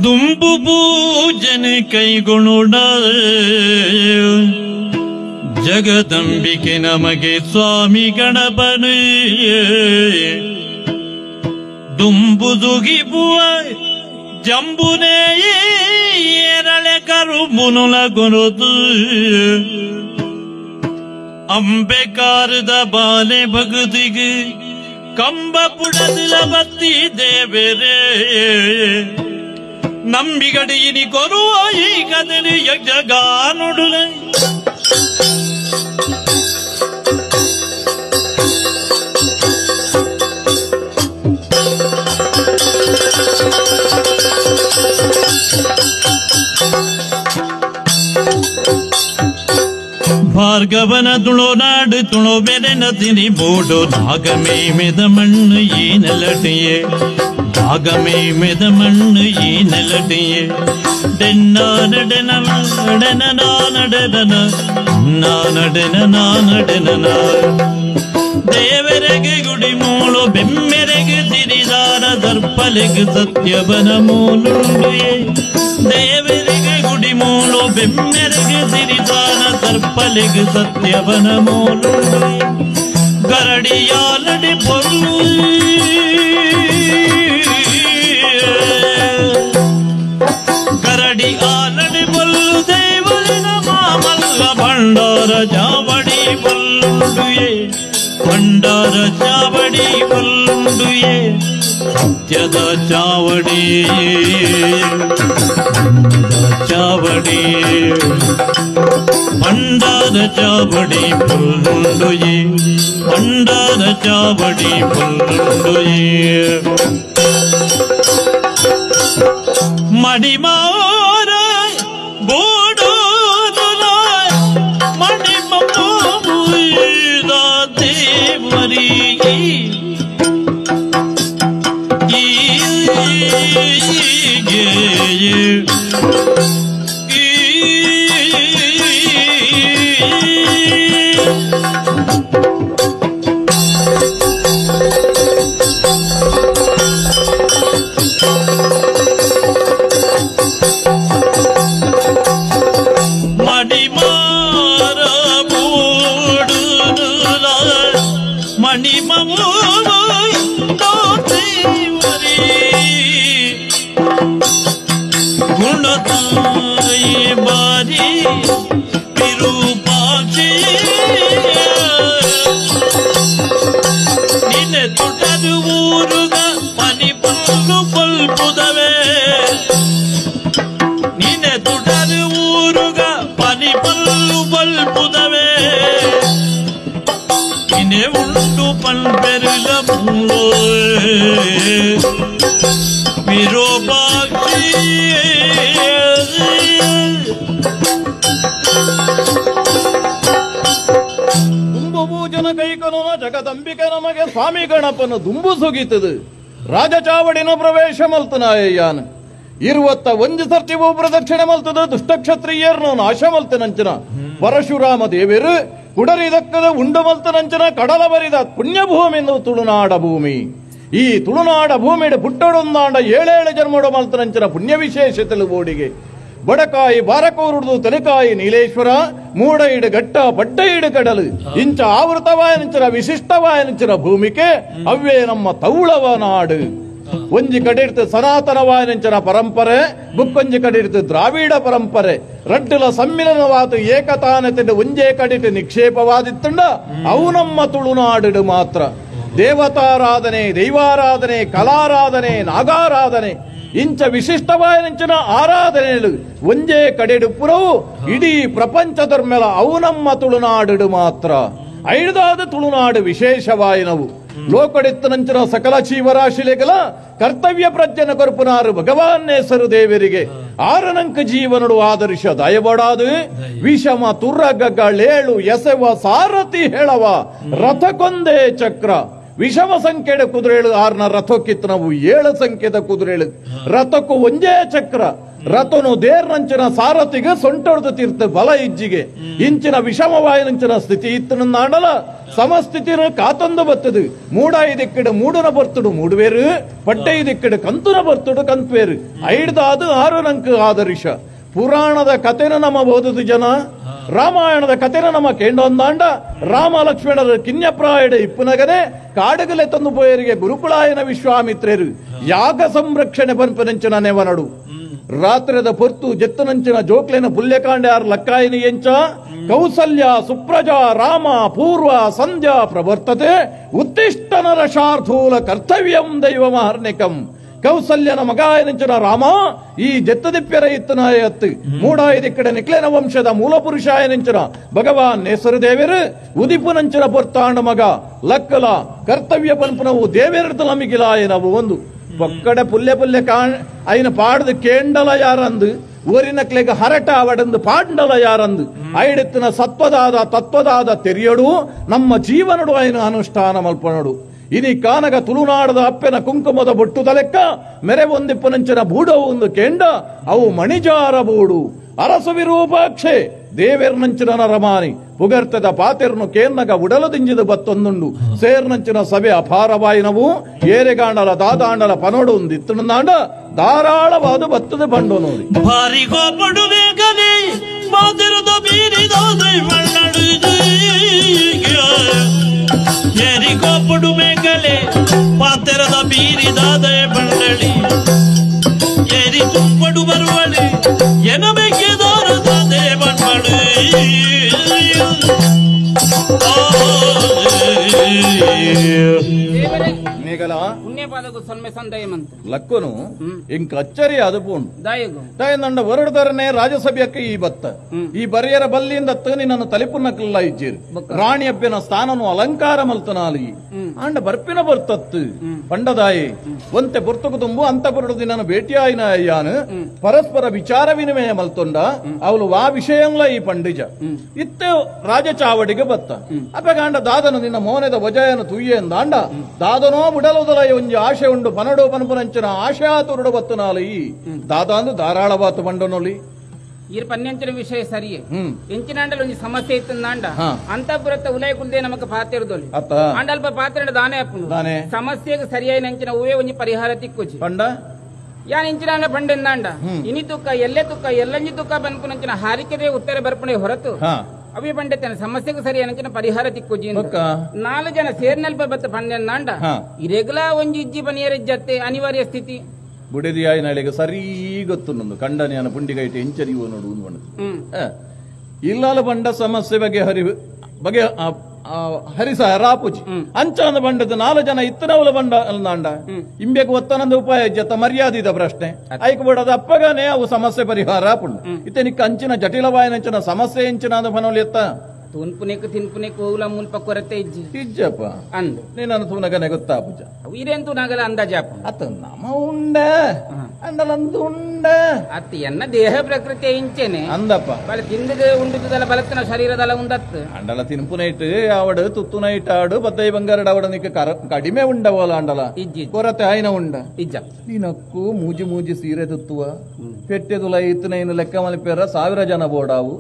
ದುಂಬು ಪೂಜನೆ ಕೈಗೊಳ್ಳುಡ ಜಗದಂಬಿಕೆ ನಮಗೆ ಸ್ವಾಮಿ ಗಣಪನೇ ದುಂಬು ದುಗಿಬುವ ಜಂಬುನೇ ಏರಳೆ ಕರುಬುನುಲ ಗುರುತು ಅಂಬೆಕಾರದ ಬಾಲೆ ಭಗತಿಗೆ ಕಂಬ ಪುಡದಿಲ ಬತ್ತಿ ದೇವರೇ ನಂಬಿಗಡಿಯಿನಿ ಕೊರುವ ಈ ಕದಲಿ ಯಜ್ಞಗಾನುಡುಲೆ ಭಾರ್ಗವನ ತುಳೋ ನಾಡು ತುಳೋ ಬೆರೆನ ತಿನಿ ಬೋಡು ನಾಗಮೇ ಮೆದ ಮಣ್ಣು ಈ ನೆಲಟಿಯೇ ನಾಗಮೇ ಮೆದ ಮಣ್ಣು ಈ ನೆಲಟಿಯೇ ಡೆನ್ನ ನಡೆನ ನಡೆನ ನಡೆನ ನಡೆನ ನಡೆನ ದೇವರೆಗೆ ಗುಡಿ ಮೂಳು ಬೆಮ್ಮೆರೆಗೆ ತಿರಿದಾರ ದರ್ಪಲೆಗೆ ಸತ್ಯವನ ಮೂಲುಂಡುಯೇ ದೇವರಿಗೆ ಗುಡಿ ಮೂಳು ಬೆಮ್ಮೆರೆಗೆ ಸಿರಿದಾನ ದರ್ಪಲೆಗೆ ಸತ್ಯವನ ಮೂಲುಂಡುಯೇ ಗರಡಿಯಾಲಡಿ ಪೊಲ್ಲು ಗರಡಿ ಆಲಡಿ ಬೊಲ್ಲು ದೇವಲಿನ ಮಾಮಲ್ಲ ಭಂಡಾರ ಜಾವಡಿ ಬೊಲ್ಲುಂಡುಯೇ ಭಂಡಾರ ಚಾವಡಿ ಬೊಲ್ಲುಂಡುಯೇ ಸತ್ಯದ ಚಾವಡಿ ಚಾವಡಿ ಭಂಡಾರ ಚಾವಡಿ ಬೊಲ್ಲುಂಡುಯೇ ಭಂಡಾರ ಚಾವಡಿ ಬೊಲ್ಲುಂಡುಯೇ ಮಡಿಮಾರ ಬೋಡೋ ಮಣಿ ದುಂಬುಭೂಜನ ಕೈಕನು ಜಗದಂಬಿಕೆ ನಮಗೆ ಸ್ವಾಮಿ ಗಣಪನ ದುಂಬು ಸುಗೀತದು ರಾಜಚಾವಡಿನ ಪ್ರವೇಶ ಮಲ್ತನಾಯಯ್ಯಾನ ಇರುವತ್ತ ಒಂದು ಸರ್ತಿವು ಪ್ರದಕ್ಷಿಣೆ ಮಲ್ತದ ದುಷ್ಟಕ್ಷತ್ರಿಯರ್ನು ನಾಶ ಮಲ್ತನಂಚನ ಪರಶುರಾಮ ದೇವರು ಕುಡರಿದಕ್ಕದ ಉಂಡು ಮಲ್ತನಂಚನ ಕಡಲ ಬರಿದ ಪುಣ್ಯಭೂಮಿ ತುಳುನಾಡ ಭೂಮಿ. ಈ ತುಳುನಾಡ ಭೂಮಿಡು ಪುಟ್ಟಡೊಂದಾಂಡ ಏಳೇಳು ಜನ್ಮಡು ಮಲ್ತನಂಚನ ಪುಣ್ಯ ವಿಶೇಷ ತೆಲುಗೋಡಿಗೆ ಬಡಕಾಯಿ ಬಾರಕೂರುಡು ತೆಲಕಾಯಿ ನೀಲೇಶ್ವರ ಮೂಡೈಡು ಗಟ್ಟ ಪಡ್ಡೈಡು ಕಡಲು ಇಂಚ ಆವೃತವಾಯನಂಚನ ವಿಶಿಷ್ಟವಾಯನಂಚನ ಭೂಮಿಕೆ ಅವ್ವೇ ನಮ್ಮ ತೌಳವ ನಾಡು. ಒಂಜಿ ಕಡೆಯಿರ್ತು ಸನಾತನವಾಯನಂಚನ ಪರಂಪರೆ, ಬುಕ್ಕೊಂಜಿ ಕಡೆಯಿರ್ತು ದ್ರಾವಿಡ ಪರಂಪರೆ. ರಡ್ಡುಲ ಸಮ್ಮಿಲನವಾತು ಏಕತಾನತೆ ಒಂಜೇ ಕಡಿಟ್ಟು ನಿಕ್ಷೇಪವಾದಿತ್ತುಂಡ ಅವು ನಮ್ಮ ತುಳುನಾಡು ಮಾತ್ರ. ದೇವತಾರಾಧನೆ, ದೈವಾರಾಧನೆ, ಕಲಾರಾಧನೆ, ನಾಗಾರಾಧನೆ ಇಂಚ ವಿಶಿಷ್ಟವಾಯನಂಚಿನ ಆರಾಧನೆಗಳು ಒಂಜೇ ಕಡೆಡುಪುರವು ಇಡೀ ಪ್ರಪಂಚದ ಮೇಲೆ ಅವು ನಮ್ಮ ತುಳುನಾಡು ಮಾತ್ರ. ಐದಾದ ತುಳುನಾಡು ವಿಶೇಷವಾಯಿನವು. ಲೋಕಡಿತ್ತನಂಚಿನ ಸಕಲ ಜೀವರಾಶಿಲೆಗಲ ಕರ್ತವ್ಯ ಪ್ರಜ್ಞನ ಕೊರ್ಪುನಾರು ಭಗವಾನ್ನೇಸರು ದೇವರಿಗೆ ಆರನಂಕ ಜೀವನಡು ಆದರ್ಶ ದಯಬಡಾದು ವಿಷಮ ತುರ್ರಗಗಳೇಳು ಎಸೆವ ಸಾರಥಿ ಹೇಳವ ರಥಕೊಂದೇ ಚಕ್ರ. ವಿಷಮ ಸಂಖ್ಯೆಯ ಕುದುರೆಳು ಆರ್ನ ರಥಕ್ಕಿತ್ತು ನಾವು 7 ಸಂಖ್ಯೆದ ಕುದುರೆಳು, ರಥಕ್ಕೂ ಒಂದೇ ಚಕ್ರ. ರಥನು ದೇರ್ನಂಚಿನ ಸಾರಥಿಗೆ ಸೊಂಟೊಡ್ದು ತೀರ್ಥ ಬಲ ಇಜ್ಜಿಗೆ ಇಂಚಿನ ವಿಷಮವಾಯಿನಂಚಿನ ಸ್ಥಿತಿ ಇತ್ತನಂದಾಂಡಲ ಸಮಸ್ಥಿತಿನ ಕಾತೊಂದು ಬತ್ತದು ಮೂಡಾಯಿ ದಿಕ್ಕಿಡು ಮೂಡುನ ಬರ್ತುಡು ಮೂಡುವೇರು ಪಟ್ಟೈ ದಿಕ್ಕಿಡು ಕಂತುನ ಬರ್ತುಡು ಕಂತ್ವೇರು ಐಡ್ದಾದು ಆರು ನಂಕು ಆದರ್ಶ ಪುರಾಣದ ಕಥೆನ ನಮ್ಮ ಓದುದು ಜನ ರಾಮಾಯಣದ ಕಥೆನ ನಮ್ಮ ಕೇಂಡೊಂದಾಂಡ ರಾಮ ಲಕ್ಷ್ಮಣರ ಕಿನ್ಯಪ್ರಾಯಡ ಇಪ್ಪುನಗನೆ ಕಾಡುಗಲೆ ತಂದು ಪೋಯರಿಗೆ ಗುರುಕುಳಾಯನ ವಿಶ್ವಾಮಿತ್ರರು ಯಾಗ ಸಂರಕ್ಷಣೆ ಪನ್ಪನಂಚಿನ ನೆವನಡು ರಾತ್ರದ ಪೊರ್ತು ಜೆತ್ತನಂಚಿನ ಜೋಕ್ಲೆನ ಪುಲ್ಯಕಾಂಡ್ಯಾರ್ ಲಕ್ಕಾಯಿನಿ ಎಂಚ ಕೌಸಲ್ಯ ಸುಪ್ರಜಾ ರಾಮ ಪೂರ್ವ ಸಂಧ್ಯಾ ಪ್ರವರ್ತತೆ ಉತ್ತಿಷ್ಟ ನರ ಶಾರ್ಧೂಲ ಕರ್ತವ್ಯಂ ದೈವ ಮಹರ್ನಿಕಂ ಕೌಸಲ್ಯನ ಮಗಾಯನಂಚಿನ ರಾಮ ಈ ಜೆತ್ತದಿಪ್ಯರ ಇತ್ತನಾಯತ್ತು ಮೂಡಾಯಿದಿಕ್ಕಡೆ ನಿಕ್ಲೆನ ವಂಶದ ಮೂಲಪುರುಷಾಯನಂಚಿನ ಭಗವಾನ್ ನೇಸರು ದೇವರು ಉದಿಪುನಂಚಿನ ಪೊರ್ತಾಂಡ ಮಗ ಲಕ್ಕಲ ಕರ್ತವ್ಯ ಪನ್ಪುನವು ದೇವೇರದು ನಮಿಗಿಲಾಯನವು ಒಂದು ಪಕ್ಕಡೆ ಪುಲ್ಲೆ ಪುಲ್ಲೆ ಕಾಣ್ ಐನ ಪಾಡ್ದು ಕೇಂಡಲ ಯಾರಂದು ಊರಿನಕ್ಲೆಗ ಹರಟ ಅವಡಂದು ಪಾಂಡಲ ಯಾರಂದು ಐಡೆತ್ತಿನ ಸತ್ವದಾದ ತತ್ವದಾದ ತೆರಿಯಡು ನಮ್ಮ ಜೀವನಡು ಐನ ಅನುಷ್ಠಾನ ಮಲ್ಪನಡು ಇನಿ ಕಾನಗ ತುಳುನಾಡದ ಅಪ್ಪೆನ ಕುಂಕುಮದ ಬೊಟ್ಟುದ ಲೆಕ್ಕ ಮೆರೆ ಒಂದಿಪ್ಪನಂಚಿನ ಬೂಡವು ಒಂದು ಕೇಂಡ ಅವು ಮಣಿಜಾರ ಬೂಡು ಅರಸು ವಿರೂಪಾಕ್ಷೆ ದೇವೆರ್ನಂಚಿನ ನರಮಾನಿ ಪುಗರ್ತದ ಪಾತೆರ್ನು ಕೇರ್ನಗ ಉಡಲದಿಂಜಿದ ಬತ್ತೊಂದುಂಡು ಸೇರ್ನಂಚಿನ ಸಭೆ ಅಪಾರವಾಯಿನವು ಏರೆಗಾಂಡಲ ದಾದಾಂಡಲ ಪನೋಡು ಒಂದು ಇತ್ತನಂದಾಂಡ ಧಾರಾಳವಾದ ಬತ್ತದ ಬಂಡು ನೋಡಿ ಭಾರಿ ಕೋಪಡು ಬೇಗನೆ ಮಾದಿರದ ಬೀರಿದಾದೆ ಏರಿ ಕೋಪಡು ಮೇಗಲೆ ಪಾತೆರದ ಬೀರಿದಾದೆ ಬಂಡಳಿ ಏರಿ ತುಪ್ಪಡು ಬರುವಳಿ ಎನಬೇಕೆ ದಾರದಾದೆ ಬಂಡಳಿ ಲಕ್ಕನು ಇಂಕ ಅಚ್ಚರಿ ಅದು ಪೋಂಡು ತಾಯಂದಂಡ ಹೊರಡ್ದರನೆ ರಾಜ್ಯಸಭೆಯಕ್ಕೆ ಈ ಬತ್ತ ಈ ಬರಿಯರ ಬಲ್ಲಿಯಿಂದ ನಿನ್ನನ್ನು ತಲಿಪುನಕ್ಲ ಇಜ್ಜೇರು ರಾಣಿ ಅಬ್ಬಿನ ಸ್ಥಾನನು ಅಲಂಕಾರ ಮಲ್ತನಾಲಿ ಆಂಡ ಬರ್ಪಿನ ಬರ್ತತ್ತು ಪಂಡದಾಯಿ ಒಂತೆ ಪುರ್ತಕು ತುಂಬು ಅಂತ ಬರಡು ನಿನ್ನನ್ನು ಭೇಟಿಯಾಯಿನ ಅಯ್ಯಾನು ಪರಸ್ಪರ ವಿಚಾರ ವಿನಿಮಯ ಮಲ್ತೊಂಡ ಅವಳು ವಾ ವಿಷಯಂಲ ಈ ಪಂಡಿಜ ಇತ್ತೆ ರಾಜಚಾವಡಿಗೆ ಬತ್ತ ಅಪ್ಪಗಾಂಡ ದಾದನು ನಿನ್ನ ಮೋನೆದ ವಜಯನು ತುಯ್ಯೆ ಅಂದಾಂಡ ದಾದನೋ ಬುಡಲುದಲ ಒಂಜಿ ಆಶೆ ಉಂಡು ಪನಡು ಪನ್ಪುನಂಚಿನ ಆಶಾ ತುರುಡು ಬತ್ತನಾಲಿ ದಾದಾಂದು ಧಾರಾಳವಾತು ಬಂಡನೊಲಿ ಈ ಪನ್ನೆಂಚಿನ ವಿಷಯ ಸರಿಯೇ ಎಂಚಿನಾಂಡಲ ಒಂಜಿ ಸಮಸ್ಯೆ ಇತ್ತಂದಾಂಡ ಅಂತಪುರತ್ತ ಉಲಯ ಕುಲ್ದೆ ನಮಕ್ ಪಾತಿರದೊಲಿ ಆಂಡಲ್ಪ ಪಾತ್ರ ದಾನೆ ಅಪ್ಪನು ಸಮಸ್ಯೆಗೆ ಸರಿಯಾയി ನಂಚಿನ ಹೂವೇ ಒಂಜಿ ಪರಿಹಾರ ತಿಕ್ಕುಜಿ ಪಂಡ ಯಾನ್ ಇಂಚಿನಾಂಡ ಪಂಡೆಂದಾಂಡ ಇನಿ ತುಕ್ಕ ಎಲ್ಲೆ ತುಕ್ಕ ಎಲ್ಲಂಜಿ ತುಕ್ಕ ಬನ್ಪುನಂಚಿನ ಹಾರಿಕೆದೇ ಉತ್ತರ ಬರ್ಪಣೆ ಹೊರತು ಅವಿ ಪಂಡಿತನ ಸಮಸ್ಯೆಗೂ ಸರಿ ಅನಂಚಿನ ಪರಿಹಾರ ತಿಕ್ಕುಜಿ ನಾಲ್ಕು ಜನ ಸೇರ್ನಲ್ಪ ಬತ್ತ ಪಂಡೆಂದಾಂಡ ಇರೆಗ್ಲಾ ಒಂಜಿ ಇಜ್ಜಿ ಪನಿಯರ್ ಇಜ್ಜತ್ತೆ ಅನಿವಾರ್ಯ ಸ್ಥಿತಿ ಬುಡೆದಿಯಾಯಿ ನಾಳೆಗೆ ಸರೀ ಗೊತ್ತು ನಂದು ಕಂಡನೆಯನ ಪುಂಡಿಗೈಟೆ ಎಂಚರಿಯುವ ನೋಡು ಇಲ್ಲಾಲ ಬಂಡ ಸಮಸ್ಯೆ ಬಗೆ ಹರಿ ಬಗೆ ಹರಿಸ ರಾಪುಜಿ ಅಂಚಾನ ಬಂಡದ ನಾಲ್ಕು ಜನ ಇತ್ತನವಲ ಬಂಡ ಅಲ್ದಾಂಡ ಇಂಬೆಗೆ ಒತ್ತನಂದ ಉಪಾಯ ಜತ ಮರ್ಯಾದಿದ ಪ್ರಶ್ನೆ ಐಕ್ ಬಿಡದ ಅಪ್ಪಗನೇ ಅವು ಸಮಸ್ಯೆ ಪರಿಹಾರ ಪುಂಡು ಇತ್ತೆ ನಿಕ್ಕ ಅಂಚಿನ ಜಟಿಲವಾಯನಂಚಿನ ಸಮಸ್ಯೆ ಎಂಚಿನ ಅಂದ ಫನೋಲಿ ಎತ್ತ ತೂನ್ಪುನೆಕ್ ತಿನ್ಪುನೆಕ್ ಹೋಗ್ಲ ಮುಲ್ಪ ಕೊರತೆ ಇಜ್ಜಿ ಇಜ್ಜಪ್ಪ ಅಂದು ನೀನು ತೂನಗನೆ ಗೊತ್ತಾಪುಜ ಇರೇಂತು ನಾಗಲ ಅಂದಾಜಾಪ ಅತ್ತ ನಮ ಉಂಡ ಅಂಡಲಂದು ಉಂಡ ಅತ್ತ ಎನ್ನ ದೇಹ ಪ್ರಕೃತಿ ಇಂಚೆನೆ ಅಂದಪ್ಪ ಬಲ ತಿಂದದ ಉಂಡುದಲ್ಲ ಬಲತ್ತನ ಶರೀರದಲ್ಲ ಉಂದತ್ತು ಅಂಡಲ ತಿನ್ಪುನೈಟ್ ಆವಡು ತುತ್ತುನೈಟ್ ಆಡು ಬದ್ದೈ ಬಂಗಾರಡ ಆವಡ ನಿಕ್ಕ ಕಡಿಮೆ ಉಂಡವಲ್ಲ ಅಂಡಲ ಇಜ್ಜಿ ಕೊರತೆ ಆಯ್ನ ಉಂಡ ಇಜ್ಜ ನೀನಕ್ಕು ಮೂಜಿ ಮೂಜಿ ಸೀರೆ ತುತ್ತುವ ಪೆಟ್ಟೆದುಲ ಇತ್ತನೈನು ಲೆಕ್ಕ ಮಲಿಪೇರ 1000 ಜನ ಬೋಡಾವು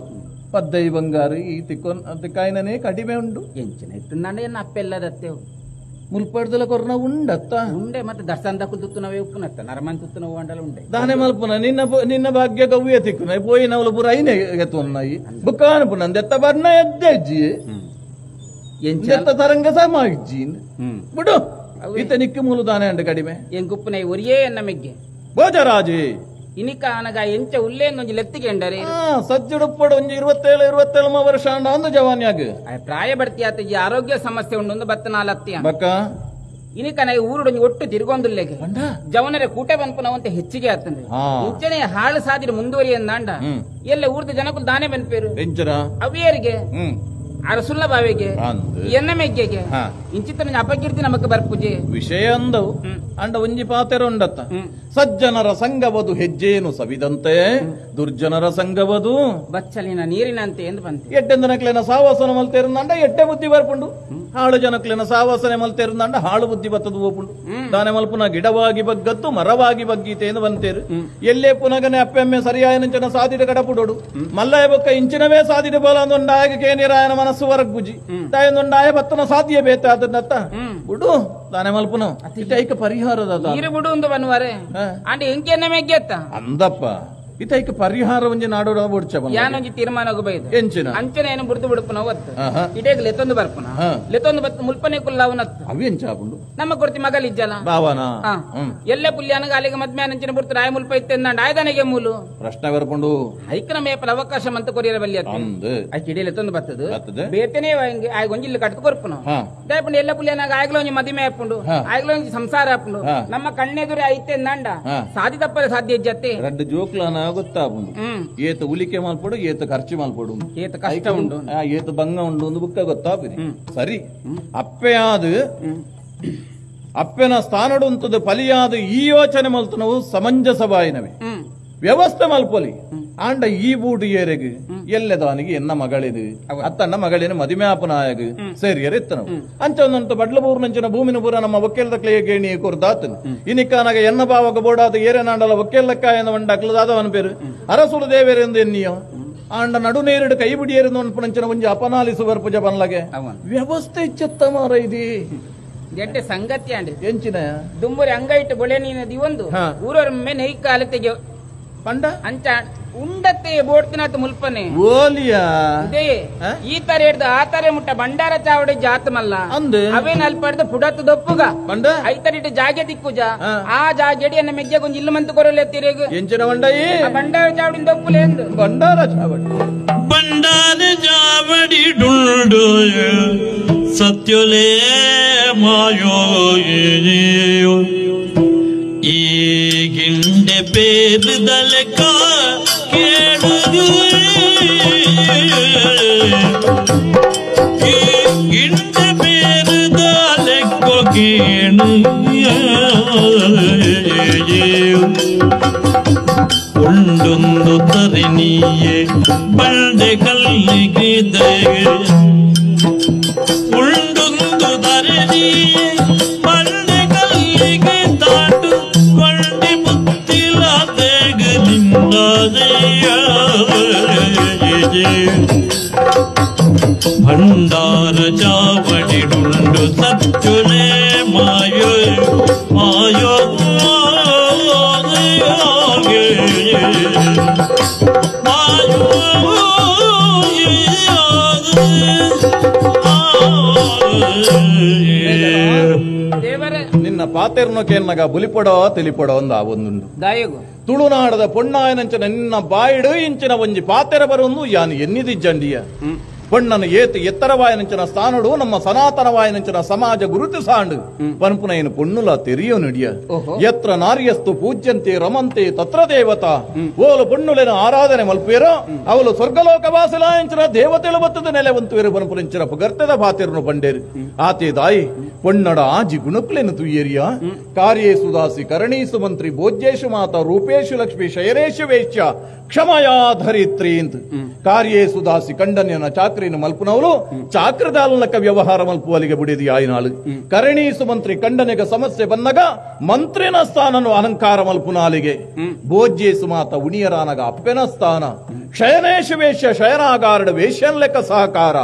ಪದ್ದೈ ಬಂಗಾರು ಈ ತಿಕ್ಕೊನ್ ತಿಕ್ಕಾಯಿನೇ ಕಡಿಮೆ ಉಂಡು ಎಂಚಿನ ಇತ್ತಂದಾಂಡ ಎನ್ನ ಅಪ್ಪೆಲ್ಲದತ್ತೆವು ಮುಲ್ಪಡ್ದಲ ಕೊರ್ನ ಉಂಡತ್ತ ಉಂಡೆ ಮತ್ತೆ ದರ್ಶನ ತುತ್ತು ನಾವೇ ಉಪ್ಪುನತ್ತ ನರಮನ್ ತುತ್ತು ನಾವು ಅಂಡಲ ಉಂಡೆ ದಾನೆ ಮಲ್ಪುನ ನಿನ್ನ ನಿನ್ನ ಭಾಗ್ಯ ಗವ್ಯ ತಿಕ್ಕುನ ಪೋಯಿನವಲು ಪೂರ ಐನೆ ಎತ್ತುನ್ನಾಯಿ ಬುಕ್ಕಾನ ಪುನ ದೆತ್ತ ಬರ್ನ ಎದ್ದೆಜ್ಜಿ ಎತ್ತ ತರಂಗ ಸಮ ಇಜ್ಜಿ ಬಿಡು ಇತ್ತ ನಿಕ್ಕು ಮೂಲು ದಾನೆ ಅಂಡು ಕಡಿಮೆ ಎಂಕುಪ್ಪುನ ಒರಿಯೇ ಎನ್ನ ಮೆಗ್ಗೆ ಭೋಜರಾಜೇ ಇನಿಕ ಅನಗ ಎಂಚ ಉಲ್ಲೇಂದೊಂಜಿ ಲೆತ್ತಿಗೆ ಎಂಡರೆ ಸಜ್ಜುಡುಪ್ಪಡು ಒಂಜಿ 27 27 ವರ್ಷ ಅಂಡ ಅಂದು ಜವಾನ್ಯಾಗ ಪ್ರಾಯ ಬಡ್ತಿ ಆತ ಈ ಆರೋಗ್ಯ ಸಮಸ್ಯೆ ಉಂಡು ಬತ್ತನಾಲತ್ಯ ಬಕ್ಕ ಇನಿಕ ನೈ ಊರುಡೊಂಜಿ ಒಟ್ಟು ತಿರುಗೊಂದುಲ್ಲೆಗೆ ಜವನರೆ ಕೂಟ ಬನ್ಪುನವಂತೆ ಹೆಚ್ಚಿಗೆ ಆತಂದ್ರೆ ಇಂಚನೆ ಹಾಳು ಸಾದಿರ ಮುಂದುವರಿಯಂದಾಂಡ ಎಲ್ಲ ಊರ್ದ ಜನಕ್ಕೂ ದಾನೆ ಬನ್ಪೇರು ಅವಿಯರಿಗೆ ಅರಸುಲ್ಲ ಬಾವಿಗೆ ಎನ್ನ ಮೆಗ್ಗೆಗೆ ಇಂಚಿತ ಅಪಕೀರ್ತಿ ನಮಕ್ ಬರ್ಪುಜೆ ವಿಷಯ ಅಂದವು ಅಂಡ ಒಂಜಿ ಪಾತೆರ ಉಂಡತ್ತ ಸಜ್ಜನರ ಸಂಘವದು ಹೆಜ್ಜೆಯನ್ನು ಸವಿದಂತೆ ದುರ್ಜನರ ಸಂಘವದು ಬಚ್ಚಲಿನ ನೀರಿನಂತೆ ಎಂದು ಬಂತೆ ಎಡ್ಡೆಂದನಕ್ಲೇನ ಸಾವಾಸನ ಮಲ್ತೇರಂದ ಎಡ್ಡೆ ಬುದ್ಧಿ ಬರ್ಪುಂಡು ಹಾಳು ಜನಕ್ಲೆನ ಸಾವಾಸನೆ ಮಲ್ತೇರುಂದಾಂಡ ಹಾಳು ಬುದ್ಧಿ ಬತ್ತದ ಓಪುಂಡು ದಾನೆ ಮಲ್ಪುನ ಗಿಡವಾಗಿ ಬಗ್ಗತ್ತು ಮರವಾಗಿ ಬಗ್ಗೀತೇನು ಬಂತೇರು ಎಲ್ಲೇ ಪುನಗನೆ ಅಪ್ಪೆಮ್ಮೆ ಸರಿಯಾಯನಂಚನ ಸಾದಿಡ ಕಡಪುಡೋಡು ಮಲ್ಲಯ ಬೊಕ್ಕ ಇಂಚಿನವೇ ಸಾದಿಡ ಬೋಲ ಅಂದೊಂಡಾಯಗ ಕೇನಿರಾಯನ ಮನಸ್ಸು ವರಗ್ಬುಜಿ ತಾಯೊಂದೊಂಡಾಯ ಬತ್ತನ ಸಾಧ್ಯ ಬೇತಾದನ್ನತ್ತ ಬುಡು ದಾನೆ ಮಲ್ಪುನ ಐಕ ಪರಿಹಾರದ ಬಿಡು ಒಂದು ಬನ್ನುವರೆ ಅಂಡ್ ಎಂಕೆನ್ನ ಮೆಗ್ಗೆತ್ತ ಅಂದಪ್ಪ ಇತೈಕ ಪರಿಹಾರ ಒಂಜಿ ನಾಡೋಡ ಬೊಡ್ಚ ಯಾನೊಂಜಿ ತೀರ್ಮಾನ ಬೈದು ಎಂಚಿನ ಅಂಚನೆ ಏನು ಬುಡ್ದು ಬುಡುಪುನ ಒತ್ತು ಇಡೇಗ್ ಲೆತ್ತೊಂದು ಬರ್ಪುನ ಲೆತ್ತೊಂದು ಬತ್ತು ಮುಲ್ಪನೆ ಕುಲ್ಲಾವನತ್ತು ಅವೆಂಚಾಪುಂಡು ನಮ್ಮ ಕೊಡ್ತಿ ಮಗಲಿಜ್ಜಲ ಬಾವನ ಎಲ್ಲ ಪುಲ್ಯಾನಗ ಅಲ್ಲಿಗೆ ಮದ್ಮ್ಯಾನ ಅಂಚಿನ ಬುಡ್ತು ರಾಯ ಮುಲ್ಪ ಇತ್ತೆಂದಾಂಡ ಆಯ್ದಾನಿಗೆ ಮೂಲು ಪ್ರಶ್ನೆ ಬರ್ಪುಂಡು ಐಕನ ಮೇಪಲ ಅವಕಾಶ ಮಂತ ಕೊರಿಯರ ಬಲ್ಲಿ ಐಕ್ ಇಡೀ ಲೆತ್ತೊಂದು ಬರ್ತದ ಬೇತನೇ ಆಯ್ಗ ಒಂಜಿಲ್ಲು ಕಟ್ತು ಕೊರ್ಪುನ ದಾಯಪುಂಡು ಎಲ್ಲ ಪುಲ್ಯಾನಾಗ ಆಯ್ಗಲ ಒಂಜಿ ಮದಿಮೆ ಆಪುಂಡು ಆಯ್ಗಲ ಒಂಜಿ ಸಂಸಾರ ಆಪುಂಡು ನಮ್ಮ ಕಣ್ಣೆದುರೆ ಐತೆಂದಾಂಡ ಸಾಧಿ ತಪ್ಪರೆ ಸಾಧ್ಯ ಇಜ್ಜತ್ತೆ ರಡ್ಡು ಜೋಕ್ಲಾನ ಗೊತ್ತಾಪುಂಡು ಏತ ಉಲಿಕೆ ಮಲ್ಪಡು ಏತ ಖರ್ಚು ಮಲ್ಪಡು ಏತ ಕಷ್ಟ ಉಂಡು ಏತ ಬಂಗ ಉಂಡು ಒಂದು ಬುಕ್ಕ ಗೊತ್ತಾಪಿರಿ ಸರಿ ಅಪ್ಪೆಯಾದ ಅಪ್ಪೆನ ಸ್ಥಾನಡುಂತದ ಪಲಿಯಾದ ಈ ಯೋಚನೆ ಮಲ್ತನವು ಸಮಂಜಸವಾಯಿನವೆ ವ್ಯವಸ್ಥೆ ಮಲ್ಪೊಲಿ ಆಂಡ ಈ ಬೂಟು ಏರೆಗ್ ಎಲ್ಲದಾನಿಗೆ ಎನ್ನ ಮಗಳಿದು ಅತ್ತಣ್ಣ ಮಗಳಿನ ಮದಿಮ್ಯಾಪನಾಯಗ ಸೇರಿಯರ್ ಎತ್ತನವು ಅಂಚ ಒಂದಂತ ಬಡ್ಲಬೂರು ನಂಚಿನ ಭೂಮಿನ ಪೂರ ನಮ್ಮ ಒಕ್ಕೆಲ್ದ ಕ್ಲೇಯ ಗೇಣಿ ಕೊರ್ದಾತನು ಇನಿಕ್ಕಾನಾಗ ಎನ್ನ ಬಾವಗ ಬೋಡಾದ ಏರೆನಾಂಡಲ ಒಕ್ಕೆಲ್ಲಕ್ಕಾಯನ ವಂಡಾಕ್ಲದಾದವನ ಪೇರು ಅರಸುಳು ದೇವೇರೆಂದು ಎನ್ನಿಯೋ ಆಂಡ ನಡು ನೇರಡು ಕೈ ಬಿಡಿಯೇರೆಂದು ಅನ್ಪುನಂಚಿನ ಒಂಜಿ ಅಪನಾಲಿಸು ಬರ್ಪುಜ ಬನ್ಲಗೆ ವ್ಯವಸ್ಥೆ ಇಚ್ಚತ್ತ ಮಾರ ಇದೆ ಎಡ್ಡೆ ಸಂಗತಿ ಅಂಡಿ ಎಂಚಿನ ದುಂಬುರಿ ಅಂಗೈಟ್ ಬೊಳೆ ನೀನ ದಿವೊಂದು ಊರೊಮ್ಮೆ ನೈ ಕಾಲ ತೆಗೆ ಪಂಡ ಅಂಚ ಉಂಡತ್ತೆ ಬೋಡ್ತಿನಾತ ಮುಲ್ಪನೆ ಓಲಿಯಾ ಇದೇ ಈ ತರ ಹಿಡ್ದು ಆ ತರ ಮುಟ್ಟ ಬಂಡಾರ ಚಾವಡಿ ಜಾತ ಮಲ್ಲ ಅವೇನ ಅಲ್ಪಡ್ದು ಪುಡತ್ತು ದೊಪ್ಪುಗ ಬಂಡ ಐತರಿಟ್ಟು ಜಾಗೆ ದಿಕ್ಕುಜ ಆ ಜಾಗೆಡಿಯನ್ನ ಮೆಜ್ಜೆ ಕೊಂಚ ಇಲ್ಲು ಮಂತು ಕೊರಲೆ ತಿರುಗು ಎಂಚಿನ ಬಂಡಯಿ ಬಂಡಾರ ಚಾವಡಿ ದೊಪ್ಪುಲೆ ಎಂದು ಬಂಡಾರ ಚಾವಡಿ ಬಂಡಾರ ಚಾವಡಿ ಡುಂಡು ಸತ್ಯುಲೇ ಮಾಯೋ ಈ ಗಿಂಡೆ ಪೇರುದಲೆಕ್ಕ ಕೇಳುದು ಈ ಗಿಂಡೆ ಪೇರುದಲೆಕ್ಕ ಕೇಣು ಉಂಡೊಂದು ತರಿನಿಯೇ ಬಂಡೆ ಕಲ್ಲಿಗಿದೆ ಉಂಡೊಂದು ತರಿನಿಯೇ ಬಂಡೆ ಕಲ್ಲಿಗೆ ತಾಟು ಕೊಂಡಿ ಬುತ್ತಿಲ ಭಂಡಾರ ಚಾವಡಿಡುಂಡು ಸತ್ಯುಲೇ ಮಾಯೋ ಮಾಯೋ ನಿನ್ನ ಪಾತೆರ್ನೊಕೆನ್ನಗ ಬುಲಿಪಡೋ ತಿಳಿಪಡೋ ಅಂದ ಒಂದುಂಡು ದಾಯಗು ತುಳುನಾಡದ ಪೊಣ್ಣಾಯನಂಚಿನ ನಿನ್ನ ಬಾಯಿಡು ಇಂಚಿನ ಒಂಜಿ ಪಾತೆರ ಬರೊಂದು ಯಾನು ಎನ್ನಿದಿಜ್ಜಂಡಿಯ ಪೊಣ್ಣನು ಏತು ಎತ್ತರವಾಯನಂಚಿನ ಸ್ಥಾನಡು ನಮ್ಮ ಸನಾತನವಾಯನಂಚಿನ ಸಮಾಜ ಗುರುತು ಸಾಂಡು ಪನ್ಪುನೈನು ಪೊಣ್ಣುಲ ತೆರಿಯೋ ನಡಿಯ ಎತ್ರ ನಾರ್ಯಸ್ತು ಪೂಜ್ಯಂತೆ ರಮಂತೆ ತತ್ರ ದೇವತಾ ಓಲು ಪೊಣ್ಣುಲೆನ ಆರಾಧನೆ ಮಲ್ಪೇರೋ ಅವಳು ಸ್ವರ್ಗಲೋಕವಾಸಲಾಯಂಚಿನ ದೇವತೆಳು ಬತ್ತದ ನೆಲೆ ಒಂತುವೇರು ಪನ್ಪುನಂಚಿನ ಪುಗರ್ತದ ಪಾತೆರನು ಪಂಡೇರು ಆತೆ ದಾಯಿ ಪೊಣ್ಣಡ ಆಜಿ ಗುಣಕ್ಲೆನು ತುಯ್ಯರಿಯ ಕಾರ್ಯೇಸು ದಾಸಿ ಕರಣೀಸು ಮಂತ್ರಿ ಭೋಜ್ಯೇಶು ಮಾತಾ ರೂಪೇಶು ಲಕ್ಷ್ಮಿ ಶಯರೇಶು ವೇಶ್ಯ ಕ್ಷಮಯಾ ಧರಿತ್ರಿ ಅಂತ ಕಾರ್ಯೇಸು ದಾಸಿ ಕಂಡನ್ಯನ ಚಾಕ್ರಿನ ಮಲ್ಪುನವಳು ಚಾಕ್ರದಾಲನಕ ವ್ಯವಹಾರ ಮಲ್ಪುವಲಿಗೆ ಬುಡಿದಿ ಆಯಿನಾಳು ಕರಣೀಸು ಮಂತ್ರಿ ಕಂಡನಿಗ ಸಮಸ್ಯೆ ಬಂದಾಗ ಮಂತ್ರಿನ ಸ್ಥಾನನು ಅಲಂಕಾರ ಮಲ್ಪುನಾಲಿಗೆ ಭೋಜ್ಯೇಸು ಮಾತ ಉಣಿಯರಾನಗ ಅಪ್ಪೆನ ಸ್ಥಾನ ಶಯನೇಶು ವೇಶ್ಯ ಶಯನಾಗಾರಡು ವೇಶ್ಯನ್ ಲೆಕ್ಕ ಸಹಕಾರ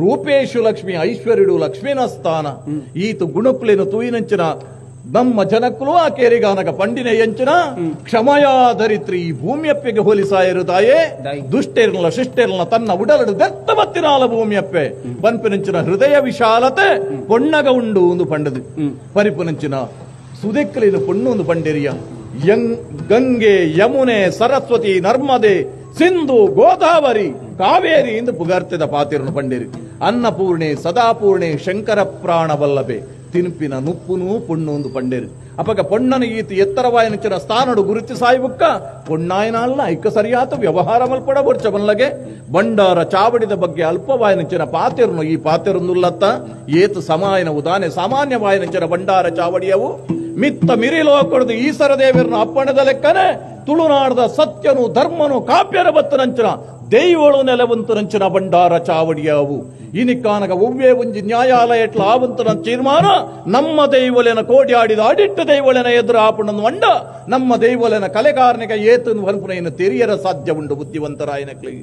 ರೂಪೇಶು ಲಕ್ಷ್ಮಿ ಐಶ್ವರ್ಯುಡು ಲಕ್ಷ್ಮೀನ ಸ್ಥಾನ ಈತು ಗುಣುಕ್ಲೇನು ತೂಯಿನಂಚಿನ ನಮ್ಮ ಜನಕ್ಕೂ ಆ ಕೇರಿಗಾನಗ ಪಂಡಿನ ಎಂಚಿನ ಕ್ಷಮಯಾ ಧರಿತ್ರಿ ಈ ಭೂಮಿಯಪ್ಪೆಗೆ ಹೋಲಿಸಾಯಿರುತ್ತಾಯೇ ದುಷ್ಟೇರ್ನ ಶಿಷ್ಟೇರ್ನ ತನ್ನ ಉಡಲಡು ದತ್ತ ಬತ್ತಿನಾಲ ಭೂಮಿಯಪ್ಪೆ ಪನ್ಪಿನಂಚಿನ ಹೃದಯ ವಿಶಾಲತೆ ಪೊಣ್ಣಗ ಉಂಡು ಒಂದು ಪಂಡದು ಪರಿಪುನಂಚಿನ ಸುದೆಕ್ಕಲಿನ ಪೊಣ್ಣು ಒಂದು ಪಂಡೆರಿಯ ಗಂಗೆ ಯಮುನೆ ಸರಸ್ವತಿ ನರ್ಮದೆ ಸಿಂಧು ಗೋದಾವರಿ ಕಾವೇರಿ ಎಂದು ಪುಗಾರ್ತಿದ ಪಾತಿರನು ಪಂಡೇರಿ ಅನ್ನಪೂರ್ಣೆ ಸದಾಪೂರ್ಣೆ ಶಂಕರ ಪ್ರಾಣವಲ್ಲಭೆ ತಿನ್ಪಿನ ನುಪ್ಪುನು ಪೊಣ್ಣು ಒಂದು ಪಂಡೇರು ಅಪಗ ಪೊಣ್ಣನ ಈತ ಎತ್ತರವಾಯನಚಿನ ಸ್ಥಾನಡು ಗುರುತಿ ಸಾಯಿಬುಕ್ಕ ಪೊಣ್ಣಾಯನ ಅಲ್ಲ ಐಕ ಸರಿಯಾತ ವ್ಯವಹಾರ ಮಲ್ಪಡ ಬೊರ್ಚ ಬನ್ಲಗೆ ಬಂಡಾರ ಚಾವಡಿದ ಬಗ್ಗೆ ಅಲ್ಪವಾಯನಚಿನ ಪಾತೆರ್ನು ಈ ಪಾತೆರೊಂದುಲ್ಲತ್ತ ಏತು ಸಮಾಯನ ಉದಾನೆ ಸಾಮಾನ್ಯವಾಯನಚಿನ ಬಂಡಾರ ಚಾವಡಿಯವು ಮಿತ್ತ ಮಿರಿಲೋಕೊಡದು ಈಸರ ದೇವರನ್ನು ಅಪ್ಪಣದ ಲೆಕ್ಕನೆ ತುಳುನಾಡದ ಸತ್ಯನು ಧರ್ಮನು ಕಾಪ್ಯರ ಬತ್ತನಂಚಿನ ದೈವಳು ನೆಲವಂತನಂಚಿನ ಭಂಡಾರ ಚಾವಡಿಯಾವು ಇನಿಕಾನಗ ಒವ್ವೇ ಒಂಜಿ ನ್ಯಾಯಾಲಯ ಎಟ್ಲ ಆವಂತನ ತೀರ್ಮಾನ ನಮ್ಮ ದೈವಲೆನ ಕೋಡಿಯಾಡಿದ ಅಡಿಟ್ಟು ದೈವಲೆನ ಎದುರು ಆಪುಣನ್ನು వంಡ ನಮ್ಮ ದೈವಲೆನ ಕಲೆಕಾರನಿಕ ಏತನು ಹೊಲ್ಪುನ ತೆರಿಯರ ಸಾಧ್ಯ ಉಂಡು ಬುದ್ಧಿವಂತರಾಯನಕ್ಲಿ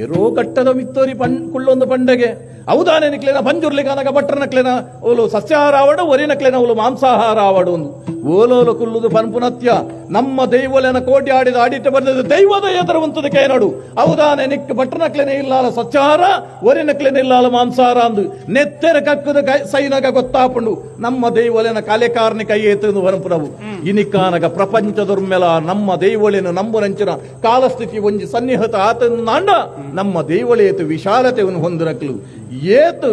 ಏರೋ ಕಟ್ಟದ ಮಿತ್ತೋರಿ ಕುಳ್ಳೊಂದು ಪಂಡಗೆ అవుదానే నిక్లేన పంజుర్లికానక బట్టర్నక్లేన ఓలు ಸಸ್ಯಾಹಾರ ಆವಡು ಒರಿನಕ್ಲೇನ ಓಲು ಮಾಂಸಾಹಾರ ಆವಡು ಒಂದು ಓಲೋಲು ಕುಲ್ಲುದು ಪನ್ಪುನತ್ಯ ನಮ್ಮ ದೈವಲೆನ ಕೋಟಿ ಆಡಿದ ಆಡಿಟ ಬರೆದ ದೈವದ ಎದುರುವಂತದ ಕೇನಡು అవుదాನೆ ನಿಕ್ ಬಟ್ಟರ್ನಕ್ಲೇನೆ ಇಲ್ಲಾಲ ಸಸ್ಯಾಹಾರ ಒರಿನಕ್ಲೇನೆ ಇಲ್ಲಾಲ ಮಾಂಸಾಹಾರ ಅಂದು ನೆತ್ತೆರ ಕಕ್ಕದ ಸೈನಗ ಗೊತ್ತಾಪುಂಡು ನಮ್ಮ ದೈವಲೆನ ಕಲೆಕಾರನಿಕ ಏತನು ವರಂಪುನವು ಇನಿಕಾನಗ ಪ್ರಪಂಚದುರ್ಮೆಲ ನಮ್ಮ ದೈವಲೆನ ನಂಬುನಂಚಿನ ಕಾಲಸ್ಥಿತಿ ಒಂಜಿ ಸನ್ನಿಹತ ಆತನ ನಾಂಡ ನಮ್ಮ ದೈವಲೇತು ವಿಶಾಲತೆಯನ್ನು ಹೊಂದಿರಕ್ಲು ಏತು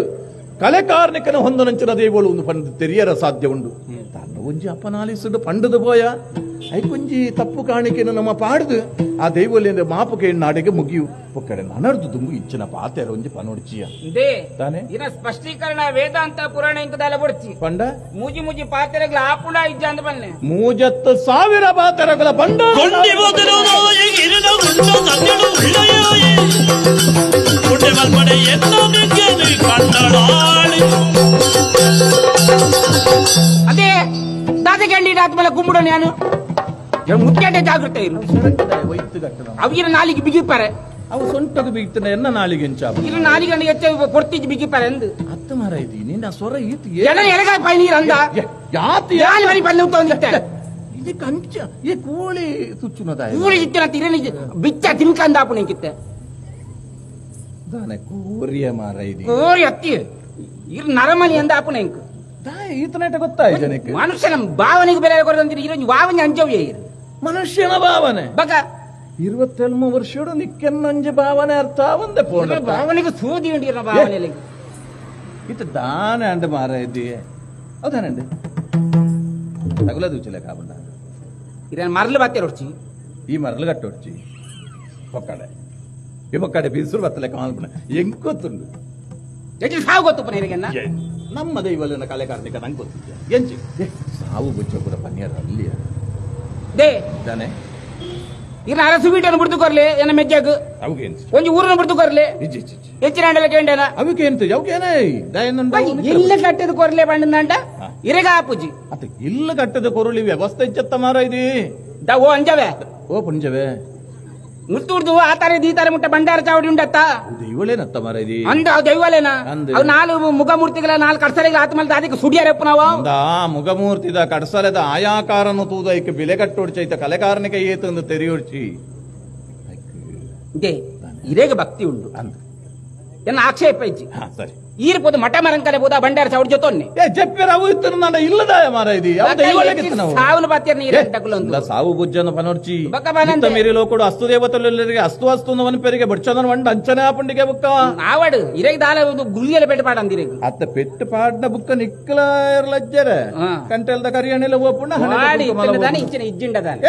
ಕಲೆಕಾರ್ನಿಕನ ಹೊಂದನಂಚಿನ ದೇವಳು ಒಂದು ಪಂಡು ತೆರಿಯರ ಸಾಧ್ಯ ಉಂಡು ತನ್ನ ಒಂಜಿ ಅಪನಾಲಿಸುಡು ಪಂಡದ ಬೋಯ ಐಕೊಂಜಿ ತಪ್ಪು ಕಾಣಿಕೆಯನ್ನು ನಮ್ಮ ಪಾಡ್ದು ಆ ದೈವಲಿಂದ ಮಾಪುಕೆ ನಾಡಿಗೆ ಮುಗಿಯು ಒಕ್ಕಡೆ ನನರ್ದು ದುಂಬು ಇಚ್ಚಿನ ಪಾತೆರ ಒಂಜಿ ಪನೊಡ್ಚಿಯ ತಾನೆ ಇನ ಸ್ಪಷ್ಟೀಕರಣ ವೇದಾಂತ ಪುರಾಣ ಇಂಕದಾಲ ಬೊಡ್ಚಿ ಪಂಡ ಮೂಜಿ ಮೂಜಿ ಪಾತೆರಗಳ ಆಪುಣ ಇಜ್ಜ ಅಂದ ಬನ್ನೆ 3000 ಪಾತೆರಗಳ ಪಂಡ ಅದೇ ದಾದೆ ಗಂಡಿ ಆದ್ಮೇಲೆ ಕುಂಬುಡ ನಾನು ಮುಖ್ಯ ಜಾಗೃತ ಇರು ಅವಿನ ನಾಲಿಗೆ ಬಿಗಿಪಾರೆ ಅವು ಸೊಂಟకు ಬಿಗಿತನ ಎನ್ನ ನಾಲಿಗೆ ಇರು ನಾಲಿಗೆ ಹೆಚ್ಚು ಕೊಡ್ತಿದ್ದು ಬಿಗಿಪಾರೆ ಅಂದು ಅತ್ತ ಮಾರ ಇದೀನಿ ನಾ ಸ್ವರ ಈತು ಜನ ಎಳಗಾಯಿ ಪೈ ನೀರು ಅಂದ ಯಾತಿ ಯಾಲಿ ಮರಿ ಪಲ್ಲೆ ಉತ್ತೊಂದಿತ್ತೆ ಇದಕ್ಕೆ ಅಂಚ ಈ ಕೋಳಿ ತುಚ್ಚುನದ ಕೋಳಿ ಇತ್ತಿನ ತಿರನಿ ಬಿಚ್ಚ ತಿನ್ಕಂದ ಆಪು ನಿಂಕಿತ್ತೆ ದಾನೆ ಕೋರಿಯ ಮಾರ ಇದೀನಿ ಕೋರಿ ಅತ್ತಿ ಇರು ನರಮನಿ ಅಂದ ಆಪು ನಿಂಕು ಈತನಾಟ ಗೊತ್ತಾಯ್ತು ಜನಕ್ಕೆ ಮನುಷ್ಯನ ಭಾವನೆಗೆ ಬೆಲೆ ಕೊಡದಂತೀರಿ ಇರೋ ಭಾವನೆ ಅಂಜವ್ಯ ಇರು ಮನುಷ್ಯನ ಭಾವನೆ ಬಗ 27 ವರ್ಷಡು ನಿಕ್ಕೆನ್ನಂಜಿ ಭಾವನೆ ಅರ್ಥ ಒಂದೇ ಪೋಣ ಭಾವನೆಗೆ ಸೂದಿ ಉಂಡಿರ ಭಾವನೆ ಇತ ದಾನೆ ಅಂಡ ಮಾರ ಇದ್ದೀಯೆ ಹೌದಾನಂడి ತಗುಲ ದೂಚಲೆ ಕಾಬಂಡ ಇರ ಮರಲು ಬತ್ತೆ ರೊಡ್ಚಿ ಈ ಮರಲು ಕಟ್ಟೊಡ್ಚಿ ಒಕ್ಕಡೆ ಈ ಒಕ್ಕಡೆ ಬೀಸುರು ಬತ್ತಲೆ ಕಾಲ್ಪಣ ಹೆಂಗ್ ಗೊತ್ತುಂಡು ಸಾವು ಗೊತ್ತುಪ್ಪನ ಇರಗೆನ್ನ ನಮ್ಮ ದೈವಲಿನ ಕಲೆಕಾರ್ನಿಕ ನಂಗೆ ಗೊತ್ತಿದ್ದೆ ಎಂಚಿ ಸಾವು ಬುಚ್ಚ ಕೂಡ ಪನ್ನಿಯರ್ ಅಲ್ಲಿ they ದಾನೆ ಇರ ಅರಸು ವೀಟನ್ನು ಬಿಡ್ತು ಕೊರ್ಲಿ ಎನ್ನ ಮೆಜ್ಜಾಗ ಒಂಜಿ ಊರನ್ನು ಬಿಡ್ತು ಕೊರ್ಲಿ ಹೆಚ್ಚಿನ ಅಂಡಲ ಕೇಂಡನ ಅವಕ್ಕೆ ಎಂತ ಅವಕ್ಕೇನೇ ಇಲ್ಲ ಕಟ್ಟದ ಕೊರ್ಲೆ ಬಂಡಂಡ ಇರಗ ಆಪುಜಿ ಅತ್ತ ಇಲ್ಲ ಕಟ್ಟದ ಕೊರುಳಿ ವ್ಯವಸ್ಥೆ ಇಚ್ಚತ್ತ ಮಾರ ಇದು the ಓ ಅಂಜವೆ ಓ ಪುಂಜವೆ ಮುತ್ತುರ್ದು ಆ ತರ ಈ ತರ ಮುಟ್ಟ ಬಂಡಾರ ಚಾವಡಿ ಉಂಡತ್ತ ದೈವಳೇನತ್ತ ಮಾರ ಇದು ಅಂದ ದೈವಲೇನ ಅವು ನಾಲ್ಕು ಮುಖಮೂರ್ತಿಗಳ ನಾಲ್ಕು ಕಡ್ಸಲೆಗಳ ಆತ್ಮಲ್ದ ಅದಕ್ಕೆ ಸುಡಿಯಾರಪ್ಪ ನಾವು ಮುಖಮೂರ್ತಿದ ಕಡ್ಸಲೆದ ಆಯಾಕಾರನು ತೂದ ಐಕ್ ಬೆಲೆ ಕಟ್ಟೊಡ್ಚೈತ ಕಲೆಕಾರನಿಕ ಏತಂದು ತೆರಿಯೊಡ್ಚಿ ಇರೇಗ ಭಕ್ತಿ ಉಂಡು ಅಂದ ಎನ್ನ ಆಕ್ಷೇಪ ಇಜ್ಜಿ ಸರಿ ಈರ್ ಪೋದು ಮಠ ಮರಂಕಲೆ ಹೋದ ಬಂಡಾರ ಚಾವಡಿ ಜೊತೆ ಜಪ್ಪಿರ ಅವು ಇತ್ತು ನನ್ನ ಇಲ್ಲದಾಯ ಮಾರ ಇದು ಸಾವುನ ಪಾತ್ಯ ನೀರು ಸಾವು ಬುಜ್ಜನ ಪನೊಡ್ಚಿ ಮೇರಿ ಲೋಕಡು ಅಸ್ತು ದೇವತಲರಿಗೆ ಅಸ್ತು ಅಸ್ತು ವನ್ ಪೆರಿಗೆ ಬಡ್ಚದನ ವಂಡ ಅಂಚನೆ ಪಂಡಿಗೆ ಬುಕ್ಕ ಆವಡು ಇರೇಗ ದಾಲ ಒಂದು ಗುಳ್ಳಿಯಲ ಪೆಟ್ಟು ಪಾಡಂದಿರೇಗ ಅತ್ತ ಪೆಟ್ಟು ಪಾಡ್ನ ಬುಕ್ಕ ನಿಕ್ಕಲ ಲಜ್ಜರೆ ಕಂಟೆಲ್ದ ಕರಿಯಣಿಲ ಓಪುಂಡ ಇಂಚಿನ ಇಜ್ಜಿಂಡದಾನೆ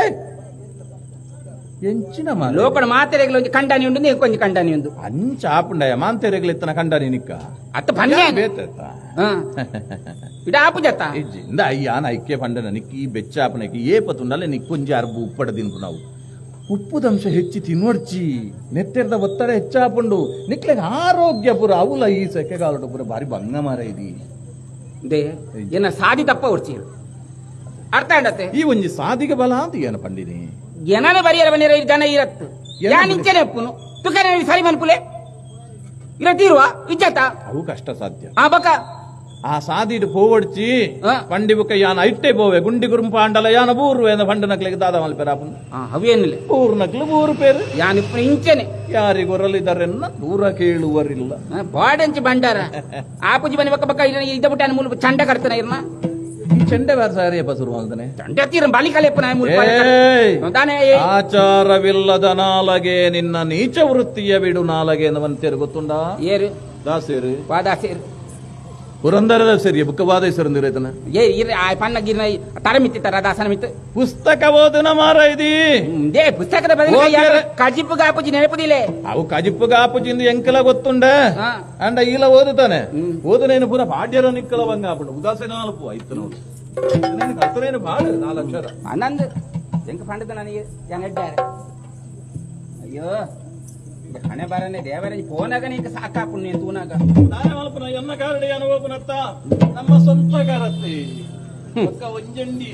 ಎಂಚಿನ ಮಾರ ಲೋಕಡ ಮಾತೆರೆಗ್ಲ ಒಂಜಿ ಕಂಡಾನಿ ಉಂಡು ನೀ ಕೊಂಜಿ ಕಂಡಾನಿ ಉಂಡು ಅಂಚ ಆಪುಂಡಯ ಮಾಂತೆರೆಗ್ಲ ಇತ್ತನ ಕಂಡಾನಿ ನಿಕ್ಕ ಅತ್ತ ಪನ್ನೆ ಬೇತ ಇಡ ಆಪುಜತ್ತ ಇಜ್ಜಿ ಇಂದ ಅಯ್ಯಾನ ಐಕ್ಯ ಪಂಡನ ನಿಕ್ಕಿ ಈ ಬೆಚ್ಚ ಆಪನಕ್ಕೆ ಏಪ ತುಂಡಲೆ ನಿಕ್ಕೊಂಜಿ ಅರ್ಬು ಉಪ್ಪಡ ತಿನ್ಪು ನಾವು ಉಪ್ಪುದಂಶ ಹೆಚ್ಚಿ ತಿನ್ನೊಡ್ಚಿ ನೆತ್ತೆರ್ದ ಒತ್ತಡ ಹೆಚ್ಚಾಪುಂಡು ನಿಕ್ಲೆಗ್ ಆರೋಗ್ಯ ಪುರ ಅವುಲ ಈ ಸೆಕೆಗಾಲಟ ಪುರ ಬಾರಿ ಭಂಗ ಮಾರ ಇದಿ they ಏನ ಸಾದಿ ತಪ್ಪ ಒಡ್ಚಿ ಅರ್ಥ ಅಂಡತ್ತೆ ಈ ಒಂಜಿ ಸಾದಿಗೆ ಬಲ ಅಂತ ಏನ ಪಂಡಿನಿ ಏನನ ಬರಿಯರ ಬನ್ನಿರ ಜನ ಇರತ್ತು ಯಾನ್ ಇಂಚನೆ ಉಪ್ಪುನು ತುಕನೆ ಸರಿ ಮನ್ಪುಲೆ ಇರ ತೀರುವ ಇಜ್ಜತ ಅವು ಕಷ್ಟ ಸಾಧ್ಯ ಆ ಬಕ ಆ ಸಾದಿಡು ಪೋವಡ್ಚಿ ಪಂಡಿ ಬುಕ್ಕ ಯಾನ ಇಟ್ಟೆ ಪೋವೆ ಗುಂಡಿ ಗುರುಂಪ ಅಂಡಲ ಯಾನ ಬೂರು ಏನ ಪಂಡ ನಕ್ಲಿಗೆ ದಾದ ಮಲ್ಪೆರಾಪುನ ಅವೇನಿಲ್ಲ ಊರು ನಕ್ಲು ಬೂರು ಪೇರು ಯಾನ್ ಇಪ್ಪು ಇಂಚನೆ ಯಾರಿಗೊರಲಿದರೆನ್ನ ದೂರ ಕೇಳುವರಿಲ್ಲ ಬಾಡಂಚಿ ಬಂಡಾರ ಆಪುಜಿ ಬನ್ನಿ ಬಕ್ಕ ಬಕ್ಕ ಇದ್ದ ಬಿಟ್ಟ ಮೂಲ ಚಂಡ ಕಟ್ತಾನೆ ಇರ್ನ ಚಂಡೆ ಬಾರಿಯಪ್ಪ ಶುರು ಮಾಡ್ತಾನೆ ಚಂಡೆ ತೀರ ಬಾಲಿಕಲೆಪ್ಪ ಆಚಾರವಿಲ್ಲದ ನಾಲಗೆ ನಿನ್ನ ನೀಚ ವೃತ್ತಿಯ ಬಿಡು ನಾಲಗೆ ಎನ್ನುವಂತೇರು ಗೊತ್ತುಂಡ ಏರು ದಾಸೇರು ವಾದಾಸೇರು ಪುರಂದರದ ಸರಿ ಬುಕ್ಕವಾದ ಹೆಸರು ಏ ಇರ ಪನ್ನ ಗಿರ್ನ ತರಮಿತ್ತಿತ್ತಾರ ದಾಸನ ಮಿತ್ತು ಪುಸ್ತಕ ಓದನ ಮಾರ ಇದಿ they ಪುಸ್ತಕದ ಬದಲು ಕಜಿಪ್ಪು ಗಾಪುಜಿ ನೆನಪುದಿಲ್ಲ ಅವು ಕಜಿಪ್ಪು ಗಾಪುಜಿಂದು ಎಂಕಲ ಗೊತ್ತುಂಡ ಅಂಡ ಈಲ ಓದುತ್ತಾನೆ ಓದನೇನು ಪೂರ ಪಾಡ್ಯರ ನಿಕ್ಕಲ ಬಂಗ ಆಪುಂಡು ಉದಾಸೀನ ಅಲ್ಪ ಐತು ನೋಡು ಕರ್ತನೇನು ಪಾಡು ನಾಲ್ಕು ಅಕ್ಷರ ಆನಂದ್ ಎಂಕ ಪಂಡದ ನನಗೆ ಜನ ಇದ್ದಾರೆ. ಅಯ್ಯೋ ಹಣೆ ಬಾರನೆ ದೇವರೇ ಫೋನಾಗ ನೀಕ ಸಾಕಾಪು ನೀನು ತೂನಾಗ. ಎನ್ನ ಕಾರಡಿ ಅನುಭವನತ್ತ ನಮ್ಮ ಸ್ವಂತ ಕಾರತ್ತೆ ಒಕ್ಕ ಒಂಜಂಡಿ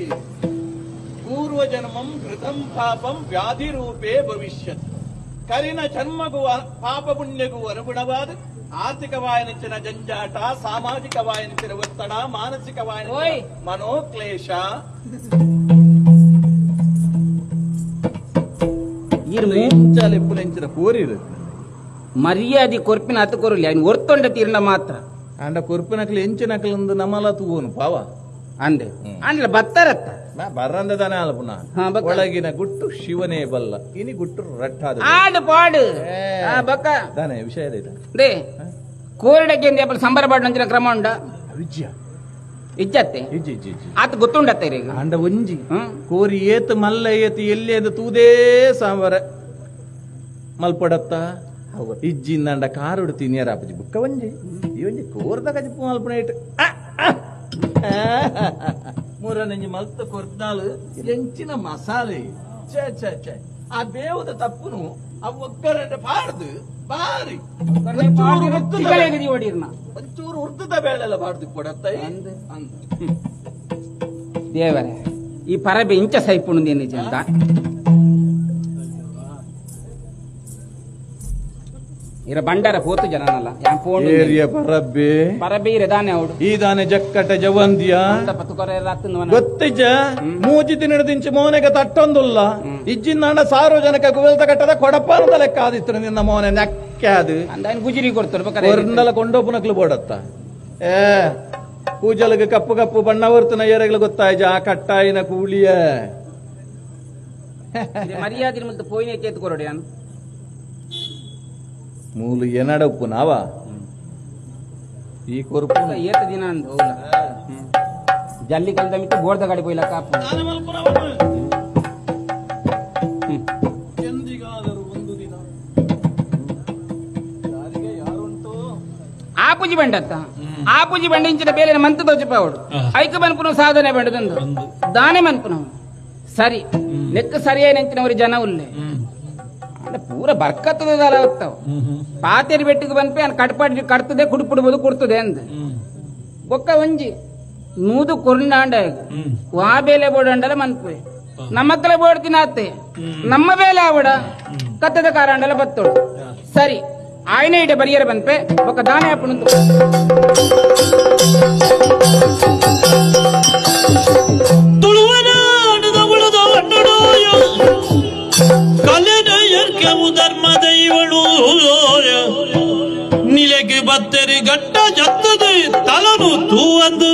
ಪೂರ್ವ ಜನ್ಮಂ ಕೃತಂ ಪಾಪಂ ವ್ಯಾಧಿ ರೂಪೇ ಭವಿಷ್ಯತ್ ಕರಿನ ಜನ್ಮಗೂ ಪಾಪ ಪುಣ್ಯಗೂ ಅನುಗುಣವಾದ ಆರ್ಥಿಕವಾಯನಿಂಚಿನ ಜಂಜಾಟ, ಸಾಮಾಜಿಕವಾಯನಿಂಚಿನ ಒತ್ತಡ, ಮಾನಸಿಕವಾಯನ ಮನೋಕ್ಲೇಶ. ಕೋರಿರು ಮರ್ಯಾದೆ ಕೊರ್ಪಿನ ಹತ್ತು ಕೊರಲಿ ಅವನು ಒರ್ತೊಂಡ ತೀರ್ನ ಮಾತ್ರ ಅಂಡ ಕೊರ್ಪಿನಕ್ಲು ಎಂಚಿನಕ್ಲಂದು ನಮಲ ತೂವನು ಪಾವ ಅಂದೆ ಅಂಡ್ಲ ಬತ್ತಾರತ್ತ ಬರಂದ ತಾನೆ ಅಲ್ಲ ಪುನಃ. ಒಳಗಿನ ಗುಟ್ಟು ಶಿವನೇ ಬಲ್ಲ, ಇನಿ ಗುಟ್ಟು ರಟ್ಟಾದ ಆಡು ಪಾಡು ಬಕ್ಕ ತಾನೆ ವಿಷಯ they ಕೋರಿಡಕ್ಕೆ ಸಂಬರ ಪಾಡು ನಂಚಿನ ಕ್ರಮ ಉಂಡ ವಿಜ್ಯ ಇಜ್ಜತ್ತೆ ಆತ ಗೊತ್ತುಂಡತ್ತೆ ಈಗ ಅಂಡ ಒಂಜಿ ಕೋರಿ ಏತು ಮಲ್ಲ ಏತು ಎಲ್ಲಿ ತೂದೇ ಸಾಂಬಾರ ಮಲ್ಪಡತ್ತ ಇಜ್ಜಿಂದ ಕಾರುಡು ತಿನ್ನಿಯರ ಅಪ್ಪಜಿ ಬುಕ್ಕ ಒಂಜಿ ಈ ಒಂಜಿ ಕೋರ್ದ ಕಜಿಪು ಮಲ್ಪನ ಇಟ್ಟು ಮೂರನಂಜಿ ಮಲ್ತ ಕೊರ್ದಾಲು ಎಂಚಿನ ಮಸಾಲೆ ಛೇ ಛೇ ಛೇ ಆ ಬೇವದ ತಪ್ಪುನು ಆ ಒಗ್ಗರಣೆ ಪಾಡ್ದು ಬಾರಿ ಒಂಚೂರು ಉರ್ದದ ಬೇಳೆಲ್ಲ ಬಾಡ್ದು ಕೊಡತ್ತ ದೇವರೇ ಈ ಪರಬೆ ಇಂಚ ಸೈಪುಣು ನಿಜ ಅಂತ ಇರ ಬಂಡಾರ ಪೋತು ಜನನಲ್ಲ ಪರಬ್ಬೆ ಪರಬೆ ಇರದಾನೆ ಅವಡು ಈ ದಾನೆ ಜಕ್ಕಟ ಜವಂದಿಯ ಗೊತ್ತಿಜ್ಜ ಮೂಜಿ ದಿನದಿಂಚಿ ಮೋನೆಗೆ ತಟ್ಟೊಂದುಲ್ಲ ಇಜ್ಜಿಂದಾಂಡ ಸಾರ್ವಜನಿಕ ಗುವೆಲ್ತ ಕಟ್ಟದ ಕೊಡಪಾನದ ಲೆಕ್ಕ ಆದಿತ್ತು ನಿನ್ನ ಮೋನೆ ನಕ್ಕೆ ಅದು ಗುಜಿರಿ ಕೊಡ್ತಾರೆ ಹೊರಂದಲ ಕೊಂಡೋಪುನಕ್ಲು ಬೋಡತ್ತ ಏ ಕೂಜಲಗೆ ಕಪ್ಪು ಕಪ್ಪು ಬಣ್ಣ ಹೊರ್ತನ ಏರಗ್ಲು ಗೊತ್ತಾಯ್ಜ ಆ ಕಟ್ಟಾಯಿನ ಕೂಲಿಯ ಮರ್ಯಾದೆ ಮುಲ್ತ ಪೋಯಿನೆ ಕೇತು ಕೊರಡಿ ನಾನು ಮೂಲು ಏನಡ ಉಪ್ಪು ನಾವ ಈ ಕೊರುಪು ಏತ ದಿನ ಅಂದು ಹೌದಾ ಜಲ್ಲಿ ಕಲ್ದ ಮಿಟ್ಟು ಬೋರ್ದ ಗಾಡಿ ಪೋಯ್ಲ ಕಾಪು ಎಂದಿಗಾದರೂ ಒಂದು ದಿನ ಯಾರಿಗೆ ಯಾರುಂಟು ಆ ಪೂಜಿ ಬಂಡತ್ತ ಆ ಪೂಜಿ ಬಂಡ ಇಂಚಿನ ಬೇರೆ ಮಂತ ದೋಚಪ ಅವಡು ಐಕ ಬನ್ಪುನ ಸಾಧನೆ ಬಂಡದಂದು ದಾನೆ ಮನ್ಪುನ ಸರಿ ನೆಕ್ ಸರಿಯಾಗಿ ನೆಂಚಿನವರು ಜನ ಉಲ್ಲೆ ಪೂರ ಬರ್ಕತ್ತದ ಹೋಗ್ತಾವ ಪಾತೇರಿ ಬೆಟ್ಟಿಗೆ ಬಂದ್ಪೆ ಅನ್ ಕಟ್ಪಾಡಿ ಕಟ್ತದೆ ಕುಡ್ಪಿಡ್ಬೋದು ಕೊಡ್ತದೆ ಅಂದ ಬೊಕ್ಕ ಒಂಜಿ ನೂದು ಕೊರ್ನಾಂಡ ವಾ ಬೇಲೆ ಬೋಡಂಡಲ ಮನ್ಪೆ ನಮ್ಮಕ್ಕಲ ಬೋಡ್ತಿನ ಅತ್ತೆ ನಮ್ಮ ಬೇಲೆ ಆವಡ ಕತ್ತದ ಕಾರಾಂಡಲ ಬತ್ತೋಡು ಸರಿ ಆಯ್ನ ಇಡೆ ಬರಿಯರ ಬಂದ್ಪೆ ಬೊಕ್ಕ ದಾನೆ ಅಪ್ಪನು ಧರ್ಮ ದೈವಳು ನಿಲೆಗೆ ಬತ್ತೆರಿ ಗಟ್ಟ ಜತ್ತದು ತಲನು ತೂವಂದು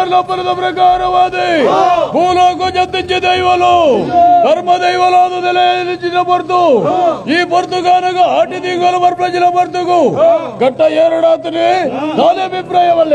ದೇವರ ಪ್ರಕಾರವಾದ ಭೂಲೋಕ ಜತ್ತಿಂಚಿ ದೈವಲು ಧರ್ಮ ದೈವಲಾದ ಬರ್ತು ಈ ಪೊರ್ತುಗಾನಗ ಆಟಿ ತಿಂಗಳು ಬರ್ಪ್ರಜಿನ ಬರ್ತುಗು ಗಟ್ಟ ಏರಡಾತನೆ ನಾನೇ ಅಭಿಪ್ರಾಯವಲ್ಲ.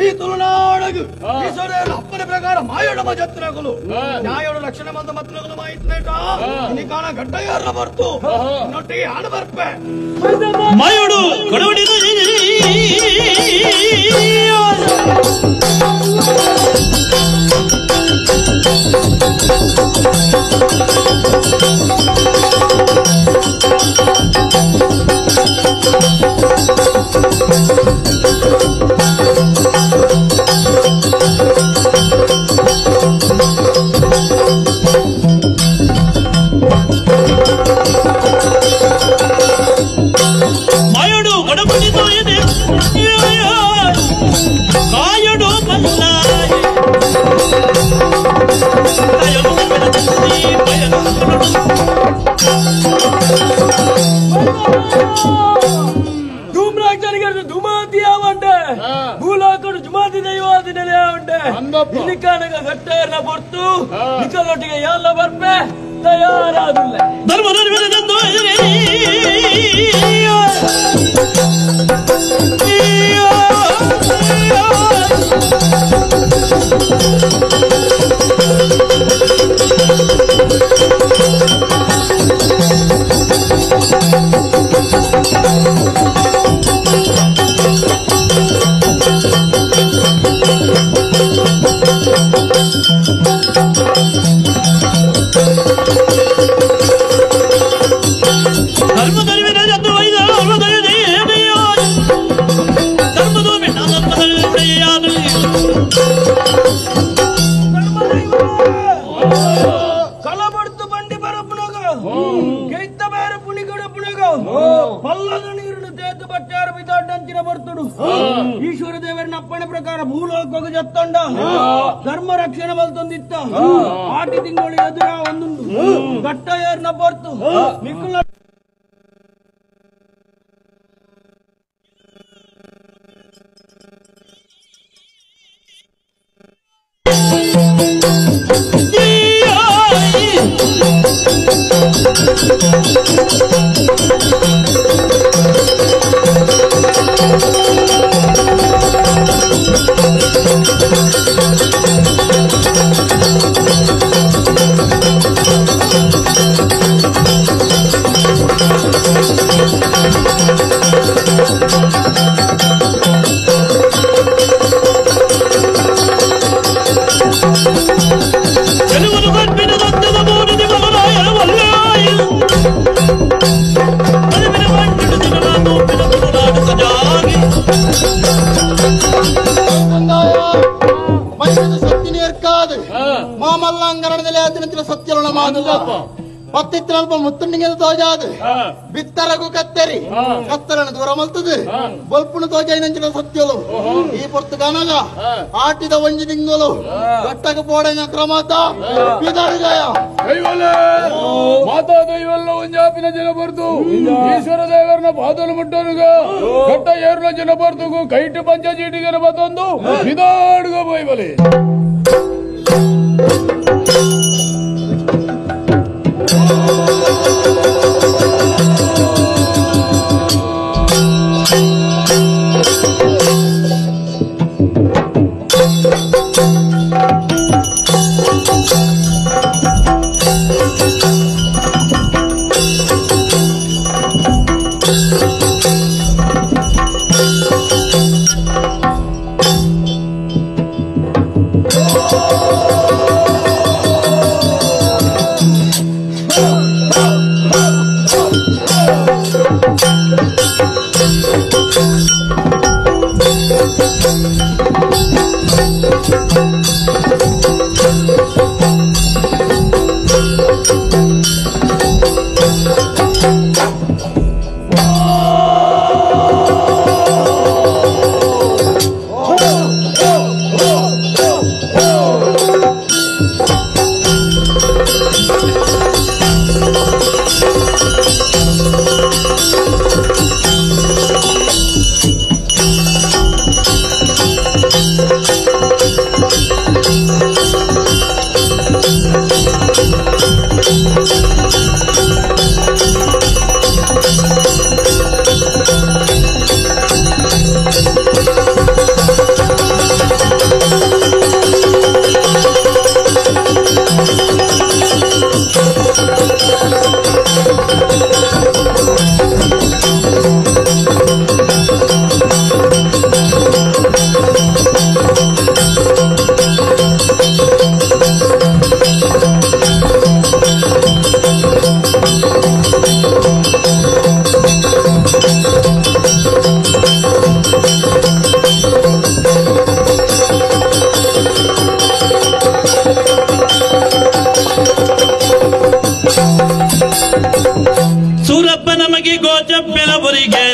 ಈ ತುಳುನಾಡಗು ಅಪ್ಪನ ಪ್ರಕಾರ ಮಾಯೋಡ ಜತ್ನಗಳು ನ್ಯಾಯೋಡ ರಕ್ಷಣೆ ಬಂದ ಮತ್ನಗಳು ಮಾಯಿತ್ನೇಟ ಕಾಣ ಗಟ್ಟಯ್ಯಾರ ಬರ್ತು ನೊಟ್ಟಿಗೆ ಹಾಡು ಬರ್ಪೆ ಮಾಯೋಡು ಕೊಡವಡಿದ ಮಾಯೋಡು ಕೊಡಬಡಿದು ಕಾಯಡು ಭೂಲೋಕಡು ಜುಮಾತಿ ದೈವಾದಿ ನೆಲೆಯ ಇಲ್ಲಿಕಾನಗ ಗಟ್ಟೆಯನ್ನ ಹೊರ್ತು ನಿಕಲೊಟ್ಟಿಗೆ ಎಲ್ಲ ಬರ್ಪೆ ತಯಾರಾದಿಲ್ಲ. ಕಲಬಡ್ತು ಬಂಡಿ ಬರಪುನಗ ಗೈತ ಬೇರೆ ಪುಣಿಗಡ ಪುಣಗ ಪಲ್ಲದ ನೀರನ್ನು ತೇತು ಬಟ್ಟಾರ ಬಿದ್ದಾಡಂಚಿನ ಬರ್ತುಡು ಈಶ್ವರ ದೇವರನ್ನ ಅಪ್ಪಣೆ ಪ್ರಕಾರ ಭೂಲೋಕ ಜತ್ತಂಡ ಧರ್ಮ ರಕ್ಷಣೆ ಬಲ್ತೊಂದಿತ್ತ ಆಟಿ ತಿಂಗಳು ಎದುರ ಒಂದುಂಡು ಗಟ್ಟ ಏರ್ನ ಬರ್ತು ನಿಕ್ಕುಲ ಪತ್ತಿತ್ತಲ್ಪ ಮುತ್ತುಂಡಿಗೆ ತೋಜಾದು ಬಿತ್ತರಗು ಕತ್ತೆರಿ ಕತ್ತರನ ದೂರ ಮಲ್ತದು ಬೊಲ್ಪುಣ ತೋಜೈನಂಚಿನ ಸತ್ಯಲು ಈ ಪೊರ್ತುಗಾನಗ ಆಟಿದ ಒಂಜಿ ತಿಂಗಳು ಗಟ್ಟಗ ಪೋಡಂಗ ಕ್ರಮತ ಬಿದರುಗಯ ಮಾತಾ ದೈವಲ್ಲ ಒಂಜಾಪಿನ ಜನ ಬರ್ತು ಈಶ್ವರ ದೇವರನ ಪಾದಲು ಮುಟ್ಟನುಗ ಗಟ್ಟ ಏರುನ ಜನ ಬರ್ತುಗು ಕೈಟು ಪಂಚಚೀಟಿಗನ ಬತ್ತೊಂದು ಬಿದಾಡುಗ ಬೋಯ್ಬಲಿ. Oh!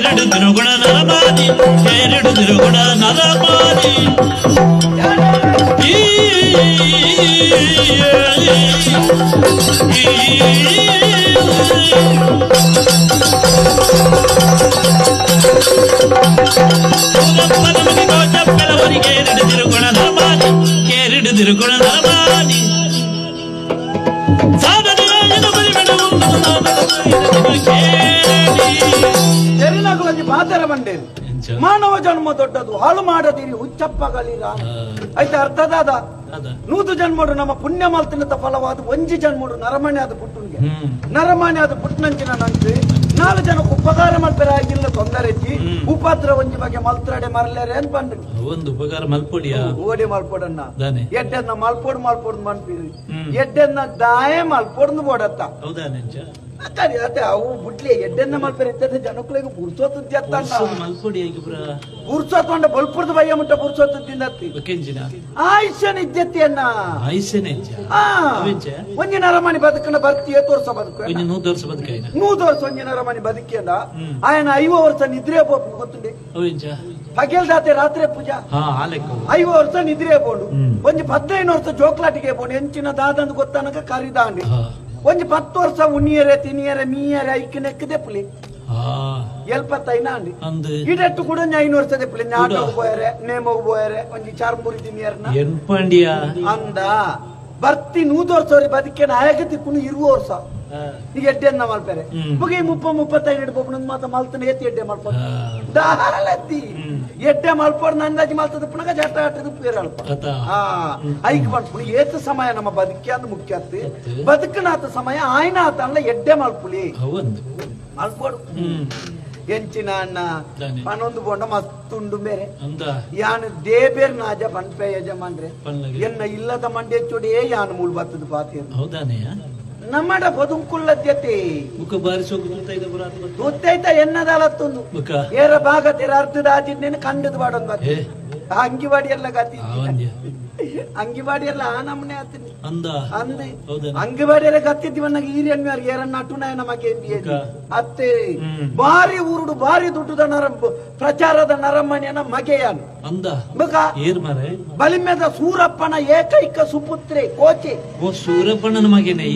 ಕೇರಡು ತಿರುಗುಣ ನರಮಾನಿ ಕೇರಡು ತಿರುಗುಣ ನರಮಾನಿ ಕೇರಡು ತಿರುಗುಣ ನರಮಾನಿ ಪಾತರ ಬಂಡೇರಿ ಮಾನವ ಜನ್ಮ ದೊಡ್ಡದು ಹಾಳು ಮಾಡದಿರಿ ಹುಚ್ಚಪ್ಪಗಳಿರ ಆಯ್ತಾ ಅರ್ಥದಾದ ನೂತು ಜನ್ಮಡು ನಮ್ಮ ಪುಣ್ಯ ಮಲ್ತಿನತ ಫಲವಾದ ಒಂಜಿ ಜನ್ಮಡು ನರಮಣೆ ಆದ ಪುಟ್ಟುನ್ಗೆ ನರಮಣೆ ಆದ ಪುಟ್ಟನಂಚಿನ ನಂಚು ನಾಲ್ಕು ಜನಕ್ಕೆ ಉಪಕಾರ ಮಲ್ಪೆರ ಆಗಿಲ್ಲ ತೊಂದರೆ ಉಪದ್ರ ಒಂಜಿ ಬಗ್ಗೆ ಮಲ್ತ್ರಡೆ ಮರಲೇರೆ ಅಂತ ಬಂದು ಒಂದು ಉಪಕಾರ ಮಲ್ಪೊಡಿಯ ಓಡಿ ಮಲ್ಪೊಡನ್ನ ಎಡ್ಡೆನ್ನ ಮಲ್ಪೊಡು ಮಲ್ಪೊಡು ಮನ್ಪಿರಿ ಎಡ್ಡೆನ್ನ ದಾಯ ಮಲ್ಪೊಡ್ದು ಬೋಡತ್ತ ಅತ್ತೆ ಅವು ಬುಟ್ಲಿ ಎಡ್ಡೆನ್ನ ಮಲ್ಪೆರೆ ಇರ್ತದೆ ಜನಕ್ಕಳಿಗೆ ಪುರ್ಸೊತ್ತು ಪುರ್ಸೊತ್ತು ಬಲ್ಪುರ್ದು ಬಯ್ಯ ಮುಟ್ಟ ಪುರ್ಸೊತ್ತು ತಿಂದತ್ತಿ ಆಯುಷ್ಯ ನಿಜ್ಜತಿ ಅನ್ನ ಒಂಜಿ ನರಮಣಿ ಬದುಕನ್ನ ಬರ್ತೀಯ ತೋರ್ಸ ಬದುಕು ನೂದು ವರ್ಷ ಒಂಜಿ ನರಮಣಿ ಬದುಕಿಯಲ್ಲ ಆಯನ 50 ವರ್ಷ ನಿದ್ರೆ ಪೋಪು ಗೊತ್ತುಂಡೆ ಪಗೆಲ್ದಾತೆ ರಾತ್ರಿ ಪೂಜಾ 50 ವರ್ಷ ನಿದ್ರೆ ಪೋಂಡು ಒಂಜಿ 15 ವರ್ಷ ಜೋಕ್ಲಾಟಿಗೆ ಪೋಂಡು ಎಂಚಿನ ದಾದಂದು ಗೊತ್ತನಕ ಕರಿದಾಂಡಿ ಒಂಜಿ 10 ವರ್ಷ ಉಣ್ಣಿಯರೆ ತಿನಿಯರೆ ಮೀಯರೆ ಐಕ್ ನೆಕ್ಕದೆ ಪುಲಿ ಎಲ್ಪತ್ತೈನ ಅಂಡಿ ಇಡೆಟ್ಟು ಕೂಡ 5 ವರ್ಷದ ಪುಲಿ ನಾಟಕ ಬೋಯರೆ ನೇಮಗ್ ಬೋಯರೆ ಒಂಜಿ ಚಾರ್ಮುರಿ ತಿನಿಯರ್ನ ಅಂದ ಬರ್ತಿ 100 ವರ್ಷ ಅವ್ರಿ ಬದುಕೆ ನಾಯಕ ತಿಕ್ಕುನು 20 ವರ್ಷ ಈಗ ಎಡ್ಡೆನ್ನ ಮಲ್ಪೆರೆ ಬುಗಿ 30 35 ಇಡ್ಬೋದು ಮಾತ ಮಲ್ತನ ಎತ್ತಿ ಎಡ್ಡೆ ಮಲ್ಪೊಡು ದಾಲತ್ತಿ ಎಡ್ಡೆ ಮಲ್ಪೊಡು ನಂದಾಜಿ ಮಲ್ತದ ಪುನಗ ಜಟ ಆಟದ ಪೇರಲ್ಪ ಐಕ್ ಪನ್ಪುಲಿ ಏತ ಸಮಯ ನಮ್ಮ ಬದುಕಿ ಅಂದ್ ಮುಖ್ಯ ಅತ್ತಿ ಬದುಕನಾತ ಸಮಯ ಆಯ್ನಾತ ಅಲ್ಲ ಎಡ್ಡೆ ಮಲ್ಪುಲಿ ಮಲ್ಪೊಡು ಎಂಚಿನ ಅಣ್ಣ ಪನೊಂದು ಬೋಂಡ ಮಸ್ತುಂಡು ಬೇರೆ ಯಾನು ದೇಬೇರ್ ನಾಜ ಪನ್ಪೆ ಯಜಮಾನ್ರೆ ಎನ್ನ ಇಲ್ಲದ ಮಂಡೆ ಚೊಡಿಯೇ ಯಾನು ಮೂಲ್ ಬತ್ತದ ಪಾತಿ ನಮ್ಮಡ ಬದುಕುಲ್ಲದ್ಯತೆ ಗೊತ್ತೈತ ಎನ್ನದಾಲತ್ತೊಂದು ಏರ ಭಾಗ ತೆರ ಅರ್ಧದ ಆಜಿನ್ನೇನು ಕಂಡದ ಬಾಡೊಂದು ಬರ್ತದೆ ಅಂಗಿವಾಡಿ ಎಲ್ಲ ಗತಿ ಅಂಗಿವಾಡಿ ಎಲ್ಲ ಆ ನಮ್ಮನೆ ಆತೀನಿ ಅಂದ ಅಂಗಿವಾಡಿ ಎಲ್ಲ ಗತ್ತಿದ್ದೀವನ್ನಾಗ ಈರಣ್ಣ ಏರನ್ನ ಅಟುನಾಯ ನಮಗೆ ಅತ್ತೆ ಬಾರಿ ಊರುಡು ಬಾರಿ ದುಡ್ಡುದ ನರ ಪ್ರಚಾರದ ನರಮನೆಯನ ಮಗೆಯನು ಬಲಿಮೆದ ಸೂರಪ್ಪನ ಏಕೈಕ ಸುಪುತ್ರೆ ಕೋಚೆ ಸೂರಪ್ಪನ ಮಗನೇ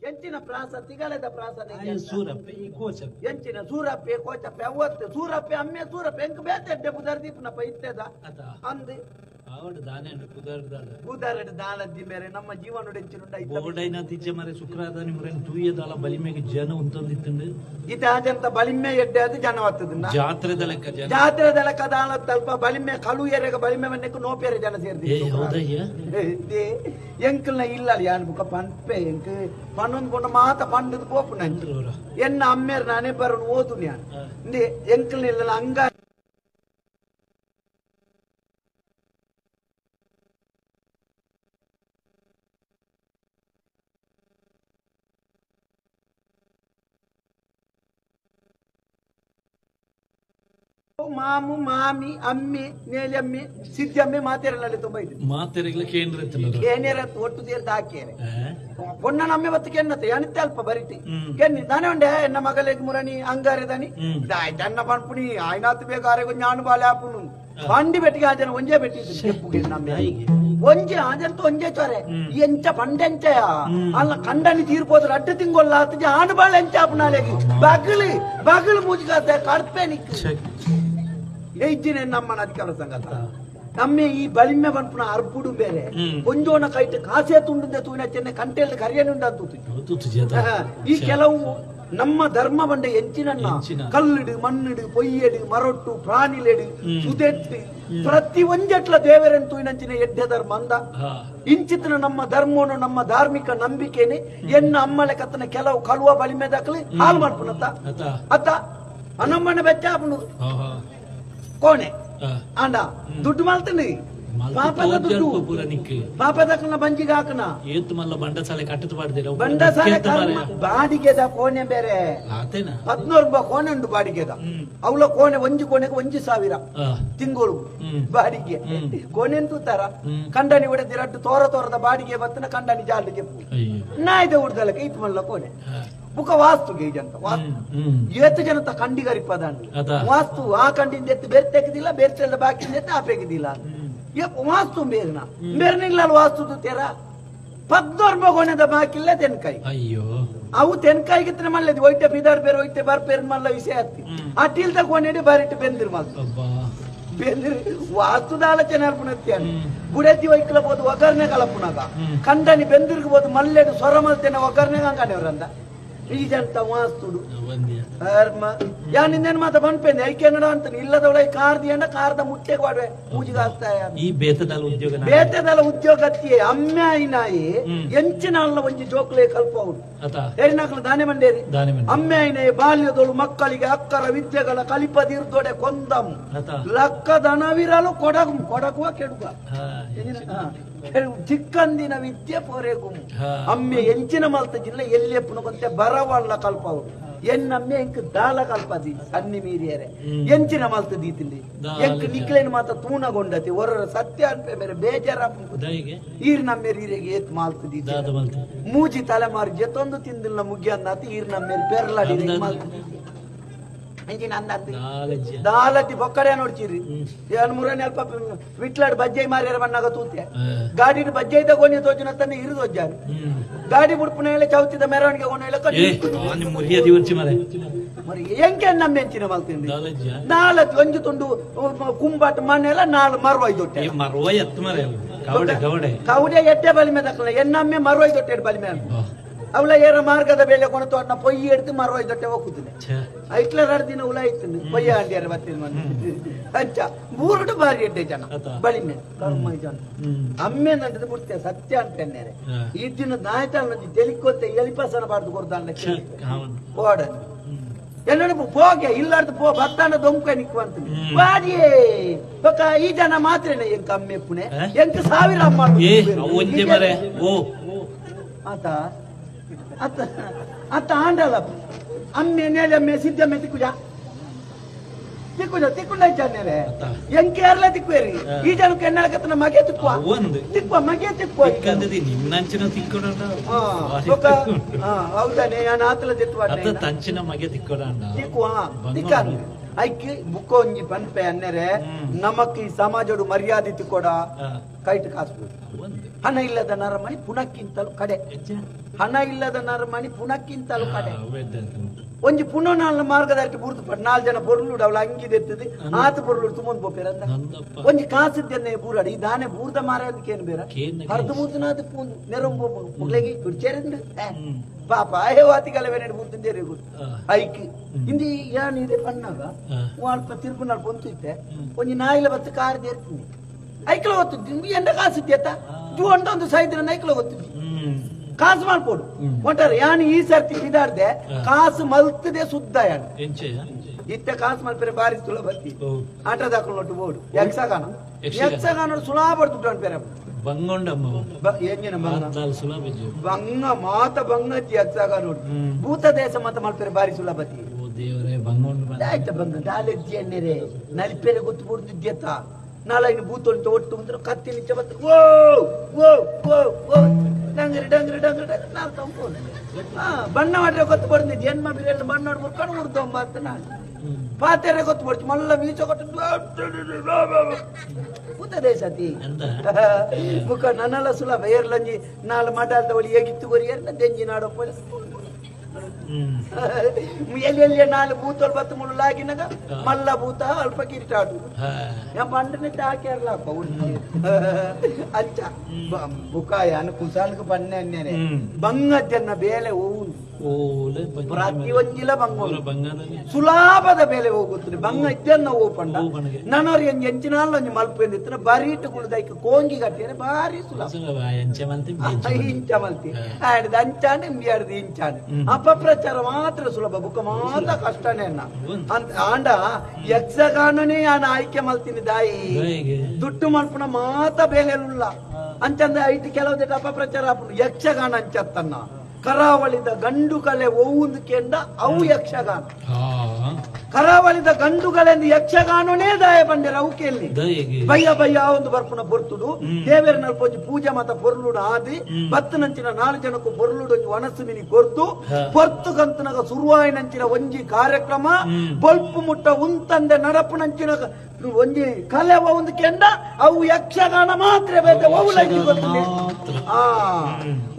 ಎಂಚಿನ ಪ್ರಾಸ ತಿಗಳೆದ ಪ್ರಾಸ ಎಂಚಿನ ಸೂರಪ್ಪೆ ಕೋಚಪ್ಪೆ ಅವತ್ತು ಸೂರಪ್ಪೆ ಅಮ್ಮೆ ಸೂರಪ್ಪೆ ಎಂಕ್ ಬೇತೆ ಬುದರ್ದೀಪನಪ್ಪ ಇತ್ತದ ಅಂದ್ ಬುದರ್ಡ್ ದಾನದ್ದಿ ಮೇರೆ ನಮ್ಮ ಜೀವನ ಇತಾಜಂತ ಬಲಿಮೆ ಎಡ್ಡೆ ಅದು ಜನ ಬರ್ತದ ಜಾತ್ರೆದ ಲೆಕ್ಕ ಜಾತ್ರೆದ ಲೆಕ್ಕ ದಾನ ತಲ್ಪ ಬಲಿಮೆ ಕಲು ಎರೆಗ ಬಲಿಮೆ ಮನೆக்கு ನೋಪೇರೆ ಜನ ಸೇರ್ದಿ ಎಂಕಲ್ನ ಇಲ್ಲ ಯಾನ್ ಬುಕ್ಕ ಪನ್ಪೆ ಎಂಕ್ ಪನ್ನೊಂದು ಕೊಂಡ ಮಾತ ಪಂಡದ ಪೋಪು ನಂಜು ಎನ್ನ ಅಮ್ಮೇರ್ ನಾನೇ ಬರೋಣ ಓದು ನಾನು ಎಂಕಲ್ನ ಇಲ್ಲ ಹಂಗ ಮಾಮು ಮಾಮಿ ಅಮ್ಮಿ ನೇಲಮ್ಮಿ ಸಿದ್ದಮ್ಮಿ ಮಾತೆರನಲ್ಲಿ ತುಂಬಾ ಇದೆ ಮಾತೆರೆಗಳ ಕೇಂದ್ರ ಏನೇರ ಒಟ್ಟು ತೀರ್ದ ಹಾಕಿಯರೆ ಪೊನ್ನ ನಮ್ಮೆ ಬತ್ತು ಕೆನ್ನತೆ ಅನಿತೆ ಅಲ್ಪ ಬರಿಟಿ ಕೆನ್ನಿ ದಾನೆ ಉಂಡೆ ಎನ್ನ ಮಗಲಿಗೆ ಮುರಣಿ ಅಂಗಾರೆ ದಾನಿ ಅನ್ನ ಪನ್ಪುಣಿ ಆಯ್ನಾತ್ ಬೇಗ ಆರೆಗು ಜ್ಞಾನ ಬಾಲೆ ಆಪುನು ಬಂಡಿ ಬೆಟ್ಟಿಗೆ ಆಜನ ಒಂಜೇ ಬೆಟ್ಟಿ ನಮ್ಮೆ ಒಂಜೆ ಆಜಂತ ಒಂಜೆ ಚೊರೆ ಎಂಚ ಪಂಡೆಂಚಯ ಅಲ್ಲ ಕಂಡನಿ ತೀರ್ಪೋದ್ರ ಅಡ್ಡ ತಿಂಗೊಲ್ಲ ಆತ ಆನು ಬಾಳೆ ಎಂಚ ಆಪುನಾಲೆಗೆ ಬಗಲು ಬಗಲು ಮೂಜಿಗಾತೆ ಕಡ್ಪೆ ನಿಕ್ ಎಜ್ಜಿನ ನಮ್ಮನ ಅಧಿಕಾರ ಸಂಗತ ನಮ್ಮೆ ಈ ಬಲಿಮೆ ಬನ್ಪುನ ಅರ್ಪುಡು ಬೇರೆ ಕೊಂಜೋನ ಕೈಟ್ ಕಾಸೆ ತುಂಡುಂದೆ ತೂನ ಚೆನ್ನೆ ಕಂಟೆಲ್ ಕರಿಯನುಂಡ ಈ ಕೆಲವು ನಮ್ಮ ಧರ್ಮ ಬಂಡ ಎಂಚಿನನ್ನ ಕಲ್ಲಿಡು ಮಣ್ಣಿಡು ಪೊಯ್ಯಡು ಮರೊಟ್ಟು ಪ್ರಾಣಿಲೆಡು ಸುದೆಟ್ಟು ಪ್ರತಿ ಒಂಜಟ್ಲ ದೇವರನ್ ತೂಯಿನಂಚಿನ ಎಡ್ಡೆ ಧರ್ಮ ಅಂದ ಇಂಚಿತನ ನಮ್ಮ ಧರ್ಮನು ನಮ್ಮ ಧಾರ್ಮಿಕ ನಂಬಿಕೆನೆ ಎನ್ನ ಅಮ್ಮಲೆ ಕತ್ತನ ಕೆಲವು ಕಳುವ ಬಲಿಮೆ ದಾಖಲೆ ಹಾಲು ಮಾಡ್ಪುನತ್ತ ಅತ್ತ ಅನಮ್ಮನ ಬೆಚ್ಚ ಆಪುನು ಕೋಣೆ ಆಂಡ ದುಡ್ಡು ಮಾಡ್ತೀನಿ ಪಾಪದ ದುಡ್ಡು ಪಾಪದಕ್ಕನ ಬಂಜಿಗೆ ಹಾಕನ ಏತ್ ಮಲ್ಲ ಬಂಡಸಾಲೆ ಕಟ್ಟದು ಪಾಡ್ದಿರ ಬಂಡಸಾಲೆ ಬಾಡಿಗೆದ ಕೋಣೆ ಬೇರೆ 14 ರೂಪಾಯಿ ಕೋಣೆ ಉಂಟು ಬಾಡಿಗೆದ ಅವಳ ಕೋಣೆ ಒಂಜಿ ಕೋಣೆಗೆ 1000 ತಿಂಗಳು ಬಾಡಿಗೆ ಕೋಣೆ ತೂತಾರ ಕಂಡನಿ ಬಿಡ ದಿರಟ್ಟು ತೋರ ತೋರದ ಬಾಡಿಗೆ ಬತ್ತನ ಕಂಡನಿ ಜಾಲಿಗೆ ನಾಯ್ದ ಉಡ್ದಲಕ್ಕೆ ಇತ್ ಮಲ್ಲ ಕೋಣೆ ಬುಕ ವಾಸ್ತುಗೆ ಜಂತ ವಾಸ್ತು ಏತು ಜನತ ಕಂಡಿಗರಿಪದ ವಾಸ್ತು ಆ ಕಂಡಿಂದ ಎತ್ತು ಬೇರೆ ತೆಗೆದಿಲ್ಲ ಬೇರೆ ಬಾಕಿಂದ ಎತ್ತು ಆ ತೆಗೆದಿಲ್ಲ ವಾಸ್ತು ಬೇರ್ನ ಬೇರ್ನಿಲ್ಲ ವಾಸ್ತು ತೇರ 14 ಕೋಣೆದ ಬಾಕಿಲ್ಲ ತೆನ್ಕಾಯಿ ಅಯ್ಯೋ ಅವು ತೆನ್ಕಾಯಿಗೆ ಮಲ್ಲದಿ ಒಯ್ತೆ ಬಿದಾರ್ ಬೇರೆ ಒಯ್ತೆ ಬರ್ಪೇರ್ ಮಲ್ಲ ವಿಷಯ ಹತ್ತಿ ಆ ಟೀಲ್ದ ಕೋಣೆಡಿ ಬಾರಿಟ್ಟು ಬೆಂದಿರ್ ಮಲ್ ಬೆಂದಿರ್ ವಾಸ್ತುದ ಆಲೋಚನೆ ಅರ್ಪಣತ್ಯಾನ ಬುಡತಿ ಒಯ್ಕಲ ಬೋದು ಒಗರ್ನೆ ಕಲಪುನಾಗ ಕಂಡನಿ ಬೆಂದಿರ್ಬೋದು ಮಲ್ಲೆಡು ಸ್ವರ ಮಲ್ತೇನೆ ಒಗರ್ನೆ ಅಂಕಣೆವ್ರಂದ ಈ ಜಂತ ವಾಸ್ತುಡು ಯಾನಿಂದೇನು ಮಾತ ಬಂದ್ಪೇನೆ ಐಕೆನ್ನಡ ಅಂತ ಇಲ್ಲದವಳ ಕಾರ್ದಿ ಅಂಡ ಕಾರ್ದ ಮುಟ್ಟೆಗೆ ವಾಡುವೆ ಪೂಜೆಗೆ ಆಗ್ತಾಯ ಈ ಬೇತದಲ್ಲ ಉದ್ಯೋಗ ಬೇತದಲ್ಲ ಉದ್ಯೋಗತ್ತಿ ಅಮ್ಮಾಯಿನಾಯಿ ಎಂಚಿನ ಅಲ್ಲ ಒಂಜಿ ಜೋಕ್ಲೆ ಕಲ್ಪವುಡು ಎರಿನಾಕಲು ದಾನೆ ಮಂಡೇರಿ ಅಮ್ಮಾಯಿನಾಯಿ ಬಾಲ್ಯದೊಳು ಮಕ್ಕಳಿಗೆ ಅಕ್ಕರ ವಿದ್ಯೆಗಳ ಕಲಿಪದಿರ್ದೊಡೆ ಕೊಂದಂ ಲಕ್ಕದನವಿರಲು ಕೊಡಗು ಕೊಡಗುವ ಕೆಡುಗ ಚಿಕ್ಕಂದಿನ ವಿದ್ಯೆ ಪೊರೆಗು ಅಮ್ಮೆ ಎಂಚಿನ ಮಲ್ತ ಜಿಲ್ಲೆ ಎಲ್ಲಿ ಪುನಕೊಂತೆ ಬರವಲ್ಲ ಕಲ್ಪವುಡು ಎನ್ನಮ್ಮೆ ಎಂಕ್ ದಾಲ ಕಲ್ಪದಿ ಸನ್ನಿ ಮೀರಿಯರೆ ಎಂಚಿನ ಮಲ್ತ ದೀತಿಂಡಿ ಎಂಕ್ ನಿಕ್ಲೇನು ಮಾತ ತೂಣಗೊಂಡತಿ ಹೊರರ ಸತ್ಯ ಅನ್ಪೆ ಮೇರೆ ಬೇಜಾರ ಈರ್ ನಮ್ಮೇರಿ ಈರೆಗೆ ಏತ್ ಮಾಲ್ತ ದೀತಿ ಮೂಜಿ ತಲೆಮಾರು ಜೊತೊಂದು ತಿಂದಿಲ್ಲ ಮುಗಿಯನ್ನಾತಿ ಈರ್ ನಮ್ಮೇರಿ ಪೆರ್ಲಾಡಿ ಮಾಲ್ತ ದಾಲತಿ ಬೊಕ್ಕಡೆ ನೋಡ್ಚಿರಿ ಮುರನೆ ಅಲ್ಪ ವಿಟ್ಲಾಡ್ ಬಜ್ಜೈ ಮಾರ್ಯಾರ ಬಣ್ಣಾಗ ತೂತೆ ಗಾಡಿ ಬಜ್ಜೈ ತಗೊಂಡಿ ತೋಚಿನ ತಾನೆ ಇರುದು ಒಜ್ಜಾರು ಗಾಡಿ ಬುಡ್ಪುನ ಹೇಳಿ ಚೌತಿದ ಮೆರವಣಿಗೆ ಎಂಕೆ ನಮ್ಮ ಎಂಚಿನ ಮಲ್ತಿಂದಿ ನಾಲತಿ ಒಂಜಿ ತುಂಡು ಕುಂಬಾಟ ಮಣ್ಣೆಲ್ಲ ನಾಲ್ ಮರ್ವೈ ದೊಟ್ಟೆ ಕೌಡೆ ಎಡ್ಡೆ ಬಲಿಮೆ ದಕ್ಕಲ ಎನ್ನಮ್ಮೆ ಮರ್ವೈ ದೊಟ್ಟೆ ಬಲಿಮೆ ಅವಳ ಏರ ಮಾರ್ಗದ ಬೇಲೆ ಕೊಣತು ಅಣ್ಣ ಪೊಯ್ಯಿ ಎಡ್ತು ಮರ್ವೈ ದೊಟ್ಟೆ ಹೋಗುದಿಲ್ಲ ಐಟ್ಲರ್ ದಿನ ಉಲ ಇತ್ತು ಪೊಯ್ಯ ಅಂಡಿಯಾರ ಬತ್ತಿನ ಅಂಚ ಮೂರುಡು ಬಾರಿ ಎಡ್ಡೆ ಜನ ಬಲಿಮೆ ಕರ್ಮ ಜನ ಅಮ್ಮೆ ನಂಟದು ಬಿಡ್ತೇವೆ ಸತ್ಯ ಅಂತೇನೆ ಈ ದಿನ ನಾಯ್ತ ತೆಲಿಕೊತ್ತೆ ಎಲಿಪಾಸನ ಬಾರ್ದು ಕೊಡ್ತಾನೆ ಓಡ ಎಲ್ಲ ಪೋಗೆ ಇಲ್ಲಾರ್ದು ಪೋ ಬತ್ತಾನ ದೊಂಕ ನಿಕ್ಕುವಂತ ಬಾರಿಯೇ ಬೊಕ್ಕ ಈ ಜನ ಮಾತ್ರೇನೆ ಎಂಕ ಅಮ್ಮೆ ಪುಣೆ ಎಂಕ ಸಾವಿರ ಅಮ್ಮ ಆತ ಅತ್ತ ಅತ್ತ ಆಂಡಲ ಅಮ್ಮೆ ನೇಲಮ್ಮೆ ಸಿದ್ದಮ್ಮೆ ತಿಕ್ಕುಜ ತಿಕ್ಕುಜ ತಿಕ್ಕುಂಡ ಇಚ್ಚಾನೇಲೆ ಎಂಕೇರ್ಲ ತಿಕ್ಕುವೇರಿ ಈ ಜನಕ್ಕೆ ಎನ್ನಳಕತ್ತನ ಮಗೆ ತಿಕ್ಕುವ ತಿಕ್ಕುವ ಮಗೆ ತಿಕ್ಕುವ ಹೌದಾನೆ ನಾನು ಆತಲ ತಿಕ್ಕುವ ತಂಚಿನ ಮಗೆ ತಿಕ್ಕೊಡ ತಿಕ್ಕುವ ತಿಕ್ಕಾನು ಐಕಿ ಬುಕ್ಕೊಂಜಿ ಪನ್ಪೆ ಅನ್ನೆರೆ ನಮಕ್ ಈ ಸಮಾಜಡು ಮರ್ಯಾದೆ ತಿಕ್ಕೊಡ ಕೈಟ್ ಕಾಸು ಹಣ ಇಲ್ಲದ ನರಮಣಿ ಪುನಕ್ಕಿಂತಲೂ ಕಡೆ ಹಣ ಇಲ್ಲದ ನರಮಣಿ ಪುನಕ್ಕಿಂತಲೂ ಕಡೆ ಒಂಜಿ ಪುನಃ ನಾಲ್ ಮಾರ್ಗದಲ್ಲಿ ಬುರ್ದು ಪಟ್ ನಾಲ್ ಜನ ಬೊರ್ಲುಡು ಅವಳ ಅಂಗಿದೆತ್ತದು ಆತ ಬೊರ್ಲುಡು ತುಂಬೊಂದು ಪೋಪೇರ ಅಂತ ಒಂಜಿ ಕಾಸಿದ್ದನ್ನೇ ಬೂರಾಡಿ ಈ ದಾನೆ ಬೂರ್ದ ಮಾರ ಅದಕ್ಕೇನು ಬೇರ ಹರ್ದು ಮೂತನಾದ ಪೂಂದು ನೆರೊಂಬ ಮುಗ್ಲೆಗೆ ಕುಡ್ಚೇರಂದು ಪಾಪ ಅಹೇ ವಾತಿಗಲ ವೇನೆ ಬೂರ್ತಂದೇರಿ ಐಕ್ ಇಂದಿ ಯಾನ್ ಇದೆ ಪಣ್ಣಾಗ ಅಲ್ಪ ತಿರುಗುನಾಳ್ ಪೊಂತು ಇತ್ತೆ ಒಂಜಿ ನಾಯಿಲ ಬತ್ತು ಕಾರ್ ದೇರ್ತೀನಿ ಐಕ್ಲ ಗೊತ್ತು ಎಂಡ ಕಾಸಿದ್ಯತ್ತ ಜೂ ಒಂದು ಸೈದ್ರ ಐಕ್ಲ ಗೊತ್ತು ಕಾಸು ಮಾಡ್ಕೊಡು ಒಟ್ಟಾರೆ ಯಾನು ಈ ಸರ್ತಿ ಬಿದಾಡ್ದೆ ಕಾಸು ಮಲ್ತದೆ ಸುದ್ದ ಯಾನು ಇತ್ತೆ ಕಾಸು ಮಲ್ಪರೆ ಬಾರಿ ಸುಲಭ ಆಟದ ಹಾಕೊಂಡು ಬೋಡು ಯಕ್ಷಗಾನ ಯಕ್ಷಗಾನ ಸುಲಭ ದುಡ್ಡು ಅನ್ಪೇರೆ ಬಂಗ ಮಾತ ಬಂಗಜ್ಜಿ ಯಕ್ಷಗಾನ ಭೂತ ದೇಶ ಮಾತ ಮಲ್ಪರೆ ಬಾರಿ ಸುಲಭತಿ ಆಯ್ತ ಬಂಗ ದಾಲೆಜ್ಜಿ ಎಣ್ಣೆರೆ ನಲಿಪೆರೆ ಗೊತ್ತು ಬಿಡ್ತಿದ್ಯತ್ತ ನಾಳೆ ಭೂತೊಳಿತ ಒಟ್ಟು ಅಂದ್ರೆ ಕತ್ತಿ ನಿಚ್ಚ ಬತ್ತು ಓ ಓ ಓ ಓ ಡಂಗ್ರಿ ಡಂಗ್ರಿ ಡಂಗ್ರಿ ಡಂಗ್ರಿ ನಾನು ತಂಪೋನೆ ಬಣ್ಣ ಮಾಡ್ರೆ ಗೊತ್ತು ಬಡ್ದಿದ್ದು ಹೆಣ್ಮ ಬಿರಿಯಾನಿ ಬಣ್ಣ ಹೊಡ್ಕೊಂಡು ಉಡ್ದೊಂಬ ಅಂತ ನಾನು ಪಾತೆರೆ ಗೊತ್ತು ಬಡ್ತು ಮಲ್ಲ ಮೀಚ ಕೊಟ್ಟು ಭೂತ ದೇಶತಿ ಮುಖ ನನ್ನೆಲ್ಲ ಸುಲಭ ಏರ್ಲಂಜಿ ನಾಳು ಮಡಾಲ್ದ ಒಳಿ ಹೇಗಿತ್ತು ಕೊರಿ ಏರ್ನ ದೆಂಜಿ ನಾಡಪ್ಪ ಎಲ್ಲಿ ಎಲ್ಲಿ ನಾಳು ಭೂತೋಲ್ ಬತ್ತು ಮುಳ್ಳು ಲಾಗಿನಾಗ ಮಲ್ಲ ಭೂತ ಅಲ್ಪ ಕಿರಿಟಾಡು పంటని తాకేర్లా ಅಚ್ಚ ಬುಕಾಯ ಕುಸಾಲ್ಗೆ ಬನ್ನೆ ಅನ್ನೇನೆ ಬಂಗಜ್ಜನ್ನ ಬೇಲೆ ಓವು ಪ್ರತಿಯೊಂಜಿಲ ಬಂಗ ಸುಲಾಭದ ಬೆಲೆ ಹೋಗುತ್ತದೆ ಬಂಗ ಇದ್ದನ್ನ ಓಪಂಡ ನನೋರ್ ಎಂಚಿನಾಲ್ ಒಂಜಿ ಮಲ್ಪೆಂದಿತ್ತಿನ ಬರೀಟು ಕುಳಿದೈಕ್ ಕೋಂಗಿ ಕಟ್ಟಿಯನೆ ಬಾರಿ ಸುಲಭ ಇಂಚ ಮಲ್ತಿ ಆಡ್ದು ಅಂಚಾನೆ ಇಂಬಿಯಾಡ್ದು ಇಂಚಾನೆ ಅಪಪ್ರಚಾರ ಮಾತ್ರ ಸುಲಭ ಬುಕ್ಕ ಮಾತ್ರ ಕಷ್ಟನೇ ಅಂತ ಆಂಡ ಯಕ್ಷಗಾನನೇ ಆನ ಆಯ್ಕೆ ಮಲ್ತೀನಿ ದಾಯಿ ದುಡ್ಡು ಮಲ್ಪುನ ಮಾತ ಬೇಲೆಲುಲ್ಲ ಅಂಚಂದ ಐಟ್ ಕೆಲವು ಅಪಪ್ರಚಾರ ಆಪುಂಡು ಯಕ್ಷಗಾನ ಅಂಚತ್ತನ್ನ ಕರಾವಳಿದ ಗಂಡು ಕಲೆ ಒವ್ವೊಂದು ಕೆಂಡ ಅವು ಯಕ್ಷಗಾನ ಕರಾವಳಿದ ಗಂಡುಗಳೆಂದು ಯಕ್ಷಗಾನನೇ ದಾಯ ಬಂಡೆರ ಅವು ಕೇಳಿ ಬಯ್ಯ ಬಯ್ಯ ಒಂದು ಬರ್ಪುನ ಪೊರ್ತುಡು ದೇವೇರನಲ್ಲಿ ಪೊಂಜಿ ಪೂಜೆ ಮಾತ ಪೊರ್ಲುಡು ಆದಿ ಬತ್ತನಂಚಿನ ನಾಲ್ಕು ಜನಕ್ಕೂ ಪೊರ್ಲುಡು ಒಂಜಿ ಒಣಸು ಮಿನಿ ಕೊರ್ತು ಪೊರ್ತು ಕಂತನಗ ಸುರುವಾಯಿನಂಚಿನ ಒಂಜಿ ಕಾರ್ಯಕ್ರಮ ಬೊಲ್ಪು ಮುಟ್ಟ ಉಂತಂದೆ ನಡಪುನಂಚಿನ ಒಂಜಿ ಕಲೆ ಒಂದು ಕೆಂಡ ಅವು ಯಕ್ಷಗಾನ ಮಾತ್ರ ಬೇತೆ ಗೊತ್ತಿಲ್ಲ. ಆ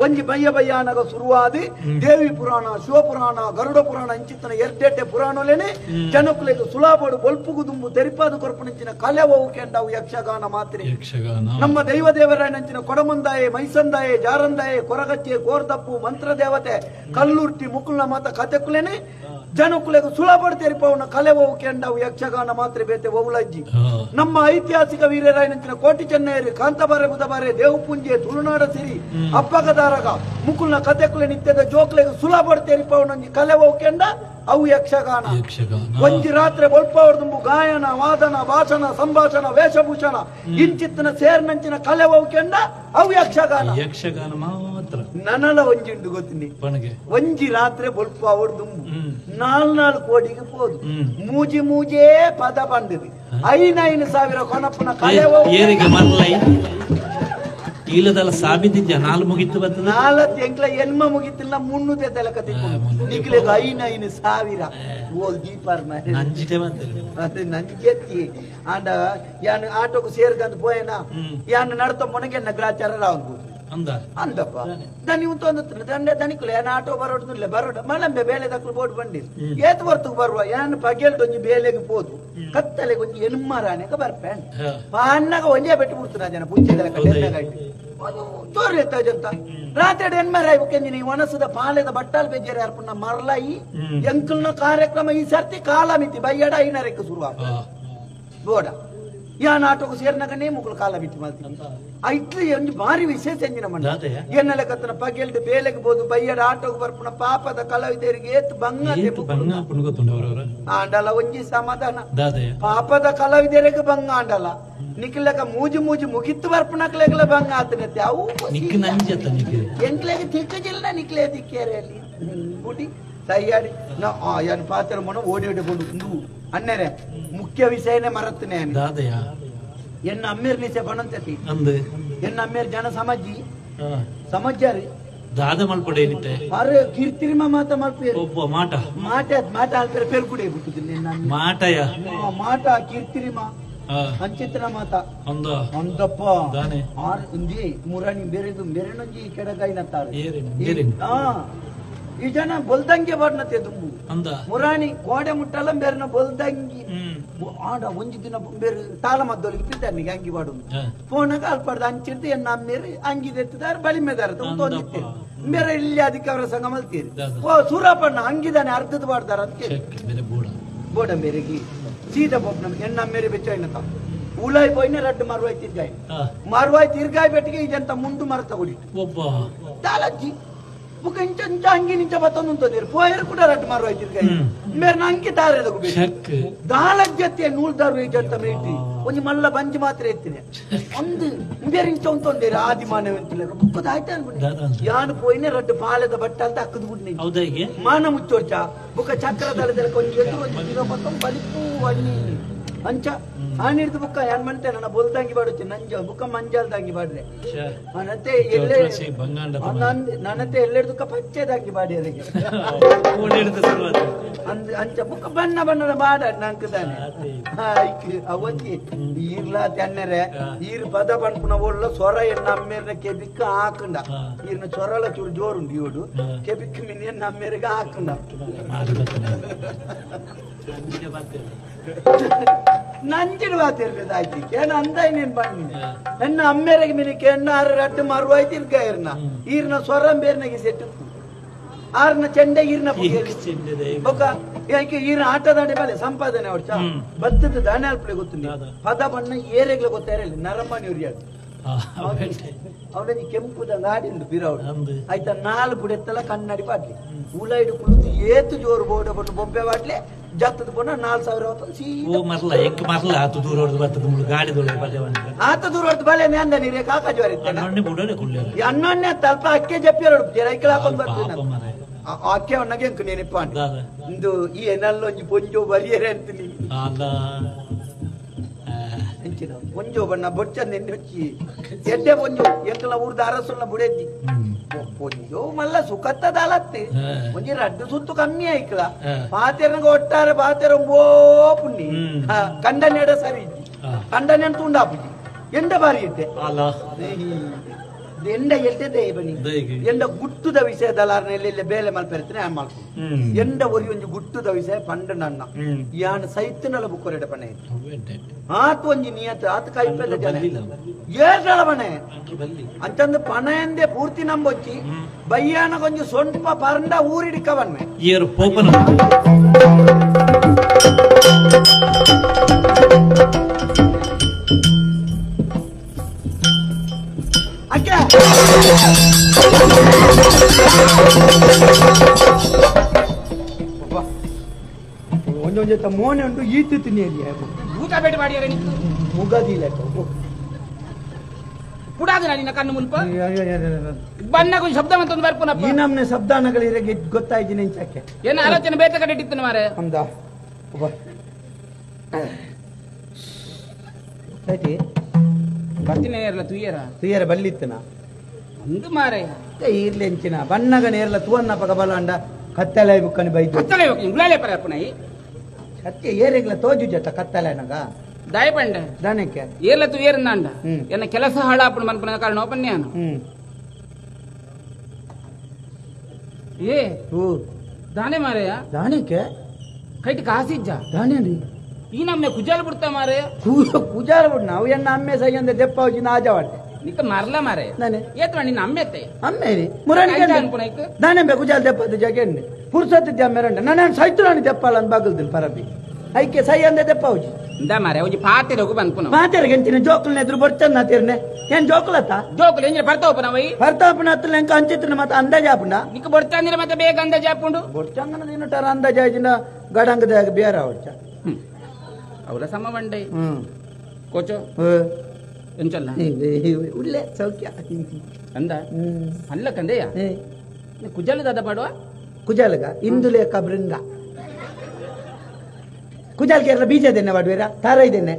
ಒಂಜಿ ಬಯ್ಯ ಬಯ್ಯಾನಗ ಸುರುವಾದಿ ದೇವಿ ಪುರಾಣ ಶಿವಪುರಾಣ ಗರುಡ ಪುರಾಣ ಇಂಚಿತ್ತನ ಎರ್ಡೆಡ್ಡೆ ಪುರಾಣಲೇನೆ ಜನಕುಲೆಗ್ ಸುಲಾಬೋಡು ಬೊಲ್ಪುಗು ದುಂಬು ತೆರಿಪಾದ ಕೊರ್ಪುನಂಚಿನ ಕಲೆ ಅವು ಕೆಂಡ ಅವು ಯಕ್ಷಗಾನ ಮಾತ್ರ. ನಮ್ಮ ದೈವ ದೇವರಾಯನಂಚಿನ ಕೊಡಮಂದಾಯೆ ಮೈಸಂದಾಯೆ ಜಾರಂದಾಯೆ ಕೊರಗಚ್ಚೆ ಕೋರ್ದಪ್ಪು ಮಂತ್ರದೇವತೆ ಕಲ್ಲುರ್ಟಿ ಮುಕುಲ್ನ ಮಾತ ಕತೆಕುಲೇನೆ ಜನಕುಲೆಗ್ ಸುಲಭ ತೆರಿಪವನ ಕಲೆ ಒವು ಕೆಂಡವು ಯಕ್ಷಗಾನ ಮಾತ್ರ ಬೇತೆ ಒವುಲಜ್ಜಿ. ನಮ್ಮ ಐತಿಹಾಸಿಕ ವೀರರಾಯನಂಚಿನ ಕೋಟಿ ಚೆನ್ನಯರು ಕಾಂತಬಾರೆ ಬುಧಬಾರೆ ದೇವಪುಂಜೆ ತುಳುನಾಡ ಸಿರಿ ಅಪ್ಪಗದಾರಗ ಮುಕುಲ್ನ ಕತೆಕುಲೆ ನಿತ್ಯದ ಜೋಕ್ಲೆಗ್ ಸುಲಭ ತೆರಿಪವನಂಜಿ ಕಲೆ ಒವು ಕೆಂಡ ಅವು ಯಕ್ಷಗಾನ. ಒಂಜಿ ರಾತ್ರಿ ಬೊಲ್ಪವರ್ದುಂಬು ಗಾಯನ ವಾದನ ಭಾಷಣ ಸಂಭಾಷಣ ವೇಷಭೂಷಣ ಇಂಚಿತ್ತನ ಸೇರ್ನಂಚಿನ ಕಲೆ ಒವು ಕೆಂಡ ಅವು ಯಕ್ಷಗಾನ. ಯಕ್ಷಗಾನ ಮಾತ್ರ ನನಲ ಒಂಜಿಂಡು ಗೊತ್ತಿನಿ ಒಂಜಿ ರಾತ್ರಿ ಬೊಲ್ಪವರ್ದುಂಬು ನಾಲ್ ನಾಲ್ ಕೋಡಿಗೆ ಪೋದು ಮೂಜಿ ಮೂಜೇ ಪದ ಬಂದಿದೆ ಐನೈನು ಸಾವಿರ ಕೊನಪ್ಪನ ಕಲೆ ಇಲ್ಲದಲ್ಲ ಸಾಬಿತಿದ್ಯ ನಾಲ್ ಮುಗಿತ್ತು ಬರ್ತದೆ ನಾಲ್ಕು ಎಂಕ್ಲ ಎನ್ಮ ಮುಗಿತಿಲ್ಲ ಮುನ್ನೂತೆ ತಲಕ ನಿಕ್ಲೆಗ್ ಐನೈನು ಸಾವಿರ ಓಲ್ ದೀಪಾರ್ ನಂಜಿಟೆ ಬಂತದೆ ಅದೇ ನಂಜಿಗೆತ್ತಿ ಆಂಡ ಯಾನ್ ಆಟೋకు ಸೇರ್ಕಂತ ಪೋಯನಾ ಯಾನ್ ನಡ್ತ ಮೊನಗೆ ನಗ್ರಾಚಾರ ರಾವಂದು ಅಂದ ಅಂದಪ್ಪ ದನಿ ಉಂತೊಂದು ದಂಡೆ ದನಿಕುಲೆ ಯಾನ್ ಆಟೋ ಬರೋಡುದಿಲ್ಲ ಬರೋಡ ಮಲಂಬೆ ಬೇಲೆ ದಕ್ಕಲು ಬೋಟ್ ಬಂಡಿರು ಏತ್ ಹೊರ್ತುಗ್ ಬರುವ ಯಾನ್ ಪಗೆಲ್ಡೊಂಜಿ ಬೇಲೆಗೆ ಪೋದು ಕತ್ತಲೆಗೆ ಒಂಜಿ ಎನ್ಮರಾನೆಗ ಬರ್ಪೇನ್ ಪಾನ್ನಗ ಒಂಜೇ ಬೆಟ್ಟು ಬಿಡ್ತಾನ ಜನ ಪುಚ್ಚೆದಲ ಕಡೆ ತೋರಿ ಜಂತ ರಾತ್ರಿ ಎನ್ಮರ ಕೆಂಜಿನಿ ಒಣಸದ ಪಾಲೆದ ಬಟ್ಟಾಲ್ ಬೆಜ್ಜರೆ ಅರ್ಪಣ ಮರಲಾಯಿ ಎಂಕಲ್ನ ಕಾರ್ಯಕ್ರಮ ಈ ಸರ್ತಿ ಕಾಲಮಿತಿ ಬಯ್ಯಡ ಐನರಕ್ಕೆ ಶುರುವಾಗ ಬೋಡ ಯಾನ್ ಆಟೋకు ಸೇರಿನಾಗನೇ ಮುಗುಳು ಕಾಲ ಬಿಟ್ಟು ಮಾಡ್ತೀನಿ ಇಟ್ಲಿ ಒಂಜಿ ಭಾರಿ ವಿಶೇಷ ಎಂಜಿನ ಮಂಡ ಎನ್ನಲೆ ಕತ್ತನ ಪಗೆಲ್ಡ್ ಬೇಲೆಗೆ ಬೋದು ಬಯ್ಯಡ ಆಟೋకు ಬರ್ಪುನ ಪಾಪದ ಕಲಾವಿದರಿಗೆ ಏತ್ ಬಂಗ ಆಂಡಲ ಒಂಜಿ ಸಮಾಧಾನ ಪಾಪದ ಕಲಾವಿದರಿಗೆ ಬಂಗ ಆಂಡಲ ನಿಕ್ಲಕ ಮೂಜಿ ಮೂಜಿ ಮುಗಿತ್ತು ಬರ್ಪುನಕ್ಲೆಗ್ಲ ಬಂಗ ಆತನತ್ತೆ ಅವು ಎಂಕ್ಲೆಗೆ ತಿಕ್ಕಜಿಲ್ಲ ನಿಕ್ಲೆ ತಿಕ್ಕೇರೆ ಅಲ್ಲಿ ಗುಡಿ ತಯ್ಯಾಡಿ ಯಾನ್ ಪಾತ್ರ ಮೊನ ಓಡಿ ಓಡಿ ಕೊಂಡು ಅಣ್ಣರೇ ಮುಖ್ಯ ವಿಷಯನೇ ಮರತ್ತನೆ ಎನ್ನ ಅಮ್ಮೇರ್ ನಿಸೆ ಬಣಂತತಿ ಎನ್ನ ಅಮ್ಮೇರ್ ಜನ ಸಮಾಜಿ ಸಮಾಜಾರಿ ದಾದ ಮಲ್ಪಡೆ ಏನಿತ್ತೆ ಅರೆ ಕೀರ್ತಿರಿಮ ಮಾತ ಮಲ್ಪೇರು ಒಬ್ಬ ಮಾಟ ಮಾಟ ಮಾಟ ಅಲ್ಪೇರೆ ಪೇರ್ಕುಡೆ ಬಿಟ್ಟುದಿಲ್ಲ ಎನ್ನ ಮಾಟಯ ಮಾಟ ಕೀರ್ತಿರಿಮ ಅಂಚಿತ್ರ ಮಾತ ಅಂದ ಅಂದಪ್ಪ ದಾನೆ ಆರ್ ಒಂಜಿ ಮುರಾಣಿ ಬೇರೆದು ಬೇರೆನೊಂಜಿ ಕೆಡಗಾಯಿನತ್ತಾರೆ ಈ ಜನ ಬೊಲ್ದಂಗೆ ಬರ್ನತೆ ದುಂಬು ಅಂದ ಮುರಾಣಿ ಕೋಡೆ ಮುಟ್ಟಲ್ಲ ಬೇರೆನ ಬೊಲ್ದಂಗಿ ಆಡ ಒಂಜಿ ದಿನ ಬೇರೆ ತಾಳ ಮದ್ದೊಲಿಗೆ ಪಿದ್ದಾನಿಗೆ ಅಂಗಿ ಬಾಡು ಫೋನಾಗ ಅಲ್ಪಡ್ದ ಅಂಚಿರ್ದು ಎನ್ನ ಅಮ್ಮೇರು ಅಂಗಿ ತೆತ್ತಿದಾರೆ ಬಲಿಮೆದಾರ ತೊಂದಿತ್ತೇನೆ ಬೇರೆ ಇಲ್ಲಿ ಅದಕ್ಕೆ ಅವರ ಸಂಘ ಮಲ್ತೀರಿ ಓ ಸೂರಪ್ಪಣ್ಣ ಅಂಗಿದಾನೆ ಅರ್ಧದ ಬಾಡ್ದಾರ ಅಂತ ಕೇಳಿ ಬೋಡ ಮೇರೆಗೆ ಸೀದಾ ಪೋಪ್ ಎನ್ನ ಅಮ್ಮೇರಿ ಬೆಚ್ಚ ಉಲಾಯ್ ಪೋಯ್ನೆ ರಡ್ಡು ಮರುವಾಯ್ ತಿರ್ಗಾಯ್ ಮರುವಾಯ್ ತಿರ್ಗಾಯ್ ಬೆಟ್ಟಿಗೆ ಇದಂತ ಮುಂಡು ಮರ ತಗೊಡಿಟ್ಟು ಒಬ್ಬ ತಾಲಜ್ಜಿ ಬುಕ್ಕ ಇಂಚ ಇಂಚ ಅಂಗಿ ನಿಂಚ ಬತ್ತೊಂದು ಪೋಯರು ಕೂಡ ರಡ್ಡು ಮರುವಾಯ್ ತಿರ್ಗಾಯ್ ಮೇರೆ ಅಂಗಿ ತಾರೆ ತಗೋಬೇಕು ದಾಲಜ್ಜತ್ತೆ ನೂಲ್ದಾರು ಇಜಂತ ಮೇಟಿ ಒಂಜಿ ಮಲ್ಲ ಬಂಜಿ ಮಾತ್ರ ಎತ್ತಿನೆ ಒಂದು ಬೇರೆ ಇಂಚ ಉಂತೊಂದೇರು ಆದಿಮಾನವ ಅಂತಿಲ್ಲ ಬುಕ್ಕದ ಆಯ್ತಾ ಅನ್ಬಿಟ್ಟು ಯಾನು ಪೋಯ್ನೆ ರಡ್ಡು ಪಾಲೆದ ಬಟ್ಟ ಅಂತ ಅಕ್ಕದು ಬಿಡ್ನಿ ಹೌದಾ ಮಾನ ಮುಚ್ಚೋರ್ಚ ಬುಕ್ಕ ಚಕ್ರ ತಲೆದಲ್ಲ ಕೊಂಚ ಎದುರು ಒಂಜಿ ದಿನ ಬತ್ತೊಂದು ಬಲಿಪು ಅಣ್ಣಿ ಅಂಚ ಆನಿಡ್ದು ಬುಕ್ಕ ಯಾನ್ ಮಂತೆ ನನ್ನ ಬೊಲ್ದಂಗಿ ಬಾಡುತ್ತೆ ನಂಜ ಬುಕ್ಕ ಮಂಜಾಲ್ದಂಗಿ ಬಾಡ್ರೆ ನನ್ನತೆ ಎಲ್ಲೆ ನನ್ನತೆ ಎಲ್ಲೆಡ್ದುಕ್ಕ ಪಚ್ಚೆದಂಗಿ ಬಾಡಿ ಅದಕ್ಕೆ ಅಂಚ ಬುಕ್ಕ ಬಣ್ಣ ಬಣ್ಣದ ಬಾಡ ನಂಕದಾನೆ ಅವತ್ತಿ ಈರ್ಲಾ ತನ್ನರೆ ಈರ್ ಪದ ಪನ್ಪುನ ಒಳ್ಳ ಸೊರ ಎನ್ನ ಅಮ್ಮೇರ್ನ ಕೆಬಿಕ್ಕ ಹಾಕಂಡ ಈರ್ನ ಸೊರಲ ಚೂರು ಜೋರುಂಡು ಇವಡು ಕೆಬಿಕ್ಕ ಮಿನಿ ಎನ್ನ ಅಮ್ಮೇರಿಗೆ ಹಾಕಂಡ ನಂಜಿನ ವಾತಿರ್ಬೇಕಾಯ್ತು ಕೇನ ಅಂದಾಯ್ ನೀನ್ ಬನ್ನಿ ನನ್ನ ಅಮ್ಮೇರಿಗೆ ಮಿನಿ ಕೆಣ್ಣ ಆರು ರಟ್ಟು ಮರುವಾಯ್ತು ಇರ್ಕ ಇರ್ನ ಈರ್ನ ಸ್ವರಂ ಬೇರ್ನಗೆ ಸೆಟ್ಟು ಆರ್ನ ಚೆಂಡೆ ಈರ್ನ ಬೊಕ್ಕ ಈರ್ನ ಆಟದಾಂಡೆ ಬಲೆ ಸಂಪಾದನೆ ಅವಡ್ಚ ಬತ್ತದ ದಾನೆ ಅಲ್ಪಲೆ ಗೊತ್ತುಂಡಿ ಪದ ಬಣ್ಣ ಏರೆಗ್ಲ ಗೊತ್ತಾರ ನರಮಣಿ ಉರಿಯಾಡು ಅವನಿಗೆ ಕೆಂಪುದ ಗಾಡಿಂದು ಬಿರವಡು ಆಯ್ತಾ ನಾಲ್ ಬುಡೆತ್ತಲ ಕನ್ನಡಿ ಪಾಡ್ಲಿ ಉಲೈಡು ಕುಳಿತು ಏತು ಜೋರು ಬೋಡ ಬಣ್ಣು ಬೊಬ್ಬೆ ಬಾಟ್ಲೆ ಜತ್ತದ ಬಣ್ಣ 4000 ಓ ಮರ್ಲ ಎಂಕ್ ಮರ್ಲ ಆತು ದೂರ ಹೊಡೆದು ಬರ್ತದೆ ಮುಳು ಗಾಡಿ ದೊಳೆ ಬಲೆ ಆತ ದೂರ ಹೊಡೆದು ಬಲೆ ಅಂದ ನೀರೇ ಕಾಕ ಜ್ವರ ಅನ್ನೊನ್ನೆ ಬುಡನೆ ಕುಳ್ಳೆ ಅನ್ನೊನ್ನೆ ತಲ್ಪ ಅಕ್ಕೆ ಜಪ್ಪಿಯರು ಜರೈಕಲ ಹಾಕೊಂಡು ಬರ್ತೀನಿ ಅಕ್ಕೆ ಅವನಾಗೆ ಎಂಕ್ ನೆನಪ ಇಂದು ಈ ಏನಲ್ಲೊಂಜಿ ಪೊಂಜೋ ಬರಿಯರೆ ಅಂತೀನಿ ಪೊಂಜೋ ಬಣ್ಣ ಬೊಚ್ಚ ನೆನ್ನೆ ಹಚ್ಚಿ ಎಡ್ಡೆ ಪೊಂಜೋ ಎಂಕಲ ಊರ್ದ ಅರಸುಲ್ಲ ಬುಡೆದ್ದಿ ಪೊಂಜೋ ಮಲ್ಲ ಸುಖತ್ತದಾಲತ್ತೆ ಒಂಜಿ ರಡ್ಡು ಸುತ್ತು ಕಮ್ಮಿ ಆಯ್ಕಲ ಪಾತೆರಂಗ ಒಟ್ಟಾರೆ ಪಾತೆರ ಓ ಪುಣ್ಯ ಕಂಡನೆಡ ಸರಿ ಇಜ್ಜಿ ಕಂಡನೆ ಅಂತ ಉಂಡಾಪುಜಿ ಎಂಡ ಬಾರಿ ಇದ್ದೆ ಎಂಡ ಎಡ್ಡೆದೇ ಬನ್ನಿ ಎಂಡ ಗುಟ್ಟುದ ವಿಷಯದಲ್ಲಾರ್ನೆಲ್ಲ ಬೇಲೆ ಮಲ್ಪೆರ್ತೀನಿ ಆ ಮಲ್ಪು ಎಂಡ ಒರಿ ಒಂಜಿ ಗುಟ್ಟುದ ವಿಷಯ ಪಂಡ ನನ್ನ ಯಾನ್ ಸೈತನಲ ಬುಕ್ಕೊರೆಡ ಪಣೆ ಆತ ಒಂಜಿ ನಿಯತ ಆತ ಕೈಪೆಲ್ಲ ಜನ ಏರ್ಗಳ ಪಣೆ ಅಂತಂದು ಪಣೆಂದೆ ಪೂರ್ತಿ ನಂಬೊಚ್ಚಿ ಬಯ್ಯಾನ ಕೊಂಚ ಸೊಂಪ ಪರಂಡ ಊರಿಡಿಕ ಬನ್ಮೆ ಏರು ಪೋಪನ ಒಂದೊಂದು ಮೋನೆ ಉಂಟು ಈತು ತಿನ್ನಿಯಲ್ಲಿ ಊಟ ಬೇಡ ಮಾಡಿಯಾರ ನಿಂತು ಮುಗದಿಲ್ಲ ಪುಡಾದ ನಿನ್ನ ಕಣ್ಣು ಮುಲ್ಪ ಬಣ್ಣ ಕೊಂಚ ಶಬ್ದ ಮತ್ತೊಂದು ಬರ್ಪುನಪ್ಪ ಈ ನಮ್ನೆ ಶಬ್ದಾನಗಳಿರಗೆ ಗೊತ್ತಾಯ್ತು ನೆಂಚಕ್ಕೆ ಏನು ಆಲೋಚನೆ ಬೇತ ಕಡೆ ಇಟ್ಟಿತ್ತು ಮಾರೆ ಅಂದ ಸರಿ ಬರ್ತೀನಿ ಇರಲ್ಲ ತುಯ್ಯರ ತುಯ್ಯರ ಬಲ್ಲಿತ್ತನ ಒಂದು ಮಾರೆ ಇರ್ಲೆಂಚಿನ ಬಣ್ಣಗ ನೇರ್ಲ ತುವನ್ನ ಪಗ ಬಲಾಂಡ ಕತ್ತಲೆ ಬುಕ್ಕನಿ ಬೈದು ಕತ್ತಲೆ ಗುಲಾಲೆ ಪರಪ್ಪನ ಸತ್ಯ ಏರೆಗ್ಲ ತೋಜು ಜತ ಕತ್ತಲೆನಗ ದಯಪಂಡ ದನಕ್ಕೆ ಏರ್ಲ ತು ಏರ್ನಾಂಡ ಎನ್ನ ಕೆಲಸ ಹಾಳಾಪಣ ಮನ್ಪನ ಕಾರಣ ಓಪನ್ಯಾನು ಏ ದಾನೆ ಮಾರೆಯ ದಾನಕ್ಕೆ ಕೈಟ್ ಕಾಸಿಜ್ಜ ದಾನೆ ಈ ನಮ್ಮೆ ಕುಜಾಲ ಬಿಡ್ತಾ ಮಾರೆ ಕುಜಾಲ ಬಿಡ್ ನಾವು ಎನ್ನ ಅಮ್ಮೆ ಸೈಯಂದ ದೆಪ್ಪಾವಜಿ ನಾಜವಾಡ್ತೆ ನಿಕ್ಕ ಮರ್ಲ ಮಾರೆ ನಾನೆ ಏತ್ ನಿನ್ನ ಅಮ್ಮೆತ್ತೆ ಅಮ್ಮೇರಿ ಮುರಾಣಿ ದಾನೆ ಬೆ ಕುಜಾಲ ದೆಪ್ಪದ ಜಗೆಣ್ಣೆ ಪುರ್ಸತ್ತಿದ್ದ ಅಮ್ಮೆರಂಡ ನಾನು ಸೈತು ನಾನು ದೆಪ್ಪಾಲ ಅಂತ ಬಾಗಲ್ದಿಲ್ಲ ಪರಬಿ ಐಕೆ ಸೈ ಅಂದ ದೆಪ್ಪಾವಜಿ ಇಂದ ಮಾರೆ ಒಂಜಿ ಪಾತೆರ ಹೋಗು ಬಂದ್ಪುನ ಪಾತೆರ ಗೆಂಚಿನ ಜೋಕುಲ್ನ ಎದುರು ಬರ್ಚನ್ನ ತೇರ್ನೆ ಏನ್ ಜೋಕುಲತ್ತ ಜೋಕುಲು ಎಂಜಿನ ಬರ್ತಾವಪ್ಪನ ವೈ ಬರ್ತಾವಪ್ಪನ ಹತ್ತಲ ಎಂಕ ಅಂಚಿತ್ತಿನ ಮತ್ತೆ ಅಂದಾಜಾಪುಂಡ ನಿಕ್ಕ ಬೊಡ್ಚಂದಿರ ಮತ್ತೆ ಬೇಗ ಅಂದಾಜಾಪುಂಡು ಬೊಡ್ಚಂದನ ದಿನಟಾರ ಅಂದಾಜಾಜಿನ ಗಡಂಗದಾಗ ಬೇರೆ ಅವಚ್ಚ ಅವರ ಸಮ ಬಂಡೆ ಕೋಚೋ ಎಂಚಲ್ಲ ಉಳ್ಳೆ ಸೌಖ್ಯ ಅಂದ ಅಲ್ಲ ಕಂದಯ್ಯ ಕುಜಾಲ ದಾದ ಪಾಡುವ ಕುಜಾಲಗ ಇಂದುಲೇಖ ಬೃಂಗ ಕುಜಾಲ್ಗೆ ಎಲ್ಲ ಬೀಜದೆನ್ನೆ ವಾಡುವೇರ ತಾರ ಇದೆನ್ನೆ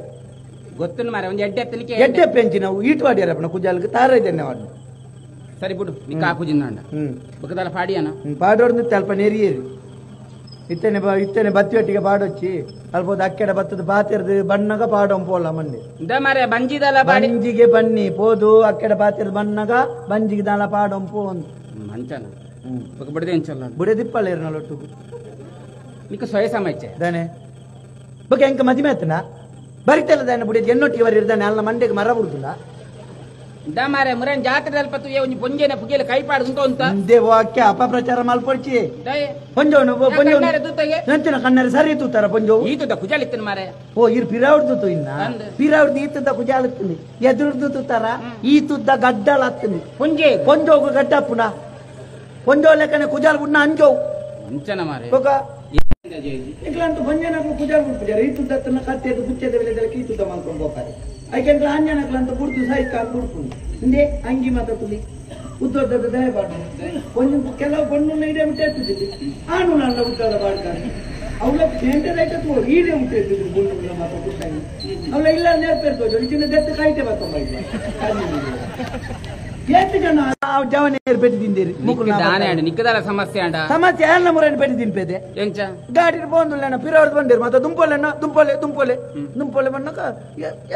ಗೊತ್ತುನ್ ಮಾರೆ ಒಂದು ಎಡ್ಡೆ ಎತ್ತಲಿಕ್ಕೆ ಎಡ್ಡೆ ಪೆಂಚಿ ನಾವು ಈಟ್ ವಾಡ್ಯಾರಪ್ಪನ ಕುಜಾಲ್ಗೆ ತಾರ ಇದೆನ್ನೆ ವಾಡು ಸರಿ ಬಿಡು ನಿಕ್ಕ ಹಾಕುಜಿಂದ ಬಕ್ಕದಲ್ಲ ಪಾಡಿಯಾನ ಪಾಡೋರ್ದು ಅಲ್ಪ ನೆರಿಯೇರಿ ಇತ್ತನೆ ಇತ್ತನೆ ಬತ್ತಿ ಒಟ್ಟಿಗೆ ಪಾಡೊಚ್ಚಿ ಅಲ್ಪ ಅಕ್ಕೆಡ ಬತ್ತದ ಪಾತಿರ್ದು ಬಣ್ಣಗ ಪಾಡೊಂ ಪೋಲ ಮಂಡಿ ಇಂದ ಮಾರೆ ಬಂಜಿದಲ್ಲ ಪಾಡಿ ಬಂಜಿಗೆ ಬನ್ನಿ ಪೋದು ಅಕ್ಕೆಡ ಪಾತಿರ್ದು ಬಣ್ಣಗ ಬಂಜಿಗೆ ದಾಲ ಪಾಡೊಂ ಪೋಂದು ಮಂಚನ ಬಕ್ಕ ಬಡದೆ ಎಂಚಲ್ಲ ಬುಡೆ ದಿಪ್ಪಲ್ಲ ಇರನೊಟ್ಟುಗು ನಿಕ್ಕ ಸ್ವಯ ಸಮಯಚ್ಚೆ ದಾನೆ ಬೊಕ ಎಂಕ ಮದಿಮೆ ಆತನ ಬರಿತಲ್ಲ ದಾನೆ ಬುಡೆ ಎನ್ನೊಟ್ಟಿಗೆ ಬರಿರ್ದಾನೆ ಅಲ್ಲ ಮಂಡೆಗೆ ಮರ ಬುಡುದುಲ್ಲ ಇಂದ ಮಾರೆ ಮುರನ್ ಜಾತ್ರೆ ಅಲ್ಪ ತುಯ್ಯ ಒಂಜಿ ಪೊಂಜೆನ ಪುಗೆಲ ಕೈ ಪಾಡು ಅಂತ ಇಂದೇ ವಾಕ್ಯ ಅಪಪ್ರಚಾರ ಮಲ್ಪೊಡ್ಚಿ ಪೊಂಜೋನು ಪೊಂಜೋನು ನಂಚಿನ ಕಣ್ಣಾರೆ ಸರಿ ತೂತಾರ ಪೊಂಜೋ ಈತುದ ಕುಜಾಲಿತ್ತನ ಮಾರೆ ಓ ಇರ್ ಪಿರಾವ್ದು ತೂ ಇನ್ನ ಪಿರಾವ್ದು ಈತದ ಕುಜಾಲತ್ತೀನಿ ಎದುರ್ದು ತೂತಾರ ಈ ತುದ್ದ ಗಡ್ಡಲತ್ತೀನಿ ಪೊಂಜೆ ಪೊಂಜೋಗು ಗಡ್ಡಪ್ಪುನ ಪೊಂಜೋ ಲೆಕ್ಕನೆ ಕುಜಾಲ್ ಬುಡ್ನ ಅಂಜೋವು ಅಂಚನ ಮಾರೆ ಬೊಕ ಇಕ್ಲಂತೂ ಪೊಂಜನಕ್ಲು ಕುಜಾಲ್ ಬುಡ್ಪುಜಾರ ಈ ತುದ್ದತ್ತನ್ನ ಕತ್ತೆದು ಗುಚ್ಚದ ಬೆಲೆದಕ್ಕೆ ಈ ತುದ್ದ ಮಾಡ್ಕೊಂಡು ಹೋಗ್ತಾರೆ ಐಕೆಂದ್ರೆ ಅಂಜನಕ್ಲಂತ ಬುಡ್ದು ಸಹಿತ ಬುಡ್ಪುಂಡು ಹಿಂದೆ ಅಂಗಿ ಮಾತ ತುಲಿ ಉದ್ದೊದ್ದದ ದಯ ಬಾಡು ಒಂದು ಕೆಲವು ಪಣ್ಣು ಇಡೇ ಮುಟ್ಟೆ ಆನು ನನ್ನ ಉದ್ದದ ಬಾಡ್ತಾರೆ ಅವಳ ಪೇಂಟೆ ರೈತ ತೋರು ಈಡೇ ಮುಟ್ಟೆ ಇರ್ತಿದ್ರು ಗುಂಡು ಮಾತ ಕುಟ್ಟಾಗಿ ಅವಳ ಇಲ್ಲ ನೇರ್ಪೇರ್ ತೋಜು ಚಿನ್ನ ದೆತ್ತ ಕಾಯ್ತೆ ಬರ್ತಂಬ ಎಷ್ಟು ಜನ ಜವನಿಯರು ಪೆಟ್ಟು ತಿಂದಿರಿ ದಾನೆ ಅಂಡ ನಿಕ್ಕದಲ್ಲ ಸಮಸ್ಯೆ ಅಂಡ ಸಮಸ್ಯೆ ಎಲ್ಲ ಮುರನ್ನು ಪೆಟ್ಟು ತಿನ್ಪೇದೆ ಎಂಚ ಗಾಡಿ ಪೋಂದುಲ್ಲೇನ ಪಿರವರ್ದು ಬಂದಿರು ಮತ್ತೆ ದುಂಪೊಲೆನ ದುಂಪೊಲೆ ದುಂಪೊಲೆ ದುಂಪೊಲೆ ಬಣ್ಣಕ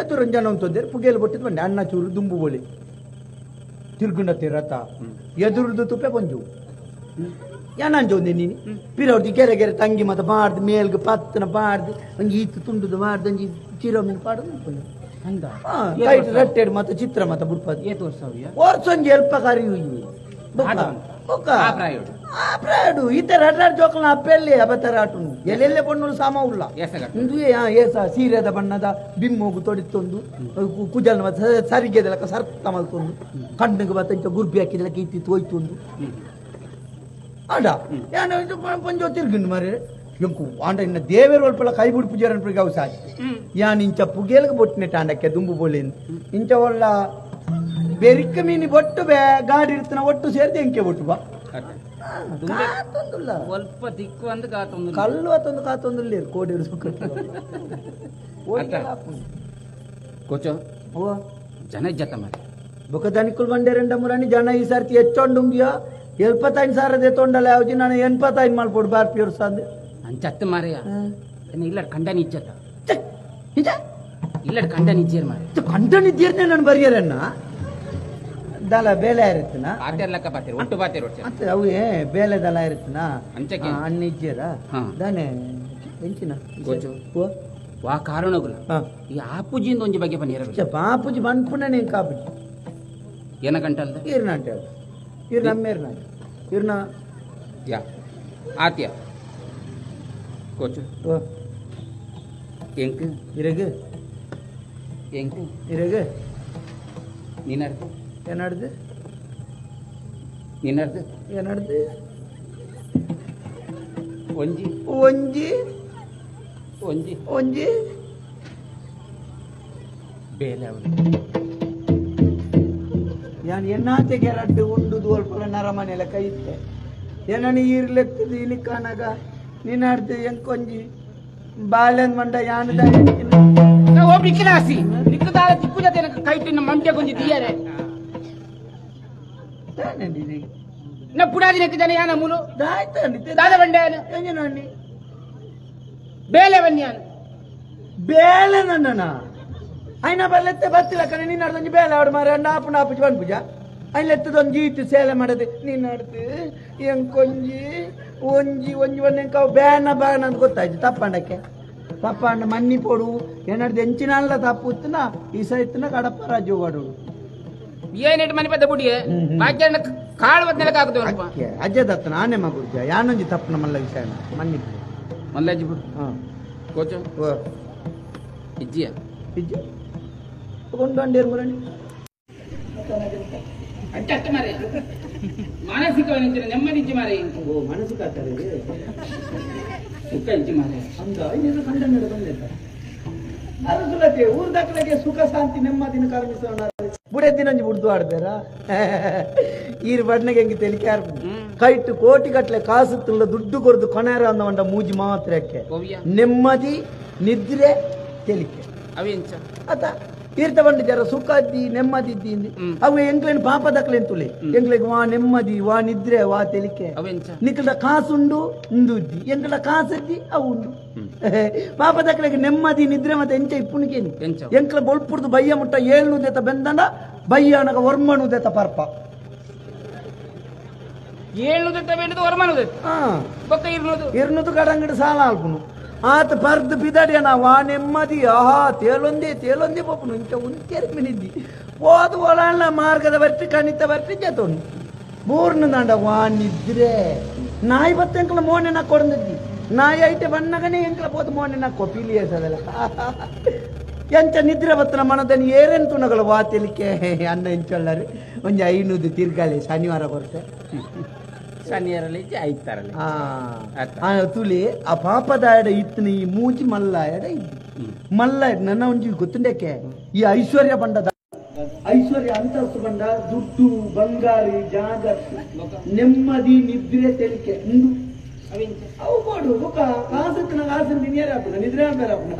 ಎದುರು ಜನ ಅಂತಂದಿರು ಪುಗೇಲು ಬೊಟ್ಟಿದ್ ಬಂಡೆ ಅಣ್ಣ ಚೂರು ದುಂಬು ಬೋಲಿ ತಿರ್ಗುಂಡ ತಿರತ ಎದುರುದು ತುಪ್ಪೆ ಪಂಜು ಏನಂಜೋಂದೆ ನೀನು ಪಿರವರ್ದು ಗೆರೆ ಗೆರೆ ತಂಗಿ ಮತ್ತೆ ಬಾರ್ದು ಮೇಲ್ಗೆ ಪತ್ತನ ಬಾರ್ದು ಒಂಜಿ ಈತು ತುಂಡುದು ಬಾರ್ದು ಒಂಜಿ ಚಿರೋಮಿನ ಪಾಡೋದು ರಟ್ಟೆಡ್ ಮತ್ತೆ ಚಿತ್ರ ಮತ್ತೆ ಬುಡ್ಪದು ಏತು ವರ್ಷ ವರ್ಷ ಒಂಜಿ ಎಲ್ಪ ಕರಿಯು ಆ ಪ್ರಾಯಡು ಈತ ರಡ್ರಾಡ್ ಜೋಕಲ್ನ ಅಪ್ಪೆಲ್ಲಿ ಅಬತರ ಆಟುಂಡು ಎಲ್ಲೆಲ್ಲೆ ಪಣ್ಣುಲು ಸಾಮ ಉಲ್ಲ ಏಸ ಸೀರೆದ ಬಣ್ಣದ ಬಿಮ್ಮೋಗು ತೊಡಿತ್ತೊಂದು ಕುಜಲ್ನ ಮತ್ತೆ ಸರಿಗೆದಲಕ ಸರ್ತ ಮಲ್ತೊಂದು ಕಣ್ಣಿಗೆ ಬತ್ತ ಇಂಚ ಗುರ್ಬಿ ಹಾಕಿದಲಕ ಇತ್ತಿ ತೋಯ್ತೊಂದು ಆಡ ಯಾನ ಪಂಜೋ ತಿರ್ಗಿಂಡು ಮರೆ ಎಂಕು ಆಂಡ ಇನ್ನ ದೇವೇರು ಒಲ್ಪಲ ಕೈ ಬುಡಿ ಪೂಜಾರ ಅವು ಸಾಚಿ ಯಾನ್ ಇಂಚ ಪುಗೇಲ್ಗೆ ಬೊಟ್ಟಿನ ಟಾಂಡಕ್ಕೆ ದುಂಬು ಬೋಳಿಂದು ಇಂಚ ಒಳ್ಳ ಬೆರಿಕ ಮೀನಿ ಬೊಟ್ಟು ಬೇ ಗಾಡಿ ಇರ್ತನ ಒಟ್ಟು ಸೇರಿದ ಎಂಕೆ ಬೊಟ್ಟು ಬಾ ಸ್ವಲ್ಪ ದಿಕ್ಕು ಅಂದ್ ಕಾತೊಂದು ಕಲ್ಲು ಅತ್ತೊಂದು ಕಾತೊಂದು ಕೋಡಿ ಕೋಚೋ ಓ ಜನ ಇಜ್ಜತ್ತ ಮಾರೆ ಬೊಕ ದನಿಕುಲ್ ಬಂಡೇರೆಂಡ ಮುರಾಣಿ ಜನ ಈ ಸರ್ತಿ ಹೆಚ್ಚೊಂಡುಂಗಿಯ ಎಲ್ಪತ್ತೈದು ಸಾವಿರದ ತೊಂಡಲ್ಲ ಯಾವ್ದು ನಾನು 85 ಮಲ್ಪೋಡು ಬಾರ್ಪಿಯವ್ರು ಸಂದು ಅಂಚತ್ತು ಮಾರೆಯ ಇಲ್ಲ ಕಂಡನ ಇಜ್ಜತ್ತ ಇಲ್ಲ ಕಂಡನ ಇಜ್ಜೇರ್ ಮಾರೆ ಕಂಡನ ಇದ್ದೀರ್ನೆ ನಾನು ಬರಿಯರನ್ನ ದಲ ಬೇಲೆ ಇರುತ್ತನ ಪಾತೇರ್ಲಕ್ಕ ಪಾತೇರ್ ಒಟ್ಟು ಪಾತೇರ್ ಒಟ್ಟು ಮತ್ತೆ ಅವು ಬೇಲೆ ದಲ ಇರುತ್ತನ ಅಂಚಕ್ಕೆ ಅಣ್ಣ ಇಜ್ಜೇರ ದಾನೆ ಎಂಚಿನ ಕೋಚು ವಾ ಕಾರಣಗುಲ ಈ ಆಪುಜಿಂದ ಒಂಜಿ ಬಗ್ಗೆ ಬನ್ನಿ ಆಪುಜಿ ಬನ್ಪುಣನೆ ಕಾಪುಜಿ ಏನ ಗಂಟಲ್ದ ಇರ್ನ ಅಂತ ಹೇಳಿ ಇರ್ನ ಅಮ್ಮೇರ್ನ ಇರ್ನ ಯಾ ಆತ್ಯ ಕೋಚು ಎಂಕ್ ಇರಗು ಎಂಕ್ ಇರಗು ನೀನರ್ದು ಏನಾಡ್ದು ನೀನರ್ದು ಏನಾಡ್ದು ಒಂಜಿ ಒಂಜಿ ಒಂಜಿ ಒಂಜಿ ಬೇಲೆ ಅವನು ಯಾನ್ ಎನ್ನಾತೆಗೆ ರಡ್ಡು ಉಂಡು ದೋಲ್ಪಲ ನರಮನೆಲ ಕೈತೆ ಏನನಿ ಈರ್ಲೆತ್ತದು ಇನಿಕಾನಗ ನೀನಾಡ್ದು ಎಂಕೊಂಜಿ ಬಾಳೆನ್ ಮಂಡ ಯಾನ್ ನಿಕ್ಕದಾಸಿ ನಿಕ್ಕದಾದ ತಿಕ್ಕು ಜೊತೆ ಕೈಟಿನ ಮಂಡ್ಯ ಕೊಂಜಿ ದಿಯರೆ ನಾ ಪುಡಾದಿ ನೆಕ್ಕಿದ್ದಾನೆ ಯಾನ ಮೂಲು ದಾದ ಬಂಡೆ ಬೇಲೆ ಬನ್ನಿ ಬೇಲೆ ನನ್ನ అయినా బల్లెత్తే బత్తిల కానీ నిన్ను అర్థం ಬೇಲೆ ఆడు మరి నాపు నాపు పని పూజ ఆయన ఎత్తుదొంజి ఇತ್ತು ಸೇಲೆ ಮಾಡದೆ ನೀನು ಅಡ್ದು ಎಂಕೊಂಜಿ ಒಂಜಿ ಒಂಜಿ ಒಂಜಿ ಎಂಕ ಬೇನ ಬೇನ ಅಂತ ಗೊತ್ತಾಯ್ತು ತಪ್ಪಂಡಕ್ಕೆ ತಪ್ಪಂಡ ಮನ್ನಿ ಪೊಡು ಏನಾಡ್ದು ಎಂಚಿನಲ್ಲ ತಪ್ಪು ಇತ್ತನ ಈ ಸೈತನ ಕಡಪ ರಾಜು ವಾಡು ಏನಿಟ್ಟು ಮನೆ ಪದ್ದ ಬುಡಿಯೇ ಬಾಕಿ ಕಾಳು ಬದ್ನೆಲಕ್ಕೆ ಆಗುದು ಅಜ್ಜ ದತ್ತನ ಆನೆ ಮಗುರ್ಜ ಯಾನೊಂಜಿ ತಪ್ಪನ ಮಲ್ಲ ವಿಷಯ ಮನ್ನಿ ಮಲ್ಲಜ್ಜಿ ಬಿಡು ಕೋಚ ಇಜ್ಜಿಯ ಇಜ್ಜಿ ಕೊಂಡೊಂಡೇರು ಮುರಣಿ ಅಟ್ಟ ಮಾರೆ ಮಾನಸಿಕವಾಗಿ ನೆಮ್ಮದಿ ಇಜ್ಜಿ ಮಾರೆ ಓ ಮನಸ್ಸು ಆಗ್ತಾರೆ ಸುಖ ಇಜ್ಜಿ ಮಾರೆ ಅಂದ ಇನ್ನೇನು ಕಂಡ ಬಂದಿದ್ದ ಅರಸುಲತೆ ಊರ್ ದಾಖಲೆಗೆ ಸುಖ ಶಾಂತಿ ನೆಮ್ಮದಿನ ಕರ್ಮಿಸೋಣ ಬುಡೆ ದಿನಂಜಿ ಬುಡ್ದು ಆಡ್ಬೇರ ಈರು ಬಡ್ನಗೆ ಹೆಂಗೆ ತೆಲಿಕೆ ಕೈಟು ಕೋಟಿ ಗಟ್ಟಲೆ ಕಾಸು ತಿಲ್ಲ ದುಡ್ಡು ಕೊರದು ಕೊನೆರ ಅಂದ ಮೂಜಿ ಮಾತ್ರಕ್ಕೆ ನೆಮ್ಮದಿ ನಿದ್ರೆ ತೆಲಿಕೆ ಅವೆಂಚ ಅತ ತೀರ್ಥ ಬಂಡಿದ್ದಾರ ಸುಖ ಇದ್ದಿ ನೆಮ್ಮದಿ ಇದ್ದಿ ಅವು ಎಂಕ್ಲೇನು ಪಾಪ ದಕ್ಲೇನು ತುಲೆ ಎಂಕ್ಲೆಗ್ ವಾ ನೆಮ್ಮದಿ ವಾ ನಿದ್ರೆ ವಾ ತೆಲಿಕೆ ನಿಕ್ಕಲ್ದ ಕಾಸುಂಡು ಉಂದು ಇದ್ದಿ ಎಂಕಲ ಕಾಸದ್ದಿ ಅವು ಉಂಡು ಪಾಪ ದಕ್ಲೆಗ್ ನೆಮ್ಮದಿ ನಿದ್ರೆ ಮತ್ತೆ ಎಂಚ ಇಪ್ಪುಣಿಕೇನಿ ಎಂಕ್ಲ ಬೊಲ್ಪುರ್ದು ಬಯ್ಯ ಮುಟ್ಟ ಏಳ್ನೂದೆತ ಬೆಂದಂಡ ಬಯ್ಯನಗ ಒರ್ಮನುದೆತ ಪರ್ಪ ಏಳ್ನೂದೆತ ಬೆಂಡದು ಒರ್ಮನುದೆತ ಬೊಕ್ಕ ಇರ್ನೂದು ಇರ್ನೂದು ಕಡಂಗಡಿ ಸಾಲ ಆಲ್ಪುನು ಆತ ಪರ್ದು ಬಿದಡಿಯನ ವಾ ನೆಮ್ಮದಿ ಆಹಾ ತೇಲೊಂದೇ ತೇಲೊಂದೇ ಪಪ್ಪನು ಇಂಚ ಉಂಚೇರಿ ಮಿನಿದ್ದಿ ಹೋದ ಒಳಲ್ಲ ಮಾರ್ಗದ ಬರ್ತಿ ಕಣಿತ ಬರ್ತಿ ಜತೋನು ಬೂರ್ನ ದಂಡ ವಾ ನಿದ್ರೆ ನಾಯಿ ಬತ್ತ ಎಂಕಲ ಮೋನೆ ನಾ ಕೊಡಂದಿದ್ದಿ ನಾಯಿ ಐತೆ ಬಣ್ಣಗನೇ ಎಂಕಲ ಪೋದು ಮೋನೆ ನಾ ಪಿಲಿಯಸದಲ್ಲ ಎಂಚ ನಿದ್ರೆ ಬತ್ತನ ಮನದನಿ ಏರೇನು ತುಣಗಳು ವಾ ತೆಲಿಕೆ ಅನ್ನ ಎಂಚೊಳ್ಳಾರಿ ಒಂಜಿ 500 ತಿರ್ಗಾಳಿ ಶನಿವಾರ ಕೊರತೆ ಶನಿವಾರಲಿ ಐತಾರಲಿ ತುಲಿ ಆ ಪಾಪದ ಎಡ ಇತ್ತನ ಈ ಮೂಜಿ ಮಲ್ಲ ಎಡ ಇದ್ದು ಮಲ್ಲ ನನ್ನ ಒಂಜಿ ಗೊತ್ತುಂಡಕ್ಕೆ ಈ ಐಶ್ವರ್ಯ ಬಂಡದ ಐಶ್ವರ್ಯ ಅಂತಸ್ತು ಬಂಡ ದುಡ್ಡು ಬಂಗಾರಿ ಜಾಗ ನೆಮ್ಮದಿ ನಿದ್ರೆ ತೆಲಿಕೆ ಉಂಡು ಅವು ಕೊಡು ಬುಕ್ಕ ಕಾಸು ಕಾಸು ನಿನ್ಯಾರ ಹಾಪುನ ನಿದ್ರೆ ಬೇರೆ ಹಾಪುನ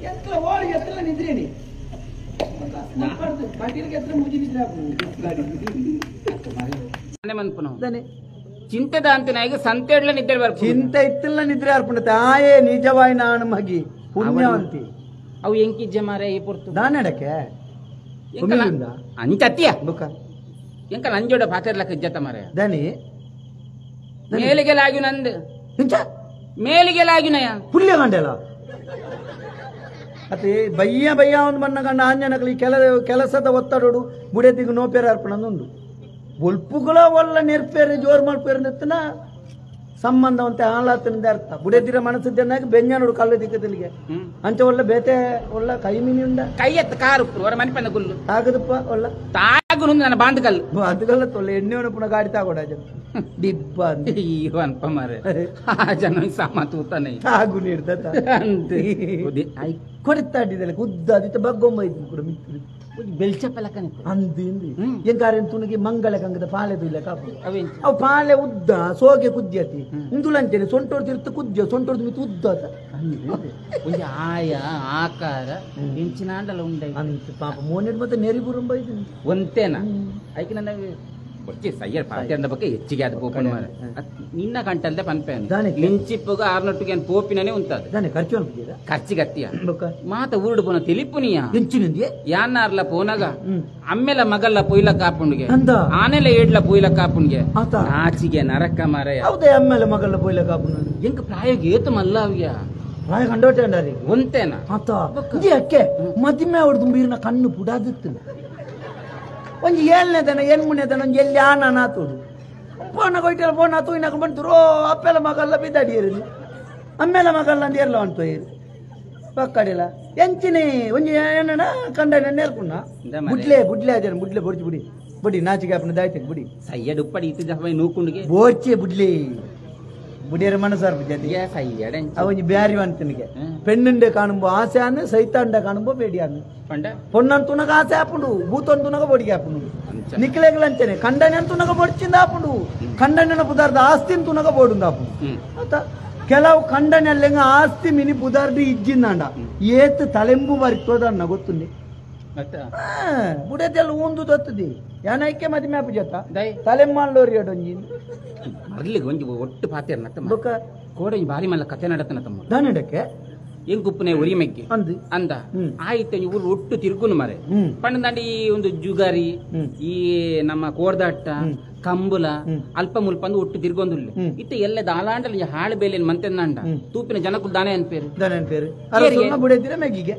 ಎತ್ತಲ ಓಡಿ ಎತ್ತಲ ನಿದ್ರೇನಿ ಕಟೀಲ್ಗೆ ಎತ್ತಲ ಮೂಜಿ ನಿದ್ರೆ ಹಾಪುನ ಚಿಂತೆದ ಅಂತಿನಾಗಿ ಸಂತೆಡ್ಲ ನಿದ್ರೆ ಬರ್ಪು ಚಿಂತೆ ಇತ್ತಲ್ಲ ನಿದ್ರೆ ಅರ್ಪಣ ತಾಯೇ ನಿಜವಾಯಿ ನಾನು ಮಗಿ ಪುಣ್ಯವಂತಿ ಅವು ಎಂಕಿಜ್ಜೆ ಮಾರೆ ಈ ಪೊರ್ತು ದಾನಡಕ್ಕೆ ಅಂಚತ್ತಿಯ ಬುಕ್ಕ ಎಂಕ ನಂಜೋಡ ಪಾತೆರ್ಲಕ್ಕ ಇಜ್ಜತ್ತ ಮಾರೆ ದನಿ ಮೇಲಿಗೆ ಲಾಗಿ ನಂದು ಮೇಲಿಗೆ ಲಾಗಿನಯ ಪುಲ್ಯ ಗಂಡೆಲ ಅತ್ತೆ ಬಯ್ಯ ಬಯ್ಯ ಒಂದು ಬಣ್ಣ ಗಂಡ ಆಂಜನಕಲಿ ಕೆಲಸದ ಒತ್ತಡೋಡು ಬುಡೆದಿಗೆ ನೋಪೇರ ಅರ್ಪಣ ಉಂಡು ಬೊಲ್ಪುಗಳ ಒಲ್ಲ ನೆರ್ಪೇರು ಜೋರ್ ಮಲ್ಪೇರು ನಿತ್ತನ ಸಂಬಂಧ ಅಂತ ಆಲಾತನಿಂದ ಅರ್ಥ ಬುಡೆದಿರ ಮನಸ್ಸಿದ್ದನ್ನಾಗ ಬೆಂಜಾನೋಡು ಕಲ್ಲು ದಿಕ್ಕದಲ್ಲಿಗೆ ಅಂಚ ಒಳ್ಳೆ ಬೇತೆ ಒಳ್ಳೆ ಕೈ ಮೀನಿ ಉಂಡ ಕೈ ಎತ್ತ ಕಾರು ಹೊರ ಮನಿಪನ್ನ ಗುಲ್ಲು ತಾಗದಪ್ಪ ಒಳ್ಳ ತಾಗು ನನ್ನ ಬಾಂಧ ಕಲ್ಲು ಅದಕ್ಕೆಲ್ಲ ತೊಳ್ಳೆ ಎಣ್ಣೆ ಪುನಃ ಗಾಡಿ ತಾಗೋಡ ದಿಬ್ಬ ಅಯ್ಯೋ ಅನ್ಪ ಮಾರೆ ಆ ಜನ ಸಾಮಾ ತೂತಾನೆ ತಾಗು ನೀಡ್ದ ಅಂತೆ ಕೊಡಿತಾಡಿದಲ್ಲ ಉದ್ದ ಅದಿತ್ತ ಬಗ್ಗೊಂಬ ಇದ್ದು ಕೂಡ ಮಿತ್ರ ಬೆಲ್ಚಪ್ಪಲಕ್ಕನೆ ಅಂದು ಇಂದು ಎಂಕಾರೆ ತುಣಿಗೆ ಮಂಗಳ ಕಂಗದ ಪಾಲೆ ತುಯ್ಲೆ ಕಾಪು ಅವು ಪಾಲೆ ಉದ್ದ ಸೋಗೆ ಕುದ್ಯತಿ ಇಂದುಲಂಚನೆ ಸೊಂಟೋಡ್ ತಿರ್ತು ಕುದ್ಯ ಸೊಂಟೋಡ್ ಮಿತ್ತು ಉದ್ದ ಒಂಜಿ ಆಯ ಆಕಾರ ಇಂಚಿನಾಂಡಲ ಉಂಡೈ ಅಂತ ಪಾಪ ಮೋನೆಡ್ ಮತ್ತೆ ನೆರಿ ಬುರುಂಬ ಇದು ಒಂತೇನ ಐಕೆ ನನ್ನ ಬೊಚ್ಚಿ ಸಯ್ಯರ್ ಪಾತ್ಯಂದ ಬಗ್ಗೆ ಹೆಚ್ಚಿಗೆ ಅದು ಪೋಪನ ಮಾರೆ ನಿನ್ನ ಕಂಟಲ್ದೆ ಪನ್ಪೇನು ಲಿಂಚಿಪ್ಪಗ ಆರ್ನೊಟ್ಟಿಗೆ ಪೋಪಿನೇ ಉಂತಾದ ದಾನೆ ಖರ್ಚು ಅನ್ಪಿದ್ದೀರಾ ಖರ್ಚಿಗತ್ತಿಯ ಮಾತ ಊರುಡು ಪೋನ ತಿಳಿಪುನಿಯ ಎಂಚಿನಂದಿಯೇ ಯಾನಾರ್ಲ ಪೋನಗ ಅಮ್ಮೆಲ ಮಗಲ್ಲ ಪೊಯ್ಲ ಕಾಪುಣ್ಗೆ ಆನೆಲ ಏಡ್ಲ ಪೊಯ್ಲ ಕಾಪುಣ್ಗೆ ಆಚಿಗೆ ನರಕ ಮಾರಯ್ಯ ಹೌದೇ ಅಮ್ಮೆಲ ಮಗಲ್ಲ ಪೊಯ್ಲ ಕಾಪುಣ ಎಂಕ ಪ್ರಾಯೋಗ ಏತು ಮಲ್ಲ ಅವ್ಯ ಪ್ರಾಯ ಕಂಡೋಟೆ ಒಂತೇನ ಆತ ಅಕ್ಕೆ ಮದಿಮೆ ಅವ್ರದ್ದು ತುಂಬಿರ್ನ ಕಣ್ಣು ಪುಡಾದಿತ್ತು ಒಂಜಿ ಏಳನೇ ದನ ಎಣ್ಮೂನೇ ದನ ಒಂಜಿ ಎಲ್ಲಿ ಆನ ನಾತೋಡು ಪೋನ ಕೊಯ್ಟಲ್ಲ ಪೋನ ತೂಯಿನಾಕ ಬಂತರು ಓ ಅಪ್ಪೆಲ್ಲ ಮಗಲ್ಲ ಬಿದ್ದಾಡಿಯರು ಅಮ್ಮೆಲ್ಲ ಮಗಲ್ಲ ಅಂತ ಏರ್ಲ ಅಂಟು ಪಕ್ಕಡಿಲ್ಲ ಎಂಚಿನಿ ಒಂಜಿ ಏನನ ಕಂಡ ನೇರ್ಕುಣ್ಣ ಬುಡ್ಲೆ ಬುಡ್ಲೆ ಅದೇನು ಬುಡ್ಲೆ ಬೊಡ್ಚಿ ಬುಡಿ ಬುಡಿ ನಾಚಿಗೆ ಅಪ್ಪನ ದಾಯ್ತಕ್ಕೆ ಬುಡಿ ಸಯ್ಯಡ್ ಉಪ್ಪಡಿ ಇತ್ತು ಜಫೈ ನೂಕುಂಡಿಗೆ ಬೋರ್ಚೆ ಬುಡ್ಲಿ ಬುಡಿಯರ ಮನಸಾರ್ ಜತಿ ಅವ ಒಂಜಿ ಬ್ಯಾರಿ ಅಂತನಿಗೆ ಪೆಣ್ಣುಂಡೆ ಕಾಣುಂಬೋ ಆಸೆ ಸೈತಾಂಡ ಕಾಣುಂಬೋ ಬೇಡಿಯಾನು పొన్నం తునక ఆశ ఆపుడు భూతం తునక బొడికి ఆపుడు నిక్లేగలంచనే కండని తునక బొడిచింది ఆపుడు కండన ಪುದಾರ್ದ ಆಸ್ತಿನ ತುನಕ ಬೋಡುಂದ ಆಪುಡು ಅತ್ತ ಕೆಲವು ಕಂಡನೆಲ್ಲೆಂಗ ಆಸ್ತಿ ಮಿನಿ ಪುದಾರ್ದು ಇಜ್ಜಿಂದಾಂಡ ಏತ್ ತಲೆಂಬು ಬರಿತೋದನ್ನ ಗೊತ್ತುಂದಿ ಬುಡದೆಲ್ಲ ಊಂದು ದೊತ್ತದಿ ಯಾನೈಕೆ ಮದಿ ಮ್ಯಾಪು ಜೊತ ತಲೆಮ್ಮಾನ್ ಲೋರಿ ಒಂಜಿ ಮರ್ಲಿಗೆ ಒಂಜಿ ಒಟ್ಟು ಪಾತ್ಯ ನತ್ತ ಕೋಡೆ ಬಾರಿ ಮಲ್ಲ ಕತೆ ನಡತನ ತಮ್ಮ ದಾನಡಕ್ಕೆ ಎಂಕುಪ್ಪನೆ ಒರಿ ಮೆಗ್ಗೆ ಅಂದ ಆಯ್ತು ಊರು ಒಟ್ಟು ತಿರುಗುನು ಮರೆ ಪಂಡದಾಂಡಿ ಈ ಒಂದು ಜುಗಾರಿ ಈ ನಮ್ಮ ಕೋರ್ದಾಟ ಕಂಬುಲ ಅಲ್ಪ ಮುಲ್ಪ ಅಂದು ಒಟ್ಟು ತಿರ್ಗೊಂದುಲ್ಲೆ ಇತ್ತ ಎಲ್ಲ ದಾಲಾಂಡಲ ಹಾಳು ಬೇಲೆ ಮಂತೆಂದಾಂಡ ತೂಪಿನ ಜನಕ್ಕೂ ದಾನೆ ಅನ್ಪೇರು ದಾನೆ ಅನ್ಪೇರು ಮೆಗ್ಗಿಗೆ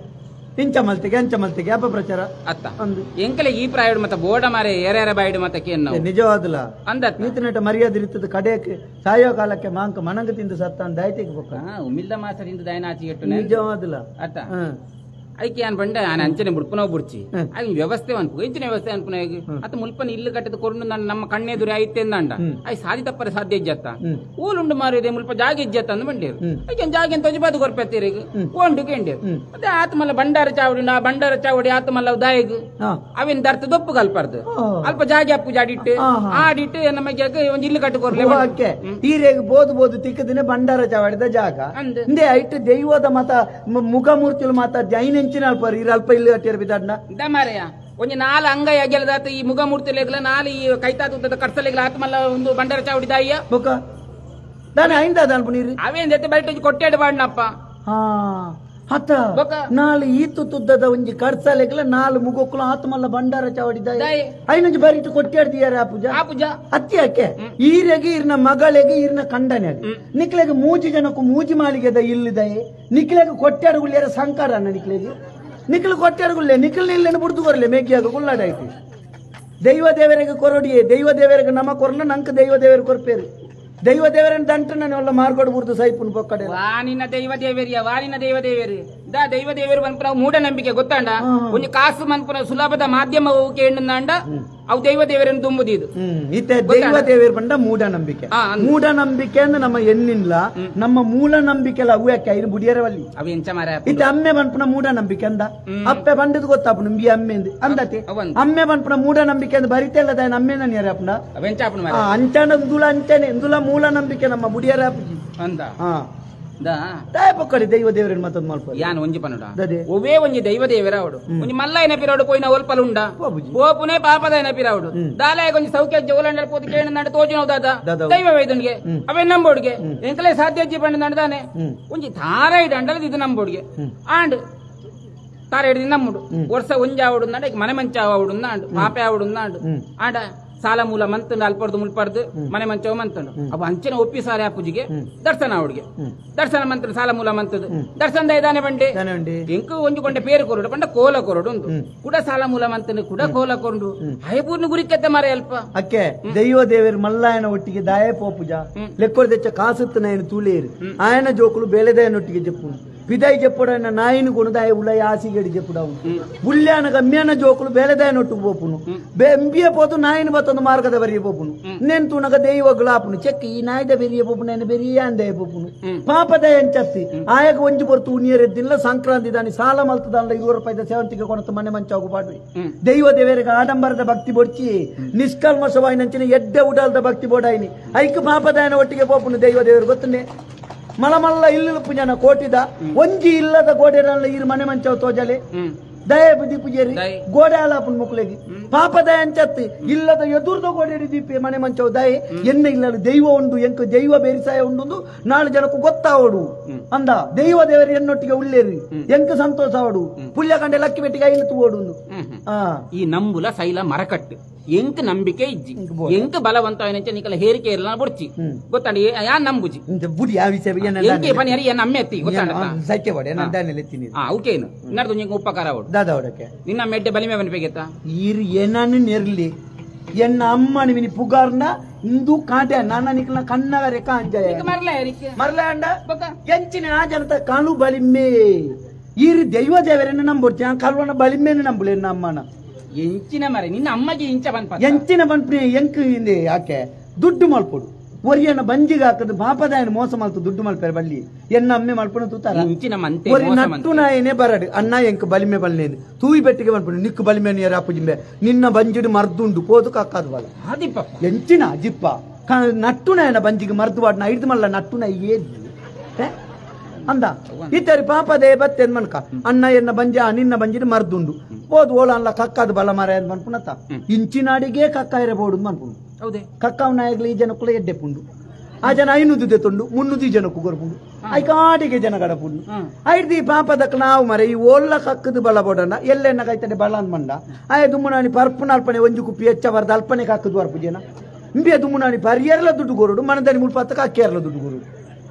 ಇಂಚ ಮಲ್ತಿಗೆ ಅಂಚ ಮಲ್ತಿಗೆ ಅಪಪ್ರಚಾರ ಅತ್ತ ಎಂಕಲೆ ಈ ಪ್ರಾಯಡ್ ಮತ್ತ ಬೋಡ ಮಾರೆ ಏರೇರ ಬಾಯ್ಡು ಮತ್ತ ಕೇನ್ ನಿಜವಾದಲ ಅಂದ ಈತನಟ ಮರ್ಯಾದೆ ಇರ್ತದ ಕಡೆಯಕ್ಕೆ ಸಾಯೋ ಕಾಲಕ್ಕೆ ಮಾಂಕ ಮನಂಗ ತಿಂದು ಸತ್ತ ಅಂದ ಆಯ್ತಿಗೆ ಬೊಕ್ಕ ಉಮಿಲ್ದ ಮಾಸರಿಂದ ದಾಯನ ಆಚೆ ಇಟ್ಟು ನಿಜವಾದಲ ಅತ್ತ ಅದಕ್ಕೆ ಏನ್ ಬಂಡ ನಾನು ಅಂಚನೆ ಮುಡ್ಪನೋ ಬುಡ್ಚಿ ಅದು ವ್ಯವಸ್ಥೆ ಅನ್ಪು ಇಂಚಿನ ವ್ಯವಸ್ಥೆ ಅನ್ಪುನ ಅತ್ತ ಮುಲ್ಪನ ಇಲ್ಲು ಕಟ್ಟದ ಕೊರ್ನು ನಾನು ನಮ್ಮ ಕಣ್ಣೆದುರು ಆಯ್ತೆ ಅಂದಾಂಡ ಅಯ್ ಸಾಧಿ ತಪ್ಪರೆ ಸಾಧ್ಯ ಇಜ್ಜತ್ತ ಊಲುಂಡು ಮಾರಿದೆ ಮುಲ್ಪ ಜಾಗ ಇಜ್ಜತ್ತ ಅಂದ್ ಬಂಡೇರು ಅದಕ್ಕೆ ಜಾಗ ಎಂತ ಬಾದು ಕೊರ್ಪತ್ತೀರಿ ಓಂಡು ಕೇಂಡೇರು ಮತ್ತೆ ಆತ್ಮಲ್ಲ ಬಂಡಾರ ಚಾವಡಿ ನಾ ಬಂಡಾರ ಚಾವಡಿ ಆತ್ಮಲ್ಲ ದಾಯಿಗ್ ಅವಿನ ದರ್ತ ದೊಪ್ಪು ಕಲ್ಪರ್ದು ಅಲ್ಪ ಜಾಗೆ ಅಪ್ಪು ಜಾಡಿಟ್ಟು ಆಡಿಟ್ಟು ನಮಗೆ ಒಂದು ಇಲ್ಲು ಕಟ್ಟು ಕೊರ್ಲೆ ತೀರೆಗ್ ಬೋದು ಬೋದು ತಿಕ್ಕದಿನ ಬಂಡಾರ ಚಾವಡಿದ ಜಾಗ ಇಂದೇ ಐಟ್ ದೈವದ ಮತ ಮುಖಮೂರ್ತಿಲು ಮಾತ ಜೈನ ಅಲ್ಪ ಇಲ್ಲಿ ಮಾರೆಯ ಒಂಜಿ ನಾಲ್ ಅಂಗ ಅಗೆಲದಾತ ಈ ಮುಖಮೂರ್ತಿ ಲೇಗ್ಲ ನಾಲ್ ಈ ಕೈತಾತ ಕರ್ಸಲೇಗ್ಲ ಆತ್ಮಲ್ಲ ಒಂದು ಬಂಡಾರ ಚಾವಡಿ ದಾಯಿಯ ಬೊಕ್ಕ ದಾನೆ ಐಂದ ಅಲ್ಪ ನೀರು ಅವೇನ್ ಜೊತೆ ಬೈಟ್ ಒಂಜಿ ಕೊಟ್ಟೆಡ್ ಬಾಡ್ನಪ್ಪ ಹತ್ತ ನಾಲ್ ಈತು ತುದ್ದದ ಒಂಜಿ ಕರ್ಸಲೆಗ್ಲ ನಾಲ್ ಮುಗೊಕ್ಕಲು ಆತ್ಮಲ್ಲ ಬಂಡಾರ ಚಾವಡಿ ದಾಯಿ ಐನೊಂಜಿ ಬರಿಟು ಕೊಟ್ಟೆಡ್ದಿಯಾರ ಆ ಪೂಜಾ ಆ ಪೂಜಾ ಅತ್ಯಾಕೆ ಈರೆಗೆ ಈರ್ನ ಮಗಳಿಗೆ ಈರ್ನ ಕಂಡನೆ ನಿಕ್ಲೆಗೆ ಮೂಜಿ ಜನಕ್ಕೂ ಮೂಜಿ ಮಾಳಿಗೆದ ಇಲ್ಲಿದಯೆ ನಿಕ್ಲೆಗೆ ಕೊಟ್ಟಾಡುಗುಳ್ಳಿಯಾರ ಸಂಕಾರ ಅನ್ನ ನಿಕ್ಲೆಗೆ ನಿಕ್ಲು ಕೊಟ್ಟಾಡುಗುಳ್ಳೆ ನಿಕ್ಲು ನಿಲ್ಲೇನು ಬುಡ್ದು ಕೊರಲೆ ಮೇಗಿಯಾಗ ಗುಳ್ಳಾಡಾಯ್ತು ದೈವ ದೇವರಿಗೆ ಕೊರಡಿಯೇ ದೈವ ದೇವರಿಗೆ ನಮ ಕೊರಲ ನಂಕ ದೈವ ದೇವರಿಗೆ ಕೊರ್ಪೇರು ದೈವ ದೇವರನ್ನ ದಂಟ ನಾನು ಎಲ್ಲ ಮಾರ್ಗೋಡು ಬುಡ್ದು ಸೈಪುನ್ ಪೊಕ್ಕಡೆ ವಾನಿನ ದೈವ ದೇವರಿಯ ವಾನಿನ ದೈವ ದೇವರಿ ದಾ ದೈವ ದೇವರು ಮನ್ಪುನ ಮೂಢನಂಬಿಕೆ ಗೊತ್ತಾಂಡ ಒಂಜಿ ಕಾಸು ಮನ್ಪುನ ಸುಲಭದ ಮಾಧ್ಯಮ ಕೇಂಡ ಅವು ದೈವ ದೇವರನ್ನು ದುಂಬುದಿದು ಇತ್ತೆ ದೈವ ದೇವರು ಬಂಡ ಮೂಢನಂಬಿಕೆ ಮೂಢನಂಬಿಕೆ ಅಂದ್ರೆ ನಮ್ಮ ಎಣ್ಣಿಲ್ಲ ನಮ್ಮ ಮೂಲ ನಂಬಿಕೆ ಅವು ಯಾಕೆ ಐನು ಬುಡಿಯರವಲ್ಲಿ ಅವು ಎಂಚ ಮಾರ ಇತ್ತೆ ಅಮ್ಮೆ ಬನ್ಪುನ ಮೂಢನಂಬಿಕೆ ಅಂದ ಅಪ್ಪೆ ಬಂಡದು ಗೊತ್ತಾಪುನ ಬಿ ಅಮ್ಮೆ ಅಂದತೆ ಅಮ್ಮೆ ಬನ್ಪುನ ಮೂಢನಂಬಿಕೆ ಅಂದ ಬರಿತೆಲ್ಲ ದಾಯನ ಅಮ್ಮೆ ನನ್ ಯಾರಪ್ಪನ ಅಂಚಾನ ಇಂದುಲ ಅಂಚನೆ ಇಂದುಲ ಮೂಲ ನಂಬಿಕೆ ನಮ್ಮ ಬುಡಿಯರ ಅಪ್ಪಜಿ ಅಂದ ತಾಯ ಪೊಕ್ಕಡಿ ದೈವ ದೇವರನ್ನು ಮತ್ತೊಂದು ಮಲ್ಪ ಯಾನ್ ಒಂಜಿ ಪನುಡ ಒವೇ ಒಂಜಿ ದೈವ ದೇವರ ಅವಡು ಒಂಜಿ ಮಲ್ಲಯ್ಯನ ಪಿರವಡು ಪೋಯಿನ ಒಲ್ಪಲು ಉಂಡ ಪೋಪುನೇ ಪಾಪದಯನ ಪಿರವಡು ದಾಲಾಯ ಒಂಜಿ ಸೌಖ್ಯ ಜೋಲಂಡ ಪೋತು ಕೇಣ ನಡ ತೋಜಿನೋ ದಾದ ದೈವ ವೈದ್ಯನಿಗೆ ಅವೇ ನಂಬೋಡ್ಗೆ ಎಂಕಲೇ ಸಾಧ್ಯ ಅಜ್ಜಿ ಪಂಡ ನಡ್ದಾನೆ ಒಂಜಿ ತಾರ ಇಡಂಡಲ ಇದು ನಂಬೋಡ್ಗೆ ಆಂಡ್ ತಾರ ಹಿಡಿದು ನಮ್ಮುಡು ವರ್ಷ ಒಂಜಿ ಆವಡು ನಾಡ ಮನೆ ಮಂಚ ಆವಡು ನಾಂಡು ಪಾಪೆ ಆವಡು ನಾಂಡು ಆಂಡ ಸಾಲ ಮೂಲ ಮಂತಂಡು ಅಲ್ಪಡ್ದು ಮುಲ್ಪಡ್ದು ಮನೆ ಮಂಚವ ಮಂತಂಡು ಅವ ಅಂಚನೆ ಒಪ್ಪಿ ಸಾರೆ ಆ ಪೂಜೆಗೆ ದರ್ಶನ ಅವಡಿಗೆ ದರ್ಶನ ಮಂತ್ರ ಸಾಲ ಮೂಲ ಮಂತದ್ದು ದರ್ಶನದ ಇದಾನೆ ಬಂಡೆ ಎಂಕು ಒಂಜು ಕೊಂಡೆ ಪೇರು ಕೊರಡು ಪಂಡ ಕೋಲ ಕೊರಡು ಉಂದು ಕೂಡ ಸಾಲ ಮೂಲ ಮಂತನು ಕೂಡ ಕೋಲ ಕೊರಡು ಹೈಪೂರ್ಣ ಗುರಿಕತ್ತೆ ಮಾರೆ ಅಲ್ಪ ಅಕ್ಕೆ ದೈವ ದೇವರು ಮಲ್ಲಾಯನ ಒಟ್ಟಿಗೆ ದಾಯ ಪೋಪುಜ ಲೆಕ್ಕೊರ್ದೆಚ್ಚ ಕಾಸುತ್ತನಾಯನ ತೂಲೇರು ಆಯನ ಜೋಕುಲು ಬೇಲೆದಾಯನೊಟ್ಟಿಗೆ ಜಪ್ಪುನು ಬಿದಾಯಿ ಜಪ್ಪುಡನ ನಾಯಿನ ಗುಣದಾಯ ಉಲಯ ಆಸಿಗಡಿ ಜಪ್ಪುಡವು ಬುಲ್ಯಾನ ಗಮ್ಯಾನ ಜೋಕುಲು ಬೇಲೆದಾಯನೊಟ್ಟಿಗೆ ಪೋಪುನು ಎಂಬಿಯ ಪೋತು ನಾಯಿನ ಬತ್ತೊಂದು ಮಾರ್ಗದ ಬರಿಯ ಪೋಪುನು ನೆನ್ ತುಣಗ ದೈವ ಗುಲಾಪುನು ಚೆಕ್ ಈ ನಾಯ್ದ ಬೆರಿಯ ಪೋಪುನು ಏನ ಬೆರಿಯ ಅಂದಯ ಪೋಪುನು ಪಾಪದ ಎಂಚತ್ತಿ ಆಯಗ ಒಂಜಿ ಬೊರ್ತು ಉನಿಯರೆದ್ದಿಲ್ಲ ಸಂಕ್ರಾಂತಿ ದಾನಿ ಸಾಲ ಮಲ್ತದಾನ್ಲ 20 ರೂಪಾಯಿದ ಸೇವಂತಿಗೆ ಕೊಣತು ಮನೆ ಮಂಚಾಗು ಪಾಡ್ವಿ ದೈವ ದೇವರಿಗೆ ಆಡಂಬರದ ಭಕ್ತಿ ಬೊಡ್ಚಿ ನಿಷ್ಕಲ್ಮಶವಾಯಿನಂಚಿನ ಎಡ್ಡೆ ಉಡಾಲ್ದ ಭಕ್ತಿ ಬೋಡಾಯಿನಿ ಐಕ್ ಪಾಪದಾಯನ ಒಟ್ಟಿಗೆ ಪೋಪುನು ದೈವ ದೇವರು ಗೊತ್ತನೆ ಮಲಮಲ್ಲ ಇಲ್ಲು ಪುಜನ ಕೋಟಿದ ಒಂಜಿ ಇಲ್ಲದ ಗೋಡೆರಲ್ಲ ಈರು ಮನೆ ಮಂಚವ ತೋಜಲೆ ದಯ ಬುದ್ಧಿ ಪೂಜೇರಿ ಗೋಡೆ ಆಲಾಪನ ಮುಕ್ಲೆಗಿ ಪಾಪದಯ ಅಂಚತ್ತಿ ಇಲ್ಲದ ಎದುರ್ದ ಗೋಡೆ ದೀಪೆ ಮನೆ ಮಂಚವ ದಯ ಎನ್ನ ಇಲ್ಲದ ದೈವ ಉಂಡು ಎಂಕು ದೈವ ಬೇರಿಸಾಯ ಉಂಡು ನಾಳು ಜನಕ್ಕೂ ಗೊತ್ತಾವಡು ಅಂದ ದೈವ ದೇವರು ಎನ್ನೊಟ್ಟಿಗೆ ಉಳ್ಳೇರಿ ಎಂಕು ಸಂತೋಷ ಅವಡು ಪುಲ್ಯ ಕಂಡೆ ಲಕ್ಕಿ ಬೆಟ್ಟಿಗೆ ಐನು ತೂವಡು ಈ ನಂಬುಲ ಸೈಲ ಮರಕಟ್ಟು ಎಂಕ್ ನಂಬಿಕೆ ಇಜ್ಜಿ ಎಂಕ್ ಬಲವಂತ ನಿಕಲ ಹೇರಿಕೆ ಇರಲ್ಲ ಬುಡ್ಚಿ ಗೊತ್ತಾಂಡ ಯಾ ನಂಬುಜಿ ಬುಡಿ ಆ ವಿಷಯ ಎಂಕೆ ಪನಿ ಹರಿ ನಮ್ಮೆ ಎತ್ತಿ ಗೊತ್ತಾಂಡ ಸೈಕೆ ಬಡೆ ನಾನು ದಾನೆಲ್ಲ ಎತ್ತೀನಿ ಆ ಓಕೇನು ನಡ್ದು ನಿಂಗೆ ಉಪಕಾರ ಅವಡು ದಾದಾ ಅವಡಕ್ಕೆ ನಿನ್ನ ಮೆಡ್ಡೆ ಬಲಿಮೆ ಬನ್ಪೇಗೆತ್ತ ಈರು ಏನನ್ನು ನೆರ್ಲಿ ಎನ್ನ ಅಮ್ಮನ ಮಿನಿ ಪುಗಾರ್ನ ಇಂದು ಕಾಂಟೆ ನಾನ ನಿಕಲ ಕಣ್ಣಗರೆ ಕಾಂಜಯ ಮರಲ ಮರಲ ಅಂಡ ಎಂಚಿನ ಆ ಜನತ ಕಾಲು ಬಲಿಮೆ ಈರು ದೈವ ದೇವರನ್ನ ನಂಬುಡ್ತಿ ಆ ಕಲ್ವನ ಬಲಿಮೆನ ನಂಬುಲೆ ಅಮ್ಮನ ಎಂಚಿನ ಮರೆ ನಿನ್ನ ಅಮ್ಮಗೆ ಇಂಚ ಬನ್ಪ ಎಂಚಿನ ಬನ್ಪಿ ಎಂಕ್ ಇಂದೆ ಯಾಕೆ ದುಡ್ಡು ಮಲ್ಪೊಡು ಒರಿಯನ ಬಂಜಿಗೆ ಹಾಕದು ಪಾಪದಾಯನ ಮೋಸ ಮಲ್ತು ದುಡ್ಡು ಮಲ್ಪೇರೆ ಬಲ್ಲಿ ಎನ್ನ ಅಮ್ಮೆ ಮಲ್ಪನ ತೂತಾರ ಇಂಚಿನ ಮಂತೆ ಒರಿ ನಟ್ಟು ನಾಯನೇ ಬರಡು ಅಣ್ಣ ಎಂಕ್ ಬಲಿಮೆ ಬಲ್ಲೇನು ತೂಯಿ ಬೆಟ್ಟಿಗೆ ಬನ್ಪಡು ನಿಕ್ಕು ಬಲಿಮೆ ನೀರ ಅಪ್ಪುಜಿಂಬೆ ನಿನ್ನ ಬಂಜಿಡು ಮರ್ದುಂಡು ಪೋದು ಕಕ್ಕಾದು ಬಲ ಎಂಚಿನ ಜಿಪ್ಪ ನಟ್ಟು ನಾಯನ ಬಂಜಿಗೆ ಮರ್ದು ವಾಡ್ನ ಐದು ಮಲ್ಲ ನಟ್ಟು ನಾಯಿ ಏನ್ ಅಂದ ಇತ್ತರಿ ಪಾಪದೇ ಬತ್ತೆ ಮನ್ಕ ಅಣ್ಣ ಎನ್ನ ಬಂಜ ನಿನ್ನ ಬಂಜಿನ ಮರ್ದುಂಡು ಹೋದ್ ಓಲ ಅಲ್ಲ ಕಕ್ಕಾದ ಬಲ ಮರ ಮನ್ಪುನತ ಇಂಚಿನಾಡಿಗೆ ಕಕ್ಕ ಇರಬಹುದು ಮನ್ಪುನು ಹೌದೇ ಕಕ್ಕವ್ ನಾಯಗ್ಲಿ ಈ ಜನಕ್ಕೂ ಎಡ್ಡೆ ಪುಂಡು ಆ ಜನ 500 ದೆತ್ತುಂಡು 300 ಜನಕ್ಕೂ ಕೊರ್ಪುಂಡು ಐಕಾಟಿಗೆ ಜನ ಗಡಪುಂಡು ಐದು ಪಾಪದಕ್ಕೆ ನಾವು ಮರ ಈ ಓಲ್ಲ ಕಕ್ಕದು ಬಲ ಬೋಡಣ್ಣ ಎಲ್ಲೆಣ್ಣ ಕೈತಡೆ ಬಲ ಅಂದ್ಮಂಡ ಆಯ ದುಮ್ಮನಾನಿ ಪರ್ಪುನ ಅಲ್ಪನೆ ಒಂಜು ಕುಪ್ಪಿ ಹೆಚ್ಚ ಬರ್ದ ಅಲ್ಪನೆ ಕಕ್ಕದು ವರ್ಪು ಜನ ಇಂಬಿಯ ದುಮ್ಮನಾನಿ ಪರಿಯರ್ಲ ದುಡ್ಡು ಕೊರಡು ಮನದಲ್ಲಿ ಮುಲ್ಪತ್ತಕ್ಕೆ ಅಕ್ಕೇರ್ಲ ದುಡ್ಡು ಕೊರಡು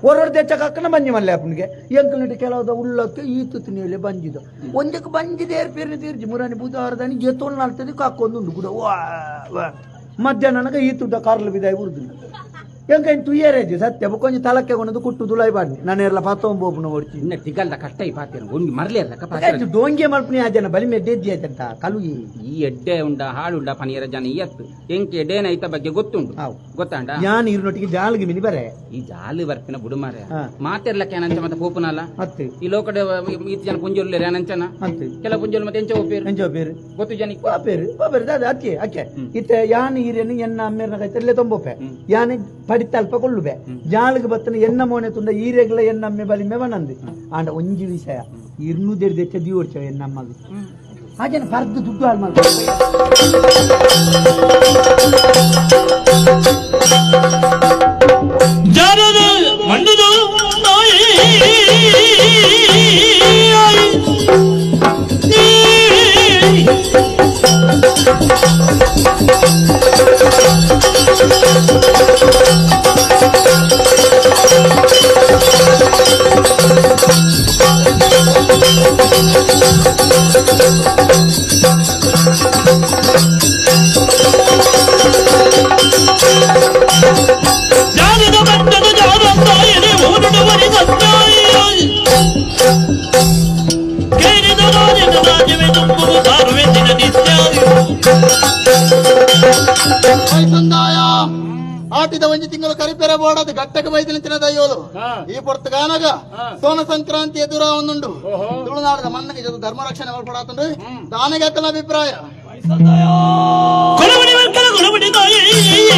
ಒರೊರು ದೆಚ್ಚ ಬಂಜಿ ಮಲ್ಲೆ ಅಪ್ಪನಿಗೆ ಎಂಕಲ್ನಿಟ್ಟು ಕೆಲವದ ಉಳ್ಳಕ್ಕೆ ಈ ತುತ್ತಿನಲ್ಲಿ ಬಂಜಿದ ಒಂದಕ್ಕೆ ಬಂಜಿದ ಏರ್ಪೇರಿನ ತೀರ್ಜಿ ಮುರಾನಿ ಬುಧವಾರದಾನಿ ಜೆತ್ತೋಲ್ ನಾಲ್ತದೆ ಕಾಕೊಂದುಂಡು ಕೂಡ ವಾ ವಾ ಮಧ್ಯಾಹ್ನನಗ ಈ ತುಡ್ಡ ಕಾರ್ಲು ಬಿದಾಯಿ ಉರ್ದು ಎಂಕ ಇನ್ ತುಯ್ಯರೇಜಿ ಸತ್ಯ ಕೊಂಚ ತಲಕ್ಕೆ ಕೊನದು ಕುಟ್ಟು ದುಲಾಯಿ ಬಾಡ್ನಿ ನಾನು ಎಲ್ಲ ಪಾತೊಂಬೋಪುನ ಓಡ್ತಿ ಇನ್ನ ತಿಗಲ್ದ ಕಷ್ಟ ಈ ಪಾತೇನು ಒಂಗಿ ಮರ್ಲೆ ಅಲ್ಲ ಡೋಂಗೆ ಮಲ್ಪನಿ ಆ ಜನ ಬಲಿ ಮೆಡ್ಡೆಜ್ಜಿ ಆಯ್ತಂತ ಕಲು ಈ ಎಡ್ಡೆ ಉಂಡ ಹಾಳುಂಡ ಪನಿಯರ ಜನ ಎತ್ತು ಎಂಕೆ ಎಡೇನ ಐತ ಬಗ್ಗೆ ಗೊತ್ತುಂಡು ಗೊತ್ತಾಂಡ ಯಾನ್ ಇರ್ನೊಟ್ಟಿಗೆ ಜಾಲ್ಗೆ ಮಿನಿ ಬರೆ ಈ ಜಾಲು ಬರ್ಪಿನ ಬುಡು ಮಾರೆ ಮಾತಿರ್ಲಕ್ಕೆ ಏನಂಚ ಮತ್ತೆ ಪೋಪುನಲ್ಲ ಈ ಲೋಕಡೆ ಈತ ಜನ ಪುಂಜೋಲ್ ಏನಂಚನ ಕೆಲ ಪುಂಜೋಲ್ ಮತ್ತೆ ಎಂಚ ಒಪ್ಪೇರು ಎಂಚ ಒಪ್ಪೇರು ಗೊತ್ತು ಜನಕ್ಕೆ ಒಪ್ಪೇರು ಒಪ್ಪೇರು ದಾದ ಅಕ್ಕೆ ಅಕ್ಕೆ ಇತ್ತೆ ಯಾನ್ ಈರೇನು ಎನ್ನ ಅಮ್ಮೇರ್ನ ಕೈತಲ್ಲೇ ತೊಂಬೋಪೆ ಯಾನೆ ಪಡಿತಲ್ಪ ಕೊಳ್ಳುಬೆ ಜಾಲಗೆ ಬತ್ತನ ಎನ್ನ ಮೋನೆ ತುಂಡ ಈರೆಗ್ಲ ಎನ್ನಮ್ಮೆ ಬಲಿಮೆ ಬನಂದು ಆಂಡ ಒಂಜಿ ವಿಷಯ ಇರ್ನು ದೆಚ್ಚ ದಿವರ್ಚ ಎನ್ನಮ್ಮಗ ಆ ಜನ ಪರ್ದು ದುಡ್ಡು ಹಾಳು ಮಾಡ್ತಾರೆ ಜಾನದ ಮಣ್ಣದು ನಾಯಿ ಜಾನದ ಬಣ್ಣದ ಜಾನಂದಾಯನೆ ಊರುಡುವರಿ ಸತ್ತಾಯ ಕೇರಿದ ರಾಜನ ರಾಜವೇ ತುಂಬುವು ಸಾರುವೆ ದಿನ ನಿತ್ಯ ಸಂದಾಯ ಆಟಿದ ಒಂಜಿ ತಿಂಗಳು ಕರಿಪೆರೆ ಬೋಡದು ಗಟ್ಟಕ್ಕೆ ಬೈದಿನ ದಯ್ಯೋಲು ಈ ಪೊರ್ತುಗಾನಗ ಸೋನ ಸಂಕ್ರಾಂತಿ ಎದುರ ಒಂದುಂಡು ತುಳುನಾಡದ ಮನ್ನಗೆ ಜೊತೆ ಧರ್ಮ ರಕ್ಷಣೆ ಮಾಡ್ಕೊಡಾತಂಡು ದಾನಿಗೆ ಅಕ್ಕನ ಅಭಿಪ್ರಾಯ ಕೊಲವಡಿ ವರ್ಕಲ ಕೊಲವಡಿ ತಾಯಿ ಕೊಲವಡಿ ವರ್ಕಲ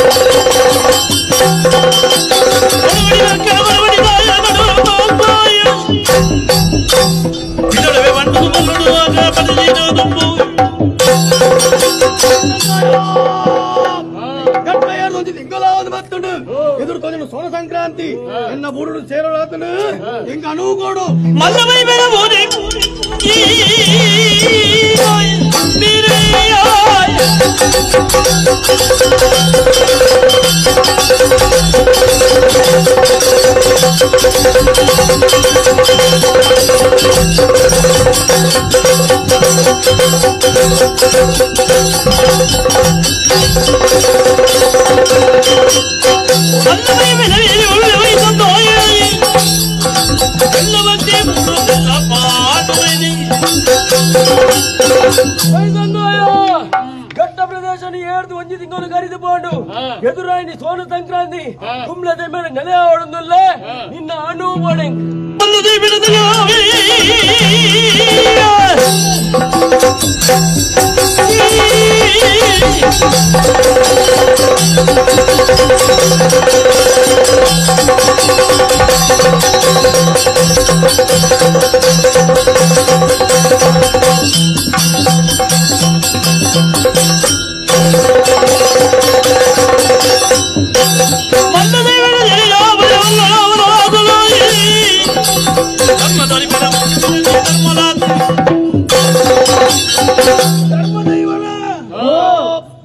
ಕೊಲವಡಿ ತಾಯಿ ಕೊಲವಡಿ ತಾಯಿ Sankranti ఎన్న బూరుడు చేరరాతడు ఇంకా అనుకోడు మల్లవై మెరవోనే ಘಟ್ಟ ಪ್ರದೇಶ ಏರ್ದು ಒಂಜಿ ತಿಂಗಳು ಕರಿದು ಪೋಂಡು ಎದುರಾಯಿನಿ ಸೋನ ಸಂಕ್ರಾಂತಿ ಕುಂಬ್ಳದ ಮೇಲೆ ನೆಲೆ ಆಡೊಂದುಲ್ಲ ನಿನ್ನ ಅನು ಬೋಡೆಂಗ್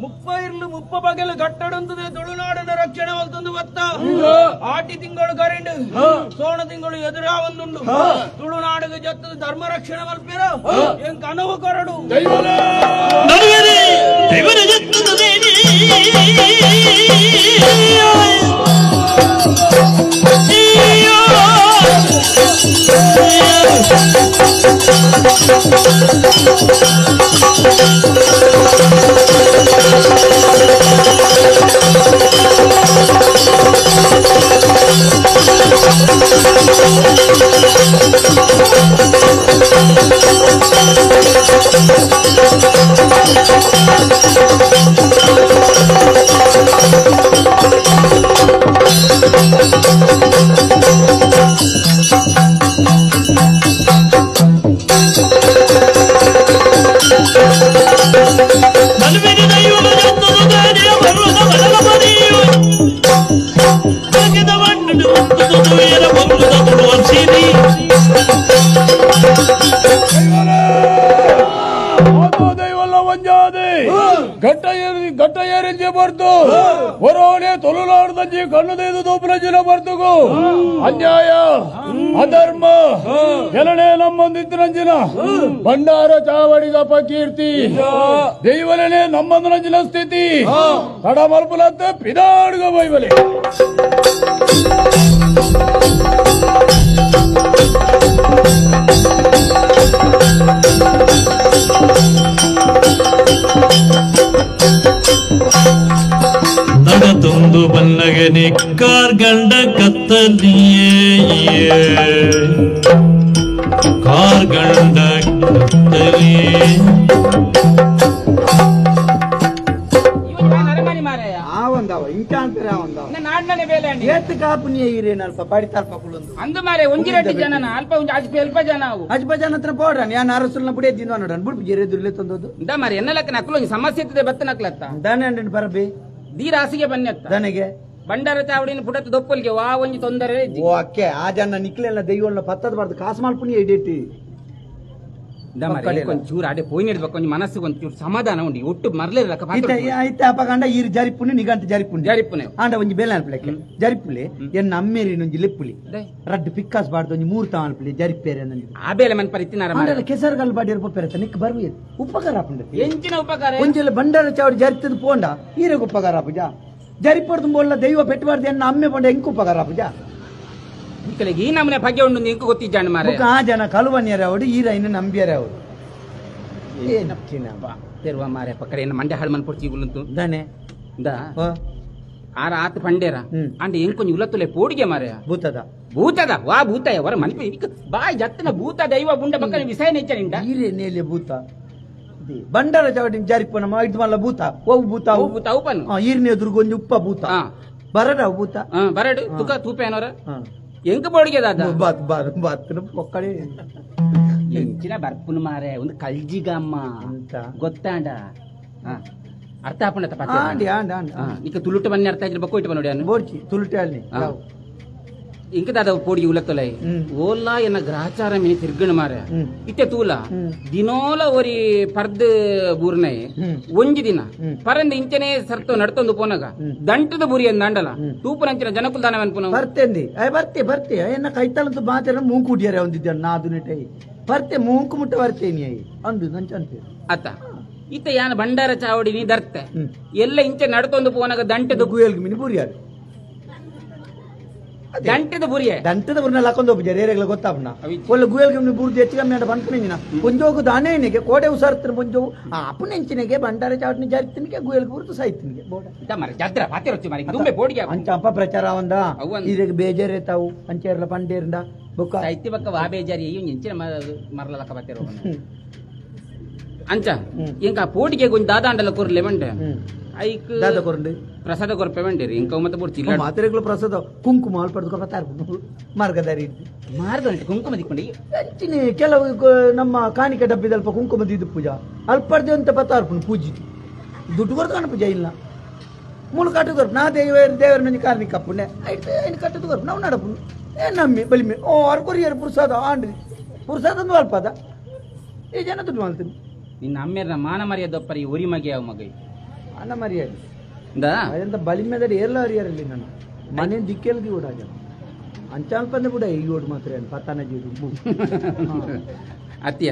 ಮುಪ್ಪೈರ್ಲು ಮುಪ್ಪ ಬಗೆಲು ಗಟ್ಟಡಂತದೆ ತುಳುನಾಡಿನ ರಕ್ಷಣೆ ಹೊಲ್ತಂದು ಬತ್ತ ಆಟಿ ತಿಂಗಳು ಕರೆಂಡು ಸೋಣ ತಿಂಗಳು ಎದುರಾವಂದುಂಡು ತುಳುನಾಡಿಗೆ ಜತ್ತದ ಧರ್ಮ ರಕ್ಷಣೆ ಮಲ್ಪಿರ ಏನ್ ಕನವು ಕೊರಡು ಘಟ್ಟ ಏರಿಂಜೆ ಬರ್ತು ಹೊರೋಣೆ ತೊಲುಲಾರ್ದಂಜಿ ಕಣ್ಣುದೇದು ದೋಪುಲಂಜಿನ ಬರ್ತುಗು ಅನ್ಯಾಯ ಅಧರ್ಮ ಕೆಲನೆ ನಮ್ಮಂದಿತ್ತಿನಂಜಿನ ಭಂಡಾರ ಚಾವಡಿದ ಅಪಕೀರ್ತಿ ದೈವಲನೆ ನಮ್ಮಂದಿನಂಜಿನ ಸ್ಥಿತಿ ತಡ ಮಲ್ಪುಲಂತೆ ಪಿದಾಡುಗ ಬೈಬಲೆ ನಡತೊಂದು ಬನ್ನಗೆ ಕಾರ್ಗಂಡ ಕತ್ತಲಿಯೇ ಕಾರ್ಗಂಡ ಕತ್ತಲಿಯೇ ಅಂದು ಮಾರೆ ಒಂಜಿರೆಡ್ಡಿ ಜನ ಅಲ್ಪ ಅಲ್ಪ ಜನ ಅಜ್ಪ ಜನ ಹತ್ರ ಪೋಡ್ರನ್ ಯಾನ್ ಅರಸುಲ್ನ ಪುಡಿ ತಿಂದು ನೋಡನ್ ಬುಡ್ಪು ಜೆರೆ ದುರ್ಲೆ ತಂದದ್ದು ಇಂದ ಮಾರೆ ಎನ್ನಲಕ್ಕ ನಕಲು ಒಂಜಿ ಸಮಸ್ಯೆ ಇತ್ತದೆ ಬತ್ತ ನಕ್ಲತ್ತ ದಾನೆ ಅಂಡನ್ ಬರಬಿ ದೀರಾಸಿಗೆ ಬನ್ನಿ ದನೆಗೆ ಬಂಡಾರ ಚಾವಡಿನ ಪುಡತ ದೊಪ್ಪಲ್ಗೆ ವಾ ಒಂಜಿ ತೊಂದರೆ ಓ ಅಕ್ಕೆ ಆ ಜನ ನಿಕ್ಲೆಲ್ಲ ದೈವಲ್ಲ ಪತ್ತದ ಬಾರ್ದು ಕಾಸು ಮಾಲ್ಪುನಿ ಎಡಿಟಿ ಒಂಚೂರು ಅಡೆ ಪೋಯಿ ನೀಡ್ಬೇಕು ಒಂಜಿ ಮನಸ್ಸಿಗೆ ಒಂಚೂರು ಸಮಾಧಾನ ಉಂಡು ಒಟ್ಟು ಮರ್ಲಿರಕ್ಕ ಐತೆ ಅಪಗಂಡ ಈರು ಜರಿಪುನಿ ನಿಗಂತ ಜರಿಪುನಿ ಜರಿಪುನಿ ಆಂಡ ಒಂಜಿ ಬೇಲೆ ಅನ್ಪಲೆಕ್ಕೆ ಜರಿಪುಲಿ ಎನ್ನ ಅಮ್ಮೇರಿ ಒಂಜಿ ಲೆಪ್ಪುಲಿ ರಡ್ಡು ಪಿಕ್ಕಾಸ್ ಬಾರ್ದು ಒಂಜಿ ಮೂರು ತಾವನ್ಪುಲಿ ಜರಿಪೇರೆ ಆ ಬೇಲೆ ಮನ್ ಪರಿತಿನಾರ ಕೆಸರ್ಗಲ್ ಬಾಡಿ ಇರ್ಪೇರೆ ನಿಕ್ ಬರ್ವಿ ಉಪಕಾರ ಆಪುಂಡು ಎಂಚಿನ ಉಪಕಾರ ಒಂಜೆಲ್ಲ ಬಂಡಾರ ಚಾವಡಿ ಜರಿತದ ಪೋಂಡ ಈರೆಗ್ ಉಪಕಾರ ಆಪುಜ ಜರಿಪಡ್ದು ಬೋಲ್ಲ ದೈವ ಪೆಟ್ಟಬಾರ್ದು ಎನ್ನ ಅಮ್ಮೆ ಪೋಂಡ ಎಂಕ್ ಉಪಕಾರ ಆಪುಜ ಈ ನಮ್ಮನೆ ಭಾಗ್ಯ ಉಂಡು ಇಂಕು ಗೊತ್ತಿದ್ದಾಣ ಮಾರೆ ಆ ಜನ ಕಲುವನ್ಯರ ಅವರು ಈ ರೈನ ನಂಬಿಯರ ಅವರು ತೆರುವ ಮಾರೆ ಪಕ್ಕಡೆ ಏನ ಮಂಡೆ ಹಾಳು ಮನ್ಪೊಡ್ಚಿ ಗುಲಂತು ದಾನೆ the ಆರ ಆತ ಪಂಡೇರ ಅಂಡ ಎಂಕೊಂಜಿ ಉಲತ್ತುಲೆ ಪೋಡಿಗೆ ಮಾರೆ ಭೂತದ ಭೂತದ ವಾ ಭೂತಯ ವರ ಮನ್ಪೆ ಬಾಯ್ ಜತ್ತನ ಭೂತ ದೈವ ಬುಂಡ ಪಕ್ಕನೆ ವಿಷಯ ನೆಚ್ಚನಿಂಡ ಈರೆ ನೇಲೆ ಭೂತ ಬಂಡಾರ ಚಾವಡಿ ಜಾರಿಪನ ಇದು ಮಲ್ಲ ಭೂತ ಓ ಭೂತ ಓ ಭೂತ ಉಪನ್ ಈರ್ನೆ ಎದುರುಗೊಂಜಿ ಉಪ್ಪ ಭೂತ ಬರಡ ಭೂತ ಬರಡು ತುಕ ತೂಪೆ ಏನೋರ ಎಂಕ ಬೋಡಿಗೆ ದಾದ ಬಾತ್ ಬಾರ್ ಬಾತ್ನ ಪೊಕ್ಕಡೆ ಎಂಚಿನ ಬರ್ಪುನ ಮಾರೆ ಒಂದು ಕಲ್ಜಿಗಮ್ಮ ಗೊತ್ತಾಂಡ ಅರ್ಥ ಆಪುಂಡ ಆಂಡಿ ಆಂಡ್ ಆಂಡ್ ನಿಕ ತುಳುಟ ಬನ್ನಿ ಅರ್ಥ ಆಯ್ತು ಬಕ್ಕು ಇಟ್ಟು ನೋಡಿ ಬೋಡ್ಚಿ ತುಳುಟೆ ಅಲ್ಲಿ ಇಂಕ ದಾದ ಪೋಡಿ ಉಲತ್ತಲೈ ಓಲ್ಲಾ ಎನ್ನ ಗ್ರಹಚಾರ ಮಿನಿ ತಿರ್ಗಣ ಮಾರ ಇತ್ತೆ ತೂಲ ದಿನೋಲ ಒರಿ ಪರ್ದ್ ಬೂರ್ನೈ ಒಂಜಿ ದಿನ ಪರಂದ ಇಂಚನೆ ಸರ್ತು ನಡ್ತೊಂದು ಪೋನಗ ದಂಟದ ಬುರಿ ಅಂದಾಂಡಲ ತೂಪುನಂಚಿನ ಜನಕುಲ್ ದಾನ ಅನ್ಪುನ ಬರ್ತೇಂದಿ ಬರ್ತೆ ಬರ್ತೆ ಎನ್ನ ಕೈತಲಂತು ಮಾತೆರ ಮೂಂಕುಡಿಯರೆ ಒಂದಿದ್ದ ನಾದು ನೆಟೈ ಬರ್ತೆ ಮೂಂಕು ಮುಟ್ಟ ಬರ್ತೇನಿ I ಅಂದು ನಂಚಂತೆ ಅತ್ತ ಇತ್ತ ಯಾನ ಭಂಡಾರ ಚಾವಡಿ ನೀ ದರ್ತೆ ಎಲ್ಲ ಇಂಚೆ ನಡ್ತೊಂದು ಪೋನಗ ದಂಟದ ಗುಯಲ್ಗೆ ಮಿನಿ ಬುರಿಯಾರು ದಂಟದ ಬುರಿಯೆ ದಂಟದ ಬುರ್ನ ಲಕ್ಕೊಂದು ಒಬ್ಬ ಜರೇರೆಗಳ ಗೊತ್ತಾಪನ ಒಳ್ಳೆ ಗುಯಲ್ಗೆ ಮಿನಿ ಬುರ್ದು ಹೆಚ್ಚು ಕಮ್ಮಿ ಅಂಡ ಬಂದ್ಪುಣಿನ ಪುಂಜೋಗು ದಾನೇ ಎಣ್ಣೆಗೆ ಕೋಡೆ ಉಸಾರ್ತಿನ ಪುಂಜೋಗು ಅಪ್ಪನೆಂಚಿನಿಗೆ ಭಂಡಾರ ಚಾವಟಿನ ಜಾರಿತಿನಿಗೆ ಗುಯಲ್ಗೆ ಬುರ್ದು ಸಾಯ್ತಿನಿಗೆ ಬೋಡ ಮರ ಜಾತ್ರೆ ಪಾತಿರೊಚ್ಚು ಮಾರಿ ದುಂಬೆ ಬೋಡಿಗೆ ಅಂಚ ಅಪ್ಪ ಪ್ರಚಾರ ಒಂದ ಇದಕ್ಕೆ ಬೇಜಾರೇ ತಾವು ಅಂಚೆರ್ಲ ಪಂಡೇರಿಂದ ಬೊಕ್ಕ ಸಾಹಿತ್ಯ ಬಕ್ಕ ವಾ ಬೇಜಾರಿ ಅಯ್ಯೋ ಎಂಚಿನ ಮರಲ ಲಕ್ಕ ಬಾತಿರೋ ಅಂಚ ಇಂಕ ಪೋಟಿಗೆ ಗೊಂಜಿ ದಾದಾಂಡಲ ಕೊರ್ಲೆ ಬಂಡೆ ಐಕ್ ದಾದ ಕೊರಂಡು ಪ್ರಸಾದ ಕೊರ್ಪೆ ಬಂಡೇರಿ ಇಂಕ ಮತ್ತೆ ಬೋಡ್ಚಿಲ್ಲ ಮಾತ್ರೆಗಳು ಪ್ರಸಾದ ಕುಂಕುಮ ಅಲ್ಪ ಪಡ್ದು ಮಾರ್ಗದಾರಿ ಮಾರ್ಗ ಕುಂಕುಮ ದಿಕ್ಕೊಂಡು ಅಂಚಿನ ಕೆಲವು ನಮ್ಮ ಕಾಣಿಕೆ ಡಬ್ಬಿದಲ್ಪ ಕುಂಕುಮ ದಿದ್ದು ಪೂಜಾ ಅಲ್ಪರ್ದೆ ಅಂತ ಪತ್ತಾರ್ಪುನು ಪೂಜಿ ದುಡ್ಡು ಕೊರ್ದು ಕಾಣ ಪೂಜೆ ಇಲ್ಲ ಮೂಳು ಕಟ್ಟದು ಕೊರ್ಪು ನಾ ದೇವರ ದೇವರ ನಂಜಿ ಕಾರ್ಣಿಕ ಕಪ್ಪುನೆ ಐದು ಕಟ್ಟದು ಕೊರ್ಪು ನಾವು ನಡಪುನು ಏ ನಮ್ಮಿ ಬಲಿಮೆ ಓ ಅವ್ರು ಕೊರಿಯರು ಪುರುಸಾದ ಆಂಡ್ರಿ ಪುರುಸಾದ ಒಂದು ಅಲ್ಪದ ಈ ಜನ ದುಡ್ಡು ಮಾಡ್ತೀನಿ ನಿನ್ನ ಅಮ್ಮೇರ್ನ ಮಾನ ಮರ್ಯಾದೊಪ್ಪರಿ ಒರಿ ಮಗೆ ಯಾವ ಮಗೈ ಮಾನ ಮರ್ಯಾದೆ ಅದಂತ ಬಲಿಮೆದಡಿ ಎಲ್ಲ ಹರಿಯರಲ್ಲಿ ನಾನು ಮನೆ ದಿಕ್ಕೆಲ್ಗಿ ಓಡ ಜನ ಅಂಚಾಲ್ಪಂದೆ ಬಿಡ ಈ ಓಡ್ ಮಾತ್ರ ಏನು ಪತ್ತಾನ ಜೀರು ಅತ್ತಿಯ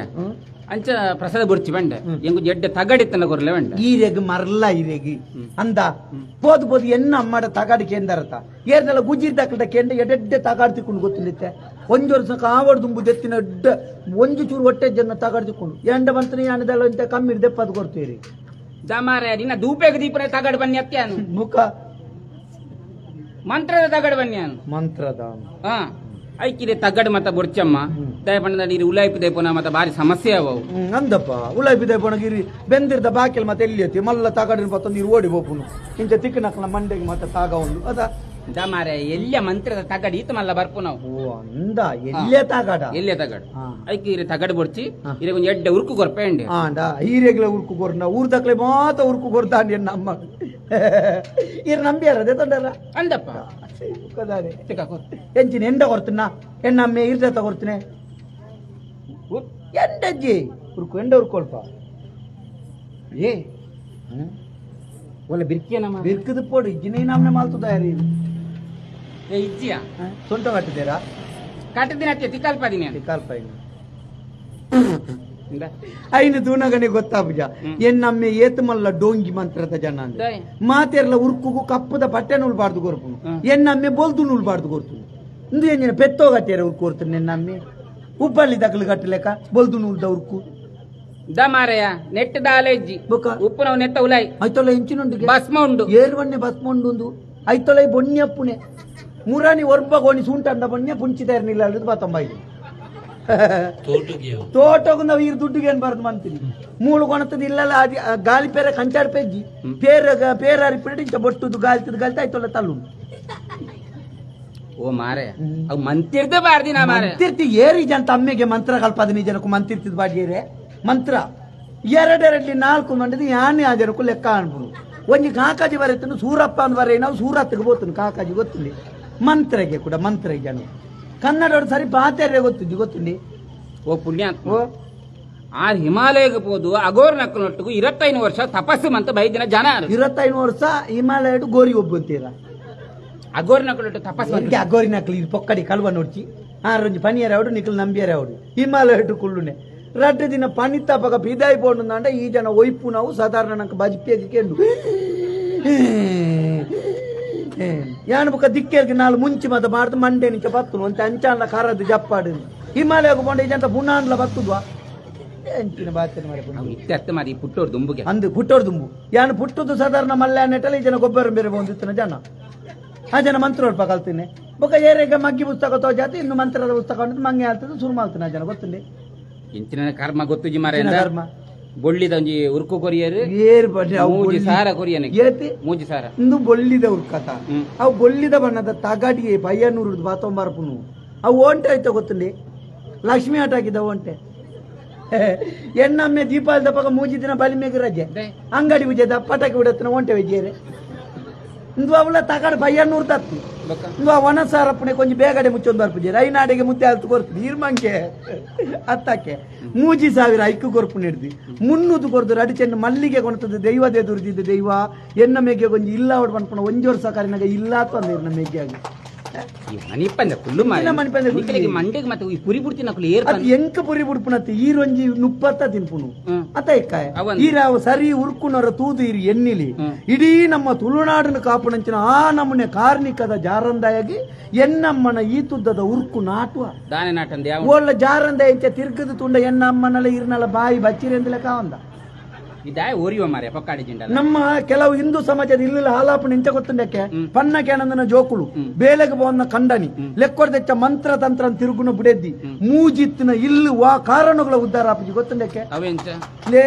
ಅಂಚ ಪ್ರಸಾದ ಬುರ್ಚಿ ಬಂಡೆ ಎಂಗು ಎಡ್ಡೆ ತಗಡಿತ್ತನ ಕೊರ್ಲೆ ಬಂಡೆ ಈರೆಗ್ ಮರ್ಲ ಈರೆಗಿ ಅಂದ ಪೋದು ಪೋದು ಎನ್ನ ಅಮ್ಮಡ ತಗಾಡಿ ಕೇಂದರತ ಏರ್ನೆಲ್ಲ ಗುಜಿರ್ ದಾಕಲ್ಟ ಕೇಂದ್ರ ಎಡೆಡ್ಡೆ ತಗಾಡಿ ತಿಕ್ಕೊಂಡು ಗೊತ್ತಿಲ್ಲಿತ್ತೆ ಒಂಜು ವರ್ಷ ಕಾವಡ್ ದುಂಬು ದೆತ್ತಿನ ಎಡ್ಡ ಒಂಜು ಚೂರು ಹೊಟ್ಟೆ ಜನ ತಗಾಡಿ ತಿಕ್ಕೊಂಡು ಎಂಡ ಬಂತನೆ ಯಾನದೆಲ್ಲ ಅಂತ ಕಮ್ಮಿ ದೆಪ್ಪದು ಕೊಡ್ತೀರಿ ದಮಾರೆ ನಿನ್ನ ದೂಪೆಗೆ ದೀಪನೆ ತಗಡು ಬನ್ನಿ ಅತ್ಯಾನು ಮುಖ ಮಂತ್ರದ ತಗಡು ಬನ್ನಿ ಮಂತ್ರದ ಹಾ ಐಕಿದೆ ತಗಡು ಮತ್ತ ಬೊರ್ಚಮ್ಮ ದಯಪಣ್ಣದ ನೀರು ಉಲಾಯಿಪು ದೈಪೋನ ಮತ್ತ ಬಾರಿ ಸಮಸ್ಯೆ ಅವು ಅಂದಪ್ಪ ಉಲಾಯಿಪು ದೈಪೋನ ಗಿರಿ ಬೆಂದಿರ್ದ ಬಾಕಿಲ್ ಮತ್ತೆ ಎಲ್ಲಿ ಐತಿ ಮಲ್ಲ ತಗಡಿನ ಪತ್ತ ನೀರು ಓಡಿ ಹೋಪುನು ಇಂಚ ತಿಕ್ಕನಕ್ಕನ ಮಂಡೆಗೆ ಮತ್ತೆ ತಾಗ ಒಂದು ಅದ ದಮಾರೆ ಎಲ್ಲಿಯ ಮಂತ್ರದ ತಗಡು ಈತ ಮಲ್ಲ ಬರ್ಪು ನಾವು ಓ ಅಂದ ಎಲ್ಲೇ ತಗಡ ಎಲ್ಲೇ ತಗಡು ಐಕಿ ಇರೆ ತಗಡು ಬೊರ್ಚಿ ಇರೆ ಒಂಜಿ ಎಡ್ಡೆ ಉರ್ಕು ಕೊರ್ಪೆ ಅಂಡೆ ಆಂಡ ಹೀರೆಗ್ಲ ಉರ್ಕು ಕೊರ್ನ ಊರ್ದಕ್ಲೆ ಮಾತ ಉರ್ಕು ಕೊರ್ದಾಂಡಿ ನಮ್ಮ ಇರ್ ನಂಬಿಯಾರ ಅದೇ ತೊಂಡರ ಅಂದಪ್ಪ ಎಂಚಿನ ಎಂಡ ಕೊಡ್ತೀನ ಎಣ್ಣಮ್ಮೆ ಇರ್ದ ತಗೊಡ್ತೀನಿ ಎಂಡಜ್ಜಿ ಉರ್ಕು ಎಂಡ ಉರ್ಕೊಲ್ಪ ಏ ಒಳ್ಳೆ ಬಿರ್ಕಿಯ ನಮ್ಮ ಬಿರ್ಕದ ಪೋಡು ಇಜ್ಜಿನೇ ನಮ್ಮನೆ ಮಾಲ್ತುದಾರಿ ಏ ಇಜ್ಜಿಯ ಸೊಂಟ ಕಟ್ಟಿದ್ದೀರಾ ಕಟ್ಟಿದ್ದೀನಿ ಅತ್ತೆ ತಿಕ್ಕಲ್ಪದಿನಿ ತಿಕ್ಕಲ್ಪ ಐನು ದೂನಗನೆ ಗೊತ್ತಾಪುಜ ಎನ್ನಮ್ಮೆ ಏತಮಲ್ಲ ಡೋಂಗಿ ಮಂತ್ರದ ಜನ ಅಂದ್ರೆ ಮಾತೆರ್ಲ ಉರ್ಕುಗು ಕಪ್ಪದ ಬಟ್ಟೆ ನೂಲ್ಬಾರ್ದು ಕೊರ್ಪುನು ಎನ್ನಮ್ಮೆ ಬೊಲ್ದು ನೂಲ್ಬಾರ್ದು ಕೊರ್ತುನು ಇಂದು ಎಂಜಿನ ಪೆತ್ತೋಗಟ್ಟಿಯರ ಉರ್ಕು ಕೊರ್ತುನು ಎನ್ನಮ್ಮೆ ಉಪ್ಪಳ್ಳಿ ದಕ್ಕಲು ಕಟ್ಟಲೆಕ್ಕ ಬೊಲ್ದು ನೂಲ್ದ ಉರ್ಕು the ಮಾರಯ್ಯ ನೆಟ್ ದಾಲೆಜ್ಜಿ ಉಪ್ಪು ನಾವು ನೆತ್ತ ಉಲಾಯಿ ಐತೊಲ್ಲ ಇಂಚಿನುಂಡು ಭಸ್ಮ ಉಂಡು ಏರ್ವಣ್ಣೆ ಭಸ್ಮ ಉಂಡು ಐತೊಲ್ಲ ಬೊಣ್ಯಪ್ಪುನೆ ಮುರಾನಿ ಒರ್ಬ ಗೋಣಿ ಸೂಂಟಂಡ ಬೊಣ್ಯ ಪುಂಚಿದಾರ್ನಿಲ್ಲ ಅಲ್ಲದು ಬಾತಂಬಾಯಿ ತೋಟಗೂ ನಾವು ಈರು ದುಡ್ಡುಗೆ ಏನ್ ಬಾರ್ದು ಮಂತೀನಿ ಮೂಳು ಕೊಣತದ ಇಲ್ಲಲ್ಲ ಅದು ಗಾಲಿ ಪೇರ ಕಂಚಾಡ್ ಪೆಜ್ಜಿ ಪೇರ ಪೇರ ಅರಿಪಿಡಿ ಇಂಚ ಬೊಟ್ಟುದು ಗಾಲ್ತದ ಗಾಲ್ತ ಆಯ್ತಲ್ಲ ತಲ್ಲು ಓ ಮಾರೆ ಅವು ಮಂತಿರ್ದ ಬಾರ್ದಿ ನಾ ಮಾರೆ ಮಂತಿರ್ತಿ ಏರಿ ಜನ ತಮ್ಮೆಗೆ ಮಂತ್ರ ಕಲ್ಪದ ನೀ ಜನಕ್ಕೂ ಮಂತಿರ್ತಿದ್ ಬಾಡಿಯೇರೆ ಮಂತ್ರ ಎರಡೆರಡ್ಲಿ ನಾಲ್ಕು ಮಂಡದ ಯಾನೆ ಆ ಜನಕ್ಕೂ ಲೆಕ್ಕ ಅನ್ಬುನು ಒಂಜಿ ಕಾಕಾಜಿ ಬರೆತನು ಸೂರಪ್ಪ ಅಂದ್ ಬರೆ ನಾವು ಸೂರತ್ತಿಗೆ ಬೋತನು ಕಾಕಾಜಿ ಗೊತ್ತಿಲ್ಲ ಮಂತ್ರಗೆ ಕೂಡ ಮಂತ್ರ ಜನ ಕನ್ನಡ ಸರಿ ಪಾತೆರೆ ಗೊತ್ತಿದ್ದು ಗೊತ್ತುಂಡಿ ಓ ಪುಣ್ಯಾತ್ಮ ಆ ಹಿಮಾಲಯಕ್ಕೆ ಹೋದು ಅಗೋರ್ ನಕ್ಕನೊಟ್ಟಿಗೂ 25 ವರ್ಷ ತಪಸ್ಸು ಮಂತ ಬೈದಿನ ಜನ 25 ವರ್ಷ ಹಿಮಾಲಯ ಗೋರಿ ಒಬ್ಬಂತೀರ ಅಗೋರ್ ನಕ್ಕನೊಟ್ಟು ತಪಸ್ಸು ಅಗೋರಿ ನಕ್ಕಲು ಇದು ಪೊಕ್ಕಡಿ ಕಲ್ವ ನೋಡ್ಚಿ ಆ ರಂಜಿ ಪನಿಯರ ಅವಡು ನಿಖಲ್ ನಂಬಿಯರ ಅವಡು ಹಿಮಾಲಯ ಕುಳ್ಳುನೆ ರಡ್ಡು ದಿನ ಪನಿ ತಪಕ ಬಿದಾಯಿ ಪೋಂಡ ಈ ಜನ ಒಯ್ಪು ನಾವು ಸಾಧಾರಣ ನಂಗೆ ಬಜಿಪಿಯಾಗಿ ಕೇಂಡು ಯಾನು ಬುಕ್ಕ ದಿಕ್ಕೇರ್ಗೆ ನಾಲ್ ಮುಂಚಿ ಮತ ಮಾಡ್ದು ಮಂಡೆ ನಿಂಚ ಬತ್ತುನು ಅಂತ ಅಂಚಾನ್ಲ ಖಾರದ್ದು ಜಪ್ಪಾಡು ಹಿಮಾಲಯಕ್ಕೆ ಪೋಂಡ ಈ ಜನ ಪುನಾನ್ಲ ಬತ್ತುದ್ವಾ ಎಂಚಿನ ಬಾತಿನ ಇತ್ಯರ್ಥ ಮಾರಿ ಪುಟ್ಟೋರ್ ದುಂಬುಗೆ ಅಂದು ಪುಟ್ಟೋರ್ ದುಂಬು ಯಾನು ಪುಟ್ಟುದು ಸಾಧಾರಣ ಮಲ್ಯ ನೆಟ್ಟಲ್ಲಿ ಈ ಜನ ಗೊಬ್ಬರ ಬೇರೆ ಬಂದಿತ್ತನ ಜನ ಆ ಜನ ಮಂತ್ರ ಹೊಡ್ಪ ಕಲ್ತೀನಿ ಬೊಕ್ಕ ಏರೇಗ ಮಗ್ಗಿ ಪುಸ್ತಕ ತೋಜಾತಿ ಇನ್ನು ಮಂತ್ರದ ಪುಸ್ತಕ ಉಂಟು ಮಂಗೆ ಆಗ್ತದೆ ಸುರು ಮಾಡ್ತಾನೆ ಆ ಜನ ಗೊತ್ತಿಲ್ಲ ಇಂಚಿನ ಕರ್ಮ ಗೊತ್ತು ಮಾರ ಕರ್ಮ ಬೊಳ್ಳಿದ ಒಂಜಿ ಉರ್ಕು ಕೊರಿಯರು ಏರ್ ಬಡ್ಡಿ ಅವು ಮೂಜಿ ಸಾರ ಕೊರಿಯನೆ ಏತಿ ಮೂಜಿ ಸಾರ ಇಂದು ಬೊಳ್ಳಿದ ಉರ್ಕತ ಅವು ಬೊಳ್ಳಿದ ಬಣ್ಣದ ತಗಾಡಿಗೆ ಪಯ್ಯನೂರು ಬಾತೊಂಬಾರಪುನು ಅವು ಓಂಟೆ ಆಯ್ತ ಗೊತ್ತುಂಡಿ ಲಕ್ಷ್ಮಿ ಆಟ ಹಾಕಿದ ಓಂಟೆ ಎಣ್ಣೊಮ್ಮೆ ದೀಪಾವಳಿ ಪಕ್ಕ ಮೂಜಿ ದಿನ ಬಲಿ ಮೇಗ ರಜೆ ಅಂಗಡಿ ಪೂಜೆದ ಪಟಾಕಿ ಬಿಡತ್ತಿನ ಓಂಟೆ ವಿಜಯರೆ ಇಂದು ಅವಳ ತಗಾಡು ಪಯ್ಯನೂರು ತತ್ತಿ ವನಸಾರಪ್ಪಣೆ ಕೊಂಚ ಬೇಗಡೆ ಮುಚ್ಚೊಂದು ಬರ್ಪುಜಿ ರೈನಾಡಿಗೆ ಮುತ್ತೆ ಅಲ್ತು ಕೊರ್ಪು ನೀರ್ಮಂಕೆ ಅತ್ತಕ್ಕೆ 3000 ಐಕ್ಕು ಕೊರ್ಪು ನೆಡ್ದು 300 ಕೊರ್ದು ರಡಿ ಚೆಂಡು ಮಲ್ಲಿಗೆ ಕೊಣತದ ದೈವದೇ ದುರ್ದಿದ್ದ ದೈವ ಎನ್ನ ಮೇಗೆ ಕೊಂಚ ಇಲ್ಲ ಅವಡು ಪನ್ಪುಣ ಒಂಜೋರ್ ಸಕಾರಿನಾಗ ಇಲ್ಲ ತಂದೆ ಎನ್ನ ಮೇಗೆ ಆಗಿ ಎಂಕ ಪುರಿ ಬುಡ್ಪುನತ್ತೆ ಈರೊಂಜಿ 30 ತಿನ್ಪುನು ಅತ ಇಕ್ಕಾಯ ಈರಾವ ಸರಿ ಉರ್ಕುನರ ತೂದು ಇರಿ ಎನ್ನಿಲಿ ಇಡೀ ನಮ್ಮ ತುಳುನಾಡನ್ನು ಕಾಪುನಂಚಿನ ಆ ನಮ್ಮನೆ ಕಾರ್ಣಿಕದ ಜಾರಂದಾಯಾಗಿ ಎನ್ನಮ್ಮನ ಈ ತುದ್ದದ ಉರ್ಕು ನಾಟುವ ಓಲ್ಲ ಜಾರಂದಾಯ ಇಂಚ ತಿರ್ಗದ ತುಂಡ ಎನ್ನಮ್ಮನಲ್ಲ ಇರ್ನಲ್ಲ ಬಾಯಿ ಬಚ್ಚಿರೆಂದಲೆ ಕಾವಂದ ನಮ್ಮ ಕೆಲವು ಹಿಂದೂ ಸಮಾಜದ ಇಲ್ಲ ಹಾಲಾಪನ ಇಂಚ ಗೊತ್ತುಂಡಕ್ಕೆ ಪನ್ನ ಕೇನಂದನ ಜೋಕುಳು ಬೇಲೆಗೆ ಬೋನ್ನ ಕಂಡನಿ ಲೆಕ್ಕೊರ್ದೆಚ್ಚ ಮಂತ್ರ ತಂತ್ರ ತಿರುಗುನ ಬುಡೆದ್ದಿ ಮೂಜಿತ್ತಿನ ಇಲ್ಲು ವಾ ಕಾರಣಗಳ ಉದ್ಧಾರ ಆಪುಜಿ ಗೊತ್ತುಂಡಕ್ಕೆ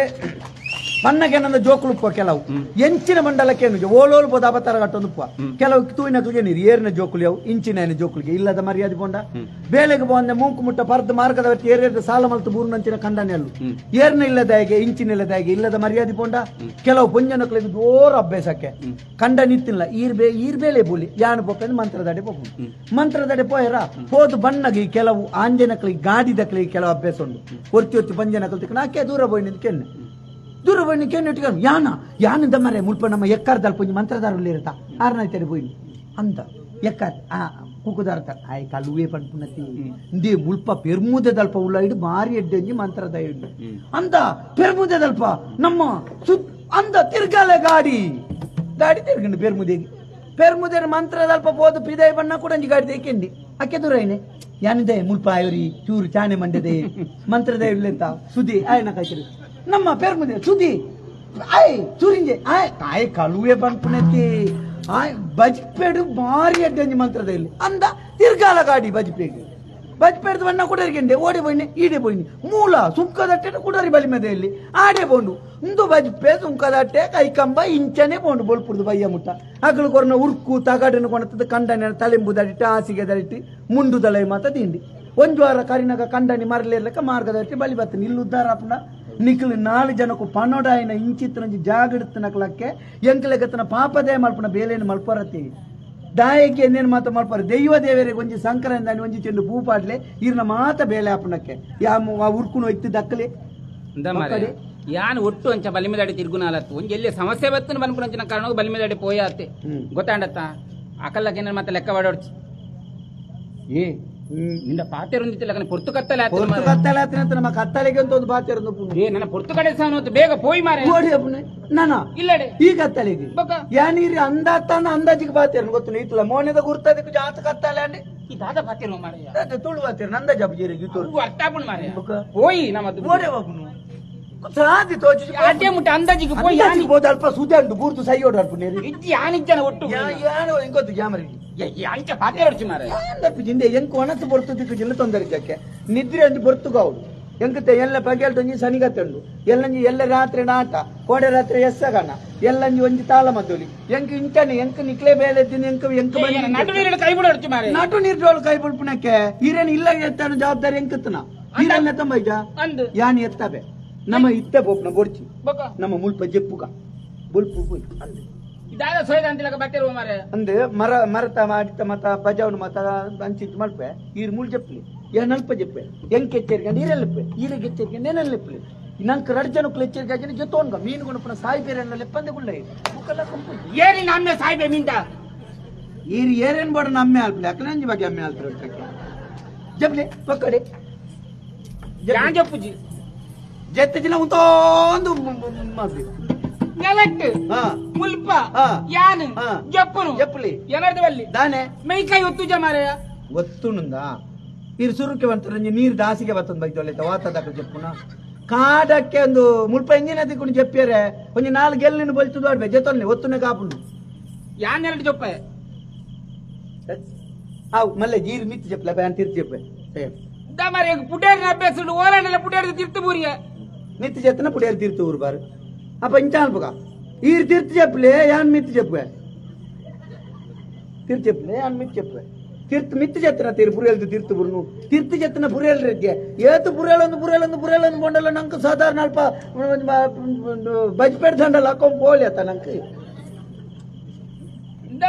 ಪನ್ನ ಕೇನಂದ ಜೋಕುಳು ಕೆಲವು ಎಂಚಿನ ಮಂಡಲಕ್ಕೆ ಓಲೋಲು ಬೋದ ಅಬತಾರ ಕಟ್ಟೊಂದು ಕೆಲವು ತೂಯಿನಕ್ಲಿಗೆ ನೀರು ಏರಿನ ಜೋಕುಲು ಯಾವು ಇಂಚಿನ ಜೋಕುಲಿಗೆ ಇಲ್ಲದ ಮರ್ಯಾದೆ ಬೋಂಡ ಬೇಲೆಗೆ ಬೋಂದ ಮೂಕು ಮುಟ್ಟ ಪರ್ದ ಮಾರ್ಗದ ಏರಿದ ಸಾಲ ಮಲ್ತು ಬೂರ್ನಂಚಿನ ಕಂಡನೆ ಅಲ್ಲು ಏರ್ನ ಇಲ್ಲದಾಗೆ ಇಂಚಿನ ಇಲ್ಲದಾಗೆ ಇಲ್ಲದ ಮರ್ಯಾದೆ ಬೋಂಡ ಕೆಲವು ಪೊಂಜನಕ್ಲಿಗೆ ಜೋರ ಅಭ್ಯಾಸಕ್ಕೆ ಕಂಡ ನಿತ್ತಿಲ್ಲ ಈರ್ ಬೇಲೆ ಬೋಲಿ ಯಾನು ಪೋಪೆ ಮಂತ್ರದಡೆ ಪೋಪು ಮಂತ್ರದಡೆ ಪೋಯರ ಹೋದು ಬಣ್ಣಗೆ ಕೆಲವು ಆಂಜನಕ್ಲಿಗೆ ಗಾಡಿದಕ್ಲಿಗೆ ಕೆಲವು ಅಭ್ಯಾಸ ಉಂಟು ಒರ್ತಿ ಒತ್ತಿ ಪಂಜನಕ್ಲಿ ನಾಕೆ ದೂರ ಬೋಯ್ನ ಕೆನ್ನೆ ದೂರ ಬನ್ನಿ ಕೆನ್ನೆ ಇಟ್ಕೊಂಡು ಯಾನ ಯಾನಿಂದ ಮರೆ ಮುಲ್ಪ ನಮ್ಮ ಎಕ್ಕಾರ್ದಲ್ ಪುಂಜಿ ಮಂತ್ರದಾರಲ್ಲಿ ಇರುತ್ತಾ ಆರನಾಯ್ತಾರೆ ಬೋಯ್ನಿ ಅಂತ ಎಕ್ಕಾರ್ ಆ ಕುಕ್ಕುದಾರ್ತ ಆಯ್ ಕಲ್ಲುವೇ ಪನ್ಪುನತಿ ಇಂದೇ ಮುಲ್ಪ ಪೆರ್ಮೂದೆದಲ್ಪ ಉಳ್ಳ ಇಡು ಮಾರಿ ಎಡ್ಡೆಂಜಿ ಮಂತ್ರದಾಯ ಇಡು ಅಂತ ಪೆರ್ಮೂದೆದಲ್ಪ ನಮ್ಮ ಸುತ್ ಅಂದ ತಿರ್ಗಾಲೆ ಗಾಡಿ ಗಾಡಿ ತಿರ್ಗಂಡು ಪೆರ್ಮುದೆಗೆ ಪೆರ್ಮುದೆ ಮಂತ್ರದಲ್ಪ ಪೋದು ಪಿದಾಯಿ ಬಣ್ಣ ಕೂಡ ಅಂಜಿ ಗಾಡಿ ದೇಕೆಂಡಿ ಅಕ್ಕೆ ದೂರ ಏನೆ ಯಾನಿದೆ ಮುಲ್ಪ ಆಯೋರಿ ಚೂರು ಚಾಣೆ ಮಂಡ್ಯದೆ ಮಂತ್ರದಯ ಇಲ್ಲೆಂತ ಸುದಿ ಆಯನ ಕಾಯ್ತಿರಿ ನಮ್ಮ ಪೆರ್ಮುದೆ ಸುದಿ ಆಯ್ ಚೂರಿಂಜೆ ಆಯ್ ತಾಯಿ ಕಳುವೆ ಪನ್ಪುನತಿ ಆಯ್ ಬಜ್ಪೇಡು ಮಾರಿ ಅಡ್ಡಂಜಿ ಮಂತ್ರದಲ್ಲಿ ಅಂದ ತಿರ್ಗಾಲ ಗಾಡಿ ಬಜ್ಪೇಗೆ ಬಜ್ಪೇಡ್ದು ಬಣ್ಣ ಕುಡರಿಗೆಂಡೆ ಓಡೆ ಬೋಯ್ನೆ ಈಡೆ ಬೋಯ್ನಿ ಮೂಲ ಸುಂಕದಟ್ಟೆ ಕುಡರಿ ಬಲಿಮೆದೆಯಲ್ಲಿ ಆಡೆ ಬೋಂಡು ಇಂದು ಬಜ್ಪೆ ಸುಂಕದಟ್ಟೆ ಕೈಕಂಬ ಇಂಚನೆ ಬೋಂಡು ಬೊಲ್ಪುರ್ದು ಬಯ್ಯ ಮುಟ್ಟ ಅಗಲು ಕೊರನ ಉರ್ಕು ತಗಡನ್ನು ಕೊಣತದ ಕಂಡನೆ ತಲೆಂಬುದಡಿಟ್ಟು ಹಾಸಿಗೆ ದಡಿಟ್ಟು ಮುಂಡು ದಲೈ ಮಾತ ತಿಂಡಿ ಒಂದು ವಾರ ಕರಿನಾಗ ಕಂಡನಿ ಮರಲಿರ್ಲಕ್ಕ ಮಾರ್ಗದಟ್ಟಿ ಬಲಿ ಬರ್ತನೆ ಇಲ್ಲಿ ಉದ್ದಾರ ಆಪುಂಡ ನಿಖಲು 4 ಜನಕ್ಕೂ ಪನೋಡಾಯಿನ ಇಂಚಿತ್ತನಂಜಿ ಜಾಗೃತನಕ್ಲಕ್ಕೆ ಎಂಕಲೆಗತನ ಪಾಪದೇ ಮಲ್ಪನ ಬೇಲೇನು ಮಲ್ಪರತಿ ದಾಯಕ್ಕೆ ಎಂದೇನು ಮಾತ ಮಲ್ಪರ ದೈವ ದೇವರಿಗೆ ಒಂಜಿ ಸಂಕ್ರಾಂತಿ ಒಂಜಿ ಚೆಂಡು ಪೂ ಪಾಡ್ಲೆ ಇರ್ನ ಮಾತ ಬೇಲೆ ಆಪುನಕ್ಕೆ ಯಾ ಉರ್ಕುನು ಇತ್ತು ದಕ್ಕಲೆ ಯಾನ್ ಒಟ್ಟು ಅಂಚ ಬಲಿಮೆದಾಡಿ ತಿರುಗುನಾಲತ್ತು ಒಂಜಿ ಎಲ್ಲಿ ಸಮಸ್ಯೆ ಬತ್ತನ ಬನ್ಪುನಂಚಿನ ಕಾರಣ ಬಲಿಮೆದಾಡಿ ಪೋಯಾತೆ ಗೊತ್ತಾಂಡತ್ತ ಅಕಲ್ಲಕ್ಕೆ ಮತ್ತೆ ಲೆಕ್ಕ ಮಾಡೋಡ್ಚಿ ಏ ನಿನ್ನ ಪಾತೆರೊಂದಿತ್ತಿಲ್ಲ ಪೊರ್ತು ಕತ್ತಲೆ ಪೊರ್ತು ಕತ್ತಲೆ ಆತನ ಅಂತ ನಮ್ಮ ಕತ್ತಲೆಗೆ ಅಂತ ಒಂದು ಪಾತೆರೊಂದು ಏ ನನ್ನ ಪೊರ್ತು ಕಡೆ ಸಾನು ಬೇಗ ಪೋಯಿ ಮಾರೆ ಓಡಿ ಅಪ್ಪನೆ ನಾನ ಇಲ್ಲಡೆ ಈ ಕತ್ತಲೆಗೆ ಯಾನೀರಿ ಅಂದಾತಾನ ಅಂದಾಜಿಗೆ ಪಾತೆರನು ಗೊತ್ತು ಇತ್ತಲ್ಲ ಮೋನೆದ ಗುರ್ತದಕ್ಕೆ ಜಾತ ಕತ್ತಲೆ ಅಂಡಿ ಈ ದಾದ ಪಾತೆರು ಮಾರೆ ತುಳು ಪಾತೆರು ನಂದ ಜಬಜೀರಿಗೆ ತುಳು ಅರ್ಥ ಆಪುಣ್ ಮಾರೆ ಪೋಯಿ ನಮ್ಮ ಓಡೆ ಬಾಬುನು ಸಾದಿ ತೋಚಿ ಆಟೆ ಮುಟ್ಟ ಅಂದಾಜಿಗೆ ಪೋಯಿ ಅಂದಾಜಿಗೆ ಹೋದ ಅಲ್ಪ ಸುದೆ ಉಂಟು ಬೂರ್ತು ಸೈಯೋಡು ಅಲ್ಪ ನೇರಿ ಇಜ್ಜಿ ಯಾನಿಜ್ಜನ ಒಟ್ಟು ಯಾನು ಇಂಗೊತ್ತು ಜಾಮರಿ ಅಂಚ ಪಾತೆ ಹೊಡ್ಚಿ ಮಾರೆ ಜಿಂದೆ ಎಂಕ್ ಒಣಸು ಬರ್ತದಿಕ್ಕು ಜಿಲ್ಲ ತೊಂದರೆ ಜಕ್ಕೆ ನಿದ್ರೆ ಅಂಜಿ ಬರ್ತುಗಾವು ಎಂಕತೆ ಎಲ್ಲ ಪಗೆಲ್ಟೊಂಜಿ ಸನಿಗತ್ತುಂಡು ಎಲ್ಲಂಜಿ ಎಲ್ಲ ರಾತ್ರಿ ನಾಟ ಕೋಡೆ ರಾತ್ರಿ ಎಸ್ಸಗಣ ಎಲ್ಲಂಜಿ ಒಂಜಿ ತಾಳ ಮದ್ದೊಲಿ ಎಂಕ್ ಇಂಚನೆ ಎಂಕ್ ನಿಕ್ಲೆ ಬೇಲೆ ದಿನ ಎಂಕ್ ಎಂಕ್ ನಟು ನೀರು ಕೈ ಬಿಡೋಡ್ಚಿ ಮಾರೆ ನಟು ನೀರು ಕೈ ಬಿಡ್ಪುನಕ್ಕೆ ಈರೇನು ಇಲ್ಲ ಎತ್ತಾನು ಜವಾಬ್ದಾರಿ ಎಂಕತ್ತನ ಈರನ್ನ ತಂಬೈಜ ಅಂದು ಯಾನ್ ಎತ್ತಬೆ ನಮ್ಮ ಇತ್ತೆ ಬೋಪ್ನ ಬೋಡ್ಚಿ ನಮ್ಮ ಮುಲ್ಪ ಜೆಪ್ಪುಗ ಬೊಲ್ಪು ಪೋಯ್ ಅಂದು ಇದಾದ ಸೋಯ್ದ ಅಂತಿಲಕ ಬಟ್ಟೆ ಮಾರೆ ಅಂದು ಮರ ಮರತ ಮಾಡಿತ ಮತ ಬಜಾವನು ಮತ ಅಂಚಿತ್ತು ಮಲ್ಪೆ ಈರ್ ಮುಳ್ ಜಪ್ಪಲಿ ಏನಲ್ಪ ಜಪ್ಪೆ ಎಂಕ್ ಎಚ್ಚರಿಕೆ ನೀರೆಲ್ಲಪ್ಪೆ ಈರಿಗೆ ಎಚ್ಚರಿಕೆ ನೇನೆಲ್ಲಪ್ಪಲಿ ನಂಗೆ ರಡ್ ಜನಕ್ಕೂ ಎಚ್ಚರಿಕೆ ಆಗಿ ಜೊತೋನ್ಗ ಮೀನು ಗುಣಪನ ಸಾಯ್ಬೇರೆ ಲೆಪ್ಪಂದೆ ಗುಳ್ಳ ಮುಕ್ಕಲ್ಲ ಕಂಪು ಏರಿ ನಮ್ಮೆ ಸಾಯ್ಬೆ ಮೀಂದ ಈರ್ ಏರೇನ್ ಬೋಡ ನಮ್ಮೆ ಆಲ್ಪಲೆ ಅಕ್ಕನಂಜಿ ಬಗ್ಗೆ ಅಮ್ಮೆ ಆಲ್ತಾರೆ ಜಪ್ಲೆ ಪಕ್ಕಡೆ ಯಾನ್ ಜಪ್ಪುಜಿ ಜೆತ್ತ ಜಿನ ಉಂತೊಂದು ಮಾಡ್ಲಿ ನೆಲಟ್ಟು ಮುಲ್ಪ ಯಾನು ಜಪ್ಪುನು ಜಪ್ಪಲಿ ಏನರ್ದವಲ್ಲಿ ದಾನೆ ಮೈಕೈ ಒತ್ತುಜ ಮಾರೆಯ ಒತ್ತುನುಂದ ಇರು ಸುರುಕ್ಕೆ ಬಂತಾರೆ ನೀರು ದಾಸಿಗೆ ಬತ್ತೊಂದು ಬೈದೊಳ್ಳೆ ವಾತದಕ ಜಪ್ಪುನ ಕಾಡಕ್ಕೆ ಒಂದು ಮುಲ್ಪ ಇಂಜಿನ ದಿಕ್ಕೊಂಡು ಜಪ್ಪಿಯರೆ ಒಂಜಿ ನಾಲ್ಕು ಗೆಲ್ಲಿನ ಬಲ್ತುದು ಆಡ್ಬೆ ಜೊತೊಲ್ನೆ ಒತ್ತುನೆ ಕಾಪುಂಡು ಯಾನ್ ಎರಡು ಜೊಪ್ಪೆ ಅವು ಮಲ್ಲೆ ಜೀರು ಮಿತ್ತು ಜಪ್ಪಲೆ ಬ್ಯಾನ್ ತಿರ್ತು ಜಪ್ಪೆ ಮಾರೆ ಪುಡೇರಿನ ಅಭ್ಯಾಸ ಓಲಾಂಡೆಲ್ಲ ಪುಡೇರಿ ತಿರ್ತು ಬೂರಿಯ ಮಿತ್ತು ಜೆತ್ತನ ಪುಡೇರಿ ತಿರ್ತು ಊರು ಬಾರು ಅಪ್ಪ ಇಂಚಾಲ್ಪಗ ಈರ್ ತಿರ್ತು చెప్పలే ಯಾನ್ ಮಿತ್ತು చెప్పే ತಿರ್ತು చెప్పలే ಯಾನ್ ಮಿತ್ತು చెప్పే ತಿರ್ತು ಮಿತ್ತು చెత్తನ తీరు ಪುರಿಯಲ್ದು ತಿರ್ತು ಬುರ್ನು ತಿರ್ತು చెత్తನ ಪುರಿಯಲ್ ರೆಡ್ಗೆ ಏತು ಪುರಿಯಲೊಂದು ಪುರಿಯಲೊಂದು ಪುರಿಯಲೊಂದು ಕೊಂಡಲ್ಲ ನಂಗೆ ಸಾಧಾರಣ ಅಲ್ಪ ಬಜ್ಪೇಡ್ ದಂಡಲ್ಲ ಹಾಕೊಂಡ್ ಪೋಲಿ ಆತ ನಂಗೆ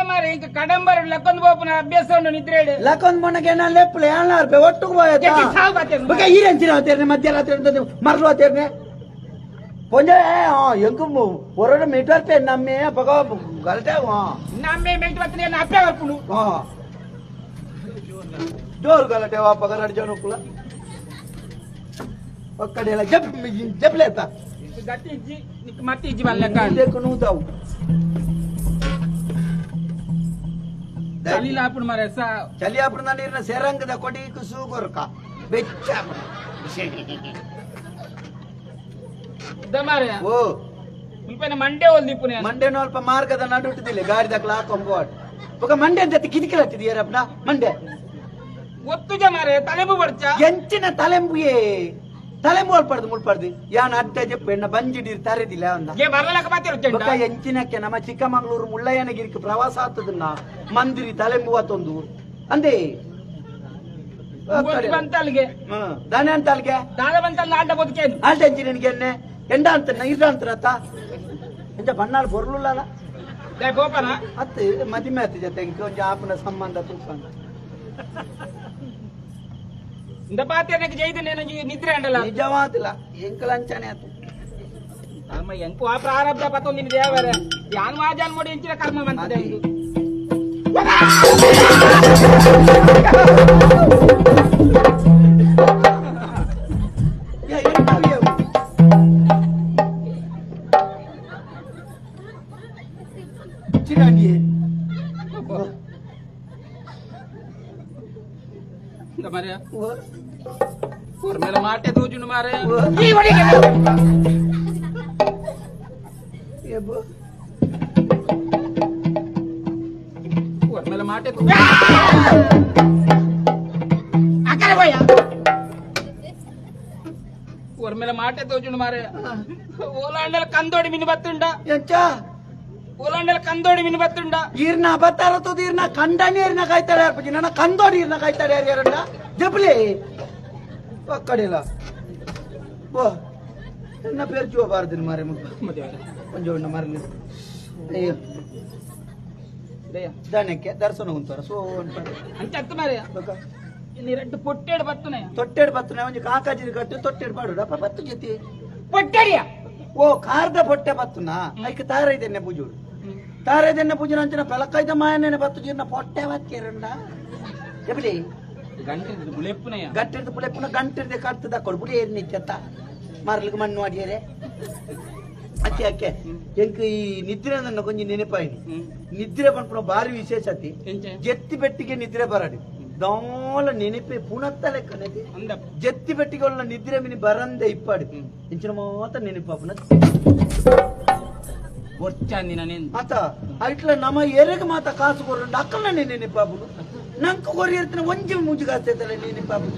ಮಾರೆ ಇಂಕ ಕಡಂಬರ ಲಕ್ಕೊಂದು ಬೋಪನ ಅಭ್ಯಾಸ ಉಂಡು ನಿದ್ರೆ ಲಕ್ಕೊಂದು ಮೊಣ್ಣಗೆ ನಾನು ಲೆಪ್ಪಲೆ ಏಳ್ನಾರು ಒಟ್ಟುకు పోయా ఈరెంచిన తేరనే మధ్యరాత్రి మరలో తేరనే కొంచెం ఎంకు పొరడు మీటర్ పేరు నమ్మే పగ గలటే నమ్మే మెల్ట్ వస్తుంది అప్పే వరకు జోరు గలటే పగ రడిచాను ఒక్కడేలా జప్ జప్పలేతా గట్టి ఇచ్చి నీకు మట్టి ఇచ్చి వాళ్ళ నువ్వు తావు చలి అప్పుడు మరి చలి అప్పుడు నన్ను సెరంగద కొడికు సూగొరక ಬೆಚ್ಚ ಓ ಮಂಡೆ ಒಲ್ದಿಪ್ಪು ಮಂಡೆ ಸ್ವಲ್ಪ ಮಾರ್ಗದ ನಡುಟ್ಟಿದಿಲ್ಲ ಗಾಡಿ ದಕ್ಲ ಹಾಕೊಂಬೋಡ್ ఒక ಮಂಡೆ ಅಂತ ಕಿದಿಕಿಲತ್ತಿದೀಯರಪ್ಪ ಮಂಡೆ ಒತ್ತುಜ ಮಾರೆ ತಲೆಂಬು ಬರ್ಚ ಎಂಚಿನ ತಲೆಂಬುಯೇ ತಲೆಂಬು ಅಲ್ಪಡ್ದು ಮುಲ್ಪಡ್ದು ಯಾನ್ ಅಡ್ಡ ಜೆಪ್ಪು ಎಣ್ಣ ಬಂಜಿಡಿರ್ ತರೆದಿಲ್ಲ ಅಂದ ಬೊಕ್ಕ ಎಂಚಿನಕ್ಕೆ ನಮ್ಮ ಚಿಕ್ಕಮಗಳೂರು ಮುಳ್ಳಯ್ಯನಗಿరికి ಪ್ರವಾಸ ಆತದನ್ನ ಮಂದಿರಿ ತಲೆಂಬು ಆತೊಂದು ಅಂದೇ ಬಂತಲ್ಗೆ ದಾನೆ ಅಂತಲ್ಗೆ ದಾದ ಬಂತಲ್ಲ ಆಲ್ಟ ಬದುಕೇನು ಆಲ್ಟ ಎಂಚಿನಿಗೆ ಎಣ್ಣೆ ಎಂಡ ಅಂತ ಇರ್ಡ ಅಂತಾರತ್ತ ಎಂಚ ಬಣ್ಣಾಲ್ ಬೊರ್ಲುಲ್ಲ ಗೋಪನ ಅತ್ತೆ ಮದಿಮೆ ಆತ ಜೊತೆ ಇಂಕ ಒಂಜಿ ಆಪನ ಸಂಬಂಧ ತೂಕಂದ ಇಂದ ಪಾತ್ಯನಕ್ಕೆ ಜೈದು నేను ನಿದ್ರೆ ಅಂಡಲ ನಿಜವಾತಿಲ್ಲ ಎಂಕಲಂಚನೆ ಆತು ಅಮ್ಮ ಎಂಕು ಆ ಪ್ರಾರಬ್ಧ ಪತ್ತೊಂದಿನ ದೇವರೇ ಯಾನ್ ವಾಜಾನ್ ನೋಡಿ ಎಂಚಿನ ಕರ್ಮ ಬಂತದೆ ಮಾಟೆ ತೋಜುಂಡು ಮಾರೆ ಮಾಟೆ ಮೇಲೆ ಮಾಟೆ ತೋಜುಂಡು ಮಾರೆ ಓಲಾಂಡಲ ಕಂದೋಡಿ ಮಿನಿ ಬತ್ತುಂಡ ಎಂಚ ಓಲಾಂಡಲ ಕಂದೋಡಿ ಮಿನಿ ಬತ್ತುಂಡ ಈರ್ನ ಅಬತ್ತಾರ ತೋದು ಈರ್ನ ಕಂಡನಿ ಈರ್ನ ಕಾಯ್ತಾಳೆ ಯಾರು ನನ್ನ ಕಂದೋಡಿ ಈರ್ನ ಕಾಯ್ತಾಳೆ ಯಾರು ಯಾರಂಡ ಜಬ್ಲಿ ಒಕ್ಕಡಿಲ್ಲ ಓ ಎನ್ನ పేరు చూపబారదు మరి కొంచెం మరలి అయ్యో దానికి దర్శనం ఉంటారు సో అంటారు అంతే అత్త మరి రెండు పొట్టేడు బతున్నాయి తొట్టేడు బతున్నాయి కొంచెం కాకాజీని కట్టు తొట్టేడు పాడు అప్ప బత్తు జతి పొట్టేడియా ఓ కార్ద పొట్టె బత్తున్నా ఐక తారైదెన్నే పూజుడు తారైదెన్నే పూజన అంచిన పెలకైద మాయనే బత్తు జీర్ణ పొట్టే బత్తిరండ చెప్పలే గంటెడు బులెప్పునయ్య గంటెడు బులెప్పున గంటెడు కట్టుద కొడుపుడు ఏరిని చెత్త మరలకు మన్ను అడియరే అచ్చి అక్కే ఇంక ఈ నిద్ర నన్ను కొంచెం నెనపాయింది నిద్ర పనుకున్న భారీ విశేషతి జెత్తి పెట్టికి నిద్ర బరాడు దోల నెనిపి పునత్త లెక్కనేది జెత్తి పెట్టికి వాళ్ళ నిద్ర మిని బరందే ఇప్పాడు ఇంచిన మాత్రం నెనిపాపున అత అట్లా నమ్మ ఎరగ మాత కాసు కొరండి అక్కడ నేను పాపును ನಂಕು ಕೊರಿ ಇರ್ತೀನಿ ಒಂಜಿ ಮುಂಜು ಕಾಸ್ತೈತಲ್ಲ ನೀನು ಪಾಪು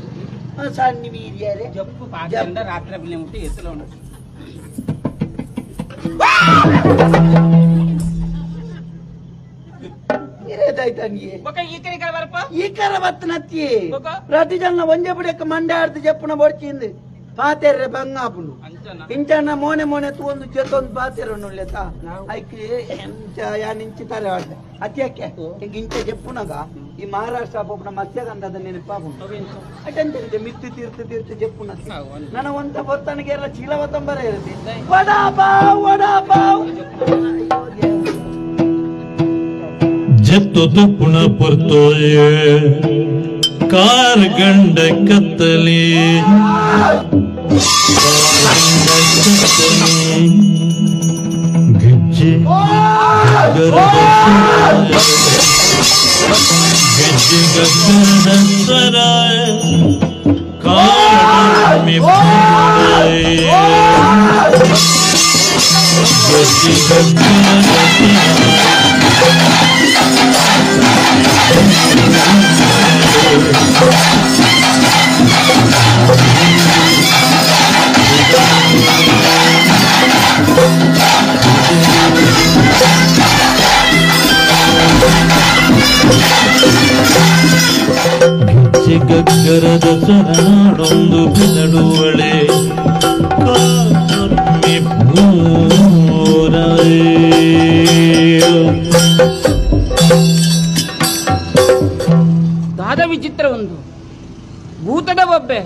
ಸಣ್ಣ ಮೀರಿಯಾರೆ ಜಪ್ಪು ಪಾತ್ರೆ ರಾತ್ರಿ ಬಿಲ್ಲೆ ಮುಟ್ಟಿ ಎತ್ತಲ ಉಂಟು ప్రతి జన వంజపుడెక్క మండే ఆడితే చెప్పున పొడిచింది పాతేర్రే బంగాపును ఇంచన్న మోనే మోనే తూందు చేతోంದು పాతేరు లేత ఐకి ఇంచ తరే అత్యక్కే ఇంక ఇంచ చెప్పునగా ఈ మహారాష్ట్ర పోపున మత్స్యగంధ నేను పాపం అంటే మిత్తి తీర్తి తీర్తి చెప్పున నన్ను వంత పొత్తానికి ఎర్ర చీలవతం బరేది వడాపావ్ వడాపావ్ ಜತ್ತು ತುಪ್ಪುಣ ಪೊರ್ತೋಯೆ ಕಾರ್ ಗಂಡ ಕತ್ತಲಿ ಗೆಜ್ಜೆ ಗೆಜ್ಜೆ ಗಗ್ಗರದ ಸ್ವರಾಯ ಕಾರಣಿ ಗೆಜ್ಜೆ ಗಗ್ಗರದ ಗಗ್ಗರದ ಸರನಾಡೊಂದು ಬೆದಡುವಳೆ ಕಾಮಿ ಪೂರೇ. ವಿಚಿತ್ರ ಒಂದು ಭೂತದ ಬೊಬ್ಬೆ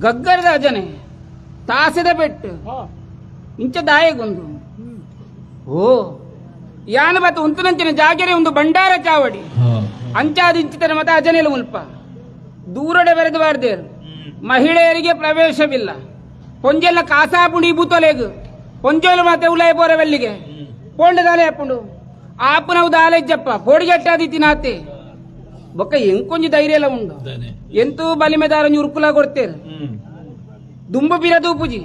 ಗಗ್ಗರದ ಅಜನೆ ತಾಸೆದ ಬೆಟ್ಟು ಇಂಚ ದಾಯಗೊಂದು ಓ ಯಾನ ಮತ್ತ ಉಂತನಂಚಿನ ಜಾಗೆರೆ ಒಂದು ಬಂಡಾರ ಚಾವಡಿ ಅಂಚಾದ ಇಂಚಿತನ ಮತ ಅಜನೆಲ ಉಲ್ಪ ದೂರಡೆ ಬರೆದು ಬಾರ್ದೇರು ಮಹಿಳೆಯರಿಗೆ ಪ್ರವೇಶವಿಲ್ಲ ಪೊಂಜೆಲ್ಲ ಕಾಸಾಪುಂಡಿ ಬೂತೊಲೆಗು ಪೊಂಜೋಲು ಮಾತ್ರ ಉಲಾಯ ಪೋರವೆಲ್ಲಿಗೆ ಪೋಂಡ ದಾಲೆ ಅಪ್ಪುಂಡು ಆಪುನವು ದಾಲೆಜ್ಜಪ್ಪ ಪೋಡಿಗಟ್ಟಾದಿತ್ತಿ ನಾತೆ ಬೊಕ್ಕ ಎಂಕೊಂಜಿ ಧೈರ್ಯ ಎಲ್ಲ ಉಂಡು ಎಂತೂ ಬಲಿಮೆದಾರ ಉರುಕುಲ ಕೊಡ್ತೇರು ದುಂಬು ಬಿರ ದೂಪುಜಿ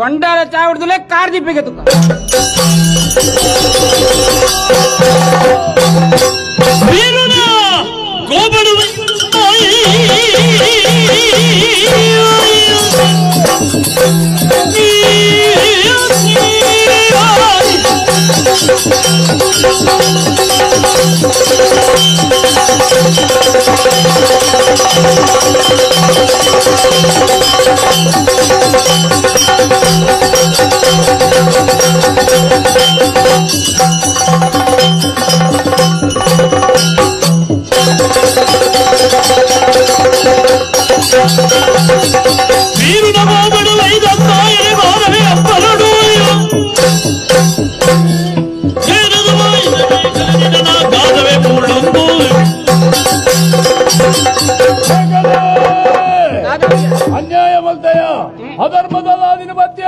ಬಂಡಾರ ಚಾವಡ್ದುಲೆ ಕಾರ್ದಿಪ್ಪಿಗೆ ತುಕ ಅನ್ಯಾಯ ಮಲ್ತಯ ಅಧರ್ಮದ ಮಧ್ಯ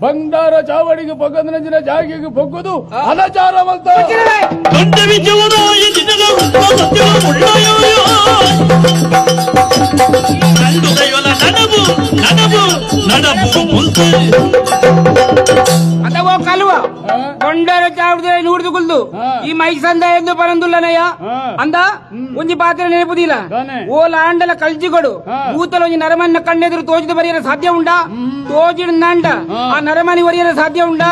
ಬಂಗಾರ ಚಾವಡಿಗೆ ಪೊಗ್ಗಂದಿನ ಜಾಗಿಗೆ ಪೊಗ್ಗುದು ಅನಚಾರ ಮಲ್ತ ಅಥವಾ ಕಲ್ವ ಬಂಡಾರ ಚಾವಡಿದ ನೂರ್ದು ಕುಲ್ದು ಈ ಮೈಸಂದ ಎಂದು ಪರಂದುಲ್ಲನಯ್ಯ ಅಂದ ಒಂಜಿ ಪಾತ್ರ ನೆನಪುದಿಲ್ಲ ಓಲ ಆಂಡಲ ಕಲ್ಜಿಗೊಡು ಭೂತಲ ಒಂಜಿ ನರಮನ್ನ ಕಣ್ಣೆದುರು ತೋಜಿದ ಬರಿಯರ ಸಾಧ್ಯ ಉಂಡಾ ತೋಜಿಡ ನಾಂಡ ಆ ನರಮನಿ ಒರಿಯರ ಸಾಧ್ಯ ಉಂಡಾ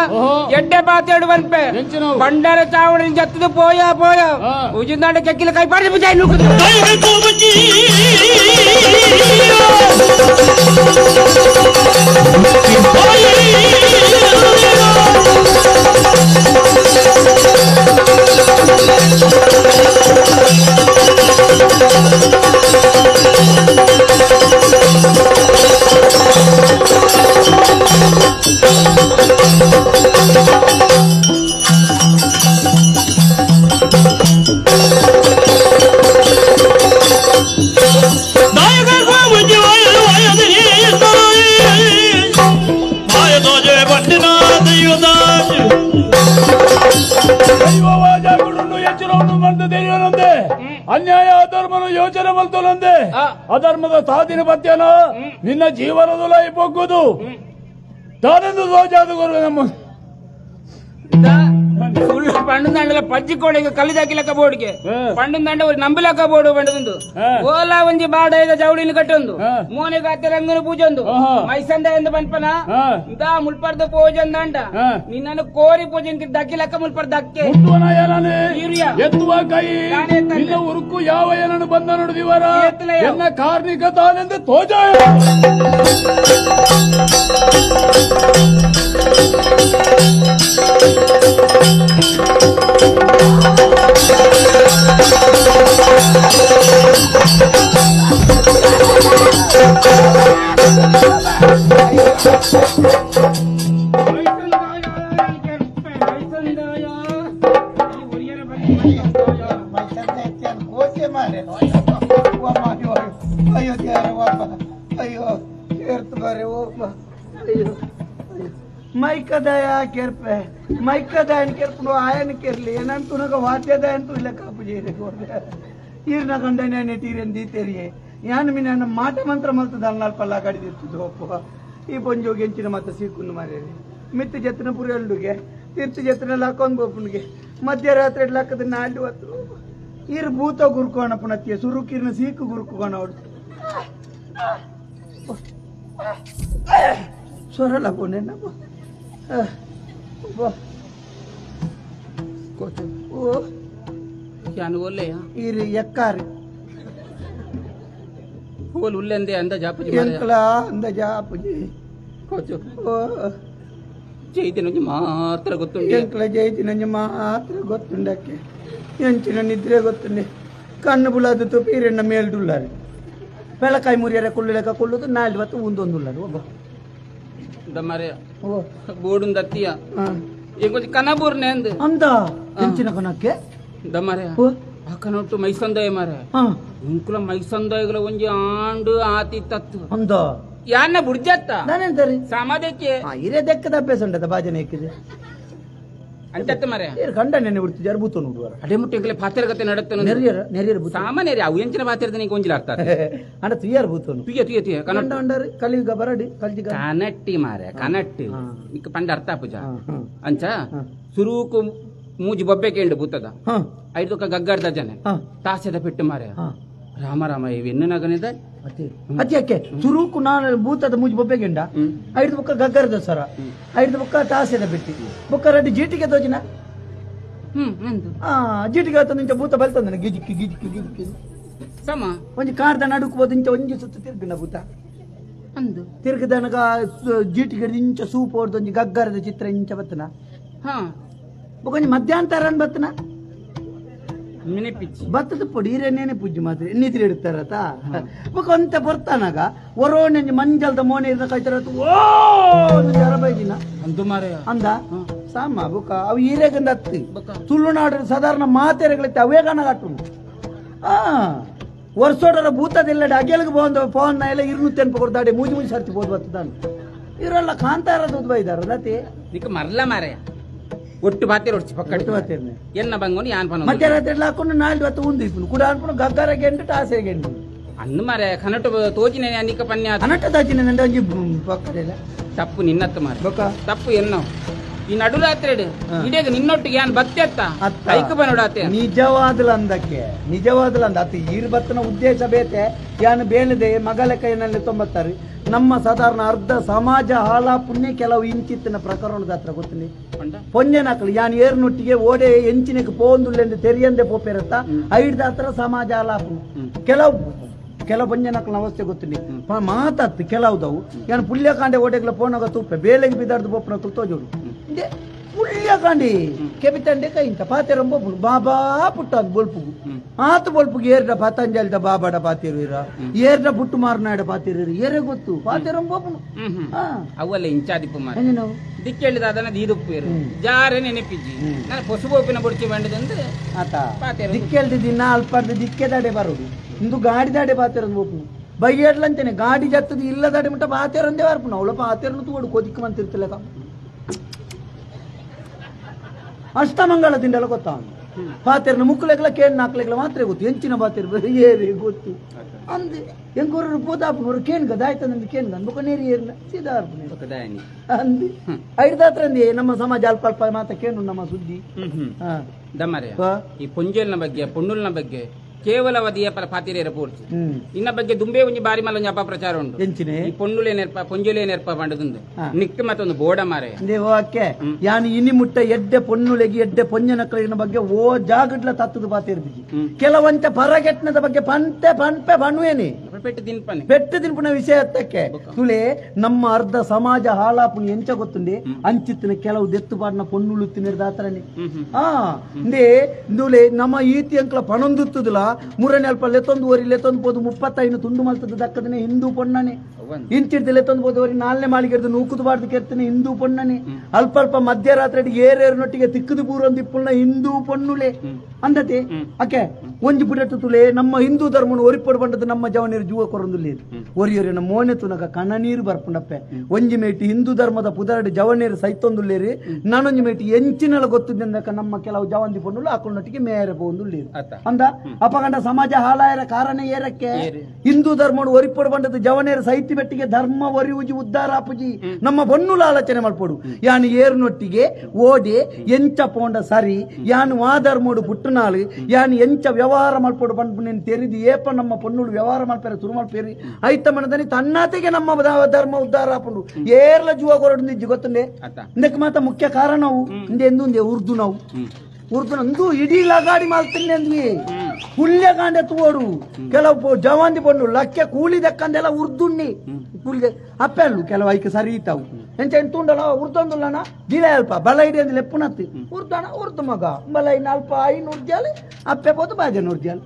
ಎಡ್ಡೆ ಪಾತ್ರೆಡು ಬನ್ಪೆ ಬಂಡಾರ ಚಾವಡಿ ಜತ್ತದು ಪೋಯ ಪೋಯ ಉಜಿಂದಾಂಡ ಕೆಕ್ಕಿಲ ಕೈ ಪಾಡಿ ಬುಜಾಯಿ ನೂಕುದು ಅನ್ಯಾಯ ಅಧರ್ಮನು ಯೋಚನೆ ಮಲ್ತೊಲಂದೆ ಅಧರ್ಮದ ತಾದಿನ ಪತ್ಯನ ನಿನ್ನ ಜೀವನದಲ್ಲ ಪೊಗ್ಗುದು ತಾನೆಂದು ದೋಜಾದ ಗುರು ನಮ್ಮ ಸುಳ್ಳು ಪಂಡು ಪಜ್ಜಿ ಕೋಳಿಗೆ ಕಲ್ಲಿದಾಕಿಲಕ್ಕ ಬೋರ್ಡ್ಗೆ ಪಂಡು ದಂಡ ನಂಬಲಕ್ಕ ಬೋರ್ಡು ಪಂಡದುಂದು ಓಲಾ ಒಂಜಿ ಬಾಡ ಜವಳಿನ ಕಟ್ಟೊಂದು ಮೋನೆಗೆ ಅತ್ತೆ ರಂಗನ ಪೂಜೊಂದು ಮೈಸಂದ ಎಂದು ಪನ್ಪನ ದಾ ಮುಲ್ಪರ್ದ ಪೂಜೊಂದು ಅಂಡ ನಿನ್ನನ್ನು ಕೋರಿ ಪೂಜೆ ದಕ್ಕಿಲಕ್ಕ ಮುಲ್ಪರ್ದ ದಕ್ಕೆ ಎತ್ತುವ ಕೈ ನಿನ್ನ ಉರುಕು ಯಾವ ಏನನ್ನು ಬಂದ ನೋಡಿದಿವರ ಎನ್ನ ಕಾರ್ಣಿಕ ತಾನೆಂದು ತೋಜಾಯ ಮೈಕದಯ ಕೆರ್ಪೆ ಮೈಕದಯನ್ ಕೆರ್ಪುಡು ಆಯನ ಕೆರ್ಲಿ ಏನಂತ ವಾದ್ಯದಯಂತೂ ಇಲ್ಲ ಕಾಪು ಜೇರೆ ಈರ್ನ ಗಂಡನೇ ತೀರೆನ್ ದೀತೆರಿಯೆ ಯಾನ್ ಮಿನ ಮಾಟ ಮಂತ್ರ ಮಲ್ತದ ಅಲ್ಪಲ್ಲ ಕಡಿದಿತ್ತು ಒಪ್ಪುವ ಈ ಪೊಂಜೋಗಿ ಎಂಚಿನ ಮಾತ ಸೀಕುಂದು ಮಾರೇರಿ ಮಿತ್ತು ಜತ್ತಿನ ಪುರಿಯಲ್ಡುಗೆ ತೀರ್ಥ ಜತ್ತಿನ ಲಾಕೊಂದು ಬೋಪುನಿಗೆ ಮಧ್ಯರಾತ್ರಿ ಲಾಕದ ನಾಲ್ಡು ಹತ್ತು ಈರ್ ಭೂತ ಗುರುಕೋಣ ಪುನತ್ತಿಯ ಸುರುಕಿರ್ನ ಸೀಕು ಗುರುಕೋಣ ಅವಳು ಸ್ವರಲ ಪೋನೆ ಓ ಈರು ಎಕ್ಕಾರಿ ಹೋಲ್ ಉಲ್ಲೆಂದೆ ಅಂದ ಜಾಪುಜಿ ಎಂಕಲ ಅಂದ ಜಾಪುಜಿ ಕೋಚು ಓ ಜೈದಿನಂಜಿ ಮಾತ್ರ ಗೊತ್ತುಂಡು ಎಂಕಲ ಜೈದಿನಂಜಿ ಮಾತ್ರ ಗೊತ್ತುಂಡಕ್ಕೆ ಎಂಚಿನ ನಿದ್ರೆ ಗೊತ್ತುಂಡೆ. ಕಣ್ಣು ಬುಲಾದ ತುಪ್ಪಿ ಇರೆಣ್ಣ ಮೇಲ್ಡುಲ್ಲಾರಿ ಪೆಳಕಾಯಿ ಮುರಿಯರ ಕುಳ್ಳು ಕುಳ್ಳುದು ನಾಲ್ದು ಬತ್ತು ಒಂದೊಂದುಲ್ಲಾರು ಒಬ್ಬ ದಮರೆ ಬೋಡುನ್ ದತ್ತಿಯ ಇಂಕೊಂಚ ಕನಬೂರ್ನೆ ಅಂದ್ ಅಂದ ಎಂಚಿನ ಕನಕ್ಕೆ ದಮರೆ ಆ ಕನೊಟ್ಟು ಮೈಸಂದಯ ಮಾರೆ ಇಂಕುಲ ಮೈಸಂದಯಗಳ ಒಂಜಿ ಆಂಡು ಆತಿ ತತ್ತು ಅಂದ ಯಾನ್ನ ಬುಡ್ಜತ್ತ ನಾನೆಂತರಿ ಸಮಾಧಕ್ಕೆ ಹಿರೇ ದೆಕ್ಕದ ಅಭ್ಯಾಸ ಉಂಟದ ಬಾಜನೆ ಎಕ್ಕಿದೆ ಅಂಚತ್ತ ಮರೆ ಏರ್ ಕಂಡ ನೆನೆ ಬಿಡ್ತಿದ್ದಾರೆ ಬೂತ ನೋಡುವಾರ ಅಡೆ ಮುಟ್ಟೆ ಪಾತ್ರಗತೆ ನಡತ್ತ ನೆರಿಯರ ನೆರಿಯರ ಬೂತ ಸಾಮಾನ್ಯರೇ ಅವು ಎಂಚಿನ ಪಾತ್ರದ ನೀ ಗೊಂಜಿಲ ಅರ್ಥ ಅಂಡ ತುಯ್ಯಾರ ಬೂತನು ತುಯ್ಯ ತುಯ್ಯ ತುಯ್ಯ ಕನ್ನಡ ಅಂಡರ್ ಕಲಿಯುಗ ಬರಡಿ ಕಲ್ಜಿಗ ಕನಟ್ಟಿ ಮಾರೆ ಕನಟ್ಟಿ ನಿಕ್ಕ ಪಂಡ ಅರ್ಥ ಪೂಜ ಅಂಚ ಸುರೂಕು ಮೂಜಿ ಬೊಬ್ಬೆ ಕೇಂಡು ಬೂತದ ಐದುಕ ಗಗ್ಗರ್ದ ಜನ ತಾಸೆದ ಪೆಟ್ಟು ಮಾರೆ ರಾಮ ರಾಮ ಇವೆನ್ನು ನಗನಿದ ಅತಿ ಸುರೂಕು ನಾನು ಭೂತದ ಮೂಜಿ ಬೊಬ್ಬೆ ಗೆಂಡ ಐದು ಬುಕ್ಕ ಗಗ್ಗರದ ಸರ ಐದು ಬುಕ್ಕ ತಾಸೆದ ಬಿಟ್ಟಿ ಬುಕ್ಕ ರೆಡ್ಡಿ ಜೀಟಿಗೆ ತೋಜಿನ ಜೀಟಿಗೆ ಆತ ಇಂಚ ಭೂತ ಬಲ್ತಂದ ಗಿಜಿಕ್ಕಿ ಗಿಜಿಕ್ಕಿ ಗಿಜಿಕ್ಕಿ ಸಮ ಒಂಜಿ ಕಾರ್ದ ನಡುಕು ಹೋದ ಇಂಚ ಒಂಜಿ ಸುತ್ತು ತಿರ್ಗಿನ ಭೂತ ಅಂದು ತಿರ್ಗದನಗ ಜೀಟಿಗೆ ಇಂಚ ಸೂಪ್ ಹೊಡ್ದು ಒಂಜಿ ಗಗ್ಗರದ ಚಿತ್ರ ಇಂಚ ಬತ್ತನ ಬೊಕ್ಕ ಒಂಜಿ ಮಧ್ಯಾಂತರ ಬತ್ತನ ಬತ್ತದ ಪೊಡಿ ಹಿರೇನೇನೆ ಪೂಜೆ ಮಾತ್ರ ಎನ್ನಿತಿರಿ ಇಡ್ತಾರತ ಬೊಕ್ಕ ಅಂತ ಬರ್ತಾನಾಗ ಒರೋಣೆ ಮಂಜಲ್ದ ಮೋನೆ ಇರ್ನ ಕಾಯ್ತಾರ ಓ ಅರಬೈದಿನ ಅಂದು ಮಾರೆ ಅಂದ ಸಾಮ ಬೊಕ್ಕ ಅವು ಹಿರೇಗಂದ ಅತ್ತಿ ತುಳುನಾಡು ಸಾಧಾರಣ ಮಾತೆರೆಗಳೈತೆ ಅವೇ ಕಾಣಗಾಟು ಆ ವರ್ಷೋಡರ ಭೂತದೆಲ್ಲ ಅಗೆಲ್ಗೆ ಬಂದ ಫೋನ್ ಎಲ್ಲ ಇರ್ನು ಕೊಡ್ದಾಡೆ ಮೂಜಿ ಮೂಜಿ ಸರ್ತಿ ಬೋದು ಬತ್ತದಾನು ಇವರೆಲ್ಲ ಕಾಂತಾರದ ಬೈದಾರ ದತಿ ನಿಕ್ಕ ಮರ್ಲ ಮಾರೆ ಒಟ್ಟು ಬಾತೇರು ಒಡ್ಚಿ ಪಕ್ಕಡಿ ಬಾತೇರ್ನೆ ಎನ್ನ ಬಂಗೋನಿ ಯಾನ್ ಪನ ಮಧ್ಯರಾತ್ರಿ ಹಾಕೊಂಡು ನಾಲ್ದು ಹೊತ್ತು ಉಂದು ಇಪ್ಪನು ಕೂಡ ಅನ್ಪುನು ಗಗ್ಗರ ಗೆಂಡು ಟಾಸೆ ಗೆಂಡು ಅನ್ನು ಮಾರೆ ಕನಟು ತೋಜಿನ ನಿಕ್ಕ ಪನ್ಯ ಕನಟ ತೋಜಿನ ನಂಡ ಒಂಜಿ ಪಕ್ಕಡೆಲ್ಲ ತಪ್ಪು ನಿನ್ನತ್ತು ಮಾರೆ ತಪ್ಪು ಎನ್ನೋ ಈ ನಡುರಾತ್ರಿ ಇಡೀಗ ನಿನ್ನೊಟ್ಟಿಗೆ ಯಾನ್ ಬತ್ತೆತ್ತ ಐಕ ಬನೋಡಾತೆ ನಿಜವಾದಲ ಅಂದಕ್ಕೆ ನಿಜವಾದಲ ಅಂದ ಅತಿ ಈರ್ ಬತ್ತನ ಉದ್ದೇಶ ಬೇತೆ ಯಾನು ಬೇಲದೆ ಮಗಲ ಕೈನಲ್ಲಿ ತೊಂಬತ್ತಾರೆ ನಮ್ಮ ಸಾಧಾರಣ ಅರ್ಧ ಸಮಾಜ ಹಾಲ ಪುಣ್ಯ ಕೆಲವು ಇಂಚಿತ್ತಿನ ಪ್ರಕರಣದ ಹತ್ರ ಗೊತ್ತಿನಿ ಪೊಂಜನಕಲು ಯಾನ್ ಏರ್ನೊಟ್ಟಿಗೆ ಓಡೆ ಎಂಚಿನಕ್ಕೆ ಪೋಂದುಲ್ಲೆಂದು ತೆರಿಯಂದೆ ಪೋಪೆರತ್ತ ಐಡ್ದ ಹತ್ರ ಸಮಾಜ ಹಾಲಾಪು ಕೆಲವು ಕೆಲವು ಪೊಂಜನಕಲ್ನ ಅವಸ್ಥೆ ಗೊತ್ತಿನಿ ಮಾತಾತ್ತು ಕೆಲವುದವು ಯಾನ್ ಪುಲ್ಯಕಾಂಡೆ ಓಡೆಗ್ಲ ಪೋನಾಗ ತೂಪೆ ಬೇಲೆಗೆ ಬಿದಾರ್ದು ಪೋಪನ ತೋಜೋಡು ಪುಲ್ಯಕಾಂಡಿ ಕೆಬಿತಂಡೆ ಕೈಂತ ಪಾತೆರಂಬ ಬಾಬಾ ಪುಟ್ಟ ಬೊಲ್ಪುಗು ಆತ ಬೊಲ್ಪುಗು ಏರ್ಡ ಪತಂಜಲಿದ ಬಾಬಾಡ ಪಾತಿರು ಇರ ಏರ್ಡ ಪುಟ್ಟು ಮಾರನಾಡ ಪಾತಿರು ಏರೇ ಗೊತ್ತು ಪಾತೆರಂಬೋಪುನು ಅವಲ್ಲ ಇಂಚಾದಿಪ್ಪು ಮಾರ ದಿಕ್ಕೇಳಿದ ಅದನ್ನ ದೀದುಪ್ಪು ಇರು ಜಾರೆ ನೆನಪಿಜ್ಜಿ ನಾನು ಪೊಸುಬೋಪಿನ ಬುಡ್ಚಿ ಬಂಡದಂದ್ರೆ ಆತ ದಿಕ್ಕೇಳ್ದ ದಿನ ಅಲ್ಪಾರ್ದ ದಿಕ್ಕೆದಾಡೆ ಬರೋದು ಇಂದು ಗಾಡಿದಾಡೆ ಪಾತೆರಂದು ಬೋಪುನು ಬೈಯಡ್ಲಂತೇನೆ ಗಾಡಿ ಜತ್ತದ ಇಲ್ಲದಾಡೆ ಮುಟ್ಟ ಪಾತೆರಂದೇ ವಾರ್ಪುನು ಅವಳ ಪಾತೆರನು ತೋಡು ಕೊದಿಕ್ಕ ಮಂತಿರ್ತಲಕ ಅಷ್ಟಮಂಗಳ ತಿಂಡಲ ಗೊತ್ತ ಪಾತೆರ್ನ ಮುಕ್ಕುಲೆಗ್ಲ ಕೇಳ್ ನಾಕ್ಲೆಗ್ಲ ಮಾತ್ರ ಗೊತ್ತು ಎಂಚಿನ ಪಾತೆರ್ ಏರಿ ಗೊತ್ತು ಅಂದೆ ಎಂಕೋರು ಪೂತಾಪುನವರು ಕೇಣ್ಗ ದಾಯ್ತಂದ್ರೆ ಕೇಣ್ಗ ಅನ್ಬೇಕು ನೇರಿ ಏರ್ನ ಸೀದಾ ಅಂದಿ ಐಡ್ದಾತ್ರ ಅಂದಿ ನಮ್ಮ ಸಮಾಜ ಅಲ್ಪ ಅಲ್ಪ ಮಾತ ಕೇಣು ನಮ್ಮ ಸುದ್ದಿ ದಮ್ಮರೆ ಈ ಪೊಂಜಲ್ನ ಬಗ್ಗೆ ಪೊಣ್ಣುಲ್ನ ಬಗ್ಗೆ ಕೇವಲವಾದ ಪರ ಪಾತಿರೇರ ಪೂರ್ತಿ ಇನ್ನ ಬಗ್ಗೆ ದುಂಬೆ ಒಂಜಿ ಬಾರಿ ಮಲ್ಲ ಒಂಜಿ ಅಪಪ್ರಚಾರ ಉಂಟು ಈ ಪೊಣ್ಣುಲೇ ನೆರ್ಪ ಪೊಂಜುಲೇ ನೆರ್ಪ ಪಂಡದುಂದು ನಿಕ್ಕ ಮತ್ತೊಂದು ಬೋಡ ಮಾರೆ ಓಕೆ ಯಾನು ಇನಿ ಮುಟ್ಟ ಎಡ್ಡೆ ಪೊಣ್ಣುಲೆಗಿ ಎಡ್ಡೆ ಪೊಂಜನಕ್ಕಳಿನ ಬಗ್ಗೆ ಓ ಜಾಗಡ್ಲ ತತ್ತದ ಪಾತಿರ್ದಿಜಿ ಕೆಲವಂತ ಪರಗೆಟ್ನದ ಬಗ್ಗೆ ಪಂತೆ ಪಂಪೆ ಪಣ್ಣುವೇನಿ ಪೆಟ್ಟು ತಿನ್ಪನೆ ಪೆಟ್ಟು ತಿನ್ಪುನ ವಿಷಯ ಅತ್ತಕ್ಕೆ ತುಳೆ ನಮ್ಮ ಅರ್ಧ ಸಮಾಜ ಹಾಲಾಪುನಿ ಎಂಚ ಗೊತ್ತುಂಡೆ ಅಂಚಿತ್ತಿನ ಕೆಲವು ದೆತ್ತು ಪಾಡಿನ ಪೊಣ್ಣುಳು ತಿನ್ನಿರ್ದಾತ್ರನೆ ಆ ಇಂದೇ ಇಂದುಲೆ ನಮ್ಮ ಈತಿ ಅಂಕಲ ಪಣೊಂದುತ್ತದಲ ಮೂರನೇ ಅಲ್ಪ ಲೆತ್ತೊಂದು ಓರಿ ಲೆತ್ತೊಂದು ಪೋದು 35 ತುಂಡು ಮಲ್ತದ ದಕ್ಕದನೆ ಹಿಂದೂ ಪೊಣ್ಣನೆ ಇಂಚಿಡ್ದು ಲೆತ್ತೊಂದು ಪೋದು ಓರಿ ನಾಲ್ನೇ ಮಾಳಿಗೆ ನೂಕುದು ಬಾರ್ದು ಕೆರ್ತನೆ ಹಿಂದೂ ಪೊಣ್ಣನೆ ಅಲ್ಪ ಅಲ್ಪ ಮಧ್ಯರಾತ್ರಿ ಏರೇರ್ನೊಟ್ಟಿಗೆ ತಿಕ್ಕದು ಬೂರೊಂದು ಇಪ್ಪುಳ್ನ ಹಿಂದೂ ಪೊಣ್ಣುಲೆ ಅಂದತೆ ಅಕೆ ಒಂಜಿ ಪುಡಟ್ಟು ತುಲೆ ನಮ್ಮ ಹಿಂದೂ ಧರ್ಮನು ಒರಿಪೊಡು ಬಂಡದ ನಮ್ಮ ಜವನೀರು ಜೂವ ಕೊರೊಂದುಲ್ಲೇರು ಒರಿಯೊರಿನ ಮೋನೆ ತುನಗ ಕಣ ನೀರು ಬರ್ಪುಂಡಪ್ಪೆ ಒಂಜಿ ಮೇಟಿ ಹಿಂದೂ ಧರ್ಮದ ಪುದರಡು ಜವನೀರು ಸೈತೊಂದುಲ್ಲೇರಿ ನಾನೊಂಜಿ ಮೇಟಿ ಎಂಚಿನಲ ಗೊತ್ತುದೆಂದಕ ನಮ್ಮ ಕೆಲವು ಜವಂದಿ ಪೊಣ್ಣುಲು ಆಕೊಂಡೊಟ್ಟಿಗೆ ಮೇರೆ ಪೋಂದುಲ್ಲೇರು ಅಂದ ಅಪಗಂಡ ಸಮಾಜ ಹಾಲಾಯರ ಕಾರಣ ಏರಕ್ಕೆ ಹಿಂದೂ ಧರ್ಮನು ಒರಿಪೊಡು ಬಂಡದ ಜವನೇರು ಸೈತಿ ಬೆಟ್ಟಿಗೆ ಧರ್ಮ ಒರಿವುಜಿ ಉದ್ಧಾರ ಆಪುಜಿ ನಮ್ಮ ಬೊನ್ನುಲ ಆಲೋಚನೆ ಮಲ್ಪೊಡು ಯಾನು ಏರ್ನೊಟ್ಟಿಗೆ ಓಡೆ ಎಂಚ ಪೋಂಡ ಸರಿ ಯಾನು ಆ ಧರ್ಮೋಡು ಪುಟ್ಟನಾಳು ಯಾನು ಎಂಚ ವ್ಯವಹಾರ ಮಲ್ಪೊಡು ಬಂದು ನೀನು ತೆರಿದು ಏಪ ನಮ್ಮ ಪೊನ್ನುಳು ವ್ಯವಹಾರ ಮಲ್ಪೇರೆ ಸುರು ಮಲ್ಪೇರಿ ಐತ ಮನದನಿ ತನ್ನಾತೆಗೆ ನಮ್ಮ ಧರ್ಮ ಉದ್ಧಾರ ಆಪುಂಡು ಏರ್ಲ ಜೂವ ಕೊರಡು ನಿಜ್ಜಿ ಗೊತ್ತುಂಡೆ ಇಂದಕ್ಕೆ ಮಾತ ಮುಖ್ಯ ಕಾರಣವು ಇಂದೆ ಎಂದುಂದೆ ಉರ್ದು ನಾವು ಉರ್ದು ಅಂದು ಇಡೀ ಲಗಾಡಿ ಮಾಲ್ತಿನ್ನೆ ಅಂದ್ವಿ ಹುಲ್ಯ ಕಾಂಡೆ ತೋಡು ಕೆಲವು ಜವಾಂದಿ ಪೊಣ್ಣು ಲಕ್ಕೆ ಕೂಲಿ ದಕ್ಕಂದೆಲ್ಲ ಉರ್ದುಣ್ಣಿ ಕೂಲಿ ಅಪ್ಪೆಲ್ಲು ಕೆಲವು ಐಕೆ ಸರಿ ಇತ್ತಾವು ಎಂಚ ತುಂಡಲ ಉರ್ದೊಂದುಲ್ಲನ ದಿಲ ಅಲ್ಪ ಬಲ ಇಡಿ ಅಂದ್ರೆ ಲೆಪ್ಪುನತ್ತಿ ಉರ್ದಣ ಉರ್ದು ಮಗ ಬಲ ಇನ್ನ ಅಲ್ಪ ಐನು ಉರ್ದ್ಯಾಲೆ ಅಪ್ಪೆ ಪೋತು ಬಾಜನ ಉರ್ದ್ಯಾಲೆ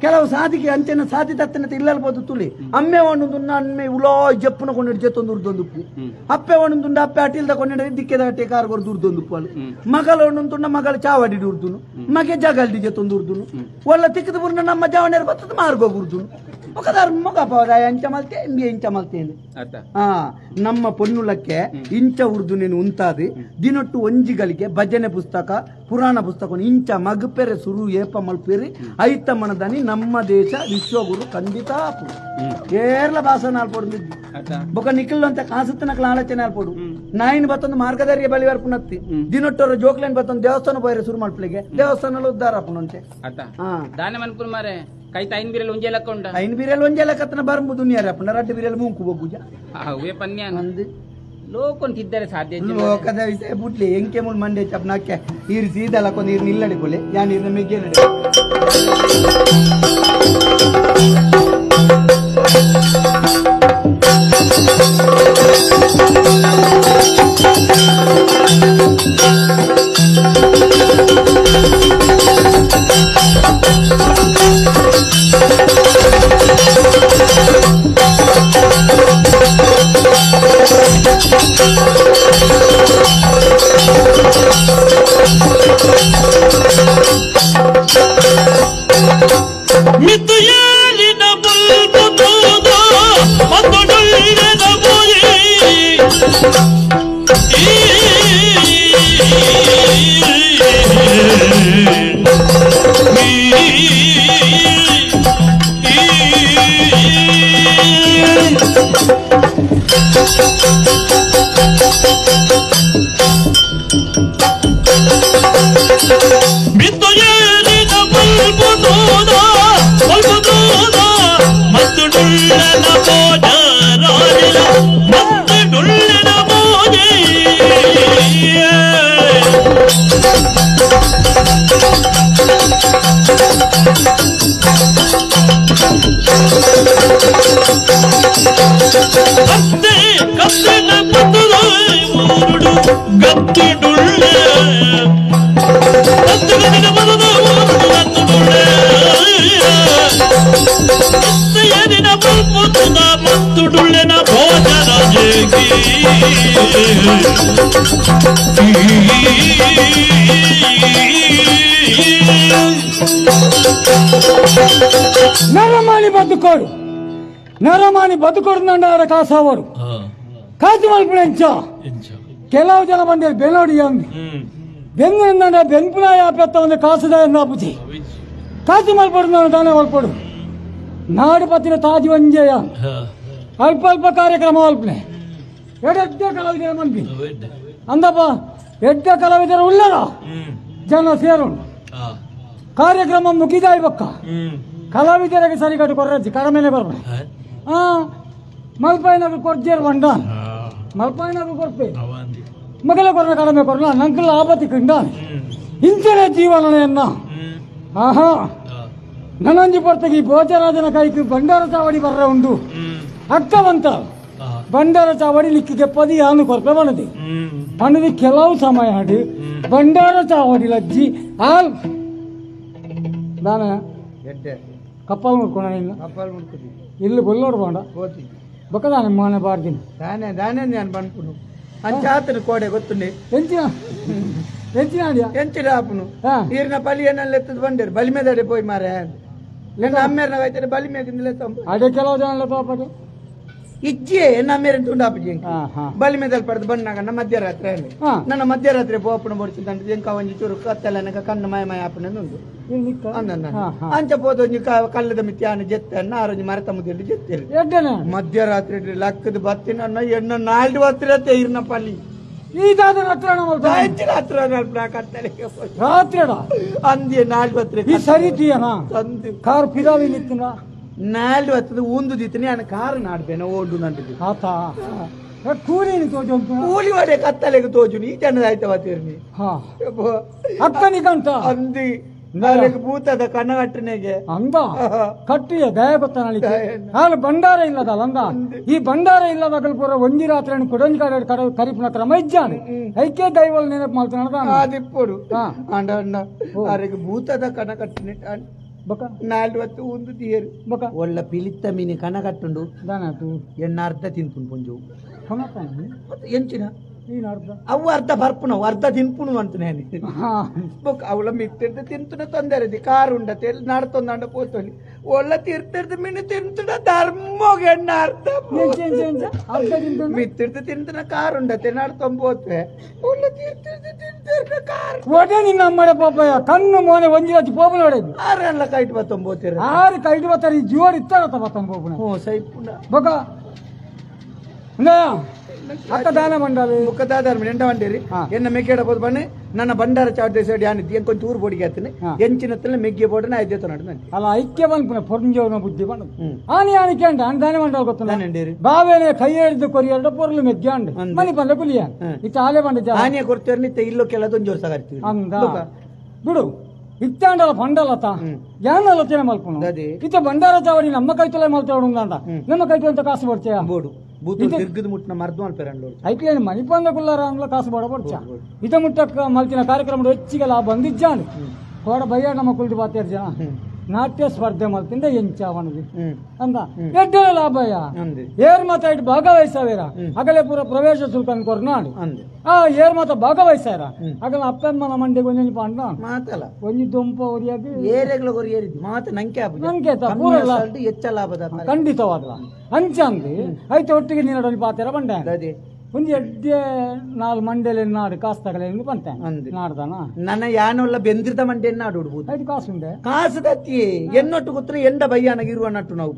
ಕೆಲವು ಸಾಧಿಗೆ ಅಂಚೆನ ಸಾಧಿ ತತ್ತನ ಇಲ್ಲಲ್ ಪೋದು ತುಳಿ ಅಮ್ಮೆ ಒಂದುಂಡ ಅಮ್ಮೆ ಉಲೋ ಜಪ್ಪುನ ಕೊಂಡು ಜೆತ್ತೊಂದು ಉರ್ದೊಂದುಪ್ಪು ಅಪ್ಪೆ ಒಂದುಂಡ ಅಪ್ಪೆ ಅಟಿಲ್ದ ಕೊಂಡು ದಿಕ್ಕೆದ ಅಟ್ಟೆ ಕಾರ್ ದುರ್ದೊಂದುಪ್ಪು ಅಲ್ಲ ಮಗಳ ಒಂದುಂಡ ಮಗಳ ಚಾವಡಿ ಉರ್ದುನು ಮಗೆ ಜಗಲ್ಡಿ ಜೆತ್ತೊಂದು ಉರ್ದುನು ಒಲ್ಲ ತಿಕ್ಕದ ಬುರ್ನ ನಮ್ಮ ಜಾವಣೆಯರು ಬತ್ತದ ಮಾರ್ಗೋ ಉರ್ದುನು ఒక ಧರ್ಮ ಕಾಪಾದ ಎಂಚ ಮಲ್ತೆ ಇಂಬಿ ಎಂಚ ಮಲ್ತೆ ನಮ್ಮ ಪೊನ್ನುಲಕ್ಕೆ ಇಂಚ ಉರ್ದು ನೀನು ಉಂತಾದಿ ದಿನೊಟ್ಟು ಒಂಜಿಗಳಿಗೆ ಭಜನೆ ಪುಸ್ತಕ ಪುರಾಣ ಪುಸ್ತಕ ಇಂಚ ಮಗುಪೆರೆ ಸುರು ಏಪ ಮಲ್ಪೇರಿ ಐತ ಮನದಾನಿ ನಮ್ಮ ದೇಶ ವಿಶ್ವಗುರು ಖಂಡಿತ ಕೇರಳ ಭಾಷೆ ನಾಲ್ಪೋಡು ಬೊಕ ನಿಖಿಲ್ ಅಂತ ಕಾಸುತ್ತನಕ್ಲ ಆಲೋಚನೆ ಆಲ್ಪೋಡು ನಾಯಿನ ಬತ್ತೊಂದು ಮಾರ್ಗದರ್ಯ ಬಲಿ ವರ್ಪುನತ್ತಿ ದಿನೊಟ್ಟವರು ಜೋಕ್ಲೇನ್ ಬತ್ತೊಂದು ದೇವಸ್ಥಾನ ಪೋಯರೆ ಸುರು ಮಲ್ಪಲಿಗೆ ದೇವಸ್ಥಾನ ಉದ್ದಾರ ಅಪ್ಪನಂತೆ ದಾನ ಮನ್ಪುರ್ ಮಾರೆ ಕೈ ಐನ್ ಬಿರಲ್ ಒಂಜೆ ಲಕ್ಕ ಉಂಡ ಐನ್ ಬಿರಲ್ ಒಂಜೆ ಲಕ್ಕತನ ಬರ್ಮು ದುನಿಯಾರ ಅಪ್ಪನ ರಡ್ಡು ಬಿರಲ್ ಮೂಂಕು ಬೊಗ್ಗುಜ ಅವೇ ಪನ್ಯ ನಂದು ಲೋಕೊಂತಿದ್ದರೆ ಸಾಧ್ಯ ಲೋಕದ ವಿಷಯ ಬುಟ್ಲಿ ಎಂಕೆ ಮುಲ್ ಮಂಡೆ ಚಪ್ನಾಕೆ ಈರ್ ಸೀದಾ ಲಕ್ಕೊಂದು ಈರ್ ನಿಲ್ಲಡಿ ಕೊಲೆ ಯಾನ್ ಈರ್ನ ಮೆಗ್ಗೆ ನಡೆ ನರಮಾನಿ ಬದುಕೋಡು ನರಮಾನಿ ಬದುಕೋಡು ನಂಡಾರ ಕಾಸಾವರು ಕಾಸು ಮಲ್ಪುಣೆಂಚ ಕೆಲವು ಜನ ಬಂದಿರು ಬೆನೋಡಿ ಅಂದು ಬೆಂದ ಬೆನ್ಪುನಾಯ ಪೆತ್ತ ಒಂದು ಕಾಸುದ ನಾಪುಜಿ ಕಾಸು ಮಲ್ಪಡು ದಾನೆ ಮಲ್ಪಡು ನಾಡು ಪತ್ತಿನ ತಾಜಿ ಒಂಜೆಯ ಅಲ್ಪ ಅಲ್ಪ ಕಾರ್ಯಕ್ರಮ ಅಲ್ಪನೆ ಎಡ್ಡೆ ಕಲಾವಿದರ ಮನ್ಪಿ ಅಂದಪ್ಪ ಎಡ್ಡೆ ಕಲಾವಿದರ ಉಳ್ಳರ ಜನ ಸೇರೋಣ ಕಾರ್ಯಕ್ರಮ ಮುಗಿದಾಯ್ ಬಕ್ಕ ಕಲಾವಿದರಿಗೆ ಸರಿಗಟ್ಟು ಕೊರ್ರಜ್ಜಿ ಕಡಮೇನೆ ಬರ್ಬ ಮಲ್ಪಾಯಿನಾಗ ಕೊರ್ಜೇರ್ ಬಂಡ ಮಲ್ಪಾಯಿನಾಗ ಕೊರ್ಪೆ ಮಗಲ ಕೊರ್ನ ಕಡಮೆ ಕೊರ್ನ ನಂಕಲ್ಲ ಆಪತ್ತಿ ಕಿಂಡ ಇಂಚನೆ ಜೀವನನೆಯನ್ನ ಆಹಾ ನನಂಜಿ ಪೊರ್ತಗಿ ಭೋಜರಾಜನ ಕೈಗೆ ಬಂಡಾರ ಚಾವಡಿ ಬರ್ರ ಉಂಡು ಅಕ್ಕವಂತ ಬಂಡಾರ ಚಾವಡಿ ಲಿಕ್ಕಿಗೆ ಪದಿ ಆನು ಕೊರ್ಪೆ ಬನದಿ ಪಣದಿ ಕೆಲವು ಸಮಯ ಆಡಿ ಬಂಡಾರ ಚಾವಡಿ ಲಜ್ಜಿ ಆಲ್ ದಾನ ಕಪ್ಪಲ್ ಮುಡ್ಕೊಣ ಇಲ್ಲ ಕಪ್ಪಲ್ ಮುಡ್ಕೊತಿ ಇಲ್ಲಿ ಬೊಲ್ಲೋಡು ಬಾಂಡ ಬೊಕ್ಕದಾನೆ ಮಾನೆ ಬಾರ್ದಿನ ದಾನೆ ದಾನೆ ನಾನು ಬಂದ್ಪುನು ಅಂಚಾತನ ಕೋಡೆ ಗೊತ್ತುಂಡೆ ಎಂಚಿನ ಎಂಚಿನ ಆಡಿಯ ಎಂಚಿನ ಆಪುನು ಈರ್ನ ಪಲಿ ಏನಲ್ಲಿ ಎತ್ತದ ಬಂಡೇರು ಬಲಿ ಮೇದಡೆ ಪೋಯ್ ಮಾರೆ ನನ್ನ ಅಮ್ಮೇರ್ನ ಆಯ್ತಾರೆ ಬಲಿ ಮೇಗಿಂದಲೇ ತಂಬ ಅದೇ ಕೆಲವು ಜನ ತೋಪಟು ಇಜ್ಜೆ ನಮ್ಮೇರಿನ ತುಂಡಾಪುಜಿ ಬಲಿ ಮೇದಲ್ ಪಡೆದು ಬಂದಾಗ ಮಧ್ಯರಾತ್ರಿ ಅಲ್ಲಿ ನನ್ನ ಮಧ್ಯರಾತ್ರಿ ಪೋಪುನ ಬೊಡ್ಚಿದಂಡ ಎಂಕ ಒಂಜಿ ಚೂರು ಕತ್ತಲನಕ ಕಣ್ಣು ಮಯ ಮಯ ಆಪುನ ಉಂಡು ಅಂದ ಅಂಚ ಪೋದೊಂಜಿ ಕಲ್ಲದ ಮಿತ್ಯಾನ ಜೆತ್ತ ಆರೊಂಜಿ ಮರತ ಮುದ್ದೆ ಜೆತ್ತಿರಿ ಮಧ್ಯರಾತ್ರಿ ಲಕ್ಕದ ಬತ್ತಿನ ಎಣ್ಣ ನಾಲ್ಡು ಬತ್ತಿರತ್ತೆ ಇರ್ನ ಪಲ್ಲಿ ಕಾರ್ ಪಿದಾವಿ ನಿತ್ತಿನ ನಾಲ್ಡು ಬತ್ತದ ಊಂದು ದಿತ್ತಿನಿ ನಾನು ಕಾರು ನಾಡ್ಬೇನ ಓಡು ನಂಟಿದ್ದು ಆತ ಕೂಲಿ ತೋಜು ಕೂಲಿ ವಾಡೆ ಕತ್ತಲೆಗೆ ತೋಜುನಿ ಈ ಜನದ ಆಯ್ತ ಬತ್ತಿರ್ನಿ ಅಕ್ಕನಿ ಕಂತ ಅಂದಿ ನಾಳೆಗೆ ಭೂತದ ಕಣ್ಣಗಟ್ಟನೆಗೆ ಅಂದ ಕಟ್ಟಿಯ ದಯ ಗೊತ್ತ ಹಾಲು ಭಂಡಾರ ಇಲ್ಲದಲ್ಲ ಅಂದ ಈ ಭಂಡಾರ ಇಲ್ಲದ ಪೂರ ಒಂಜಿ ರಾತ್ರಿ ಕೊಡೊಂಜಿ ಕಡೆ ಕರಿಪುನ ಕ್ರಮ ಇಜ್ಜಾನೆ ಐಕೆ ದೈವಲ್ ನೆನಪು ಮಾಡ್ತಾನೆ ಆದಿಪ್ಪುಡು ಅಂಡ ಅಣ್ಣ ಆರೆಗೆ ಭೂತದ ಕಣ ಕಟ್ಟನೆ ಬೊಕ ನಾಲ್ವತ್ತು ಒಂದು ದಿಯರು ಬೊಕ ಒಳ್ಳ ಪಿಲಿತ್ತ ಮೀನು ಕಣ ಕಟ್ಟುಂಡು ದಾನಾತು ಎಣ್ಣ ಅರ್ಧ ತಿನ್ಪುನ್ ಪೊಂಜು ಕೊನತಾನೆ ಎಂಚಿನ ನೀನು ಅರ್ಧ ಅವು ಅರ್ಧ ಬರ್ಪುನವು ಅರ್ಧ ತಿನ್ಪುನು ಅಂತ ನಾನು ಬೊಕ ಅವಳ ಮಿತ್ತಿರ್ದು ತಿಂತುನ ತೊಂದರೆ ಕಾರ್ ಉಂಡತೆ ನಡ್ತೊಂದಂಡ ಪೋತೊಲಿ ಒಳ್ಳ ತಿರ್ತಿರ್ದು ಮೀನು ತಿಂತುನ ಧರ್ಮೋಗ ಎಣ್ಣ ಅರ್ಧ ಮಿತ್ತಿರ್ದು ತಿಂತುನ ಕಾರ್ ಉಂಡತೆ ನಡ್ತೊಂಬೋತ್ವೆ ಒಳ್ಳ ತಿರ್ತಿರ್ದು ತಿಂತಿರ್ದ ಕಾರ್ ಒಡೆ ನಿನ್ನ ಅಮ್ಮಡ ಪಾಪಯ್ಯ ಕಣ್ಣು ಮೋನೆ ಒಂಜಿ ಹಚ್ಚಿ ಪೋಪು ನೋಡೇದು ಆರೆಲ್ಲ ಕೈಟ್ ಬತ್ತೊಂಬೋತಿರ ಆರು ಕೈಟ್ ಬತ್ತಾರೆ ಈ ಜೋಡಿ ಇತ್ತಾರತ್ತ ಬತ್ತೊಂದು ಪೋಪುನ ಹ್ಞೂ ಸೈಪುನ ಬೊಕ ಅಕ್ಕ ದಾನ ಮಂಡಲಿ ಮುಖದಾದಾರ ಎಂಡ వండేರಿ ಎನ್ನ ಮೆಗ್ಗೆಡ ಬೋದು ಬನ್ನಿ ನನ್ನ ಭಂಡಾರ ಚಾಟ್ ದೇಶ ಯಾನಿದ್ದಿ ಎಂಕೊಂಚ ಊರು ಬೋಡಿಗೆ ಆತನೆ ಎಂಚಿನ ಮೆಗ್ಗೆ ಬೋಡನ ಐದೇ ತೋನಾಡು ನಾನು ಅಲ್ಲ ಐಕ್ಯ ಬಂದ್ಪುನ ಪೊರ್ಂಜವನ ಬುದ್ಧಿ ಬಂದು ಆನಿ ಆನಿ ಕೇಂಡ ಆನ್ ದಾನ ಮಂಡಲ ಗೊತ್ತ ಬಾವೇನೆ ಕೈ ಹಿಡಿದು ಕೊರಿಯರ್ಡ ಪೊರ್ಲು ಮೆಗ್ಗೆ ಅಂಡ್ ಮನಿ ಬಂದ ಕುಲಿಯ ಇತ್ತ ಆಲೆ ಬಂಡ ಆನಿಯ ಕೊಡ್ತೇವೆ ನಿತ್ತ ಇಲ್ಲೋ ಕೆಲದೊಂದು ಜೋರ್ ಸಗಾರ್ತೀವಿ ಅಂದ ಬಿಡು ಇತ್ತಾಂಡಲ ಪಂಡಲತ ಯಾನಲೋಚನೆ ಮಲ್ಪುನು ಇತ್ತ ಭಂಡಾರ ಚಾವಡಿ ನಮ್ಮ ಕೈತಲೆ ಮಲ್ತೇವಡು ಅಂದ ನಮ್ಮ ಕೈತಲೆ ಕಾಸು ಬರ್ತೀಯ ಬೋಡು ತಿರ್ಗದ ಮುಟ್ಟಿನ ಮರ್ದು ಮಲ್ಪೆರಂಡು ಐಕ್ಲೇನು ಮಣಿಪಂದ ಕುಲ್ಲಾರ ಅಂಗ್ಲ ಕಾಸು ಬಡ ಬಡ್ಚ ಇತ ಮುಟ್ಟಕ್ಕ ಮಲ್ತಿನ ಕಾರ್ಯಕ್ರಮ ಹೆಚ್ಚಿಗೆ ಲಾಭ ಬಂದಿಜ್ಜಾಂಡ್ ಕೋಡ ಬಯ್ಯ ನಮ್ಮ ಕುಲ್ದು ಬಾತೇರು ಜನ ನಾಟ್ಯ ಸ್ಪರ್ಧೆ ಮಲ್ತಿಂದ ಎಂಚಾವಣದಿ ಅಂದ ಎಡ್ಡ ಲಾಭಯ್ಯ ಏರ್ ಮಾತ ಇಟ್ಟು ಭಾಗವಹಿಸವೇರ ಅಗಲೆ ಪೂರ ಪ್ರವೇಶ ಶುಲ್ಕ ಕೊರ್ನಾಡು ಆ ಏರ್ ಮಾತ ಭಾಗವಹಿಸಾರ ಅಗಲ ಅಪ್ಪಮ್ಮನ ಮಂಡಿಗೆ ಒಂಜಿ ಪಾಂಡ ಮಾತಲ್ಲ ಒಂಜಿ ದೊಂಪ ಒರಿಯಾಗಿ ಏರೆಗ್ಲ ಒರಿಯೇರಿದ್ದು ಮಾತ ನಂಕೆ ನಂಕೆ ಪೂರ ಹೆಚ್ಚ ಲಾಭದ ಖಂಡಿತವಾದಲ ಅಂಚಂದು ಐತೆ ಒಟ್ಟಿಗೆ ನೀನಡೊಂದು ಪಾತೆರ ಬಂಡೆ ಒಂದು ಎಡ್ಡೆ ನಾಲ್ ಮಂಡೆಲೆ ನಾಡು ಕಾಸು ತಗಲೆ ಬಂತೆ ನಾಡ್ದಾನ ನನ್ನ ಯಾನೊಲ್ಲ ಬೆಂದಿರ್ದ ಮಂಡೆ ನಾಡು ಉಡ್ಬೋದು ಐದು ಕಾಸು ಉಂಡೆ ಕಾಸು ತತ್ತಿ ಎನ್ನೊಟ್ಟು ಗೊತ್ತ ಎಂಡ ಬಯ್ಯಾನ ಇರುವ ನಟ್ಟು ನಾವು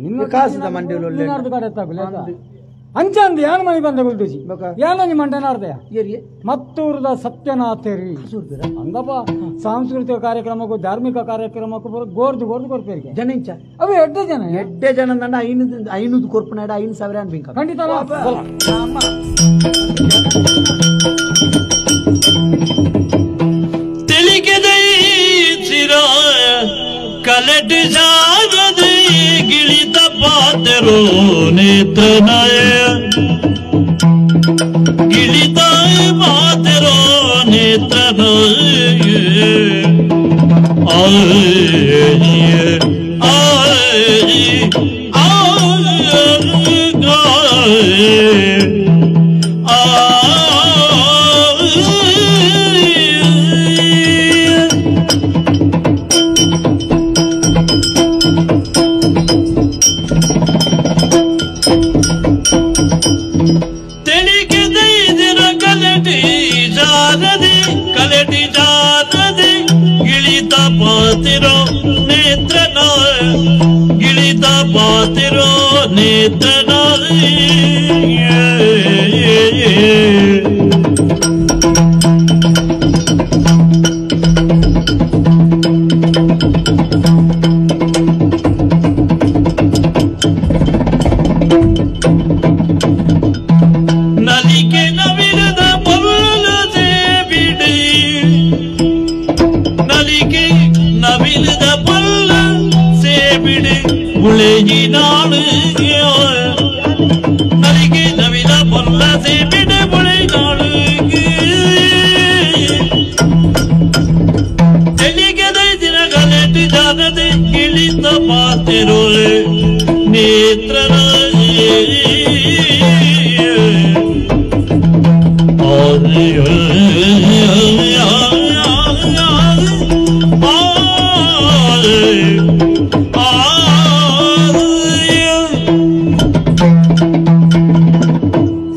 ನಿನ್ನ ಕಾಸುದ ಮಂಡೆ ನಾಡ್ದು ಕಡೆ ತಗಲೆ ಅಂಚಂದು ಯಾನ ಮನೆ ಬಂದ ಗುಲ್ದುಜಿ ಯಾನೊಂಜಿ ಮಂಡೆ ನಾಡ್ದೆ ಮತ್ತೂರದ ಸತ್ಯನಾಥೇರಿ ಅಂದಪ್ಪ ಸಾಂಸ್ಕೃತಿಕ ಕಾರ್ಯಕ್ರಮಕ್ಕೂ ಧಾರ್ಮಿಕ ಕಾರ್ಯಕ್ರಮಕ್ಕೂ ಗೋರ್ದು ಗೋರ್ದು ಕೊರ್ಪೇರಿಗೆ ಜನ ಅವು ಎಡ್ಡೆ ಜನ ಎಡ್ಡೆ ಜನ ನನ್ನ 500 ಕೊರ್ಪನಾಡ 5,000 ಅನ್ಬಿಂಕ ಖಂಡಿತ ಕಲೆಟ್ ಜಾಗದೆ ಗಿಳಿತ ಪಾತೆರೋ ನೇತ್ರನಯ ಗಿಳಿತ ಪಾತೆರೋ ನೇತ್ರನಯ ಪಾತಿರೋ ನೇತ್ರನ ನಲಿಕೆ ನವಿರದ ಪೊಲ್ಲದೆ ಬಿಡಿ ನಲಿಕೆ ನವಿಲದ ಪೊಲ್ಲ ಸೇಬಿಡಿ ಉಳೆಯಿನಾಳು ನಲಿಗೆ ನವಿಲ ಪೊಲ್ಲ ಸೇಬಿಡೆ ಉಳೆಯಿನಾಳು ತೆಲಿಗೆದೈ ದಿನಗಲೆಟಿ ಜಾಗದೆ ಗಿಳಿತ ಪಾತಿರೋ ನೇತ್ರನ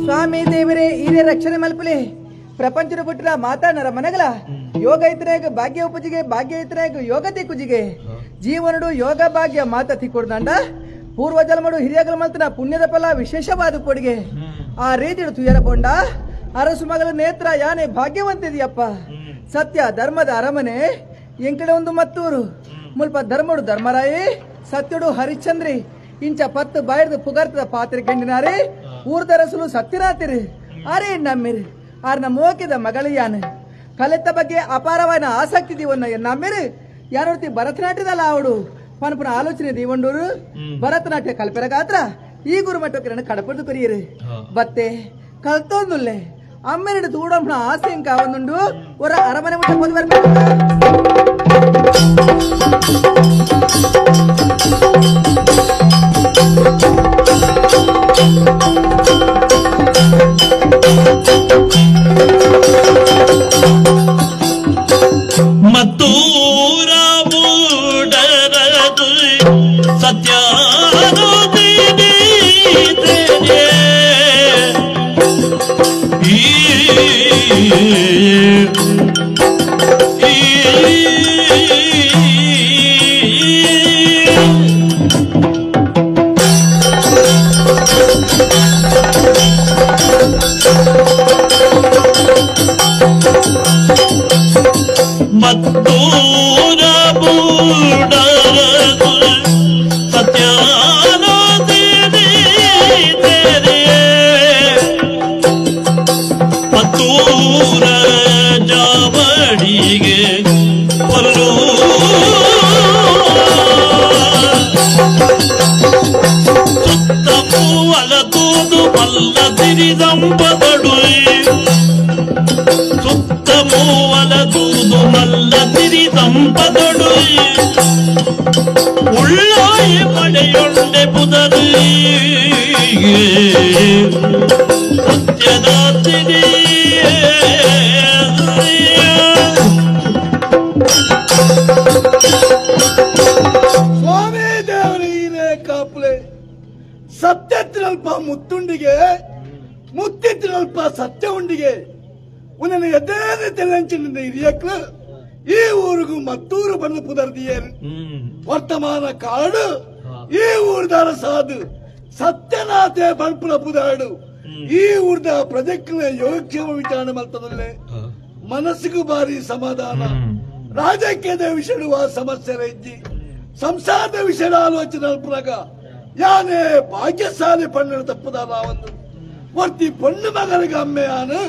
ಸ್ವಾಮಿ ದೇವರೇ ಹಿರಿಯ ರಕ್ಷಣೆ ಮಲ್ಪಲೆ ಪ್ರಪಂಚದ ಪುಟ್ಟಿನ ಮಾತಾನರ ಮನಗಲ ಯೋಗ ಇತರಾಗ ಭಾಗ್ಯ ಉಪಜಿಗೆ ಭಾಗ್ಯ ಇತರಾಗ ಯೋಗ ತಿಕ್ಕುಜಿಗೆ ಜೀವನಡು ಯೋಗ ಭಾಗ್ಯ ಮಾತ ತಿಕ್ಕೊಡ್ದಂಡ ಪೂರ್ವ ಜನ್ಮಡು ಹಿರಿಯಗಲ ಮಲ್ತನ ಪುಣ್ಯದ ಫಲ ವಿಶೇಷವಾದ ಕೊಡುಗೆ ಆ ರೀತಿ ತುಯರ ಪೊಂಡ ಅರಸು ಮಗಳ ನೇತ್ರ ಯಾನೆ ಭಾಗ್ಯವಂತಿದೆಯಪ್ಪ ಸತ್ಯ ಧರ್ಮದ ಅರಮನೆ ಎಂಕಡೆ ಒಂದು ಮತ್ತೂರು ಮುಲ್ಪ ಧರ್ಮಡು ಧರ್ಮರಾಯಿ ಸತ್ಯಡು ಹರಿಶ್ಚಂದ್ರಿ ಇಂಚ ಪತ್ತು ಬಾಯರ್ದು ಪುಗರ್ತದ ಪಾತ್ರೆ ಕಂಡಿನಾರಿ ಊರ್ದರಸುಲು ಸತ್ಯರಾತಿರಿ ಅರೆ ನಮ್ಮಿರಿ ಆರ್ನ ಮೋಕಿದ ಮಗಳು ಯಾನೆ ಕಲಿತ ಬಗ್ಗೆ ಅಪಾರವಾದ ಆಸಕ್ತಿ ದೀವನ್ನ ನಮ್ಮಿರಿ ಯಾರೊರ್ತಿ ಭರತನಾಟ್ಯದಲ್ಲ ಅವಡು ಪನಪುನ ಆಲೋಚನೆ ದೀವಂಡೂರು ಭರತನಾಟ್ಯ ಕಲ್ಪೆರಗಾತ್ರ ಈ ಗುರುಮಟ್ಟಕ್ಕೆ ಕಡಪಡ್ದು ಕೊರಿಯರು ಬತ್ತೆ ಕಲ್ತೊಂದುಲ್ಲೆ ಅಮ್ಮೆರಡು ತೂಡಂಪನ ಆಸೆ ಕಾವೊಂದುಂಡು ಒರ ಅರಮನೆ ಮುಟ್ಟ ಪೋದು ಬರ್ಬೇಕು. ಮತ್ತೂರ ಮೂಡರದು ಮತ್ತೂರ ಮೂಡರದು ಮತ್ತೂರ ಜಾವಡಿಗೆ ಕೊಲ್ಲು ಸುತ್ತ ಮೂವಲ ತೂದು ಮಲ್ಲ ತಿರಿದಂಬದಡು ಸುತ್ತ ಮೂವಲ ತೂದು ಮಲ್ಲ ತಿರಿದಂಬದಡು ಉಳ್ಳಾಯಿ ಮಳೆಯೊಂಡೆ ಪುದರು ಸತ್ಯದಾತಿರಿ. ಸ್ವಾಮಿ ದೇವರ ಈರೇ ಕಾಪುಲೆ ಸತ್ಯತ್ತಿನಲ್ಪ ಮುತ್ತುಂಡಿಗೆ ಮುತ್ತಿತ್ತಿನಲ್ಪ ಸತ್ಯ ಉಂಡಿಗೆ ಉನ್ನನ ಎದ್ದೇನೆ ತೆಲ್ಲಂಚಿನಿಂದ ಹಿರಿಯಕ್ಲು ಈ ಊರಿಗೂ ಮತ್ತೂರು ಬಂದು ಪುದರ್ದಿಯೇರು ವರ್ತಮಾನ ಕಾಡು ಈ ಊರ್ದಾರ ಸಾಧು ಸತ್ಯನಾಥೆ ಬಣ್ಪುನ ಪುದಾಡು ಈ ಊರ್ದ ಪ್ರಜಕ್ನ ಯೋಗಕ್ಷೇಮ ವಿಚಾರಣೆ ಮಲ್ತದಲ್ಲೇ ಮನಸ್ಸಿಗೂ ಬಾರಿ ಸಮಾಧಾನ. ರಾಜಕೀಯದ ವಿಷಯ ಸಮಸ್ಯೆ ರೈಜಿ ಸಂಸಾರದ ವಿಷಯ ಆಲೋಚನೆ ಅಲ್ಪನಾಗ ಯಾನೇ ಭಾಗ್ಯಶಾಲಿ ಪಣ್ಣು ತಪ್ಪದ ಒಂದು ವರ್ತಿ ಪೊಣ್ಣು ಮಗನಿಗೆ ಅಮ್ಮೆಯಾನು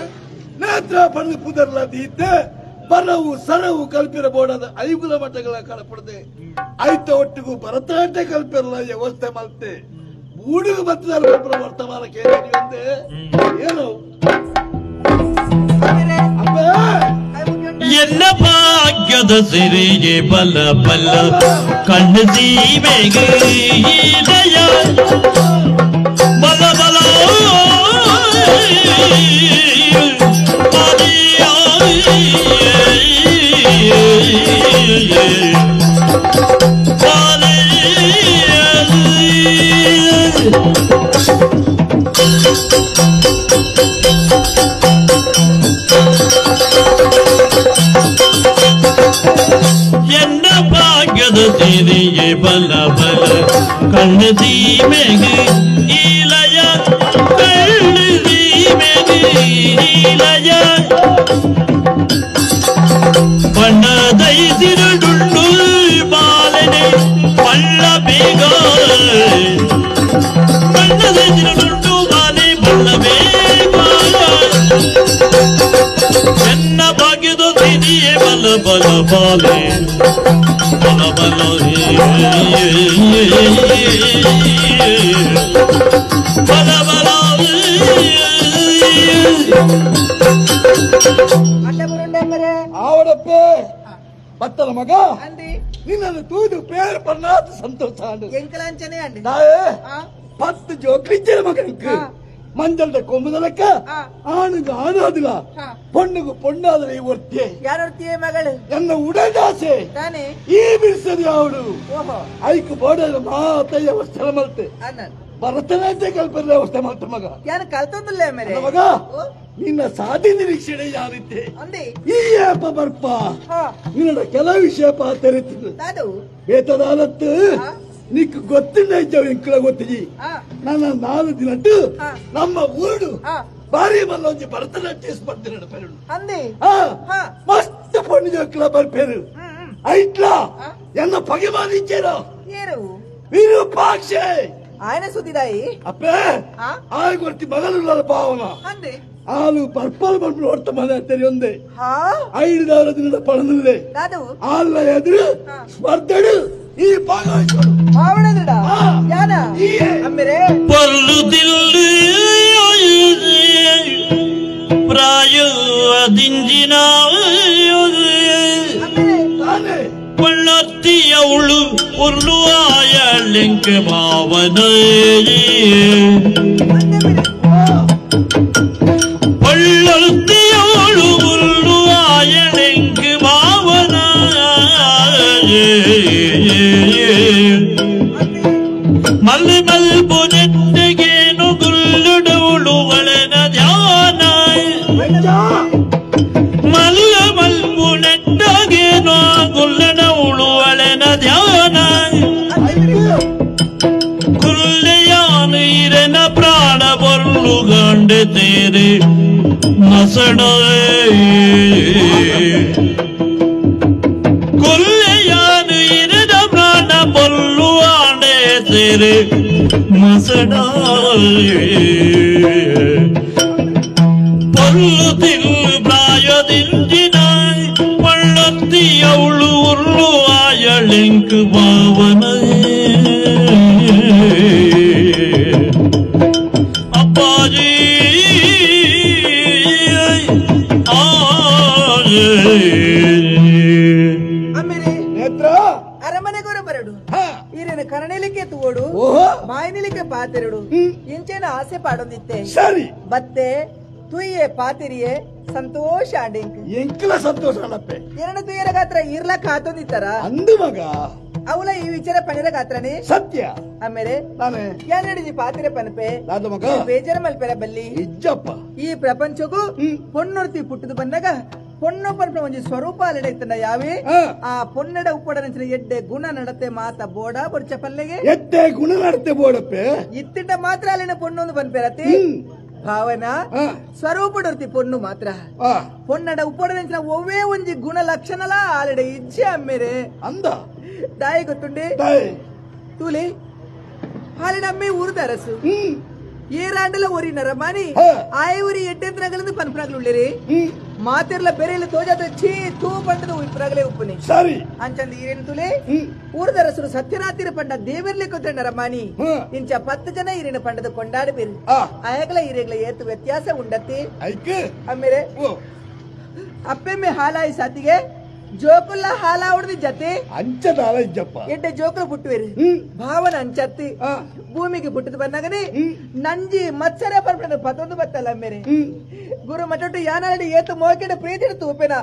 ನೇತ್ರ ಪಣ್ಣು ಪುದರ್ಲ ದೀತೆ ಬರವು ಸರವು ಕಲ್ಪಿರ ಬೋಡಾದ ಐಗುಲ ಮಠಗಳ ಕಳಪಡದೆ ಐತ ಒಟ್ಟಿಗೂ ಭರತನಾಟ್ಯ ಕಲ್ಪಿರಲ್ಲ ವ್ಯವಸ್ಥೆ ಮಲ್ತೆ ಬೂಡಿಗೆ ಬತ್ತದ ವರ್ತಮಾನ ಕೇಳಿ ಏನು ಎಲ್ಲ ಭಾಗ್ಯದ ಸಿರಿಗೆ ಬಲ ಬಲ ಕಣ್ಣು ಸೀಮೆಗೆ ಇದೆಯ ಬಲ ಬಲ ಎನ್ನ ಭಾಗ್ಯದ ಸಿರಿಗೆ ಬಲ ಬಲ ಕಣ್ಣು ಸೀಮೆಗೆ ಇಲಯ ಕಣ್ಣು ಸೀಮೆಗೆ ಇಲಯ ಬಣ್ಣದೈಸಿರುಡುಂಡು ಬಾಲನೆ ಪಳ್ಳ ಬೇಗ ಬಣ್ಣದೈಸಿರುಡುಂಡು ಬಾಲೆ ಬಳ್ಳ ಬೇಗ ಎನ್ನ ಭಾಗ್ಯದ ಸಿರಿಯೇ ಬಲ ಬಲ ಬಾಲೆ ಬಲ ಬಲ ಬಲ ಬಲ. ಆವಡಪ್ಪೆ ಬತ್ತಲ ಮಗ ನಿನ್ನನ್ನು ತೂದು ಪೇರು ಪನ್ನಾತ ಸಂತೋಷ ನಾವೇ 10 ಜೋಕ್ಲಿಚ್ಚರ ಮಗನಿಗೆ ಮಂಜಲ್ದ ಕೊಂಬುದಲಕ್ಕ ಆಣುಗ ಆಣಾದಿಲ್ಲ ಪೊಣ್ಣುಗು ಪೊಣ್ಣಾದ್ರೆ ಈ ಒರ್ತೆ ಯಾರೊರ್ತಿಯೇ ಮಗಳು ಎನ್ನ ಉಡದಾಸೆ ಈ ಬಿಡಿಸದು ಅವಳು ಐಕು ಬೋಡದ ಮಾತಯ್ಯ ಅವಸ್ಥೆ ಮಲ್ತೆ ಭರತನಾಟ್ಯ ಕಲ್ಪನೆ ಅವಸ್ಥೆ ಮಲ್ತ ಮಗ ಯಾರು ಕಲ್ತಂದಿಲ್ಲ ಮೇಲೆ ಮಗ ನಿನ್ನ ಸಾಧಿ ನಿರೀಕ್ಷಣೆ ಯಾರಿದ್ದೆ ಈ ಏಪ ಬರ್ಪ ನಿನ್ನ ಕೆಲವು ವಿಷಯ ತೆರೆತಿದ್ದು ಬೇತದಾನತ್ತು ನಿಕ್ ಗೊತ್ತಿಲ್ಲ ಇದ್ದವು ಇಂಕಲ ಗೊತ್ತಿಜಿ ನನ್ನ 4 ದಿನಟ್ಟು ನಮ್ಮ ಊರು ಬಾರಿ ಮಲ್ಲೊಂಜಿ ಭರತನಾಟ್ಯ ಸ್ಪರ್ಧೆ ನಡಪೇರು ಮಸ್ತ್ ಪೊಣ್ಣು ಜೋಕ್ಲ ಬರ್ಪೇರು ಐಟ್ಲಾ ಎನ್ನ ಪಗೆ ಮಾಡಿಚ್ಚೇರೋ ವಿರೂಪಾಕ್ಷೆ ఆయన ಸುದ್ದಿದಾಯಿ ಅಪ್ಪೇ ಆಯ್ ಗೊತ್ತಿ ಮಗಲು ಭಾವನ ಆಲು ಪರ್ಪಲ್ ಪರ್ಪಲ್ ವರ್ತಮಾನ ತೆರೆಯೊಂದೆ ಐದಾರು ದಿನದ ಪಣದಲ್ಲೇ ಆಲ್ಲ ಎದುರು ಸ್ಪರ್ಧೆಡು ಈ ಭಾಗವಹಿಸೋಡು ಪೊಲ್ಲು ಪ್ರಾಯ ದಿಂಜಿನ ಪಳ್ಳ ಉರ್ಲು ಆಯಳಿಂಕ ಭಾವನ ಪಳ್ಳೊತ್ತಿಯೋಳು ಉರ್ಲು ಆಯಳಿಂಕ ಭಾವನ ಮಲ್ ಮಲ್ಪು ನೆಟ್ಟಗೇನು ಗುಲ್ಲುಡವಳು ಒಳೆನ ಧ್ಯಾನ ಮಲ್ಲ ಮಲ್ಪು ನೆಟ್ಟಗೇನು ಗುಲ್ಲಡವಳು ಒಳೆನ ಧ್ಯಾನ ಕುಲ್ಲೆಯಾನು ಇರನ ಪ್ರಾಣ ಬೊರ್ಲು ಗಂಡೆ ತೇರೆ ಮಸಡ ಕುಲ್ಲೆಯಾನು ಇರನ ಪ್ರಾಣ ಬೊರ್ಲು ಆಂಡೆ ತೇರೆ ಮಸಡ ಪೊಲ್ಲು ತಿಲ್ಲು ಪ್ರಾಯದಿಂಜಿನ ಪಳ್ಳತ್ತಿಯವಳು ಉರ್ಲು ಆಯಳಿಂಕ್ ಭಾವನ ಅಪ್ಪಾಜಿ ನೇತ್ರ ಅರಮನೆಗೋರ ಬರಡು ಈರೇನು ಕರಣಲಿಕ್ಕೆ ತೋಡು ಮಾಯನಿಲಿಕ್ಕೆ ಪಾತೆರಡು ಇಂಚೇನ ಆಸೆ ಪಾಡೊಂದಿತ್ತೆ ಸರಿ ಬತ್ತೆ ತುಯ್ಯೆ ಪಾತಿರಿಯೆ ಸಂತೋಷ ಆಂಡಿಂಕ್ ಎಂಕಲ ಸಂತೋಷ ಅಲ್ಲಪ್ಪೆ ಎರಡು ತುಯ್ಯರ ಗಾತ್ರ ಇರ್ಲ ಕಾತೊಂದಿತ್ತಾರ ಅಂದು ಮಗ ಅವಲ ಈ ವಿಚಾರ ಪಣಿರ ಗಾತ್ರನೇ ಸತ್ಯ ಆಮೇಲೆ ನಾನೇ ಯಾನೇಡಿಜಿ ಪಾತಿರೆ ಪನಪೆ ದಾದ ಮಗ ಬೇಜಾರ ಮಲ್ಪೆರ ಬಲ್ಲಿ ಇಜ್ಜಪ್ಪ ಈ ಪ್ರಪಂಚಗೂ ಪೊಣ್ಣೊರ್ತಿ ಪುಟ್ಟದು ಬಂದಾಗ ಪೊಣ್ಣು ಪರ್ಪ ಒಂಜಿ ಸ್ವರೂಪ ಅಲೆಡ ಇತ್ತನ ಯಾವೇ ಆ ಪೊನ್ನಡ ಉಪ್ಪಡ ಎಡ್ಡೆ ಗುಣ ನಡತೆ ಮಾತ ಬೋಡ ಬೊರ್ಚ ಪಲ್ಲೆಗೆ ಎಡ್ಡೆ ಗುಣ ನಡತೆ ಬೋಡಪ್ಪೆ ಇತ್ತಿಟ್ಟ ಮಾತ್ರ ಅಲ್ಲಿನ ಪೊಣ್ಣೊಂದು ಪನ್ಪೆರತಿ ಭಾವನಾ ಸ್ವರೂಪಡರ್ತಿ ಪೊಣ್ಣು ಮಾತ್ರ ಪೊನ್ನಡ ಉಪ್ಪಡ ಒವ್ವೇ ಒಂಜಿ ಗುಣ ಲಕ್ಷಣಲ ಆಲೆಡ ಇಜ್ಜೆ ಅಮ್ಮೇರೆ ಅಂದ ದಾಯಿ ಗೊತ್ತುಂಡೆ ತೂಲಿ ಹಾಲಿನ ಅಮ್ಮೆ ಊರ್ದ ಅರಸು ಏರಾಂಡಲ ಒರಿ ನರಮಾನಿ ಆಯ ಊರಿ ಎಡ್ಡೆಂತ್ರಗಳಿಂದ ಪನ್ಪುನಗಲು ಮಾತಿರ್ಲ ಬೆರೆಯಲ್ಲಿ ತೋಜಾದ ಛೀ ತೂ ಪಂಡದ ಉಪ್ರಾಗಲೇ ಉಪ್ಪುನಿ ಸರಿ ಅಂಚಂದ ಈರೇನು ತುಲೆ ಊರ್ದರಸರು ಸತ್ಯನಾತಿರ ಪಂಡ ದೇವಿರ್ಲಿ ಕೊತ್ತ ನರಮಾನಿ ಇಂಚ 10 ಜನ ಈರಿನ ಪಂಡದ ಕೊಂಡಾಡಿ ಬೇರು ಆಯಗಲ ಈರೆಗಳ ಏತು ವ್ಯತ್ಯಾಸ ಉಂಡತ್ತಿ ಆಮೇಲೆ ಅಪ್ಪೆಮ್ಮೆ ಹಾಲಾಯಿ ಸಾತಿಗೆ ಜೋಕುಲ್ಲ ಹಾಲ ಹೊಡೆದ ಜತೆ ಅಂಚದಾಲ ಇಜ್ಜಪ್ಪ ಎಡ್ಡೆ ಜೋಕುಲು ಪುಟ್ಟುವೇರು ಭಾವನ ಅಂಚತ್ತಿ ಭೂಮಿಗೆ ಪುಟ್ಟದ ಬಂದಾಗನೆ ನಂಜಿ ಮತ್ಸರ ಪರ್ಪಣ ಪತೊಂದು ಬತ್ತಲ್ಲ ಮೇರೆ ಗುರು ಮಟೊಟ್ಟು ಯಾನಾಡಿ ಏತು ಮೋಕೆಡ ಪ್ರೀತಿ ತೂಪೆನ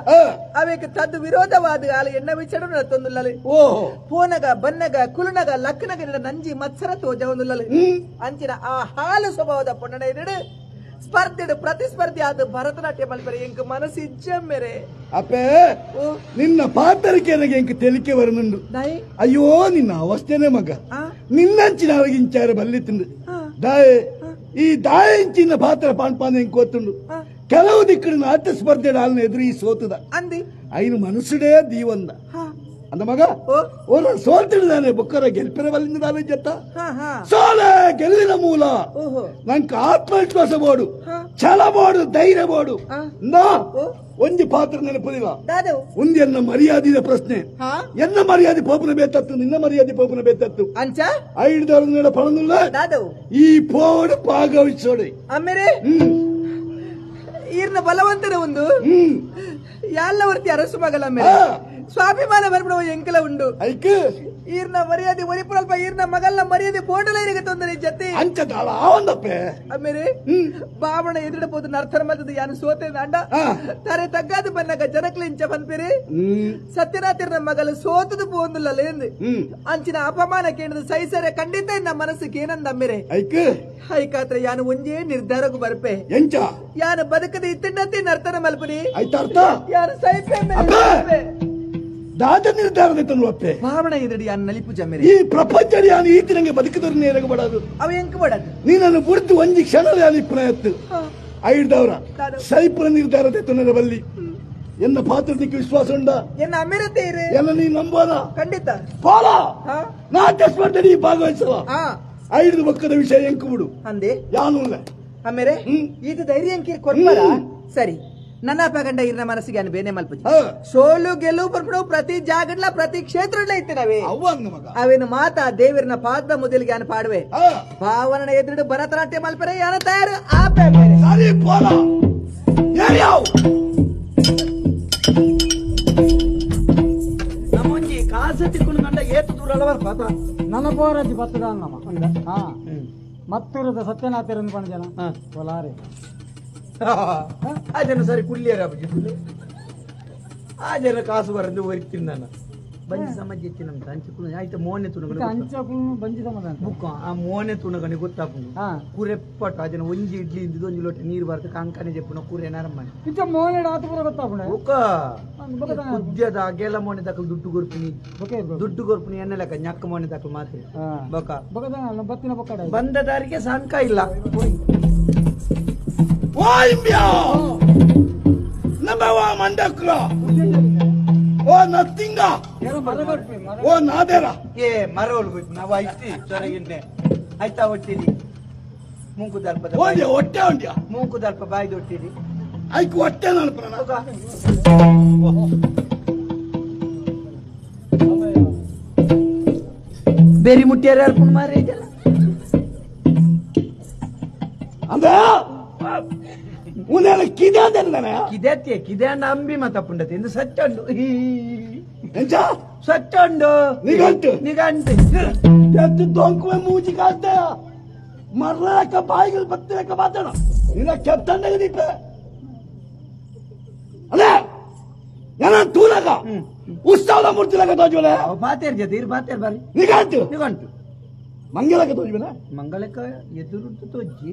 ಅವೇಕ ತದ್ದು ವಿರೋಧವಾದ ಆಲ ಎಣ್ಣ ವಿಚಡು ನತ್ತೊಂದುಲ್ಲಲೆ ಓಹೋ ಪೋನಗ ಬನ್ನಗ ಕುಲುನಗ ಲಕ್ಕನಗ ನಂಜಿ ಮತ್ಸರ ತೋಜವೊಂದುಲ್ಲಲೆ ಅಂಚಿನ ಆ ಹಾಲು ಸ್ವಭಾವದ ಪೊನ್ನಡ ಎರಡು ಸ್ಪರ್ಧೆ ಪ್ರತಿಸ್ಪರ್ಧಿ ಆದ ಭರತನಾಟ್ಯ ಮಲ್ಪರೆ ಎಂಕ್ ಮನಸ್ಸು ಇಜ್ಜ ಮೇರೆ ಅಪ್ಪೇ ನಿನ್ನ ಪಾತ್ರಕ್ಕೆ ನನಗೆ ಎಂಕ್ ತೆಲಿಕೆ ಬರನುಂಡು ಅಯ್ಯೋ ನಿನ್ನ ಅವಸ್ಥೆನೆ ಮಗ ನಿನ್ನಂಚಿನ ಅರಗಿಂಚಾರ ಬಲ್ಲಿ ತಿಂದು ದಾಯೆ ಈ ದಾಯಂಚಿನ ಪಾತ್ರ ಪಾನ್ಪಾನ ಎಂಕ್ ಗೊತ್ತುಂಡು ಕೆಲವು ದಿಕ್ಕಡು ನಾಟ್ಯ ಸ್ಪರ್ಧೆ ಆಲ್ನ ಎದುರು ಈ ಸೋತದ ಅಂದಿ ಐನು ಮನಸ್ಸುಡೇ ದೀವಂದ ಅಂದ ಮಗ ಓರ ಸೋಲ್ತಿಡ್ದಾನೆ ಬೊಕ್ಕರ ಗೆಲ್ಪಿರ ಬಲ್ಲಿಂದಾನೆ ಜತ್ತ ಸೋಲೆ ಗೆಲ್ಲಿನ ಮೂಲ ನಂಗೆ ಆತ್ಮವಿಶ್ವಾಸ ಬೋಡು ಛಲ ಬೋಡು ಧೈರ್ಯ ಬೋಡು ನಾ ಒಂಜಿ ಪಾತ್ರ ನೆನಪುದಿಲ್ಲ ಒಂದು ಎನ್ನ ಮರ್ಯಾದಿದ ಪ್ರಶ್ನೆ ಎನ್ನ ಮರ್ಯಾದೆ ಪೋಪುನ ಬೇತತ್ತು ನಿನ್ನ ಮರ್ಯಾದೆ ಪೋಪುನ ಬೇತತ್ತು ಅಂಚ ಐದು ಪಣನುಲ್ಲ ಈ ಪೋಡು ಭಾಗವಹಿಸೋಡಿ ಆಮೇಲೆ ಈರ್ನ ಬಲವಂತನ ಒಂದು ಯಾಲ್ಲ ವರ್ತಿ ಅರಸು ಮಗಲ ಮೇಲೆ ಸ್ವಾಭಿಮಾನ ಬರ್ಬಿಡುವ ಎಂಕಲ ಉಂಡು ಈರ್ನ ಮರ್ಯಾದೆ ಒರಿಪುರಲ್ಪ ಈರ್ನ ಮಗಲ್ನ ಮರ್ಯಾದೆ ಪೋಟಲೈರಿಗೆ ತೊಂದರೆ ಜತೆ ಅಂಚದಾಳ ಆವಂದಪ್ಪೆ ಆಮೇಲೆ ಬಾವಣ ಎದುರು ಪೋದು ನರ್ತನ ಮತ್ತದ ಯಾನು ಸೋತೆ ಅಂಡ ತಾರೆ ತಗ್ಗಾದು ಬನ್ನಗ ಜನಕ್ಲಿಂಚ ಪನ್ಪಿರಿ ಸತ್ಯನಾಥಿರ್ನ ಮಗಲು ಸೋತದು ಪೋಂದುಲ್ಲ ಎಂದು ಅಂಚಿನ ಅಪಮಾನ ಕೇಳಿದ ಸೈಸರೆ ಖಂಡಿತ ಇನ್ನ ಮನಸ್ಸಿಗೆ ಏನಂದ ಅಮ್ಮೇರೆ ಐಕಾತ್ರ ಯಾನು ಒಂಜೇ ನಿರ್ಧಾರಕ್ಕೂ ಬರ್ಪೆ ಎಂಚ ಯಾನು ಬದುಕದ ಇತ್ತಿಂಡಂತೆ ನರ್ತನ ಮಲ್ಪುನಿ ಐತಾರ್ಥ ಯಾನು ಸೈಪೆ ಮೇಲೆ ದಾದ ನಿರ್ಧಾರದ ತನ್ನುವಪ್ಪೆ ಭಾವಣ ಎದುರು ಯಾನು ನಲಿಪು ಜಮ್ಮೆರೆ ಈ ಪ್ರಪಂಚ ಯಾನು ಈತಿನಂಗೆ ಬದುಕಿದ್ರು ನೇರಗೆ ಬಡದು ಅವ ಎಂಕ್ ಬಡದು ನೀನನ್ನು ಬುಡ್ದು ಒಂಜಿ ಕ್ಷಣ ಯಾನು ಇಪ್ಪನ ಎತ್ತು ಐಡ್ದವರ ಸೈಪುರ ನಿರ್ಧಾರದ ತನ್ನರ ಬಲ್ಲಿ ಎನ್ನ ಪಾತ್ರದಿಕ್ಕೆ ವಿಶ್ವಾಸ ಉಂಡ ಎನ್ನ ಅಮಿರತೆ ಇರು ಎಲ್ಲ ನೀ ನಂಬೋದ ಖಂಡಿತ ಪಾಲ ನಾಟ್ಯ ಸ್ಪರ್ಧೆ ನೀ ಭಾಗವಹಿಸುವ ಐದು ಪಕ್ಕದ ವಿಷಯ ಎಂಕು ಬಿಡು ಅಂದೆ ಯಾನು ಆಮೇಲೆ ಇದು ಧೈರ್ಯ ಎಂಕಿ ಕೊಡ್ಬಾರ ಸರಿ ನನ್ನ ಅಪಗಂಡ ಇರ್ನ ಮನಸ್ಸಿಗೆ ಅನು ಬೇನೆ ಮಲ್ಪುಜಿ ಸೋಲು ಗೆಲುವು ಬರ್ಬಿಡು ಪ್ರತಿ ಜಾಗಡ್ಲ ಪ್ರತಿ ಕ್ಷೇತ್ರಡ್ಲ ಇತ್ತು ನಾವೇ ಅವೇನು ಮಾತಾ ದೇವರನ ಪಾದ ಮೊದಲಿಗೆ ಅನು ಪಾಡುವೆ ಭಾವನ ಎದುರು ಭರತನಾಟ್ಯ ಮಲ್ಪರೆ ಯಾನ ತಯಾರು ಆಪೆ ಮೇರೆ ಸರಿ ಪೋಲ ನಮ್ಮೊಂಜಿ ಕಾಸು ತಿಕ್ಕೊಂಡು ಕಂಡ ಏತು ದೂರ ನನ್ನ ಪೋರಜ್ಜಿ ಬತ್ತದ ನಮ್ಮ ಹಾ ಮತ್ತೂರದ ಸತ್ಯನಾಥರನ್ನು ಪಣ ಜನ ಕೊಲಾರೆ ಆ ಜನ ಸರಿ ಕುಳ್ಳಿಯರ ಆ ಜನ ಕಾಸು ಬರಂದು ಒರಿತೀನಿ ನಾನು ಬಂಜಿ ಸಮಾಜ ಇತ್ತಿ ನಮ್ದು ಅಂಚು ಆಯ್ತು ಮೋನೆ ತುಣಗಣಿ ಅಂಚಕುಲು ಬಂಜಿ ಸಮಾಜ ಬುಕ್ಕ ಆ ಮೋನೆ ತುಣಗಣಿ ಗೊತ್ತಾಪುಂಡು ಕುರೆಪ್ಪಟ್ಟು ಆ ಜನ ಒಂಜಿ ಇಡ್ಲಿ ಇಂದಿದ್ದು ಒಂಜಿ ಲೋಟ ನೀರು ಬರ್ತು ಕಾಂಕನೆ ಜೆಪ್ಪುನ ಕುರೆ ನರಮ್ಮನೆ ಇತ್ತ ಮೋನೆ ಆತು ಪೂರ ಗೊತ್ತಾಪುಂಡು ಬುಕ್ಕ ಕುದ್ಯದ ಅಗೆಲ ಮೋನೆ ದಕ್ಕಲು ದುಡ್ಡು ಕೊರ್ಪಿನಿ ದುಡ್ಡು ಕೊರ್ಪಿನಿ ಎನ್ನ ಲೆಕ್ಕ ñಕ್ಕ ಮೋನೆ ದಕ್ಕಲು ಮಾತ್ರ ಬೊಕ ಬತ್ತಿನ ಬೊಕ್ಕ ಬಂದ ದಾರಿಗೆ ಸಂಕ ಇಲ್ಲ ಓ ಇಂಬ್ಯಾ ನಮ್ಮ ಮಂಡಕ್ಲ ಓ ನತ್ತಿಂಗ ಓ ನಾದೇರ ಏ ಮರವಲ್ ಹೋಯ್ತು ನಾವು ಐತಿ ಸೊರಗಿನ್ನೆ ಆಯ್ತಾ ಒಟ್ಟಿರಿ ಮೂಂಕು ದಲ್ಪ ಓಂಡ್ಯ ಹೊಟ್ಟೆ ಉಂಡ್ಯ ಮೂಂಕು ದಲ್ಪ ಬಾಯ್ದು ಒಟ್ಟಿರಿ ಐಕ್ ಹೊಟ್ಟೆ ನಲ್ಪನ ಬೇರಿ ಮುಟ್ಟಿಯಾರ ಯಾರು ಮಾರಿ ಇದೆಲ್ಲ ಅಂದ್ರೆ ಉನ್ನೆಲ್ಲ ಕಿದೆ ಅಂದೆ ಕಿದೆತ್ತೆ ಕಿದೆ ಅಂಡ ಅಂಬಿ ಮತ್ತಪ್ಪುಂಡತೆ ಇಂದು ಸಚ್ಚಂಡು ಎಂಚ ಸಚ್ಚಂಡು ನಿಗಂಟು ನಿಗಂಟು ಎತ್ತು ದೊಂಕುವೆ ಮೂಜಿ ಕಾಸ್ತ ಮರ್ಲಕ್ಕ ಬಾಯಿಗಳು ಬತ್ತಿರಕ್ಕ ಮಾತಾಡ ನಿನ್ನ ಕೆತ್ತಂಡಗ ದೀಪ ಅಲ್ಲೇ ಏನ ತೂಲಕ ಉತ್ಸವದ ಮೂರ್ತಿಲಕ ತೋಜುವಲೆ ಪಾತೇರ್ ಜೊತೆ ಇರು ಪಾತೇರ್ ಬಾರಿ ನಿಗಂಟು ನಿಗಂಟು ಮಂಗಲಕ್ಕ ತೋಜುವಲೆ ಮಂಗಳಕ್ಕ ಎದುರು ತೋಜ್ಜಿ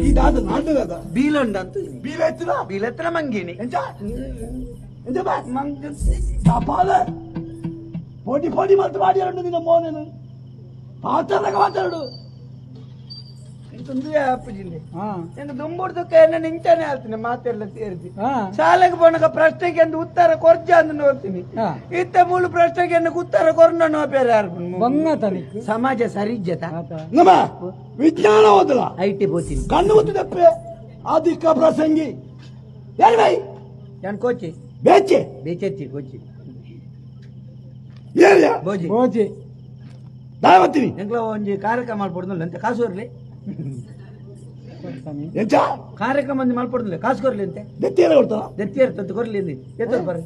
ಇದಾದ ನಾಟಕದ ಬೀಲಂಡ ಅಂತ ಬೀಲೆತ್ತಿನ ಬೀಲೆತ್ತಿನ ಮಂಗಿನಿ ಎಂಚ ಎಂಚ ಬಾ ಮಂಗ ತಪಾಲ ಪೋಟಿ ಪೋಟಿ ಮಾತು ಮಾಡಿಯಾರಂಡು ನಿನ್ನ ಮೋನೇನು ಪಾತ್ರದಾಗ ಮಾತಾಡು ತೊಂದರೆ ಆಪುಜಿಂದೆ ಎಂಗ ದುಂಬುಡ್ದಕ್ಕ ಎನ್ನ ನಿಂಚಾನೆ ಆಲ್ತೀನಿ ಮಾತೆಲ್ಲ ಸೇರಿಸಿ ಶಾಲೆಗೆ ಪೋನಕ ಪ್ರಶ್ನೆಗೆ ಎಂದು ಉತ್ತರ ಕೊರ್ಜ ಅಂದು ನೋಡ್ತೀನಿ ಇತ್ತ ಮೂಲು ಪ್ರಶ್ನೆಗೆ ಎನ್ನ ಉತ್ತರ ಕೊರ್ನ ನೋಪೇರ ಯಾರು ಸಮಾಜ ಸರಿಜ್ಜತ ನಮ್ಮ ವಿಜ್ಞಾನ ಓದಲ I T ಬೋತೀನಿ ಕಣ್ಣು ಗೊತ್ತಿದಪ್ಪೆ ಆದಿಕ್ಕ ಪ್ರಸಂಗಿ ಯಾರು ಬೈ ನಾನು ಕೋಚಿ ಬೇಚೆ ಬೇಚೆತ್ತಿ ಕೋಚಿ ಏರಿಯಾ ಬೋಜಿ ಬೋಜಿ ದಾಯವತ್ತೀನಿ ಎಂಕ್ಲ ಒಂಜಿ ಕಾರ್ಯಕ್ರಮ ಮಾಡ್ಕೊಡ್ದಲ್ಲ ಅಂತ ಕಾಸು ಇರ್ಲಿ ಎಂಚ ಕಾರ್ಯಕ್ರಮ ಒಂದು ಮಾಡ್ಕೊಡ್ದಿಲ್ಲ ಕಾಸು ಕೊರ್ಲಿ ಅಂತೆ ದೆತ್ತಿಯರ ಕೊಡ್ತಾರ ದೆತ್ತಿಯರ ತಂದು ಕೊರ್ಲಿ ಅಂದಿ ಎತ್ತರು ಬರ್ರಿ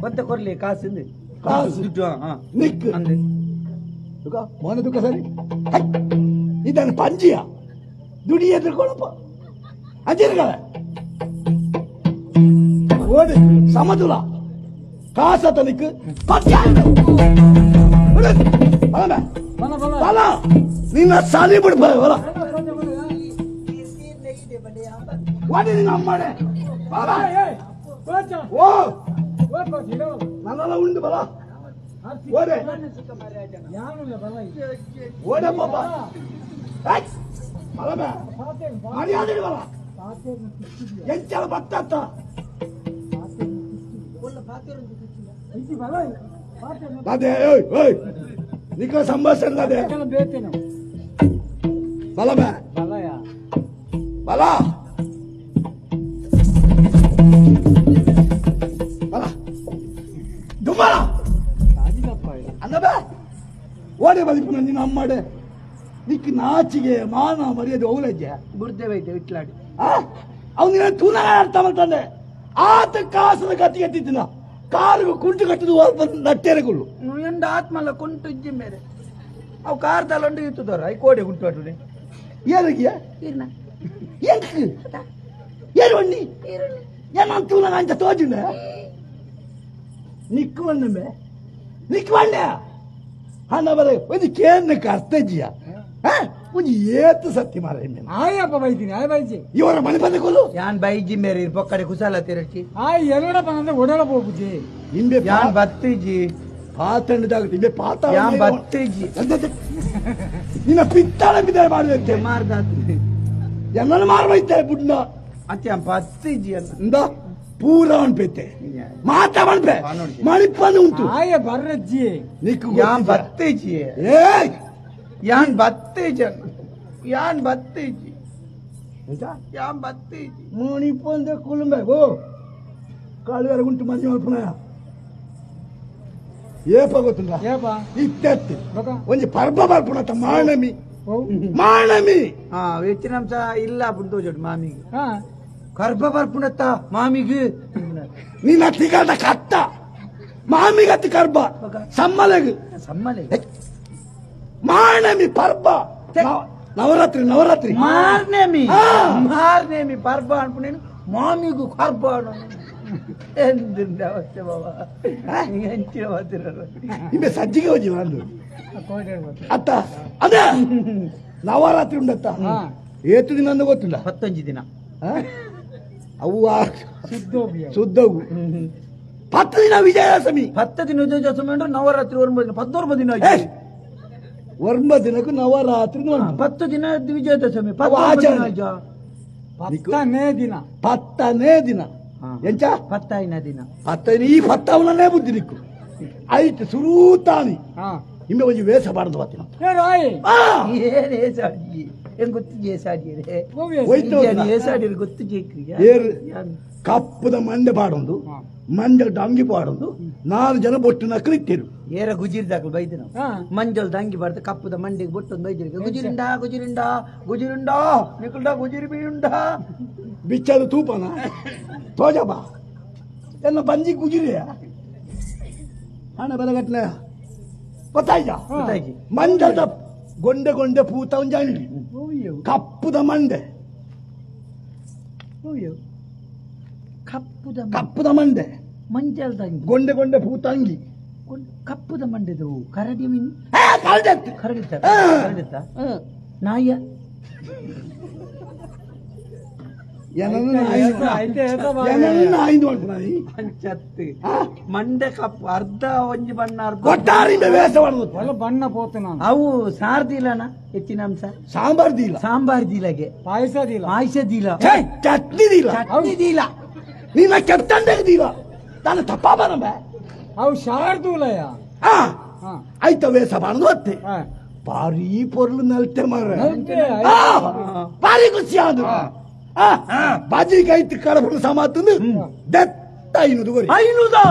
ಮತ್ತೆ ಕೊರ್ಲಿ ಕಾಸು ಇಂದು ಕಾಸು ದುಡ್ಡು ಹಾ ನಿಕ್ ಅಂದೆ ದುಃಖ ಮೋನ ದುಃಖ ಸರಿ ಇದನ್ನು ಪಂಜಿಯ ದುಡಿ ಎದುರ್ಕೊಳಪ್ಪ ಅಂಜಿರ್ಗಳ ಓಡಿ ಸಮದುಲ ಕಾಸ ತನಿಕ್ ಬಲ ನಿನ್ನ ಸಾಲಿ ಬಿಡ್ಬ ಬಲ ಓಡಿ ನಿನ್ನ ಅಮ್ಮಡೆ ಬಲ ಓ ನನ್ನೆಲ್ಲ ಉಂಡು ಬಲ ಓಡೆ ಓಡಪ್ಪ ಬಲ ಮರ್ಯಾದೆ ಬಲ ಎಂಚಲ ಬತ್ತ ಅದೇ ಓಯ್ ಓಯ್ ನಿಕ ಸಂಭಾಷಣೆ ಅದೇ ಬಲ ಬಲ ಬಲ ದುಮ್ಮಲ ಅನ್ನಬ ಓಡೆ ಬಲಿಪುನ ನಿನ್ನ ಅಮ್ಮಾಡೆ ನಿಕ್ ನಾಚಿಗೆ ಮಾನ ಮರ್ಯಾದೆ ಓಲಜ್ಜೆ ಬುರ್ದೆ ಐತೆ ಇಟ್ಲಾಡಿ ಅವನಿಗೆ ತೂನ ಅರ್ಥ ಮಾಡ್ತಾನೆ ಆತ ಕಾಸದ ಕತ್ತಿಗೆ ಎತ್ತಿದ್ದಿನ ಕಾರಿಗೆ ಕುಂಟು ಕಟ್ಟದು ನಟ್ಟೆರೆಗುಳ್ಳು ಎಂಡ ಆತ್ಮಲ್ಲ ಕುಂಟು ಇಜ್ಜಿ ಮೇರೆ ಅವು ಕಾರ್ ತಲಂಡು ಇತ್ತದವ್ರ I ಕೋಡೆ ಕುಂಟು ಅಟುನೆ ಏನಿಗೆ ಎಂಕ್ ಏರು ಅಣ್ಣಿ ಏನ ತೂನ ಅಂಚ ತೋಜುಂಡ ನಿಕ್ಕು ಬಂದ ನಿಕ್ಕು ಬಂಡೆ ಅಣ್ಣ ಬರ ಒಂದು ಕೇಂದ್ರಕ್ಕೆ ಅರ್ಥ ಜಿಯ ಒಂಜಿ ಏತು ಸತ್ಯ ಮಾರ ಆಯಪ್ಪ ಬೈತೀನಿ ಆಯ್ ಬೈಜಿ ಇವರ ಮನೆ ಬಂದ ಕೊಲ್ಲು ಯಾನ್ ಬೈಜಿ ಮೇರೆ ಪೊಕ್ಕಡೆ ಕುಸಾಲ ತಿರಚಿ ಆಯ್ ಎನ್ನೋಡ ಬಂದ್ರೆ ಒಡಲ ಹೋಗುಜಿ ಇಂಬೆ ಯಾನ್ ಬತ್ತಿಜಿ ಪಾತಂಡದಾಗುತ್ತೆ ಇಂಬೆ ಪಾತ ಯಾನ್ ಬತ್ತಿಜಿ ನಿನ್ನ ಪಿತ್ತಾಳ ಬಿದ್ದರೆ ಮಾಡುವಂತೆ ಮಾರ್ದಾತು ಎಲ್ಲನೂ ಮಾರಬೈತೆ ಬುಡ್ನ ಅತ್ಯ ಬತ್ತಿಜಿ ಅಂತ ಪೂರ ಅನ್ಪೈತೆ ಮಾತಾ ಮನ್ಪೆ ಮಣಿಪ್ಪಂದು ಉಂಟು ಆಯ ಬರ್ರಜ್ಜಿ ನಿಕ್ಕು ಯಾನ್ ಬತ್ತಿಜಿ ಏ ಯಾನ್ ಬತ್ತಿಜಿ ಯಾನ್ ಬತ್ತಿಜಿ ಯಾನ್ ಬತ್ತಿಜಿ ಮಣಿಪ್ಪಂದ ಕುಲುಂಬೆ ಓ ಕಾಳು ಉಂಟು ಮಂಜು ಮಲ್ಪನ ಏಪ ಗೊತ್ತುಂಡ ಏಪ ಇತ್ತೆತ್ತು ಒಂಜಿ ಪರ್ಬ ಬರ್ಪುಣತ ಮಾಣಮಿ ಮಾಣಮಿ ಹಾ ಹೆಚ್ಚಿನಂಶ ಇಲ್ಲ ಪುಂಟು ಮಾಮಿಗೆ ಕರ್ಬ ಬರ್ಪುಣತ್ತ ಮಾಮಿಗೆ ನಿನ್ನ ತಿಗದ ಕತ್ತ ಮಾಮಿಗತ್ತಿ ಕರ್ಬ ಸಮ್ಮಲೆಗ್ ಸಮ್ಮಲೆ ಮಾಣಮಿ ಪರ್ಬ ನವರಾತ್ರಿ ನವರಾತ್ರಿ ಮಾರ್ನೇಮಿ ಮಾರ್ನೇಮಿ ಪರ್ಬ ಅನ್ಕೊಂಡು ಮಾಮಿಗೂ ಕರ್ಬ ಎಂದಿಂದ ಅವಸ್ಥೆ ಬಾಬಾ ಎಂಚಿನ ಮಾತಿರಲ್ಲ ಇಂಬೆ ಸಜ್ಜಿಗೆ ಹೋಗಿ ಅಂದು ಅತ್ತ ಅದೇ ನವರಾತ್ರಿ ಉಂಡತ್ತ ಏತು ದಿನ ಅಂದ ಗೊತ್ತಿಲ್ಲ 15 ದಿನ ಅವು ಸುದ್ದವು 10 ದಿನ ವಿಜಯದಶಮಿ 10 ದಿನ ವಿಜಯದಶಮಿ ಅಂದ್ರೆ ನವರಾತ್ರಿ 9 ದಿನ 19 ದಿನ 9 ದಿನಕ್ಕೂ ನವರಾತ್ರಿ 10 ದಿನ ವಿಜಯದಶಮಿ ಆಚರಣೆ 10ನೇ ದಿನ 10ನೇ ದಿನ ಎಂಚ 10ನೇ ದಿನ 10 ಈ ಪತ್ತವನನ್ನೇ ಬುದ್ಧಿ ನಿಕ್ಕು ಆಯ್ತು ಸುರೂತಾನಿ ಇಂಬೆ ಒಂಜಿ ವೇಷ ಬಾರ್ದು ಬಾತಿನ ಏನ್ ಏಸಾಡಿ ಏನ್ ಗೊತ್ತು ಏಸಾಡಿ ಏಸಾಡಿ ಗೊತ್ತು ಏರು ಕಪ್ಪದ ಮಂಡೆ ಪಾಡೊಂದು ಮಂಜಲ್ ಡಂಗಿ ಪಾಡೊಂದು 4 ಜನ ಬೊಟ್ಟು ನಕ್ಕಲು ಇಟ್ಟಿರು ಏರ ಗುಜಿರಿ ದಾಕಲು ಬೈದಿನ ಮಂಜಲ್ ದಂಗಿ ಬಾರ್ದು ಕಪ್ಪದ ಮಂಡಿಗೆ ಬೊಟ್ಟೊಂದು ಬೈದಿರಿ ಗುಜಿರಿಂಡ ಗುಜಿರಿಂಡ ಗುಜಿರಿಂಡ ನಿಕುಲ್ಡ ಗುಜಿರಿ ಬೀಯುಂಡ ಬಿಚ್ಚದು ತೂಪನ ತೋಜಬಾ ಎಲ್ಲ ಬಂಜಿ ಗುಜಿರಿಯ ಹಣ ಬೆಲೆಗಟ್ಟಲೆ ಗೊತ್ತಾಯ್ತಾ ಮಂಜದ ಗೊಂಡೆ ಗೊಂಡೆ ಪೂತ ಒಂಜಿ ಅಂಗಿ ಕಪ್ಪುದ ಮಂಡೆ ಕಪ್ಪುದ ಮಂಡೆ ಮಂಜಲ್ದ ಗೊಂಡೆ ಗೊಂಡೆ ಪೂತ ಅಂಗಿ ಕಪ್ಪುದ ಮಂಡೆದು ಕರಡಿ ಮೀನು ಕರಡಿತ್ತ ಕರಡಿತ್ತ ನಾಯ ಮಂಡೆ ಕಪ್ಪು ಅರ್ಧ ಒಂಜಿ ಬಣ್ಣ ಅರ್ಧ ಬಣ್ಣ ಪೋತು ಅವು ಸಾರ್ದಿಲ್ಲನ ಹೆಚ್ಚಿನ ಅಂಶ ಸಾಂಬಾರ್ ದಿಲ್ಲ ಸಾಂಬಾರ್ ದಿಲಗೆ ಪಾಯಸ ದಿಲ್ಲ ಪಾಯಸ ದಿಲ್ಲ ಚಟ್ನಿ ದಿಲ್ಲ ಚಟ್ನಿ ದಿಲ್ಲ ನೀನ ಕೆತ್ತಂಡೆ ದಿಲ್ಲ ನಾನು ತಪ್ಪ ಬರಬ ಅವು ಶಾರ್ದೂಲಯ ಆಯ್ತ ವೇಷ ಬಾಣದು ಅತ್ತೆ ಭಾರಿ ಪೊರ್ಲು ನಲ್ತೆ ಮಾರ ಭಾರಿ ಖುಷಿ ಆದು ಬಾಜಿ ಕೈತು ಕಡಪುಡು ಸಮಾತಂದು ದತ್ತ 500 ಕೊರಿ 500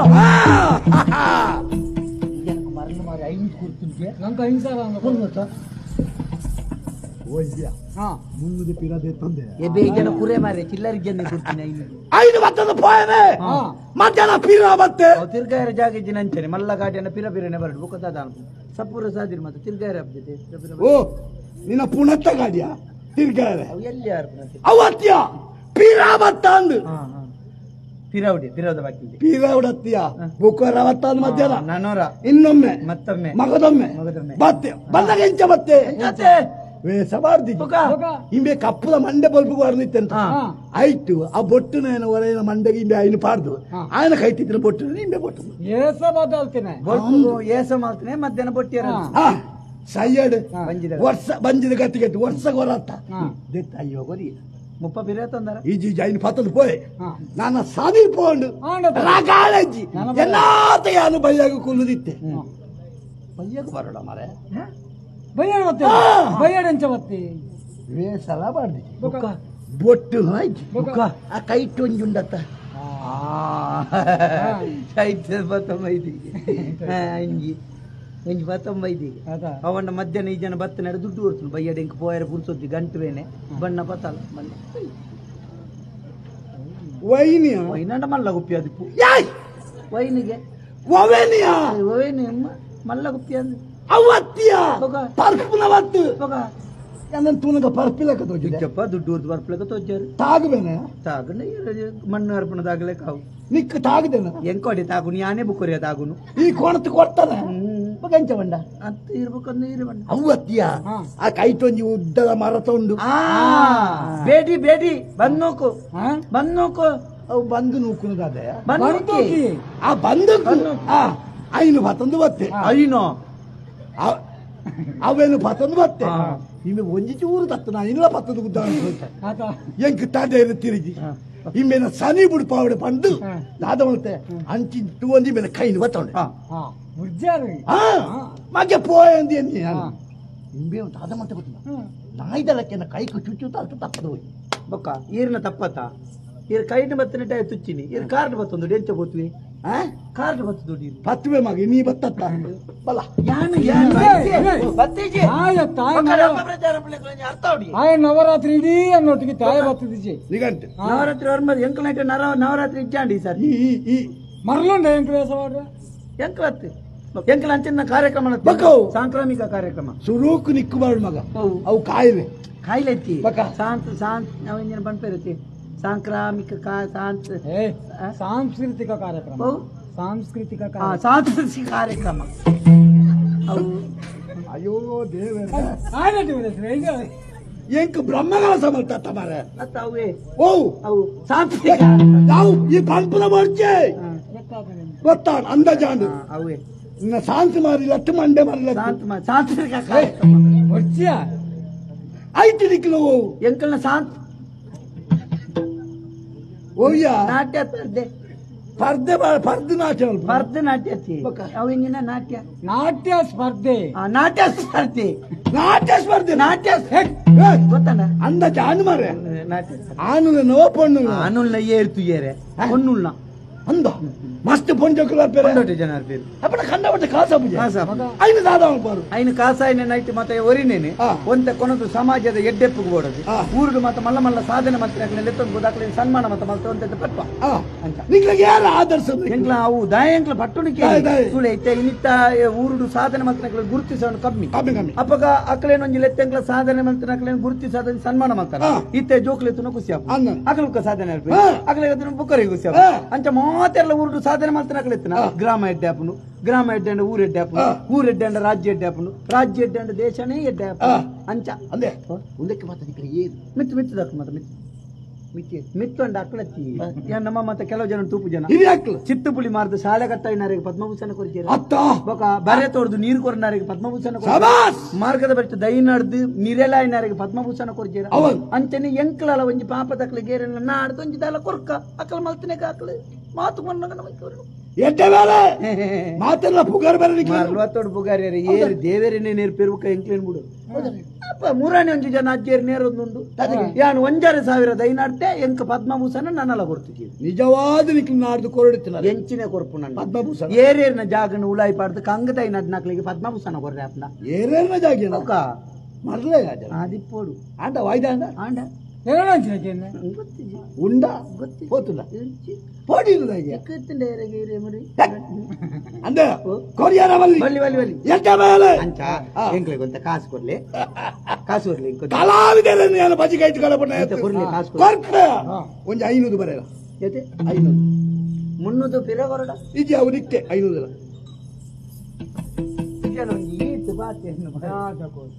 ಮರಳು ಮಾರಿ 500 ಕೊಡ್ತೀನಿ ನಂಗೆ 5,000 ಕೊಡ್ತಾ ಒಯ್ಯ ಮುಂದೆ ಪಿರದೆ ತಂದೆ ಎಬೆ ಜನ ಕುರೆ ಮಾರೆ ಚಿಲ್ಲರಿ ಜನ ಕೊಡ್ತೀನಿ 500 5 ಬತ್ತದ ಪೋಯನೆ ಮಧ್ಯಾಹ್ನ ಪಿರ ಬತ್ತೆ ತಿರ್ಗಾಯರ ಜಾಗ ಇಜ್ಜಿನ ಅಂಚನೆ ಮಲ್ಲ ಗಾಡಿಯನ್ನ ಪಿರ ಪಿರನೆ ಬರಡು ಬೊಕ್ಕದ ಸಪೂರ ಸಾದಿರ್ ಮತ್ತೆ ತಿರ್ಗಾಯರ ಹಬ್ಬ ಓ ನಿನ್ನ ಪುಣತ್ತ ಗಾಡಿಯ ತಿರ್ಗಾಯರ ಎಲ್ಲಿ ಯಾರು ಅವತ್ಯ ಪಿರ ಬತ್ತ ಅಂದು ಪಿರೌಡಿ ಪಿರೌದ ಬಾಕಿ ಪಿರೌಡತ್ತಿಯ ಬುಕ್ಕೋರ ಬತ್ತ ಅಂದ್ ಮಧ್ಯಾಹ್ನ ನಾನೋರ ಇನ್ನೊಮ್ಮೆ ಮತ್ತೊಮ್ಮೆ ಮಗದೊಮ್ಮೆ ಬತ್ತೆ ಬಂದಾಗ ಎಂಚ ಬತ್ತೆ ವೇಷ ಬಾರ್ದಿ ಇಂಬೆ ಕಪ್ಪದ ಮಂಡೆ ಬಲ್ಪು ಬಾರ್ದಿತ್ತೆಂತ ಆಯ್ತು ಆ ಬೊಟ್ಟುನ ಹೊರೆಯ ಮಂಡೆಗೆ ಇಂಬೆ ಐನು ಪಾರ್ದು ಆಯನ ಕೈತಿದ್ರೆ ಬೊಟ್ಟು ಇಂಬೆ ಬೊಟ್ಟು ಏಸ ಬದಲ್ತೇನೆ ಏಸ ಮಾಡ್ತೇನೆ ಮಧ್ಯಾಹ್ನ ಬೊಟ್ಟಿಯರ ಸಯ್ಯಡ್ ವರ್ಷ ಬಂಜಿದ ಗಟ್ಟಿ ಗಟ್ಟಿ ವರ್ಷ ಗೊರತ್ತ ದೆತ್ತ ಅಯ್ಯೋ ಗೊರಿ ಮುಪ್ಪ ಪಿರ ತಂದಾರ ಈಜಿ ಜೈನ್ ಪತ್ತದ ಪೋಯ್ ನಾನು ಸಾದಿ ಪೋಂಡು ರಾಗಾಳಜ್ಜಿ ಎಲ್ಲಾತ ಯಾನು ಬೈಯಾಗ ಕುಲ್ಲುದಿತ್ತೆ ಬೈಯಾಗ ಬರೋಣ ಮಾರೆ ಬೈಯಾಡ ಬತ್ತೆ ಬೈಯಾಡ ಎಂಚ ಬತ್ತಿ ವೇಸಲ ಬಾರ್ದಿ ಬೊಟ್ಟು ಬುಕ್ಕ ಆ ಕೈಟ್ ಒಂಜಿ ಉಂಡತ್ತ ಐತೆ ಬತ್ತೊಂಬೈದಿಗೆ ಅಂಜಿ ಒಂಜಿ ಬತ್ತೊಂಬೈದಿಗೆ ಅವನ ಮಧ್ಯಾಹ್ನ ಈ ಜನ ಬತ್ತ ನಡೆ ದುಡ್ಡು ಕೊಡ್ತು ಬೈಯಾಡ ಇಂಕ ಪೋಯರ ಪುರ್ಸೊತ್ತಿ ಗಂಟು ಬೇನೆ ಬಣ್ಣ ಪತ್ತಲ್ಲ ಬಣ್ಣ ವೈನಿಯ ವೈನಂಡ ಮಲ್ಲ ಗುಪ್ಪಿ ಅದು ಯಾಯ್ ವೈನಿಗೆ ಒವೆನಿಯ ಒವೇನಿ ಮಲ್ಲ ಗುಪ್ಪಿ ಅಂದು ಅವತ್ತಿಯ ಪರ್ಪುನ ಬತ್ತು ನನ್ನ ತೂನಗ ಪರ್ಪಿಲಕ ತೋಜಿದ್ದಪ್ಪ ದುಡ್ಡು ಊರ್ದು ಪರ್ಪಿಲಕ ತೋಜಾರು ತಾಗುಬೇನೆ ತಾಗನ ಮಣ್ಣು ಅರ್ಪಣದಾಗಲೇ ಕಾವು ನಿಕ್ಕ ತಾಗದೇನ ಎಂಕೋಡಿ ತಾಗುನು ಯಾನೇ ಬುಕ್ಕೊರಿಯ ತಾಗುನು ಈ ಕೋಣತ್ತು ಕೊಡ್ತಾನೆ ಎಂಚ ಬಂಡ ಅಂತ ಇರ್ಬೇಕಂದ್ರೆ ಇರು ಬಂಡ ಅವತ್ತಿಯ ಆ ಕೈಟೊಂಜಿ ಉದ್ದದ ಮರ ತೊಂಡು ಬೇಡಿ ಬೇಡಿ ಬಂದ್ ನೋಕು ಬಂದ್ ನೋಕು ಅವು ಬಂದು ನೂಕುನದಾದೆ ಬಂದು ಆ ಬಂದು ಐನು ಬತ್ತಂದು ಬತ್ತೆ ಐನು ಅವೇನು ಪತ್ತಂದು ಬತ್ತೆ ಇನ್ನು ಒಂಜಿ ಚೂರು ತತ್ತ ನಾನು ಇಲ್ಲ ಪತ್ತದ ಗುದ್ದ ಎಂಕ್ ತಾದೆ ತಿರುಗಿ ಇಮ್ಮೇನ ಸನಿ ಬುಡು ಪಾವಡೆ ಪಂಡು ದಾದ ಮಲ್ತೆ ಅಂಚಿ ಒಂಜಿ ಮೇಲೆ ಕೈನು ಬತ್ತೊಂಡೆ ಮಗೆ ಪೋಯಂದಿ ಅಂದಿ ನಾನು ಇಂಬೆ ದಾದ ಮಲ್ತೆ ಗೊತ್ತಿಲ್ಲ ನಾಯ್ದಲಕ್ಕೆ ಕೈಕು ಚುಚ್ಚು ತಾಲ್ತು ತಪ್ಪದ ಹೋಗಿ ಬೊಕ್ಕ ಈರ್ನ ತಪ್ಪತ್ತ ಈರ್ ಕೈನ ಬತ್ತನೆ ಟೈ ತುಚ್ಚಿನಿ ಈರ್ ಕಾರ್ಡ್ ಬತ್ತೊಂದು ಎಂಚ ಬೋತ್ವಿ ಕಾರ್ಡ್ ಬತ್ತು ದುಡ್ಡು ಪತ್ತುವೆ ಮಗ ನೀ ಬತ್ತತ್ತ ಬಲ ಯಾನು ಯಾನು ಬತ್ತೀಜಿ ಆಯ ನವರಾತ್ರಿ ಇಡೀ ಅನ್ನೊಟ್ಟಿಗೆ ತಾಯಿ ಬತ್ತಿದ್ದೀಜಿ ನಿಗಂಟೆ ನವರಾತ್ರಿ ಅವ್ರ ಎಂಕಲ್ ನೈಟ್ ನವರಾತ್ರಿ ಇಜ್ಜಾಂಡಿ ಸರ್ ಈ ಈ ಮರಳುಂಡ ಎಂಕ ವೇಷ ಮಾಡ್ರೆ ಎಂಕ್ಲತ್ತು ಎಂಕ್ಲ ಅಂಚಿನ ಕಾರ್ಯಕ್ರಮ ಸಾಂಕ್ರಾಮಿಕ ಕಾರ್ಯಕ್ರಮ ಸುರೂಕು ನಿಕ್ಕು ಮಗ ಅವು ಕಾಯಿಲೆ ಕಾಯಿಲೆ ಐತಿ ಶಾಂತ ಶಾಂತ ನಾವು ಇಂಜಿನ ಬಣ್ಪೇರತಿ ಸಾಂಕ್ರಾಮಿಕ ಸಾಂಸ್ಕೃತಿಕ ಕಾರ್ಯಕ್ರಮ ಸಾಂಸ್ಕೃತಿಕ ಸಾಂಸ್ಕೃತಿಕ ಕಾರ್ಯಕ್ರಮ ಅಯ್ಯೋ ದೇವರೇ ಎಂಕ್ ಬ್ರಹ್ಮಗಳ ಸಮರ್ಥ ಮಾರೆ ಓ ಅವು ಸಾಂಸ್ಕೃತಿಕ ಯಾವ ಈ ಪಂಪನ ಬರ್ಚೆ ಗೊತ್ತಾ ಅಂದಾಜಾಂಡು ಅವೇ ಶಾಂತಿ ಮಾರಿ ಲಟ್ಟು ಮಂಡೆ ಮಾರಿ ಸಾಂಸ್ಕೃತಿಕ ಕಾರ್ಯಕ್ರಮ ಬರ್ಚಿಯಾ ಐತಿ ನಿಕ್ಲು ಎಂಕಲ್ನ ಶಾಂತ ಓಯ್ಯ ನಾಟ್ಯ ಪರ್ದೆ ಪರ್ದೆ ಪರ್ದೆ ನಾಟ್ಯ ಪರ್ದೆ ನಾಟ್ಯ ಅವು ಇಂಜಿನ ನಾಟ್ಯ ನಾಟ್ಯ ಸ್ಪರ್ಧೆ ನಾಟ್ಯ ಸ್ಪರ್ಧೆ ನಾಟ್ಯ ಸ್ಪರ್ಧೆ ನಾಟ್ಯ ಗೊತ್ತಣ್ಣ ಅಂದ ಜಾನು ಮಾರೆ ನಾಟ್ಯ ಆನುಲ ಪೊಣ್ಣು ಆನುಲ್ನ ಏರ್ತು ಏರೆ ಪೊಣ್ಣುಲ್ನ ಅಂದ ಮಸ್ತ್ ಪೊಂಜೋಕುಲ ಪೊಂಡೋಟಿ ಜನ ಇರ್ತೀರಿ ಅಪ್ಪನ ಕಂಡಪಟ್ಟೆ ಕಾಸ ಐನು ದಾದ ಬಾರು ಐನು ಕಾಸಾಯಿನ ನೈಟ್ ಮತ್ತೆ ಒರಿನೇನೆ ಒಂತೆ ಕೊನದು ಸಮಾಜದ ಎಡ್ಡೆಪ್ಪು ಬೋಡದು ಊರುಡು ಮತ್ತೆ ಮಲ್ಲ ಮಲ್ಲ ಸಾಧನೆ ಮತ್ತೆ ಲೆತ್ತೊಂದು ದಾಖಲೆ ಸನ್ಮಾನ ಮತ್ತೆ ಮಲ್ತ ಒಂತೆ ಪಟ್ಪ ಅಂತ ನಿಂಗ್ಲಿಗೆ ಯಾರ ಆದರ್ಶ ಎಂಕ್ಲ ಅವು ದಾಯಂಕ್ಲ ಪಟ್ಟುಣಿಕೆ ಸುಳೆ ಇತ್ತೆ ಇನ್ನಿತ್ತ ಊರುಡು ಸಾಧನೆ ಮತ್ತೆ ಗುರುತಿಸೋಣ ಕಮ್ಮಿ ಕಮ್ಮಿ ಕಮ್ಮಿ ಅಪ್ಪಗ ಅಕ್ಲೇನೊಂಜಿ ಲೆತ್ತೆಂಕ್ಲ ಸಾಧನೆ ಮಂತ್ರ ಅಕ್ಲೇನು ಗುರುತಿಸಾದ ಸನ್ಮಾನ ಮಾಡ್ತಾರ ಇತ್ತೆ ಜೋಕ್ಲೆತ್ತುನ ಖುಷಿ ಆಪ ಅಕ್ಲುಕ್ಕ ಸಾಧನೆ ಅಕ್ಲೆ ಬುಕ್ಕರಿಗೆ ಖುಷಿ ಆಪ ಅಂಚ ಮಾತೆಲ್ಲ ಊರುಡು ಸಾಧನೆ ಮಾಡ್ತಾನೆ ಅಕ್ಲೆತ್ತನ ಗ್ರಾಮ ಎಡ್ಡೆ ಆಪುನು ಗ್ರಾಮ ಎಡ್ಡೆ ಅಂಡ ಊರು ಎಡ್ಡೆ ಆಪುನು ಊರು ಎಡ್ಡೆ ಅಂಡ ರಾಜ್ಯ ಎಡ್ಡೆ ಆಪುನು ರಾಜ್ಯ ಎಡ್ಡೆ ಅಂಡ ದೇಶನೇ ಎಡ್ಡೆ ಆಪುನು ಅಂಚ ಅಂದೆ ಮುಂದಕ್ಕೆ ಮಾತಾಡಿ ಏನು ಮಿತ್ತು ಮಿತ್ತು ದಕ್ಕ ಮಾತ ಮಿತ್ತು ಮಿತ್ತಿ ಮಿತ್ತು ಅಂಡ ಅಕ್ಲತ್ತಿ ನಮ್ಮ ಮತ್ತೆ ಕೆಲವು ಜನ ತೂಪು ಜನ ಚಿತ್ತುಪುಳಿ ಮಾರ್ದು ಶಾಲೆ ಕಟ್ಟಾಯಿನಾರಿಗೆ ಪದ್ಮಭೂಷಣ ಕೊರ್ಜೇರ ಬೊಕ ಬರೆ ತೋರ್ದು ನೀರು ಕೊರ್ನಾರಿಗೆ ಪದ್ಮಭೂಷಣ ಮಾರ್ಗದ ಬೆಟ್ಟು ದೈ ನಡ್ದು ನಿರೆಲಾಯಿನಾರಿಗೆ ಪದ್ಮಭೂಷಣ ಕೊರ್ಜೇರ ಅಂಚನೆ ಎಂಕ್ಲಲ ಒಂಜಿ ಪಾಪ ತಕ್ಲೆ ಗೇರೆಲ್ಲ ನಾಡ್ದು ಒಂಜಿ ದಾಲ ಕೊರ್ಕ ಅಕಲ್ ಮಲ್ತನೆ ಅಕ್ಲು ಮಾತು ಎಡ್ಡೆ ಬೇರೆ ಮಾತೆಲ್ಲ ಪುಗಾರ್ ಬೇರೆ ನಲ್ವತ್ತೋಡು ಪುಗಾರ್ ಏರು ದೇವೇರನ್ನೇ ನೇರು ಪೆರುಕ ಎಂಕ್ಲೇನ್ ಬಿಡು ಅಪ್ಪ ಮೂರನೇ ಒಂಜಿ ಜನ ಅಜ್ಜೇರು ನೇರೊಂದುಂಡು ಯಾನು ಒಂಜಾರೆ ಸಾವಿರ ದೈನಾಡ್ತೆ ಎಂಕ ಪದ್ಮಭೂಷಣ ನನ್ನಲ್ಲ ಕೊಡ್ತಿದ್ದೀವಿ ನಿಜವಾದ ನಿಕ್ಲು ನಾಡ್ದು ಕೊರಡುತ್ತಿಲ್ಲ ಎಂಚಿನೇ ಕೊರ್ಪು ನನ್ನ ಪದ್ಮಭೂಷಣ ಏರೇರ್ನ ಜಾಗನ ಉಲಾಯಿ ಪಾಡ್ದು ಕಂಗ ದೈನಾಡ್ನಾಕ್ಲಿಗೆ ಪದ್ಮಭೂಷಣ ಕೊರ್ರೆ ಅಪ್ನ ಏರೇರ್ನ ಜಾಗ ಅವಕ ಮರಲೇ ಆದಿಪ್ಪೋಡು ಆಂಡ ವಾಯ್ದ ಆಂಡ ಆಂಡ ಉಂಡ ಪೋತುಂಡ ಪೋಡಿರುದಾಗೆ ಅಂದೆ ಕೊರಿಯಾರ ಬಲ್ಲಿ ಬಲ್ಲಿ ಬಲ್ಲಿ ಬಲ್ಲಿ ಎಟ್ಟ ಮೇಲೆ ಅಂಚ ಎಂಕ್ಲೆ ಗೊತ್ತ ಕಾಸು ಕೊಡ್ಲಿ ಕಾಸು ಕೊಡ್ಲಿ ಕಲಾವಿದರನ್ನು ನಾನು ಬಜಿ ಕೈಟ್ ಕಳಪಣ್ಣ ಕೊರ್ಲಿ ಕಾಸು ಕೊರ್ಪೆ ಒಂಜಿ 500 ಬರೆಯಲ್ಲ ಎತೆ 500 300 ಪಿರ ಕೊರಡ ಇಜಿ ಅವು ನಿಕ್ಕೆ 500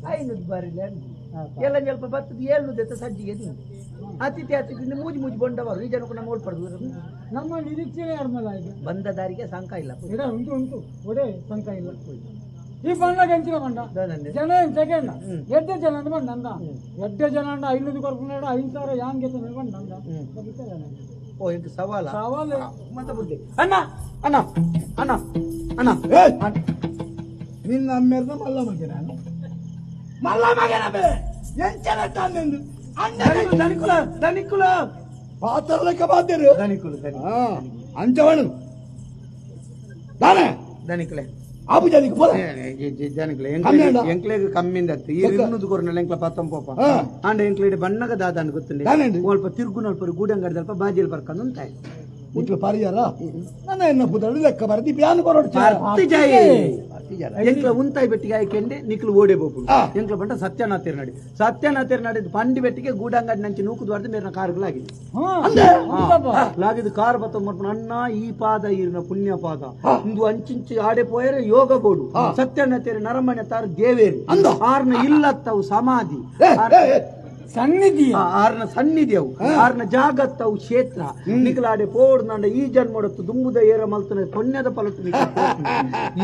500 ಬರಲ್ಲ ಎಲ್ಲ ಸ್ವಲ್ಪ ಬತ್ತದ 700 ಸಜ್ಜಿಗೆ ಅತಿಥಿ ಅತಿಥಿ ಮೂಜಿ ಮೂಜಿ ಬಂಡವರು ಈ ಜನಕ್ಕೆ ನಮ್ಮ ಓಡ್ಪಡ್ದು ನಮ್ಮ ನಿರೀಕ್ಷೆನೇ ಅರ್ಮಲ್ಲ ಈಗ ಬಂದ ದಾರಿಗೆ ಸಂಕ ಇಲ್ಲ ಉಂಟು ಉಂಟು ಒಡೆ ಸಂಕ ಇಲ್ಲ ಈ ಬಂದಾಗ ಎಂಚಿನ ಬಂಡ ಜನ ಸೆಕೆಂಡ್ ಎಡ್ಡೆ ಜನ ಅಂದ್ರೆ ಬಂಡ ಅಂದ ಎಡ್ಡೆ ಜನ ಅಂಡ 500 ಕೊರ್ಪುನಾಡು 5000 ಯಾನ್ ಗೆತ್ತ ಬಂಡ ಅಂದ ಓ ಇಂಕ ಸವಾಲ ಸವಾಲ ಮತ್ತೆ ಬುದ್ಧಿ ಅಣ್ಣ ಅಣ್ಣ ಅಣ್ಣ ಅಣ್ಣ ನಿನ್ನ ಅಮ್ಮೇರ್ನ ಮಲ್ಲ ಮಗನ ಮಲ್ಲ ಮಗನ ಬೇ ಎಂಚನ ತಂದೆಂದು ಧನಿಕುಲ ಧನಿಕುಲ ಪಾತ್ರ ಲೆಕ್ಕ ಬಾದ್ಯರು ಧನಿಕುಲ ಅಂಚವಣು ದಾನೆ ಧನಿಕುಲೆ ಆಪು ಜನಿಗೆ ಪೋಲ ಜನಕ್ಲೆ ಎಂಕ್ಲೆಗ್ ಕಮ್ಮಿಂದ ಈ ಇನ್ನೂದು ಕೊರ್ನಲ್ಲ ಎಂಕ್ಲ ಪತ್ತಂ ಪೋಪ ಆಂಡ ಎಂಕ್ಲೆ ಬಣ್ಣಗ ದಾದ ಗೊತ್ತುಂಡೆ ಅಲ್ಪ ತಿರುಗುನಲ್ಪ ಗೂಡಂಗಡ್ದಲ್ಪ ಬಾಜಿಲ್ ಬರ್ಕೊಂಡು ఉంటాయి ಇಟ್ಲು ಪರಿಯಾರ ನನ್ನ ಎನ್ನ ಪುದಳು ಲೆಕ್ಕ ಬರದಿ ಪ್ಯಾನ್ ಕೊರಡು ಎಂಕ್ಲ ಉಂತಾಯಿ ಬೆಟ್ಟಿಗೆ ಆಯ್ಕೆಂಡೆ ನಿಕ್ಲು ಓಡೆ ಬೋಪುಡು ಎಂಕ್ಲ ಬಂಟ ಸತ್ಯನಾಥೇರ್ ನಡಿ ಸತ್ಯನಾಥೇರ್ ನಡಿ ಪಂಡಿ ಬೆಟ್ಟಿಗೆ ಗೂಡಂಗಡಿ ನಂಚಿ ನೂಕುದ್ವಾರ್ದು ಮೇರಿನ ಕಾರುಗಳಾಗಿದೆ ಲಾಗಿದ್ದು ಕಾರ್ ಬತ್ತ ಅಣ್ಣ ಈ ಪಾದ ಈರಿನ ಪುಣ್ಯ ಪಾದ ಇಂದು ಅಂಚಿಂಚು ಆಡೆ ಪೋಯರೆ ಯೋಗ ಬೋಡು ಸತ್ಯನಾಥೇರಿ ನರಮನೆ ತಾರು ದೇವೇರಿ ಆರ್ನ ಇಲ್ಲತ್ತವು ಸಮಾಧಿ ಸನ್ನಿಧಿ ಆರ್ನ ಸನ್ನಿಧಿ ಅವು ಆರ್ನ ಜಾಗತ್ತವು ಕ್ಷೇತ್ರ ನಿಕಲಾಡೆ ಪೋಡ್ ನಂಡ ಈ ಜನ್ಮಡತ್ತು ದುಂಬುದ ಏರ ಮಲ್ತನ ಪುಣ್ಯದ ಪಲಟು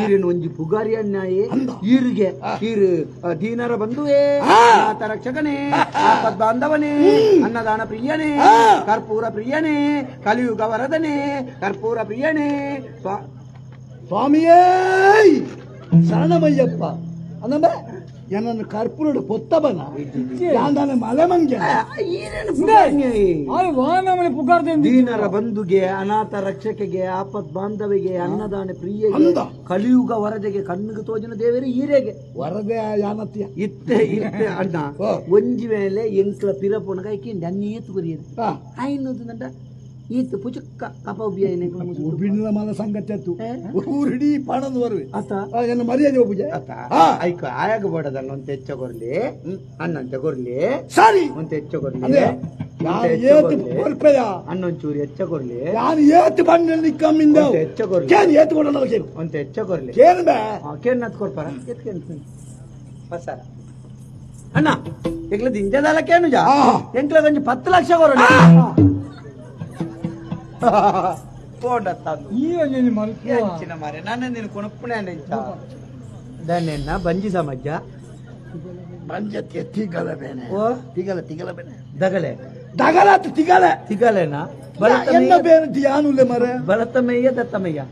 ಈರಿನ ಒಂಜಿ ಪುಗಾರಿ ಅನ್ಯಾಯೇ ಈರಿಗೆ ಈರು ದೀನರ ಬಂಧುವೇ ನಾಥ ರಕ್ಷಕನೇ ಆಪದ್ ಬಾಂಧವನೇ ಅನ್ನದಾನ ಪ್ರಿಯನೇ ಕರ್ಪೂರ ಪ್ರಿಯನೇ ಕಲಿಯುಗ ವರದನೇ ಕರ್ಪೂರ ಪ್ರಿಯನೇ ಸ್ವಾಮಿಯೇ ಶರಣಮಯ್ಯಪ್ಪ ಅಂದಂದ್ರೆ ಏನನ್ನು ಕರ್ಪೂರ ಪೊತ್ತಬನ ಯಾಂದಾನೆ ಮಲೆ ಮಂಗೆ ದೀನರ ಬಂಧುಗೆ ಅನಾಥ ರಕ್ಷಕೆಗೆ ಆಪತ್ ಬಾಂಧವಿಗೆ ಅನ್ನದಾನ ಪ್ರಿಯಗೆ ಕಲಿಯುಗ ವರದೆಗೆ ಕಣ್ಣಿಗೆ ತೋಜಿನ ದೇವರೇ ಈರೆಗೆ ವರದೆ ಯಾನತ್ಯ ಇತ್ತೆ ಇತ್ತೆ ಅಣ್ಣ ಒಂಜಿ ವೇಳೆ ಎಂಕ್ಲ ಪಿರಪೊನಗ ಐಕೆಂಡಿ ಅನ್ನ ಏತು ಕೊರಿಯದು ಐನೂದು ನಂಡ ಈತ್ ಪುಚುಕ್ಕ ಕಪ ಉಬ್ಬಿಯ ಉಬ್ಬಿನ ಮಲ ಸಂಗತಿ ಆತು ಊರಿಡೀ ಪಾಣಂದು ಬರುವೆ ಅತ್ತ ಎನ್ನ ಮರ್ಯಾದೆ ಒಬ್ಬುಜೆ ಅತ್ತ ಐಕ ಆಯಾಗ ಬೋಡದನ್ನ ಒಂತ ಹೆಚ್ಚ ಕೊರ್ಲಿ ಅಣ್ಣಂತ ಕೊರ್ಲಿ ಸರಿ ಒಂತ ಹೆಚ್ಚ ಕೊರ್ಲಿ ಅಣ್ಣೊಂಚೂರು ಹೆಚ್ಚ ಕೊರ್ಲಿ ನಾನು ಏತು ಬಣ್ಣ ಕಮ್ಮಿಂದ ಹೆಚ್ಚ ಕೊರ್ಲಿ ಕೇನ್ ಏತು ಕೊಡೋಣ ಕೇನು ಒಂತ ಹೆಚ್ಚ ಕೊರ್ಲಿ ಕೇನ್ ಬೇ ಕೇನ್ ಅತ್ ಕೊರ್ಪಾರ ಕೇನ್ ಪಸಾರ ಅಣ್ಣ ಎಂಕ್ಲ ದಿಂಜದಾಲ ಕೇನುಜ ಎಂಕ್ಲ ಒಂಜಿ 10 ಲಕ್ಷ ಕೊರೊಡು ಎಂಚಿನ ಮಾರೆ ನಾನು ನೀನು ಕೊಣಪ್ಪುಣೆ ಎಂಚ ದಾನೆನ್ನ ಬಂಜಿ ಸಮಾಜ ಬಂಜ ತಿಗಲ ಬೇನೆ ಓ ತಿಗಲ ತಿಗಲ ಬೇನೆ ದಗಲೆ ದಗಲ ತಿಗಲ ತಿಗಲೆನಾ ಎನ್ನ ಬೇನೆ ಯಾನುಲ್ಲೆ ಮಾರೆ ಬಲತಮಯ್ಯ ದತ್ತಮಯ್ಯ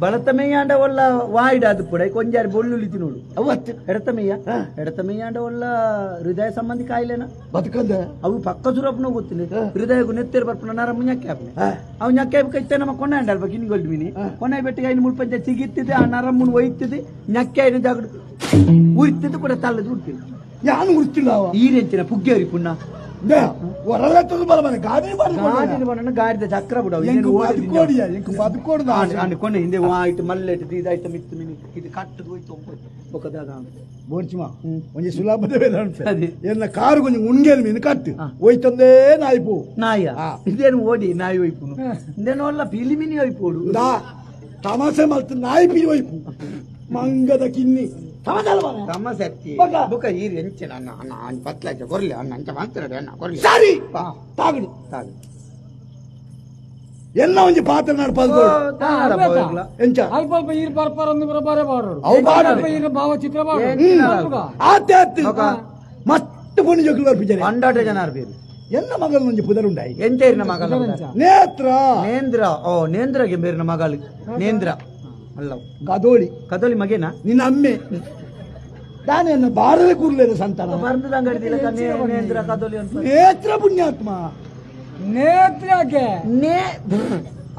ಬಲತಮಯ್ಯಾಂಡ ಒಲ್ಲ ವಾಯಿಡ ಅದು ಪುಡ ಕೊಂಜಾರಿ ಬೊಳ್ಳುಲಿ ತಿನ್ನೋಡು ಅವತ್ತು ಎಡತಮಯ್ಯ ಎಡತಮಯ್ಯಾಂಡ ಒಲ್ಲ ಹೃದಯ ಸಂಬಂಧಿ ಕಾಯಿಲೆನ ಬದುಕಂದೆ ಅವು ಪಕ್ಕ ಸುರಪ್ನ ಗೊತ್ತಿಲ್ಲ ಹೃದಯಕ್ಕೂ ನೆತ್ತೇರು ಬರ್ಪುನ ನರಮ್ಮ ñಕ್ಕೆ ಆಪ್ನೆ ಅವು ñಕ್ಕೆ ಕೈತೆ ನಮ್ಮ ಕೊನ್ನ ಅಲ್ಪ ಗಿನ್ನಿಗೊಲ್ಡು ಮೀನಿ ಕೊನ್ನ ಬೆಟ್ಟಿಗೆ ಐನು ಮುಳ್ಪಂಚ ಸಿಗಿತ್ತಿದೆ ಆ ನರಮ್ಮನ ಒಯ್ತಿದೆ ñಕ್ಕೆ ಐನು ಜಾಗಡು ಉರಿತಿದ್ದು ಕೂಡ ತಲ್ಲದು ಉಡ್ತಿಲ್ಲ ಯಾನು ಉರ್ತಿಲ್ಲ ಅವ ಈ ರೆಂಚಿನ ಪುಗ್ಗೇರಿ ಪುಣ್ಣ ಹೊರಲೆತ್ತದು ಬಲ ಮನೆ ಗಾಡಿ ಗಾಡಿನ ಬಣ್ಣ ಗಾಡಿದ ಚಕ್ರ ಬಿಡ ಬದುಕೋಡಿಯ ಎಂಕ್ ಬದುಕೋಡು ಕೊನೆ ಹಿಂದೆ ಆಯ್ತು ಮಲ್ಲೆಟ್ಟು ಇದಾಯ್ತು ಮಿತ್ತು ಮಿನಿ ಇದು ಕಟ್ಟದು ಹೋಯ್ತು ಒಕ್ಕದಾದ ಬೋರ್ಚಿಮಾ ಒಂಜಿ ಸುಲಭದ ಬೇರೆ ಎನ್ನ ಕಾರು ಕೊಂಚ ಉಣ್ಗೇನು ಮೀನು ಕಟ್ಟು ಹೋಯ್ತಂದೇ ನಾಯಿ ಪೋ ನಾಯ ಇದೇನು ಓಡಿ ನಾಯಿ ಹೋಯ್ಪುನು ಇದೇನು ಅಲ್ಲ ಪಿಲಿ ಮಿನಿ ಹೋಯ್ಪೋಡು ತಮಾಷೆ ಮಲ್ತು ನಾಯಿ ಪಿಲಿ ಹೋಯ್ಪು ಮಂಗದ ಕಿನ್ನಿ ಸರಿ ತಾಗಡು ತಾಗಡು ಎಲ್ಲ ಒಂಜಿ ಪಾತ್ರ ನಡ್ಪಾದು ಎಂಚ ಅಲ್ಪ ಅಲ್ಪ ಈರ್ ಪರ್ಪರ ಒಂದು ಬರಬಾರೆ ಬಾಡೋಡು ಅವು ಬಾಡೋಡು. ಈರ ಭಾವಚಿತ್ರ ಬಾಡೋಡು ಆತೆ ಆತು ಮಸ್ತ್ ಪುಣ್ಯ ಜೋಕುಲು ಬರ್ಪಿಜರೆ ಪಂಡಾಟ ಜನ ಅರ್ಬೇರು ಎನ್ನ ಮಗನ ಒಂಜಿ ಪುದರುಂಡಾಯಿ ಎಂಚೇರಿನ ಮಗಲ ನೇತ್ರ ನೇಂದ್ರ ಓ ನೇಂದ್ರಗೆ ಬೇರಿನ ಮಗಳು ನೇಂದ್ರ ಅಲ್ಲ ಕದೋಳಿ ಕದೋಳಿ ಮಗೇನಾ ನಿನ್ನ ಅಮ್ಮೆ ದಾನೆ ಬಾರದೆ ಕೂರ್ಲೇನು ಸಂತಾನ ಬಾರದ ಅಂಗಡಿ ನೇಂದ್ರ ಕದೋಳಿ ಅಂತ ನೇತ್ರ ಪುಣ್ಯಾತ್ಮ ನೇತ್ರಕ್ಕೆ ನೇ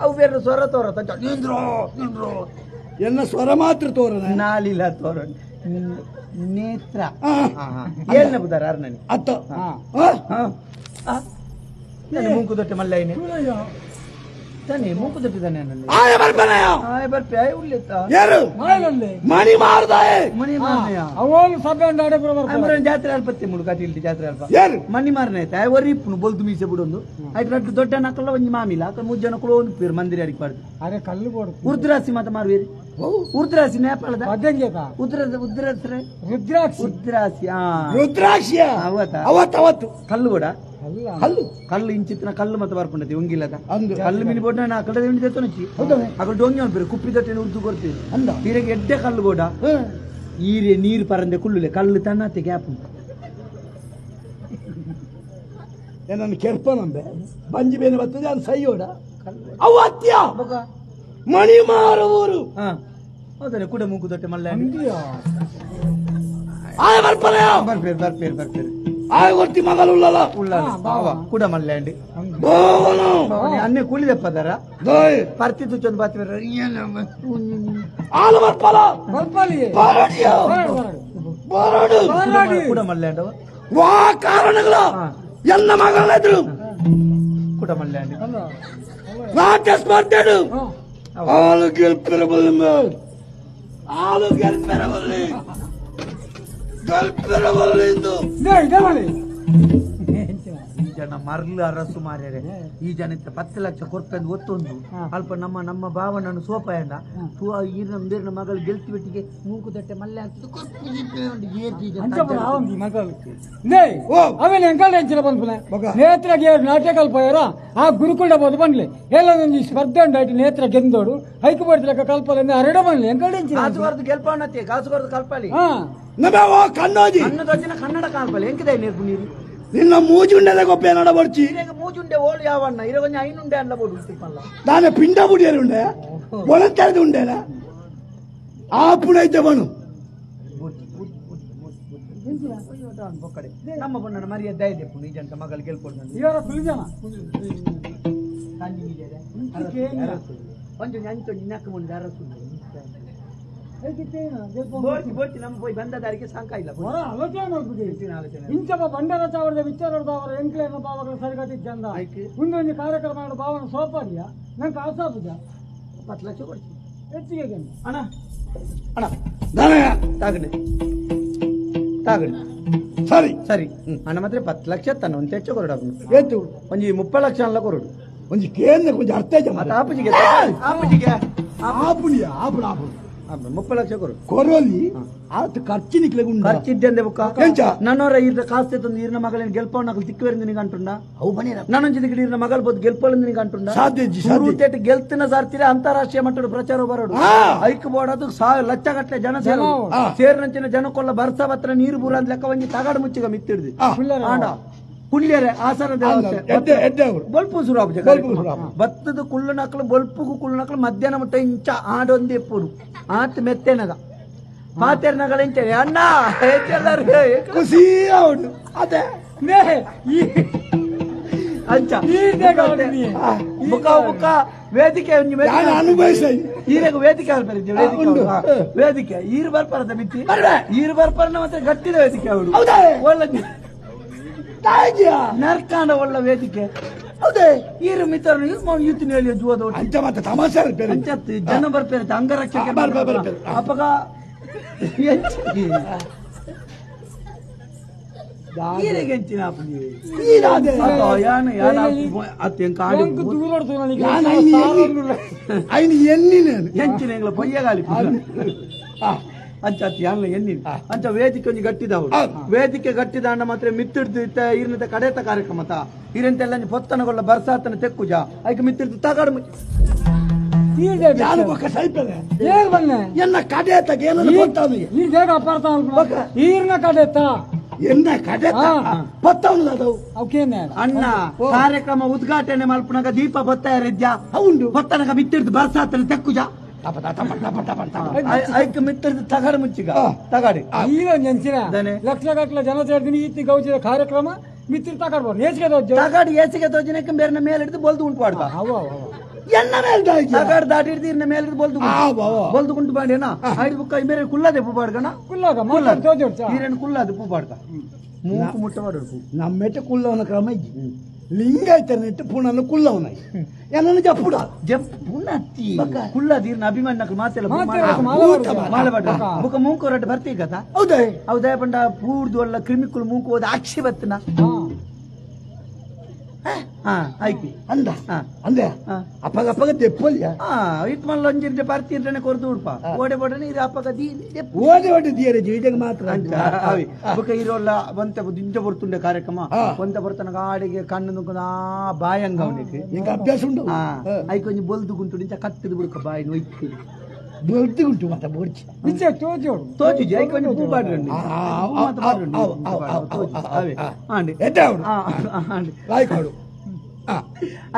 ಅವು ಬೇರೆ ಸ್ವರ ತೋರ ನೇಂದ್ರ ನೇಂದ್ರ ಎನ್ನ ಸ್ವರ ಮಾತ್ರ ತೋರನ ನಾಲಿಲ್ಲ ತೋರ ನೇತ್ರ ಏನ್ ಬುದಾರ ಅರ್ನನಿ ಅತ್ತ ಮೂಕು ದೊಟ್ಟೆ ಮಲ್ಲ ಐನೆ ತಾನೆ ಮೂಕು ದೊಟ್ಟೆ ತಾನೆ ಆಯ ಬರ್ಪನಯ ಆಯ ಬರ್ಪೆ ಆಯ ಉಲ್ಲೆತ್ತ ಯಾರು ಮಣಿ ಮಾರದಾಯ ಮಣಿ ಮಾರನಯ ಅವಳು ಸಭೆ ಅಂಡಾಡೆ ಅಮರ ಜಾತ್ರೆ ಅಲ್ಪತ್ತೆ ಮುಡು ಕಟಿಲ್ ಜಾತ್ರೆ ಅಲ್ಪ ಯಾರು ಮಣಿ ಮಾರನ ಆಯ್ತು ಆಯ ಒರಿಪ್ಪುನು ಬೊಲ್ದು ಮೀಸೆ ಬಿಡೊಂದು ಆಯ್ತು ರಡ್ಡು ದೊಡ್ಡ ನಕಲ್ಲ ಒಂಜಿ ಮಾಮಿಲ ಅಕ್ಕ ಮೂರು ಜನ ಕುಳು ಒಂದು ಪೇರು ಮಂದಿರ ಅಡಿಗೆ ಪಾಡ್ದು ಅರೆ ಕಲ್ಲು ಬೋಡು ಉರ್ದ್ರಾಸಿ ಮಾತ ಮಾರುವೇರಿ ಉರ್ದ್ರಾಸಿ ನೇಪಾಳದ ಅದಂಗೆತ ಉದ್ರ ಉದ್ರಾಸ್ರೆ ರುದ್ರಾಕ್ಷಿ ರುದ್ರಾಸಿ ಆ ರುದ್ರಾಕ್ಷಿಯ ಅವತ್ತ ಅವತ್ತು ಅವತ್ತು ಕಲ್ಲು ಕೂಡ ಕಲ್ಲು ಕಲ್ಲು ಇಂಚಿತ್ತಿನ ಕಲ್ಲು ಮತ್ತೆ ಬರ್ಪುಂಡತಿ ಉಂಗಿಲ್ಲದ ಅಂದು ಕಲ್ಲು ಮಿನಿ ಬೋಡ ನಾ ಕಡೆ ಉಂಡಿ ತೆತ್ತೊನಚಿ ಅಕಡೆ ಡೊಂಗಿ ಅನ್ಪೇರು ಕುಪ್ಪಿ ದೊಟ್ಟೆನ ಉದ್ದು ಕೊಡ್ತೀವಿ ಅಂದ ಈರೆಗೆ ಎಡ್ಡೆ ಕಲ್ಲು ಬೋಡ ಈರೆ ನೀರು ಪರಂದೆ ಕುಳ್ಳುಲೆ ಕಲ್ಲು ತನ್ನತ್ತೆ ಗ್ಯಾಪ್ ನನ್ನ ಕೆರ್ಪನಂಬೆ ಬಂಜಿ ಬೇನೆ ಬರ್ತದೆ ಅದು ಸೈಯೋಡ ಅವು ಅತ್ಯ ಮಣಿ ಮಾರವರು ಹೌದಾ ಕೂಡ ಮೂಗು ದೊಟ್ಟೆ ಮಲ್ಲ ಆಯ ಬರ್ಪನಯ ಬರ್ಪೇರು ಬರ್ಪೇರು ಬರ್ಪೇರು ಆಯ ಕೊರ್ತಿ ಮಗಲುಳ್ಳಲ ಉಳ್ಳಾಲ ಬಾವ ಕೂಡ ಮಲ್ಯಾಂಡಿ ಬೋವನು ಅನ್ನೆ ಕೂಲಿ ದಪ್ಪದಾರ ದೋಯ್ ಪರ್ತಿ ತುಚ್ಚೊಂದು ಬಾತಿ ಆಲ ಬರ್ಪಲ ಬರ್ಪಲಿ ಬಾರಡಿಯ ಬಾರಡು ಕೂಡ ಮಲ್ಯಾಂಡವ ವಾ ಕಾರಣಗಳ ಎನ್ನ ಮಗಳೆದ್ರು ಕೂಡ ಮಲ್ಯಾಂಡಿ ನಾಟ್ಯ ಸ್ಪರ್ಧೆಡು ಆಲು ಗೆಲ್ಪಿರಬಲ್ಲ ಆಲು ಗೆಲ್ಪಿರಬಲ್ಲಿ ಗೆಲ್ಪಿರಬಲ್ಲಿಂದು ಈ ಜನ ಮರ್ಲು ಅರಸು ಮಾರ್ಯಾರೆ ಈ ಜನ ಇತ್ತ 10 ಲಕ್ಷ ಕೊರ್ಪೆಂದು ಒತ್ತೊಂದು ಅಲ್ಪ ನಮ್ಮ ನಮ್ಮ ಭಾವನನ್ನು ಸೋಪಾಯಂಡ ಈ ನಮ್ಮ ಮಗಳು ಗೆಲ್ತಿ ಬಿಟ್ಟಿಗೆ ಮೂಕು ದಟ್ಟೆ ಮಲ್ಲೆ ಆಗ್ತದೆ ಅವೇನು ಎಂಕಲ್ ಎಂಚಿನ ಬಂದ್ಪುಲೆ ನೇತ್ರಗೆ ನಾಟ್ಯ ಕಲ್ಪಯ್ಯಾರ ಆ ಗುರುಕುಲ ಬೋದು ಬಂದ್ಲಿ ಎಲ್ಲ ಈ ಸ್ಪರ್ಧೆ ಉಂಟಾಯ್ತು ನೇತ್ರ ಗೆಂದೋಡು ಹೈಕು ಬಡ್ತಿಲಕ್ಕ ಕಲ್ಪಲೆ ಅರಡ ಬಂದ್ಲಿ ಎಂಕಲ್ ಎಂಚಿನ ಕಾಸುಗಾರದು ಗೆಲ್ಪವನತ್ತೆ ಕಾಸುಗಾರದು ಕಲ್ಪಾಲಿ ಹಾ ನಮ್ಮ ಕಣ್ಣೋಜಿ ಕಣ್ಣದೊಜ್ಜಿನ ಕನ್ನಡ ಕಾಲ್ಪಲೆ ಎಂಕಿದೆ ನೀರು ನೀರು ನಿನ್ನ ಮೂಜುಂಡೆದ ಗೊಪ್ಪೆ ನಡ ಬರ್ಚಿ ಮೂಜುಂಡೆ ಓಳು ಯಾವಣ್ಣ ಇರ ಕೊಂಚ ಐನುಂಡೆ ಅಲ್ಲ ಬೋಡು ತಿಪ್ಪಲ್ಲ ದಾನೆ ಪಿಂಡ ಬುಡಿಯರು ಉಂಡೆ ಒಳತೆರೆದು ಉಂಡೆನ ಆ ಪುಣೈತೆ ಬನು ನಮ್ಮ ಬಣ್ಣನ ಮರ್ಯಾದೆ ಇದೆ ಪುಣ್ಯ ಜನ ಮಗಳು ಗೆಲ್ಕೊಂಡು ಇವರ ಕುಲಿಜನ ಒಂಜೊಂಜಿ ಅಂಚೊಂಜಿ ನಕ್ಕ ಮುಂದೆ ಅರಸು ಬೋರ್ಚಿ ನಮ್ಮ ಪೋಯಿ ಬಂದ ದಾರಿಗೆ ಸಂಕ ಇಲ್ಲ ಆಲೋಚನೆ ಮಾಡ್ಬಿಡಿ ಇಂಚಪ್ಪ ಬಂಡಾರ ಚಾವರದ ವಿಚಾರದ ಎಂಕ್ಲೇನ ಭಾವಗಳ ಸರಿಗತಿ ಚಂದ ಮುಂದೊಂದು ಕಾರ್ಯಕ್ರಮ ಮಾಡೋ ಭಾವನ ಸೋಪಾಗಿಯ ನಂಗೆ ಆಸಾಪುಜ 10 ಲಕ್ಷ ಕೊಡ್ತೀನಿ ಹೆಚ್ಚಿಗೆ ಅಣ್ಣ ಅಣ್ಣ ತಾಗಣೆ ತಾಗಣೆ ಸರಿ ಸರಿ ಅಣ್ಣ ಮಾತ್ರ 10 ಲಕ್ಷ ತನ್ನ ಒಂದು ಹೆಚ್ಚು ಕೊರಡು ಏತು ಒಂಜಿ 30 ಲಕ್ಷ ಅಲ್ಲ ಕೊರಡು ಒಂಜಿ ಕೇಂದ್ರ ಕೊಂಚ ಅರ್ಥ ಆಪುಜಿಗೆ ಆಪುಜಿಗೆ ಆಪುಣಿಯ ಆಪುಣ ಆಪುಣ 30 ಲಕ್ಷ ಕೊರು ಕೊರೋಲಿ ಆತ ಖರ್ಚು ನಿಕ್ಲೆ ಖರ್ಚಿದ್ದೆ ಬುಕ್ಕ ನನ್ನೋರ ಈರ್ದ ಕಾಸ್ತೆ ತಂದು ಈರ್ನ ಮಗಳೇನು ಗೆಲ್ಪವನ್ನ ತಿಕ್ಕವೇರಿಂದ ನಿನಗೆ ಅಂಟುಂಡ ನನ್ನೊಂಜಿದ ಈರ್ನ ಮಗಳ ಬೋದು ಗೆಲ್ಪಳಿಂದ ನಿನಗೆ ಅಂಟುಂಡ ಸಾಧ್ಯ ಗೆಲ್ತಿನ ಸಾರ್ತಿರ ಅಂತಾರಾಷ್ಟ್ರೀಯ ಮಟ್ಟದ ಪ್ರಚಾರ ಬರೋಡು ಐಕ್ ಬೋರ್ಡ್ ಅದು ಲಕ್ಷ ಗಟ್ಟಲೆ ಜನ ಸೇರು ಸೇರಿನಂಚಿನ ಜನಕ್ಕೊಲ್ಲ ಬರ್ಸ ಬತ್ರ ನೀರು ಬೂರ ಅಂತ ಲೆಕ್ಕ ಒಂಜಿ ತಗಾಡು ಮುಚ್ಚಿಗ ಮಿತ್ತಿಡ್ದು ಆಂಡ ಕುಳ್ಳಿಯರೆ ಆಸನ ಬೊಲ್ಪು ಸುರು ಬತ್ತದ ಕುಳ್ಳು ನಕಲು ಬೊಲ್ಪುಗು ಕುಳ್ಳು ನಕಲು ಮಧ್ಯಾಹ್ನ ಮುಟ್ಟ ಇಂಚ ಆಡೊಂದು ಎಪ್ಪುಡು ಆತ ಮೆತ್ತೆನಗ ಪಾತೆರ್ನಗಳ ಇಂಚ ಅಣ್ಣ ಖುಷಿ ಅವನು ಅದೇ ಅಂಚ ಮುಖ ಮುಖ ವೇದಿಕೆ ಅನುಭವಿಸ ಈರೆಗ ವೇದಿಕೆ ವೇದಿಕೆ ಈರು ಬರ್ಪರದ ಮಿತ್ತಿ ಈರು ಬರ್ಪರನ ಮಾತ್ರ ಗಟ್ಟಿದ ವೇದಿಕೆ ಅವಳು ಒಳ್ಳೆ ನರ್ಕಾಂಡ ಒಳ್ಳ ವೇದಿಕೆ ಹೌದೇ ಈರು ಮಿತ್ರನು ಯೂತಿನ ಹೇಳಿ ಜೂವದ ಅಂಚ ಮತ್ತೆ ತಮಾಷೆ ಅಂಚತ್ತು ಜನ ಬರ್ಪೇರೆ ಅಂಗರಕ್ಷಕ ಅಪಗ ಈರೆಗೆ ಎಂಚಿನ ಪೊಯ್ಯಗಾಲಿ ಅಂಚ ಯಾನ್ಲ ಎನ್ನಿ ಅಂಚ ವೇದಿಕೆ ಒಂಜಿ ಗಟ್ಟಿದವು ವೇದಿಕೆ ಗಟ್ಟಿದ ಅಣ್ಣ ಮಾತ್ರ ಮಿತ್ತಿಡ್ದು ಇತ್ತ ಈರ್ನತ ಕಡೆತ ಕಾರ್ಯಕ್ರಮ ತಾ ಈರಂತೆಲ್ಲ ಪೊತ್ತನಗೊಳ್ಳ ಬರ್ಸಾತನ ತೆಕ್ಕುಜ ಐಕ ಮಿತ್ತಿಡ್ದು ತಗಾಡು ಎನ್ನ ಕಡೆತ ಈರ್ನ ಕಡೆತ ಎನ್ನ ಕಡೆತ ಪತ್ತವನು ಅಣ್ಣ ಕಾರ್ಯಕ್ರಮ ಉದ್ಘಾಟನೆ ಮಲ್ಪನಗ ದೀಪ ಬೊತ್ತಾಯರಿದ್ಯಾ ಹೌದು ಪೊತ್ತನಗ ಮಿತ್ತಿಡ್ದು ಬರ್ಸಾತನ ತೆಕ್ಕುಜ ಐಕ್ ಮಿತ್ರದ ತಗಡು ಮುಚ್ಚಿಗ ತಗಡಿ ಈಗ ನೆಂಚಿನ ಲಕ್ಷ ಗಟ್ಟಲೆ ಜನ ಸೇರ್ತೀನಿ ಈತಿ ಗೌಜಿದ ಕಾರ್ಯಕ್ರಮ ಮಿತ್ರ ತಗಡ್ಬೋದು ಏಸಿಗೆ ತೋಜು ತಗಡು ಏಸಿಗೆ ತೋಜಿನಕ್ಕೆ ಬೇರೆ ಮೇಲೆ ಹಿಡಿದು ಬೊಲ್ದು ಉಂಟು ಪಾಡ್ದ ಎನ್ನ ಮೇಲೆ ತಗಡು ದಾಟಿ ಹಿಡಿದು ಇರ್ನ ಮೇಲೆ ಹಿಡಿದು ಬೊಲ್ದು ಬೊಲ್ದು ಗುಂಟು ಬಾಡೇನ ಐದು ಬುಕ್ಕ ಬೇರೆ ಕುಲ್ಲದೆ ಪೂ ಪಾಡ್ಕಣ ಕುಲ್ಲಾಗ ಈರೇನು ಕುಲ್ಲದೆ ಪೂ ಪಾಡ್ಕ ಮೂಕು ಮುಟ್ಟ ಪಾಡು ನಮ್ಮೆಟ್ಟ ಕುಲ್ಲವನ ಕ್ರಮ ಇಜ್ಜಿ ಲಿಂಗಾಯತರನಿಟ್ಟು ಪುಣನ್ನು ಕುಲ್ಲವನ ಎನ್ನನ್ನು ಜಪ್ಪುಡ ಜಪ್ ಪುಣತ್ತಿ ಕುಲ್ಲದೀರ್ನ ಅಭಿಮಾನಿ ಮಾತೆಲ್ಲ ಮಾಲಬಾಡ ಬುಕ್ಕ ಮೂಂಕು ರಡ್ಡು ಬರ್ತೀ ಕಥಾ ಹೌದೇ ಹೌದೇ ಪಂಡ ಪೂರ್ದು ಅಲ್ಲ ಕ್ರಿಮಿಕುಲು ಮೂಂಕು ಹೋದ ಆಕ್ಷಿ ಬತ್ತನ ಆಯ್ತು ಅಂದ ಅಂದೆ ಅಪ್ಪಗ ಅಪ್ಪಗ ದೆಪ್ಪಲ್ಯ it ಮಲ್ಲ ಒಂಜಿರ್ದೆ ಬರ್ತಿರ್ತಾನೆ ಕೊರ್ದು ಉಡ್ಪ ಓಡೆ ಬೋಡನೆ ಇದು ಅಪ್ಪಗ ದೀ ಓಡೆ ಓಡೆ ದಿಯರೆ ಜೀಜಗ ಮಾತ್ರ ಅಂತ ಬುಕ್ಕ ಇರೋಲ್ಲ ಒಂತೆ ದಿಂಜ ಬರ್ತುಂಡೆ ಕಾರ್ಯಕ್ರಮ ಒಂತೆ ಬರ್ತನಗ ಆಡಿಗೆ ಕಣ್ಣು ನುಗ್ಗದ ಬಾಯಂಗ ಅವನಿಗೆ ಈಗ ಅಭ್ಯಾಸ ಉಂಟು ಐಕೊಂಜಿ ಕೊಂಚ ಬೊಲ್ದು ಗುಂಟು ನಿಂಚ ಕತ್ತಿದ ಬುಡ್ಕ ಬಾಯಿ ನೊಯ್ತು ಬೊಲ್ದು ಗುಂಟು ಮತ್ತೆ ಬೋರ್ಚಿ ನಿಜ ತೋಜು ತೋಜು ಐಕೊಂಜಿ ಕೊಂಚ ಪೂ ಬಾಡ್ರಂಡಿ ಆಂಡಿ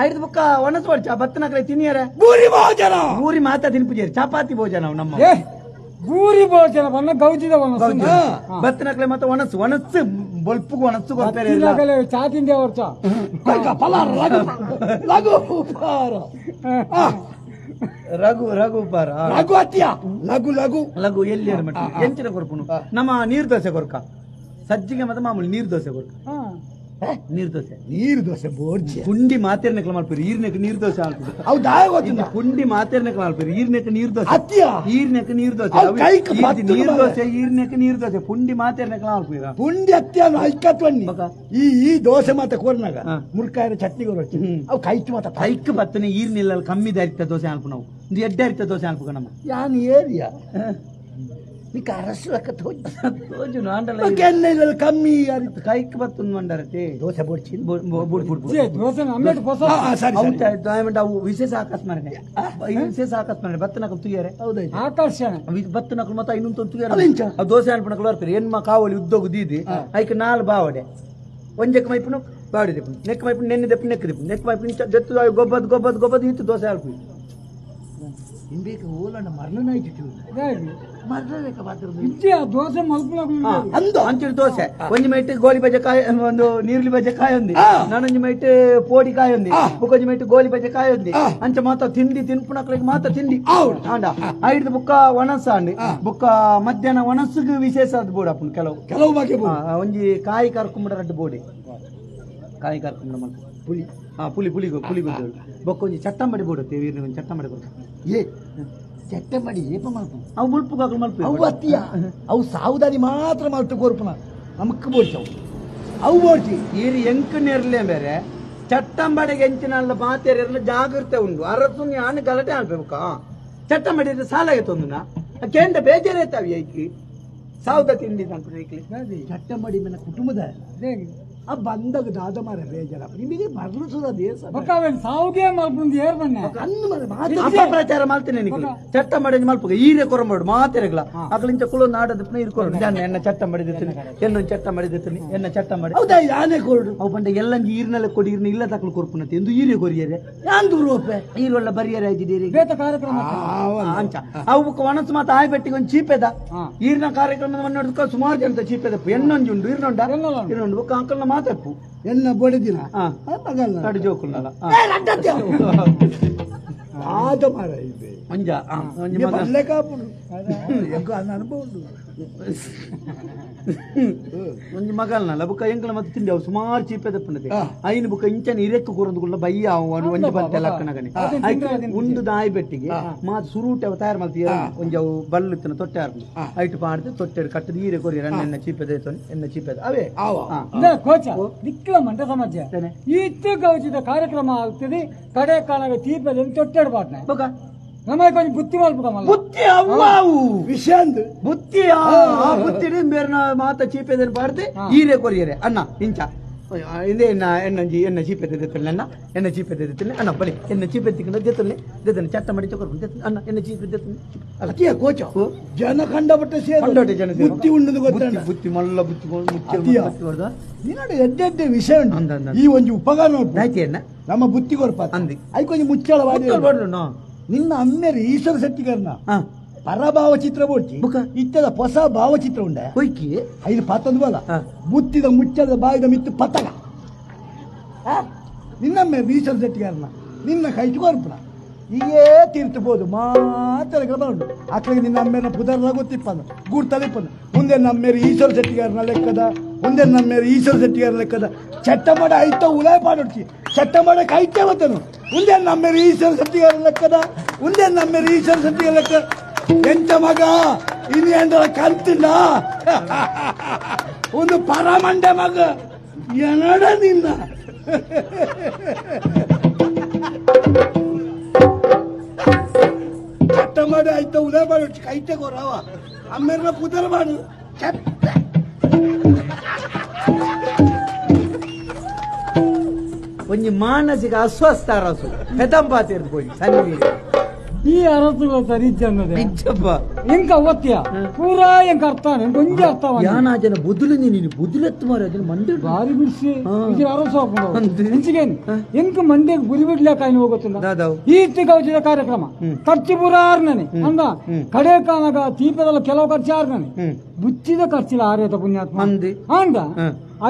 ಐದು ಬುಕ್ಕ ಒಣಸ್ ಪಡ್ಚ ಬತ್ತನಕಲೆ ತಿನ್ನಿಯರೆ ಬೂರಿ ಭೋಜನ ಬೂರಿ ಮಾತಾ ತಿನ್ಪುಜೇರಿ ಚಪಾತಿ ಭೋಜನ ನಮ್ಮ ಬೂರಿ ಭೋಜನ ಬನ್ನ ಗೌಜಿದ ಒಣಸು ಬತ್ತನಕಲೆ ಮತ್ತೆ ಒಣಸು ಒಣಸು ಬೊಲ್ಪುಗು ಒಣಸು ಕೊರ್ಪೇರೆ ಚಾ ತಿಂದೆ ಅವ್ರ ಫಲಾರ ಲಘು ಉಪಹಾರ ರಘು ರಘು ಉಪಹಾರ ಲಘು ಅತ್ತಿಯ ಲಘು ಲಘು ಲಘು ಎಲ್ಲಿ ಎಂಚಿನ ಕೊರ್ಪುನು ನಮ್ಮ ನೀರು ದೋಸೆ ಕೊರ್ಕ ಸಜ್ಜಿಗೆ ಮತ್ತೆ ಮಾಮೂಲಿ ನೀರು ದೋಸೆ ಕೊರ್ಕ ನೀರ್ ದೋಸೆ ನೀರ್ ದೋಸೆ ಬೋರ್ಜಿ ಪುಂಡಿ ಮಾತೇರ್ನೆಕ್ಲ ಮಲ್ಪೇರು ಈರ್ನೆಕ್ ನೀರ್ ದೋಸೆ ಆಲ್ಪುಡು ಹೌದಾ ಗೊತ್ತಿಲ್ಲ ಪುಂಡಿ ಮಾತೇರ್ನೆಕ್ಲ ಮಲ್ಪೇರು ಈರ್ನೆಕ್ ನೀರ್ ದೋಸೆ ಅತ್ತಿಯ ಈರ್ನೆಕ್ ನೀರ್ ದೋಸೆ ನೀರ್ ದೋಸೆ ಈರ್ನೆಕ್ ನೀರ್ ದೋಸೆ ಪುಂಡಿ ಮಾತೇರ್ನೆಕ್ಲ ಮಲ್ಪೇರ ಪುಂಡಿ ಅತ್ತಿಯ ಐಕತ್ವಣ್ಣಿ ಈ ಈ ದೋಸೆ ಮಾತ ಕೋರ್ನಾಗ ಮುರ್ಕಾಯರ ಚಟ್ನಿ ಕೊರೊಚ್ಚಿ ಅವು ಕೈಟ್ ಮಾತ ಕೈಕ್ ಬತ್ತನೆ ಈರ್ನಿಲ್ಲ ಕಮ್ಮಿ ದಾರಿತ ದೋಸೆ ಆಲ್ಪು ನಾವು ಒಂದು ಎಡ್ಡೆ ಅರಿತ ದೋಸೆ ಆಲ್ಪು ನಮ್ಮ ಯಾನ್ ಏರಿಯಾ ನಿಕ್ಕ ಅರಸು ಲೆಕ್ಕ ತೋಜುನು ಆಂಡಲ ಕಮ್ಮಿ ಅರಿತು ಕೈಕ್ ಬತ್ತುಂದು ಮಂಡರತೆ ದೋಸೆ ಬೋಡ್ಚಿ ದೋಸೆ ನಮ್ಮೆಟ್ ಹೊಸ ಸರಿ ಅವು ವಿಶೇಷ ಆಕಸ್ಮರಣೆ ವಿಶೇಷ ಆಕಸ್ಮರಣೆ ಬತ್ತನಕ ತುಯ್ಯಾರೆ ಹೌದಾಯ್ತು ಆಕರ್ಷಣೆ ಬತ್ತನಕಲು ಮತ್ತೆ ಇನ್ನೊಂದು ತುಯ್ಯಾರೆ ದೋಸೆ ಅನ್ಪಣಕಲು ಬರ್ತಾರೆ ಎನ್ಮ ಕಾವಲಿ ಉದ್ದೋಗು ದೀದಿ ಐಕ್ ನಾಲ್ ಬಾವಡೆ ಒಂಜೆಕ್ ಮೈಪುನು ಬಾವಡೆ ದೆಪ್ಪು ನೆಕ್ ಮೈಪು ನೆನ್ನೆ ದೆಪ್ಪು ನೆಕ್ ದೆಪ್ಪು ನೆಕ್ ಮೈಪು ಜತ್ತು ಗೊಬ್ಬದ್ ಗೊಬ್ಬದ್ ಗೊಬ್ಬದ್ ಇತ್ತು ದೋಸೆ ಅಲ್ಪ ಇಂಬೇಕ ಓಲಣ್ಣ ಮರಳನಾಯ್ತು ದೋಸೆ ಅಂದು ಅಂಚಿನ ದೋಸೆ ಒಂಜಿ ಮೈಟ್ ಗೋಲಿ ಬಜೆ ಕಾಯಿ ಒಂದು ನೀರ್ಲಿ ಬಜೆ ಕಾಯಿ ఉంది ನಾನೊಂಜಿ ಮೈಟ್ ಪೋಡಿ ಕಾಯಿ ఉంది ಬುಕ್ಕೊಂಜಿ ಮೈಟ್ ಗೋಲಿ ಬಜೆ ಕಾಯಿ ఉంది ಅಂಚ ಮಾತ ತಿಂಡಿ ತಿನ್ಪುನಕ್ಲಿಗೆ ಮಾತ ತಿಂಡಿ ಆಂಡ ಐದು ಬುಕ್ಕ ಒಣಸ ಅಂಡಿ ಬುಕ್ಕ ಮಧ್ಯಾಹ್ನ ಒಣಸುಗು ವಿಶೇಷ ಅದು ಬೋಡು ಅಪ್ಪು ಕೆಲವು ಕೆಲವು ಬಗೆ ಒಂಜಿ ಕಾಯಿ ಕರ್ಕೊಂಬಿಡ ರಡ್ಡು ಬೋಡಿ ಕಾಯಿ ಕರ್ಕೊಂಬಿಡ ಮಲ್ಪ ಪುಲಿ ಪುಲಿ ಪುಲಿ ಪುಲಿ ಗುದ್ದಳು ಬೊಕ್ಕೊಂಜಿ ಚಟ್ಟಂಬಡಿ ಬೋಡುತ್ತೆ ವೀರ್ನ ಒಂಜಿ ಚಟ್ಟಂಬಡಿ ಬೋಡು ಏ ಚಟ್ಟಂಬಡಿ ಏಪ ಮಲ್ಪು ಅವು ಮುಲ್ಪು ಕಾಕಲು ಮಲ್ಪು ಅವು ಅತ್ತಿಯ ಅವು ಸಾವುದಾನಿ ಮಾತ್ರ ಮಲ್ತು ಕೊರ್ಪುನ ನಮಕ್ ಬೋಡ್ಚವು ಅವು ಬೋಡ್ಚಿ ಈರು ಎಂಕ್ ನೆರ್ಲೆ ಬೇರೆ ಚಟ್ಟಂಬಡಿಗೆ ಎಂಚಿನಲ್ಲ ಮಾತೇರಿಲ್ಲ ಜಾಗೃತೆ ಉಂಡು ಅರಸು ಯಾನು ಗಲಾಟೆ ಆಳ್ಬೇಕು ಚಟ್ಟಂಬಡಿ ಸಾಲ ಆಯ್ತು ಕೇಂದ್ರ ಬೇಜಾರೈತಾವಿ ಐಕಿ ಸಾವುದ ತಿಂಡಿ ಅನ್ಬಿಟ್ಟು ಚಟ್ಟಂಬಡಿ ಮೇಲೆ ಕುಟುಂಬದ ಆ ಬಂದಾಗ ದಾದ ಮಾರ ಬೇಜಾರ ನಿಮಗೆ ಬರ್ಲು ಸುದ ದೇಶ ಸಾವುಗೆ ಮಲ್ಪುಂದು ಏರ್ ಬನ್ನೆ ಅನ್ನು ಮಾರ ಮಾತು ಅಪಪ್ರಚಾರ ಮಾಡ್ತೇನೆ ನಿಮಗೆ ಚಟ್ಟ ಮಾಡಿ ಮಲ್ಪುಗ ಈರೆ ಕೊರಮಾಡು ಮಾತೆರಗ್ಲ ಅಗಲಿಂಚ ಕುಳು ನಾಡದ ನೀರು ಕೊರಡು ಜಾನ ಎನ್ನ ಚಟ್ಟ ಮಾಡಿದಿರ್ತೀನಿ ಎನ್ನೊಂದು ಚಟ್ಟ ಮಾಡಿದಿರ್ತೀನಿ ಎನ್ನ ಚಟ್ಟ ಮಾಡಿ ಹೌದಾ ಯಾನೆ ಕೊರಡು ಅವು ಬಂಡ ಎಲ್ಲಂಜಿ ಈರ್ನೆಲ್ಲ ಕೊಡಿ ಈರ್ನ ಇಲ್ಲ ತಕಲು ಕೊರ್ಪುನತೆ ಎಂದು ಈರೆ ಕೊರಿಯರೆ ಯಾನ್ ದೂರ ಈರೊಳ್ಳ ಬರಿಯರೆ ಆಗಿದ್ದೀರಿ ಬೇತ ಕಾರ್ಯಕ್ರಮ ಅಂಚ ಅವು ಒಣಸು ಮಾತ ಆಯ್ ಬೆಟ್ಟಿಗೆ ಒಂದು ಚೀಪೆದ ಈರ್ನ ಕಾರ್ಯಕ್ರಮದ ನೋಡಿದ್ಕ ಸುಮಾರು ಜನತ ಚೀಪೆದಪ್ಪು ಎನ್ನೊಂಜಿ ಉಂಡು ಈರ್ನೊಂಡ ಈರ್ನೊಂಡು ಬೊಕ್ಕ ಅಂಕಲ್ನ ಮಾತಪ್ಪು ಎನ್ನ ಬಡಿದಿನ ಕಡು ಜೋಕುಲ್ನಲ್ಲ ಆದ ಮಾರ ಇದೆ ಒಂಜ ಬಲ್ಲೆ ಕಾಪುಡು ಅನುಭವ ಉಂಡು ಒಂಜಿ ಮಗಲ್ನಲ್ಲ ಬುಕ್ಕ ಎಂಕಲ ಮತ್ತೆ ತಿಂಡಿ ಅವು ಸುಮಾರು ಚೀಪೆದಪ್ಪನದೆ ಐನು ಬುಕ್ಕ ಇಂಚನ ಇರೆಕ್ಕು ಕೂರಂದುಗುಳ್ಳ ಬಯ್ಯ ಅವು ಒಂಜಿ ಬಂತೆ ಲಕ್ಕನಗನೆ ಉಂಡು ದಾಯಿ ಬೆಟ್ಟಿಗೆ ಮಾತು ಸುರೂಟೆ ಅವು ತಯಾರು ಮಾಡ್ತೀಯ ಒಂಜಿ ಅವು ಬಲ್ಲು ತೊಟ್ಟೆ ಆರ್ದು ಐಟು ಪಾಡ್ದು ತೊಟ್ಟೆ ಕಟ್ಟದು ಈರೆ ಕೊರಿಯರ್ ಎನ್ನ ಚೀಪೆದ ಎನ್ನ ಚೀಪೆದ ಅವೇ ಕೋಚ ದಿಕ್ಕಲ ಮಂಟ ಸಮಸ್ಯೆ ಇತ್ತು ಗೌಚಿದ ಕಾರ್ಯಕ್ರಮ ಆಗ್ತದೆ ಕಡೆ ಕಾಲಾಗ ಚೀಪೆದ ತೊಟ್ಟೆಡ್ ಪಾಟ್ನೆ ಬೊಕ ನಮಗೆ ಕೊಂಚ ಬುತ್ತಿ ಮಲ್ಪು ಬುತ್ತಿ ಅವ್ವಾವು ವಿಷಂದ್ ಬುತ್ತಿ ಆ ಬುತ್ತಿ ಬೇರೆ ಮಾತ ಚೀಪೆದನ್ನು ಪಾಡ್ದು ಈರೆ ಕೊರಿಯರೆ ಅಣ್ಣ ಇಂಚ ಇಂದೇ ಎನ್ನ ಎನ್ನಂಜಿ ಎನ್ನ ಚೀಪೆ ದೆತ್ತಲೆ ಅಣ್ಣ ಎನ್ನ ಚೀಪೆ ದೆತ್ತಲೆ ಅಣ್ಣ ಬಲಿ ಎನ್ನ ಚೀಪೆ ತಿಕ್ಕಂಡ ದೆತ್ತಲೆ ದೆತ್ತನೆ ಚಟ್ಟ ಮಾಡಿ ಚೊಕರ್ ದೆತ್ತನೆ ಅಣ್ಣ ಎನ್ನ ಚೀಪೆ ದೆತ್ತನೆ ಅತ್ತಿಯ ಕೋಚ ಜನ ಕಂಡಪಟ್ಟೆ ಕಂಡಪಟ್ಟೆ ಜನ ಸೇರು. ಬುತ್ತಿ ಉಂಡು ಗೊತ್ತಣ್ಣ ಬುತ್ತಿ ಮಲ್ಲ ಬುತ್ತಿ ಮುಚ್ಚಿ ಅತ್ತಿಯ. ಬುತ್ತಿ ಹೊಡ್ದ ನಿನ್ನಡು ಎಡ್ಡೆ ಎಡ್ಡೆ ವಿಷಯ ಉಂಟು ಅಂದ, ಅಂದ. ಈ ಒಂಜಿ ಉಪಕಾರ ನೋಡ್ಪು. ಆಯ್ತು ಎನ್ನ ನಮ್ಮ ಬುತ್ತಿ ಕೊರ್ಪ ಅಂದಿ. ಐಕೊಂಜಿ ಮುಚ್ಚಳ ಮುಚ್ಚಳ ನಿನ್ನ ಅಮ್ಮೇರು ಈಶ್ವರ ಶೆಟ್ಟಿಗರ್ನ ಪರಭಾವಚಿತ್ರ ಬೋಡ್ಚಿ ಇತ್ತದ ಹೊಸ ಭಾವಚಿತ್ರ ಉಂಡ ಹೊಯ್ಕಿ ಐದು ಪಾತಂದು ಬಲ ಬುತ್ತಿದ ಮುಚ್ಚದ ಬಾಯಿದ ಮಿತ್ತು ಪತಕ ನಿನ್ನಮ್ಮೆ ಈಶ್ವರ ಶೆಟ್ಟಿಗಾರನ ನಿನ್ನ ಕೈಟು ಕೊರ್ಪುನ ಹೀಗೇ ತೀರ್ತಬೋದು ಮಾತ್ರ ಉಂಟು ಅಕ್ಕಳಿಗೆ ನಿನ್ನ ಅಮ್ಮೇನ ಪುದರ್ಲ ಗೊತ್ತಿಪ್ಪಂದು ಗುರ್ತಲಿಪ್ಪಂದು ಮುಂದೆ ನಮ್ಮೇರು ಈಶ್ವರ ಶೆಟ್ಟಿಗಾರನ ಲೆಕ್ಕದ ಮುಂದೆ ನಮ್ಮೇರು ಈಶ್ವರ ಶೆಟ್ಟಿಗಾರ ಲೆಕ್ಕದ ಚಟ್ಟ ಮಾಡ ಐತ ಉಲಾಯ ಪಾಡೊಡ್ಚಿ ಚಟ್ಟ ಮಾಡಕ್ಕೆ ಐತೆ ಬತ್ತನು ಮುಂದೆ ನಮ್ಮೇರು ಈಶ್ವರ ಶೆಟ್ಟಿಗಾರ ಲೆಕ್ಕದ ಮುಂದೆ ನಮ್ಮೇರು ಈಶ್ವರ ಶೆಟ್ಟಿಗಾರ ಲೆಕ್ಕ ಎಂತ ಮಗ ಇನ್ನು ಎಂದರ ಕಂತಿಲ್ಲ ಒಂದು ಪರಮಂಡೆ ಮಗ ಏನಡ ನಿನ್ನ ಚಟ್ಟ ಮಾಡಿ ಆಯ್ತ ಉದಯ ಮಾಡು ಕೈತೆ ಕೊರವ ಅಮ್ಮೇರ್ನ ಪುದರ್ ಮಾಡು ಚಟ್ಟ ಒಂಜಿ ಮಾನಸಿಕ ಅಸ್ವಸ್ಥ ಅರಸು ಪೆದಂಪಾತಿರ್ದು ಪೋಯಿ ಸನ್ನಿ ಈ ಅರಸುಗಳು ಸರಿ ಇಜ್ಜನ್ನದೆ ಇಜ್ಜಪ್ಪ ಎಂಕ ಒತ್ತಿಯ ಪೂರಾ ಎಂಕ ಅರ್ಥ ಕೊಂಚ ಅರ್ಥ ಯಾನ ಜನ ಬುದುಲು ನೀನು ಬುದುಲೆತ್ತು ಮಾರ ಅದನ್ನ ಮಂಡೆ ಬಾರಿ ಬಿಡಿಸಿ ಇದು ಅರಸು ಹಾಕೊಂಡು ಹೆಂಚಿಗೇನು ಎಂಕ ಮಂಡ್ಯಕ್ಕೆ ಗುರಿ ಬಿಡ್ಲಾಕ ಕಾಯಿನ ಹೋಗುತ್ತಿಲ್ಲ ಈ ಕೌಚಿದ ಕಾರ್ಯಕ್ರಮ ಖರ್ಚು ಪೂರ ಆರ್ನನೆ ಅಂದ ಕಡೆ ಕಾನಾಗ ತೀಪದಲ್ಲ ಕೆಲವು ಖರ್ಚು ಆರ್ನನೆ ಬುಚ್ಚಿದ ಖರ್ಚಿಲ್ಲ ಆರೇತ ಪುಣ್ಯಾತ್ಮ ಅಂದ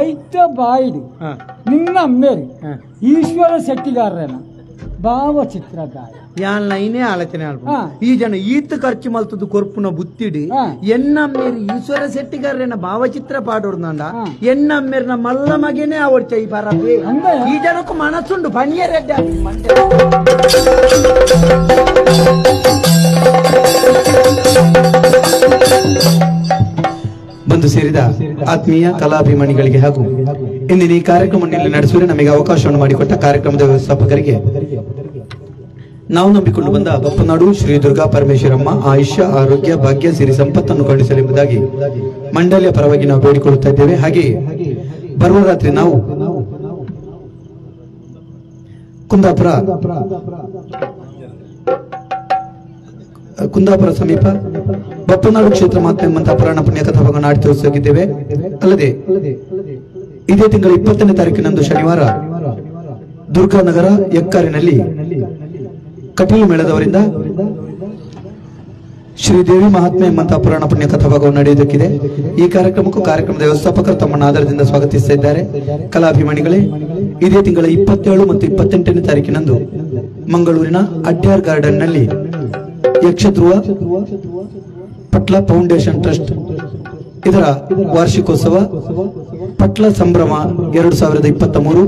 ಐತ ಬಾಯಿಡು ನಿನ್ನ ಅಮ್ಮೇರಿ ಈಶ್ವರ ಶೆಟ್ಟಿಗಾರರೇನ ಭಾವಚಿತ್ರ ದಾಯ ಯಾನ್ ಲೈನೇ ಆಲೋಚನೆ ಆಲ್ಪು ಈ ಜನ ಈತ್ ಖರ್ಚು ಮಲ್ತದ್ದು ಕೊರ್ಪುನ ಬುತ್ತಿಡಿ ಎನ್ನಮ್ಮೇರಿ ಈಶ್ವರ ಶೆಟ್ಟಿಗಾರನ ಭಾವಚಿತ್ರ ಪಾಡೋಡ್ನಂಡ ಎನ್ನಮ್ಮೇರಿನ ಮಲ್ಲ ಮಗನೇ ಅವಡ್ಚ ಈ ಪರಪಿ ಈ ಜನಕ್ಕೂ ಮನಸ್ಸುಂಡು ಪಣಿಯ ರೆಡ್ಡ ಬಂದು ಸೇರಿದ ಆತ್ಮೀಯ ಕಲಾಭಿಮಾನಿಗಳಿಗೆ ಹಾಗೂ ಇಂದಿನ ಈ ಕಾರ್ಯಕ್ರಮವನ್ನು ಇಲ್ಲಿ ನಡೆಸುವ ನಮಗೆ ಅವಕಾಶವನ್ನು ಮಾಡಿಕೊಟ್ಟ ಕಾರ್ಯಕ್ರಮದ ವ್ಯವಸ್ಥಾಪಕರಿಗೆ ನಾವು ನಂಬಿಕೊಂಡು ಬಂದ ಬಪ್ಪನಾಡು ಶ್ರೀ ದುರ್ಗಾ ಪರಮೇಶ್ವರಮ್ಮ ಆಯುಷ್ಯ ಆರೋಗ್ಯ ಭಾಗ್ಯ ಸಿರಿ ಸಂಪತ್ತನ್ನು ಕರುಣಿಸಲೆಂಬುದಾಗಿ ಮಂಡಳಿಯ ಪರವಾಗಿ ನಾವು ಬೇಡಿಕೊಳ್ಳುತ್ತಾ ಇದ್ದೇವೆ. ಹಾಗೆಯೇ ಬರುವ ರಾತ್ರಿ ನಾವು ಕುಂದಾಪುರ ಸಮೀಪ ಬಪ್ಪನಾಡು ಕ್ಷೇತ್ರ ಮಾತ್ರ ಎಂಬಂತಹ ಪುರಾಣ ಪುಣ್ಯ ಕಥಾಭಾಗವನ್ನು ಆಡಿ ತೋರಿಸಿದ್ದೇವೆ. ಅಲ್ಲದೆ ಇದೇ ತಿಂಗಳ 20ನೇ ತಾರೀಕಿನಂದು ಶನಿವಾರ ದುರ್ಗಾನಗರ ಎಕ್ಕಾರಿನಲ್ಲಿ ಕಟೀಲು ಮೇಳದವರಿಂದ Sridevi ಮಹಾತ್ಮೆ ಎಂಬಂತಹ ಪುರಾಣ ಪುಣ್ಯ ಕಥಾಭಾಗವು ನಡೆಯುವುದಕ್ಕಿದೆ. ಈ ಕಾರ್ಯಕ್ರಮಕ್ಕೂ ಕಾರ್ಯಕ್ರಮದ ವ್ಯವಸ್ಥಾಪಕರು ತಮ್ಮನ್ನು ಆದರದಿಂದ ಸ್ವಾಗತಿಸ್ತಾ ಇದ್ದಾರೆ. ಕಲಾಭಿಮಾನಿಗಳೇ, ಇದೇ ತಿಂಗಳ 27 ಮತ್ತು 28ನೇ ತಾರೀಕಿನಂದು ಮಂಗಳೂರಿನ ಅಡ್ಯಾರ್ ಗಾರ್ಡನ್ನಲ್ಲಿ ಯಕ್ಷಧ್ರುವ ಪಟ್ಲ ಫೌಂಡೇಶನ್ ಟ್ರಸ್ಟ್ ಇದರ ವಾರ್ಷಿಕೋತ್ಸವ ಪಟ್ಲ ಸಂಭ್ರಮ 2023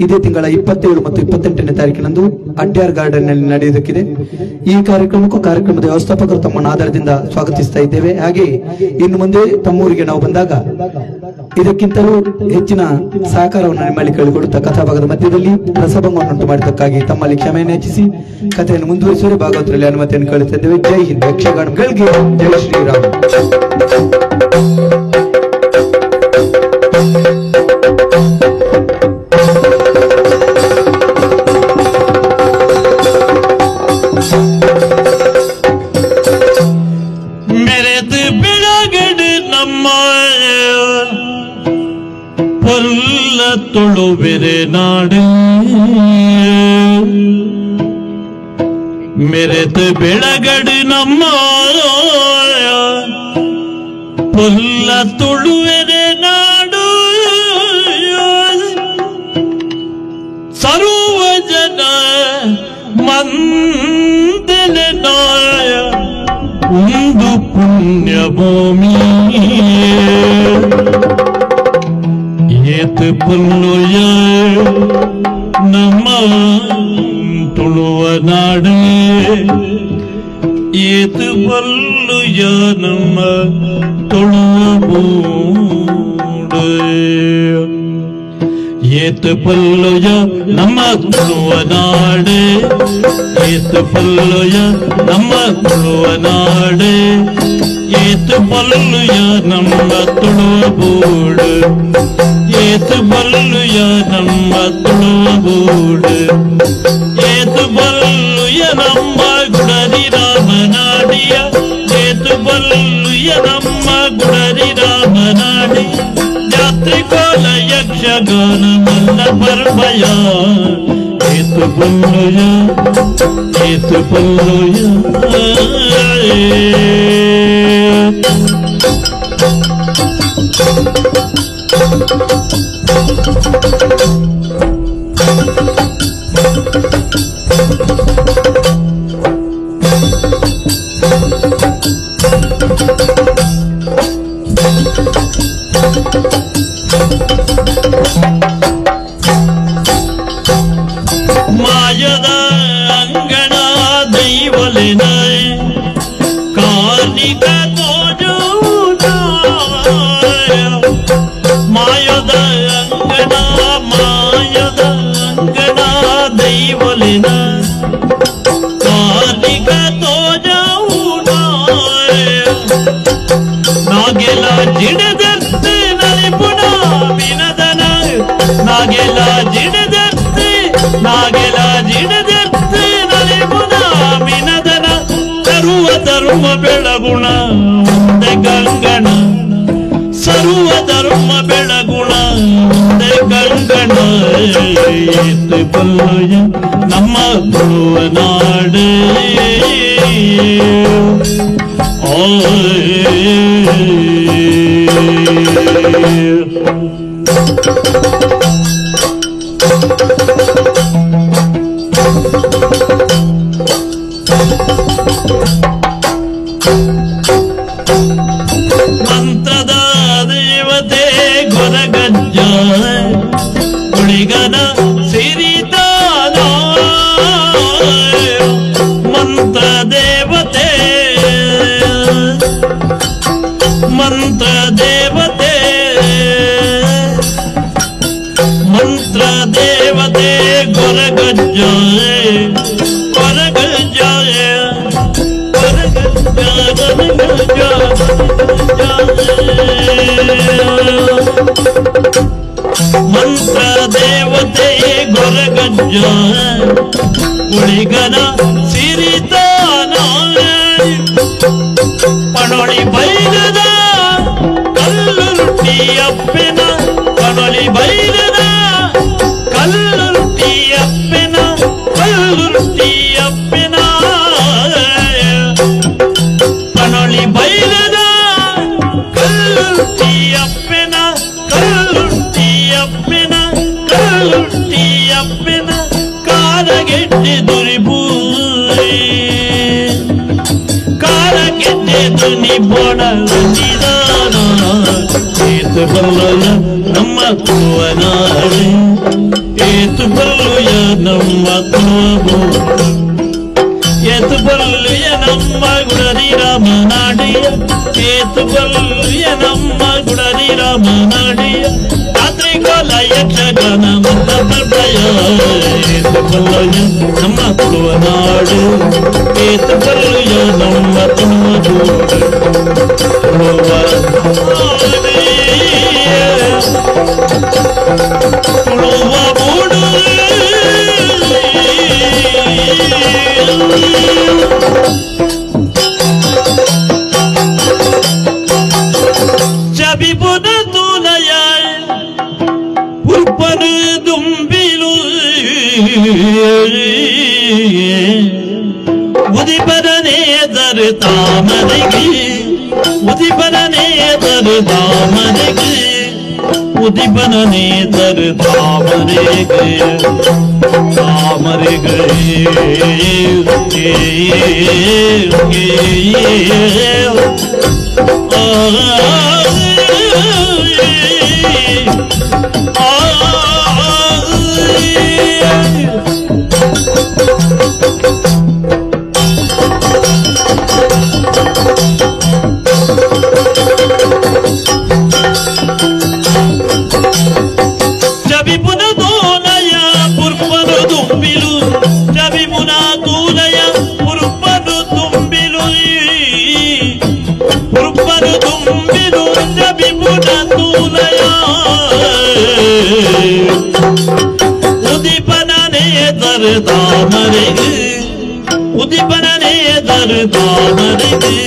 ಇದೇ ತಿಂಗಳ 27 ಮತ್ತು 28ನೇ ತಾರೀಕಿನಂದು ಅಡ್ಯಾರ್ ಗಾರ್ಡನ್ ನಲ್ಲಿ ನಡೆಯುವುದಕ್ಕಿದೆ. ಈ ಕಾರ್ಯಕ್ರಮಕ್ಕೂ ಕಾರ್ಯಕ್ರಮದ ವ್ಯವಸ್ಥಾಪಕರು ತಮ್ಮನ್ನು ಆದರದಿಂದ ಸ್ವಾಗತಿಸ್ತಾ ಇದ್ದೇವೆ. ಹಾಗೆ ಇನ್ನು ಮುಂದೆ ತಮ್ಮೂರಿಗೆ ನಾವು ಬಂದಾಗ ಇದಕ್ಕಿಂತಲೂ ಹೆಚ್ಚಿನ ಸಹಕಾರವನ್ನು ನಿಮ್ಮಲ್ಲಿ ಕೇಳಿಕೊಳ್ಳುತ್ತಾ ಕಥಾಭಾಗದ ಮಧ್ಯದಲ್ಲಿ ರಸಭಂಗವನ್ನುಂಟು ಮಾಡಿದ್ದಕ್ಕಾಗಿ ತಮ್ಮಲ್ಲಿ ಕ್ಷಮೆಯನ್ನು ಹೆಚ್ಚಿಸಿ ಕಥೆಯನ್ನು ಮುಂದುವರಿಸುವರೆ ಭಾಗವತರಲ್ಲಿ ಅನುಮತಿಯನ್ನು ಕೇಳುತ್ತಿದ್ದೇವೆ. ಜೈ ಹಿಂದ್, ಯಕ್ಷಗಾನಗಳಿಗೆ ಜೈ ಶ್ರೀರಾಮ್. ತುಳುವೆರೆ ನಾಡು ಮೆರೆತು ಬೆಳಗಡು ನಮ್ಮ ಪೊಲ್ಲ ತುಳುವೆರೆ ನಾಡು ಸರ್ವ ಜನ ಮಂದನೆ ನಾಯ ಒಂದು ಪುಣ್ಯ ಭೂಮಿ ಏತು ಪುಲ್ಲುಯ ನಮ್ಮ ತುಳುವ ನಾಡು ಏತು ಪಲ್ಲುಯ ನಮ್ಮ ತುಳುವ ಬೂಡು ಏತು ಪಲ್ಲುಯ ನಮ್ಮ ತುಳುವ ನಾಡು ಏತು ಪಲ್ಲುಯ ನಮ್ಮ ತುಳುವ ನಾಡು ಏತು ಪಲ್ಲುಯ ನಮ್ಮ ತುಳುವ ಬೂಡು ಏತು ಬಲ್ಲುಯ ನಮ್ಮ ತುಳುವ ಬೂಡು ಏತು ಬಲ್ಲುಯ ನಮ್ಮ ಗುಡರಿ ರಾಮನಾಡಿಯ ಏತು ಬಲ್ಲುಯ ನಮ್ಮ ಗುಡರಿ ರಾಮನಾಡಿ ಜಾತ್ರೆ ಕೋಲ ಯಕ್ಷಗಾನ ಮಲ್ಲ ಪರ್ವಯ ಏತು ಬಲ್ಲುಯ ಏತು ಬಲ್ಲುಯ. ಮಾಯದ ಅಂಗಣ ದೈವಲಿನ ಕಾರ್ಣಿಕ ಮಾಯದ ಅಂಗಣ ಮಾಯದ ಅಂಗಣ ದೈವಲಿನ ಕಾರ್ಣಿಕ ನಾಗೆಲ ಜಿಡದರ್ತೆ ನಲಿಪುಣ ವಿನದನ ನಾಗೆಲ ಜಿಡದರ್ತೆ ನಾಗೆಲ ಜಿಡದರ್ತೆ ನಲಿಪುಣ ವಿನದನ ತರುವ ತರುವ ಬೆಳಗುಣ ಒಂದೇ ಗಂಗಣ ಸರ್ವ ಧರ್ಮ ಬೆಳಗುಣ ಒಂದೇ ಗಂಗಣ ಏತು ಬಲ್ಲುಯ ನಮ್ಮ ತುಳುವ ನಾಡು ಮಂತ್ರದ ದೇವತೆ ಗೊರಗಜ್ಜ ಗುಳಿಗನ ಸಿರಿದಾನ ಮಂತ್ರ ದೇವತೆ ಮಂತ್ರ ದೇವತೆ ಮಂತ್ರ ದೇವತೆ ಗೊರಗಜ್ಜ ಕೊರಗಜ್ಜ ಕೊರಗಜ್ಜ ಮಂತ್ರ ದೇವತೆ ಗೊರಗಜ್ಜ ಉಳಿಗನ ಸಿರಿತಾನ ಪಣೊಳಿ ಬೈಲದ ಕಲ್ಲು ರೊಟ್ಟಿಯಪ್ಪೆನ ಪಣೊಳಿ ಬೈಲದ ಕಲ್ಲು ರೊಟ್ಟಿಯಪ್ಪೆನ ಕಲ್ಲು ರೊಟ್ಟಿಯಪ್ಪೆನ ಅಪ್ಪಿನ ಕಾಲಗೆಟ್ಟೆ ದುರಿಬೂ ಕಾಲಗೆಟ್ಟೆ ದುನಿ ಬೋಡ ನಿದಾನ ಏತು ಬಲ್ಲಯ ನಮ್ಮ ತುಳುವನಾಡೆ ಏತು ಬಲ್ಲುಯ ನಮ್ಮ ತುಳುವು ಏತು ಬಲ್ಲುಯ ನಮ್ಮ ಗುಡರಿ ರಾಮನಾಡಿಯ ಏತು ಬಲ್ಲುಯ ನಮ್ಮ ಗುಡರಿ ರಾಮನಾಡಿಯ ತಾತ್ರಿಕೋಲ ಯಕ್ಷಗಾನ ಮಲ್ಲ ಪ್ರಭಯ ಏತು ಬಲ್ಲುಯ ನಮ್ಮ ತುಳುವನಾಡು ಏತು ಬಲ್ಲುಯ ನಮ್ಮ ತುಳುವು ತುಳುವ ತುಳುವ ಬೂಡು ಚಬಿಪುನ ತೂಲಯ ಉರ್ಪನು ದುಂಬಿಲು ಉದಿಪರನೇ ದರು ತಾಮರೆಗೆ ಉದಿಪರನೇ ದರು ತಾಮರೆಗೆ ಉದಿಪನನೇ ದರು ತಾಮರೆಗೆ ತಾಮರೆಗೆ ಚಬಿಪುನ ದೋಲಯ ಪುರ್ಪನು ತುಂಬಿಲು ಚಬಿಪುನ ತೂಲಯ ಪುರ್ಪನು ತುಂಬಿಲು ಪುರ್ಪನು ತುಂಬಿಲು ಚಬಿಪುನ ತೂಲಯ ಉದಿಪನನೇ ದರು ತಾಮರೆಗೆ ಉದಿಪನನೇ ದರು ತಾಮರೆಗೆ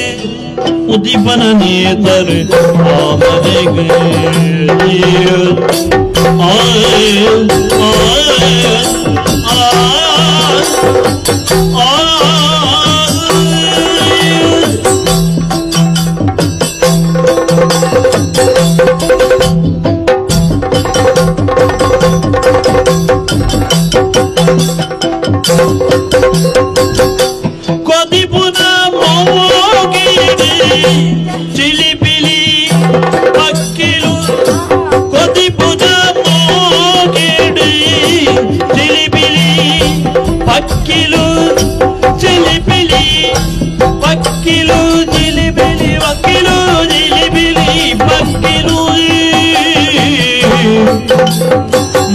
ಉದಿಪನನೇ ದರು ತಾಮರೆಗೆ ಕೊದಿಪುನ ಮೋಗಿಡಿ ಚಿಲಿಪಿಲಿ ಪಕ್ಕಿಲು ಕೊದಿಪುನ ಮೋಗಿಡಿ ಚಿಲಿಪಿಲಿ ಪಕ್ಕಿಲು ಚಿಲಿಪಿಲಿ ಪಕ್ಕಿಲು ಚಿಲಿಪಿಲಿ ವಕ್ಕಿಲು ಚಿಲಿಪಿಲಿ ಪಕ್ಕಿಲು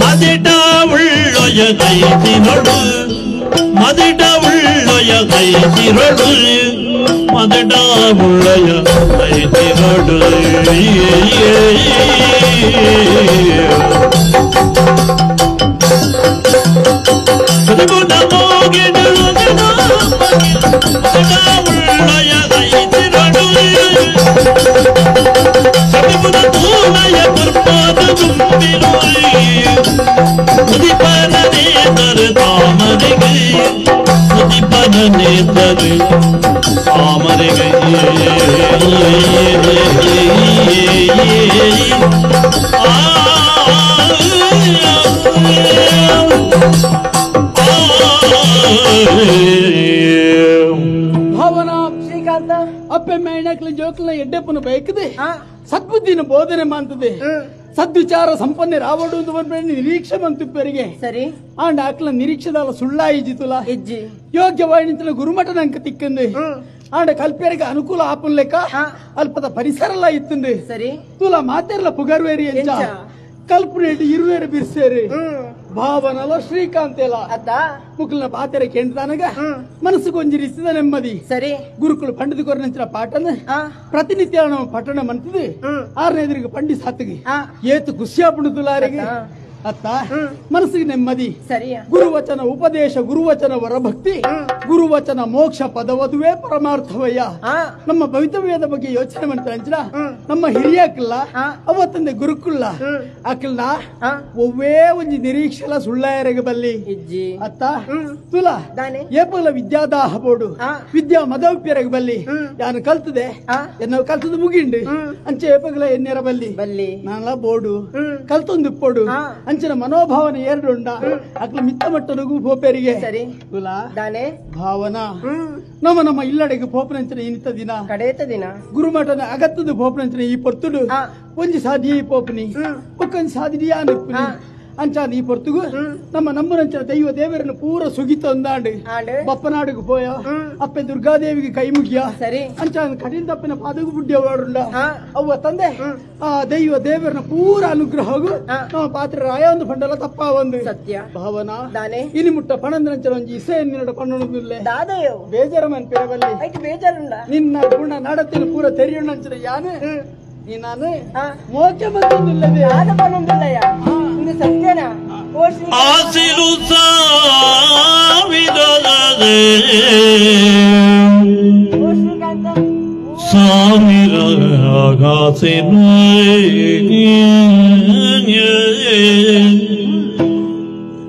ಮದಿಟ ಉಳ್ಳೊಯ ಕೈತಿನೊಡು ಮದಿಟ ಉಳ್ಳೊಯ ಕೈತಿರೊಡು ಮದಿಟ ಉಳ್ಳೊಯ ಕೈತಿರೊಡು ಉಳ್ಳೊಯ ಕೈತಿರೊಡು ಸಬಿಪುನ ತೂಲಯ ಪುರ್ಪಾದ ತುಂಬಿಲು ಉದಿಪನನೇ ತರು ತಾಮರೆಗೆ ಉದಿಪನನೇ ತರು ತಾಮರೆಗೆ ಭಾವನಾ ಶ್ರೀಕಾಂತ ಅಪ್ಪೆ ಮೇಣಕ್ಲ ಜೋಕ್ಲ ಎಡ್ಡೆಪ್ಪನ ಬಯಕದೆ ಸದ್ಬುದ್ಧಿನ ಬೋಧನೆ ಮಾಡ್ತದೆ ಸದ್ವಿಚಾರ ಸಂಪನ್ನೆ ರಾವಡು ನಿರೀಕ್ಷೆ ಬಂತು ಸರಿ ಆಂಡ ಆಕ್ಲ ನಿರೀಕ್ಷೆದಾಲ ಸುಳ್ಳಾಯಿಜಿತುಲ ಇಜ್ಜಿ ಯೋಗ್ಯವಾಯಿನ ಗುರುಮಠ ನಂಕ ತಿಕ್ಕಂದು ಆಂಡ ಕಲ್ಪೇರಿಗೆ ಅನುಕೂಲ ಆಪನ್ ಲೆಕ್ಕ ಅಲ್ಪದ ಪರಿಸರಲ ಇತ್ತಂದು ಸರಿ ತುಲ ಮಾತೆರ್ಲ ಪುಗರ್ವೇರಿ ಎಂಚ ಕಲ್ಪನೇಟಿ ಇರುವೇರು ಬಿರ್ಸೇರಿ ಭಾವನಲ ಶ್ರೀಕಾಂತೆಲ ಮುಕ್ಲಿನ ಪಾತೆರೆ ಕೇಂದ್ರದಾನಗ ಮನಸ್ಸು ಕೊಂಜಿ ರಿಸಿದ ನೆಮ್ಮದಿ ಸರಿ ಗುರುಕುಲು ಪಂಡಿತ ಕೊರನಂಚಿನ ಪಾಠನ ಪ್ರತಿನಿತ್ಯ ನಾವು ಪಠಣ ಮಂತಿದ್ದು ಆರನೇ ಎದುರಿಗೆ ಪಂಡಿ ಸಾತಿಗೆ ಏತು ಖುಷಿಯ ಪುಣುತುಲಾರಿಗೆ ಅತ್ತ ಮನಸ್ಸಿಗೆ ನೆಮ್ಮದಿ ಸರಿ ಗುರುವಚನ ಉಪದೇಶ ಗುರುವಚನ ವರಭಕ್ತಿ ಗುರುವಚನ ಮೋಕ್ಷ ಪದವದುವೇ ಪರಮಾರ್ಥವಯ್ಯ. ನಮ್ಮ ಭವಿತವ್ಯದ ಬಗ್ಗೆ ಯೋಚನೆ ಮಾಡ್ತಾರೆ ಅಂಚನ ನಮ್ಮ ಹಿರಿಯಾಕಲ್ಲ ಅವತ್ತಂದೆ ಗುರುಕುಲ್ಲ ಅಕಲ್ನ ಒವ್ವೇ ಒಂಜಿ ನಿರೀಕ್ಷೆಲ ಸುಳ್ಳಾಯರೆಗೆ ಬಲ್ಲಿ ಅತ್ತ ತುಲ ಏಪಲ ವಿದ್ಯಾದಾಹ ಬೋಡು ವಿದ್ಯಾ ಮದವ್ಯರೆಗೆ ಬಲ್ಲಿ ಯಾನು ಕಲ್ತದೆ ಎನ್ನ ಕಲ್ತದ ಮುಗಿಂಡು ಅಂಚೆ ಏಪಗಲ ಎನ್ನೆರ ಬಲ್ಲಿ ಬಲ್ಲಿ ನಾನಲ ಬೋಡು ಕಲ್ತೊಂದು ಇಪ್ಪೋಡು ಅಂಚಿನ ಮನೋಭಾವನೆ ಎರಡು ಉಂಡ ಅಕ್ಲ ಮಿತ್ತ ಮಟ್ಟನಿಗೂ ಪೋಪೇರಿಗೆ ತುಲ ಭಾವನಾ ನಮ್ಮ ನಮ್ಮ ಇಲ್ಲಡೆಗೆ ಪೋಪನಂಚನ ಇನಿತ ದಿನ ಕಡೇತ ದಿನ ಗುರುಮಠನ ಅಗತ್ತದ ಪೋಪನಂಚನ ಈ ಪೊರ್ತುಡು ಒಂಜಿ ಸಾದಿ ಪೋಪನಿ ಒಕ್ಕೊಂಜಿ ಸಾದಿಡಿಯಾ ನಿಪ್ಪುನಿ ಅಂಚಾದ ಈ ಪೊರ್ತುಗು ನಮ್ಮ ನಂಬುನಂಚನ ದೈವ ದೇವರನ್ನು ಪೂರ ಸುಗಿತ ಒಂದಾಂಡು ಬಪ್ಪನಾಡಿಗೆ ಪೋಯ ಅಪ್ಪೆ ದುರ್ಗಾದೇವಿಗೆ ಕೈ ಮುಗಿಯ ಸರಿ ಅಂಚಾದ ಕಠಿಣ ತಪ್ಪಿನ ಪಾದಗೂ ಬುಡ್ಡಿಯವಾಡುಂಡ ಅವ್ವ ತಂದೆ ಆ ದೈವ ದೇವರನ್ನ ಪೂರ ಅನುಗ್ರಹಗೂ ನಮ್ಮ ಪಾತ್ರ ರಾಯ ಒಂದು ಪಂಡಲ ತಪ್ಪ ಒಂದು ಸತ್ಯ ಭಾವನಾ ಇನಿ ಮುಟ್ಟ ಪಣಂದನಂಚನ ಒಂಜಿ ಇಸೆ ನಿನ್ನಡ ಪಣ್ಣೊಂದಿಲ್ಲ ಬೇಜಾರ ಮನ್ಪಿರಬಲ್ಲಿ ಬೇಜಾರುಂಡ ನಿನ್ನ ಗುಣ ನಡತಿನ ಪೂರ ತೆರಿಯುಣ್ಣಂಚನ ಯಾನು ನಾನು ಮೋಕ್ಷ ಬಂದಿಲ್ಲವೇ ಸತ್ಯನಾ ಆಸಿರು ಸಾವಿರದೆ ಸಾವಿರ ಆಸಿರು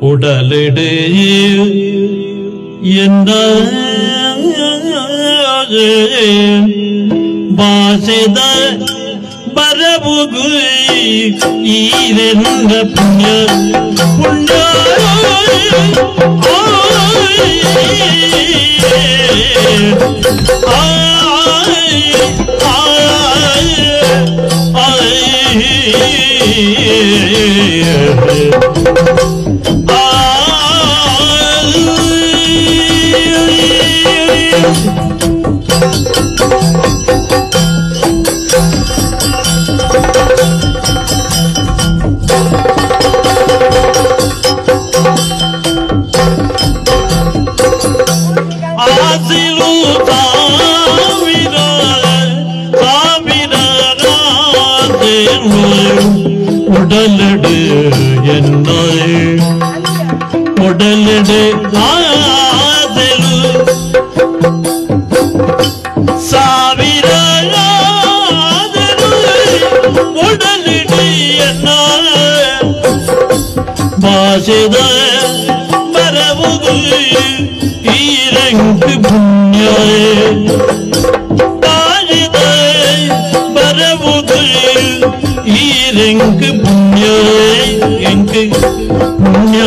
ಉಡಲಿಡೆ ಎಂದ ಭಾಷೆದ ಬರಬುಗು ಈರೆಂದ ಪುಣ್ಯ ಪುಣ್ಯ உடலடு என்னை உடலடு ஆதலு ಸಾವಿರ ಉಡಲಿಡಿ ಎನ್ನ ಭಾಷೆದ ಬರವುದು ಈ ರಂಗ ಪುಣ್ಯ ಭಾಷೆದ ಬರವುದು ಈ ರಂಗ ಪುಣ್ಯ ಎಂಕ ಪುಣ್ಯ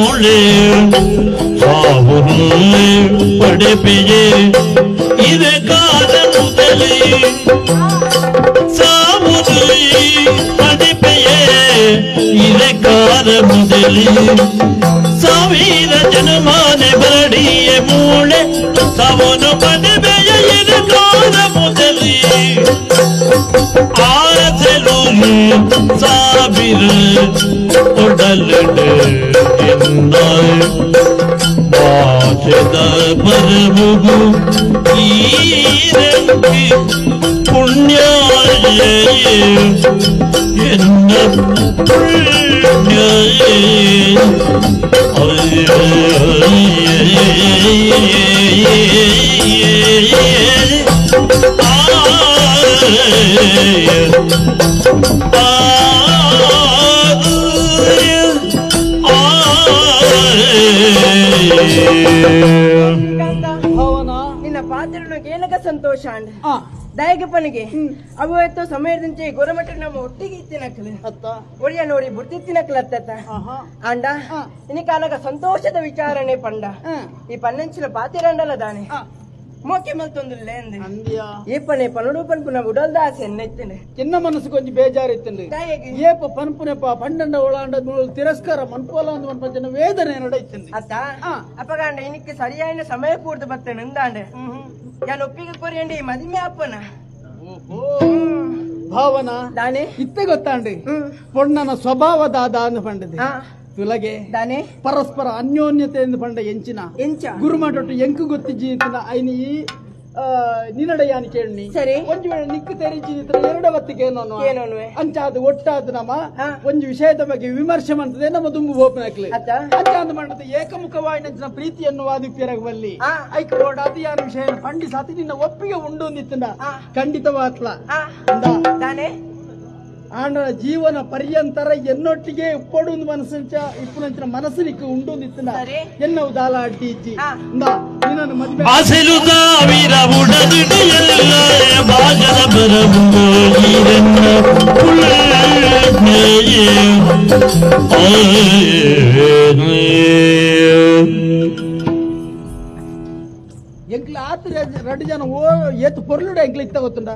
ಮೂಳೆ ಸಾವುನು ಪಡೆಪೆಯೇ ಇದೆ ಕಾಲ ಮುದಲಿ ಸಾವುನು ಪಡೆಪೆಯೇ ಇದೆ ಕಾಲ ಮುದಲಿ ಸಾವಿರ ಜನಮಾನೆ ಬರಡಿಯ ಮೂಳೆ ಸಾವನು ಪಡೆಪೆಯ ಇದೆ ಕಾಲ ಮುದಲಿ ಆಸೆಲು ಸಾವಿರ ಒಡಲಡೆ ಬಾಷದ ಬರಬುಗು ಈರಂಗಿ ಪುಣ್ಯ ಎನ್ನ ಪುಣ್ಯ ನಿನ್ನ ಪಾತ್ರನು ಕೇಳಕ ಸಂತೋಷ ಅಂಡ್ ದಯಗಪ್ಪನಿಗೆ ಅವತ್ತು ಸಮಯದಂತೆ ಗೊರಮಠ ನಮ್ಮ ಒಟ್ಟಿಗೆ ಇತ್ತಿನಕಲು ಒಡಿಯ ನೋಡಿ ಬುಡ್ತಿತ್ತಿನಕಲು ಅತ್ತ ಅಂಡ ಇನಿ ಕಾಲಗ ಸಂತೋಷದ ವಿಚಾರಣೆ ಪಂಡ ಈ ಪನ್ನಂಚಿನ ಪಾತಿರಂಡಲ ದಾನೆ ಮೋಕೆ ಮಲ್ತೊಂದುಲ್ಲೆ ಏಪನೆ ಪನಡು ಪನ್ಪುನ ಉಡಲ್ದ ಆಸೆ ಎನ್ನೆತ್ತಿನ చిన్న మనసు కొంచెం ಬೇಜಾರಿತ್ತಂడి ಏಪ ಪನ್ಪುನೆಪ ಪಂಡಂಡ ಒಳಾಂಡ ತಿರಸ್ಕಾರ ಮನ್ಪೋಲ ಅಂದ್ ಮನ್ಪಂಚಿನ ವೇದನೆ ನಡೈತಂడి ಅತ್ತ ಅಪ್ಪಗಾಂಡ ಇನಿಕ್ಕೆ ಸರಿಯಾದ ಸಮಯ ಕೂರ್ದು ಬತ್ತೇನೆ ಇಂದಾಂಡೆ ನಾನು ಒಪ್ಪಿಗೆ ಕೊರಿಯಂಡಿ ಮದಿಮೆ ಅಪ್ಪನ ಭಾವನ ದಾನೆ ಇತ್ತೆ ಗೊತ್ತಾಂಡಿ ಪೊಣ್ಣನ ಸ್ವಭಾವ ದಾದ ಅಂದ್ ಪಂಡದೆ ತುಲಗೆ ದಾನೆ ಪರಸ್ಪರ ಅನ್ಯೋನ್ಯತೆ ಎಂದು ಪಂಡ ಎಂಚಿನ ಎಂಚ ಗುರುಮಾಟೊಟ್ಟು ಎಂಕು ಗೊತ್ತಿಜ್ಜಿ ಐನಿ ಈ ನಿನ್ನಡೆಯಾನಿ ಕೇಳಿ ಸರಿ ಒಂಜಿ ವೇಳೆ ನಿಕ್ಕು ತೆರಿಜಿ ಎರಡ ಬತ್ತಿಗೆ ಏನೋನು ಅಂಚಾದ ಒಟ್ಟಾದ ನಮ್ಮ ಒಂಜಿ ವಿಷಯದ ಬಗ್ಗೆ ವಿಮರ್ಶೆ ಮಾಡ್ತದೆ ನಮ್ಮ ದುಂಬು ಬೋಪನಾಕ್ಲಿ ಅಂಚಾದ ಮಾಡದ ಏಕಮುಖವಾಯಿನ ಪ್ರೀತಿಯನ್ನು ವಾದಿಪ್ಯರಗವಲ್ಲಿ ಐಕ್ ಓಡಾದ ಯಾರ ವಿಷಯ ಪಂಡಿ ಸಾತಿ ನಿನ್ನ ಒಪ್ಪಿಗೆ ಉಂಡು ಅಂದಿತ್ತಂಡ ಖಂಡಿತವಾತ್ಲ ದಾನೆ ಆಂಡನ ಜೀವನ ಪರ್ಯಂತರ ಎನ್ನೊಟ್ಟಿಗೆ ಉಪ್ಪಡು ಮನಸ್ಸಂಚ ಇಪ್ಪುನಂಚಿನ ಮನಸ್ಸು ನಿಕ್ಕು ಉಂಡು ಅಂದಿತ್ತಂಡ ಎನ್ನವು ದಾಲ ಅಡ್ಡಿ ಇಜ್ಜಿ ನಿನ್ನನ್ನು ಮದುವೆ ಆಸೆಲು ಸಾವಿರ ಉಡದಿಡೆಯಲ್ಲ ಬಾಜದ ಬರಬು ಈರನ್ನ ಎಂಕ್ಲ ಆತ రెండు ಜನ ಓ ಏತು ಪೊರ್ಲುಡ ಎಂಕ್ಲ ಇತ್ತ ಗೊತ್ತುಂಡ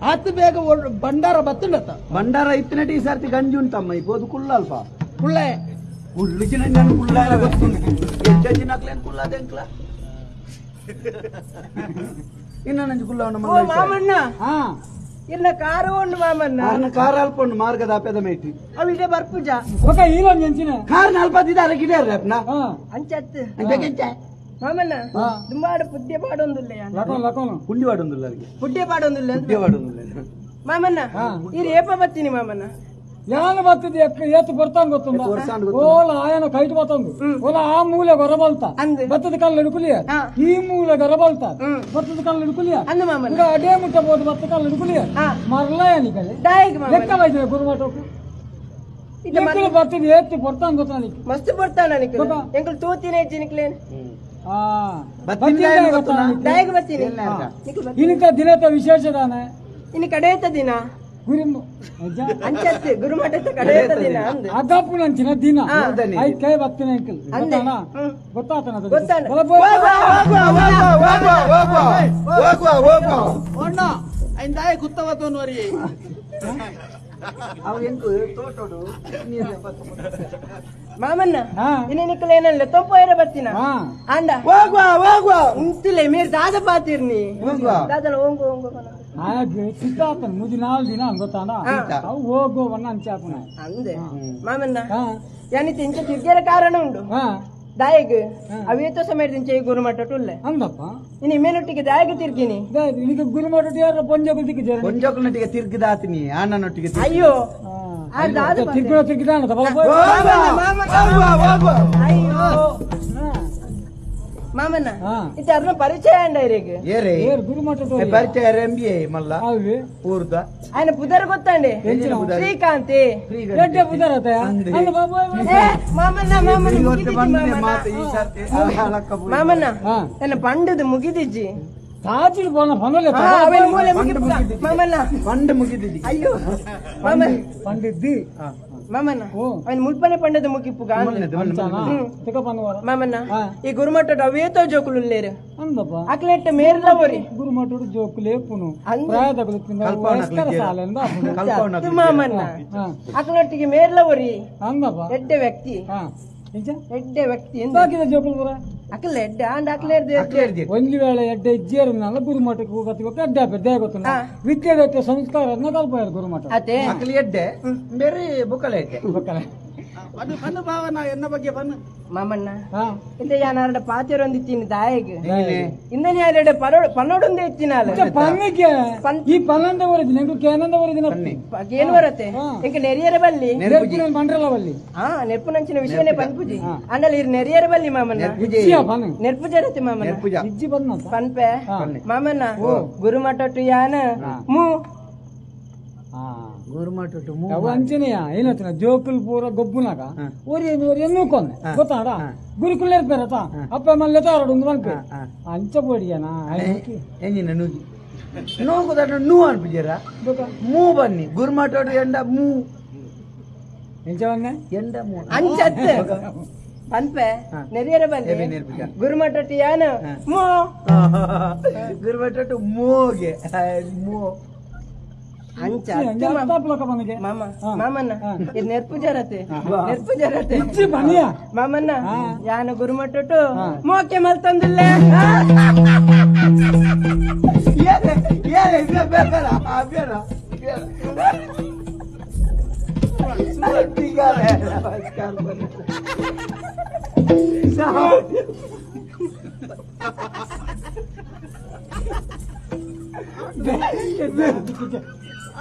ಆತ ಬೇಗ ಬಂಡಾರ ಬತ್ತುಂಡತ್ತ ಬಂಡಾರ ಇತ್ತಿನಟ್ಟಿ ಈ ಸರ್ತಿ ಗಂಜಿ ಉಂಟಮ್ಮ ಇಬೋದು ಕುಲ್ಲ ಅಲ್ಪ ಕುಳ್ಳೆ ಕುಳ್ಳಿಜಿನ ನಾನು ಕುಳ್ಳ ಗೊತ್ತುಂಟು ಹೆಚ್ಚಿನ ಕುಳ್ಳದ ಎಂಕ್ಲ ಇನ್ನ ನಂಜು ಕುಲ್ಲ ಓ ಮಾಮಣ್ಣ ಇನ್ನ ಕಾರು ಉಂಡು ಮಾಮಣ್ಣ ಆರ್ನ ಕಾರ್ ಅಲ್ಪ ಉಂಡು ಮಾರ್ಗದ ಆಪೆದ ಮೇಟಿ ಅವು ಇದೇ ಬರ್ಪುಜ ఒక ಈಲೊಂದು ಎಂಚಿನ ಕಾರ್ ನಲ್ಪತ್ತಿದ ಅರಗಿದೆ ಅಪ್ನ ಅಂಚತ್ತು ಮಾಮಣ್ಣ ದುಂಬಾಡು ಪುದ್ಯ ಪಾಡೊಂದುಲ್ಲ ಪುಂಡಿ ಪಾಡೊಂದುಲ್ಲ ಅಲ್ಲಿಗೆ ಪುಡ್ಯ ಪಾಡೊಂದುಲ್ಲ ಪುಡ್ಯ ಪಾಡೊಂದುಲ್ಲ ಮಾಮಣ್ಣ ಈ ರೇಪ ಬತ್ತೀನಿ ಮಾಮಣ್ಣ ಯಾನು ಬತ್ತಿದ್ ಏತು ಬರ್ತಾನ ಗೊತ್ತುಂಡ ಓಲ ಆಯನ ಕೈಟ್ ಬತ್ತಂದು ಓಲ ಆ ಮೂಲೆ ಗೊರಬಲ್ತ ಬತ್ತದ ಕಲ್ಲು ಹಿಡ್ಕುಲಿಯ ಈ ಮೂಲೆ ಗೊರಬಲ್ತ ಬತ್ತದ ಕಲ್ಲು ಹಿಡ್ಕುಲಿಯ ಈಗ ಅಡೇ ಮುಟ್ಟಬಹುದು ಬತ್ತ ಕಲ್ಲು ಹಿಡ್ಕುಲಿಯ ಮರಲ ಏನಿಕಲೆ ಲೆಕ್ಕ ಬೈದ ಗುರುಮಠಕ್ಕೂ ಬರ್ತದೆ ಏತು ಬರ್ತಾನ ಗೊತ್ತ ಮಸ್ತ್ ಬರ್ತಾನ ಎಂಕಲ್ ತೂತಿನ ಜಿನಿಕ್ಲೇನ್ ಇನಿತ ದಿನತ ವಿಶೇಷ ದಾನೆ ಇನ್ನು ಕಡೆಯತ ದಿನ ಅಂಚತ್ತೆ ಗುರುಮಠದ ಕಡೆಯತ ದಿನ ಅಗಪ್ಪುನಂಚಿನ ದಿನ ಐಕೆ ಬತ್ತಿನ ಅಂಕಲ್ ಗೊತ್ತಾತನ ಗೊತ್ತಾನ ಅಣ್ಣ ಐಂದಾಯ ಗುತ್ತವತೋನು ವರಿ ಅವು ಎಂಕು ತೋಟೋಡು ಮಾಮಣ್ಣ ಇನ್ನು ನಿಕ್ಕಲೇನಲ್ಲ ತೊಪ್ಪು ಇರ ಬರ್ತೀನ ಅಂಡ ಹೋಗುವ ಹೋಗುವ ಉಂತಿಲ್ಲ ಮೇರ್ ದಾದ ಪಾತಿರ್ನಿ ದಾದನ ಓಂಗು ಓಂಗು ಸಿಕ್ಕಾತನ ಮುದಿ ನಾಲ್ ದಿನ ಗೊತ್ತಾನ ಅವು ಹೋಗುವನ್ನ ಅಂಚಾಪುನ ಅಂದೆ ಮಾಮಣ್ಣ ಯಾನಿತ ಇಂಚ ತಿರ್ಗ್ಯರ ಕಾರಣ ಉಂಡು ದಾಯಗ್ ಅವೇತೋ ಸಮಯದಿಂದ ಗುರುಮಠ ಉಳ್ಳೆ ಅಂದಪ್ಪ ಇನ್ನು ಮೇಲೊಟ್ಟಿಗೆ ದಾಯಗ ತಿರ್ಗಿನಿ ಈಗ ಗುರುಮಠ ಯಾರ ಪೊಂಜಕುಲ್ ತಿಕ್ಕಿದ್ದಾರೆ ಪೊಂಜಕುಲ್ನೊಟ್ಟಿಗೆ ತಿರ್ಗಿದಾತಿನಿ ಆನನೊಟ್ಟಿಗೆ ಅಯ್ಯೋ ತಿರ್ಗಿಡ ತಿರ್ಗಿದಾನ ಮಾಮಣ್ಣ ಇದು ಅರ್ನ ಪರಿಚಯ ಅಂಡ ಇರಿಗೆ ಏರೇ ಗುರುಮಠ ಪರಿಚಯ ಎಂ ಬಿ ಎ ಮಲ್ಲ ಊರ್ದ ఆయన ಪುದರ್ ಗೊತ್ತಂಡೆ ಶ್ರೀಕಾಂತಿ ಪುದರ್ ಮಾಮಣ್ಣ ಮಾಮಣ್ಣ ಮಾಮಣ್ಣ ನನ್ನ ಪಂಡದ ಮುಗಿದಿಜ್ಜಿ ತಾಜಿಡ್ போன பணல ಮಾಮಣ್ಣ ಪಂಡ ಮುಗಿದಿಜ್ಜಿ ಅಯ್ಯೋ ಮಾಮ ಪಂಡಿದ್ದಿ ಮಾಮಣ್ಣ ಅವನ್ ಮುಲ್ಪನೆ ಪಂಡದ ಮುಗಿಪ್ಪುಗ ಮಾಮಣ್ಣ ಈ ಗುರುಮಠ ಅವೇತೋ ಜೋಕುಲು ಉಲ್ಲೇರು ಅಕ್ಲೆಟ್ಟ ಮೇರ್ಲ ಒರಿ ಗುರುಮಠ ಜೋಕುಲೇ ಪುನು ಮಾಮಣ್ಣ ಅಕ್ಲೊಟ್ಟಿಗೆ ಮೇರ್ಲ ಒರಿ ಎಡ್ಡೆ ವ್ಯಕ್ತಿ ಎಡ್ಡೆ ವ್ಯಕ್ತಿ ಅಕ್ಲ ಎಡ್ಡೆ ಆಂಡ್ ಅಕ್ಲೆ ಒಂದು ವೇಳೆ ಎಡ್ಡೆ ಇಜ್ಜೇರು ಗುರುಮಠಕ್ಕೆ ಹೋಗತ್ತೆ ಎಡ್ಡೆ ಆಪೆ ಗೊತ್ತ ವಿದ್ಯೆ ಸಂಸ್ಕಾರ ಕಲ್ಪಾಯರು ಗುರುಮಠ ಅದೇ ಅಕ್ಲಿ ಎಡ್ಡೆ ಬೇರೆ ಬುಕ್ಕಲೆ ಎಡ್ಡೆ ಬುಕ್ಕಲೆ ಬನ್ನು ಭಾವನ ಎನ್ನ ಬಗ್ಗೆ ಬನ್ನು ಮಾಮಣ್ಣ ಇಂತ ಯಾನಾರಡ ಪಾತೆರೊಂದಿತ್ತೀನಿ ದಾಯಗ್ ಇಂದನೆ ಯಾರಡ ಪನ್ನೊಡೊಂದೇ ಇತ್ತಿನ ಪನ್ನಕ್ಕೆ ಈ ಪನ್ನಂದ ಬರಿದಿನ ಎಂಕು ಕೇನಂದ ಬರಿದಿನ ಏನು ಬರತ್ತೆ ಎಂಕ ನೆರಿಯರ ಬಲ್ಲಿ ಪಂಡ್ರಲ್ಲ ಬಲ್ಲಿ ಹಾ ನೆರ್ಪುನಂಚಿನ ವಿಷಯನೇ ಪನ್ಪುಜಿ ಅಂಡಲ್ ಇರ್ ನೆರಿಯರ ಬಲ್ಲಿ ಮಾಮಣ್ಣ ನೆರ್ಪುಜರತ್ತೆ ಮಾಮಣ್ಣ ಇಜ್ಜಿ ಬನ್ನ ಪನ್ಪೆ ಮಾಮಣ್ಣ ಗುರುಮಠ ಯಾನ ಮೂ ಅವು ಅಂಚನೆಯ ಏನಾಯ್ತು ಜೋಕುಲ್ ಪೂರ ಗೊಬ್ಬುನಾಗ ಒರಿ ಒರಿ ನೂಕೊಂದೆ ಗೊತ್ತಾಡ ಗುರುಕುಲ ಇರ್ತಾರತ ಅಪ್ಪ ಮಲ್ಲೆ ತಾರಡು ಒಂದು ಮನ್ಪೆ ಅಂಚ ಪೋಡಿಯನ ಎಂಜಿನ ನೂಗಿ ನೂಕುದಟ ನೂ ಅನ್ಪುಜರ ಮೂ ಬನ್ನಿ ಗುರುಮಠ ಎಂಡ ಮೂ ಎಂಚ ಬನ್ನೆ ಎಂಡ ಮೂ ಅಂಚತ್ತೆ ಪನ್ಪೆ ನೆರಿಯರ ಬಲ್ಲಿ ಗುರುಮಠ ಯಾನ ಮೂ ಗುರುಮಠ ಮೋಗೆ ಮೂ ಮಾಮಣ್ಣ ಇದು ನೆರ್ಪು ಜರತೆ ನೆರ್ಪು ಜರತೆ ಮಾಮಣ್ಣ ಯಾನ ಗುರುಮಠ ಮೋಕೆ ಮಲ್ತಂದಿಲ್ಲ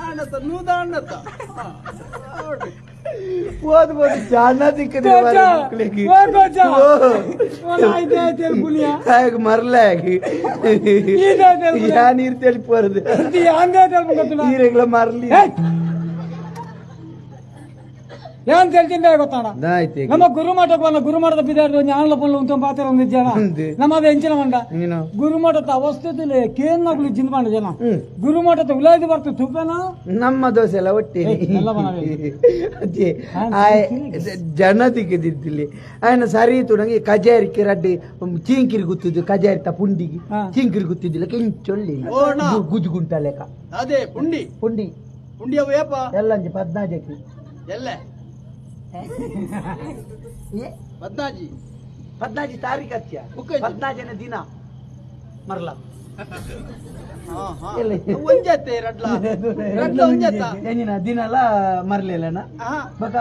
ಅಣ್ಣತ್ತ ನೂದ ಅಣ್ಣತ್ತ बहुत बहुत जाना दिक्कत ಮರ್ಲ ಯಾ ನೀರ್ ತೆಲಿಪೋರದು ನೀರೆಗ್ಲ ಮರ್ಲಿ ಏನ್ ತೆಲ್ತಿಂದ ಗೊತ್ತಾಣ ನಮ್ಮ ಗುರುಮಠಕ್ಕೆ ಬಂದ ಗುರುಮಠದ ಬಿದಾರ್ದು ಜ್ಞಾನಲ ಪಲ್ಲು ಉಂತ ಪಾತ್ರ ಒಂದು ಜನ ನಮ್ಮದ ಎಂಚಿನ ಮಂಡ ಗುರುಮಠದ ಅವಸ್ಥೆತಿಲೆ ಕೇನ್ನಗುಲು ಜಿಂದ ಮಾಡ ಜನ ಗುರುಮಠದ ಉಲಾದಿ ಬರ್ತು ತುಪ್ಪನ ನಮ್ಮ ದೋಸೆ ಎಲ್ಲ ಒಟ್ಟೆ ಜನ ದಿಕ್ಕದಿದ್ದಿಲ್ಲಿ ಆಯ್ನ ಸರಿ ತುಣಂಗೆ ಕಜಾರಿ ರಡ್ಡಿ ಚೀಂಕಿರಿ ಗುತ್ತಿದ್ದು ಕಜಾರಿತ ಪುಂಡಿಗೆ ಚೀಂಕಿರಿ ಗುತ್ತಿದ್ದಿಲ್ಲ ಕೆಂಚೊಳ್ಳಿ ಗುಜು ಗುಂಟ ಲೆಕ್ಕ ಅದೇ ಪುಂಡಿ ಪುಂಡಿ ಪುಂಡಿ ಅವು ಏಪ ಎಲ್ಲ ಪದ್ನಾಜಕ್ಕೆ ಎಲ್ಲ ಪದ್ನಾಜಿ ಪದ್ನಾಜಿ ತಾರೀಖು ಅತ್ಯ ಪದ್ನಾಜನ ದಿನ ಮರ್ಲ ಒಂಜತ್ತೆ ರಡ್ಲ ರಡ್ಲ ಒಂಜತ್ತ ಏನಿನ ದಿನಲ ಮರ್ಲಿಲ್ಲನ ಬಕ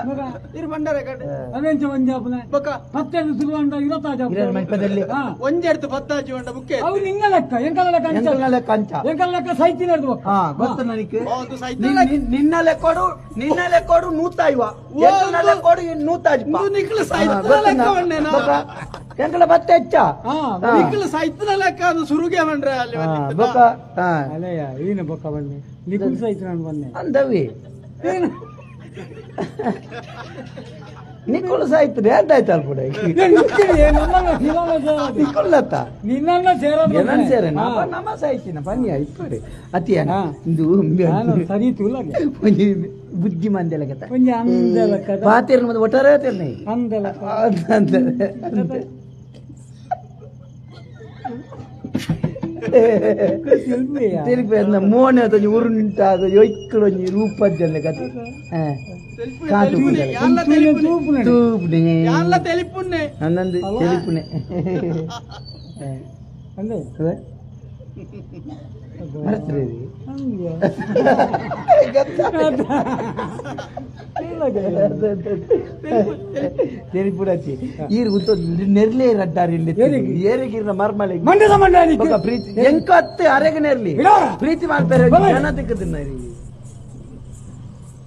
ಇರು ಬಂಡಾರೆ ಕಡೆ ಅವೆಂಚ ಒಂಜಾಪನೆ ಬಕ ಪತ್ತೆರಡು ಸುರುವಂಡ ಇರತ್ತಾಜ ಮಲ್ಪದಲ್ಲಿ ಒಂಜೆಡ್ತು ಪತ್ತಾಜಿ ಉಂಡ ಬುಕ್ಕೆ ಅವು ನಿನ್ನ ಲೆಕ್ಕ ಎಂಕಲ ಲೆಕ್ಕ ಅಂಚ ಎಂಕಲ್ನ ಲೆಕ್ಕ ಅಂಚ ಎಂಕಲ ಲೆಕ್ಕ ಸೈತಿ ನಡೆದು ಹಾ ಗೊತ್ತು ನನಗೆ ಒಂದು ಸೈತಿ ನಿನ್ನ ಲೆಕ್ಕೋಡು ನಿನ್ನ ಲೆಕ್ಕೋಡು ನೂತಾಯ್ವ ಎಂಕಲ್ನ ಲೆಕ್ಕೋಡು ನೂತಾಜ್ ನಿಕ್ಲು ಸೈತಿನ ಲೆಕ್ಕ ಉಂಡೇನಾ ಎಂಕಲ ಬತ್ತೆ ಹೆಚ್ಚ ನಿಕ್ಲು ಸೈತಿನ ಲೆಕ್ಕ ಅದು ಸುರುಗೆ ಬಂಡ್ರೆ ಅಲ್ಲಿ ಬೊಕ್ಕ ಅಲ್ಲಯ್ಯ ಈನ ಬೊಕ್ಕ ಬನ್ನಿ ನಿಕುಲ್ ಸೈತಿ ನಾನು ಬನ್ನಿ ಅಂದವಿ ನಿಕ್ಕುಲ್ ಸಾಯ್ತದೆ ಅಂತಾಯ್ತು ಅಲ್ಪ ನಿಕ್ಕುಲ್ಲತ್ತ ನಿನ್ನ ಸೇರ ಸೇರ ನಮ್ಮ ಸಾಯ್ತಿನ ಬನ್ನಿ ಇಪ್ಪಡೆ ಅತಿಯ ಇಂದು ಸರಿ ತುಲ ಬುದ್ಧಿ ಮಂದೆಲಗತ ಒಂಜಿ ಅಂದೆಲಕದ ಪಾತಿರ್ನ ಮತ್ತೆ ಒಟ್ಟಾರೆ ತಿರ್ನ ಅಂದೆಲಕ ಅಂದ ತೆಲಿಪೆ ಮೋನೆ ಅದೊಂಜಿ ಉರು ನಿಂತ ಅದು ಯೊಯ್ಕುಲೊಂಜಿ ರೂಪದ್ದೆಲ್ಲ ಕತೆ ಕಾಟು ತೂಪುನೆ ಯಾಲ್ಲ ತೆಲಿಪುನ್ನೆ ಅನ್ನಂದು ತೆಲಿಪುನೆ ಅಂದೆ ಮರೆತ್ರಿ ತೆಲಿಪುಡಚಿ ಈರು ಗುತ್ತೊ ನೆರ್ಲೆ ರಡ್ಡಾರಿ ಏರಿಗಿರ್ನ ಮರ್ಮಳೆ ಮಂಡ್ಯದ ಮಂಡ್ಯ ಪ್ರೀತಿ ಎಂಕತ್ತೆ ಅರೆಗೆ ನೆರ್ಲಿ ಪ್ರೀತಿ ಮಾಡ್ತಾರೆ ಜನ ತಿಕ್ಕದಿನ್ನ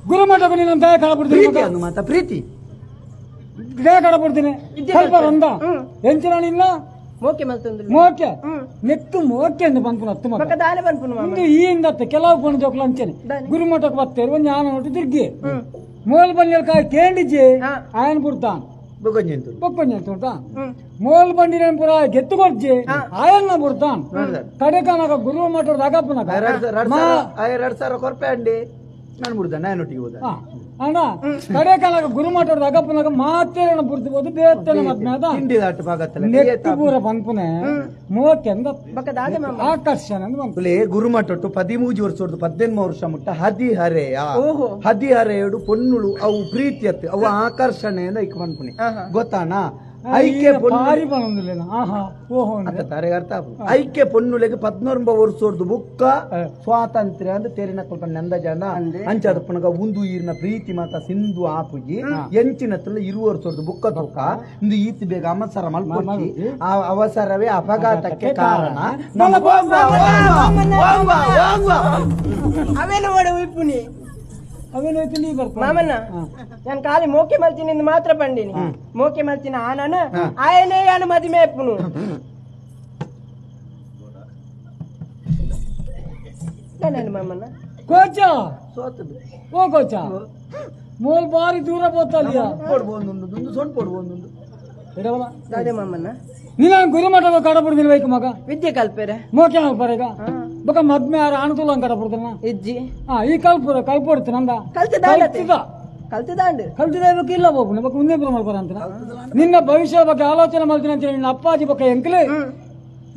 ಗುರುಮಠ ನೀನು ದಯ ಕಾಡಬಿಡ್ತೀನಿ ಪ್ರೀತಿ ಅನ್ನು ಮಾತ ಪ್ರೀತಿ ದಯ ಕಾಡಬಿಡ್ತೀನಿ ಸ್ವಲ್ಪ ರಂದ ಎಂಚಿನ ನಿನ್ನ ಮೋಕೆ ಮಲ್ತೊಂದು ಮೋಕೆ ನೆತ್ತು ಮೋಕೆ ಎಂದು ಪನ್ಪುನ ಅತ್ತು ಮಗ ಬೊಕ ದಾನೆ ಪನ್ಪುನ ಮಾಮ ಇಂದು ಈ ಇಂದತ್ತೆ ಕೆಲವು ಪಣ ಜೋಕ್ಲ ಅಂಚೆನೆ ಗುರುಮಠಕ್ಕೆ ಬತ್ತೇರು ಒಂಜಿ ಆನ ನೋಟು ತಿರ್ಗಿ ಮೋಲ್ ಬಂಡಿಯಲ್ಲಿ ಕಾಯಿ ಕೇಂಡಿಜಿ ಆಯನ್ ಬುಡ್ತಾನ್ ಬೊಕೊಂಜಿ ಬೊಕ್ಕೊಂಜಿ ಉಂಟಾ ಮೋಲ್ ಬಂಡಿನ ಪುರ ಗೆತ್ತು ಕೊರ್ಜಿ ಆಯನ್ನ ಬುಡ್ತಾನ್ ಕಡೆಕನಕ ಗುರು ಮಠದ ಅಗಪ್ಪನಕ 2,000 ಕೊರ್ಪೆ ಅಂಡಿ ನಾನು ಬಿಡ್ದ ನಾನು ಒಟ್ಟಿಗೆ ಹೋದ ಅಣ್ಣ ಕಡೆ ಕಾಲಾಗ ಗುರುಮಠದ ಅಗಪ್ಪನಾಗ ಮಾತೇನ ಬುರ್ತಿಬೋದು ಬೇತ್ತನ ಮದ್ಮೇದ ತಿಂಡಿ ದಾಟ ಭಾಗತ್ತಲ್ಲ ನೆತ್ತಿ ಪೂರ ಪನ್ಪುನೆ ಮೋಕೆಂದ ಆಕರ್ಷಣೆ ಬಂತು ಗುರುಮಠಟ್ಟು 13 ವರ್ಷ 18 ವರ್ಷ ಮುಟ್ಟ ಹದಿಹರೆಯ ಹದಿಹರೆಯಡು ಪೊನ್ನುಳು ಅವು ಪ್ರೀತಿಯತ್ತು ಅವು ಆಕರ್ಷಣೆ ಐಕ್ ಪನ್ಪುನೆ ಗೊತ್ತಾನ ಐಕೆ ಐಕ್ಯ ಪೊನ್ನುಲೆಗೆ 19 ವರ್ಷದ ಬುಕ್ಕ ಸ್ವಾತಂತ್ರ್ಯ ಅಂದ್ ತೇರಿನ ಕೊಲ್ಪ ನಂದ ಜನ ಅಂಚಾದ ಪುನಗ ಉಂದು ಈರಿನ ಪ್ರೀತಿ ಮಾತ ಸಿಂಧು ಆಪುಜಿ ಎಂಚಿನ ತುಲ್ಲ 20 ವರ್ಷದ ಬುಕ್ಕ ತೂಕ ಇಂದು ಈತ ಬೇಗ ಅವಸರ ಮಲ್ಪೊಚ್ಚಿ ಆ ಅವಸರವೇ ಅಪಘಾತಕ್ಕೆ ಕಾರಣ. ಅವೇನು ಉಪ್ಪುನಿ ಮಾಮಣ್ಣ ನಾನು ಖಾಲಿ ಮೋಕೆ ಮಲ್ತೀನಿ ಮಾತ್ರ ಬಂಡಿನಿ ಮೋಕೆ ಮಲ್ತಿನ ಆನನ ಆಯನೇ ಯಾನು ಮದಿಮೆ ಅಪ್ಪನು ನಾನು ಮಾಮಣ್ಣ ಕೋಚ ಓ ಕೋಚ ಮೋಲ್ ಬಾರಿ ದೂರ ಪೋತಲ್ಲಿಯ ದಾದೆ ಮಾಮಣ್ಣ ನೀನು ಗುರುಮಠದ ಕಡಪುಡ್ದಿನ ಬೈಕ್ ಮಗ ವಿದ್ಯೆ ಕಲ್ಪೇರೆ ಮೋಕೆ ಮಲ್ಪರೇಗ ಬೊಕ ಮದ್ಮೆ ಆರ ಅಣುತುಲ ಕಡಪುಡ್ದಿನ ಇಜ್ಜಿ ಈ ಕಲ್ಪುರ ಕಲ್ಪೊಡ್ತೀನಿ ಅಂದ ಕಲ್ತದ ಕಲ್ತದಾಂಡು ಕಲ್ತದ ಇಲ್ಲ ಬೋಪುನೆ ಬೊಕ ಉನ್ನೇ ಪುರ ಮಲ್ಪರ ಅಂತ ನಿನ್ನ ಭವಿಷ್ಯದ ಬಗ್ಗೆ ಆಲೋಚನೆ ಮಲ್ತಿನ ಅಂತ ನಿನ್ನ ಅಪ್ಪಾಜಿ ಬೊಕ ಎಂಕ್ಲೆ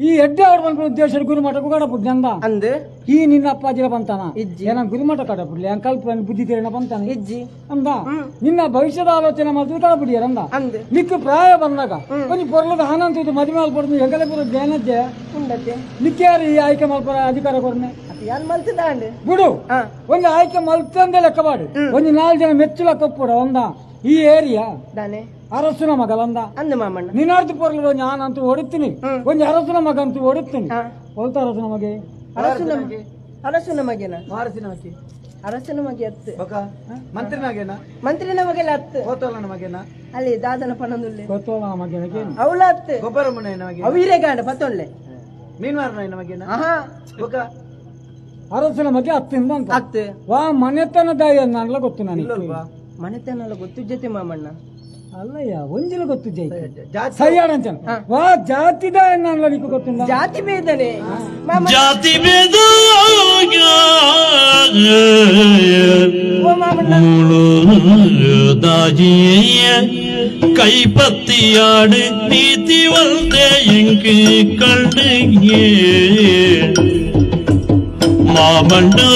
ಈ ಎಡ್ಡೆ ಅವ್ರ ಬಂದ್ಕೊಂಡು ಉದ್ದೇಶ ಗುರುಮಠಕ್ಕೂ ಕಡಪುಡ್ಲಿ ಅಂದ ಅಂದ್ ಈ ನಿನ್ನ ಅಪ್ಪಾಜಿರ ಬಂತಾನ ಏನ ಗುರುಮಠ ಕಡಪುಡ್ಲಿ ಅಂಕಲ್ಪ ಬುದ್ಧಿ ತೀರಣ ಬಂತಾನ ಇಜ್ಜಿ ಅಂದ ನಿನ್ನ ಭವಿಷ್ಯದ ಆಲೋಚನೆ ಮಾಡ್ತೀವಿ ಕಡಪುಡಿಯರ್ ಅಂದ ನಿಕ್ಕು ಪ್ರಾಯ ಬಂದಾಗ ಒಂಜಿ ಪೊರ್ಲದ ಆನಂತ ಮದುವೆ ಮಲ್ಪಡ್ದು ಎಂಕಲೆ ಪೂರ ಜ್ಞಾನದ್ದೆ ನಿಕ್ಕ್ಯಾರು ಈ ಆಯ್ಕೆ ಮಲ್ಪರ ಅಧಿಕಾರ ಕೊಡ್ನೆ ಬಿಡು ಒಂದು ಆಯ್ಕೆ ಮಲ್ತಂದೆ ಲೆಕ್ಕ ಬಾಡು ಒಂಜಿ 4 ಜನ ಮೆಚ್ಚುಲ ಕೊಪ್ಪುಡ ಒಂದ ಈ ಏರಿಯಾ ಅರಸುನ ಮಗಲಂದ ಅಂದ ಮಾಮಣ್ಣ ನಿನ್ನಾರ್ದು ಪೊರ್ಲು ನಾನಂತೂ ಹೊಡುತ್ತೀನಿ ಒಂಜಿ ಅರಸುನ ಮಗ ಅಂತೂ ಹೊಡುತ್ತೀನಿ ಹೊಲ್ತ ಅರಸುನ ಮಗೆ ಅರಸುನ ಮಗೇನ ಅರಸನ ಮಗೆ ಅತ್ತು ಮಂತ್ರಿನಾಗೇನ ಮಂತ್ರಿನ ಮಗೆಲ್ಲ ಅತ್ತು ಕೋತೋಲನ ಮಗೇನ ಅಲ್ಲಿ ದಾದನ ಪಣಂದುಲ್ಲೆ ಕೋತೋಲನ ಮಗೇನ ಅವಳ ಅತ್ತು ಗೊಬ್ಬರ ಮುನೈನ ಮಗೇನ ಅವಿರೇ ಗಾಂಡ ಪತ್ತೊಳ್ಳೆ ಮೀನ್ವಾರನ ಮಗೇನ ಬೊಕ ಅರಸನ ಮಗೆ ಅತ್ತಿಂದ ಅಂತ ಅತ್ತು ವಾ ಮನೆತನ ದಾಯ ಅನ್ನಲ್ಲ ಗೊತ್ತು ನನಗೆ ಮನೆತನ ಗೊತ್ತು ಜೊತೆ ಮಾಮಣ್ಣ ಅಲ್ಲಯ್ಯ ಒಂಜಿಲ ಗೊತ್ತು ಜೈ ಸೈಯಾಡ ಅಂಚನ ವಾ ಜಾತಿ ದಾಯ ಅನ್ನಲ್ಲ ನೀಕು ಗೊತ್ತಿಲ್ಲ ಜಾತಿ ಭೇದನೆ ಜಾತಿ ಭೇದ கைப்பத்தியாடு நீதி வந்த எங்கு கண்டு மாமண்டு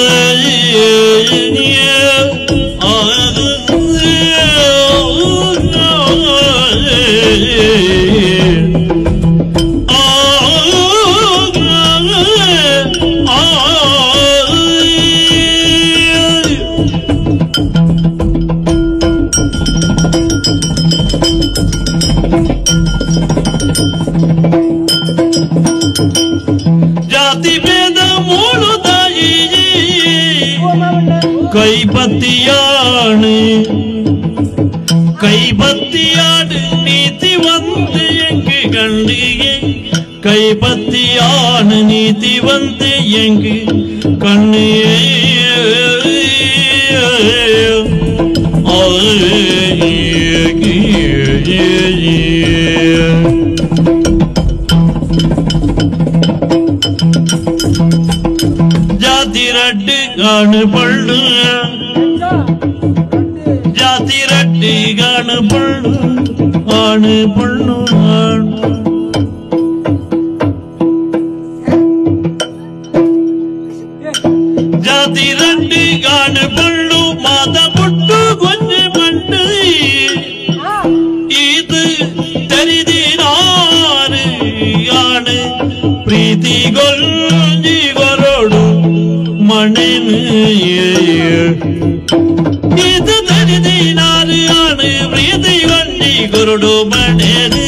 ಜಾತಿ ಭೇದ ಮೂಳುದಾಯಿ கைப்பத்தியாடு கைப்பத்தியாடு நீதி வந்து எங்கு கண்டு கைப்பத்தியாடு நீதி வந்து எங்கு கண்ணு ಜಾತಿ ರಡ್ಡು காணு பள்ளு ಜಾತಿ ರಡ್ಡಿ காணு பள்ளு ஆணு பொண்ணு ஆண் ಜಾತಿ ರಡ್ಡಿ காணு பள்ளு மாத புட்டு கொஞ்ச மண்டு இது தெரிதினாரு ஆணு பிரீத்தி கொஞ்சி கொரோடு மணினு இது தெரிதினாரு ஆணு பிரீத்தி கொஞ்சி கொரோடு மணேனு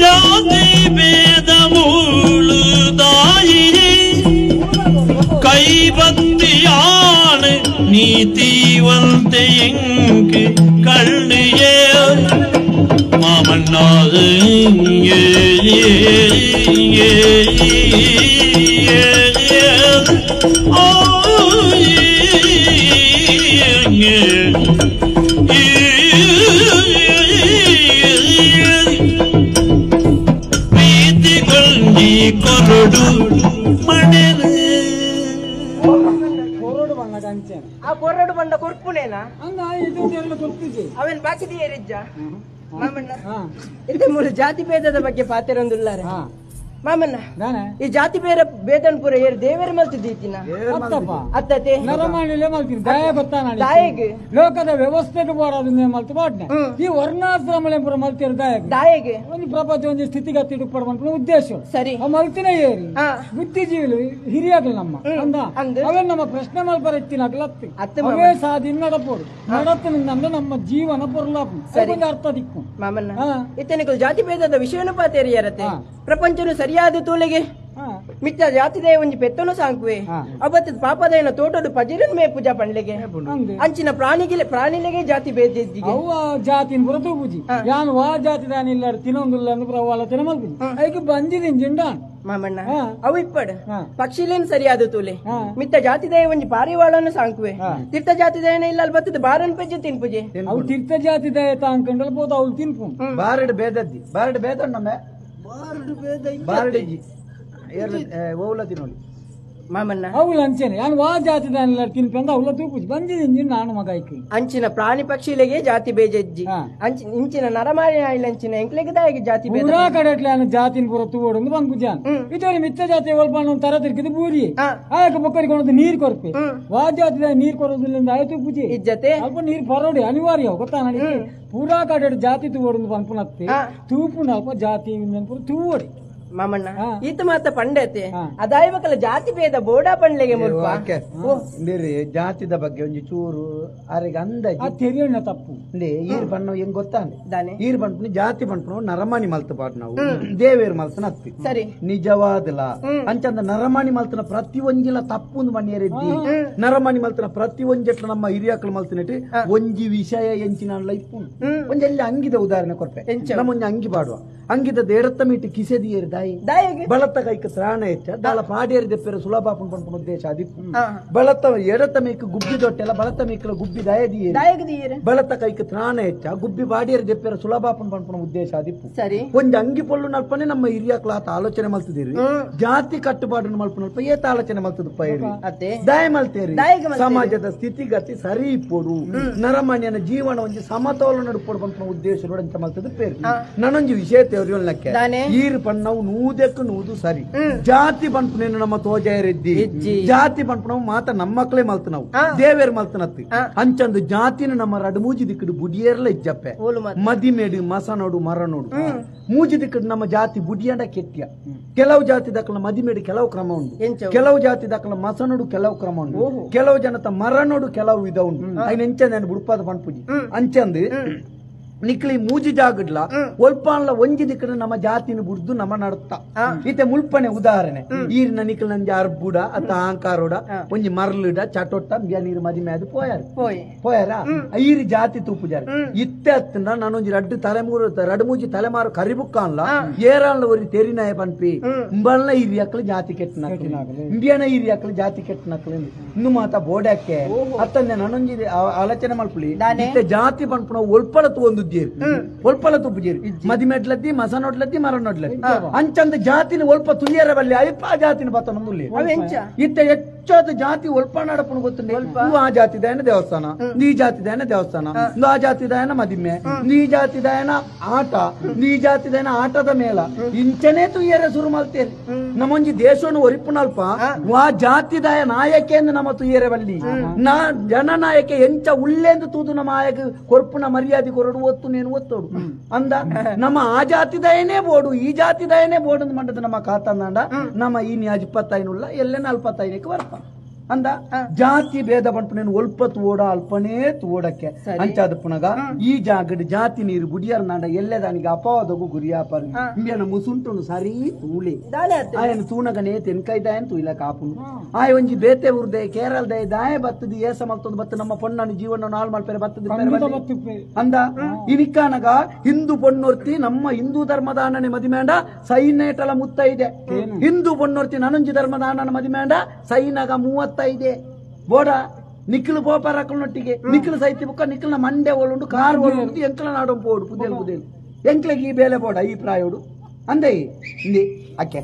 ಜಾತಿ ಭೇದ ಮೂಳುದಾಯಿರಿ கைபத்தியானு நீதி வந்து எங்கு கண்ணியே ಪ್ರೀತಿ ಕೊಂಡಿ ಕೊರಡು ಮಣೆಲು ಆ ಕೊರಡು ಬಂಡ ಕೊರ್ಪುನೇನಾ ಅವನ್ ಬಾಕಿ ಏರಿಜ್ಜ ಮಾಮಣ್ಣ ಇತ್ತೆ ಮೂರು ಜಾತಿ ಭೇದದ ಬಗ್ಗೆ ಪಾತೆರೊಂದುಲ್ಲಾರೆ ಮಾಮಣ್ಣ ಈ ಜಾತಿ ಬೇರೆ ಬೇದನ್ ಪೂರ ಏರು ದೇವೇರು ಮಲ್ತಿದ್ದೀತಿನ ಅತ್ತತೆ ನರಮಾಣಿಲೆ ಮಲ್ತೀನಿ ದಯ ಗೊತ್ತಾನ ದಾಯಗ್ ಲೋಕದ ವ್ಯವಸ್ಥೆಗೆ ಬೋಡಾದ ಮಲ್ತು ಪಾಟ್ನೆ ಈ ವರ್ಣಾಶ್ರಮಳೆ ಪೂರ ಮಲ್ತಿರ ದಾಯಗ್ ದಾಯಗ್ ಒಂದು ಪ್ರಪಂಚ ಒಂದು ಸ್ಥಿತಿಗತಿ ಇಡುಪಡ ಮಲ್ಪುನ ಉದ್ದೇಶ ಸರಿ ಮಲ್ತಿನ ಏರಿ ಬುದ್ಧಿಜೀವಿಲು ಹಿರಿಯಾಗಲು ನಮ್ಮ ಅಂದ ಅವನ್ ನಮ್ಮ ಪ್ರಶ್ನೆ ಮಲ್ಪರ ಇತ್ತಿನಾಗಲ ಅತ್ತಿ ಅವೇ ಸಾದಿ ನಡಪೋಡು ನಡತಿನಿಂದ ನಮ್ಮ ಜೀವನ ಪೊರ್ಲಾಪು ಸರಿ ಒಂದು ಅರ್ಥ ದಿಕ್ಕು ಮಾಮಣ್ಣ ಇತ್ತನಿಕಲ್ ಜಾತಿ ಭೇದದ ವಿಷಯನು ಪಾತೇರಿಯರತೆ ಪ್ರಪಂಚನು ಸರಿಯಾದ ತೂಲೆಗೆ ಮಿತ್ತ ಜಾತಿದೇ ಒಂಜಿ ಪೆತ್ತನು ಸಾಂಕುವೆ ಅವತ್ತು ಪಾಪದೈನ ತೋಟಡು ಪಜಿರನ್ ಮೇ ಪೂಜಾ ಪಂಡ್ಲೆಗೆ ಅಂಚಿನ ಪ್ರಾಣಿಗೆ ಪ್ರಾಣಿಲೆಗೆ ಜಾತಿ ಭೇದ ಇದ್ದಿಗೆ ಅವ ಜಾತಿನ ಪೂರ ತೂಪುಜಿ ಯಾನ್ ವಾ ಜಾತಿ ದಾನ ಇಲ್ಲ ತಿನ್ನೊಂದುಲ್ಲ ಅಂದ್ ಪೂರ ಅವಾಲ ತಿನ್ನ ಮಲ್ಪುಜಿ ಐಕ್ ಬಂಜಿದಿಂಜಿಂಡ ಮಾಮಣ್ಣ ಅವು ಇಪ್ಪಡು ಪಕ್ಷಿಲೇನ್ ಸರಿಯಾದ ತೂಲೆ ಮಿತ್ತ ಜಾತಿದೇ ಒಂಜಿ ಪಾರಿವಾಳನ್ನು ಸಾಂಕುವೆ ತೀರ್ಥ ಜಾತಿದೇನ ಇಲ್ಲ ಅಲ್ಲಿ ಬತ್ತದ ಬಾರನ್ ಪೆಜ್ಜೆ ತಿನ್ಪುಜಿ ಅವು ತೀರ್ಥ ಜಾತಿ ದಯ ತಾಂಕಂಡಲ್ ಪೋತ ಅವ್ಲು ತಿನ್ಪು ಬಾರಡ್ ಬೇದದ್ದಿ ಬಾರಡ್ ಬೇದಣ್ಣೊಮ್ಮೆ ಬಾರಡಿಜಿ ಓಲ ತಿನ್ನೋಡಿ ಮಾಮಣ್ಣ ಅವ್ಲು ಅಂಚೆನೆ ಯಾನ್ ವಾ ಜಾತಿ ದಾನ ತಿನ್ಪಂದ ಅವ್ಲ ತೂಪುಜಿ ಬಂಜಿದಿಂಜಿ ನಾನು ಮಗ ಐಕ್ ಅಂಚಿನ ಪ್ರಾಣಿ ಪಕ್ಷಿಲೆಗೆ ಜಾತಿ ಬೇಜಜ್ಜಿ ಅಂಚಿನ ಇಂಚಿನ ನರಮಾರಿ ಅಂಚಿನ ಎಂಕ್ಲೆಗೆ ದಾಯಿಗೆ ಜಾತಿ ಭೇದ ಪೂರಾ ಕಡೆಟ್ಲೆ ಆನ ಜಾತಿನ ಪೂರ ತೂವೊಡು ಬಂದ್ಪುಜಾನ್ ಇತೋರಿ ಮಿತ್ತ ಜಾತಿ ಒಲ್ಪ ತರ ತಿರ್ಕಿದ್ ಬೂರಿ ಆಯಕ ಬೊಕ್ಕರಿ ಕೊಣದು ನೀರ್ ಕೊರ್ಪೆ ವಾ ಜಾತಿ ನೀರ್ ಕೊರೋದಿಲ್ಲ ಆಯ್ತು ಪೂಜೆ ಇಜ್ಜತೆ ಅಲ್ಪ ನೀರ್ ಪರೋಡಿ ಅನಿವಾರ್ಯ ಗೊತ್ತಾ ನನಗೆ ಪೂರಾ ಕಡೆ ಜಾತಿ ತೂವೊಡು ಪನ್ಪುನತ್ತೆ ತೂಪುನ ಅಲ್ಪ ಜಾತಿ ಪೂರ ತೂವೊಡಿ ಮಾಮಣ್ಣ ಈತ ಮಾತ ಪಂಡತೆ ಅದಾಯ್ಬಕಲ ಜಾತಿ ಭೇದ ಬೋಡಾ ಪಂಡ್ಲೆಗೆ ಮುಲ್ಪ ಜಾತಿದ ಬಗ್ಗೆ ಒಂಜಿ ಚೂರು ಆರಿಗೆ ಅಂದಾಜಿ ತೆರಿಯಣ್ಣ ತಪ್ಪು ಇಂದೇ ಈರ್ ಬಣ್ಣ ಹೆಂಗ್ ಗೊತ್ತಾನೆ ಈರ್ ಬಂಟ್ನ ಜಾತಿ ಬಂಟ್ನು ನರಮಾಣಿ ಮಲ್ತ ಪಾಟ್ ನಾವು ದೇವೇರ್ ಮಲ್ತನ ಅತ್ತಿ ಸರಿ ನಿಜವಾದಲ ಅಂಚಂದ ನರಮಾಣಿ ಮಲ್ತನ ಪ್ರತಿ ಒಂಜಿಲ ತಪ್ಪು ಮಣ್ಣಿಯರಿದ್ದಿ ನರಮಾಣಿ ಮಲ್ತನ ಪ್ರತಿ ಒಂಜೆಟ್ಲ ನಮ್ಮ ಹಿರಿಯಾಕಲು ಮಲ್ತನಟ್ಟಿ ಒಂಜಿ ವಿಷಯ ಎಂಚಿನ ಇಪ್ಪು ಒಂಜೆಲ್ಲಿ ಅಂಗಿದ ಉದಾಹರಣೆ ಕೊರ್ಪೆ ನಮ್ಮ ಒಂಜಿ ಅಂಗಿ ಪಾಡುವ ಅಂಗಿದ ಎಡತ್ತ ಮೀಟ್ ಕಿಸೆದಿಯೇರಿ ದಾಯಿ ಬಳತ್ತ ಕೈಕ್ ತ್ರಾಣ ಹೆಚ್ಚ ದಾಲ ಪಾಡೇರಿ ದೆಪ್ಪೆರ ಸುಲಭ ಪನ್ಪುನ ಉದ್ದೇಶ ಅದಿಪ್ಪು ಬಳತ್ತ ಎಡತ್ತ ಮೇಕ್ ಗುಬ್ಬಿ ದೊಟ್ಟೆಲ್ಲ ಬಳತ್ತ ಮೇಕಲ ಗುಬ್ಬಿ ದಾಯದಿಯೇರಿ ಬಳತ್ತ ಕೈಕ್ ತ್ರಾಣ ಹೆಚ್ಚ ಗುಬ್ಬಿ ಬಾಡಿಯರಿ ದೆಪ್ಪೆರ ಸುಲಭ ಪನ್ಪುನ ಉದ್ದೇಶ ಅದಿಪ್ಪು ಸರಿ ಒಂಜಿ ಅಂಗಿ ಪೊಲ್ಲು ನಲ್ಪನೆ ನಮ್ಮ ಹಿರಿಯಾಕ್ಲ ಆತ ಆಲೋಚನೆ ಮಲ್ತಿದ್ದೀರಿ ಜಾತಿ ಕಟ್ಟುಪಾಡನ್ನು ಮಲ್ಪನಲ್ಪ ಏತ ಆಲೋಚನೆ ಮಲ್ತದಪ್ಪ ಹೇಳಿ ದಾಯ ಮಲ್ತೇರಿ ಸಮಾಜದ ಸ್ಥಿತಿಗತಿ ಸರಿ ಇಪ್ಪೋಡು ನರಮಾನ್ಯನ ಜೀವನ ಒಂಜಿ ಸಮತೋಲನ ನಡುಪೋಡು ಪನ್ಪುನ ಉದ್ದೇಶ ಅಂಚ ಮಲ್ತದ ಪೇರು ನಾನೊಂಜಿ ವಿಷಯ ತೇವ್ರಿ ಈರು ಪಣ್ಣವು ನೂದಕ್ಕೆ ನೂದು ಸರಿ ಜಾತಿ ಪನ್ಪುನೇನು ನಮ್ಮ ತೋಜಾಯರೆದ್ದಿ ಜಾತಿ ಪನ್ಪುನವು ಮಾತ ನಮ್ಮಕ್ಲೇ ಮಲ್ತು ನಾವು ದೇವೇರ್ ಮಲ್ತನತ್ತಿ ಅಂಚಂದು ಜಾತಿನ ನಮ್ಮ ರಡು ಮೂಜಿ ದಿಕ್ಕಡು ಬುಡಿಯೇರ್ಲ ಇಜ್ಜಪ್ಪೆ ಮದಿಮೇಡು ಮಸನೋಡು ಮರನೋಡು ಮೂಜಿ ದಿಕ್ಕಡು ನಮ್ಮ ಜಾತಿ ಬುಡಿಯಂಡ ಕೆಟ್ಟಿಯ ಕೆಲವು ಜಾತಿ ದಕ್ಕಲ ಮದಿಮೇಡು ಕೆಲವು ಕ್ರಮ ಉಂಟು ಕೆಲವು ಜಾತಿ ದಕ್ಕಲ ಮಸನೋಡು ಕೆಲವು ಕ್ರಮ ಉಂಟು ಕೆಲವು ಜನತ ಮರನೋಡು ಕೆಲವು ವಿಧ ಉಂಟು ಐನ ಎಂಚಂದ ಬುಡ್ಪಾದ ಪನ್ಪುಜಿ ಅಂಚಂದು ನಿಕ್ಲಿ ಮೂಜಿ ಜಾಗಡ್ಲ ಒಲ್ಪಾನ್ಲ ಒಂಜಿ ದಿಕ್ಕಡ ನಮ್ಮ ಜಾತಿನ ಬುಡ್ದು ನಮ್ಮ ನಡ್ತ ಈತೆ ಮುಲ್ಪನೆ ಉದಾಹರಣೆ ಈರಿನ ನಿಕ್ಲ ನಂಜಿ ಅರ್ಬುಡ ಅತ್ತ ಅಹಂಕಾರೋಡ ಒಂಜಿ ಮರ್ಲುಡ ಚಟೊಟ್ಟ ನೀರು ಮದಿಮೆ ಅದು ಪೋಯಾರ ಪೋಯಾರ ಈರಿ ಜಾತಿ ತೂಪುಜಾರ ಇತ್ತೆ ಅತ್ತನ ನಾನೊಂಜಿ ರಡ್ಡು ತಲೆಮೂರು ರಡ್ಡು ಮೂಜಿ ತಲೆಮಾರು ಕರಿಬುಕ್ಕಾನ್ಲ ಏರಾನ್ಲ ಒರಿ ತೆರಿನಾಯ ಪನ್ಪಿ ಇಂಬಲ್ನ ಈರಿ ಅಕ್ಲು ಜಾತಿ ಕೆಟ್ಟನಕ್ಲು ಇಂಬಿಯನ ಈರಿ ಅಕ್ಲು ಜಾತಿ ಕೆಟ್ಟನಕ್ಲು ಇನ್ನು ಮಾತ ಬೋಡಕ್ಕೆ ಅತ್ತಂದೆ ನಾನೊಂಜಿ ಆಲೋಚನೆ ಮಲ್ಪುಲಿ ಇತ್ತೆ ಜಾತಿ ಪನ್ಪುನ ಒಲ್ಪಲ ಒಂದು ಒಲ್ಪಲ ತುಪ್ಪುಜೇರಿ ಮದಿಮೆಡ್ಲದ್ದಿ ಮಸನೊಡ್ಲದ್ದಿ ಮರನೊಡ್ಲದ್ದಿ ಅಂಚಂದ ಜಾತಿನ ಒಲ್ಪ ತುಯ್ಯರ ಬಲ್ಲಿ ಅಯ್ಯಪ್ಪ ಜಾತಿನ ಬತ್ತ ನಮ್ಮಲ್ಲಿ ಇತ್ತ ಹೆಚ್ಚಾದ ಜಾತಿ ಒಲ್ಪ ನಡಪುನ ಗೊತ್ತುಂಡು ಆ ಜಾತಿ ದಾಯನ ದೇವಸ್ಥಾನ ನೀ ಜಾತಿ ದಾಯನ ದೇವಸ್ಥಾನ ಆ ಜಾತಿ ದಾಯನ ಮದಿಮೆ ನೀ ಜಾತಿ ದಾಯನ ಆಟ ನೀ ಜಾತಿ ದಾಯನ ಆಟದ ಮೇಳ ಇಂಚನೇ ತುಯ್ಯರ ಶುರು ಮಲ್ತೇರಿ ನಮ್ಮೊಂಜಿ ದೇಶವನ್ನು ಒರಿಪುನಲ್ಪ ವಾ ಜಾತಿ ದಾಯ ನಾಯಕೆ ಎಂದು ನಮ್ಮ ತುಯ್ಯರೆ ಬಲ್ಲಿ ನಾ ಜನನಾಯಕೆ ಎಂಚ ಉಲ್ಲೆಂದು ತೂದು ನಮ್ಮ ಆಯಕ ಕೊರ್ಪುನ ಮರ್ಯಾದೆ ಕೊರಡು ಒತ್ತು ನೀನು ಒತ್ತೋಡು ಅಂದ ನಮ್ಮ ಆ ಜಾತಿ ದಯನೇ ಬೋಡು ಈ ಜಾತಿ ದಯನೇ ಬೋಡು ಮಂಡದ ನಮ್ಮ ಕಾತಂದಾಂಡ ನಮ್ಮ ಈ ನ್ಯಾಜ್ ಇಪ್ಪತ್ತೈನುಲ್ಲ ಎಲ್ಲ ನಲ್ಪತ್ತೈನಕ್ಕೆ ಬರ್ಪ. ಅಂದ ಜಾತಿ ಭೇದ ಪಂಪನೇನು ಒಲ್ಪ ತೋಡ ಅಲ್ಪನೇ ತೋಡಕ್ಕೆ ಅಂಚಾದ ಪುನಗ ಈ ಜಾಗಡ್ ಜಾತಿ ನೀರು ಬುಡಿಯರ್ ನಾಡ ಎಲ್ಲದಾನಿಗೆ ಅಪವಾದಗು ಗುರಿಯಾಪರ್ ಇಂಬಿಯನ ಮುಸುಂಟುನು ಸರಿ ತೂಳಿ ಆಯನ ತೂನಗನೇ ತೆನ್ಕೈದಾಯನ್ ತೂಯಿಲ ಕಾಪುನು ಆಯ್ ಒಂಜಿ ಬೇತೆ ಊರ್ದೆ ಕೇರಳದೆ ದಾಯ ಬತ್ತದ ಏಸ ಮಲ್ತೊಂದು ಬತ್ತು ನಮ್ಮ ಪೊಣ್ಣನ ಜೀವನ ನಾಲ್ ಮಲ್ಪೆರೆ ಬತ್ತದ ಅಂದ ಇನಿಕ್ಕಾನಗ ಹಿಂದೂ ಪೊಣ್ಣೊರ್ತಿ ನಮ್ಮ ಹಿಂದೂ ಧರ್ಮದಾನನೆ ಮದಿಮೇಂಡ ಸೈನೇಟಲ ಮುತ್ತೈದೆ ಹಿಂದೂ ಪೊಣ್ಣೊರ್ತಿ ನನಂಜಿ ಧರ್ಮದಾನನ ಮದಿಮೇಂಡ ಸೈನಗ 35 ಬೋಡ ನಿಖಿಲ್ ಪೋಪರಕ್ಕನೊಟ್ಟಿಗೆ ನಿಖಿಲ್ ಸೈತಿ ಬುಕ್ಕ ನಿಖಿಲ್ನ ಮಂಡೆ ಓಲುಂಡು ಕಾರ್ ಓಲುಂಡು ಎಂಕ್ಲ ನಾಡೋ ಪೋಡು ಪುದೇಲು ಪುದೇಲು ಎಂಕ್ಲಗೆ ಈ ಬೇಲೆ ಬೋಡ ಈ ಪ್ರಾಯೋಡು ಅಂದೆ ಇಂದಿ ಅಕ್ಕೆ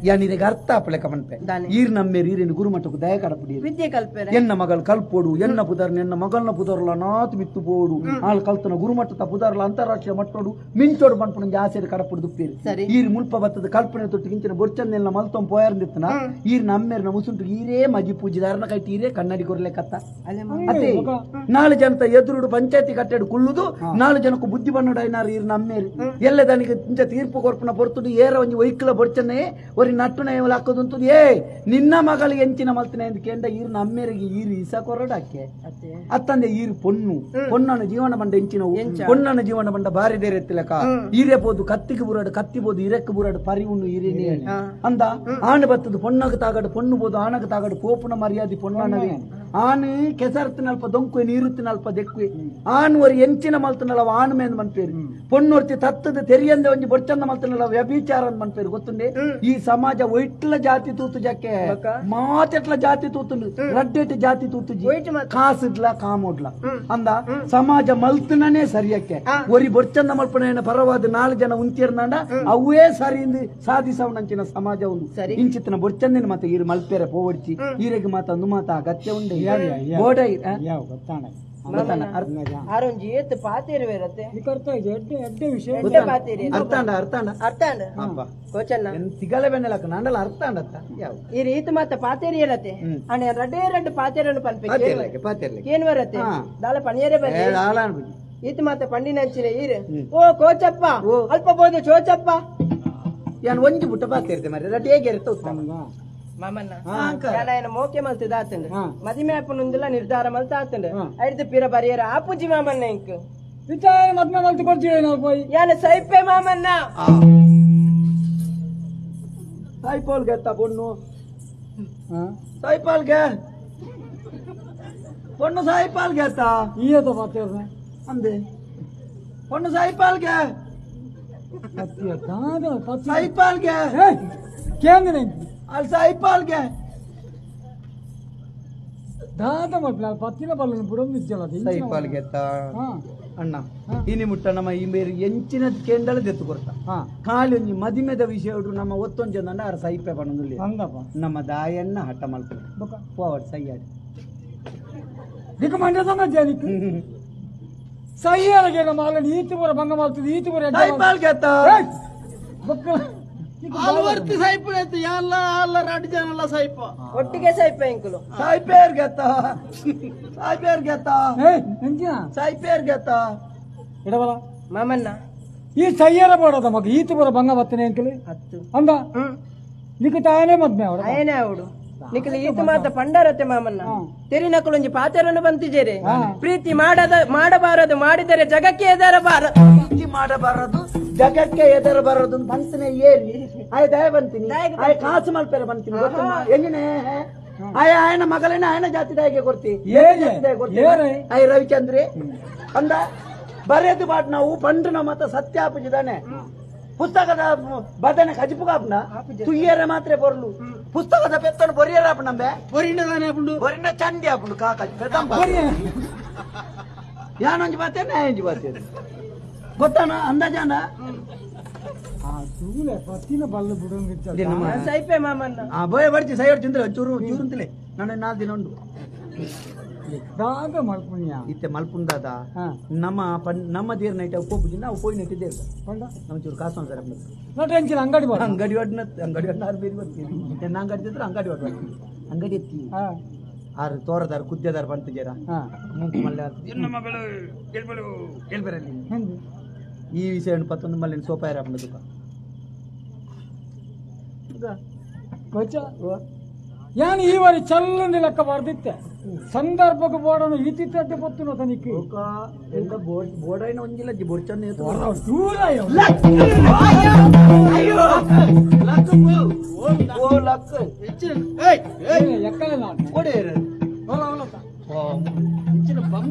ಯಾನಿದೆಗೆ ಅರ್ಥ ಆಪಲೆಕ ಮನ್ಪೆ ಈರ್ ನಮ್ಮೇರು ಈರಿನ ಗುರುಮಠಕ್ಕೂ ದಯ ಕಡಪಡಿ ವಿದ್ಯೆ ಕಲ್ಪೆರೆ ಎನ್ನ ಮಗಳು ಕಲ್ಪೋಡು ಎನ್ನ ಪುದರ್ನ ಎನ್ನ ಮಗಳನ್ನ ಪುದರ್ಲ ನಾತ್ ಮಿತ್ತು ಪೋಡು ಆಳ್ ಕಲ್ತನ ಗುರುಮಠದ ಪುದರ್ಲ ಅಂತಾರಾಷ್ಟ್ರೀಯ ಮಟ್ಟೋಡು ಮಿಂಚೋಡು ಪನ್ಪುನಂಗೆ ಆಸೆಡ್ ಕಡಪುಡು ದುಪ್ಪೇರು ಈರ್ ಮುಲ್ಪ ಬತ್ತದ ಕಲ್ಪನೆ ತೊಟ್ಟು ಗಿಂಚಿನ ಬೊರ್ಚನ್ನೆಲ್ಲ ಮಲ್ತೊಂ ಪೋಯರ್ದಿತ್ತನ ಈರ್ ನಮ್ಮೇರ್ನ ಮುಸುಂಟು ಈರೇ ಮಜಿ ಪೂಜಿದಾರನ ಕೈಟ್ ಈರೇ ಕನ್ನಡಿ ಕೊರ್ಲೆ ಕತ್ತ ಅದೇ ನಾಲು ಜನತ ಎದುರುಡು ಪಂಚಾಯತಿ ಕಟ್ಟೆಡು ಕುಳ್ಳುದು ನಾಲು ಜನಕ್ಕೂ ಬುದ್ಧಿ ಬಣ್ಣಡು ಐನಾರು ಈರ್ ನಮ್ಮೇರು ಎಲ್ಲದಾನಿಗೆ ಇಂಚ ತೀರ್ಪು ಕೊರ್ಪುನ ಪೊರ್ತುಡು ಏರ ಒಂಜಿ ಒಯ್ಕಲ ಬೊರ್ಚನೆ ಒರಿ ನಟ್ಟುನ ಹಾಕೋದಂತದ್ದು ಏ ನಿನ್ನ ಮಗಳು ಎಂಚಿನ ಮಲ್ತನೆ ಎಂದು ಕೇಂದ್ರ ಈರ್ ನಮ್ಮೇರಿಗೆ ಈರು ಇಸ ಕೊರಡಕ್ಕೆ ಅತ್ತಂದೆ ಈರು ಪೊಣ್ಣು ಪೊಣ್ಣನ ಜೀವನ ಬಂಡ ಎಂಚಿನವು ಪೊಣ್ಣನ ಜೀವನ ಬಂಡ ಬಾರಿ ಬೇರೆ ಎತ್ತಿಲಕ ಈರೆ ಪೋದು ಕತ್ತಿಗೆ ಬುರಾಡು ಕತ್ತಿ ಬೋದು ಇರಕ್ಕೆ ಬುರಾಡು ಪರಿ ಉಣ್ಣು ಈರೇನೆ ಅಂದ ಆಣು ಬತ್ತದು ಪೊಣ್ಣಗೆ ತಾಗಡು ಪೊಣ್ಣು ಬೋದು ಆಣಗೆ ತಾಗಡು ಪೋಪುನ ಮರ್ಯಾದೆ ಪೊಣ್ಣನವೇ ಆನು ಕೆಸರ್ತಿನಲ್ಪ ದೊಂಕುವೆ ನೀರುತ್ತಿನಲ್ಪ ದೆಕ್ಕುವೆ ಆನು ಒರಿ ಎಂಚಿನ ಮಲ್ತನಲ್ಲ ಆನು ಮೇಂದು ಮನ್ಪೇರು ಪೊಣ್ಣೊರ್ತಿ ತತ್ತದ ತೆರಿಯಂದೆ ಒಂಜಿ ಬೊರ್ಚಂದ ಮಲ್ತನಲ್ಲ ವ್ಯಭಿಚಾರ ಅಂತ ಮನ್ಪೇರು ಗೊತ್ತುಂಡೆ ಈ ಸಮಾಜ ಒಯ್ಟ್ಲ ಜಾತಿ ತೂತು ಜಕ್ಕೆ ಮಾತೆಟ್ಲ ಜಾತಿ ತೂತುಂಡು ರಡ್ಡೆಟ್ ಜಾತಿ ತೂತು ಕಾಸಿಡ್ಲ ಕಾಮೋಡ್ಲ ಅಂದ ಸಮಾಜ ಮಲ್ತನೇ ಸರಿಯಕ್ಕೆ ಒರಿ ಬೊರ್ಚಂದ ಮಲ್ಪನ ಪರವಾದ ನಾಲ್ಕು ಜನ ಉಂತಿರ್ನಾಂಡ ಅವೇ ಸರಿ ಸಾಧಿಸವನಂಚಿನ ಸಮಾಜ ಒಂದು ಇಂಚಿತನ ಬೊರ್ಚಂದಿನ ಮತ್ತೆ ಈರು ಮಲ್ಪೇರೆ ಪೋವಡ್ಚಿ ಈರೆಗೆ ಮಾತ ಅಂದು ಮಾತ ಅಗತ್ಯ ಉಂಡೆ ಆರೊಂಜಿ ಏತ್ ಪಾತೇರು ಬೇರತ್ತೆ ಅರ್ಥಾಂಡ ಅರ್ಥಾಂಡ ಅರ್ಥಾಂಡ ಕೋಚನ್ನ ತಿಗಲೆ ಬೆನ್ನೆಲಕ್ಕ ನಾಂಡಲ ಅರ್ಥಾಂಡತ್ತ ಯಾವ ಈ ರೀತಿ ಮಾತ ಪಾತೇರಿ ಇರತ್ತೆ ಅಣ್ಣ ರಡ್ಡೇ ರಡ್ಡು ಪಾತೇರನ್ನು ಪನ್ಪೆ ಪಾತೇರ್ಲೆ ಏನ್ ಬರತ್ತೆ ದಾಲ ಪಣಿಯರೇ ಬರ್ರಿ ಈತ ಮಾತ ಪಂಡಿನಂಚಿನ ಈರು ಓ ಕೋಚಪ್ಪ ಅಲ್ಪ ಬೋದು ಚೋಚಪ್ಪ ಯಾನ್ ಒಂಜಿ ಬುಟ್ಟ ಪಾತೇರ್ತೆ ಮರೆ ರಡ್ಡು ಹೇಗೆ ಇರುತ್ತೆ ಮಾಮನ್ನ ನಾನು ಮೋಕೆ ಮಲ್ತದ ಆತಂಡ ಮದಿಮೆ ಅಪ್ಪನುಂದಿಲ್ಲ ನಿರ್ಧಾರ ಮಲ್ತ ಆತಂಡ ಐದು ಪಿರ ಬರಿಯರ ಆಪುಜಿ ಮಾಮನ್ನ ಇಂಕ್ ವಿಚಾರ ಮದ್ಮೆ ಮಲ್ತು ಕೊಡ್ತೀವಿ ನಾವು ಪೋಯ್ ಯಾನ ಸೈಪೆ ಮಾಮನ್ನ ಸಾಯ್ಪಾಲ್ಗೆ ಅತ್ತ ಪೊಣ್ಣು ಸಾಯ್ಪಾಲ್ಗೆ ಪೊಣ್ಣು ಸಾಯ್ಪಾಲ್ಗೆ ಅತ್ತ ಈಯತ ಪಾತೇರ್ನೆ ಅಂದೆ ಪೊಣ್ಣು ಸಾಯ್ಪಾಲ್ಗೆ ಸಾಯ್ಪಾಲ್ಗೆ ಕೇಂದ್ರ ಅಲ್ಲಿ ಸಾಯ್ಪಾಲ್ಗೆ ದಾದ ಮಲ್ಪಲ ಪತ್ತಿನ ಬಲ್ಲನು ಬುಡೊಂದು ಇಜ್ಜಲ್ಲ ಸಾಯ್ಪಾಲ್ಗೆ ಅತ್ತ ಅಣ್ಣ ಇನಿ ಮುಟ್ಟ ನಮ್ಮ ಈ ಮೇರು ಎಂಚಿನ ಕೇಂದ್ರ ದೆತ್ತು ಕೊರ್ತ ಖಾಲಿ ಒಂಜಿ ಮದಿಮೆದ ವಿಷಯ ನಮ್ಮ ಒತ್ತೊಂಜಿ ಅಂದ ಆರ ಸೈಪೆ ಪಣೊಂದುಲ್ಲೆ ನಮ್ಮ ದಾಯಣ್ಣ ಹಠ ಮಲ್ಪುನ ಪೋವಡ್ ಸೈಯಾಡಿ ದಿಕ್ಕ ಮಂಡ್ಯ ಜಾನಿಕ್ ಸೈಯಾಳಗೆ ನಮ್ಮ ಅಲ್ಲ ಈತು ಬರ ಭಂಗ ಮಾಡ್ತದೆ ಈತು ಬರ ಸಾಯ್ಪಾಲ್ಗೆ ಅತ್ತ ಆಲ್ವರ್ತಿ ಸಾಯ್ಪು ಆಯ್ತು ಎಲ್ಲ ಅಲ್ಲ ರಡ್ಡು ಜನ ಎಲ್ಲ ಸಾಯ್ಪ ಒಟ್ಟಿಗೆ ಸಾಯ್ಪ ಇಂಕುಲು ಸಾಯ್ಪೇರ್ಗೆತ್ತ ಸಾಯ್ಪೇರ್ಗೆತ್ತ ಸಾಯ್ಪೇರ್ಗೆತ್ತ ಇಡಬಲ ಮಾಮನ್ನ ಈ ಸೈಯರ ಬೋಡದ ಮಗ ಈತು ಬರ ಭಂಗ ಬತ್ತನೆ ಅಂಕಲಿ ಅಂದ ನಿಕ್ಕ ತಾಯನೇ ಮದ್ಮೆ ಅವಳು ಆಯನೇ ಅವಳು ನಿಖಿಲ್ ಈತ ಮಾತ ಪಂಡರತೆ ಮಾಮನ್ನ ತೆರಿನಕುಲೊಂಜಿ ಪಾತೆರನ್ನು ಬಂತಿಜೇರೆ ಪ್ರೀತಿ ಮಾಡದ ಮಾಡಬಾರದು ಮಾಡಿದರೆ ಜಗಕ್ಕೆ ಎದರಬಾರ ಪ್ರೀತಿ ಮಾಡಬಾರದು ಜಗಕ್ಕೆ ಎದರಬಾರದು ಬಂತನೆ ಏರಿ ಆಯ್ ದಯ ಬಂತೀನಿ ಆಯ್ ಕಾಸು ಮಲ್ಪೆರೆ ಬಂತೀನಿ ಗೊತ್ತುಂಟಾ ಎಂಗಿನೇ ಆಯ ಆಯನ ಮಗಳನ್ನ ಆಯನ ಜಾತಿ ದಾಯಿಗೆ ಕೊಡ್ತಿ ಕೊಡ್ತಿ ಆಯ್ ರವಿಚಂದ್ರಿ ಅಂದ ಬರೆದು ಬಾಟ್ ನಾವು ಪಂಡ್ರ ನಮ್ಮ ಸತ್ಯ ಆಪುಜಿದಾನೆ ಪುಸ್ತಕದ ಬದನೆ ಕಜಿಪುಗಾಪ್ನ ತುಯ್ಯರ ಮಾತ್ರ ಬೊರ್ಲು ಪುಸ್ತಕದ ಪೆತ್ತನ ಬೊರಿಯರ ಆಪುಂಡಂಬೆ ಬೊರಿಂಡದಾನೆ ಆಪುಂಡು ಬೊರಿಂಡ ಚಂಡಿ ಆಪುಂಡು ಕಾಕ ಪೆತ್ತಂಬ ಯಾನೊಂಜಿ ಬಾತೆ ನಾಯೊಂಜಿ ಬಾತೆ ಗೊತ್ತಾನ ಅಂದಾಜಾನ ಸೈಪೆ ಮಾಮನ್ನ ಬೋಯ ಬರ್ತಿ ಸೈ ಹೊಡ್ತಿಂದ್ರೆ ಚೂರು ಚೂರು ನಾನು ನಾಲ್ಕು ದಿನ ಉಂಡು ದಾದ ಮಲ್ಪುಣ್ಯ ಇತ್ತೆ ಮಲ್ಪುಂದಾದ ನಮ್ಮ ನಮ್ಮ ದೇರ್ ನೈಟ್ ಅವು ಪೋಪುಜಿ ನಾವು ಪೋಯಿ ನೈಟ್ ದೇರ್ ನಮ್ಮ ಚೂರು ಕಾಸು ಸರ್ ನಟೆಂಚಿನ ಅಂಗಡಿ ಬಾ ಅಂಗಡಿ ಒಡ್ನ ಅಂಗಡಿ ಒಡ್ನ ಆರು ಬೇರೆ ಬರ್ತೀವಿ ನನ್ನ ಅಂಗಡಿ ಇದ್ರೆ ಅಂಗಡಿ ಒಡ್ನ ಅಂಗಡಿ ಎತ್ತಿ ಆರು ತೋರದಾರ ಕುದ್ದೆದಾರ ಬಂತು ಜರ ಮುಂಕು ಮಲ್ಲೆ ಕೇಳ್ಬರಲ್ಲಿ ಈ ವಿಷಯ ಪತ್ತೊಂದು ಮಲ್ಲಿನ ಸೋಪಾಯರ ದುಃಖ ಕೋಚ ಯಾನ್ ಈ ವಾರಿ ಚಲ್ಲಂದಿ ಲೆಕ್ಕ ಬಾರ್ದಿತ್ತೆ ಸಂದರ್ಭಕ್ಕೆ ಬೋಡನು ಇತಿತ್ತಡ್ಡೆ ಪೊತ್ತುನ ತನಿಖೆ ಬೋಡೈನ ಒಂಜಿಲ್ಲ ಬೊಡ್ಚನ್ನ ದೂರ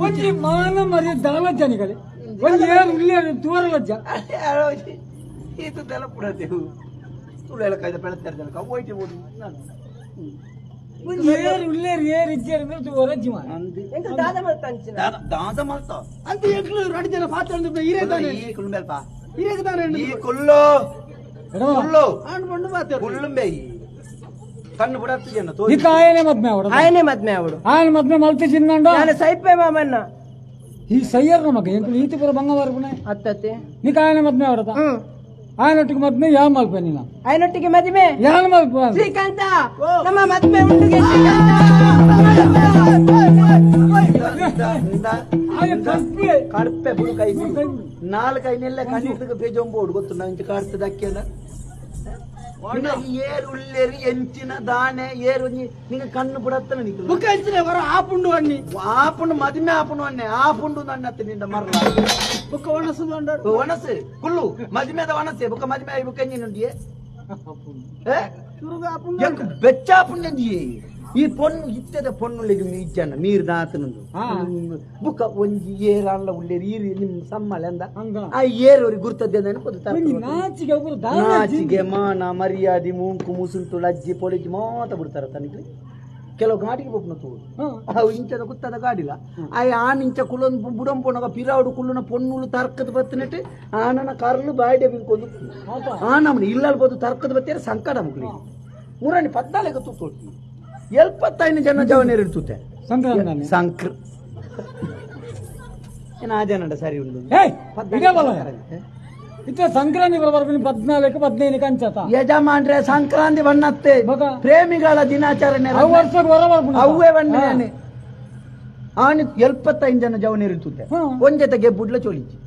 ಒಂಜಿ ಮಾನ ಮರ್ಯಾದೆ ದಾಲ ಜನಿಗಳೇ ಒಂಜಿ ಏರು ಉಲ್ಲೇರು ದೂರ ಲಜ್ಜ ಇದು ದಲ ಪುಡದೇವು ತುಳೆಲ್ಲ ಕಾಯ್ದ ಬೆಳತ್ತಾರೆ ಜನಕ ಹೋಯ್ತು ಓಡು ಒಂಜಿ ಏರು ಉಲ್ಲೇರು ಏರು ಇಜ್ಜೇರು ಅಂದ್ರೆ ದೂರ ಜೀವ ಎಂತ ದಾದ ಮಲ್ತ ಅಂಚಿನ ದಾದ ಮಲ್ತ ಅಂತ ಎಂಕ್ಲು ಎರಡು ಜನ ಪಾತ್ರ ಅಂದ್ರೆ ಈರೇ ತಾನೆ ಈ ಕುಳ್ಳು ಮೇಲ್ಪ ಈರೇಗ ತಾನೆ ಈ ಕುಳ್ಳು ಕುಳ್ಳು ಆಂಡ್ ಬಂಡು ಮಾತಾಡು ಕುಳ್ಳುಂಬೆ ಕಣ್ಣು ಬುಡತ್ತು ಜನ ಇತ್ತ ಆಯನೆ ಮದ್ಮೆ ಅವಡು ಆಯನೆ ಮದ್ಮೆ ಅವಡು ಆಯನ ಮದ್ಮೆ ಮಲ್ತಿ ಚಿನ್ನಂಡ ನಾನು ಸೈಪೆ ಮಾಮನ್ನ ಈ ಸೈಯರ್ ನಮಗ ಎಂಕ್ಲು ಈತಿ ಪುರ ಬಂಗವಾರ ಪುಣೆ ಅತ್ತತ್ತೆ ನಿಕ ಆಯನ ಮದ್ಮೆ ಅವಡತ ಆಯನೊಟ್ಟಿಗೆ ಮದ್ಮೆ ಯಾವ ಮಲ್ಪೆ ನೀನ ಆಯನೊಟ್ಟಿಗೆ ಮದ್ಮೆ ಯಾನ್ ಮಲ್ಪೆ ಶ್ರೀಕಾಂತ ನಮ್ಮ ಮದ್ಮೆ ಉಂಟು ಕಡ್ಪೆ ಬುಡು ಕೈ ನಾಲ್ಕು ಐನೆಲ್ಲ ಕಣ್ಣೀರ್ದಕ್ಕೆ ಬೇಜೊಂಬೋಡು ಗೊತ್ತು ನಂಗೆ ಕಾಡ್ತದ ಅಕ್ಕಿಯಲ್ಲ ಏರು ಉಲ್ಲೇರು ಎಂಚಿನ ದಾನೆ ಏರು ನಿಂಗೆ ಕಣ್ಣು ಬುಡತ್ತನ ನಿಂಗೆ ಬುಕ್ಕ ಎಂಚಿನ ವರ ಆಪುಂಡು ಅಣ್ಣಿ ಆಪುಂಡು ಮದಿಮೆ ಆಪುಂಡು ಅಣ್ಣೆ ಆಪುಂಡು ನನ್ನ ನಿಂದ ಮರ್ಲ ಬುಕ್ಕ ಒಣಸು ಒಣಸು ಕುಲ್ಲು ಮದಿಮೆದ ಒಣಸೆ ಬುಕ್ಕ ಮದಿಮೆ ಆಗಿ ಬುಕ್ಕ ಎಂಜಿನ ಬೆಚ್ಚ ಆಪುಂಡು ಈ ಪೊಣ್ಣು ಇತ್ತದ ಪೊಣ್ಣುಳಿಗೆ ಇಜ್ಜನ ನೀರ್ ದಾತನಂದು ಬುಕ್ಕ ಒಂಜಿ ಏರಾನ್ಲ ಉಳ್ಳೇರು ಈರು ನಿಮ್ಮ ಸಮ್ಮಳೆ ಅಂದ ಆ ಏರವ್ರಿಗೆ ಗುರ್ತದ್ದೆ ನಾಚಿಗೆ ಮಾನ ಮರ್ಯಾದೆ ಮೂಂಕು ಮುಸುಂಟು ಲಜ್ಜಿ ಪೊಲಜ್ಜಿ ಮಾತ ಬಿಡ್ತಾರ ತನಗೆ ಕೆಲವು ಗಾಡಿಗೆ ಪೊಪ್ಪುನ ತೂಡು ಅವು ಇಂಚದ ಗುತ್ತದ ಗಾಡಿಲ ಆ ಆನ್ ಇಂಚ ಕುಲೊಂದು ಬುಡಂ ಪೋನಾಗ ಪಿರಾವುಡು ಕುಲ್ಲುನ ಪೊನ್ನುಲು ತರ್ಕದ ಬತ್ತಿನಟ್ಟು ಆನನ ಕರ್ಲು ಬಾಯ್ಡೆ ಬಿಂಕೊಂದು ಆ ನಮ್ಮನೆ ಇಲ್ಲಲ್ ಬೋದು ತರ್ಕದ ಬತ್ತೀರ ಸಂಕಟ ಮುಕ್ಲಿ ಮುರಾಣಿ ಪದ್ನಾಲ್ಕು ತೂತೋಟಿ ಎಲ್ಪತ್ತೈದು ಜನ ಜವನೇರು ಇರ್ತುತ್ತೆ ಸಂಕ್ರ ಏನಾದೇನಂಡ ಸರಿ ಉಂಟು ಇತ್ತ ಸಂಕ್ರಾಂತಿ ಬರಬಾರ್ದು 14 15 ಕಂಚತ ಯಜಮಾನ್ರೆ ಸಂಕ್ರಾಂತಿ ಬಣ್ಣತ್ತೆ ಪ್ರೇಮಿಗಳ ದಿನಾಚರಣೆ ಅವೇ ಬಣ್ಣನೆ ಆನಿ 75 ಜನ ಜವನೇರು ಇರ್ತುತ್ತೆ ಒಂಜೊತೆಗೆ ಬುಡ್ಲ ಚೋಲಿಚ್ಚಿ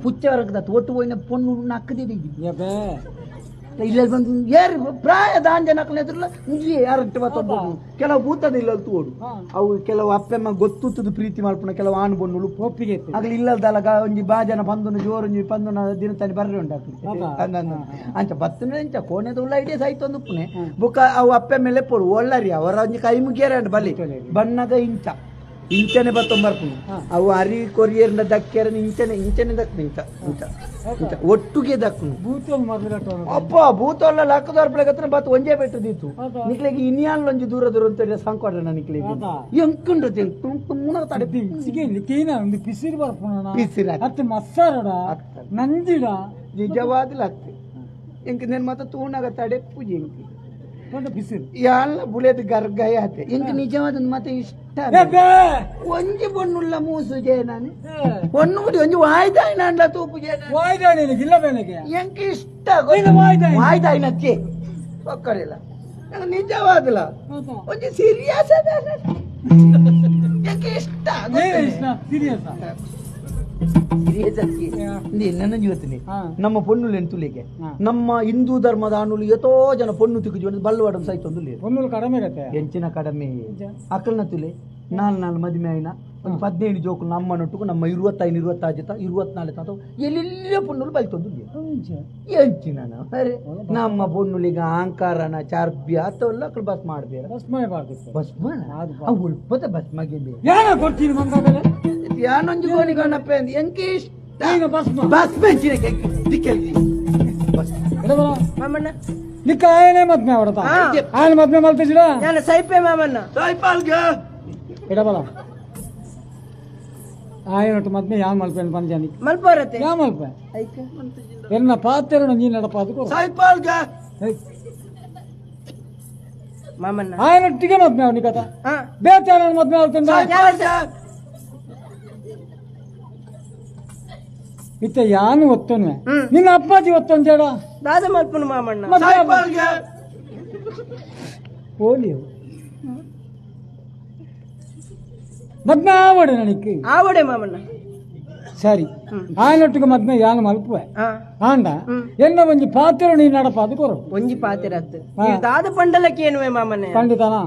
ಪುಚ್ಚ ಬರಂಕದ ಒಟ್ಟು ಹೋಯ್ನ ಪೊಣ್ಣು ನಕ್ಕದಿದೆ ಇಲ್ಲ ಬಂದು ಏರು ಪ್ರಾಯ ದಾನ್ ಜನ ಎದುರಲ್ಲ ಯಾರು ಬತ್ತೊಂದು ಕೆಲವು ಭೂತದ ಇಲ್ಲ ತೋಡು ಅವು ಕೆಲವು ಅಪ್ಪೆಮ್ಮ ಗೊತ್ತುತ್ತದು ಪ್ರೀತಿ ಮಾಡ್ಪುಣ ಕೆಲವು ಆಣ್ ಬೊಣ್ಣುಲು ಒಪ್ಪಿಗೆ ಆಗಲಿ ಇಲ್ಲದಲ್ಲ ಒಂಜಿ ಬಾಜನ ಪಂದುನ ಜೋರೊಂಜಿ ಪಂದುನ ದಿನ ತಾನೆ ಬರ್ರೆ ಉಂಟಾಗ್ತದೆ ಅಂಚ ಬತ್ತನ ಇಂಚ ಕೋಣೆದ ಉಳ್ಳ ಐಡಿಯಾ ಸಾಯ್ತೊಂದು ಪುಣೆ ಬುಕ್ಕ ಅವು ಅಪ್ಪೆ ಮೇಲೆ ಪೋಡು ಒಳ್ಳರಿ ಅವರ ಒಂಜಿ ಕೈ ಮುಗಿಯರ ಬಲಿ ಬಣ್ಣಗ ಇಂಚ ಇಂಚನೆ ಬತ್ತೊಂಬರ್ಪುನು ಅವು ಅರಿ ಕೊರಿಯರ್ನ ದಕ್ಕೆರ ಇಂಚನೆ ಇಂಚನೆ ದಕ್ಕನು ಇಂಚ ಇಂಚ ಇಂಚ ಒಟ್ಟುಗೆ ದಕ್ಕನು ಅಪ್ಪ ಭೂತೊಲ್ಲ ಲಕ್ಕದರ್ಪಳೆ ಬತ್ ಒಂಜೇ ಬೆಟ್ಟದಿತ್ತು ನಿಕ್ಲೆಗೆ ಇನಿಯಾನ್ಲೊಂಜಿ ದೂರ ದೂರ ಅಂತ ಸಂಕೋಡ ನಿಕ್ಲೆಗೆ ಎಂಕುಂಡು ತಡೆ ಪಿಸಿರು ಬರ್ಪುಣ ಪಿಸಿರ ಅತ್ತೆ ಮಸ್ಸಾರಡ ನಂಜಿಡ ನಿಜವಾದ್ಲ ಅತ್ತೆ ಎಂಕ್ ನೇನ್ ಮಾತ ತೂಣಾಗ ತಡೆ ಪೂಜೆ ಎಂಕ್ ಯಾಲ್ಲ ಬುಳೆದ ಗರ್ಗಾಯ ಆತೆ ಎಂಕ್ ನಿಜವಾದ ಮತ್ತೆ ಇಷ್ಟ ಒಂಜಿ ಬೊಣ್ಣುಲ್ಲ ಮೂಸು ಜೇನಾನೆ ಒಣ್ಣು ಮುಡಿ ಒಂಜಿ ವಾಯ್ದಾಯಿ ನಾಂಡ್ಲ ತೂಪು ಜೇನ ವಾಯ್ದಾಯಿ ಇಲ್ಲ ಬೇನೆಗೆ ಎಂಕ್ ಇಷ್ಟ ವಾಯ್ದಾಯಿನಕ್ಕೆ ಒಕ್ಕಡಿಲ್ಲ ನಂಗೆ ನಿಜವಾದಲ ಒಂಜಿ ಸೀರಿಯಸ್ ಎಂಕ್ ಇಷ್ಟ ಸೀರಿಯಸ್ ನನ್ನ ಜೀವತಿನಿ ನಮ್ಮ ಪೊಣ್ಣುಲು ಎಂತುಲಿಗೆ ನಮ್ಮ ಹಿಂದೂ ಧರ್ಮದ ಅಣುಲು ಎತೋ ಜನ ಪೊಣ್ಣು ತಿಕ್ಕು ಬಲ್ಲವಾಡ ಸಹಿತ ಪೊಣ್ಣುಲು ಕಡಿಮೆ ಎಂಚಿನ ಕಡಿಮೆ ಅಕಲ್ನ ತುಲೆ ನಾಲ್ ನಾಲ್ ಮದುವೆ ಆಯ್ನ ಒಂದು 15 ಜೋಕು ನಮ್ಮ ನೊಟ್ಟುಕು ನಮ್ಮ 25 26 ಜೊತೆ 24 ತಾತ ಎಲ್ಲೆಲ್ಲ ಪೊಣ್ಣುಲು ಬಲ್ತೊಂದು ಎಂಚಿನ ಅರೆ ನಮ್ಮ ಪೊಣ್ಣುಲಿಗ ಅಹಂಕಾರನ ಚಾರ್ಬ್ಯ ಅಥವಾ ಅಕಲ್ ಬಸ್ ಮಾಡಬೇಡ ಬಸ್ ಮಾಡಬಾರ್ದು ಬಸ್ ಮಾಡ ಉಳ್ಪದ ಬಸ್ ಮಗಿ ಕೊಡ್ತೀನಿ ಮಂಗಾಗಲೇ ಯಾನೊಂಜಿ ಗೋಣಿ ಗಣಪ ಎಂಕೆ ಇಷ್ಟ ಬಸ್ ನಿಕ್ಕ ಆಯನೇ ಮದ್ಮೆ ಅವಡತ ಆಯನ ಮದ್ಮೆ ಮಲ್ತಿಜಿಡ ನಾನು ಸೈಪೆ ಮಾಮನ್ನ ಸೈಪಾಲ್ಗ ಇಡಬಲ ಆಯನೊಟ್ಟು ಮದ್ಮೆ ಯಾನ್ ಮಲ್ಪೆನ್ ಪಂಜಾನಿ ಮಲ್ಪೋರತೆ ಯಾ ಮಲ್ಪೆ ಎನ್ನ ಪಾತೆರಣ ನೀ ನಡಪ ಅದಕ್ಕೂ ಸೈಪಾಲ್ಗ ಮಾಮನ್ನ ಆಯನೊಟ್ಟಿಗೆ ಮದ್ಮೆ ಅವನಿ ಕಥ ಬೇತಾನ ಮದ್ಮೆ ಆಳ್ತಂದ ಇತ್ತ ಯಾನು ಒತ್ತೋನ್ವೆ ನಿನ್ನ ಅಪ್ಪಾಜಿ ಒತ್ತೊಂದೇಡ ದಾದ ಮಲ್ಪನು ಮಾಮಣ್ಣ ಪೋಲಿಯೋ ಮದ್ಮೆ ಆವಡೆ ನನಗೆ ಆವಡೆ ಮಾಮಣ್ಣ ಸರಿ ಆಯನೊಟ್ಟಿಗೆ ಮದ್ಮೆ ಯಾನು ಮಲ್ಪುವೆ ಆಂಡ ಎನ್ನ ಒಂಜಿ ಪಾತ್ರ ನೀ ನಡಪ ಅದು ಕೊರು ಒಂಜಿ ಪಾತ್ರ ದಾದ ಪಂಡಲಕ್ಕೆ ಏನುವೆ ಮಾಮನೆ ಖಂಡಿತನಾ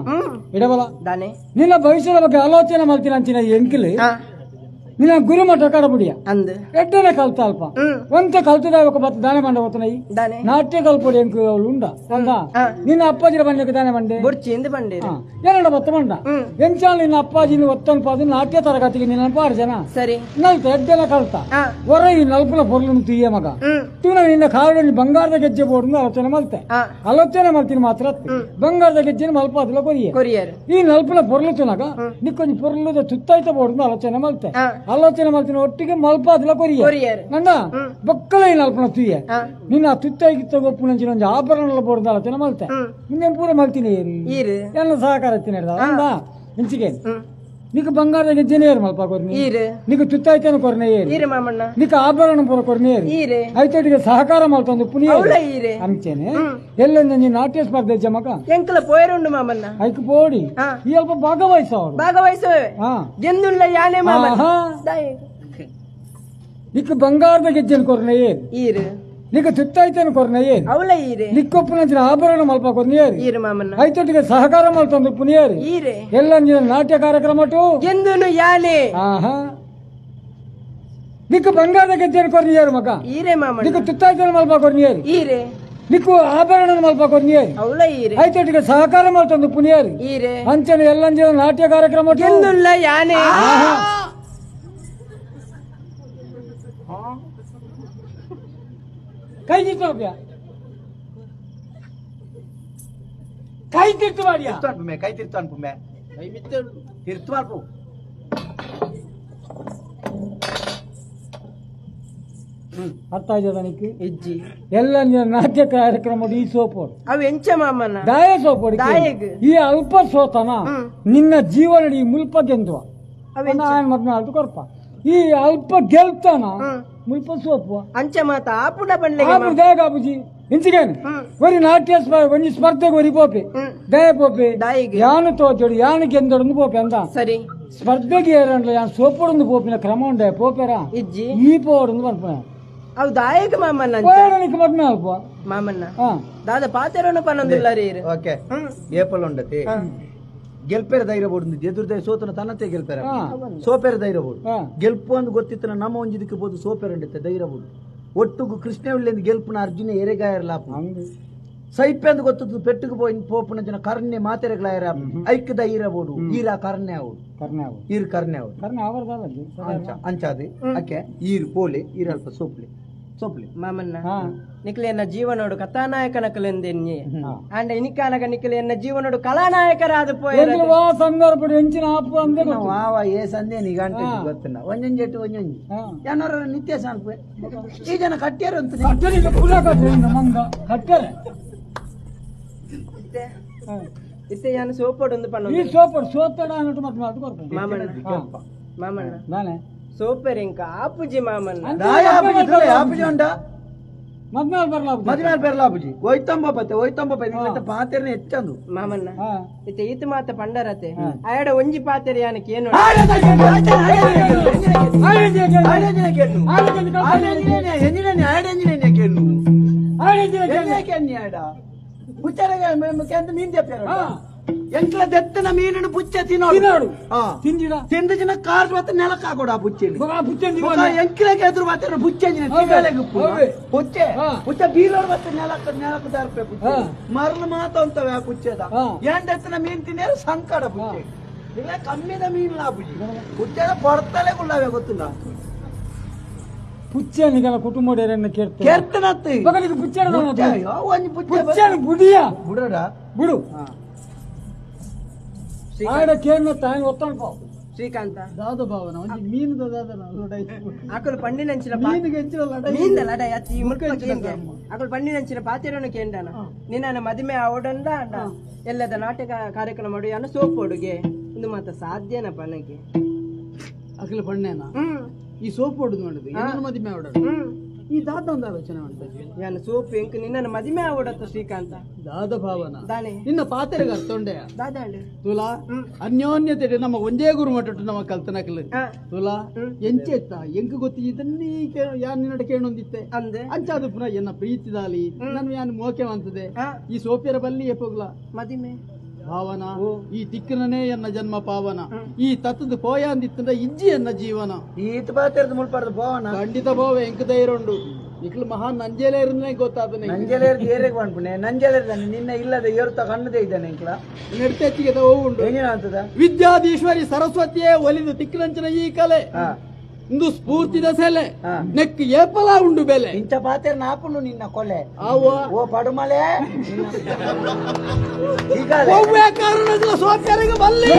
ಇಡಬಲ ದಾನೆ ನಿನ್ನ ಭವಿಷ್ಯದ ಬಗ್ಗೆ ಆಲೋಚನೆ ಮಾಡ್ತೀನಿ ಅಂಚಿನ ಎಂಕಿಲಿ ನಿನ್ನ ಗುರುಮಠ ಕಡಬುಡಿಯ ಅಂದ್ ಎಡ್ಡನೆ ಕಲ್ತ ಅಲ್ಪ ಒಂತ ಕಲ್ತದ ಬತ್ತ ದಾನೆ ಮಂಡ ಹೋತನೈ ನಾಟ್ಯ ಕಲ್ಪೊಡಿ ಎಂಕು ಅವಳು ಉಂಡ ಅಂದ ನಿನ್ನ ಅಪ್ಪಾಜಿನ ಬಂಡೆಗೆ ದಾನೆ ಮಂಡೆ ಬುರ್ಚಿ ಎಂದು ಬಂಡೆ ಏನಡ ಬತ್ತ ಮಂಡ ಎಂಚಾಲ ನಿನ್ನ ಅಪ್ಪಾಜಿನ ಒತ್ತನ್ ಪಾದು ನಾಟ್ಯ ತರಗತಿಗೆ ನಿನ್ನ ಪಾರು ಜನ ಸರಿ ನಲ್ತ ಎಡ್ಡೆನ ಕಲ್ತ ಹೊರ ಈ ನಲ್ಪನ ಪೊರ್ಲನ್ನು ತೀಯ ಮಗ ತೂನ ನಿನ್ನ ಕಾಲಲ್ಲಿ ಬಂಗಾರದ ಗೆಜ್ಜೆ ಬೋರ್ಡ್ ಆಲೋಚನೆ ಮಲ್ತೆ ಆಲೋಚನೆ ಮಲ್ತೀನಿ ಮಾತ್ರ ಬಂಗಾರದ ಗೆಜ್ಜೆನ ಮಲ್ಪಾದಿಲ್ಲ ಕೊರಿಯರ್ ಈ ನಲ್ಪನ ಪೊರ್ಲು ತುನಾಗ ನಿಕ್ಕೊಂಜಿ ಪೊರ್ಲುದ ತುತ್ತಾಯ್ತ ಬೋರ್ಡ್ ಆಲೋಚನೆ ಮಲ್ತೆ ಆಲೋಚನೆ ಮಾಡ್ತೀನಿ ಒಟ್ಟಿಗೆ ಮಲ್ಪಾದಿಲ್ಲ ಕೊರಿಯರ್ ನನ್ನ ಬೊಕ್ಕಲ ನಲ್ಪನ ತುಯ್ಯ ನಿನ್ನ ತುತ್ತಾಗಿ ತಗೋಪು ನಂಚಿನ ಒಂಜಿ ಆಭರಣ ಬೋರ್ಡ್ ಆಲೋಚನೆ ಮಲ್ತೆ ನಿನ್ನೆ ಪೂರ ಮಲ್ತೀನಿ ಎಲ್ಲ ಸಹಕಾರ ತಿನ್ನ ಅಂದ ಇಂಚಿಗೆ ನಿಕ್ ಬಂಗಾರದ ಗೆಜ್ಜೆನೇ ಏರು ಮಲ್ಪ ಕೊರ್ನಿ ನಿಕ್ ತುತ್ತಾಯ್ತನ ಕೊರ್ನೆ ಏರು ನಿಕ್ ಆಭರಣ ಪೂರ ಕೊರ್ನೆ ಏರು ಐತೊಟ್ಟಿಗೆ ಸಹಕಾರ ಮಲ್ತೊಂದು ಪುನಿಯ ಅಂಚೆನೆ ಎಲ್ಲ ನೀ ನಾಟ್ಯ ಸ್ಪರ್ಧೆ ಜಮಕ ಎಂಕಲ ಪೋಯರುಂಡು ಮಾಮಣ್ಣ ಐಕ್ ಪೋಡಿ ಈ ಅಲ್ಪ ಭಾಗವಹಿಸವರು ಭಾಗವಹಿಸುವೆ ಗೆಂದುಳ್ಳ ಯಾನೆ ಮಾಮಣ್ಣ ನಿಕ್ ಬಂಗಾರದ ಗೆಜ್ಜೆನ ಕೊರ್ನೆ ಏರು ನಿಕ್ ತುತ್ತಾಯ್ತನ ಕೊರ್ನೆ ಏರು ಅವಳ ಈರೆ ನಿಕ್ಕೊಪ್ಪನ ಆಭರಣ ಮಲ್ಪ ಕೊರ್ನೆ ಏರು ಈರು ಮಾಮಣ್ಣ ಐತೊಟ್ಟಿಗೆ ಸಹಕಾರ ಮಲ್ತೊಂದು ಪುನಿಯೇರು ಈರೆ ಎಲ್ಲ ನಾಟ್ಯ ಕಾರ್ಯಕ್ರಮ ಗೆಂದುನು ಯಾನೆ ಆಹಾ ನಿಕ್ ಬಂಗಾರದ ಗೆಜ್ಜೆನ ಕೊರ್ನಿಯೇರು ಮಗ ಈರೆ ಮಾಮಣ್ಣ ನಿಕ್ ತುತ್ತಾಯ್ತನ ಮಲ್ಪ ಕೊರ್ನಿಯೇರು ಈರೆ ನಿಕ್ಕು ಆಭರಣ ಮಲ್ಪ ಕೊರ್ನಿಯೇರು ಅವಳ ಈರೆ ಐತೊಟ್ಟಿಗೆ ಸಹಕಾರ ಮಲ್ತೊಂದು ಪುನಿಯೇರು ಈರೆ ಅಂಚನೆ ಎಲ್ಲ ನಾಟ್ಯ ಕಾರ್ಯಕ್ರಮ ಗೆಂದುಳ್ಳ ಯಾನೆ ಕೈ ತಿರ್ತು ಕೈ ತಿರ್ತು ಮಾಡಿಯಾ ಕೈ ತಿರ್ತು ಅನ್ಪುಮೆ ತಿರ್ತು ಅನ್ಪು ಅರ್ಥ ಆಯ್ತದ ನಿಕ್ಕು ಇಜ್ಜಿ ಎಲ್ಲ ನಾಟ್ಯ ಕಾರ್ಯಕ್ರಮ ಈ ಸೋಪು ಅವು ಎಂಚ ಮಾಮನ ದಾಯ ಸೋಪು ಈ ಅಲ್ಪ ಸೋತನ ನಿನ್ನ ಜೀವನ ಈ ಮುಲ್ಪ ಗೆಂದುವ ಮದ್ನ ಅದು ಕೊರ್ಪ ಈ ಅಲ್ಪ ಗೆಲ್ತಾನ ಮುಲ್ಪ ಸೋಪು ಅಂಚ ಮಾತ ಆಪುಡ ಬಂಡ್ಲೆ ದಾಯಗ ಆಪುಜಿ ಇಂಚಿಗೇನು ಒರಿ ನಾಟ್ಯ ಒಂಜಿ ಸ್ಪರ್ಧೆಗೆ ಒರಿ ಪೋಪೆ ದಯ ಪೋಪೆ ಯಾನು ತೋಚೋಡು ಯಾನು ಗೆಂದೊಡಂದು ಪೋಪೆ ಅಂತ ಸರಿ ಸ್ಪರ್ಧೆಗೆ ಏರಂಡ್ಲ ಯಾನ್ ಸೋಪೊಡಂದು ಪೋಪಿನ ಕ್ರಮ ಉಂಡೆ ಪೋಪೆರಾ ಇಜ್ಜಿ ಈ ಪೋಡಂದು ಪನ್ಪುನ ಅವು ದಾಯಕ ಮಾಮಣ್ಣ ಮದ್ಮೆ ಅಲ್ಪ ಮಾಮಣ್ಣ ದಾದ ಪಾತೆರನು ಪನೊಂದುಲ್ಲ ರೀ ಓಕೆ ಏಪಲ್ ಉಂಡತಿ ಗೆಲ್ಪೇರ ಧೈರ್ಯ ಬೋಡು ಎದುರ್ದ ಸೋತನ ತನ್ನತೆ ಗೆಲ್ಪೇರ ಸೋಪೇರ ಧೈರ್ಯ ಬೋಡು ಗೆಲ್ಪು ಅಂದ್ ಗೊತ್ತಿತ್ತು ನಮ್ಮ ಒಂಜಿದಕ್ಕೆ ಬೋದು ಸೋಪೇರ ಉಂಡತ್ತೆ ಧೈರ್ಯ ಬೋಡು ಒಟ್ಟುಗು ಕೃಷ್ಣ ಉಳ್ಳೆಂದು ಗೆಲ್ಪುನ ಅರ್ಜುನ ಎರೆಗಾಯರ್ಲಾಪ ಸೈಪೆ ಅಂದ್ ಗೊತ್ತಿತ್ತು ಪೆಟ್ಟುಗು ಪೋಯಿ ಪೋಪುನ ಜನ ಕರ್ಣೆ ಮಾತೆರೆಗಳಾಯರ ಐಕ್ ಧೈರ್ಯ ಬೋಡು ಈರ ಕರ್ಣೆ ಅವಡು ಈರ್ ಕರ್ಣೆ ಅವಡು ಕರ್ಣೆ ಅವರ್ದ ಅಂಚಾದಿ ಅಕ್ಕೆ ಈರ್ ಪೋಲೆ ಈರ್ ಅಲ್ಪ ಸೋಪ್ಲೆ ಸೋಪ್ಲೆ ಮಾಮಣ್ಣ ನಿಕ್ಲೆ ಎನ್ನ ಜೀವನೋಡು ಕಥಾನಾಯಕನ ಕಲೆಂದೆನ್ನಿ ಅಂಡ ಇನಿಕಾನಗ ನಿಕ್ಲೆ ಎನ್ನ ಜೀವನೋಡು ಕಲಾನಾಯಕರಾದ ಪೋಯ ಸಂದರ್ಭ ಎಂಚಿನ ಆಪು ಅಂದೆ ವಾವ ಏ ಸಂದೆ ನಿಗಂಟೆ ಗೊತ್ತಿಲ್ಲ ಒಂಜೊಂಜಿ ಎಟ್ಟು ಒಂಜೊಂಜಿ ಯಾನೋರ ನಿತ್ಯ ಸಾನ್ಪೆ ಈ ಜನ ಕಟ್ಟ್ಯಾರ ಅಂತ ಕಟ್ಟ್ಯಾರ ಇತ್ತೆ ಯಾನು ಸೋಪೋಡು ಒಂದು ಪನ್ನ ಈ ಸೋಪೋಡು ಸೋತಡ ಅನ್ನಟ್ಟು ಮತ್ತೆ ಮಾತು ಮಾಮಣ್ಣ ಮಾಮಣ್ಣ ನಾನೇ ಸೋಪರ್ ಇಂಕ ಆಪುಜಿ ಮಾಮಣ್ಣ ಆಪುಜಿ ಉಂಡ ಮದ್ಮೇಲೆ ಬರಲ ಮದ್ಮೇಲೆ ಬರಲ ಆಪುಜಿ ಒಯ್ತಂಬ ಬತ್ತೆ ಒಯ್ತಂಬ ಬತ್ತೆ ಪಾತೆರ್ನ ಹೆಚ್ಚಂದು ಮಾಮಣ್ಣ ಇತ್ತೆ ಈತ ಮಾತ ಪಂಡರತೆ ಆಯಡ ಒಂಜಿ ಪಾತೆರ್ ಯಾನಕ್ಕೆ ಏನು ಎಂಕ್ಲ ದೆತ್ತನ ಮೀನನ್ನು ಪುಚ್ಚ ತಿನ್ನೋಡು ತಿಂದಿಡ ತಿಂದ ಜನ ಕಾರ್ ಮಾತ್ರ ನೆಲಕ್ಕೆ ಹಾಕೋಡು ಆ ಪುಚ್ಚೆని ಎಂಕ್ಲಗೆ ಎದುರು ಮಾತ್ರ ಪುಚ್ಚೆ ಪುಚ್ಚೆ ಪುಚ್ಚ ಬೀರೋಡು ಮತ್ತೆ ನೆಲಕ್ಕೆ ನೆಲಕ್ಕೆ ದಾರ್ಪೆ ಪುಚ್ಚೆ ಮರಳು ಮಾತ ಅಂತವೆ ಆ ಪುಚ್ಚೆದ ಏನ್ ದೆತ್ತನ ಮೀನ್ ತಿನ್ನಿರ ಸಂಕಡ ಪುಚ್ಚೆ ಇಲ್ಲ ಕಮ್ಮಿದ ಮೀನ್ ಪುಚ್ಚಿ ಪುಚ್ಚೆದ ಪೊರ್ತಲೆ ಕುಳ್ಳಾವೆ ಗೊತ್ತಿಲ್ಲ ಪುಚ್ಚೆ ನಿಗಲ ಕುಟುಂಬ ಕೇರ್ತನತ್ತು ಪುಚ್ಚೆ ಪುಚ್ಚೆ ಬುಡಿಯ ಬುಡಡ ಬಿಡು ಆಡ ಕೇರ್ನ ತಾಯಿ ಒತ್ತಣ್ಕೋ ಶ್ರೀಕಾಂತ ದಾದ ಭಾವನ ಒಂಜಿ ಮೀನುದ ದಾದನ ಲಡೈ ಅಕುಲು ಪಂಡಿನಂಚಿನ ಮೀನುಗೆ ಎಂಚಿನ ಲಡೈ ಮೀನ್ದ ಲಡೈ ಅತ್ತಿ ಈ ಮುಲ್ಪ ಕೇಂದ್ರ ಅಕುಲು ಪಂಡಿನಂಚಿನ ಪಾತೆರನು ಕೇಂದ್ರನ ನಿನ್ನ ಮದುವೆ ಆವಡಂದ ಅಂಡ ಎಲ್ಲದ ನಾಟಕ ಕಾರ್ಯಕ್ರಮ ಮಾಡು ಯಾನು ಸೋಪೋಡುಗೆ ಒಂದು ಮಾತ ಸಾಧ್ಯನ ಪನಗೆ ಅಖಿಲ ಪಣ್ಣೇನ ಈ ಸೋಪು ಹೊಡೆದು ಮಾಡಿದ್ದು ಏನಾರು ಮದುವೆ ಆವಡ ಈ ದಾದ ಒಂದು ಆಲೋಚನೆ ಮಾಡ್ತಾರೆ ಯಾನು ಸೋಪು ಎಂಕ್ ನಿನ್ನ ಮದಿಮೆ ಆವಡತ್ತ ಶ್ರೀಕಾಂತ ದಾದ ಭಾವನ ದಾನೆ ನಿನ್ನ ಪಾತೆರೆಗೆ ಅರ್ಥೊಂಡೆ ದಾದಾಂಡು ತುಲಾ ಅನ್ಯೋನ್ಯತೆ ನಮ್ಮ ಒಂದೇ ಗುರು ಮಟ್ಟ ನಮ್ಮ ಕಲ್ತನಕಲ್ ತುಲಾ ಎಂಚೆತ್ತ ಎಂಕ್ ಗೊತ್ತಿದ್ದನ್ನೇ ಯಾನ್ ನಿನ್ನಡ ಕೇಳೊಂದಿತ್ತೆ ಅಂದೆ ಅಂಚಾದ ಪುನಃ ಎನ್ನ ಪ್ರೀತಿದಾಲಿ ನಾನು ಯಾನ್ ಮೋಕೆವಂತದೆ ಈ ಸೋಪಿಯರ ಬಲ್ಲಿ ಎಪ್ಪೋಗ್ಲ ಮದಿಮೆ ಭಾವನ ಈ ತಿಕ್ಕನನೇ ಎನ್ನ ಜನ್ಮ ಪಾವನ ಈ ತತ್ತದ ಪೋಯ ಅಂದಿತ್ತಂದ ಇಜ್ಜಿ ಎನ್ನ ಜೀವನ ಈತ ಪಾತೆರ್ದು ಮುಲ್ಪಾರ್ದು ಪೋವನ ಖಂಡಿತ ಪೋವ ಎಂಕ್ ಧೈರ್ಯ ನಿಕ್ಲು ಮಹಾ ನಂಜೇಲೆ ಇರಂದ್ರೆ ಗೊತ್ತಾದ ನಂಜೇಲೆ ಏರೆಗ್ ಪನ್ಪುಣೆ ನಂಜೇಲೆ ನಿನ್ನ ಇಲ್ಲದೆ ಏರುತ್ತ ಕಣ್ಣದೇ ಇದ್ದಾನೆ ಎಂಕ್ಲ ನಡ್ತೆಚ್ಚಿಗೆ ಉಂಡು ಅಂತದ ವಿದ್ಯಾಧೀಶ್ವರಿ ಸರಸ್ವತಿಯೇ ಒಲಿದು ತಿಕ್ಕನಂಚಿನ ಈ ಕಲೆ ಇಂದು ಸ್ಫೂರ್ತಿದ ಸೆಲೆ ನೆಕ್ ಏಪಲ ಉಂಡು ಬೆಲೆ ಇಂಚ ಪಾತೆರ್ ನಾಪುಂಡು ನಿನ್ನ ಕೊಲೆ ಆವ ಓ ಪಡುಮಲೆ ಕಾರಣ ಸೋಪ್ಯರಿಗೆ ಬಲ್ಲೆ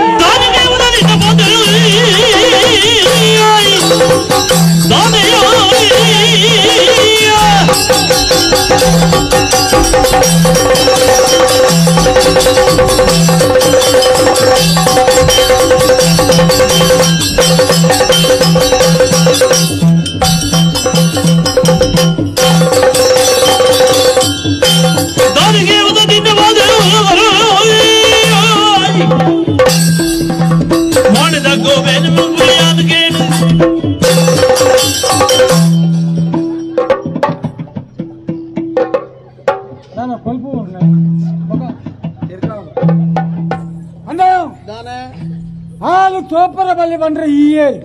ಹಾಲು ತೋಪರ ಬಲ್ಲಿ ಬಂದ್ರೆ ಈ ಏರು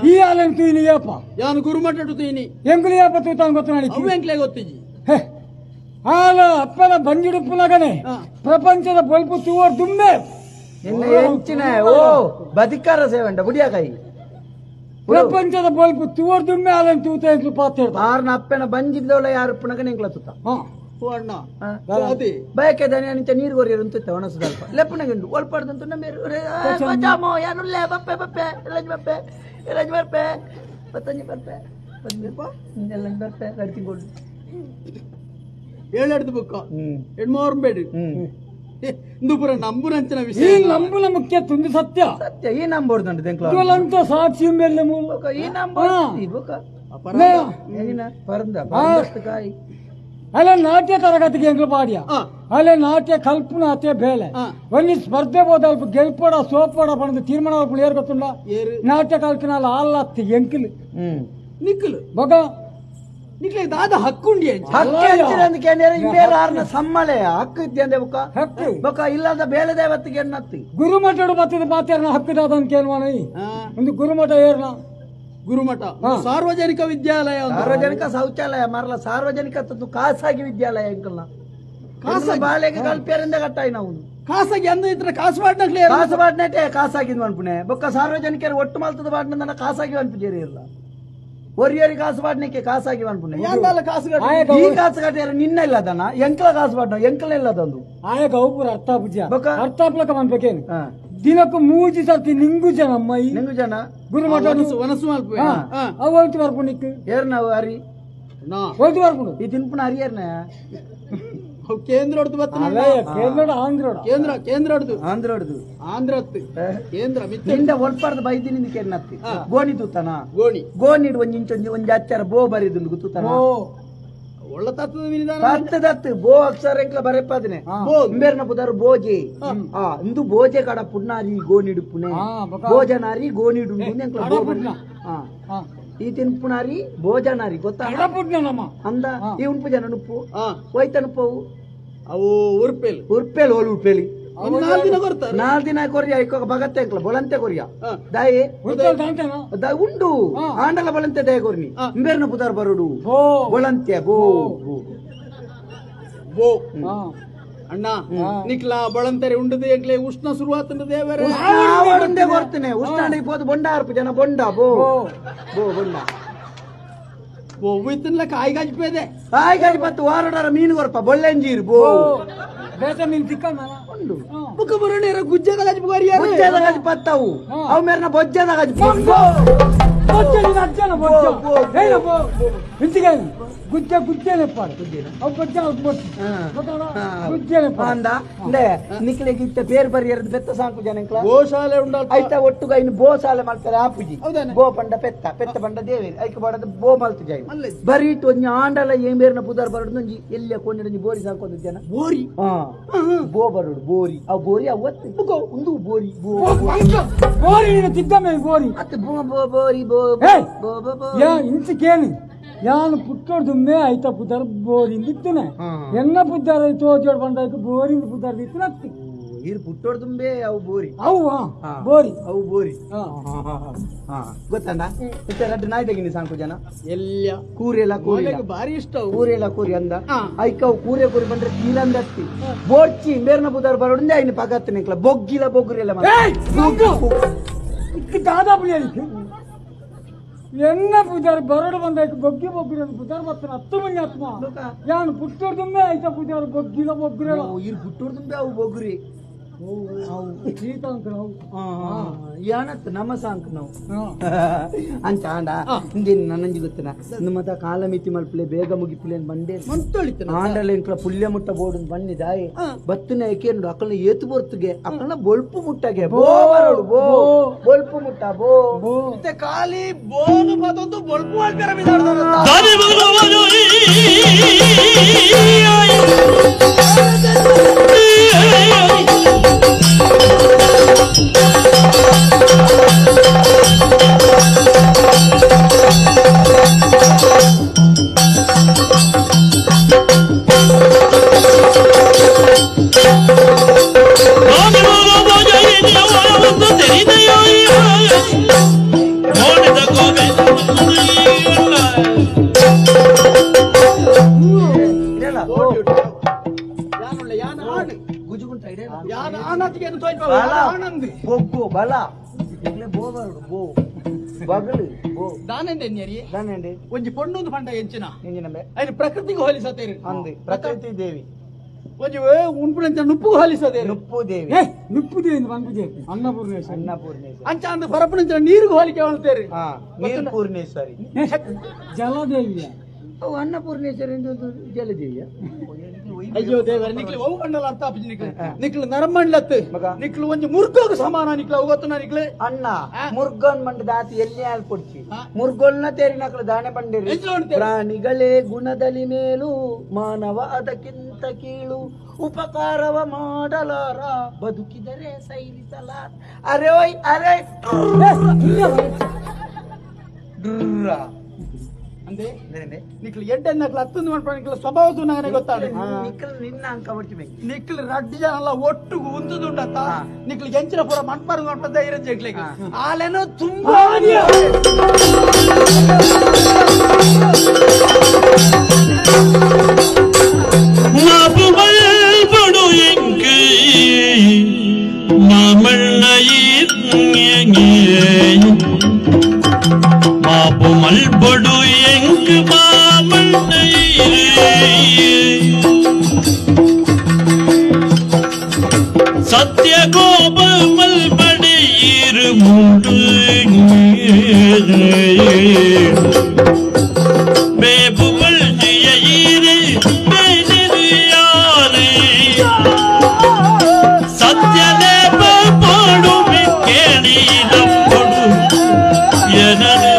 ಈ ಹಾಲೆನ್ ತೂಯಿನಿ ಏಪ ಯಾನು ಗುರುಮಟ್ಟ ತೂಯಿನಿ ಎಂಗುಲಿ ಏಪ ತೂತಾನ್ ಗೊತ್ತು ನಾಡಿ ಅವು ಎಂಕ್ಲೆ ಗೊತ್ತಿಜಿ ಹಾಲು ಅಪ್ಪನ ಬಂಜಿಡುಪ್ಪುನಗನೆ ಪ್ರಪಂಚದ ಬೊಲ್ಪು ತೂವರ್ ದುಮ್ಮೆ ನಿನ್ನ ಎಂಚಿನ ಓ ಬದಿಕಾರ ಸೇವಂಡ ಬುಡಿಯಾಕಾಯಿ ಪ್ರಪಂಚದ ಬೊಲ್ಪು ತೂವರ್ ದುಮ್ಮೆ ಹಾಲನ್ ತೂತ ಎಂಕ್ಲು ಪಾತ್ರ ಆರ್ನ ಅಪ್ಪನ ಬಂಜಿದ್ದವಳ ಯಾರು ಪುನಗನೆ ಎಂಕ್ಲ ತೂತ ಅಣ್ಣ ಬಯಕೆ ದನಿ ಅಂಚ ನೀರು ಕೊರಿಯರು ಅಂತಿತ್ತ ಒಣಸು ಸ್ವಲ್ಪ ಲೆಪ್ಪನಗಂಡು ಒಲ್ಪಾಡ್ದಂತ ನಮ್ಮ ಯಾನುಲ್ಲೆ ಬಪ್ಪೆ ಬಪ್ಪೆ ಎಲ್ಲಂಜ್ ಬಪ್ಪೆ ಎಲ್ಲಂಜ್ ಬರ್ಪೆ ಪತ್ತಂಜಿ ಬರ್ಪೆ ಎಲ್ಲಂಜ್ ಬರ್ಪೆ ಎರಡು ತಿಂಗಳು ಏಳೆಡ್ದು ಬುಕ್ಕ ಹೆಣ್ಮೋರ್ಬೇಡಿ ಇಂದು ಪೂರ ನಂಬುನಂಚಿನ ವಿಷಯ ಈ ನಂಬುನ ಮುಖ್ಯ ತುಂದು ಸತ್ಯ ಸತ್ಯ ಈ ನಂಬೋರ್ದು ಸಾಕ್ಷಿ ಮೇಲೆ ಮೂಲಕ ಈ ನಂಬೋರ್ದು ಪರಂದ ಕಾಯಿ ಅಲ್ಲ ನಾಟ್ಯ ತರಗತಿಗೆ ಎಂಗ್ಲು ಪಾಡಿಯ ಅಲ್ಲ ನಾಟ್ಯ ಕಲ್ಪನ ಅತ್ತೆ ಬೇಲೆ ಒಂಜಿ ಸ್ಪರ್ಧೆ ಹೋದ ಅಲ್ಪ ಗೆಲ್ಪಡ ಸೋಪಡ ಪಣದು ತೀರ್ಮಾನ ಅಲ್ಪ ಏರ್ ಗೊತ್ತುಂಡ ನಾಟ್ಯ ಕಲ್ಪನ ಅಲ್ಲ ಅಲ್ಲ ಎಂಕಿಲ್ ನಿಕ್ಕಲು ಬೊಗ ನಿಕ್ಲೆ ದಾದ ಹಕ್ಕುಂಡಿ ಆರ್ನ ಸಮ್ಮಳೆ ಹಕ್ಕು ಇದ್ದೆ ಬೊಕ್ಕ ಹಕ್ಕು ಬೊಕ್ಕ ಇಲ್ಲದ ಬೇಲೆ ದೇವತ್ತಿಗೆ ಎನ್ನತ್ತಿ ಗುರುಮಠಡು ಬತ್ತದ ಪಾತೇರ್ನ ಹಕ್ಕು ದಾದ ಅಂತ ಕೇಳುವಾನ ಒಂದು ಗುರುಮಠ ಏರ್ನ ಗುರುಮಠ ಸಾರ್ವಜನಿಕ ವಿದ್ಯಾಲಯ ಸಾರ್ವಜನಿಕ ಶೌಚಾಲಯ ಮರಲ ಸಾರ್ವಜನಿಕ ಖಾಸಗಿ ವಿದ್ಯಾಲಯ ಎಂಕಲ್ನ ಖಾಸಗಿ ಬಾಲೆಗೆ ಕಲ್ಪಿಯರಿಂದ ಕಟ್ಟಾಯಿ ನಾವು ಖಾಸಗಿ ಅಂದ್ರೆ ಇದ್ರ ಕಾಸು ಬಾಡ್ನಕ್ಲೆ ಕಾಸು ಬಾಡ್ನಟೆ ಖಾಸಗಿ ಅನ್ಪುಣೆ ಬೊಕ್ಕ ಸಾರ್ವಜನಿಕರು ಒಟ್ಟು ಮಲ್ತದ ಬಾಡ್ನ ಖಾಸಗಿ ಅನ್ಪುಜೇರಿ ಇಲ್ಲ ಒರಿಯರಿ ಕಾಸು ಬಾಡ್ನಕ್ಕೆ ಖಾಸಗಿ ಅನ್ಪುಣೆ ಕಾಸು ಈ ಕಾಸು ಕಟ್ಟಿಯಾರ ನಿನ್ನ ಇಲ್ಲದನ ಎಂಕಲ ಕಾಸು ಬಾಡ್ನ ಎಂಕಲ ಇಲ್ಲದಂದು ಆಯಗ ಅವು ಅರ್ಥ ಪೂಜೆ ಅರ್ಥ ಪ್ಲಕ ಅನ್ಬೇಕೇನು ದಿನಕ್ಕೂ ಮೂಜಿ ಸರ್ತಿ ನಿಂಗು ಜನ ಅಮ್ಮ ನಿಂಗು ಜನ ಗುರುಮಠ ವನಸು ಅವು ಒಲ್ತು ಬರ್ಪು ನಿಕ್ಕು ಏರ್ ನಾವು ಅರಿ ಒಲ್ತು ಬರ್ಪುಡು ಈ ತಿನ್ಪುಣ ಅರಿಯರ್ನ ಕೇಂದ್ರ ಕೇಂದ್ರ ಆಂಧ್ರ ಕೇಂದ್ರ ಕೇಂದ್ರ ಆಂಧ್ರ ಆಂಧ್ರ ಕೇಂದ್ರ ನಿಂದ ಒಲ್ಪಾರ್ದ ಬೈದಿನಿಂದ ಕೇರ್ನತ್ತಿ ಗೋಣಿ ತೂತನ ಗೋಣಿ ಗೋಣಿ ಒಂಜಿ ಇಂಚೊಂಜಿ ಒಂಜಿ ಅಚ್ಚಾರ ಬೋ ಬರಿದುಂಡು ಗುತ್ತುತನ ಒಳ್ಳ ತತ್ತದ ಬೋ ಅಕ್ಷರ ಎಂಕ್ಲ ಬರೆಪಾದಿನೆ ಇಂಬೇರ್ನ ಪುದಾರು ಬೋಜೆ ಆ ಇಂದು ಬೋಜೆ ಕಡ ಪುಣ್ಣಾರಿ ಗೋಣಿಡು ಪುಣೆ ಭೋಜನಾರಿ ಗೋಣಿಡು ಎಂಕ್ಲ ಬೋ ಈ ತಿನ್ಪುಣಾರಿ ಭೋಜನಾರಿ ಗೊತ್ತಾ ಅಂದ ಈ ಉಂಪು ಜನ ಉಪ್ಪು ಹೋಯ್ತನುಪ್ಪವು ಅವು ಉರ್ಪೇಲಿ ಉರ್ಪೇಲಿ ಓಲು ಉರ್ಪೇಲಿ ನಾಲ್ಕು ದಿನ ಕೊರ್ತಾರೆ ನಾಲ್ಕು ದಿನ ಕೊರಿಯ ಇಕ್ಕೊಗ ಬಗತ್ತೆ ಅಂಕ್ಲ ಬೊಲಂತೆ ಕೊರಿಯ ದಾಯಿ ಉಂಡು ಆಂಡಲ ಬೊಲಂತೆ ದಯ ಕೊರ್ನಿ ಇಂಬೇರ್ನ ಪುದಾರ್ ಬರುಡು ಬೊಲಂತೆ ಬೋ ಬೋ ಅಣ್ಣ ನಿಕ್ಲಾ ಬಳಂತಾರೆ ಉಂಡದೆ ಎಂಕ್ಲೆ ಉಷ್ಣ ಶುರುವಾತನ ದೇವರೇ ಉಂಡೆ ಕೊರ್ತೇನೆ ಉಷ್ಣ ಪೋದು ಬೊಂಡ ಅರ್ಪು ಜನ ಬೊಂಡ ಬೋ ಬೋ ಬೊಂಡ ಬೊವ್ವಿತ್ತನ್ಲ ಕಾಯಿ ಗಜ್ಪೇದೆ ಕಾಯಿ ಗಜ್ ಪತ್ತು ವಾರಡಾರ ಮೀನು ಕೊರಪ ಬೊಳ್ಳೆಂಜೀರು ಬೋ ಬೇಸ ಮೀನು ತಿಕ್ಕಲ್ಲ ಉಂಡು ಮುಖ ಬರೋಣ ಗುಜ್ಜದ ಗಜ್ ಬರಿಯಾರ ಗುಜ್ಜದ ಗಜ್ ಪತ್ತವು ಅವು ಮೇರ್ನ ಬೊಜ್ಜದ ಗಜ್ ಬೊಜ್ಜ ಅಜ್ಜನ ಬೊಜ್ಜ ಬೋ ಇಂಚಿಗೆ ಗುಜ್ಜೆ ಗುಜ್ಜೆನೆಪ್ಪ ಅವು ಬಜ್ಜೆ ಗುಜ್ಜೆನೆಪ್ಪ ಅಂದ ಅಂದೆ ನಿಕ್ಲೆಗ್ ಇತ್ತ ಪೇರ್ ಬರಿಯರ್ದು ಬೆತ್ತ ಸಾಂಕು ಜನಂಕ್ಲ ಗೋಶಾಲೆ ಉಂಡ ಐತ ಒಟ್ಟುಗ ಇನ್ನು ಬೋಸಾಲೆ ಮಾಡ್ತಾರೆ ಆಪುಜಿ ಬೋ ಪಂಡ ಪೆತ್ತ ಪೆತ್ತ ಪಂಡ ದೇವೇರಿ ಐಕ ಬಾಡದ ಬೋ ಮಲ್ತು ಜಾಯಿ ಬರೀಟ್ ಒಂಜಿ ಆಂಡಲ ಏನ್ ಬೇರ್ನ ಪುದಾರ್ ಬರಡು ಒಂಜಿ ಎಲ್ಲಿಯ ಕೊಂಡಿಡೊಂಜಿ ಬೋರಿ ಸಾಕೊಂದು ಜನ ಬೋರಿ ಬೋ ಬರಡು ಬೋರಿ ಆ ಬೋರಿ ಅವು ಒತ್ತು ಒಂದು ಬೋರಿ ಬೋ ಬೋರಿ ನೀನು ತಿದ್ದಮೆ ಬೋರಿ ಅತ್ತ ಬೋ ಬೋ ಬೋರಿ ಬೋ ಬೋ ಬೋ ಬೋ ಯಾ ಇಂಚಿಕೇನು ಯಾನು ಪುಟ್ಟೋಡ್ದುಮ್ಮೆ ಐತ ಪುದಾರ್ ಬೋರಿಂದ ಇತ್ತನೆ ಎನ್ನ ಪುದ್ದಾರ ತೋಜೋಡ್ ಬಂದಾಯ್ತು ಬೋರಿಂದ ಪುದಾರ್ ಇತ್ತು ಅತ್ತಿ ಇರು ಪುಟ್ಟೋಡ್ದುಂಬೆ ಅವು ಬೋರಿ ಅವು ಬೋರಿ ಅವು ಬೋರಿ ಗೊತ್ತಣ್ಣ ಇತ್ತ ರಡ್ಡು ನಾಯಿ ತೆಗಿನಿ ಸಾಂಕು ಜನ ಎಲ್ಲ ಕೂರೆಲ್ಲ ಕೂರಿ ಭಾರಿ ಇಷ್ಟ ಕೂರೆಲ್ಲ ಕೂರಿ ಅಂದ ಐಕ ಅವು ಕೂರೆ ಕೂರಿ ಬಂದ್ರೆ ತೀರಂದತ್ತಿ ಬೋರ್ಚಿ ಬೇರ್ನ ಪುದಾರ್ ಬರೋಡಿಂದ ಐನು ಪಗತ್ತು ನಿಕ್ಲ ಬೊಗ್ಗಿಲ ಬೊಗ್ಗುರೆಲ್ಲ ದಾದಾ ಪುಳಿ ಎನ್ನ ಪೂಜಾರಿ ಬರಡು ಬಂದಾಯ್ತು ಬೊಗ್ಗಿ ಬೊಗ್ಗಿರ ಪೂಜಾರಿ ಬರ್ತಾನೆ ಹತ್ತು ಮಂದಿ ಆತ್ಮ ಯಾನು ಪುಟ್ಟೋರ್ದುಂಬೆ ಆಯ್ತಾ ಪೂಜಾರಿ ಬೊಗ್ಗಿಲ ಬೊಗ್ಗಿರಲ್ಲ ಇರು ಪುಟ್ಟೋರ್ದುಂಬೆ ಅವು ಬೊಗ್ಗುರಿ ಯಾನತ್ ನಮ್ಮ ಸಾಂಕ್ ನಾವು ಅಂಚ ಆಂಡ ಇಂದೇನು ನನ್ನಂಜಿ ಗೊತ್ತನ ನಮ್ಮತ ಕಾಲ ಮಿತಿ ಮಲ್ಪಲೆ ಬೇಗ ಮುಗಿಪುಲೆ ಬಂಡೆ ಆಂಡಲ ಇಂಕ್ಲ ಪುಲ್ಯ ಮುಟ್ಟ ಬೋಡು ಬನ್ನಿ ದಾಯಿ ಬತ್ತನ ಏಕೇನು ಅಕ್ಕಲ್ನ ಏತು ಬರ್ತುಗೆ ಅಕ್ಕಲ್ನ ಬೊಳ್ಪು ಮುಟ್ಟಗೆ ಬೋ ಬರೋಡು ಬೋ ಬೊಳ್ಪು ಮುಟ್ಟ ಬೋ ಮತ್ತೆ ಖಾಲಿ ಬೋನು ಮತ್ತೊಂದು ಬೊಳ್ಪು ಮಲ್ಪೆರ ಬೊಗ್ಗು ಬಲ ಬೋ ಬರೋಡು ಬೋ ಬಗಲು ಬೋ ದಾನೆಂದೆ ಒಂಜಿ ಪೊಣ್ಣೊಂದು ಪಂಡ ಎಂಚಿನ ಐನು ಪ್ರಕೃತಿಗೆ ಹೋಲಿಸತೇರಿ ಅಂದೆ ಪ್ರಕೃತಿ ದೇವಿ ಒಂಜಿ ಉಂಪುನಂಚ ನುಪ್ಪು ಹೋಲಿಸತೇರಿ ನುಪ್ಪು ದೇವಿ ನುಪ್ಪು ದೇವಿ ಪನ್ಪುಜೆ ಅನ್ನಪೂರ್ಣೇಶ್ವರಿ ಅನ್ನಪೂರ್ಣೇಶ್ವರಿ ಅಂಚ ಅಂದ ಪರಪುನಂಚ ನೀರಿಗೆ ಹೋಲಿಕೆ ಹೇಳ್ತೇರಿ ನೀರು ಪೂರ್ಣೇಶ್ವರಿ ಜಲದೇವಿಯ ಅವು ಅನ್ನಪೂರ್ಣೇಶ್ವರಿ ಜಲದೇವಿಯ ಅಯ್ಯೋ ದೇವರ ನಿಕ್ಲು ಅವು ಕಂಡಲ ಅರ್ಥ ಆಪುಜಿ ನಿಕ್ಲು ನಿಕ್ಲು ನರಮಂಡ್ಲತ್ತು ನಿಕ್ಲು ಒಂಜಿ ಮುರ್ಗೋಗು ಸಮಾನ ನಿಕ್ಲು ಅವು ಗೊತ್ತನ ನಿಕ್ಲು ಅಣ್ಣ ಮುರ್ಗನ್ ಮಂಡ ದಾತಿ ಎಲ್ಲಿ ಹಾಲ್ ಕೊಡ್ಚಿ ಮುರ್ಗೊಲ್ನ ತೇರಿನಕ್ಲು ದಾನೆ ಬಂಡಿರಿ ಪ್ರಾಣಿಗಳೇ ಗುಣದಲ್ಲಿ ಮೇಲು ಮಾನವ ಅದಕ್ಕಿಂತ ಕೀಳು ಉಪಕಾರವ ಮಾಡಲಾರ ಬದುಕಿದರೆ ಸೈರಿಸಲಾರ ಅರೆ ಓಯ್ ಅರೆ ಅಂದೆ ನಿಕ್ಲು ಎಡ್ಡೆ ನಕ್ಲು ಹತ್ತೊಂದು ಮನ್ಪ ನಿಕ್ಲು ಸ್ವಭಾವ ತುನಾಗನೆ ಗೊತ್ತಾಡು ನಿಕ್ಲು ನಿನ್ನ ಅಂಕ ಹೊಡ್ಚಿ ನಿಕ್ಲು ರಡ್ಡು ಜನ ಅಲ್ಲ ಒಟ್ಟುಗು ಉಂತುದುಂಡತ್ತ ನಿಕ್ಲು ಎಂಚಿನ ಪೂರ ಮಣ್ಪಾರು ಮಣ್ಪ ಧೈರ್ಯ ಜಗ್ಲಿಗೆ ಆಲೆನೋ ತುಂಬಾ ಮಾಪು ಮಲ್ಪಡು ಎಂಕ್ ಮಾಮಣ್ಣೈರೇ ಸತ್ಯ கோப மல்படி இரு மூடு பேபுகள் ஜியீரு பேனியாரு சத்யலேப போடும் கேளிதம் கொடு எனது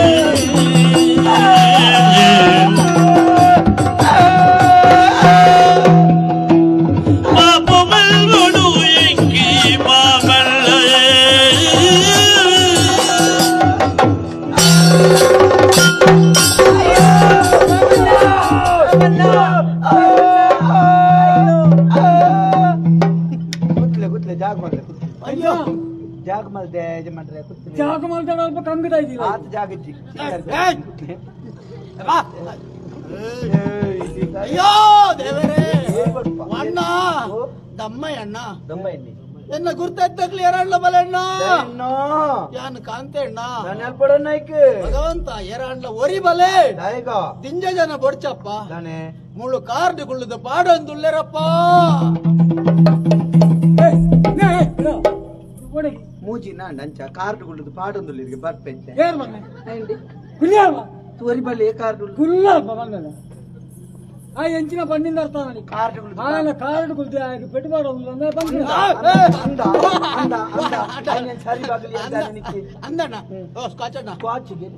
ಜಾಗ ಮಲ್ದೆ ಅಲ್ಪ ಕಂಗದ ಇದ್ದಿಲ್ಲ ಆತ ಜಾಗ ಅಯ್ಯೋ ದೇವರೇ ಅಣ್ಣ ದಮ್ಮಯ್ಯ ಅಣ್ಣ ಎನ್ನ ಗುರ್ತೆತ್ತಕ್ಲಿ ಎರಡ್ಲ ಬಲಣ್ಣ ಯಾನ್ ಕಾಂತೆ ಅಣ್ಣ ಭಗವಂತ ಎರಡ್ಲ ಒರಿ ಬಲೆ ದಿಂಜ ಜನ ಬೊಡ್ಚಪ್ಪ ಮುಳ್ಳು ಕಾರ್ಡ್ ಕುಳ್ಳುದ ಪಾಡೊಂದುಲ್ಲೆರಪ್ಪ ಮೂಜಿ ನಂಚ ಕಾರ್ಡ್ ಕುಳ್ಳುದು ಪಾಡೊಂದುಲ್ಲೆರಿಗೆ ಬರ್ಪೆಂಚೆ ತೋರಿ ಬಲ್ಲಿ ಕಾರ್ಡ್ ಕುಲ್ಲ ಬಂದ ಆ ಎಂಚಿನ ಪಣ್ಣಿಂದ ಅರ್ಥ ಕಾರ್ಡ್ ಕಾರ್ಡ್ ಕುಲ್ತಿ ಪೆಟ್ಟು ಅಂದ ಅಂದ ಅಂದ ಸರಿ ಬಾಗಲಿ ಅಂದಣ್ಣ ಸ್ಕಾಚಣ್ಣ ಸ್ಕಾಚಿಗೆ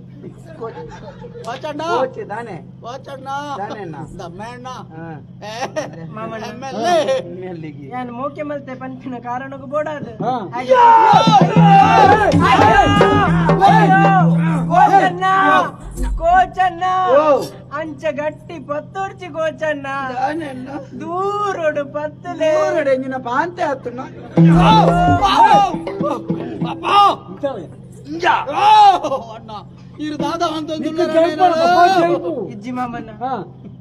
ವಾಚಣ್ಣ ದಾನೆ ವಾಚಣ್ಣ ದಾನೆ ದಮ್ಮಣ್ಣ ನಾನು ಮೋಕೆ ಮಲ್ತೆ ಪಂಪಿನ ಕಾರಣಕ್ಕೂ ಬೋಡಾದು ಕೋಚಣ್ಣ ಕೋಚಣ್ಣ ಅಂಚ ಗಟ್ಟಿ ಪತ್ತೊಡ್ಚಿ ಕೋಚಣ್ಣ ದೂರೋಡು ಪತ್ತಲೆ ನಿನ್ನ ಪಾಂತೆ ಆತುಣ್ಣ ಇಜ್ಜಿ ಮಾಮಣ್ಣ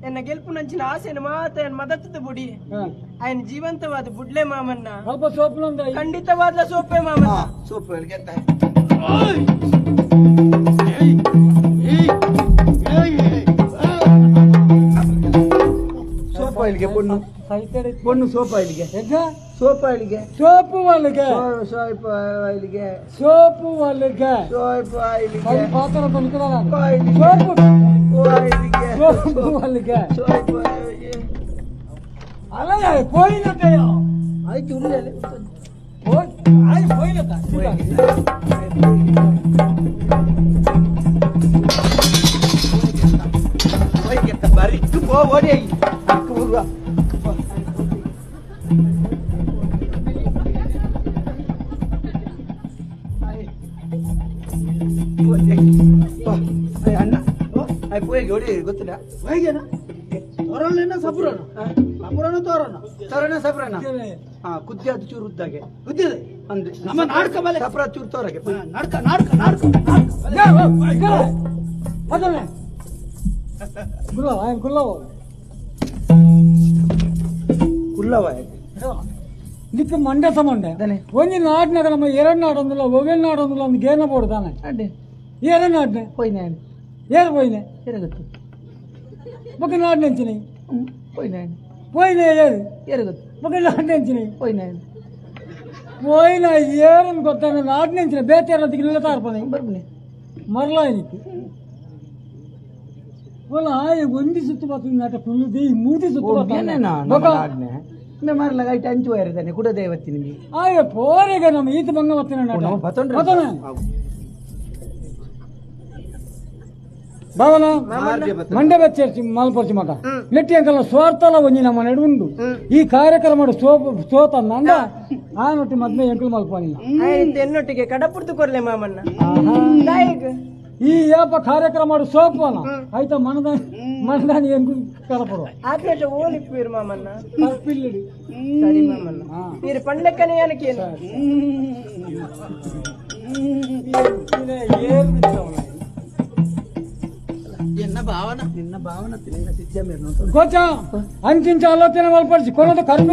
ಎನ್ನ ಗೆಲ್ಪು ನಂಚಿನ ಆಸೆನ ಮಾತ ಮದತ್ತದ ಬುಡಿ ఆయన ಜೀವಂತವಾದ ಬುಡ್ಲೆ ಮಾಮಣ್ಣ ಸ್ವಲ್ಪ ಸೋಪು ಖಂಡಿತವಾದ ಸೋಪೆ ಮಾಮಣ್ಣ ಸೋಪು ಸೋಪಾ ಇಲ್ಲಿಗೆ ಪೊಣ್ಣು ಪೊಣ್ಣು ಸೋಪಾ ಇಲ್ಲಿಗೆ ಸೋಪಾ ಇಲ್ಲಿಗೆ ಸೋಪು వాళ్ళಗೆ ಸೋಪ್ ಇಲ್ಲಿಗೆ ಸೋಪು వాళ్ళಗೆ ಸೋಪ್ ಇಲ್ಲಿಗೆ ಪಾತ್ರ ಸೋಪು ಸೋಪು వాళ్ళಗೆ ಸೋಪ್ ಅಲ್ಲ పోయినట్టయ్యా ಆಯ್ತು ಉಳ್ಳೆ ಆಯ್ತು పోయినట్ట ಬರಿಕ್ಕು ಪೋ ಓಡಿ ಅಣ್ಣ ಹೋಗಿ ಓಡಿ ಗೊತ್ತಿಲ್ಲ ಹೋಗ್ಯಾನ ತೋರಣ ಸಪುರಣ ಸಪುರಣ ತೋರಣ ತೋರಣ ಸಪುರಣ ಹಾ ಕುದ್ದೆ ಅದು ಚೂರು ಉದ್ದಾಗೆ ಕುದ್ದಿದೆ ಅಂದ್ರೆ ನಮ್ಮ ನಾಟಕ ಮೇಲೆ ಸಪುರ ಚೂರು ತೋರಗೆ ನಾಟಕ ನಾಟಕ ನಾಟಕ ಅದನ್ನೇ ಗುಲ್ಲವ ಗುಲ್ಲವ ಕುಲ್ಲವ ನಿಕ್ಕ ಮಂಡೆ ಸಮಂಡೆ ಒಂಜಿ ನಾಡಿನಾಗ ನಮ್ಮ ಎರಡು ನಾಡೊಂದಿಲ್ಲ ಒವೆಲ್ ನಾಡೊಂದಿಲ್ಲ ಒಂದು ಗೇನ ಬೋರ್ಡ್ ತಾನೆ ಎರಡು ನಾಡಿನ పోయినా ಏರು పోయిನೆ ఎరగొತ್ತು ఒక నాడు నుంచి పోయినా పోయిన ఏరు ఎరగొತ್ತು ఒక నాడు నుంచి పోయినా పోయిన ఏరుని కొత్త నాడు నుంచి బేతేర దిగిన తార్పని ಬರ್ಬನೆ మరలా నీకు ಒಂದಿ ಸುತ್ತು ಬರ್ತದೆ ಕುಲ್ಲುದಿ ಮೂದಿ ಸುತ್ತು ಬರ್ತದೆ ಮರಲಾಗ ಐಟ್ ಅಂಚು ಇರ್ತಾನೆ ಕೂಡ ದೇವತ್ತಿ ನಿಮಗೆ ಆಯ್ ಪೋರಿಗೆ ನಮ್ಮ ಈತ ಬಂಗ ಬತ್ತಿನ ಭಾವನ ಮಂಡೆ ಬಚ್ಚೇರ್ಚಿ ಮಲ್ಪರ್ಚಿ ಮಗ ನೆಟ್ಟಿ ಅಂಕಲ್ಲ ಸ್ವಾರ್ಥಲ ಒಂಜಿ ನಮ್ಮ ನಡು ಉಂಡು ಈ ಕಾರ್ಯಕ್ರಮ ಸೋತ ನಂದ ಆ ನೊಟ್ಟಿ ಮದ್ವೆ ಎಂಕಲ್ ಮಲ್ಪನಿಲ್ಲ ಎನ್ನೊಟ್ಟಿಗೆ ಕಡಪುರ್ತು ಕೊರ್ಲೆ ಮಾಮಣ್ಣ ಈ ಏಪ ಕಾರ್ಯಕ್ರಮ ಸೋಪನ ಆಯ್ತಾ ಮನದಾನಿ ಮನದಾನಿ ಎಂಕು ಕಡಪಡು ಆತ್ಮಟ ಓಲಿಪ್ಪೀರು ಮಾಮಣ್ಣ ಪಿಲ್ಲಿಡಿ ಸರಿ ಮಾಮಣ್ಣ మీరు పండ్లెక్కనే అనకేను ಎನ್ನ ಭಾವನ ನಿನ್ನ ಭಾವನ ತಿನ್ನ ಸಿದ್ಧ ಮೇರ್ ಕೋಚ ಅಂಚಿಂಚ ಆಲೋಚನೆ ಮಲ್ಪಡಿಸಿ ಕೊನದ ಕರ್ಮ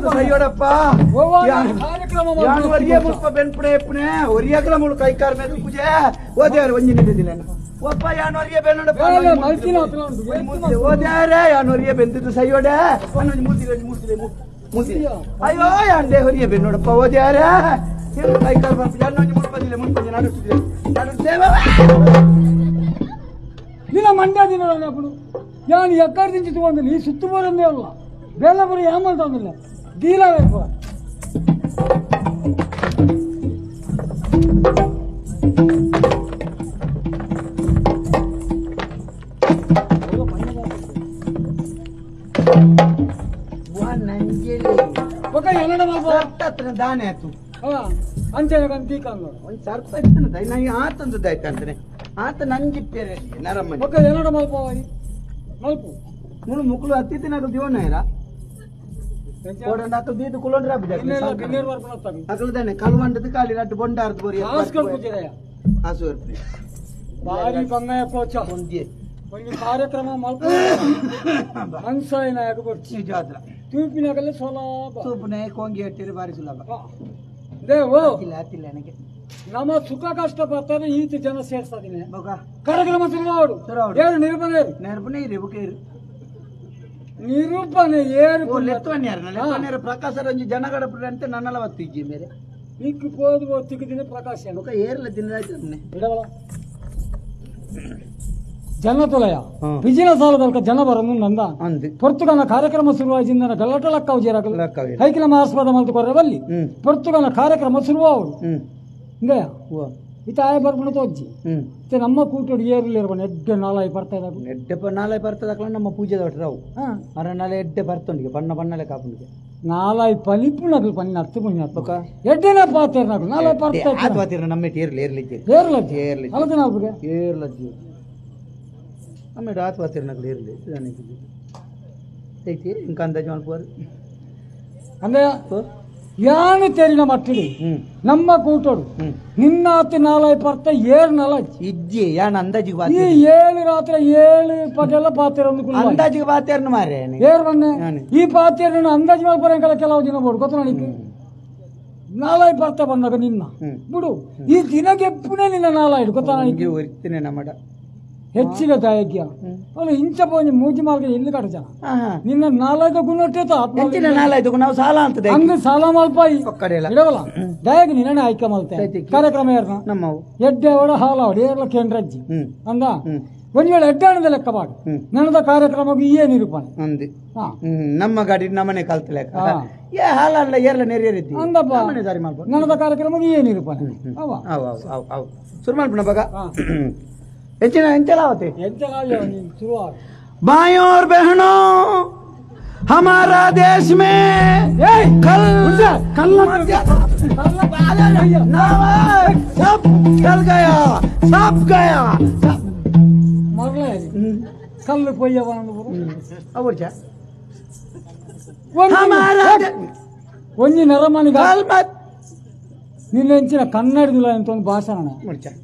ಸಯ್ಯೋಡಪ್ಪ ಒರಿಯ ಬೆನ್ಪುಣೆ ಎಪ್ಪುಣೆ ಒರಿಯಾಗಲ ಮುಳು ಕೈಕಾರ ಮೇಲೆ ಪೂಜೆ ಓದ್ಯಾರ ಒಂಜಿ ನಿಂತಿದ್ದಿಲ್ಲ ಒಪ್ಪ ಯಾನ್ ಒರಿಯ ಬೆನ್ನೋಡಪ್ಪ ಓದ್ಯಾರ ಯಾನ್ ಒರಿಯ ಬೆಂದಿದ್ದು ಸಯ್ಯೋಡೆ ಒಂದೊಂದು ಮೂರ್ತಿ ಮೂರ್ತಿ ಮೂರ್ತಿ ಅಯ್ಯೋ ಯಾನ್ they ಹೊರಿಯ ಬೆನ್ನೋಡಪ್ಪ ಓದ್ಯಾರ ಕೈಕಾರ ಯಾನ್ ಒಂಜಿ ಮುಳ್ಪದಿಲ್ಲ ಮುಳ್ಪದಿ ನಡುತ್ತಿದ್ದೆ ನಡುತ್ತೇವ ನಿನ್ನ ಮಂಡ್ಯ ದಿನ ಅప్పుడు ಯಾನ್ ಎಕ್ಕಡ నుంచి ತಗೊಂಡಿಲ್ಲ ಈ ಸುತ್ತು ಬರೋದೇ ಅಲ್ಲ ಬೇಲೆ ಬರೀ ಏಮಂತಂದಿಲ್ಲ ದೀಲ ಬೇಕು ఒక ఎన్నడ ದಾನೆ ಆಯ್ತು ಅಂಚೆ ಅಂತೀಕಂದ ಒಂದು ಸರ್ಪ ಇತ್ತು ನಾನು ಆತಂದದ್ದು ಆಯ್ತು ಅಂತಾನೆ ಆತ ನಂಗಿಪ್ಪೇರೆ ನರಮ್ಮನೆ ఒక ಎನ್ನಡ ಮಲ್ಪ ಮಲ್ಪು ಮುಳು ಮುಕ್ಳು ಅತ್ತಿತ್ತಿನ ದಿವನ ಓಡಂಡ ಅಕಲ್ ದೀದು ಕುಲೊಂಡ್ರ ಅಕಲ್ದಾನೆ ಕಲ್ವಂಡದ ಕಾಲಿ ರಟ್ಟು ಬೊಂಡಾರ್ದು ಬೋರಿ ಆಸು ಬರ್ಪುನೆ ಬಾರಿ ಬಂಗಾಯ ಕೋಚ ಒಂದೇ ಒಂದು ಕಾರ್ಯಕ್ರಮ ಮಲ್ಪ ಮನ್ಸಾಯಿ ನಾಯಕ ಬರ್ಚಿ ನಿಜಾದ್ರ ತೂಪಿನಾಗಲ್ಲ ಸುಲಭ ತೂಪಿನ ಕೋಂಗಿ ಹಟ್ಟಿರ ಬಾರಿ ಸುಲಭ ದೇವೋ ಇಲ್ಲ ಅತ್ತಿಲ್ಲ ನನಗೆ ನಮ್ಮ ಸುಖ ಕಷ್ಟ ಬರ್ತಾರೆ ಈತ ಜನ ಸೇರ್ಸದಿನ ಕಾರ್ಯಕ್ರಮ ಶುರುವಾಡು ಏರು ನಿರೂಪಣೆ ನಿರೂಪಣೆ ಇರು ನಿರೂಪಣೆ ಏರು ಲೆತ್ತವನ್ಯಾರ ಪ್ರಕಾಶ ರಂಜಿ ಜನಗಡ ಅಂತ ನನ್ನೆಲ್ಲ ಒತ್ತಿಜ್ಜಿ ಮೇರೆ ನಿಕ್ಕು ಪೋದು ಒತ್ತಿಗೆ ಪ್ರಕಾಶ ಏರ್ಲ ದಿನ ಬಿಡವಲ್ಲ ಜನ ತೊಲೆಯ ಬಿಜಿನ ಸಾಲದಲ್ಕ ಜನ ಬರನು ನಂದ ಪೊರ್ತುಗನ ಕಾರ್ಯಕ್ರಮ ಶುರುವಾಜಿಂದ ಗಲಾಟ ಲಕ್ಕಾವು ಜೇರಾಕಲು ಹೈಕಿನ ಆಸ್ಪದ ಮಲ್ತು ಕೊರವಲ್ಲಿ ಪೊರ್ತುಗನ ಕಾರ್ಯಕ್ರಮ ಶುರುವಾವಡು ಇಂದಯ ಇತ್ತ ಆಯ ಬರ್ಪಣ ತೋಜ್ಜಿ ಇತ್ತೆ ನಮ್ಮ ಕೂಟೋಡು ಏರ್ಲಿರ್ಬಣ ಎಡ್ಡೆ ನಾಲಾಯಿ ಬರ್ತಾ ಇದ್ದಾಕು ಎಡ್ಡೆ ನಾಲಾಯಿ ಬರ್ತದಕ್ಕಲ್ಲ ನಮ್ಮ ಪೂಜೆ ದೊಡ್ಡರಾವು ಅರ ನಾಳೆ ಎಡ್ಡೆ ಬರ್ತೊಂಡಿಗೆ ಬಣ್ಣ ಬಣ್ಣಲೆ ಕಾಪುಂಡಿಗೆ ನಾಲಾಯಿ ಪಲಿಪು ನಕಲು ಪನ್ನಿ ಹತ್ತು ಪುಣ್ಯ ಹತ್ತು ಎಡ್ಡೆನ ಪಾತೇರ್ ನಕಲು ನಾಲಾಯಿ ಬರ್ತಾ ಆತು ಪಾತೇರ್ ನಮ್ಮ ಏರ್ಲಿ ಏರ್ಲಿಜ್ಜಿ ಏರ್ಲಜ್ಜಿ ಏರ್ಲಿ ಅಲದ ನಾಲ್ಪುಗೆ ಏರ್ಲಜ್ಜಿ ನಮ್ಮ ಆತು ಪಾತೇರ್ ನಕಲು ಏರ್ಲಿ ಐತಿ ఇంకా ಅಂದಾಜು ಮಲ್ಪುವರು ಅಂದ್ರೆ ಯಾನು ತೆರಿನ ಮಟ್ಟಿಡಿ ನಮ್ಮ ಕೂಟೋಡು ನಿನ್ನಾತಿ ನಾಲಾಯಿ ಪರ್ತ ಏರ್ ನಲ ಇಜ್ಜಿ ಯಾನ್ ಅಂದಾಜಿಗೆ ಈ ಏಳು ರಾತ್ರಿ ಏಳು ಪಗೆಲ್ಲ ಪಾತೇರ್ ಅಂದಾಜಿಗೆ ಪಾತೇರ್ನ ಮಾರೆ ಏರ್ ಬನ್ನೆ ಈ ಪಾತೇರ್ನ ಅಂದಾಜು ಮಲ್ಪರೆ ಕೆಲವು ದಿನ ಬೋಡು ಗೊತ್ತ ನನಗೆ ನಾಲಾಯಿ ಪರ್ತ ಬಂದಾಗ ನಿನ್ನ ಬಿಡು ಈ ದಿನಗೆಪ್ಪುನೇ ನಿನ್ನ ನಾಲಾಯ್ಡು ಗೊತ್ತಾ ನನಗೆ ಒರಿತೀನಿ ನಮ್ಮಡ ಹೆಚ್ಚಿಗೆ ದಾಯಕ್ಯ ಅಲ್ಲ ಇಂಚ ಪೋಂಜಿ ಮೂಜಿ ಮಾರ್ಗ ಎಲ್ಲಿ ಕಡ ಜನ ನಿನ್ನ ನಾಲ್ಕು ಗುಣಟ್ಟೆ ಹೆಚ್ಚಿನ ನಾಲ್ಕು ನಾವು ಸಾಲ ಅಂತ ಹಂಗ ಸಾಲ ಮಲ್ಪಾಯಿ ಇಡವಲ್ಲ ದಯಗೆ ನಿನ್ನೆ ಆಯ್ಕೆ ಮಲ್ತೆ ಕಾರ್ಯಕ್ರಮ ಏರ್ನ ನಮ್ಮವು ಎಡ್ಡೆ ಅವಡ ಹಾಲ ಅವಡ ಏರ್ಲ ಕೇಂದ್ರಜ್ಜಿ ಅಂದ ಒಂದ್ ವೇಳೆ ಎಡ್ಡಾಣದ ಲೆಕ್ಕ ಬಾಡು ನನ್ನದ ಕಾರ್ಯಕ್ರಮಕ್ಕೆ ಏ ನಿರೂಪಣೆ ಅಂದು ನಮ್ಮ ಗಾಡಿ ನಮ್ಮನೆ ಕಲ್ತ ಲೆಕ್ಕ ಏ ಹಾಲ ಅಲ್ಲ ಏರ್ಲ ನೆರಿಯರಿದ್ದಿ ಅಂದಪ್ಪ ಸರಿ ಮಾಡ್ಬೋದು ನನ್ನದ ಕಾರ್ಯಕ್ರಮಕ್ಕೆ ಏ ನಿರೂಪಣೆ ಅವ ಅವ ಅವ ಅವ ಶುರು ಮಾಡ್ಬಿಡ ಬಗ ಹೆಚ್ಚಿನ ಎಂತೆಲ್ಲ भाइयों और बहनों हमारा देश में कल कल सब चल गया सब गया कल हमारा ನಿನ್ನೆಂಚಿನ ಕನ್ನಡದಿಲ್ಲ ಅಂತ ಒಂದು ಭಾಷಣ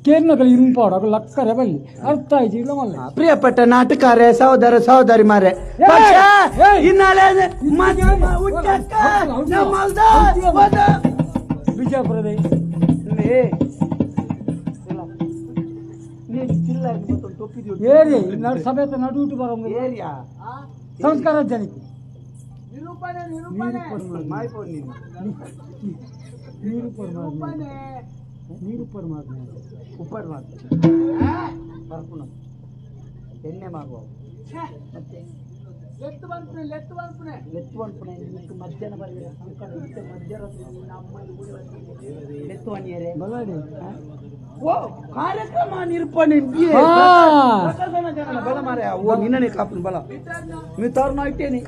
ಕೇರ್ನಕಲ್ ಇಂಪಾಡು ಅದು ಲಕ್ಕರೆ ಬಲ್ಲಿ ಅರ್ಥ ಆಯ್ತು ಇಲ್ಲ ಮಲ್ಲ ಪ್ರಿಯಪಟ್ಟ ನಾಟಕಾರೆ ಸಹೋದರ ಸಹೋದರಿ ಮಾರೆ ಬಿಜಾಪುರದ ಏರಿಯಾ ಸಮೇತ ನಡು ಬರೋ ಏರಿಯಾ ಸಂಸ್ಕಾರ ಜನಕ್ಕೆ ನಿರೂಪಣೆ ನಿರೂಪಣೆ ನಿರೂಪಣೆ ಉಪ್ಪಡ್ ಮಾತ್ರ ಬರ್ಪುಣ ಎಣ್ಣೆ ಮಾಗುವ ಮತ್ತೆ ಲೆತ್ತು ಬಂಪುನೆ ಲೆತ್ತು ಬಂಪುನೆ ಲೆತ್ತು ಬಂಪುನೆ ನಿಮ್ಗೆ ಮಧ್ಯಾಹ್ನ ಬರಬೇಕು ಮಧ್ಯರಾತ್ರಿ ಲೆತ್ತು ಅನಿಯರೆ ಓ ಕಾರ್ಯಕ್ರಮ ನಿರೂಪಣೆ ಬಲ ಮಾರೆ ಓ ನಿನ್ನನೆ ಕಾಪುನ ಬಲ ಮಿತಾರ್ನು ಇಟ್ಟೇನಿ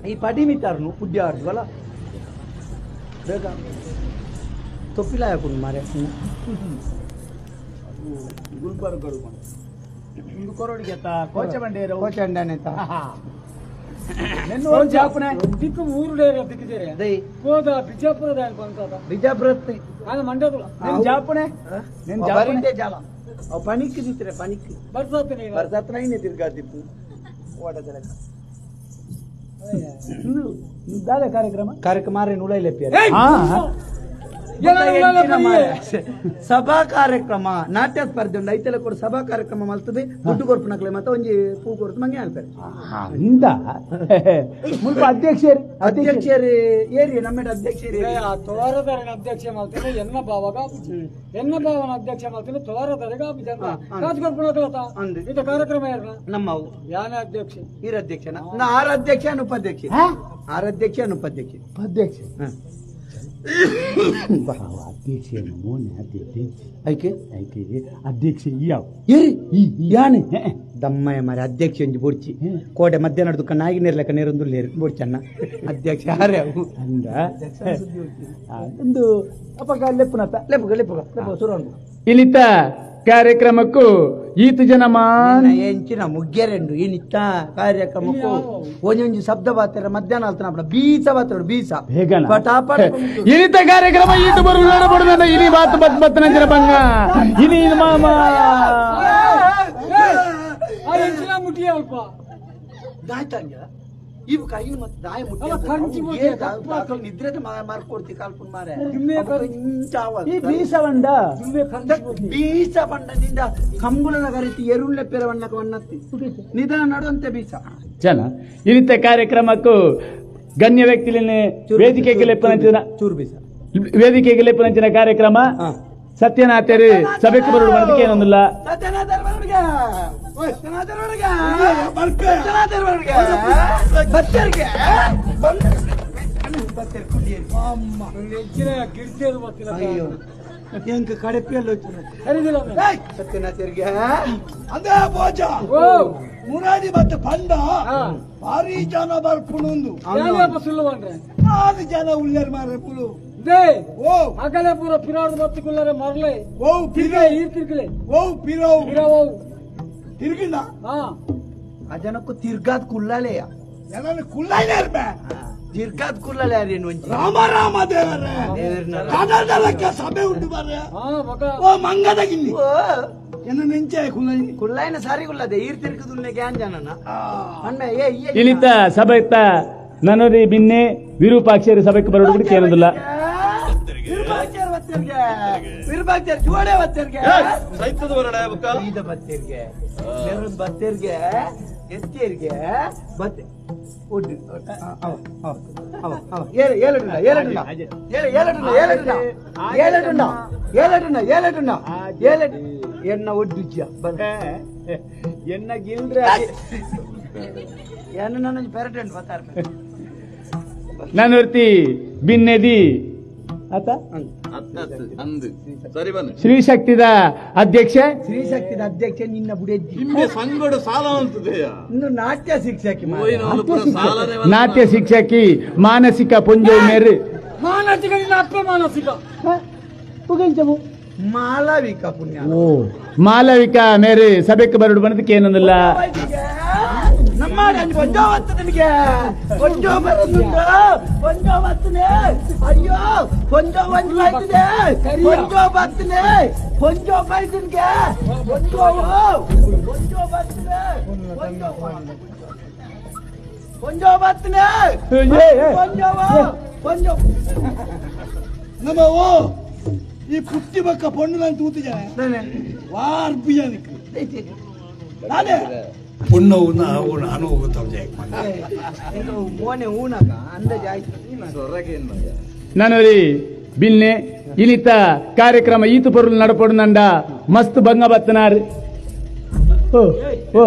ಈ ಪಡಿ ಮಿತಾರ್ನು ಪುಡ್ಯ ಆಡ್ದು ಬಲ ಬೇಗ ತೊಪ್ಪಿಲ ಹಾಕೊಂಡು ಮಾರೆ ಗುಲ್ಬರ್ಗ ಇಂದು ಕೊರೋಡಿಗೆ ಕೋಚಬಂಡೇರು ಕೋಚಂಡನೆ ದಿಕ್ಕು ಮೂರು ಡೇರ ದಿಕ್ಕಿದ್ದೀರಿ ಹೋದ ಬಿಜಾಪುರದ ಬಂತ ಬಿಜಾಪುರ ನಾನು ಮಂಡ್ಯದಲ್ಲ ನಿನ್ ಜಾಪುಣೆ ನಿನ್ ಜಾಪುಣೆ ಜಾಲ ಅವು ಪಣಿಕ್ ದಿತ್ರೆ ಪಣಿಕ್ ಬರ್ಸಾತನೆ ಬರ್ಸಾತನ ಇನ್ನೇ ತಿರ್ಗಾ ದಿಪ್ಪು ಓಡದ ದಾದ ಕಾರ್ಯಕ್ರಮ ಕಾರ್ಯಕ್ರಮ ನುಳೈಲೆಪ್ಪಿಯ ಸಭಾ ಕಾರ್ಯಕ್ರಮ ನಾಟ್ಯ ಸ್ಪರ್ಧೆ ಉಂಟು ಐತೆಲ್ಲ ಕೂಡ ಸಭಾ ಕಾರ್ಯಕ್ರಮ ಮಲ್ತದೆ ದುಡ್ಡು ಕೊರ್ಪುನಕ್ಲೆ ಮತ್ತೆ ಒಂಜಿ ಪೂ ಕೊರ್ತು ಮಂಗೆ ಹೇಳ್ತಾರೆ ಇಂದ ಮುಲ್ಪ ಅಧ್ಯಕ್ಷರು ಅಧ್ಯಕ್ಷರು ಏರಿ ನಮ್ಮ ಅಧ್ಯಕ್ಷರು ತೋರದರನ ಅಧ್ಯಕ್ಷ ಮಾಡ್ತೀನಿ ಎನ್ನ ಭಾವಗ ಎನ್ನ ಭಾವನ ಅಧ್ಯಕ್ಷ ಮಾಡ್ತೀನಿ ತೋರದರಗ ಕಾಸು ಕೊರ್ಪುನಕ್ಲತ ಇದು ಕಾರ್ಯಕ್ರಮ ಏರ್ನ ನಮ್ಮವು ಯಾನೇ ಅಧ್ಯಕ್ಷ ಈರ ಅಧ್ಯಕ್ಷನ ನಾ ಆರ್ ಅಧ್ಯಕ್ಷ ಉಪಾಧ್ಯಕ್ಷ ಆರ್ ಅಧ್ಯಕ್ಷ ಉಪಾಧ್ಯಕ್ಷ ಉಪಾಧ್ಯಕ್ಷ ಅಧ್ಯಕ್ಷ ಮೋನೆ ಐಕೆ ಐಕೆ ಅಧ್ಯಕ್ಷ ಇಯಾವ್ ಏರಿ ಯಾನೆ ದಮ್ಮಯ್ಯ ಮಾರೆ ಅಧ್ಯಕ್ಷ ಒಂಜಿ ಬೊಡ್ಚಿ ಕೋಟೆ ಮಧ್ಯಾಹ್ನ ದುಕ್ಕ ನಾಯಿ ನೇರ್ಲೆಕ್ಕ ನೇರೊಂದುಲ್ಲೇರು ಬೊಡ್ಚಣ್ಣ ಅಧ್ಯಕ್ಷ ಯಾರೇ ಅವು ಅಂದ ಒಂದು ಅಪಗ ಲೆಪ್ಪುನತ ಲೆಪ್ಪುಗ ಲೆಪ್ಪುಗ ಲೆಪ್ಪುಗ ಸುರು ಇಲಿತ ಕಾರ್ಯಕ್ರಮಕ್ಕೂ ಈತ ಜನ ಮಾನ್ ಎಂಚಿನ ಮುಗ್ಗೆರೆಂಡು ಏನಿತ್ತ ಕಾರ್ಯಕ್ರಮಕ್ಕೂ ಒಂಜೊಂಜಿ ಶಬ್ದ ಬಾತರ ಮಧ್ಯಾಹ್ನ ಅಲ್ತನ ಬೀಸ ಬಾತರ ಬೀಸ ಪಟಾಪಟ ಇನಿತ ಕಾರ್ಯಕ್ರಮ ಈತ ಬರು ಬರುದನ್ನ ಇನಿ ಬಾತ್ ಬತ್ ಬತ್ ನಂಜನ ಬಂಗ ಇನಿ ಮಾಮ ಎಂಚಿನ ಮುಟ್ಟಿಯ ಅಲ್ಪ ದಾಯ್ತಂಗ ಇವು ಕೈನ ಮತ್ತೆ ದಾಯ ಮುಟ್ಟಿ ನಿದ್ರೆ ಮಾರ್ಕೊಡ್ತಿ ಕಾಲ್ಪುನ್ ಮಾರೆ ಈ ಬೀಸವಂಡ ಬೀಸ ಬಂಡನಿಂದ ಕಂಬುಲದ ಕರಿತಿ ಎರುಳ್ಳೆ ಪೆರವಣ್ಣಕ ವಣ್ಣತ್ತಿ ನಿಧಾನ ನಡುವಂತೆ ಬೀಸ ಜನ ಇನಿತ ಕಾರ್ಯಕ್ರಮಕ್ಕೂ ಗಣ್ಯ ವ್ಯಕ್ತಿಲಿನ ವೇದಿಕೆಗೆ ಲೆಪ್ಪನಂಚಿನ ವೇದಿಕೆಗೆ ಲೆಪ್ಪನಂಚಿನ ಕಾರ್ಯಕ್ರಮ ಸತ್ಯನಾಥರು ಸಭೆಗೆ ಬರೋಡು ಮಾಡೋದಕ್ಕೆ ಏನೊಂದಿಲ್ಲ. ಸತ್ಯನಾಥರಿಗೆ ಅಂದೇ ಭೋಜ ಮುರಾದಿ ಮತ್ತೆ ಪಂಡ ಭಾರಿ ಜನ ಬರ್ಪುಣೊಂದು ಆರು ಜನ ಉಳ್ಳೇರು ಮಾರ್ರೆ ಪುಲು ಓ ಅಗಲೆ ಪೂರ ಪಿರಾಡು ಮತ್ತು ಕುಲ್ಲರೆ ಮರಲೆ ಓ ಪಿರೋ ಈರ್ ತಿರ್ಗಲೆ ಓ ಪಿರೋ ಪಿರವು ತಿರ್ಗಿಲ್ಲ ಹಾ ಆ ಜನಕ್ಕೂ ತಿರ್ಗಾದ್ ಕುಲ್ಲಲೆಯ ಎಲ್ಲಾನು ಕುಲ್ಲೈನೇ ಇರ್ಬೆ ತಿರ್ಗಾದ್ ಕುಲ್ಲಲೆ ಯಾರೇನು ಒಂಚಿ ರಾಮ ರಾಮ ದೇವರೇ ಕನ್ನಡದಲ್ಲಕ್ಕೆ ಸಭೆ ಉಂಟು ಬರ್ರೆ ಓ ಮಂಗದ ಗಿನ್ನಿ ಎನ್ನ ನೆಂಚೆ ಕುಲ್ಲೈ ಕುಲ್ಲೈನ ಸಾರಿ ಕುಲ್ಲದೆ ಈರ್ ತಿರ್ಗದುಲ್ಲೆ ಗ್ಯಾನ್ ಜನನ ಅಣ್ಣ ಏ ಇಳಿತ ಸಭೆ ಇತ್ತ ನನರಿ ಬಿನ್ನೆ ವಿರೂಪಾಕ್ಷರಿ ಸಭೆಗೆ ಬರೋಡು ಬಿಡಕ್ಕೆ ಏನೊಂದಿಲ್ಲ. ವಿರೂಪಾಕ್ಷರ್ ಜೋಡೆ ಬತ್ತೇರ್ಗೆ ಸೈತದ ಬರಡ ಬುಕ್ಕ ಈದ ಬತ್ತೇರ್ಗೆ ಬೆರನ್ ಬತ್ತೇರ್ಗೆ ಎತ್ತೇರ್ಗೆ ಬತ್ತೆ ಒಡ್ಡು ಅವ ಅವ ಅವ ಅವ ಏಳು ಏಳಡುನ ಏಳಡುನ ಏಳು ಏಳಡುನ ಏಳಡುನ ಏಳಡುನ ಏಳಡುನ ಏಳಡುನ ಏಳಡು ಎನ್ನ ಒಡ್ಡು ಜಿಯ ಬನ್ನ ಎನ್ನ ಗಿಲ್ರೆ ಎನ್ನ ನನ್ನ ಪೆರಟೆಂಟ್ ಬತ್ತಾರ ನಾನು ವರ್ತಿ ಬಿನ್ನೆದಿ ಆತ ಸರಿ ಬನ್ನಿ ಶ್ರೀಶಕ್ತಿದ ಅಧ್ಯಕ್ಷ ಶ್ರೀಶಕ್ತಿದ ಅಧ್ಯಕ್ಷ ನಿನ್ನ ಬುಡೆಜ್ಜಿ ನಿಮಗೆ ಸಂಗಡು ಸಾಲ ಅಂತದೆಯ ಇನ್ನು ನಾಟ್ಯ ಶಿಕ್ಷಕಿ ನಾಟ್ಯ ಶಿಕ್ಷಕಿ ಮಾನಸಿಕ ಪುಂಜ ಮೇರು ಮಾನಸಿಕ ನಿನ್ನ ಅಪ್ಪ ಮಾನಸಿಕ ಮಾಲವಿಕ ಪುಣ್ಯ ಓ ಮಾಲವಿಕ ಮೇರೆ ಸಭೆಗೆ ಬರಡು ಬಂದಕ್ಕೆ ಏನೊಂದಿಲ್ಲ. ನಮ್ಮ కొంచెం వస్తుంది కొంచెం బరుందో కొంచెం వస్తుంది అయ్యో కొంచెం వంచి అవుతుంది కొంచెం వస్తుంది కొంచెం పైసలకి కొంచెం కొంచెం వస్తుంది కొంచెం వస్తుంది కొంచెం కొంచెం ನಮ್ಮ ಓ ಈ ಪುಟ್ಟಿ ಬಕ್ಕ ಪಣ್ಣು ನಾನು ತೂತಿದ್ದೇನೆ ವಾರ್ಬಿಯಾನಿಕ್ ನಾನೇ ಪುಣ್ಣವು ನಾನು ಹೋಗುತ್ತ ಮೋನೆ ಊನಕ ಅಂದಾಜು ಆಯ್ತು ನಾನು ಬಿಲ್ನೆ ಇನಿತ ಕಾರ್ಯಕ್ರಮ ಈತು ಪೊರುಲು ನಡಪೊಡು ಮಸ್ತ್ ಬಂಗ ಬತ್ತನಾರ್ ಓ ಓ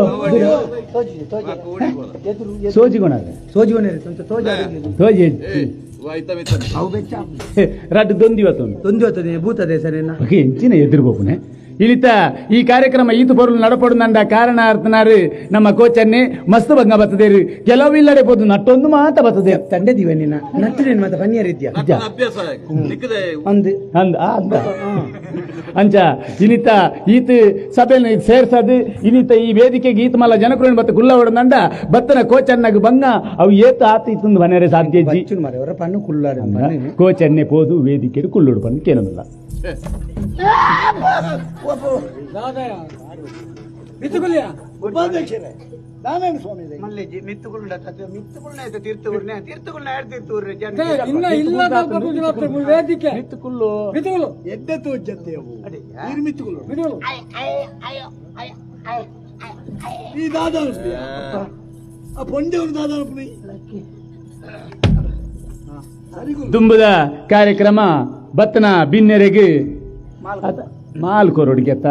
ಸೋಜಿಗೋಣ ಸೋಜಿ ರಡ್ಡು ದೊಂದಿ ದೊಂದಿ ಭೂತದೆ ಸರ್ ಎಂಚಿನ ಎದುರು ಬೋಪುನೆ ಇಳಿತ ಈ ಕಾರ್ಯಕ್ರಮ ಈತು ಬರಲು ನಡಪಡು ನಂಡ ಕಾರಣ ಅರ್ಥನಾರು ನಮ್ಮ ಕೋಚನ್ನೇ ಮಸ್ತ್ ಬಂಗ ಬರ್ತದೇರು ಕೆಲವು ಇಲ್ಲಡೆ ಪೋದು ನಟ್ಟೊಂದು ಮಾತ ಬರ್ತದೆ ತಂಡೆ ದಿವ ನಿನ್ನ ನಟ್ಟರೇನು ಮಾತ ಬನ್ನಿಯ ರೀತಿಯ ಅಂದ ಅಂದ ಅಂಚ ಇನಿತ ಈತ ಸಭೆಯನ್ನು ಸೇರ್ಸದು ಇನಿತ ಈ ವೇದಿಕೆಗೆ ಈತ ಮಲ್ಲ ಜನಕರು ಬತ್ತ ಗುಲ್ಲ ಹೊಡೆದಂಡ ಬತ್ತನ ಕೋಚನ್ನಾಗ ಬಂಗ ಅವು ಏತ ಆತ ಇತ್ತಂದು ಬನ್ನಿಯರೆ ಸಾಧ್ಯ ಪಣ್ಣು ಕುಲ್ಲಾಡು ಕೋಚನ್ನೇ ಪೋದು ವೇದಿಕೆ ಕುಲ್ಲುಡು ಪಣ್ಣು ಕೇಳೋದಿಲ್ಲ. ಉಪಾಧ್ಯಕ್ಷರೇ ನಾನೇನು ಸ್ವಾಮಿ ವೇದಿಕೆ ಮಿತ್ತುಕುಲ್ಲು ಎಡ್ಡೆ ತೋಜಂತೆ ಅವು ನಿರ್ಮಿತುಗಳು ಈ ದಾದಾ ಆ ಪೊಂಡೆವರು ದಾದಾ ದುಂಬುದ ಕಾರ್ಯಕ್ರಮ ಬತ್ತನ ಬಿನ್ನೆರೆಗೆ ಮಾಲ್ ಕೊರೊಡಿಗೆತ್ತ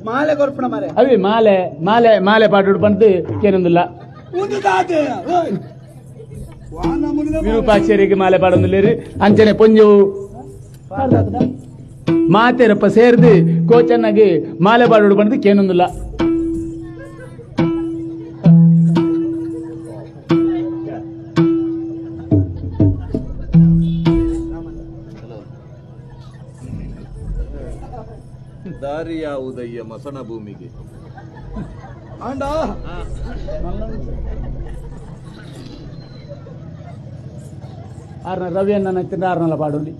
ಮಾಲೆ ಕೊರ್ಪಣ ಮಾರೆ ಅವೇ ಮಾಲೆ ಮಾಲೆ ಮಾಲೆ ಪಾಟುಡು ಬಂದು ಕೇನೊಂದಿಲ್ಲ. ವಿರೂಪಾಕ್ಷರಿಗೆ ಮಾಲೆ ಪಾಡೊಂದಿಲ್ಲೇರು ಅಂಚನೆ ಪೊಂಜವು ಮಾತೆರಪ್ಪ ಸೇರ್ದು ಕೋಚನ್ನಾಗಿ ಮಾಲೆ ಪಾಡೋಡು ಬಂದು ಕೇನೊಂದಿಲ್ಲ. ದಾರಿ ಯಾವುದಯ್ಯ ಮಸಣ ಭೂಮಿಗೆ ಅಂಡ ಆರ್ನ ರವಿ ಅನ್ನ ತಿಂದ ಆರ್ನಲ್ಲ ಪಾಡೋಲಿ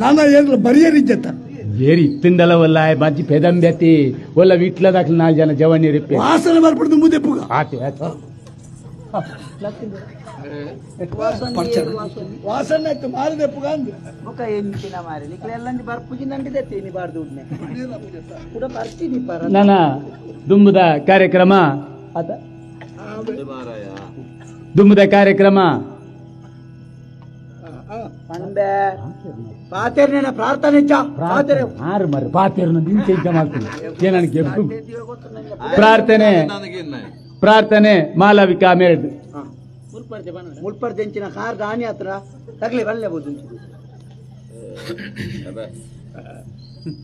ನಾನು ಏನಿಲ್ಲ ಬರಿಯರಿಜ್ಜತ್ತ ಏರಿ ಇತ್ತಿಂದಲ ಒಲ್ಲ ಮಂಚಿ ಪೆದಂಬೆತಿ ಒಲ್ಲ ವಿಟ್ಲ ದಾಖಲೆ 4 ಜನ ಜವನಿ ರಿಪ್ಪೆ ವಾಸನೆ ಬರ್ಬಿಡ್ದು ಮುದೆಪ್ಪುಗ ಆತೆ ಆತೆ ವಾಸನೆ ಆಯ್ತು ಮಾರದೆಪ್ಪುಗ ಅಂದು ಬೊಕ ಎಂಚಿನ ಮಾರಿ ನಿಕ್ಲೆಲ್ಲ ಬರ್ಪುಜಿ ನಂಡಿದೆ ತೇನಿ ಬಾರ್ದು ಕೂಡ ಬರ್ತೀನಿ ಪರ ನನ್ನ ದುಂಬುದ ಕಾರ್ಯಕ್ರಮ ಆತ ದುಂಬುದ ಕಾರ್ಯಕ್ರಮ ಪಂಡೆ ಪಾತೇರ್ನ ಪ್ರಾರ್ಥನೆ ಪಾತೇರ್ ಆರು ಮರ ಪಾತೇರ್ನ ನಿಂಚೆ ಇಂಚ ಮಾಡ್ತೀನಿ ನನಗೆ ಗೆಪ್ಪು ಪ್ರಾರ್ಥನೆ ಪ್ರಾರ್ಥನೆ ಮಾಲವಿಕಾ ಮೇರೆದು ಮುಲ್ಪರ್ದೆಂಚಿನ ಕಾರ್ ದಾನಿ ಹತ್ರ ತಗಲಿ ಬಲ್ಲೆಬಹುದು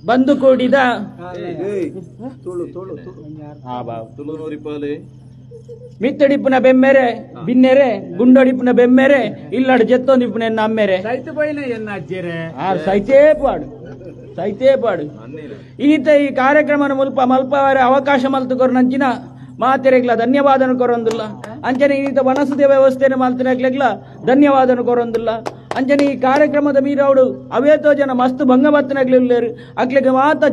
ಬಂದು ಕೂಡಿದ ತುಳು ತುಳು ತುಳು ಮಿತ್ತಡಿಪುನ ಬೆಮ್ಮೆರೆ ಬಿನ್ನೆರೆ ಗುಂಡೊಡಿಪುನ ಬೆಮ್ಮೆರೆ ಇಲ್ಲಡು ಜೆತ್ತೊಂದಿಪ್ಪುನ ಎನ್ನ ಅಮ್ಮೆರೆ ಆರ್ ಸೈತೇ ಪಾಡು ಸೈತೇ ಪಾಡು ಇನ್ನಿತ ಈ ಕಾರ್ಯಕ್ರಮನ ಮುಲ್ಪ ಮಲ್ಪವರೆ ಅವಕಾಶ ಮಲ್ತು ಕೊರ್ನಂಚಿನ ಮಾತೆರೆಗ್ಲ ಧನ್ಯವಾದನ ಕೊರೊಂದಿಲ್ಲ ಅಂಚನೆ ಇನ್ನಿತ ವನಸತಿ ವ್ಯವಸ್ಥೆಯನ್ನು ಮಲ್ತಿನಗ್ಲೆಗ್ಲ ಧನ್ಯವಾದನ ಕೊರೊಂದಿಲ್ಲ ಅಂಚನೆ ಈ ಕಾರ್ಯಕ್ರಮದ ಮೀರವಡು ಅವೇತೋ ಜನ ಮಸ್ತ್ ಭಂಗ ಬತ್ತನಗ್ಲಿಲ್ಲೇರು ಅಕ್ಲೆಗೆ ಮಾತ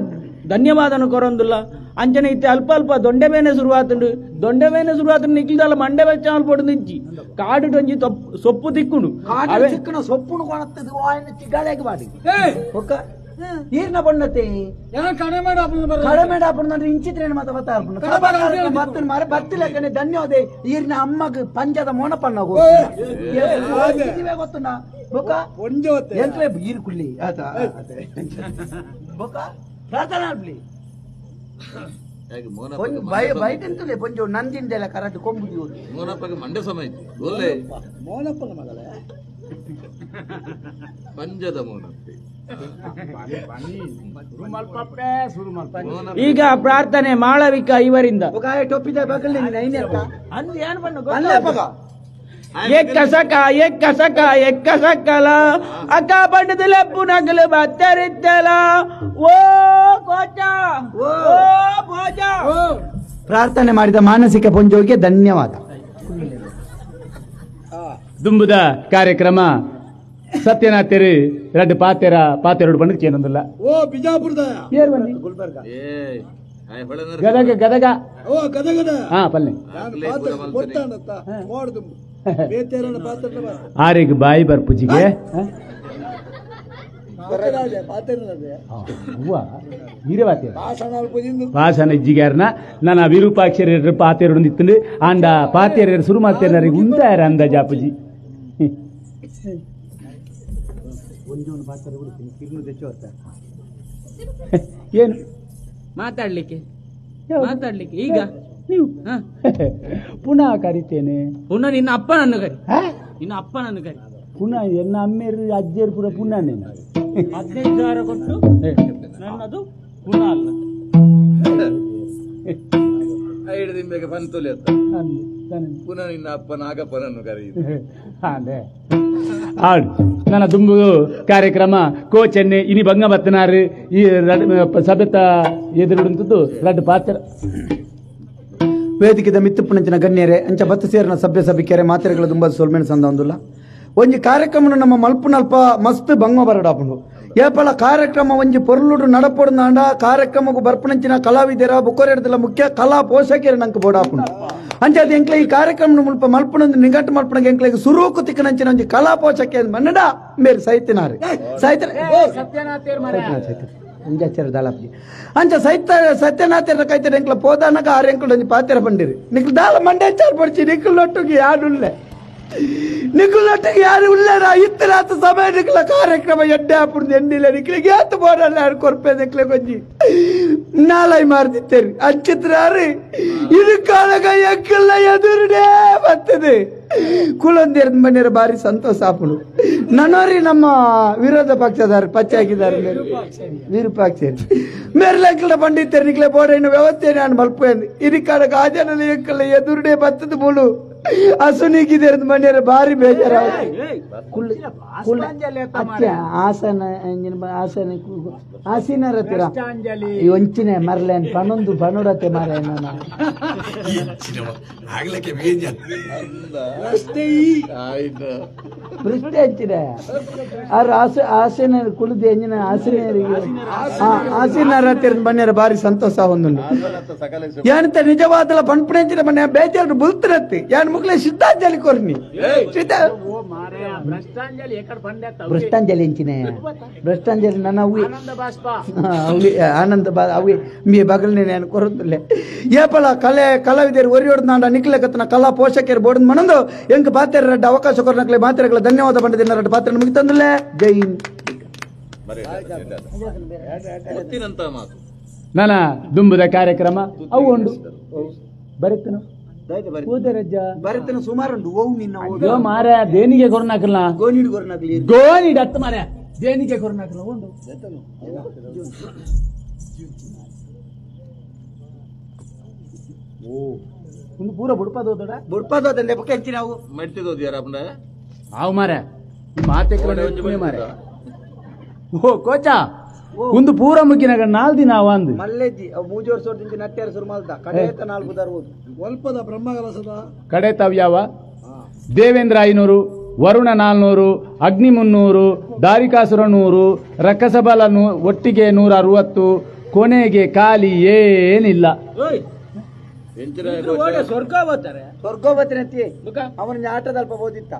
ಧನ್ಯವಾದನ ಕೊರೊಂದಿಲ್ಲ ಅಂಚನೆ ಇತ್ತೆ ಅಲ್ಪ ಅಲ್ಪ ದೊಂಡೆ ಬೇನೆ ಶುರುವಾತುಂಡು ದೊಂಡೆ ಬೇನೆ ಶುರುವಾತುಂಡು ನಿಕ್ಲಿದಲ್ಲ ಮಂಡೆ ಬೆಚ್ಚಾಲ್ ಪೊಡು ನಿಂಚಿ ಕಾಡು ಡೊಂಜಿ ಸೊಪ್ಪು ತಿಕ್ಕುಂಡು ಕಾಡು ಚಿಕ್ಕನ ಸೊಪ್ಪುನು ಕೊಣತ್ತದು ವಾಯನ ಚಿಗಾಳೆಗೆ ಬಾಡಿ ಒಕ್ಕ ಈರ್ನ ಬಣ್ಣತೆ ಕಡಿಮೆ ಡಾಪುನ ಇಂಚಿದ್ರೆ ಮಾತ ಬತ್ತ ಬತ್ತನ ಮಾರೆ ಬತ್ತಿಲಕ್ಕನೆ ಧನ್ಯವಾದ ಈರ್ನ ಅಮ್ಮಗ್ ಪಂಜದ ಮೋನಪಣ್ಣ ಗೊತ್ತುನ ಬೊಕ್ಕ ಎಂಕ್ಲೆ ಈರ್ ಕುಳ್ಳಿ ಆತ ಬೊಕ್ಕ ಪ್ರಾರ್ಥನಾ ಅಲ್ಪ್ಲಿ ಬಯಟಂತಲೇ ಪೊಂಜೋ ನಂದಿಂದೆಲ್ಲ ಕರೆಕ್ಟ್ ಕೊಂಬು ಮೋನಪ್ಪಗೆ ಮಂಡೆ ಸಮಯ ಒಳ್ಳೆ ಮೋನಪ್ಪನ ಮಗಳೇ ಪಂಜದ ಮೋನಪ್ಪೆ ಈಗ ಪ್ರಾರ್ಥನೆ ಮಾಳವಿಕಾ ಇವರಿಂದ ಎಕ್ಕ ಸಕ ಎಕ್ಕ ಸಕ ಎಕ್ಕ ಸಕಲ ಅಕ್ಕ ಬಣ್ಣದ ಪುನಗಲು ಬತ್ತರಿತ್ತಲ ಓ ಕೋಚ ಓ ಭೋಜ. ಪ್ರಾರ್ಥನೆ ಮಾಡಿದ ಮಾನಸಿಕ ಪೊಂಜೋಗೆ ಧನ್ಯವಾದ. ದುಂಬುದ ಕಾರ್ಯಕ್ರಮ ಸತ್ಯನಾಥೇರಿ ರಡ್ಡು ಪಾತೆರ ಪಾತೆರಡು ಬಂದು ಏನೊಂದಿಲ್ಲ. ಓ ಬಿಜಾಪುರದ ಗುಲ್ಬರ್ಗ ಗದಗ ಗದಗ ಓ ಗದಗದ ಹಾ ಪಲ್ಲೆ ಆರಿಗೆ ಬಾಯಿ ಬರ್ಪುಜಿಗೆ ಭಾಷಣ ಇಜ್ಜಿಗಾರನ ನನ್ನ ವಿರೂಪಾಕ್ಷರ ಪಾತೆರಡು ನಿತ್ತುಂಡು ಆಂಡ ಪಾತೆರ ಸುರು ಮಾತೇರ ಉಂದಾರ ಅಂದಾಜಾಪುಜಿ. ಏನು ಮಾತಾಡ್ಲಿಕ್ಕೆ ಮಾತಾಡ್ಲಿಕ್ಕೆ ಈಗ ನೀವು ಪುನಃ ಕರಿತೇನೆ. ಪುನಃ ನಿನ್ನ ಅಪ್ಪನನ್ನು ಕರಿ, ನಿನ್ನ ಅಪ್ಪನನ್ನು ಕರಿ ಪುನಃ. ಎನ್ನ ಅಮ್ಮೇರು ಅಜ್ಜೇರು ಪೂರ ಪುನಃ 15,000 ಕೊಟ್ಟು ನನ್ನದು ಪುನಃ ಅಲ್ಲ. ಪುನಃ ನಿನ್ನ ಅಪ್ಪ ನಾಗಪ್ಪನನ್ನು ಕರೆಯುವುದು. ಆಡು ನನ್ನ ದುಂಬು ಕಾರ್ಯಕ್ರಮ ಕೋಚೆನ್ನೆ ಇನಿ ಬಂಗ ಬತ್ತನಾರು ಈ ಸಭೆತ ಎದುರುಂತದ್ದು ರಡ್ಡು ಪಾತ್ರ ವೇದಿಕೆದ ಮಿತ್ತುಪುಣಂಚಿನ ಗಣ್ಯರೆ ಅಂಚ ಬತ್ತು ಸೇರಿನ ಸಭ್ಯ ಸಭಿಕೆರೆ ಮಾತೆರೆಗಳ ದುಂಬ ಸೊಲ್ಮೆನ್ ಸಂದ ಒಂದುಲ್ಲ ಒಂಜಿ ಕಾರ್ಯಕ್ರಮ ನಮ್ಮ ಮಲ್ಪುನಲ್ಪ ಮಸ್ತ್ ಬಂಗ ಬರಡಾಪುಂಡು ಏಪಲ ಕಾರ್ಯಕ್ರಮ ಒಂಜಿ ಪೊರ್ಲುಡು ನಡಪೊಡುನಾಂಡ ಕಾರ್ಯಕ್ರಮಕ್ಕೂ ಬರ್ಪುಣಂಚಿನ ಕಲಾವಿದರ ಬುಕ್ಕೊರೆಡ್ದಲ ಮುಖ್ಯ ಕಲಾ ಪೋಷಕರ ನಂಗೆ ಬೋಡಾಪುಂಡು ಅಂಚ ಅದು ಎಂಕ್ಲೆ ಈ ಕಾರ್ಯಕ್ರಮ ಮುಲ್ಪ ಮಲ್ಪುಣಂದು ನಿಗಟ್ಟು ಮಲ್ಪುಣಗೆ ಎಂಕ್ಲೆಗೆ ಸುರೂಕು ತಿಕ್ಕನಂಚಿನ ಒಂಜಿ ಕಲಾ ಪೋಷಕ ಮನ್ನಡ ಮೇರು ಸೈತಿನಾರು ಸೈತ ಅಂಜಾಚಾರ ದಾಳಪ್ಪ ಅಂಚ ಸೈತ ಸತ್ಯನಾಥರ ಕೈತರ ಎಂಕ್ಲ ಪೋದಾನಕ ಆರು ಎಂಕುಲು ಒಂಜಿ ಪಾತೆರ ಬಂಡಿರಿ ನಿಕ್ಲು ದಾಳ ಮಂಡೆ ಚಾರ್ ಪಡಿಸಿ ನಿಕ್ಲು ನೊಟ್ಟುಗೆ ಯಾರುಲ್ಲೆ ನಿಕ್ಲು ನೊಟ್ಟಿಗೆ ಯಾರು ಉಲ್ಲೇರ ಇತ್ತರಾತ ಸಮಯ ನಿಕ್ಲ ಕಾರ್ಯಕ್ರಮ ಎಡ್ಡೆ ಆಪುಡ್ದು ಎಂಡಿಲ್ಲ ನಿಕ್ಲಿಗೆ ಯಾತು ಬೋಡಲ್ಲ ಯಾರು ಕೊರ್ಪೆ ನಿಕ್ಲೆ ಕೊಂಜಿ ನಾಳೈ ಮಾರ್ದಿತ್ತೇರಿ ಅಂಚಿತ್ರಾರು ಇದು ಕಾಲಗ ಎಕ್ಕಲ್ಲ ಎದುರುಡೇ ಬರ್ತದೆ ಕುಲಂದೇರ್ ಮನೆಯರ ಬಾರಿ ಸಂತೋಷ ಆಪುಡು ನನೋರಿ ನಮ್ಮ ವಿರೋಧ ಪಕ್ಷದಾರ ಪಚ್ಚೆ ಹಾಕಿದ್ದಾರೆ ವಿರೂಪಾಕ್ಷರಿ ಮೇರ್ಲಂಕಲ ಪಂಡಿತರು ನಿಕ್ಲೆ ಬೋಡೈನ ವ್ಯವಸ್ಥೆ ನಾನು ಮಲ್ಪೇನು ಇದು ಕಾಲಗ ಆಜನಲ್ಲಿ ಎಕ್ಕಲ್ಲ ಎದುರುಡೇ ಬರ್ತದೆ ಬೋಲು ಅಸುನೀಗಿದೆ ಮನೆಯರ ಬಾರಿ ಬೇಜಾರ. ಆಸನ ಆಸನ ಆಸೀನರ ಹತ್ತಿರ ಒಂಚಿನ ಮರ್ಲೆ ಪನೊಂದು ಪನೋಡತೆ ಮಾರ. ಪೃಷ್ಠ ಹಂಚಿನ ಆರು ಆಸನ ಕುಳಿದು ಎಂಜಿನ ಆಸನರಿಗೆ ಆಸೀನರ ಹತ್ತಿರ ಬನ್ನಿರ ಬಾರಿ ಸಂತೋಷ ಒಂದುಂಡು. ಏನಂತ ನಿಜವಾದಲ ಪನ್ಪುಣೆಂಚಿನ ಬಣ್ಣ ಬೇಜಾರು ಬುಲ್ತಿರತ್ತಿ ಯಾನ್ ಮುಗ್ಲೆ ಸಿದ್ಧಾಂಜಲಿ ಕೊರ್ನಿ. ಭ್ರಷ್ಟಾಂಜಲಿ ಎಂಚಿನ ಭ್ರಷ್ಟಾಂಜಲಿ ನನ್ನ ಅವಿ ಆನಂದ ಬಾ ಅವಿ ಮೀ ಬಗಲ್ನೇ ನಾನು ಕೊರೊಂದುಲ್ಲೆ. ಏಪಲ ಕಲೆ ಕಲಾವಿದರು ಒರಿಯೋಡ್ ನಾಡ ನಿಕ್ಲೆಕತ್ತನ ಕಲಾ ಪೋಷಕರು ಬೋರ್ಡ್ ಮನಂದು ಎಂಕ್ ಪಾತ್ರ ರಡ್ಡ ಅವಕಾಶ ಕೊರ್ನಕ್ಲೆ ಮಾತ್ರೆಗಳ ಧನ್ಯವಾದ ಬಂದಿದ್ದ ರಡ್ಡ ಪಾತ್ರ ಮುಗಿತಂದುಲ್ಲೆ. ಜೈ ಹಿಂದ್. ನನ್ನ ದುಂಬುದ ಕಾರ್ಯಕ್ರಮ ಅವು ಉಂಡು ಬರೆತನು ಬರೆತನ ಸುಮಾರು ಉಂಡು. ಓವು ನಿನ್ನ ಮಾರ ದೇನಿಗೆ ಕೊರ್ನಾಕಲ್ಲ ಗೋನಿಡ್ ಕೊರ್ನಾಕಲಿ ಗೋನಿಡ್ ಹತ್ತು ಮಾರ ದೇನಿಗೆ ಕೊರ್ನಾಕಲ್ಲ ಉಂಡು. ಓ ಒಂದು ಪೂರ ಬುಡ್ಪಾದೋದಡ ಬುಡ್ಪಾದೋದಂದೆ ಪಕ್ಕ ಹೆಚ್ಚಿನ ನಾವು ಮಡ್ತಿದೋದಿಯಾರ ಆವು ಮಾರ ಮಾತೆ ಮಾರ. ಓ ಕೋಚಾ ಒಂದು ಪೂರ ಮುಗಿನಾಗ ನಾಲ್ ದಿನ ಅವ ಅಂದು ಮಲ್ಲೆಜ್ಜಿ ಅವು ಮೂಜೋರ್ ಸೋರ್ ನಟ್ಯಾರ ಸುರು ಮಲ್ತ ಕಡೇತ ನಾಲ್ಕು ದರ್ಬೋದು ಒಲ್ಪದ ಬ್ರಹ್ಮಗಲಸದ ಕಡೆ ತಾವ್ಯಾವ ದೇವೇಂದ್ರ 500, ವರುಣ 400, ಅಗ್ನಿ 300, ದಾರಿಕಾಸುರ 100, ರಕ್ಕಸಬಲ ಒಟ್ಟಿಗೆ 160, ಕೊನೆಗೆ ಖಾಲಿ ಏನಿಲ್ಲ. ಸ್ವರ್ಗೋಬತ್ತನೆ ಅವನ ಆಟದಲ್ಪ ಬೋದಿತ್ತ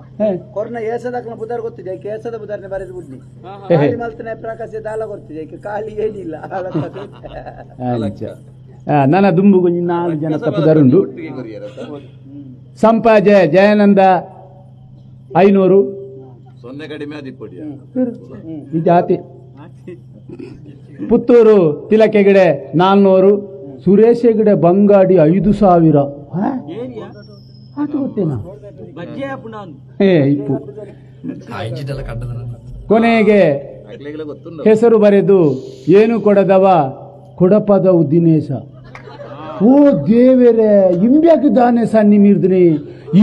ಕೊರ್ನ ಏಸದಕ್ನ ಬುಧಾರ್ ಗೊತ್ತಿದೆ ಏಸದ ಬುಧಾರ್ನೆ ಬರೆದು ಬಿಡ್ಲಿ ಖಾಲಿ ಮಲ್ತನೆ ಪ್ರಕಾಶ ದಾಲ ಗೊತ್ತಿದೆ ಖಾಲಿ ಏನಿಲ್ಲ. ನನ್ನ ದುಂಬುಗು 4 ಜನ ತಪ್ಪುದಾರುಂಡು. ಸಂಪಾಜೆ ಜಯಾನಂದ 500, ಸೊನ್ನೆ ಕಡಿಮೆ ಈ ಜಾತಿ. ಪುತ್ತೂರು ತಿಲಕ್ ಹೆಗಡೆ 400, ಸುರೇಶ್ ಹೆಗಡೆ ಬಂಗಾಡಿ 5000. ಅದು ಗೊತ್ತೇನಾ? ಇಪ್ಪು. ಕೊನೆಗೆ ಹೆಸರು ಬರೆದು ಏನು ಕೊಡದವ ಕೊಡಪದವು ದಿನೇಶ. ಓ ದೇವರೇ, ಇಂಬ್ಯಾಕ ದಾನೆ ಸನ್ನಿ ಮೀರ್ದಿನಿ.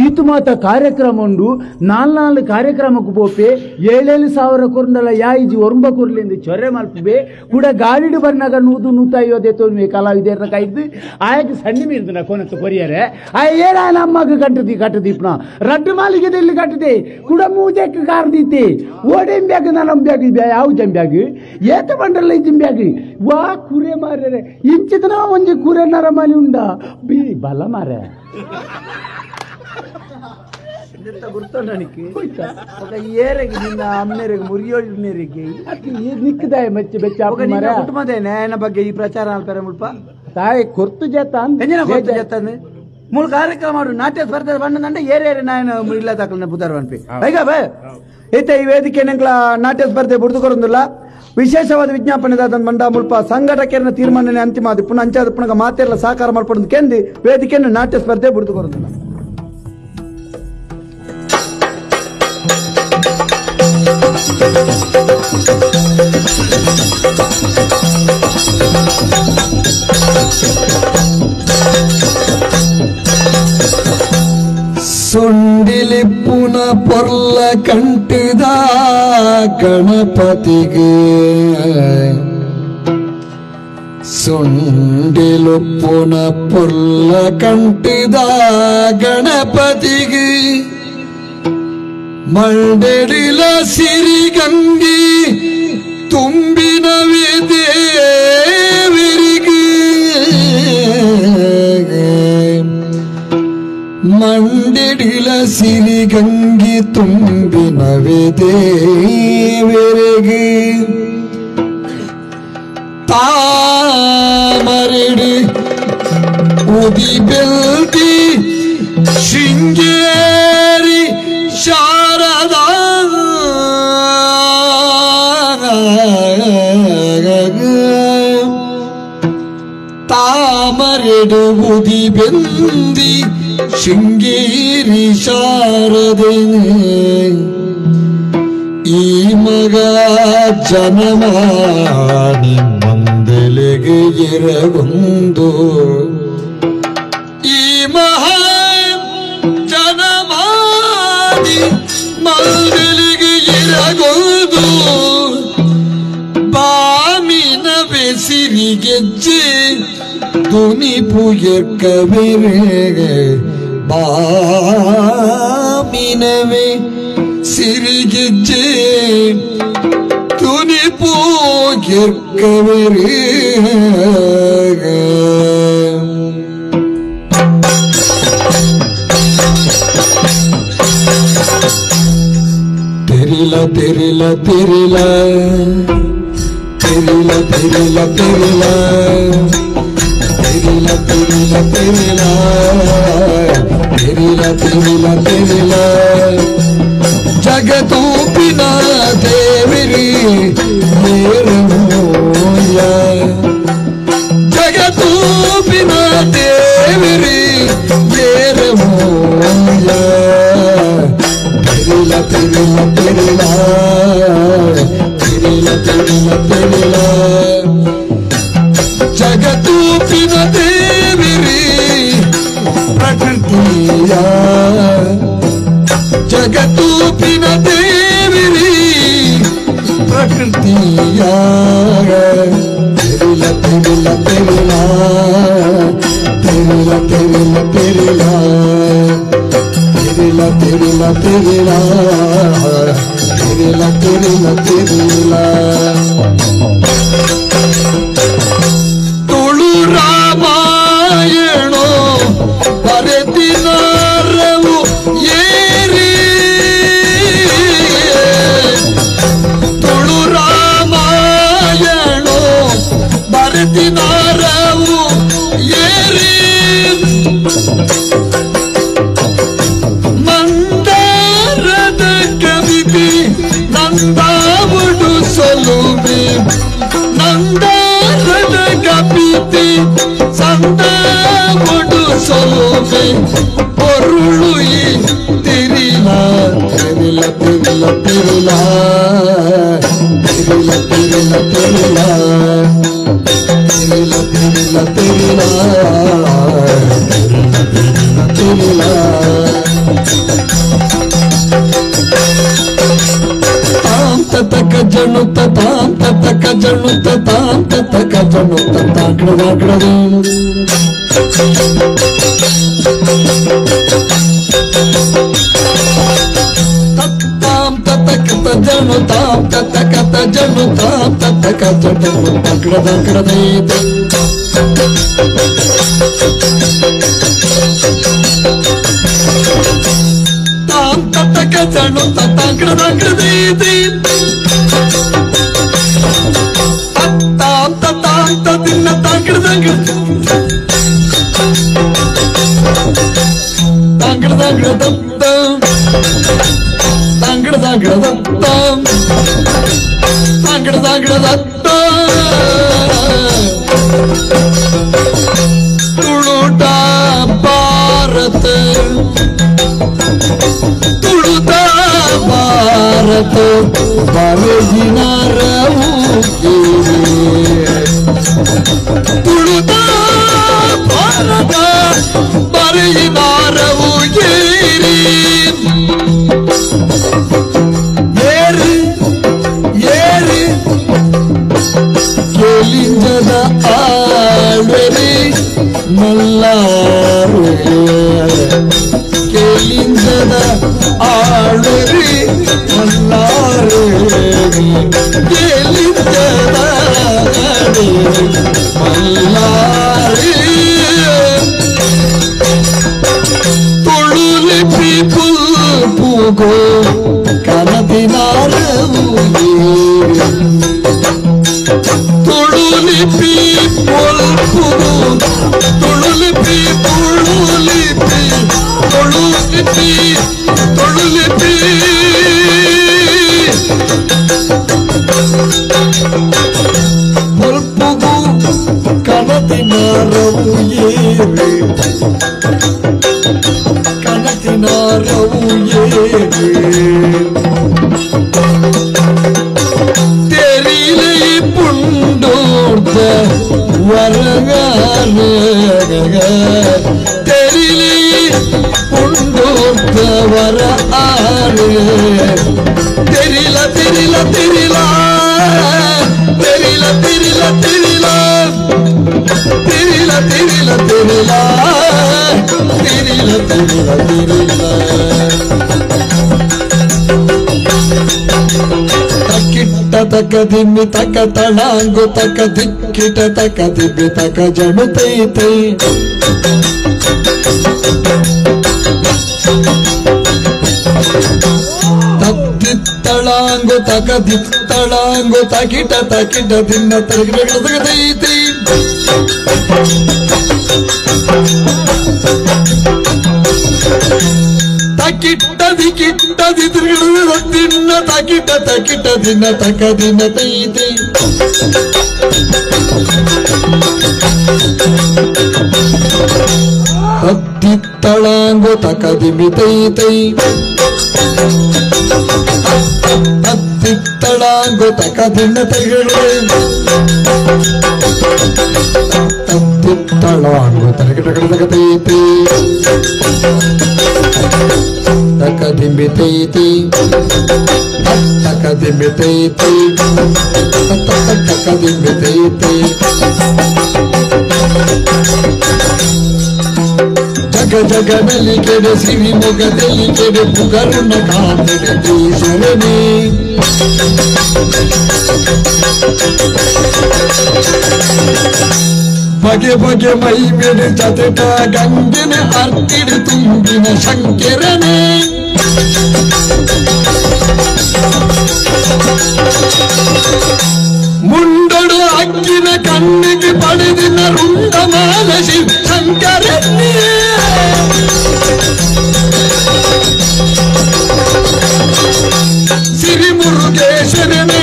ಈತು ಮಾತ ಕಾರ್ಯಕ್ರಮ ಉಂಡು, ನಾಲ್ ಕಾರ್ಯಕ್ರಮಕ್ಕೆ ಪೋಪೆ 7-7 ಸಾವಿರ ಕೊರ್ಂಡಲ ಯಾಯಿಜಿ ಒರಂಬ ಕೊರ್ಲಿಂದ ಚೊರೆ ಮಲ್ಪೆ ಕೂಡ ಗಾಡಿಡು ಬರ್ನಾಗ 100 150 ತೋನ್ವೆ ಕಲಾವಿದರ ಕಾಯ್ದು ಆಯಕ್ಕೆ ಸಣ್ಣ ಮೀರ್ದಿನ ಕೊನತ್ತು ಕೊರಿಯರೆ ಆ ಏನ ನಮ್ಮಗ ಕಟ್ಟದಿ ಕಟ್ಟದೀಪ್ನ ರಡ್ಡು ಮಾಲಿಗೆ ಇಲ್ಲಿ ಕಟ್ಟದೆ ಕೂಡ ಮೂಜೆಕ್ ಕಾರ್ದೀತಿ ಓಡೆಂಬ್ಯಾಗ ನನ್ನಂಬ್ಯಾಗ ಯಾವ ಜಂಬ್ಯಾಗ ಏತ ಬಂಡಲ್ಲ ಇಜ್ಜಿಂಬ್ಯಾಗ ವಾ ಕುರೆ ಮಾರ್ರೆ ಇಂಚಿದನ ಒಂಜಿ ಕುರೆ ನರಮಾಲಿ ಉಂಡ ಬಿ ಬಲ ಮಾರೆ ಬಗ್ಗೆ ಈ ಪ್ರಚಾರ ಮುಲ್ಪ ತಾಯಿ ಕೊರ್ತು ಜತ ಕೊರ್ತು ಜತ ಮೂಲ ಕಾರ್ಯಕ್ರಮ ಮಾಡು ನಾಟ್ಯ ಸ್ಪರ್ಧೆ ಬಣ್ಣ ಏರೇರೆ ನಾಯನ ಇಲ್ಲ ತಾಕಲ್ನ ಬುಧಾರ ಅನ್ಪಿ ಐಗ ಬೈ ಐತೆ ಈ ವೇದಿಕೆ ನಂಗ್ಲ ನಾಟ್ಯ ಸ್ಪರ್ಧೆ ಬುಡ್ದು ಕೊರೊಂದಿಲ್ಲ. ವಿಶೇಷವಾದ ವಿಜ್ಞಾಪನೆ ಮಂಡ ಮುಲ್ಪ ಸಂಘಟಕರನ್ನ ತೀರ್ಮಾನನೆ ಅಂತಿಮ ಅದು ಪುನಃ ಅಂಚಾದ ಪುನಃ ಮಾತೆಲ್ಲ ಸಹಕಾರ ಮಾಡ್ಕೊಂಡು ಕೆಂದಿ ವೇದಿಕೆಯನ್ನು ನಾಟ್ಯ ಸ್ಪರ್ಧೆ ಬುಡ್ದು ಕೊರೊಂದಿಲ್ಲ. ಸುಂಡಿಲಿಪ್ಪುನ ಪೊರ್ಲ ಕಂಟಿದ ಗಣಪತಿಗೆ ಸುಂಡಿಲುಪ್ಪುನ ಪೊರ್ಲ ಕಂಟಿದ ಗಣಪತಿಗೆ ಮಂಡೆಡಿಲ ಸಿರಿಗಂಗಿ ತುಂಬಿನವೇ ದೇವಿರಿಗೆ ಮಂಡೆಡಿಲ ಸಿರಿಗಂಗಿ ತುಂಬಿನವೇ ದೇವಿರಿಗೆ ತಾಮರಡಿ ಉದಿ ಬೆಲ್ತಿ ಶೃಂಗೇರಿ ಶಾರದಾ ತಾಮರೆಡು ಉದಿ ಬೆಂದಿ ಶೃಂಗೇರಿ ಶಾರದೆ ಈ ಮಗ ಜನಮಾನಿ ಮಂದಲೆಗೆ ಇರಗೊಂದು ಈ ಮಹಾ ಜನ துணிப்பு ஏற்கவே ಬಾಮಿನವೇ ಸಿರಿಗಿಜ್ಜೆ ತುನಿಪು ಗೆರ್ಕವೆರೇ. ತೆರಿಲ ತೆರಿಲ ತೆರಿಲ ತೆರಿಲ ತೆರಿಲ ತೆರಿಲ ತೆರಿಲ ತೆರಿಲ ತೆರಿಲ ತೆರಿಲ ತೆರಿಲ ತೆರಿಲ ಜಗತೂಪಿನ ದೇವಿರಿ ಮೇರಮೋಯ ಜಗತೂಪಿನ ದೇವಿರಿ ಮೇರಮೋಯ ತೆರಿಲ ತೆರಿಲ ತೆರಿಲ ತೆರಿಲ ತೆರಿಲ ತೆರಿಲ ಜಗತೂಪಿನ ದೇವಿರಿ ಪ್ರಕೃತಿಯ ಜಗತೂಪಿನ ದೇವಿರಿ ಪ್ರಕೃತಿಯ ತೆರಿಲ ತೆರಿಲ ತೆರಿಲ ತೆರಿಲ ತೆರಿಲ ತೆರಿಲ ತೆರಿಲ ತೆರಿಲ ತೆರಿಲ ತೆರಿಲ ತೆರಿಲ ತೆರಿಲ ತುಳು ರಾಮಾಯಣೋ ಬರೆದಿನಾರವು ಏರಿ ತುಳು ರಾಮಾಯಣೋ ಬರೆದಿನಾರವು ಏರಿ ಮಂದಾರದ ಕವಿತೆ ನಂದಾವುಡು ಸೊಲುಮೆ ನಂದಾರದ ಕವಿತೆ ಸಂದಾವುಡು ಸೊಲುಮೆ பொருளு திரில திரில திரில திரில திரில திரில திரில திரில திரில திரில திரில தாம் தத்தக ஜனுத்த தாம் தத்தக ஜனுத்த தாம் தத்தக ஜனுத்த தாக்ரதாக்ரதம் தாம் தத்தக ஜனு தாம் தத்தக ஜனு தாம் தத்தக ஜனு தக்ரதக்ரதே தாம் தத்தக ஜனு தக்ரதக்ரதே தாம் தாம் தின்ன தக்ரதக்ர தாங்கடதாங்கடதம் தாங்கடதாங்கடதம் தாங்கடதாங்கடதம் ತುಳುಟ ಭಾರತ ತುಳುತ ಭಾರತ ಬರೆದಿನರವು ತುಳುತ ಭಾರತ ಬರೆಯಿನಾರವು ಏರಿ ಏರಿ ಏರಿ ಕೇಲಿಂಜದ ಆಳ್ವೆರಿ ಮಲ್ಲಾರು ಕೇಲಿಂಜದ ಆಳ್ವೆರಿ ಮಲ್ಲಾರು ಕೇಲಿಂಜದ ಆಳ್ವೆರಿ ಮಲ್ಲಾರಿ ತುಳುಲಿಪಿ ಪುಲ್ಪುಗೋ ಕನದಿನಾರವು ತುಳುಲಿಪಿ ಪುಲ್ಪುಗು ತುಳುಲಿಪಿ ತುಳುಲಿಪಿ ತುಳುಲಿಪಿ ತುಳುಲಿಪಿ ಪುಲ್ಪುಗು ಕನದಿನಾರವು ಏರಿ ಕನಸಿನಾರವು ಏರಿ ತೆರಿಲೆ ಪುಂಡೋರ್ದ ವರಗಾರ ತೆರಿಲೆ ಪುಂಡೋರ್ದ ವರ ಆರೆ ತೆರಿಲ ತೆರಿಲ ತೆರಿಲ ತೆರಿಲ ತೆರಿಲ ತೆರಿಲ ತಿರಿಲ ತಿರಿಲ ತಿರಿಲ ತಿರಿಲ ತಿರಿಲ ತಿರಿಲ ತಕ್ಕಿಟ್ಟ ತಕ ದಿಮ್ಮಿ ತಕ ತಣಾಂಗು ತಕ ದಿಕ್ಕಿಟ ತಕ ದಿಬ್ಬಿ ತಕ ಜಣು ತೈ ತೈ ತತ್ತಿತ್ತಳಾಂಗು ತಕ ದಿತ್ತಳಾಂಗು ತಕಿಟ ತಕಿಟ ದಿನ್ನ ತರಗಿಟ ತಕ ತೈ ತೈ ತಕಿಟ್ಟ ದಿಕ್ಕಿಟ್ಟ ದಿತಿರುಗಿಡ ತಿನ್ನ ತಕಿಟ ತಕಿಟ ದಿನ ತಕ ದಿನ ತೈ ತೈ ತತ್ತಿತ್ತಳಾಂಗು ತಕ ದಿಮಿ ತೈ ತೈ ತತ್ತಿತ್ತಳಾಂಗು ತಕ ದಿನ ತೈಗಳು ತತ್ತಿತ್ತಳಾಂಗು ತರಗಿಟ ತಕ ತೈ ತೈ ತಕ ದಿಮ್ಮಿ ತೈ ತೈ ತಕ ದಿಮ್ಮಿ ತೈ ತೈ ತಕ ದಿಮ್ಮಿ ತೈ ತೈ ಜಗ ಜಗನಲ್ಲಿ ಕೆಡೆ ಸಿರಿ ಮೊಗದಲ್ಲಿ ಕೆಡೆ ಪುಗರುಣ ಕಾಂತಡೆ ಈಶ್ವರನೇ ಬಗೆ ಬಗೆ ಮೈ ಮೇಡೆ ಜತೆಟ ಗಂಗಿನ ಅರ್ತಿಡು ತುಂಬಿನ ಶಂಕರನೇ ಮುಂಡಡು ಅಕ್ಕಿನ ಕಣ್ಣಿಗೆ ಪಡೆದಿನ ರುಂಡ ಮಾನಸಿ ಶಂಕರನೇ ಸಿರಿ ಮುರುಗೇಶ್ವರನೇ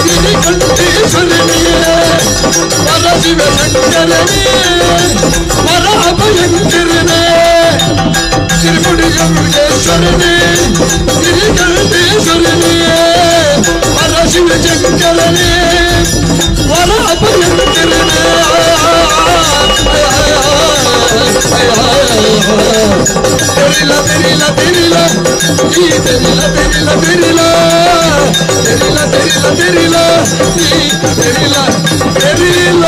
ಸಿರಿ ಕಂಠೇಶ್ವರನೇ ಪರಶಿವ ಶಂಕರನೇ ಪರ ಅಭಯಂಕರನೇ ಸಿರಿಮುಡಿಯ ಮುರುಗೇಶ್ವರನೇ ಸಿರಿ ಕಂಠೇಶ್ವರನೇ ಪರಶಿವ ಶಂಕರನೇ ವರ ಅಭಯಂಕರನೇ ತೆರಿಲ ತೆರಿಲ ತೆರಿಲ ಈ ತೆರಿಲ ತೆರಿಲ ತೆರಿಲ ತೆರಿಲ ತೆರಿಲ ತೆರಿಲ ಈ ತೆರಿಲ ತೆರಿಲ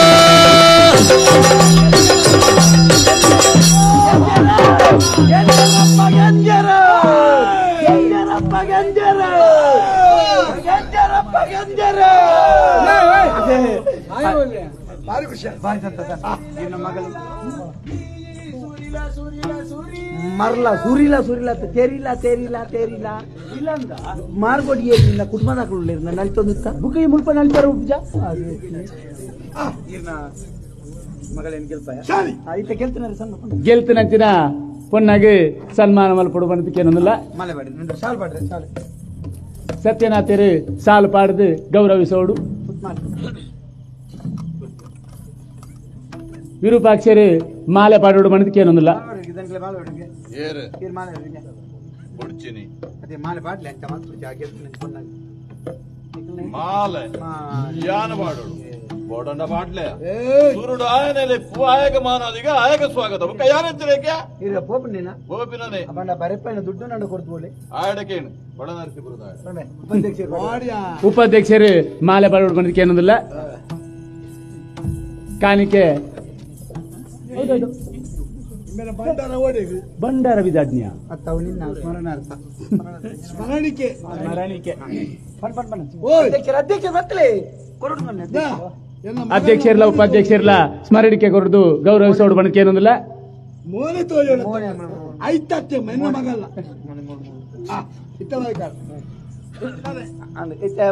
ಭಾರಿ ಖುಷಿ ಭಾರಿ ಸಂತೋಷ. ನಿನ್ನ ಮಗಳು ಮರ್ಲ ಸುರಿಲ ಸುರಿಲ ತೆರಿಲ ತೆರಿಲ ತೆರಿಲ ಮಾರ್ಗೋಡಿ ನಿನ್ನ ಕುಟುಂಬದಾಕುಳ್ಳ ನಳಿತೊಂದಿತ್ತ ಬುಕ್ಕ ಈ ಮುಲ್ಪ ನಳಿತಾರ ಉಪ್ಜ ಮಗಳೇನು ಗೆಲ್ಪಾಯ ಸರಿ ಇತ್ತ ಗೆಲ್ತಿನ ಸಣ್ಣ ಗೆಲ್ತಿನಂಚಿನ ಪೊನ್ನಾಗಿ ಸನ್ಮಾನ ಮಲ್ಪಡು ಬಂದಕ್ಕೇನೊಂದಿಲ್ಲ ಮಲೆ ಬಾಡಿ ನಿಂದು ಶಾಲ್ ಬಾಡ್ರೆ ಶಾಲೆ ಸತ್ಯನಾಥರು ಸಾಲು ಪಾಡ್ದು ಗೌರವಿಸೋಡು ವಿರೂಪಾಕ್ಷರು ಮಾಲೆ ಪಾಡೋಡು ಬಂದಕ್ಕೇನೊಂದಿಲ್ಲ ಏರು ಬುಡ್ಚಿನಿ ಮಾಲೆ ಬಾಡ್ಲೆ ಅಂತ ಮಾತ್ರ ಗೆಲ್ತಿನ ಪೊನ್ನಾಗಿ ಮಾಲೆ ಯಾನ ಪಾಡೋಡು ಬೋಡಂಡ ಪಾಡ್ಲೆ ಸುರುಡು ಆಯನೆಲೆ ಆಯಗ ಮಾನಾದಿಗ ಆಯಗ ಸ್ವಾಗತ ಬುಕ್ಕ ಯಾನೆತ್ತರೇಕೆ ಇರ ಪೋಪನೇನ ಪೋಪಿನನೆ ಬಂಡ ಬರೆಪೈನ ದುಡ್ಡು ನಂಡ ಕೊಡ್ತು ಬೋಲೆ ಆಯಡಕೇನು ಬಡ ನರಸಿಪುರದ ಉಪಾಧ್ಯಕ್ಷರು ಮಾಲೆ ಪಾಡೋಡು ಬಂದಕ್ಕೇನೊಂದಿಲ್ಲ ಕಾಣಿಕೆ ಬಂಡಾರ ವಿದಾಜ್ಞ ಅತ್ತವು ನಿನ್ನ ಸ್ಮರಣಾರ್ಥ ಸ್ಮರಣಿಕೆ ಸ್ಮರಣಿಕೆ ಬನ್ ಬನ್ ಬನ್ ಅಧ್ಯಕ್ಷರ ಅಧ್ಯಕ್ಷರು ಬತ್ತಲೇ ಕೊರಡು ಬನ್ನಿ ಅಧ್ಯಕ್ಷರ್ಲ ಉಪಾಧ್ಯಕ್ಷರ್ಲ ಸ್ಮರಣಿಕೆ ಕೊರದು ಗೌರವಿಸೋಡು ಬಂದಕ್ಕೇನೊಂದಿಲ್ಲ ಮೋನೆ ತೋಯೋಣ ಐತತ್ತೆ ಮೆನ್ನ ಮಗಲ್ಲ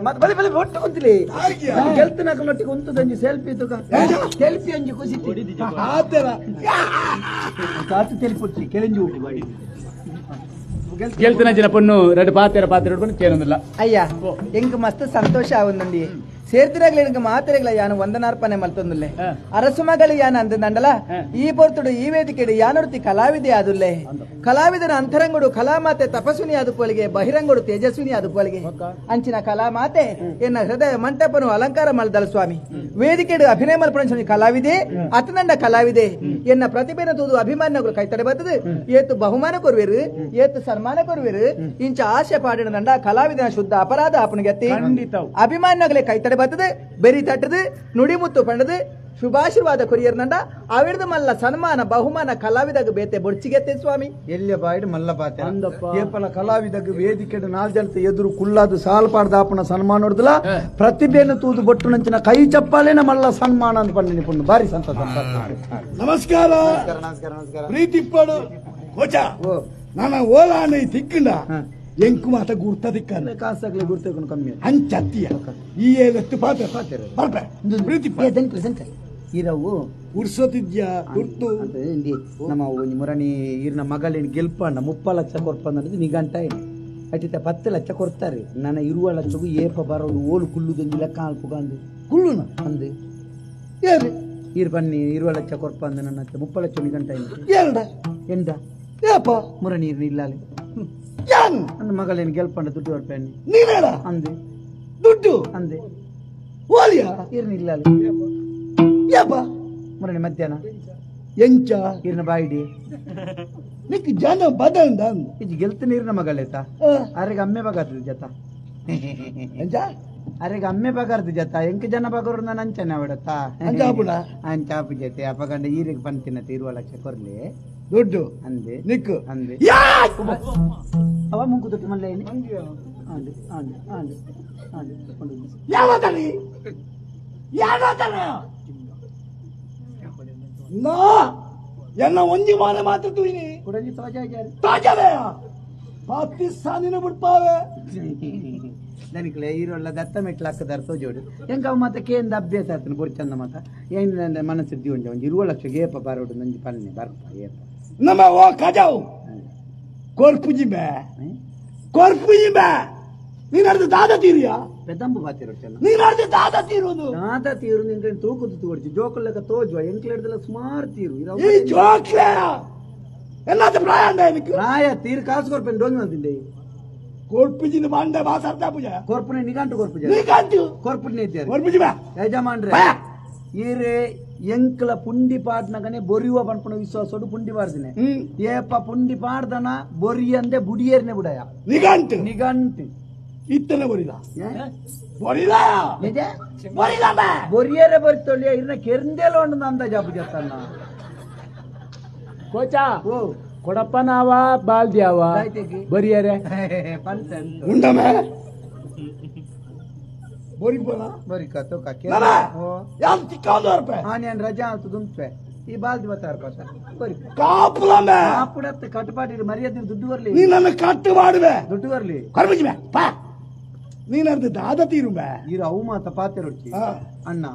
ಮತ್ತೆ ಬಲಿ ಬಲಿ ಒಟ್ಟು ಕುಂತಿಲಿ ಗೆಲ್ತನ ಒಟ್ಟಿಗೆ ಉಂತದಂಜಿ ಸೆಲ್ಫಿ ತುಕ ಸೆಲ್ಫಿ ಅಂಜಿ ಖುಷಿ ಆತರ ಕಾತು ತೆಲಿಪುಟ್ಟಿ ಕೆಳಂಜಿ ಊಟಿ ಬಾಡಿ ಗೆಲ್ತಿನ ಪೊಣ್ಣು ಎರಡು ಪಾತ್ರ ಪಾತ್ರ ಕೇಳೊಂದಿಲ್ಲ ಅಯ್ಯ ಎಂಕ್ ಮಸ್ತ್ ಸಂತೋಷ ಆവുಂದಂಡಿ ಸೇರ್ತಿರಾಗ್ಲಿ എനിക്ക് ಮಾತ್ರೆಗಳ ಯಾನು ವಂದನಾರ್ಪಣೆ ಮಲ್ತೊಂದುಲ್ಲೆ ಅರಸು ಮಗಳು ಯಾನ ಅಂದಂಡಲ ಈ ಪೊರ್ತುಡು ಈ ವೇದಿಕೆಡು ಯಾನೊರ್ತಿ ಕಲಾವಿದೆ ಆದುಲ್ಲೆ ಕಲಾವಿದನ ಅಂತರಂಗುಡು ಕಲಾಮಾತೆ ತಪಸ್ವಿನಿ ಆದುಪೋಲಿಗೆ ಬಹಿರಂಗುಡು ತೇಜಸ್ವಿನಿ ಆದುಪೋಲಿಗೆ ಅಂಚಿನ ಕಲಾಮಾತೆ ಎನ್ನ ಹೃದಯ ಮಂಟಪನು ಅಲಂಕಾರ ಮಲ್ದಲ್ ಸ್ವಾಮಿ ವೇದಿಕೆಡು ಅಭಿನಯ ಮಲ್ಪಣ ಕಲಾವಿದೆ ಅತನಂಡ ಕಲಾವಿದೆ ಎನ್ನ ಪ್ರತಿಭೆನ ತೂದು ಅಭಿಮಾನಗಳು ಕೈತಡೆ ಬರ್ತದೆ ಏತು ಬಹುಮಾನ ಕೊರುವಿರು ಏತು ಸನ್ಮಾನ ಕೊರುವಿರು ಇಂಚ ಆಶೆ ಪಾಡಿನ ದಂಡ ಕಲಾವಿದನ ಶುದ್ಧ ಅಪರಾಧ ಆಪನಿಗೆತ್ತಿ ಅಭಿಮಾನಗಳೇ ಕೈತಡೆ ಬರ್ತದೆ ಬೆರಿ ತಟ್ಟದು ನುಡಿಮುತ್ತು ಪಂಡದು ಶುಭಾಶೀರ್ವಾದ ಕೊರಿಯರ್ನಂಡ ಅವಿರ್ದ ಮಲ್ಲ ಸನ್ಮಾನ ಬಹುಮಾನ ಕಲಾವಿದಾಗ ಬೇತೆ ಬೊಡ್ಚಿಗೆತ್ತೆ ಸ್ವಾಮಿ. ಎಲ್ಲಿಯ ಬಾಯಿಡ್ ಮಲ್ಲ ಪಾತೆ ಏಪಲ ಕಲಾವಿದಾಗ ವೇದಿಕೆ ನಾಲ್ ಜನತೆ ಎದುರು ಕುಲ್ಲಾದು ಸಾಲ್ಪಾಡ್ದಾಪನ ಸನ್ಮಾನ ಹೊಡೆದಲ ಪ್ರತಿಭೆಯನ್ನು ತೂದು ಬೊಟ್ಟು ನಂಚಿನ ಕೈ ಚಪ್ಪಾಲೇನ ಮಲ್ಲ ಸನ್ಮಾನ ಅಂತ ಪಂಡಿನಿ ಪುಣ್ಣ ಬಾರಿ ಸಂತೋಷ. ನಮಸ್ಕಾರ ನಮಸ್ಕಾರ ನಮಸ್ಕಾರ. ಪ್ರೀತಿಪ್ಪಡು ಕೋಚ ನಾನು ಓಲಾನೆ ತಿಕ್ಕಂಡ ಎಂಕು ಮಾತ ಗುರ್ತ ತಿಕ್ಕ ಕಾಸಾಗ್ಲಿ ಗುರ್ತಕೊಂಡು ಕಮ್ಮಿ ಅಂಚತ್ತಿಯ ಈ ಏಲತ್ತು ಪಾತ್ರ ಬರ್ಪೆ ಪ್ರೀತಿ ಇರವು ಉರ್ಸೋತಿದ್ಯಾ ಗುರ್ತು ನಮ್ಮ ಒಂಜಿ ಮುರಣಿ ಈರ್ನ ಮಗಳೇನು ಗೆಲ್ಪಣ್ಣ 30 ಲಕ್ಷ ಕೊರ್ಪಂದ್ರೆ ನಿಗಂಟ ಏನು ಅಟ್ಟಿತ 10 ಲಕ್ಷ ಕೊಡ್ತಾರೆ. ನನ್ನ 20 ಲಕ್ಷಕ್ಕೂ ಏಪ ಬರೋದು ಓಲು ಕುಲ್ಲುದೊಂದು ಲೆಕ್ಕ ಅಲ್ಪುಗಂದು ಕುಳ್ಳುನ ಅಂದು ಏರು ಈರ್ ಬನ್ನಿ 20 ಲಕ್ಷ ಕೊರ್ಪ ಅಂದ ನನ್ನ 30 ಲಕ್ಷ ನಿಗಂಟ ಏನು ಎರಡ ಎಂದ ಏಪ ಮುರಣಿ ಈರ್ನ ಇಲ್ಲಾಲೆ ಯಾನ್ ನನ್ನ ಮಗಳೇನು ಗೆಲ್ಪಂಡ ದುಡ್ಡು ಕೊರ್ಪೇನೆ ನೀನೇಳ ಅಂದೆ ದುಡ್ಡು ಅಂದೆ ಓಲಿಯ ಈರ್ನ ಇಲ್ಲಾಲೆ ಏಪ ಮುರಣಿ ಮಧ್ಯಾಹ್ನ ಎಂಚ ಈರ್ನ ಬಾಯಿಡಿ ನಿಕ್ ಜನ ಬದಂಡ ಇದು ಗೆಲ್ತ ನೀರಿನ ಮಗಳೇತ ಅರೆಗೆ ಅಮ್ಮೆ ಬಗಾರ್ದು ಜತ ಎಂಚ ಅರೆಗೆ ಅಮ್ಮೆ ಬಗಾರ್ದು ಜತ ಎಂಕ ಜನ ಬಗರು ನಾನು ಅಂಚನೆ ಅವಡತ್ತ ಅಂಚಾಪುಣ ಅಂಚಾಪು ಜೊತೆ ಅಪಗಂಡ ಈರಿಗೆ ಬಂತಿನತ್ತೆ 20 ಲಕ್ಷ ಕೊರ್ಲಿ ದುಡ್ಡು ಅಂದೆ ನಿಕ್ಕು ಅಂದೆ ಅವ ಮುಂಕು ದುಡ್ಡು ಮಲ್ಲ ಏನು ಆಂಡು ಆಂಡು ಆಂಡು ಆಂಡು ಯಾವ ತಳಿ ಯಾವ ತಳಿ ನಾ ಎನ್ನ ಒಂಜಿ ಮಾನೆ ಮಾತ್ರ ತೂಯಿನಿ ಕುಡಂಜಿ ತೋಜಾಜಾರು ತಾಜಾವೆ ಪಾಕಿಸ್ತಾನಿನ ಬಿಡ್ಪಾವೆ ನನಗೆ ಈರೊಳ್ಳ ದತ್ತ ಮೆಟ್ಲು ಹಾಕದಾರ ತೋಜೋಡು ಹೆಂಗ ಅವ ಮಾತ ಕೇಂದ ಅಭ್ಯಾಸ ಆತನ ಬೊರ್ಚಂದ ಮಾತ ಏನು ಮನಸ್ಸು ಉಂಟು ಒಂಜಿ 20 ಲಕ್ಷ ಏಪ ಬಾರೋಡು ನಂಜಿ ಪನ್ನೆ ಬರ್ಪ ಏಪ ನಮ್ಮ ಓ ಕಜಾವು ಕೊರ್ಪುಜಿ ಬೇ ಕೊರ್ಪುಜಿ ಬೇ ನೀನು ಅರ್ಧ ದಾದ ತೀರಿಯಾ ಪೆದಂಬು ಬಾತಿರೋ ಚೆನ್ನ ನೀನು ಅರ್ಧ ದಾದ ತೀರುವುದು ದಾದ ತೀರು ನಿಂಗೆ ತೂಕುದು ತೋಡ್ಚಿ ಜೋಕುಲೆಕ್ಕ ತೋಜುವ ಎಂಕ್ಲೆಡ್ದಲ್ಲ ಸುಮಾರು ತೀರು ಈ ಜೋಕ್ಲೆ ಎನ್ನಾತ ಪ್ರಾಯ ಅಂದ ಇದಕ್ಕೆ ಪ್ರಾಯ ತೀರು ಕಾಸು ಕೊರ್ಪೆನ್ ಡೋಂಗಿ ಅಂತಿಂದೆ ಕೊರ್ಪುಜಿನ ಬಾಂಡೆ ಬಾಸರ್ತಾ ಪೂಜೆ ಕೊರ್ಪುನೆ ನಿಗಂಟು ಕೊರ್ಪುಜ ನಿಗಂಟು ಕೊರ್ಪುನೆ ಇದ್ದಾರೆ ಕೊರ್ಪುಜಿ ಬಾ ಯಜಮಾನ್ರೆ ಈರೆ ಎಂಕ್ಲ ಪುಂಡಿ ಪಾಡ್ನಗನೆ ಬೊರಿಯುವ ಪನ್ಪುನ ವಿಶ್ವಾಸೋಡು ಪುಂಡಿ ಪಾಡ್ದಿನಿ ಏಪ ಪುಂಡಿ ಪಾಡ್ದನ ಬೊರಿ ಅಂದೆ ಬುಡಿಯೇರ್ನೆ ಬುಡಯ ನಿಗಂಟು ನಿಗಂಟು ಇತ್ತನೆ ಬೊರಿದ ಬೊರಿದ ಬೊರಿದ ಬೊರಿಯರೆ ಬೊರಿತೊಳ್ಳಿಯ ಇರ್ನ ಕೆರಂದೆಲ ಉಂಡು ಅಂದಾಜಾಪು ಜತ್ತನ್ನ ಕೋಚಾ ಕೊಡಪ್ಪನಾವ ಬಾಲ್ದ್ಯಾವ ಬರಿಯರೆ ಉಂಡಮೆ ಬೊರಿ ಬೋಲ ಬೊರಿ ಕತೋ ಕಾಕೆ ಯಾನ್ ತಿಕ್ಕಾದು ಅರ್ಪೆ ಹಾ ನಾನು ರಜಾ ಅಂತ ದುಂಪೆ ಈ ಬಾಲ್ದಿ ಬತ್ತಾರ ಪಾಸ ಬೊರಿ ಕಾಪುಲಮೆ ಕಾಪುಡತ್ತ ಕಟ್ಟುಪಾಟಿ ಮರ್ಯಾದೆ ದುಡ್ಡು ಬರ್ಲಿ ನೀ ನನ್ನ ಕಟ್ಟು ಮಾಡುವೆ ದುಡ್ಡು ಬರ್ಲಿ ಕರ್ಮಜಿ ಬೇ ಪಾ ನೀನ್ ಅರ್ಧ ದಾದ ತೀರುಮೆ ಇರು ಅವು ಮಾತ ಪಾತೆ ರೊಟ್ಟಿ ಅಣ್ಣ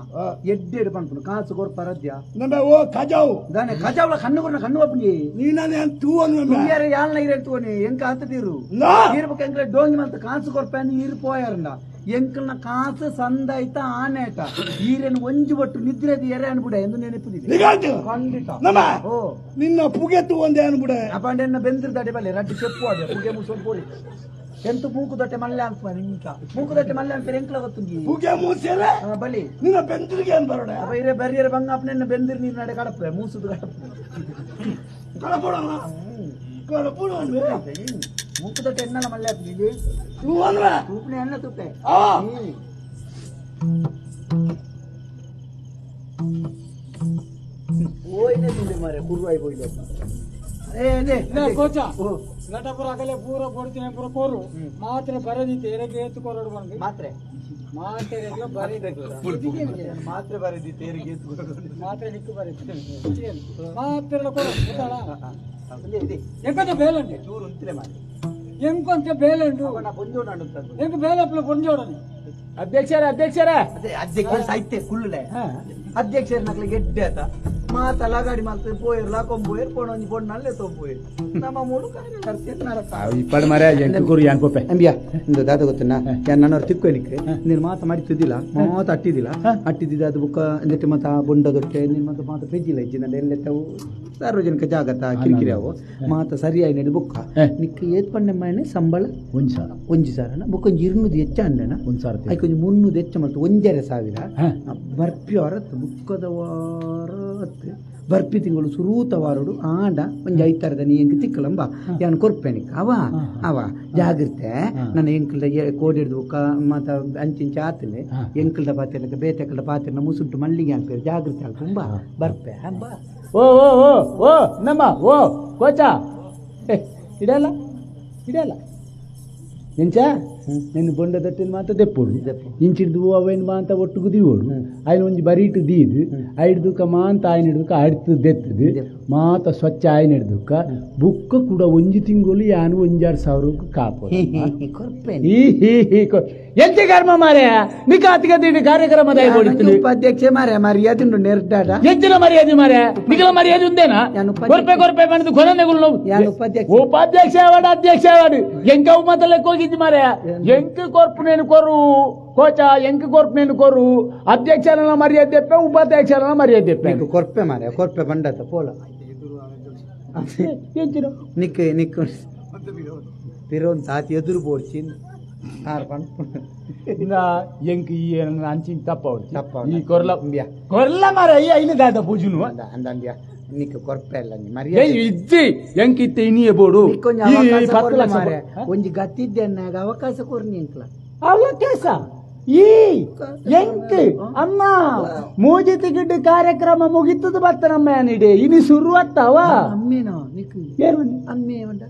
ಎಡ್ಡೆಡ್ ಪನ್ಪುನು ಕಾಸು ಕೊರ್ಪ ರದ್ಯ ನಮ್ಮ ಓ ಕಜಾವು ದಾನೆ ಕಜಾವ್ಲ ಕಣ್ಣು ಕೊರ್ನ ಕಣ್ಣು ಒಪ್ಪುನಿ ನೀನನೆ ತೂವನು ಯಾರ ಯಾಳ್ನ ಇರೆ ತೂವನಿ ಎಂಕ ಆತ ತೀರು ಈರ್ಬಕ ಎಂಕ್ಲೆ ಡೋಂಗಿ ಮಲ್ತ ಕಾಸು ಕೊರ್ಪ ನೀರು ಪೋಯಾರಂಡ ಎಂಕಲ್ನ ಕಾಸು ಸಂದಾಯ್ತ ಆನೇಟ ಈರೇನು ಒಂಜು ಬಟ್ಟು ನಿದ್ರೆ ಎರೆ ಅನ್ಬಿಡ ಎಂದು ನೆನಪುದಿದೆ ಖಂಡಿತ ನಮ್ಮ ನಿನ್ನ ಪುಗೆ ತೂವಂದೆ ಅನ್ಬಿಡ ಅಪಾಂಡೆನ್ನ ಬೆಂದಿರ್ ದಾಟಿ ಬಲ್ಲೆ ರಡ್ಡಿ ಚೆಪ್ಪು ಅದೇ ಪುಗೆ ಮುಸೋಡ್ ಪೋರಿ ಎಂತ ಮೂಕು ದೊಟ್ಟೆ ಮಲ್ಲೆ ಅನ್ಪ ಇಂಕ ಮೂಕು ದೊಟ್ಟೆ ಮಲ್ಲೆ ಅನ್ಪ ಎಂಕ್ಲ ಗೊತ್ತುಂಗಿ ಪುಗೆ ಮೂಸೆರೆ ಬಲಿ ನಿನ್ನ ಬೆಂದಿರಿಗೆ ಏನ್ ಬರೋಣ ಅಪ್ಪ ಇರೇ ಬರ್ರಿಯರ ಬಂಗ ಅಪ್ಪನ ಬೆಂದಿರ್ ನೀರು ನಡೆ ಕಡಪೆ ಮೂಸುದು ಕಡಪೆ ಕಡಪಡೋಣ ಕಡಪಡೋಣ ಮೂಕು ದೊಟ್ಟೆ ಎನ್ನಲ ಮಲ್ಲೆ ಅಪ್ಪ ತೂವನ್ವೆ ತೂಪನೆ ಎನ್ನ ತೂಪೆ ಓಯ್ನೆ ತಿಂದೆ ಮಾರೆ ಕುರ್ವಾಯಿ ಹೋಯ್ಲಪ್ಪ ಕೋಚಾ ನಟಪುರ ಅಗಲೆ ಪೂರ ಕೊಡ್ತೀನಿ ಪೂರ ಕೋರು ಮಾತ್ರೆ ಬರದಿತ್ತು ಎರಗೆ ಏತು ಕೊರಡು ಬಂದು ಮಾತ್ರೆ ಮಾತ್ರೆ ಮಾತ್ರೆ ಬರದಿತ್ತು ಏರಿಗೆ ಏತು ಕೊರಡು ಮಾತ್ರೆ ನಿಕ್ಕು ಬರದಿತ್ತು ಮಾತ್ರೆ ಕೊರು ಗೊತ್ತಲ್ಲ ಎಂಕಂತ ಬೇಲಂడి ಚೂರು ಉಂತಿಲೆ ಮಾರೆ ಎಂಕಂತ ಬೇಲಂಡು ಎಂಕ ಬೇಲಪ್ಪಲ ಪೊಂಜೋಡನಿ ಅಧ್ಯಕ್ಷರೇ ಅಧ್ಯಕ್ಷರೇ ಅಧ್ಯಕ್ಷ ಸಾಹಿತ್ಯ ಕುಳ್ಳುಲೆ ಅಧ್ಯಕ್ಷರ ನಕ್ಲೆ ಗೆಡ್ಡೆ ಆತ ಮಾತ ಲಗಾಡಿ ಮಾತು ಪೋಯರ್ ಲಾಕೊಂಬೋಯರ್ ಪೋಣೊಂಜಿ ಪೊಣ್ಣಲ್ಲೇ ತೋಪೋಯರ್ ನಮ್ಮ ಮೂಡು ಇಪ್ಪಡು ಮರೆ ಎಂಟು ಯಾನ್ ಪೋಪೆ ಅಂಬಿಯಾ ಇಂದು ದಾದ ಗೊತ್ತನ ಯಾನ್ ತಿಕ್ಕು ಎನಿಕ್ ನೀನು ಮಾತ ಮಾಡಿ ತಿದ್ದಿಲ್ಲ ಮಾತ ಅಟ್ಟಿದಿಲ್ಲ ಅಟ್ಟಿದ್ದಿದ್ದ ಅದು ಬುಕ್ಕ ಎಂದೆಟ್ಟು ಮಾತ ಬೊಂಡ ದೊಟ್ಟೆ ನೀನು ಮಾತ ಮಾತ ಪೆಜ್ಜಿಲ್ಲ ಇಜ್ಜಿ ಎಲ್ಲೆತ್ತವು ಸಾರ್ವಜನಿಕ ಜಾಗತ ಕಿರಿಕಿರಿ ಅವು ಮಾತ ಸರಿಯಾಗಿ ನಡಿ ಬುಕ್ಕ ನಿಕ್ಕ ಏತ್ ಪಣ್ಣೆ ಮನೆ ಸಂಬಳ 1,000 1,000 ಬುಕ್ಕ ಒಂಜಿ 200 ಹೆಚ್ಚ ಅಂಡನ 1,000 ಐಕ್ ಒಂಜಿ 300 ಹೆಚ್ಚ ಮಲ್ತು 1,500 ಬರ್ಪಿ ಹೊರತು ಬುಕ್ಕದ ವಾರ ಬರ್ಪಿ ತಿಂಗಳು ಸುರೂತ ವಾರೋಡು ಆಂಡ ಒಂಜಿ ಐತಾರದ ನೀ ಎಂಕ್ ತಿಕ್ಕಲಂಬ ಯಾನ್ ಕೊರ್ಪೆನಿಕ್ ಅವ ಅವ ಜಾಗ್ರತೆ ನನ್ನ ಎಂಕಲ್ದ ಕೋಡಿ ಹಿಡ್ದು ಬೊಕ್ಕ ಮಾತ ಅಂಚಿಂಚ ಆತಲೆ ಎಂಕಲ್ದ ಪಾತೆರ್ನಕ ಬೇತೆಕಲ್ದ ಪಾತೆರ್ನ ಮುಸುಂಟು ಮಲ್ಲಿಗೆ ಅನ್ಪೇರು ಜಾಗ್ರತೆ ಅಲ್ಪ ಬರ್ಪೆ ಅಂಬ ಓ ಓ ಓ ಓ ನಮ್ಮ ಓ ಕೋಚಾ ಇಡಲ್ಲ ಇಡಲ್ಲ ಎಂಚ ನಿನ್ನ ಬೊಂಡ ದಟ್ಟಿನ ಮಾತ ದೆಪ್ಪೋಡು ಇಂಚಿಡ್ದು ಅವೇನು ಮಾಂತ ಒಟ್ಟುಗು ದೀವೋಡು ಆಯ್ನ ಒಂಜಿ ಬರೀಟು ದೀದು ಐಡ್ದುಕ ಮಾಂತ ಆಯ್ನ ಹಿಡ್ದುಕ ಅಡ್ತು ದೆತ್ತದು ಮಾತ ಸ್ವಚ್ಛ ಆಯ್ನ ಹಿಡ್ದುಕ ಬುಕ್ಕ ಕೂಡ ಒಂಜಿ ತಿಂಗಳು ಯಾನು ಒಂಜಾರು ಸಾವಿರಕ್ಕೆ ಕಾಪು ಎಂಚ ಕರ್ಮ ಮಾರ್ಯ ನಿಕಾತಿಗ ತಿಂಡಿ ಕಾರ್ಯಕ್ರಮ ಉಪಾಧ್ಯಕ್ಷ ಮಾರ್ಯ ಮರ್ಯಾದೆ ಉಂಡು ನೆರ್ದಾಡ ಎಂಚಿನ ಮರ್ಯಾದೆ ಮಾರ್ಯ ನಿಖಲ ಮರ್ಯಾದೆ ಉಂದೇನಾ ಕೊರ್ಪೆ ಕೊರ್ಪೆ ಬಂದು ಕೊನನೆಗಳು ನೋವು ಉಪಾಧ್ಯಕ್ಷ ಅವಾಡು ಅಧ್ಯಕ್ಷ ಅವಾಡು ಎಂಕ ಮಾತ ಲೆಕ್ಕ ಹೋಗಿದ್ದು ಮಾರ್ಯ ಎಂಕ್ ಕೊರ್ಪು నేను ಕೊರು ಕೋಚ ಎಂಕ್ ಕೊರ್ಪು నేను ಕೊರು ಅಧ್ಯಕ್ಷನ ಮರ್ಯಾದೆ ದೆಪ್ಪೆ ಉಪಾಧ್ಯಕ್ಷನ ಮರ್ಯಾದೆ ದೆಪ್ಪೆ ಕೊರ್ಪೆ ಮಾರ್ಯ ಕೊರ್ಪೆ ಬಂಡತ ಪೋಲ ನಿಕ್ ನಿಕ್ ಪಿರೋನ್ ತಾತಿ ಎದುರು ಬೋಡ್ಚಿ ಎಂಕ್ ಈ ಅಂಚಿನ ತಪ್ಪ ಈ ಕೊರ್ಲ ಕೊರ್ಲ ಮಾರ ಐನ ದಾದ ಪೂಜುನು ಅಂದಂದ್ಯ ನಿಕ್ ಕೊರ್ಪೆ ಅಲ್ಲ ಮರ್ಯಾದೆ ಇಜ್ಜಿ ಎಂಕ್ ಇತ್ತೆ ಇನಿಯೇ ಬೋಡು ಈ 10 ಲಕ್ಷ ಒಂಜಿ ಗತ್ತಿದ್ದೆ ಅನ್ನಾಗ ಅವಕಾಶ ಕೊರ್ನಿ ಎಂಕ್ಲ ಅವಕಾಶ ಈ ಎಂಕ್ ಅಮ್ಮ ಮೂಜಿ ತಿಗಿಡ್ ಕಾರ್ಯಕ್ರಮ ಮುಗಿತದ ಬತ್ತ ನಮ್ಮ ಏನಿಡೆ ಇನಿ ಶುರು ಅತ್ತವ ಅಮ್ಮೇನೋ ನಿಕ್ ಅಮ್ಮೆ ಉಂಡ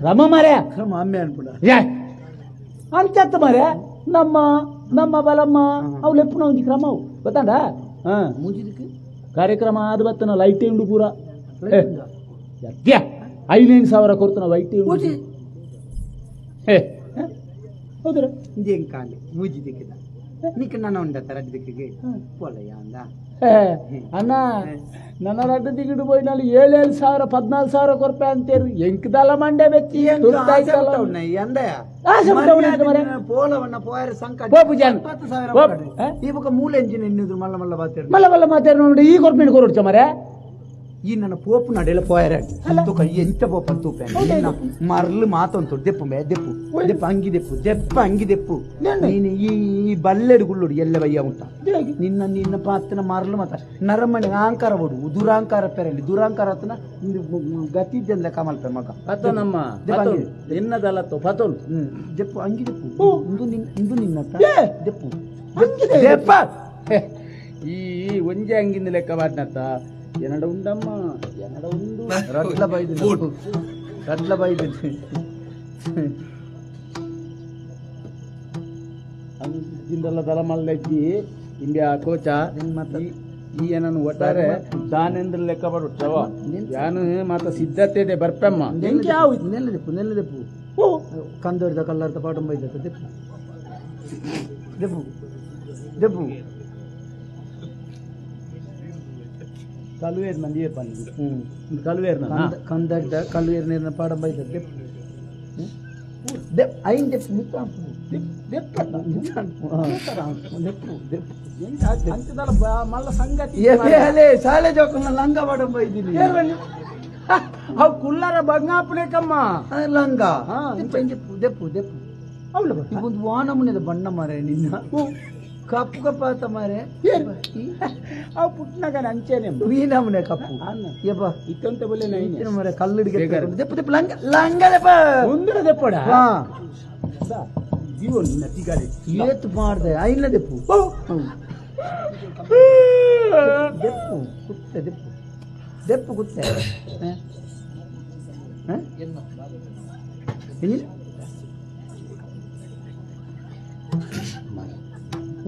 ಕ್ರಮ ಮಾರ್ಯ ಕ್ರಮ ಅಮ್ಮೆ ಅನ್ಪುಡ ಅಂಚತ್ತ ಮಾರ್ಯ ನಮ್ಮ ನಮ್ಮ ಬಲಮ್ಮ ಅವು ಲೆಪ್ಪುನ ಒಂಜಿ ಕ್ರಮ ಅವು ಗೊತ್ತಾಂಡ ಕಾರ್ಯಕ್ರಮ ಆದ ಬತ್ತನ ಲೈಟ್ ಉಂಡು ಪೂರ 5,000 ಕೊಡ್ತಾನ ವೈಟ್ ಹೌದ್ರ ಕಾಲಿ ಮೂಜಿ ದಿಕ್ಕಿದ ನಿಕ್ ನನ್ನ ಉಂಡ ರಡ್ಡು ದಿಕ್ಕಿಗೆ ಪೋಲಯ್ಯ ಅಂದ ಅಣ್ಣ ನನ್ನ ರಡ್ಡು ದಿಗಿಡು ಪೋಯಿ ನಾನು 7,000 14,000 ಕೊರ್ಪೆ ಅಂತೇರು ಎಂಕ್ದಲ್ಲ ಮಂಡೆ ಬೆಚ್ಚಿ ಮೂಲ ಎಂಜಿನ್ ಎನ್ನುದು ಮಲ್ಲ ಮಲ್ಲ ಮಾತಾಡ ಮಲ್ಲ ಮಲ್ಲ ಮಾತಾಡ ನೋಡಿ ಈ ಕೊರ್ಪೆ ಕೊರಡ್ಚ ಮರೆ ಈ ನನ್ನ ಪೋಪು ನಡೆಯಲ್ಲ ಪೋಯರ ತುಕ ಎಂತ ಪೋಪ ತೂಪೆ ಮರ್ಲು ಮಾತೊಂತು ದೆಪ್ಪು ಮೇ ದೆಪ್ಪು ದೆಪ್ಪ ಅಂಗಿ ದೆಪ್ಪು ದೆಪ್ಪ ಅಂಗಿ ದೆಪ್ಪು ನೀನು ಈ ಬಲ್ಲೆಡು ಗುಳ್ಳುಡು ಎಲ್ಲ ಬಯ್ಯ ಉಂಟ ನಿನ್ನ ನಿನ್ನ ಪಾತನ ಮರ್ಲು ಮಾತ ನರಮಣಿ ಆಂಕಾರ ಬೋಡು ದುರಾಂಕಾರ ಪೆರಲಿ ದುರಾಂಕಾರ ಆತನ ಗತಿ ಇದ್ದ ಕಮಲ್ಪೆ ಮಗ ನಮ್ಮ ನಿನ್ನದಲ್ಲ ಪತೋನ್ ದೆಪ್ಪು ಅಂಗಿ ದೆಪ್ಪು ಇಂದು ನಿನ್ನ ಇಂದು ನಿನ್ನ ದೆಪ್ಪು ದೆಪ್ಪ ಈ ಒಂಜೆ ಅಂಗಿಂದ ಲೆಕ್ಕ ಬಾಟ್ನತ್ತ ಎನ್ನಡ ಉಂಡಮ್ಮ ಎನ್ನಡ ಉಂಡು ರಡ್ಲ ಬೈದು ರಡ್ಲ ಬೈದು ಅಂಜಿಂದಲ್ಲ ದಲ ಮಲ್ಲಜ್ಜಿ ಇಂಬ್ಯಾ ಕೋಚ ಈ ಏನನ್ನು ಒಟ್ಟಾರೆ ದಾನೆಂದ್ರ ಲೆಕ್ಕ ಬರುತ್ತವ ಯಾನು ಮಾತ ಸಿದ್ಧತೆ ಇದೆ ಬರ್ಪೆಮ್ಮ ನೆಲ್ಲದೆಪ್ಪು ನೆಲ್ಲದೆಪ್ಪು ಕಂದೋರ್ದ ಕಲ್ಲರ್ದ ಪಾಠ ಬೈದ ದೆಪ್ಪು ದೆಪ್ಪು ದೆಪ್ಪು ಕಲುವೇರ್ ಮಂದಿ ಕಲುವೇರ್ ಕಂದಡ್ಡ ಕಲುವೇರ್ ನೀರಿನ ಪಾಡ ಬೈದ ದೆಪ್ಪು ಐನ್ ದೆಪ್ಪು ಮುತ್ತಾಂಪು ದೆಪ್ಪು ದೆಪ್ಪು ಮಲ್ಲ ಸಂಗತಿ ಶಾಲೆ ಜೋಕನ್ನ ಲಂಗ ಪಾಡ ಬೈದಿನಿ ಅವು ಕುಲ್ಲರ ಬಂಗಾಪುಲೇಕಮ್ಮ ಲಂಗ ದೆಪ್ಪು ದೆಪ್ಪು ದೆಪ್ಪು ಅವಳ ಒಂದು ವಾನಮುನಿದ ಬಣ್ಣ ಮಾರೆ ನಿನ್ನ ಕಪ್ಪು ಕಪ್ಪಾತ ಮಾರೆ ಅವು ಪುಟ್ಟನಾಗ ಅಂಚೇನೆ ವೀನಮನೆ ಕಪ್ಪು ಯಪ್ಪ ಇತ್ತಂತ ಬಲ್ಲೆ ನೈನ ಮಾರೆ ಕಲ್ಲುಡಿಗೆ ದೆಪ್ಪು ದೆಪ್ಪು ಲಂಗ ಲಂಗ ದೆಪ್ಪ ಮುಂದಿನ ದೆಪ್ಪಡ ಹಾ ಜೀವ ನಿನ್ನ ತಿಗಾರೆ ಏತ್ ಮಾಡ್ದೆ ಐನ ದೆಪ್ಪು ದೆಪ್ಪು ಕುತ್ತೆ ದೆಪ್ಪು ದೆಪ್ಪು ಕುತ್ತೆ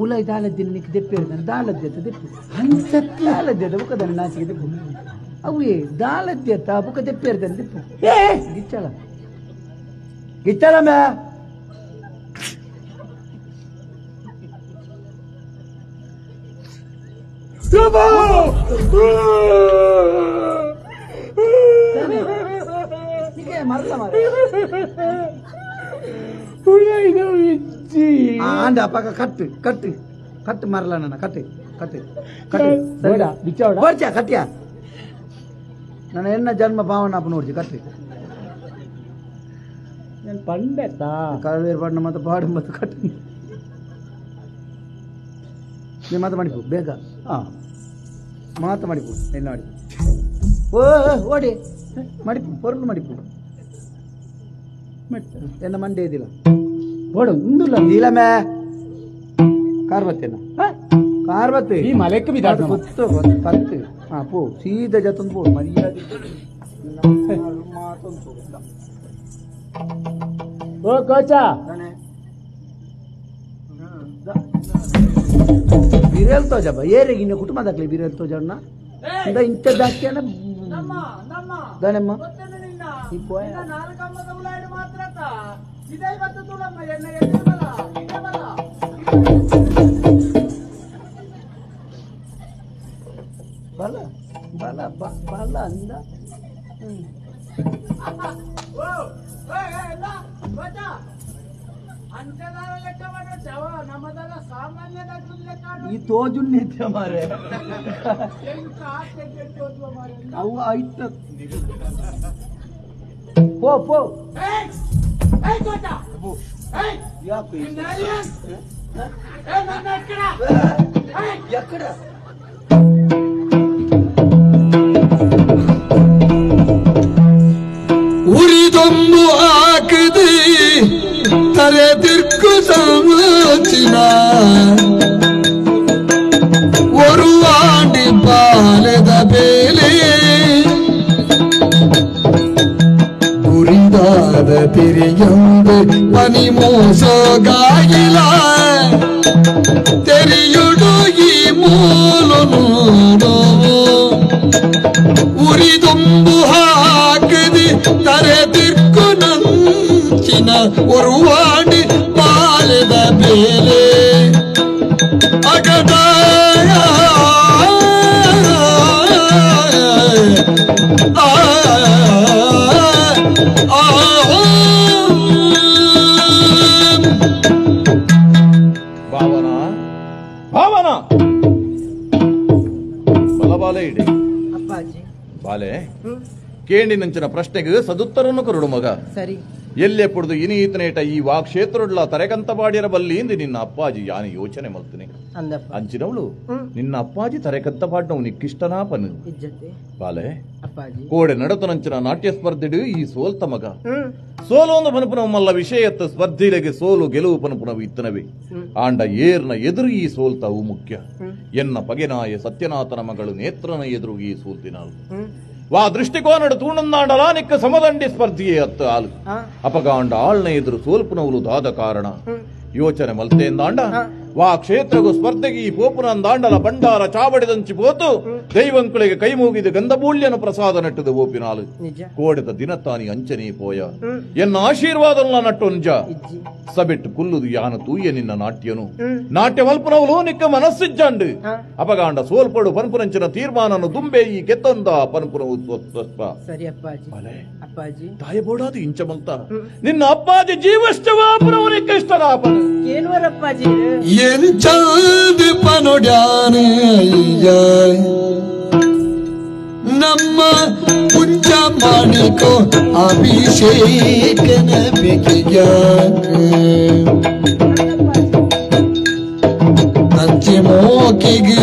ಉಲಾಯ್ ದಾಲದ್ದಿನ ನಿಕ್ ದೆಪ್ಪೆ ಇರ್ತಾನೆ ದಾಲದ್ಯತ ದೆಪ್ಪು ಅಂತ ದಾಲದ್ಯತ ಬುಕ್ಕದನ್ನ ನಾಚಿಗೆ ದೆಪ್ಪು ಅವೇ ದಾಲದ್ಯತ ಬುಕ್ಕ ದೆಪ್ಪೆ ಇರ್ತಾನೆ ದೆಪ್ಪು ಏ ಗಿಚ್ಚಲ ಗಿಚ್ಚಲ ಮ್ಯಾ ಮರಲ ಮಾರ ಆಂಡ ಪಕ್ಕ ಕಟ್ಟು ಕಟ್ಟು ಕಟ್ಟು ಮರಲ ನನ್ನ ಕಟ್ಟು ಕಟ್ಟು ಕಟ್ಟು ಬರ್ಚ ಕಟ್ಟಿಯ ನನ್ನ ಎನ್ನ ಜನ್ಮ ಭಾವನ ಅಪ್ಪ ನೋಡ್ಚಿ ಕಟ್ಟು ನಾನು ಪಂಡೆತಾ ಕಾವೇರಿ ಪಾಡಿನ ಮತ್ತೆ ಪಾಡು ಮತ್ತು ಕಟ್ಟು ನೀವು ಮಾತು ಮಾಡಿಪು ಬೇಗ ಹಾಂ ಮಾತ ಮಡಿಪು ಎಲ್ಲ ಮಡಿಪು ಓ ಓಡಿ ಮಡಿಪು ಪೊರ್ಲು ಮಡಿಪು ಎನ್ನ ಮಂಡೆ ಇದಿಲ್ಲ ಬೋಡು ಇಂದುಲ್ಲ ಇಲ್ಲ ಮೇ ಕಾರ್ಬತ್ತೇನ ಕಾರ್ಬತ್ತು ಈ ಮಲೆಕ್ ಬಿದ್ದಾಡ್ನ ಗೊತ್ತು ಪತ್ತು ಹಾ ಪೋ ಸೀದಾ ಜತಂದು ಪೋ ಮರ್ಯಾದೆ ಓ ಕೋಚ ಬಿರೇಲ್ ತೋಜ ಬಾ ಏರಿಗೆ ಇನ್ನು ಕುಟುಂಬದಾಕ್ಲಿ ಬಿರೇಲ್ ತೋಜಣ್ಣ ಇಂದ ಇಂಥ ದಾಕ್ಯಾನ ದಾನಮ್ಮ ಈ ಪೋಯ ಬಲ ಬಲ ಬಲ ಅಂದ ಈ ತೋಜುನ್ನಿದ್ದೆ ಮಾರೆ ಅವು ಆಯ್ತ ಪೋ ಪೋ ಯಾಕೆ ಎಕ್ಕಡ ಉರಿದೊಂಬು ಹಾಕಿದೆ ತಲೆ ತಿರ್ಕು ಸಂಚಿನ ಒರುವಾಂಡಿ ಪಾಲೆದ ಬೇಲೆ ಗುರಿದಾದ ತಿರಿಯೊಂದು ಪನಿ ಮೋಸಗಾಗಿಲ ತೆರೆಯುಡು ಈ ಮೂಲನು ಉರಿದೊಂಬು ಹಾಕದೆ ತರೆ ತಿರ್ಕು ನಂಚಿನ ಒರುವಾಡಿ ಪಾಲೆದ ಬೇಲೆ ಅಗಡ ಭಾವನಾ ಭಾವನಾ ಬಲಬಾಲೆ ಇಡಿ ಅಪ್ಪಾಜಿ ಬಾಲೆ ಕೇಂಡಿನಂಚಿನ ಪ್ರಶ್ನೆಗೆ ಸದುತ್ತರನ್ನು ಕರುಡು ಮಗ ಸರಿ ಎಲ್ಲೆ ಪುಡ್ದು ಇನೀತನೇಟ ಈ ವಾಕ್ಷೇತ್ರಡ್ಲ ತರೆಗಂತ ಬಾಡಿರ ಬಲ್ಲಿ ಇಂದು ನಿನ್ನ ಅಪ್ಪಾಜಿ ಯಾನು ಯೋಚನೆ ಮಲ್ತೀನಿ ಅಂದಪ್ಪ ಅಂಚಿನವಳು ನಿನ್ನ ಅಪ್ಪಾಜಿ ತರೆಕಂತ ಪಾಡ್ನವು ನಿಕ್ಕಿಷ್ಟನಾಪನು ಇಜ್ಜತೆ ಬಾಲೆ ಅಪ್ಪಾಜಿ ಕೋಡೆ ನಡತನಂಚಿನ ನಾಟ್ಯ ಸ್ಪರ್ಧೆಡು ಈ ಸೋಲ್ತ ಮಗ ಸೋಲೊಂದು ಪನಪುನವು ಮಲ್ಲ ವಿಷಯತ್ತ ಸ್ಪರ್ಧೆಲೆಗೆ ಸೋಲು ಗೆಲುವು ಪನಪುನವು ಇತ್ತನವೆ ಆಂಡ ಏರ್ನ ಎದುರು ಈ ಸೋಲ್ತವು ಮುಖ್ಯ ಎನ್ನ ಪಗೆನಾಯ ಸತ್ಯನಾಥನ ಮಗಳು ನೇತ್ರನ ಎದುರು ಈ ಸೋಲ್ತಿನಾಳು ವಾ ದೃಷ್ಟಿಕೋನಡು ತೂಣಂದಾಂಡಲಾ ನಿಕ್ಕ ಸಮದಂಡಿ ಸ್ಪರ್ಧೆಯೇ ಅತ್ತ ಆಲು ಅಪಗಾಂಡ ಆಳ್ನ ಎದುರು ಸೋಲ್ಪುನವುಲು ದಾದ ಕಾರಣ ಯೋಚನೆ ಮಲ್ತೆಂದಾಂಡ ವಾ ಕ್ಷೇತ್ರಗು ಸ್ಪರ್ಧೆಗೆ ಈ ಪೋಪುನಂದಾಂಡಲ ಭಂಡಾರ ಚಾವಡಿದಂಚಿ ಪೋತು ದೈವಂಕುಳಿಗೆ ಕೈ ಮುಗಿದು ಗಂಧಬೂಳ್ಯನ ಪ್ರಸಾದ ನಟ್ಟುದು ಓಪಿನಾಲು ನಿಜ ಕೋಡೆದ ದಿನತಾನಿ ಅಂಚನೆ ಪೋಯ ಎನ್ನ ಆಶೀರ್ವಾದನ ನಟ್ಟು ನಿಜ ಸಬೆಟ್ಟು ಕುಲ್ಲುದು ಯಾನ ತೂಯ ನಿನ್ನ ನಾಟ್ಯನು ನಾಟ್ಯವಲ್ಪನವಲು ನಿಕ್ಕ ಮನಸ್ಸಿಜ್ಜಂಡು ಅಪಗಾಂಡ ಸೋಲ್ಪಡು ಪನ್ಪುನಂಚಿನ ತೀರ್ಮಾನನು ದುಂಬೆ ಈ ಕೆತ್ತೊಂದ ಪನ್ಪುನವು ಸ್ವಸ್ವ ಸರಿ ಅಪ್ಪಾಜಿ ಅಪ್ಪಾಜಿ ತಾಯಬೋಡಾದು ಇಂಚಮಂತ ನಿನ್ನ ಅಪ್ಪಾಜಿ ಜೀವಷ್ಟವಾಪನವು ನಿಕ್ಕ ಇಷ್ಟರಾಪನ ಏನ್ವರ ಅಪ್ಪಾಜಿ என் சந்து பனுடானே ஐயா ನಮ್ಮ ಪುಂಜ ಮಾಣಿಕೋ ಅಭಿಷೇಕನ ಬೆಗಿಯ ತಂಚಿ ಮೋಕಿಗೆ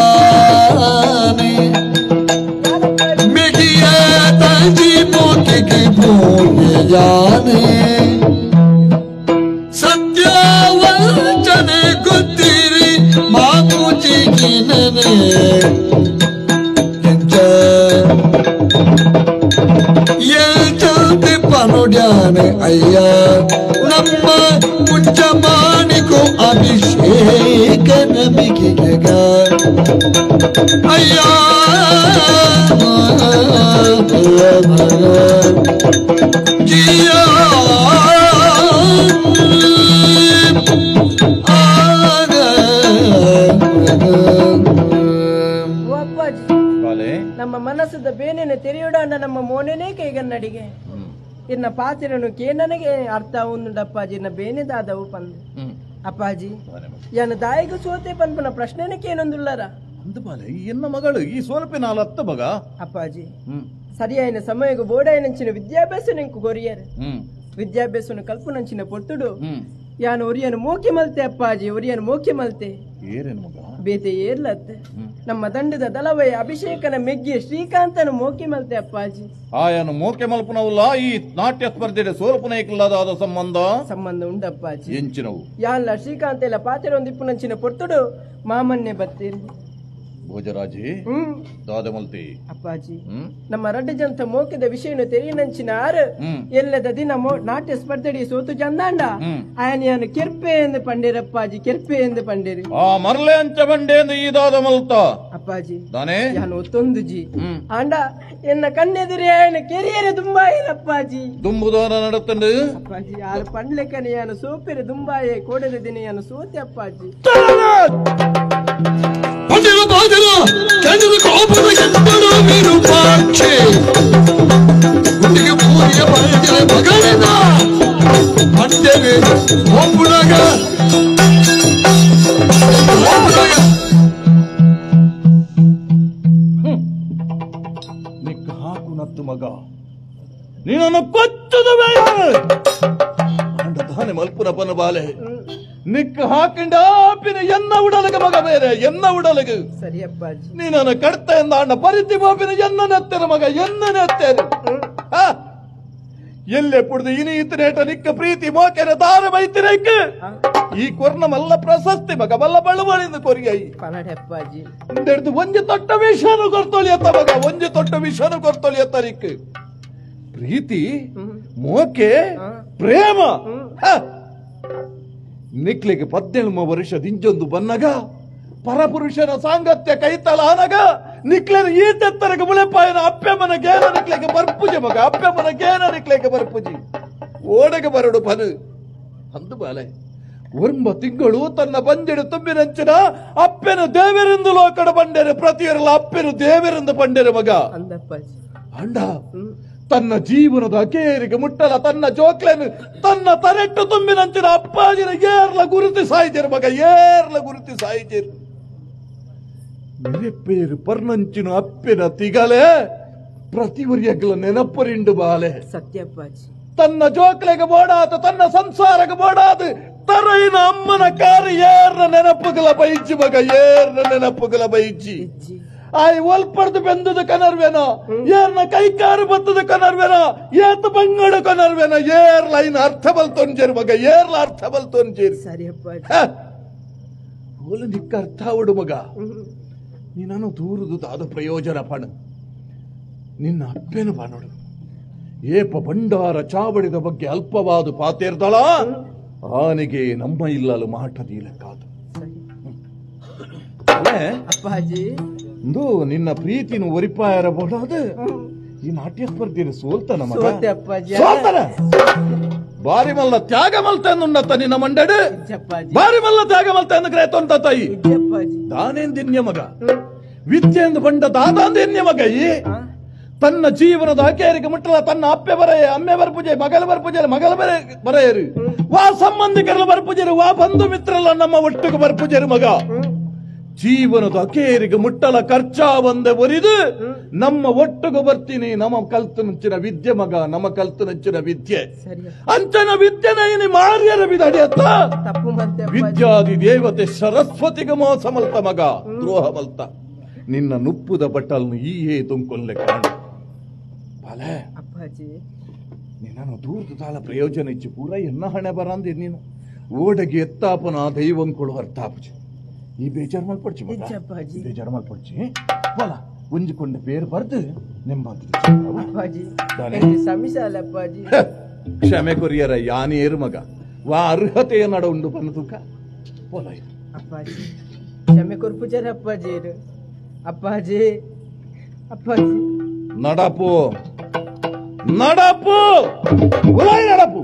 ಪೂರಿಯಾನೆ ಮಿಗಿಯ ತಂಚಿ ಮೋಕಿಗೆ ಪೂರಿಯಾನೆ ಸತ್ಯವಂಚನೆ ಗೊತ್ತಿರಿ ಮಾಮೂಚಿಗಿನನೆ ಎಂಚಂತೆ ಪನುಡ್ಯಾನೆ ಅಯ್ಯ ನಮ್ಮ ಪುಂಜ ಮಾಣಿಕೋ ಅಭಿಷೇಕ ನಮಿಗೆ ಅಯ್ಯ ಜಿಯ ಓ ಅಪ್ಪಾಜಿ ಬಾಲೆ ನಮ್ಮ ಮನಸ್ಸದ ಬೇನೆನೆ ತೆರೆಯೋಡಾಂಡ ನಮ್ಮ ಮೋನೆನೇ ಕೈಗನ್ನಡಿಗೆ ಇನ್ನ ಪಾತಿರನು ಕೇನನಿಗೆ ಅರ್ಥ ಉಂದುಂಡು ಅಪ್ಪಾಜಿ ಇನ್ನ ಬೇನೆದಾದವು ಪಂದು ಅಪ್ಪಾಜಿ ಯಾನ ದಾಯಿಗೂ ಸೋತೆ ಪನ್ಪನ ಪ್ರಶ್ನೆನೇ ಕೇನೊಂದುಲ್ಲರ ಅಂದ ಬಾಲೆ ಎನ್ನ ಮಗಳು ಈ ಸೋಲ್ಪಿನ ಅತ್ತ ಮಗ ಅಪ್ಪಾಜಿ ಸರಿಯಾಯಿನ ಸಮಯకు ಬೋಡಾಯಿನಂಚಿನ ವಿದ್ಯಾಭ್ಯಾಸ ನಿಂಕು ಕೊರಿಯರ್ ವಿದ್ಯಾಭ್ಯಾಸನು ಕಲ್ಪನಂಚಿನ ಪೊರ್ತುಡು ಯಾನು ಒರಿಯನು ಮೋಕೆ ಮಲ್ತೆ ಅಪ್ಪಾಜಿ ಒರಿಯನು ಮೋಕೆ ಮಲ್ತೆ ಏರೇನು ಮಗ ಬೇತೆ ಏರ್ಲತ್ತೆ ನಮ್ಮ ದಂಡದ ದಳವಯ ಅಭಿಷೇಕನ ಮೆಗ್ಗಿಯ ಶ್ರೀಕಾಂತನ ಮೋಕೆ ಮಲ್ತೆ ಅಪ್ಪಾಜಿ. ಆಯನ ಮೋಕೆ ಮಲ್ಪನವಲ್ಲ ಈ ನಾಟ್ಯ ಸ್ಪರ್ಧೆ ಸೋಲ್ಪುನೈಕ್ಲದಾದ ಸಂಬಂಧ ಸಂಬಂಧ ಉಂಡಪ್ಪಾಜಿ. ಎಂಚಿನವು ಯಾನ್ಲ ಶ್ರೀಕಾಂತ ಎಲ್ಲ ಪಾತ್ರೆ ಒಂದಿಪ್ಪುನಂಚಿನ ಪೊರ್ತುಡು ಮಾಮನ್ನೆ ಬತ್ತೀರಿ. ಭೋಜರಾಜಿ ದಾದಮಲ್ತಿ ಅಪ್ಪಾಜಿ ನಮ್ಮ ರಡ್ಡು ಜಂತ ಮೋಕೆದ ವಿಷಯನು ತೆರಿಯನಂಚಿನ ಆರು ಎಲ್ಲದ ದಿನ ನಾಟ್ಯ ಸ್ಪರ್ಧೆಡಿ ಸೋತು ಚಂದಾಂಡ ಆಯನಿಯನ್ನು ಕೆರ್ಪೆ ಎಂದು ಪಂಡೇರಪ್ಪಾಜಿ, ಕೆರ್ಪೆ ಎಂದು ಪಂಡೇರಿ. ಆ ಮರ್ಲೆ ಅಂಚ ಬಂಡೆ ಎಂದು ಈ ದಾದಮಲ್ತ ಅಪ್ಪಾಜಿ ದಾನೆ ಯಾನು ಒತ್ತೊಂದು ಜಿ ಆಂಡ ಎನ್ನ ಕಣ್ಣೆದುರಿ ಆಯನ ಕೆರಿಯರೆ ದುಂಬಾಯನಪ್ಪಾಜಿ. ದುಂಬುದಾನ ನಡತಂಡು ಅಪ್ಪಾಜಿ ಯಾರು ಪಂಡ್ಲೆಕನೆ ಯಾನು ಸೋಪೆರೆ ದುಂಬಾಯೆ ಕೋಡದ ದಿನ ಯಾನು ಸೋತೆ ಅಪ್ಪಾಜಿ. ನಿಕ್ಕ ಹಾಕು ನತ್ತು ಮಗ ನೀನನ್ನು ಕೊಚ್ಚದ ತಾನೆ ಮಲ್ಪುನ ಪನ ಬಾಲೆ ನಿಕ್ಕ ಹಾಕಿಂಡ ಆಪಿನ ಎನ್ನ ಉಡಲಗ ಮಗ ಬೇರೆ ಎನ್ನ ಉಡಲಗ ಸರಿ ಅಪ್ಪಾಜಿ. ನೀನನ್ನು ಕಡ್ತ ಎಂದ ಅಣ್ಣ ಪರಿತಿ ಬಾಪಿನ ಎನ್ನ ನೆತ್ತೇನೆ ಮಗ ಎನ್ನ ನೆತ್ತೇನೆ. ಎಲ್ಲೆ ಪುಡ್ದು ಇನಿ ಇತನೇಟ ನಿಕ್ಕ ಪ್ರೀತಿ ಮೋಕೆನ ದಾರ ಬೈತಿರೈಕ್ ಈ ಕೊರ್ನ ಮಲ್ಲ ಪ್ರಶಸ್ತಿ ಮಗ ಮಲ್ಲ ಬಳುವಳಿಂದ ಕೊರಿಯೈ ಅಪ್ಪಾಜಿ. ಇಂದೆಡ್ದು ಒಂಜಿ ತೊಟ್ಟ ವಿಷನು ಕೊರ್ತೊಳಿಯತ್ತ ಮಗ ಒಂಜಿ ತೊಟ್ಟ ವಿಷನು ಕೊರ್ತೊಳಿಯತ್ತ ನಿಕ್ ಪ್ರೀತಿ ಮೋಕೆ ಪ್ರೇಮ. ನಿಕ್ಲಿಗೆ 17 ವರ್ಷ ದಿಂಜೊಂದು ಬನ್ನಗ ಪರಪುರುಷನ ಸಾಂಗತ್ಯ ಕೈತಲ ಆನಗ ನಿಕ್ಲೇನ ಈ ತೆತ್ತರಗ ಮುಳೆಪಾಯನ ಅಪ್ಪೆಮ್ಮನ ಗೇನ ನಿಕ್ಲೆಗೆ ಬರ್ಪುಜಿ ಮಗ ಅಪ್ಪೆಮ್ಮನ ಗೇನ ನಿಕ್ಲೆಗೆ ಬರ್ಪುಜಿ ಓಡಗೆ ಬರಡು ಪನು ಅಂದು ಬಾಲೆ 9 ತಿಂಗಳು ತನ್ನ ಬಂಜೆಡು ತುಂಬಿನಂಚಿನ ಅಪ್ಪೆನ ದೇವರೆಂದು ಲೋಕಡ ಬಂಡೆರೆ ಪ್ರತಿಯರಲ್ಲ ಅಪ್ಪೆನು ದೇವರೆಂದು ಬಂಡೆರೆ ಮಗ ಅಂಡ ತನ್ನ ಜೀವನದ ಅಕೇರಿಗೆ ಮುಟ್ಟಲ ತನ್ನ ಜೋಕ್ಲೆನು ತನ್ನ ತರೆಟ್ಟು ತುಂಬಿನಂಚಿನ ಅಪ್ಪಾಜಿನ ಏರ್ಲ ಗುರುತಿ ಸಾಯಿತೇರು ಮಗ ಏರ್ಲ ಗುರುತಿ ಸಾಯಿತೇರು. ಮಿರೆಪೇರು ಪರ್ನಂಚಿನ ಅಪ್ಪಿನ ತಿಗಲೆ ಪ್ರತಿವರಿಯಗ್ಲ ನೆನಪರಿಂಡು ಬಾಲೆ ಸತ್ಯಪ್ಪಾಜಿ. ತನ್ನ ಜೋಕ್ಲೆಗೆ ಬೋಡಾದ ತನ್ನ ಸಂಸಾರಕ್ಕೆ ಬೋಡಾದ ತರೈನ ಅಮ್ಮನ ಕಾರು ಏರ್ನ ನೆನಪುಗಳ ಬೈಜಿ ಮಗ ಏರ್ನ ನೆನಪುಗಳ ಬೈಜಿ. ಆಯ್ ಒಲ್ಪಡ್ದು ಬೆಂದದ ಕನರ್ವೇನೋ ಏರ್ನ ಕೈಕಾರು ಬತ್ತದ ಕನರ್ವೇನೋ ಏತ ಬಂಗಡ ಕನರ್ವೇನೋ ಏರ್ಲ ಐನ ಅರ್ಥ ಬಲ್ತೊಂಜೇರು ಮಗ ಏರ್ಲ ಅರ್ಥ ಬಲ್ತೊಂಜೇರು. ಸರಿ ಅಪ್ಪಾಜಿ. ಓಲು ನಿಕ್ಕ ಅರ್ಥ ಅವಡು ಮಗ ನೀನನ್ನು ದೂರದು ದಾದ ಪ್ರಯೋಜನ ಪಣ ನಿನ್ನ ಅಪ್ಪೇನು ಬಾನೋಡು ಏಪ ಭಂಡಾರ ಚಾವಡಿದ ಬಗ್ಗೆ ಅಲ್ಪವಾದ ಪಾತೇರ್ದಳ ಆನೆಗೆ ನಮ್ಮ ಇಲ್ಲಲು ಮಾಟದೀಲಕ್ಕಾದು. ಅಪ್ಪಾಜಿ ಇಂದು ನಿನ್ನ ಪ್ರೀತಿನ ಒರಿಪಾಯರ ಬೋಡಾದ ಈ ನಾಟ್ಯ ಸ್ಪರ್ಧೆಯಲ್ಲಿ ಸೋಲ್ತಾನ ಮಗ ಸೋಲ್ತಾನ. ಬಾರಿ ಮಲ್ಲ ತ್ಯಾಗ ಮಲ್ತನ್ನುಂಡತ್ತ ನಿನ್ನ ಮಂಡಡು ಬಾರಿ ಮಲ್ಲ ತ್ಯಾಗ ಮಲ್ತ ಗ್ರೇತೊಂತ ತಾಯಿ ದಾನೇಂದಿನ್ಯ ಮಗ ವಿದ್ಯೆಂದು ಬಂಡ ದಾದಾಂದಿನ್ಯ ಮಗ ಈ ತನ್ನ ಜೀವನದ ಅಕೇರಿಗೆ ಮುಟ್ಟಲ ತನ್ನ ಅಪ್ಪೆ ಬರೆಯ ಅಮ್ಮೆ ಬರ್ಪೂಜೆ ಮಗಳ ಬರ್ಪೂಜೆ ಮಗಳ ಬರೆ ಬರೆಯರು ವಾ ಸಂಬಂಧಿಕರಲ್ಲ ಬರ್ಪೂಜೆರು ವಾ ಬಂಧು ಮಿತ್ರಲ್ಲ ನಮ್ಮ ಒಟ್ಟಿಗೆ ಬರ್ಪೂಜೆರು ಮಗ ಜೀವನದ ಅಕೇರಿಗೆ ಮುಟ್ಟಲ ಖರ್ಚಾ ಬಂದೆ ಒರಿದು ನಮ್ಮ ಒಟ್ಟಿಗೆ ಬರ್ತೀನಿ ನಮ್ಮ ಕಲ್ತು ನಂಚಿನ ವಿದ್ಯೆ ಮಗ ನಮ್ಮ ಕಲ್ತು ನಂಚಿನ ವಿದ್ಯೆ ಅಂಚನ ವಿದ್ಯೆನ ಮಾರ್ಯರ ಬಿದಡಿಯತ್ತ ವಿದ್ಯಾದಿ ದೇವತೆ ಸರಸ್ವತಿಗೆ ಮೋಸ ಮಲ್ತ ಮಗ ದ್ರೋಹ ಮಲ್ತ ನಿನ್ನ ನುಪ್ಪುದ ಬಟ್ಟಲ್ನು ಈಯೇ ತುಂಕೊಲ್ಲೆ ಕಾಣು ಬಾಲೆ ಅಪ್ಪಾಜಿ. ನಿನ್ನನ್ನು ದೂರದ ತಾಳ ಪ್ರಯೋಜನ ಇಚ್ಚು ಪೂರ ಎನ್ನ ಹಣೆ ಬರಂದಿ ನೀನು ಓಡಗೆ ಎತ್ತಾಪನ ದೈವಂಕೊಳು ಅರ್ಥಾಪಜಿ ಈ ಬೇಜಾರು ಮಲ್ಪಡ್ಚಿ ಬೇಜಾರು ಮಲ್ಪಡ್ಚಿ ಬಲ ಒಂಜಿಕೊಂಡ ಬೇರು ಬರ್ದು ಅಪ್ಪಾಜಿ. ಕ್ಷಮೆ ಕೊರಿಯರ ಯಾನೇರು ಮಗ ವಾ ಅರ್ಹತೆಯ ನಡ ಉಂಡು ಬನ್ನ ತೂಕ ಬೋಲ ಅಪ್ಪಾಜಿ ಕ್ಷಮೆ ಕೊರ್ಪುಜರ ಅಪ್ಪಾಜಿ ಅಪ್ಪಾಜಿ ಅಪ್ಪಾಜಿ ನಡಪು ನಡಪು ಉಲಾಯ್ ನಡಪು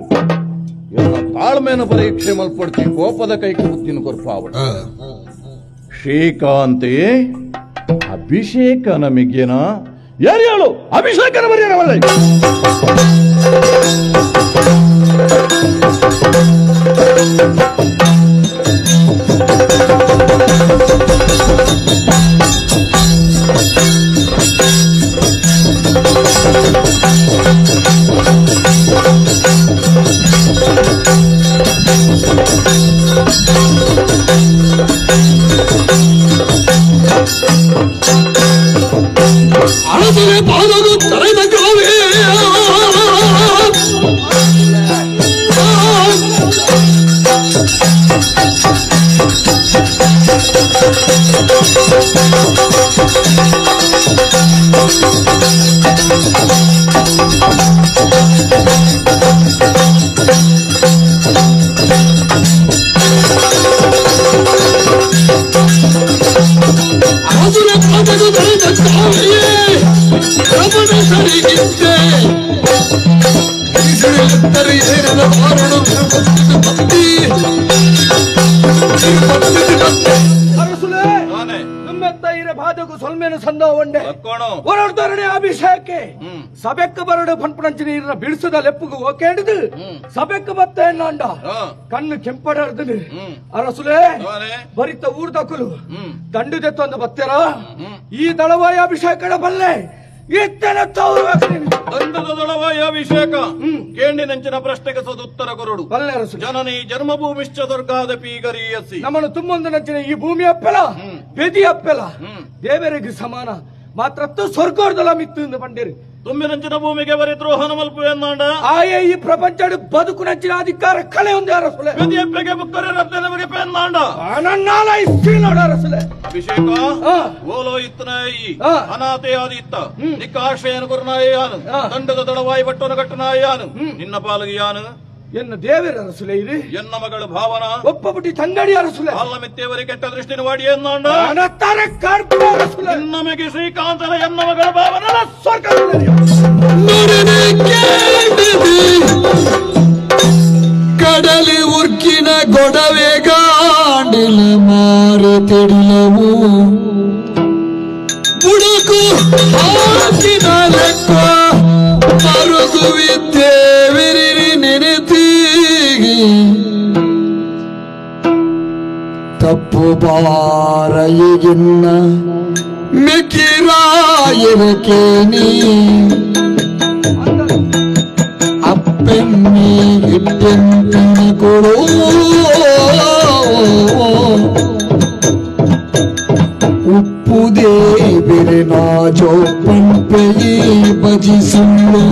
ಎಲ್ಲ ತಾಳ್ಮೆನ ಪರೀಕ್ಷೆ ಮಲ್ಪಡ್ತಿ ಕೋಪದ ಕೈಗೆ ಬುದ್ಧಿನ ಕೊರ್ಪಾವಣ. ಶ್ರೀಕಾಂತಿ ಅಭಿಷೇಕ ನಮಗೇನ ಯಾರು ಹೇಳು ಅಭಿಷೇಕನ ಬರೆಯಲ್ಲ. Thank you. ನೆತ್ತರು ಏರಿದ ಬಾರಡು ಭಕ್ತಿ. ನಿಮ್ಮೆತ್ತ ಇರ ಬಾಧಕು ಸೊಲ್ಮೇನು ಸಂದ ಒಂಡೆ ಒರಡ್ದೊರಡೆ ಅಭಿಷೇಕೆ ಸಬೆಕ್ಕ ಬರಡು ಪನ್ಪುಣಂಚಿನ ಇರ ಬಿಡಿಸದ ಲೆಪ್ಪುಗು ಓಕೇಡಿದು ಸಬೆಕ್ಕ ಬತ್ತ ಎನ್ನಾಂಡ ಕಣ್ಣು ಕೆಂಪಡರ್ದು ಅರಸುಲೇ ಬರಿತ ಊರ್ದಕುಲು ದಂಡು ದೆತ್ತೊಂದು ಬತ್ತೆರ ಈ ದಳವಾಯ ಅಭಿಷೇಕಡ ಬಲ್ಲೆ ದಂಡದ ದಳವಾಯ ಅಭಿಷೇಕ ಕೇಂಡಿನಂಚಿನ ಪ್ರಶ್ನೆಗೆ ಸದುತ್ತರ ಕೊರಡು ಜನನಿ ಜನ್ಮಭೂಮಿಶ್ಚ ದುರ್ಗಾದ ಪೀಗರಿಯಸಿ ನಮ್ಮನ್ನು ತುಂಬೊಂದು ನಂಚಿನ ಈ ಭೂಮಿ ಅಪ್ಪೆಲ ಬೆದಿ ಅಪ್ಪೆಲ ದೇವರಿಗೆ ಸಮಾನ ಮಾತ್ರ ಸ್ವರ್ಗೋರ್ದಲ ಮಿತ್ತು ಬಂಡೇರಿ ತುಂಬಿನಂಚಿನ ಭೂಮಿಗೆ ಬರಿ ದ್ರೋಹನ ಮಲ್ಪು ಎನ್ನಾಂಡ ಆಯೇ ಈ ಪ್ರಪಂಚ ಬದುಕು ನಂಚಿನ ಅಧಿಕಾರ ಕಲೆ ಒಂದು ಅರಸುಲೆ ಬೆದಿಯಪ್ಪೆಗೆ ಬುಕ್ಕರೆ ರತ್ನ ನಮಗೆ ಪೆನ್ನಾಂಡ ಅನನ್ನಾಲ ಇಸ್ತೀನೋಡ ಅರಸುಲೆ ಅಭಿಷೇಕ ಓಲೋ ಇತ್ತನಾಯಿ ಅನಾಥೆಯಾದ ಇತ್ತ ನಿಕ್ಕ ಆಶ್ರಯನ ಗುರುನಾಯಾನು ದಂಡದ ದಳವಾಯಿ ಬಟ್ಟೋನ ಕಟ್ಟನಾಯಾನು ನಿನ್ನ ಪಾಲಿಗೆ ಯಾನು ಎನ್ನ ದೇವರ ಅರಸುಲೆ ಇರಿ ಎನ್ನ ಮಗಳ ಭಾವನ ಒಪ್ಪಬುಟ್ಟಿ ತಂಗಡಿ ಅರಸುಲೆ ಅಲ್ಲ ಮಿತ್ತೇವರಿ ಕೆಟ್ಟ ದೃಷ್ಟಿನ ವಾಡಿ ಎನ್ನಾಂಡ ಅನತ್ತಾರೆ ಕಾರ್ಪು ಅರಸುಲೆ ನಮಗೆ ಶ್ರೀಕಾಂತನ ಎನ್ನ ಮಗಳ ಭಾವನ ಸ್ವರ್ಗ ಕಡಲಿ ಉರ್ಕಿನ ಗೊಡವೆ ಗಾಂಡಿಲ ಮಾರು ತಿಡಿಲವು ಬುಡುಕು ಹಾಕಿನ ಲೆಕ್ಕ ಮರುಗುವಿದ್ದೇವಿರಿ ನೆನೆತೀಗಿ ತಪ್ಪು ಬಾರಯಿಗಿನ್ನ ಮಿಕಿರಾಯಿರಕೆ ನೀ ಅಪ್ಪೆಮ್ಮಿ ಇಟ್ಟೆಂತಿನ ಕೊಡು ಉಪ್ಪುದೇ ಬಿರಿನಾಜೋ ಪಂಪೆಯೇ ಭಜಿಸುಳ್ಳು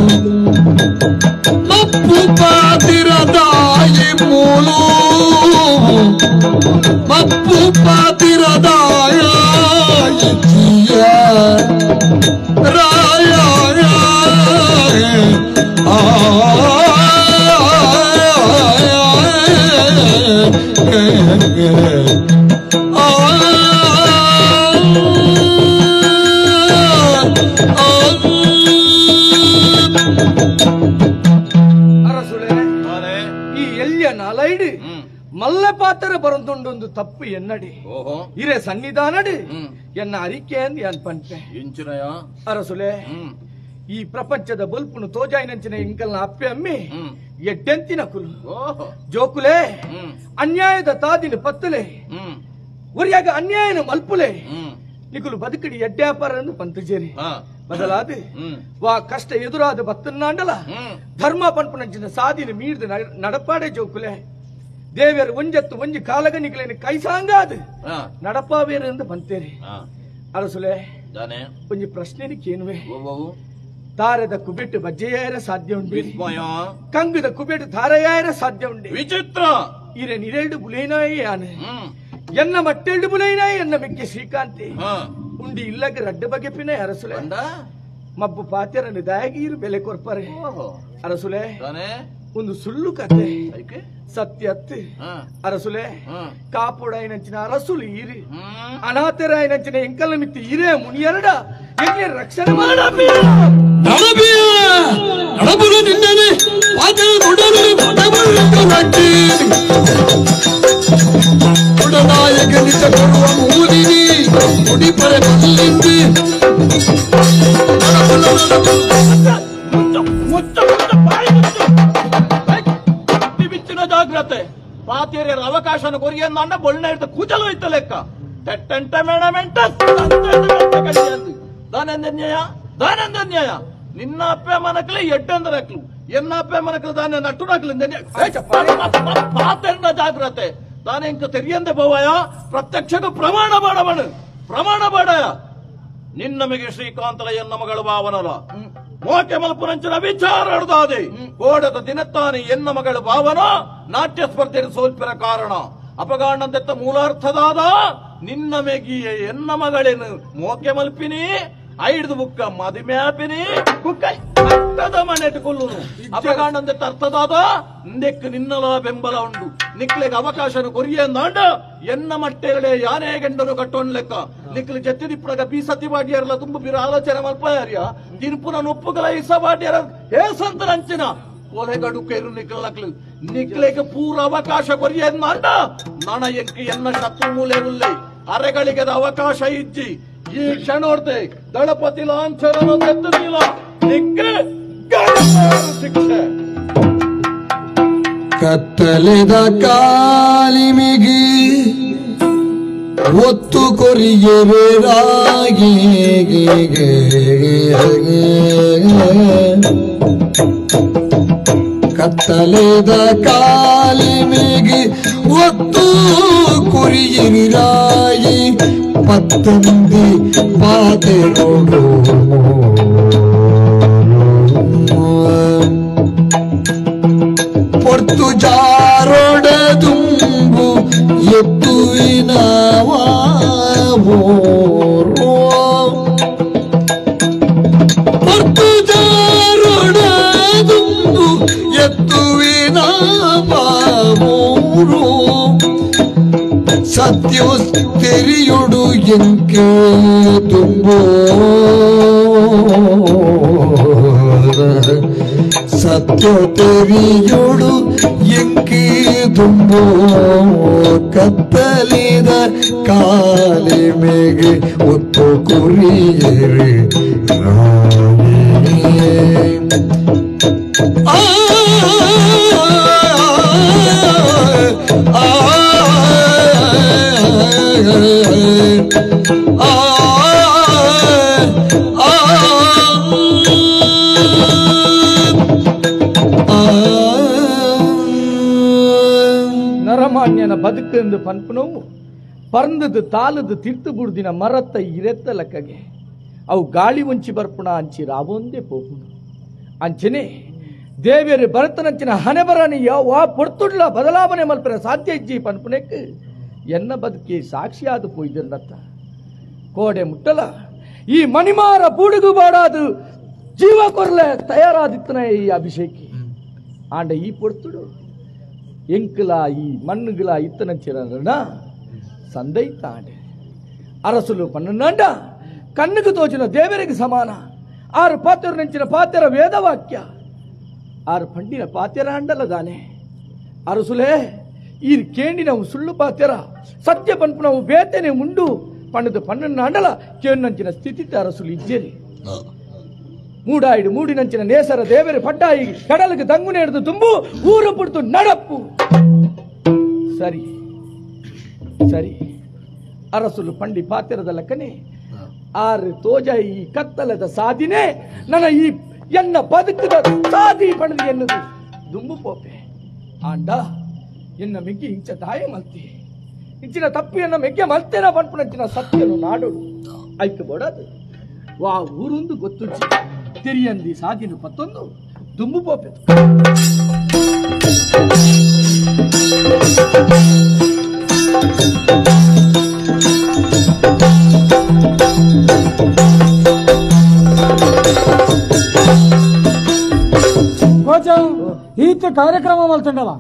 ಮಪ್ಪು ಪಾತಿರದಾಯಿ ಮೂಲು ಮಪ್ಪು ಪಾತಿರದಾಯ ರಾಯ ಆ ಅರಸುಳೆ ಈ ಎಲ್ಲಿಯ ನಾಲೈಡು ಮಲ್ಲ ಪಾತ್ರ ಬರಂತುಂಡೊಂದು ತಪ್ಪು ಎನ್ನಡಿ ಇರೆ ಸನ್ನಿಧಾನಡಿ ಎನ್ನ ಅರಿಕೆ ಅಂದ್ ಏನ್ ಪಂಪೆ ಇಂಚಿನಯ ಅರಸುಲೆ ಈ ಪ್ರಪಂಚದ ಬಲ್ಪುನು ತೋಜಾಯಿನಂಚಿನ ಇಂಕಲ್ನ ಅಪ್ಪೆ ಅಮ್ಮಿ ಎಡ್ಡೆಂತಿನ ಕುಲು ಜೋಕುಲೆ ಅನ್ಯಾಯದ ತಾದಿನ ಪತ್ತಲೆ ಒರಿಯಾಗ ಅನ್ಯಾಯನ ಮಲ್ಪುಲೆ ನಿಕುಲು ಬದುಕಡಿ ಎಡ್ಡ್ಯಾಪಾರನ್ನು ಪಂತಜೇರಿ ಬದಲಾದ ವಾ ಕಷ್ಟ ಎದುರಾದ ಬತ್ತನ್ನಾಂಡಲ ಧರ್ಮ ಪನ್ಪುನಂಚಿನ ಸಾದಿನ ಮೀರ್ದು ನಡಪಾಡೆ ಜೋಕುಲೆ ದೇವಿಯರು ಒಂಜತ್ತು ಒಂಜಿ ಕಾಲಗನಿಕಲೇನು ಕೈಸಾಂಗಾದು ನಡಪಾವೇರು ಎಂದು ಬಂತೇರಿ ಅರಸುಲೆ ಒಂಜಿ ಪ್ರಶ್ನೆ ಕೇನುವೆ ತಾರದ ಕುಬೆಟ್ಟು ಬಜ್ಜೆಯಾರ ಸಾಧ್ಯ ಉಂಟು ವಿಸ್ಮಯ ಕಂಗದ ಕುಬೆಟ್ಟು ತಾರೆಯಾರ ಸಾಧ್ಯ ಉಂಟು ವಿಚಿತ್ರ ಇರೆ ನಿರೆಲ್ಡು ಬುಲೇನಾಯಿ ಯಾನೆ ಎನ್ನ ಮಟ್ಟೆಲ್ಡು ಬುಲೇನಾಯಿ ಎನ್ನ ಮಿಕ್ಕೆ ಶ್ರೀಕಾಂತಿ ಉಂಡಿ ಇಲ್ಲಗ ರಡ್ಡ ಬಗೆ ಪಿನ ಅರಸುಲೆ ಮಬ್ಬು ಪಾತೆರನ್ನು ದಾಯಗೀರು ಬೆಲೆ ಕೊರ್ಪರೆ ಅರಸುಲೆ ಒಂದು ಸುಳ್ಳು ಕತೆ ಸತ್ಯತ್ತು ಅರಸುಲೆ ಕಾಪುಡಾಯಿನಂಚಿನ ಅರಸುಲು ಈರಿ ಅನಾಥರಾಯಿನಂಚಿನ ಎಂಕಲ ಮಿತ್ತಿ ಇರೇ ಮುನಿಯರಡ ಎಲ್ಲಿ ರಕ್ಷಣೆ ಮಾಡ ನಿನ್ನೆ ನಾಯಕನಿತ ಕೊಡುವ ಮೂಲಿನಿ ಮುಡಿಪರೆ ಬಲ್ಲಿಂದು ಬಿಚ್ಚಿನ ಜಾಗ್ರತೆ ಪಾತೇರಿಯರ ಅವಕಾಶನ ಕೊರಿಯನ್ನ ಬೊಳ್ಳ ಹಿಡಿದು ಕೂಚಲು ಇತ್ತ ಲೆಕ್ಕ ತೆಟ್ಟೆಂಟ ಮೇಣ ಮೆಂಟ ದಾನೆಂದ ನ್ಯಾಯ ದಾನೆಂದ ನ್ಯಾಯ ನಿನ್ನ ಅಪ್ಪೆ ಮನಕ್ಲೆ ಎಡ್ಡೆಂದರಕ್ಲು ಎನ್ನ ಅಪ್ಪೆ ಮನಕ್ಲು ದಾನೆ ನಟ್ಟು ನಕ್ಲು ಪಾತೆರ್ನ ಜಾಗ್ರತೆ ದಾನೆ ಇಂಕ ತೆರಿಯಂದೆ ಬೋವಾಯ ಪ್ರತ್ಯಕ್ಷಕ್ಕೂ ಪ್ರಮಾಣ ಬಾಡವನು ಪ್ರಮಾಣ ಬಾಡಯ ನಿನ್ನಮಗೆ ಶ್ರೀಕಾಂತಲ ಎನ್ನ ಮಗಳು ಭಾವನಲ ಮೋಕೆ ಮಲ್ಪುನಂಚಿನ ವಿಚಾರ ಹಿಡ್ದಾದೆ ಕೋಡದ ದಿನತ್ತಾನೆ ಎನ್ನ ಮಗಳು ಭಾವನ ನಾಟ್ಯ ಸ್ಪರ್ಧೆಯ ಸೋಲ್ಪಿನ ಕಾರಣ ಅಪಗಾಂಡಂದೆತ್ತ ಮೂಲಾರ್ಥದಾದ ನಿನ್ನ ಮೆಗಿಯ ಎನ್ನ ಮಗಳೇನು ಮೋಕೆ ಮಲ್ಪಿನಿ ಐಡ್ದು ಬುಕ್ಕ ಮದುಮ್ಯಾಪಿನಿ ಬುಕ್ಕ ಅರ್ಥದ ಮನೆಟ್ ಕೊಲ್ಲುನು ಅಪಗಾಂಡಂದೆತ್ತ ಅರ್ಥದಾದ ನೆಕ್ ನಿನ್ನಲ ಬೆಂಬಲ ಉಂಡು ನಿಕ್ಲೆಗ್ ಅವಕಾಶನು ಕೊರಿಯಂದಾಂಡ ಎನ್ನ ಮಟ್ಟೆಗಳೇ ಯಾನೇ ಗಂಡನು ಕಟ್ಟೋನ್ ಲೆಕ್ಕ ನಿಕ್ಲು ಜತ್ತಿದಿಪ್ಪುನಗ ಬೀಸತಿ ಬಾಡಿಯರ್ಲ ತುಂಬ ಬಿರ ಆಲೋಚನೆ ಮಲ್ಪಯಾರ್ಯ ತಿರುಪುನ ನೊಪ್ಪುಗಲ ಇಸ ಬಾಡಿಯರ ಹೇಸಂತ ನಂಚಿನ ಕೋಲೆಗಡು ಕೇರು ನಿಕ್ಕಲಕ್ಲು ನಿಕ್ಲೆಗೆ ಪೂರ ಅವಕಾಶ ಕೊರಿಯದ್ ಮಾಡ ನಣ ಎಂಕ್ ಎನ್ನ ಶತ್ರು ಮೂಲೆ ಉಲ್ಲೆ ಅರೆಗಳಿಗೆ ಅವಕಾಶ ಇಜ್ಜಿ ಈ ಕ್ಷಣೋರ್ತೆ ದಳಪತಿ ಲಾಂಛನ ತೆತ್ತುದಿಲ್ಲ ನಿಕ್ಕೆ ಶಿಕ್ಷೆ. ಕತ್ತಲೆದ ಕಾಲಿಮಿಗಿ ಒತ್ತು ಕೊರಿಯವೇರಾಗಿ ಕತ್ತಲೆದ ಕಾಲಿಮಿಗಿ ಒತ್ತು ಕೊರಿಯಿರಾಯಿ ಪತ್ತಂದಿ ಪಾತೆರೋಡು ಪೊರ್ತು ಜಾರೊಡದುಂಬು ಎತ್ತುವಿನವೋರೋ ಪೊರ್ತು ಜಾರೊಡದುಂಬು ಎತ್ತುವಿನವೋರೋ ಸತ್ಯೋ ತೆರಿಯುಡು ಎಂಕೆ ತುಂಬೋ ಸತ್ಯ ತೆರಿಯುಡು ಎಂಕೆ ತುಂಬೋ ಕತ್ತಲಿದ ಕಾಲಿಮೆಗೆ ಒತ್ತು ಕುರಿಯರೆ ರಾಣಿಯೇ. ಆ ಆ ಆ ನರಮಾನ್ಯನ ಬದುಕೆಂದು ಪನ್ಪುನವು ಪರ್ಂದದು ತಾಲದು ತಿರ್ತು ಬುಡ್ದಿನ ಮರತ್ತ ಇರೆತ್ತ ಲೆಕ್ಕಗೆ ಅವು ಗಾಳಿ ಒಂಚಿ ಬರ್ಪುಣ ಅಂಚಿ ರಾವೊಂದೇ ಪೋಪುಣ ಅಂಚನೆ ದೇವಿಯರು ಭರತನಂಚಿನ ಹಣೆ ಬರನಿ ಯಾವ ಪೊರ್ತುಡ್ಲ ಬದಲಾವಣೆ ಮಲ್ಪರ ಸಾಧ್ಯ ಇಜ್ಜಿ ಪನ್ಪುನೆಕ್ ಎನ್ನ ಬದುಕಿ ಸಾಕ್ಷಿಯಾದ ಪೋಯ್ದಿರ್ನತ್ತ ಕೋಡೆ ಮುಟ್ಟಲ ಈ ಮಣಿಮಾರ ಬೂಡುಗು ಬಾಡಾದು ಜೀವ ಕೊರ್ಲೆ ತಯಾರಾದಿತ್ತನ ಈ ಅಭಿಷೇಕಿ ಆಂಡ ಈ ಪೊರ್ತುಡು ಎಂಕುಲ ಈ ಮಣ್ಣುಗಳ ಇತ್ತನಂಚಿರನ ಸಂದೈತಾಂಡೆ ಅರಸುಲು ಪನ್ನಂಡ ಕಣ್ಣುకు ತೋಚಿನ ದೇವರಿಗೆ ಸಮಾನ ಆರು ಪಾತ್ಯರು ನೆಂಚಿನ ಪಾತ್ಯರ ವೇದವಾಕ್ಯ ಆರು ಪಂಡಿನ ಪಾತ್ಯರ ಅಂಡಲದಾನೆ ಅರಸುಲೇ ಈ ಕೇಂಡಿನವು ಸುಳ್ಳು ಪಾತ್ಯರ ಸತ್ಯ ಪನ್ಪುನವು ಬೇತನೆ ಉಂಡು ಪಣ್ಣದು ಪನ್ನನ್ನ ಅಂಡಲ ಕೇಂಡಿನಂಚಿನ ಸ್ಥಿತಿ ಅರಸುಲು ಇಜ್ಜೇರಿ ಮೂಡಾಯಿಡು ಮೂಡಿನಂಚಿನ ನೇಸರ ದೇವರ ಪಡ್ಡಾಯಿ ಕಡಲಿಗೆ ದಂಗು ನೇಡ್ದು ತುಂಬು ಊರು ಪುಡ್ತು ನಡಪ್ಪು. ಸರಿ ಸರಿ ಅರಸುಲು ಪಂಡಿ ಪಾತ್ರದ ಲೆಕ್ಕನೆ ಆರು ತೋಜ ಈ ಕತ್ತಲದ ಸಾಧಿನೇ ನನ್ನ ಈ ಎನ್ನ ಬದುಕದ ಸಾಧಿ ಪಣದು ಎನ್ನುದು ದುಂಬು ಪೋಪೆ ಆಂಡ ಎನ್ನ ಮೆಗ್ಗಿ ಇಂಚ ದಾಯ ಮಲ್ತಿ ಇಂಚಿನ ತಪ್ಪು ಎನ್ನ ಮೆಗ್ಗೆ ಮಲ್ತೇನ ಪನ್ಪುನಂಚಿನ ಸತ್ಯನು ನಾಡೋಡು ಐಕ್ ಬೋಡದು ವಾ ಊರೊಂದು ಗೊತ್ತುಜ್ಜಿ ತೆರಿಯಂದಿ ಸಾಧಿನ ಪತ್ತೊಂದು ದುಂಬು ಪೋಪೆ. ಕೋಚ ಈತ ಕಾರ್ಯಕ್ರಮ ಮಲ್ತಂಡಲ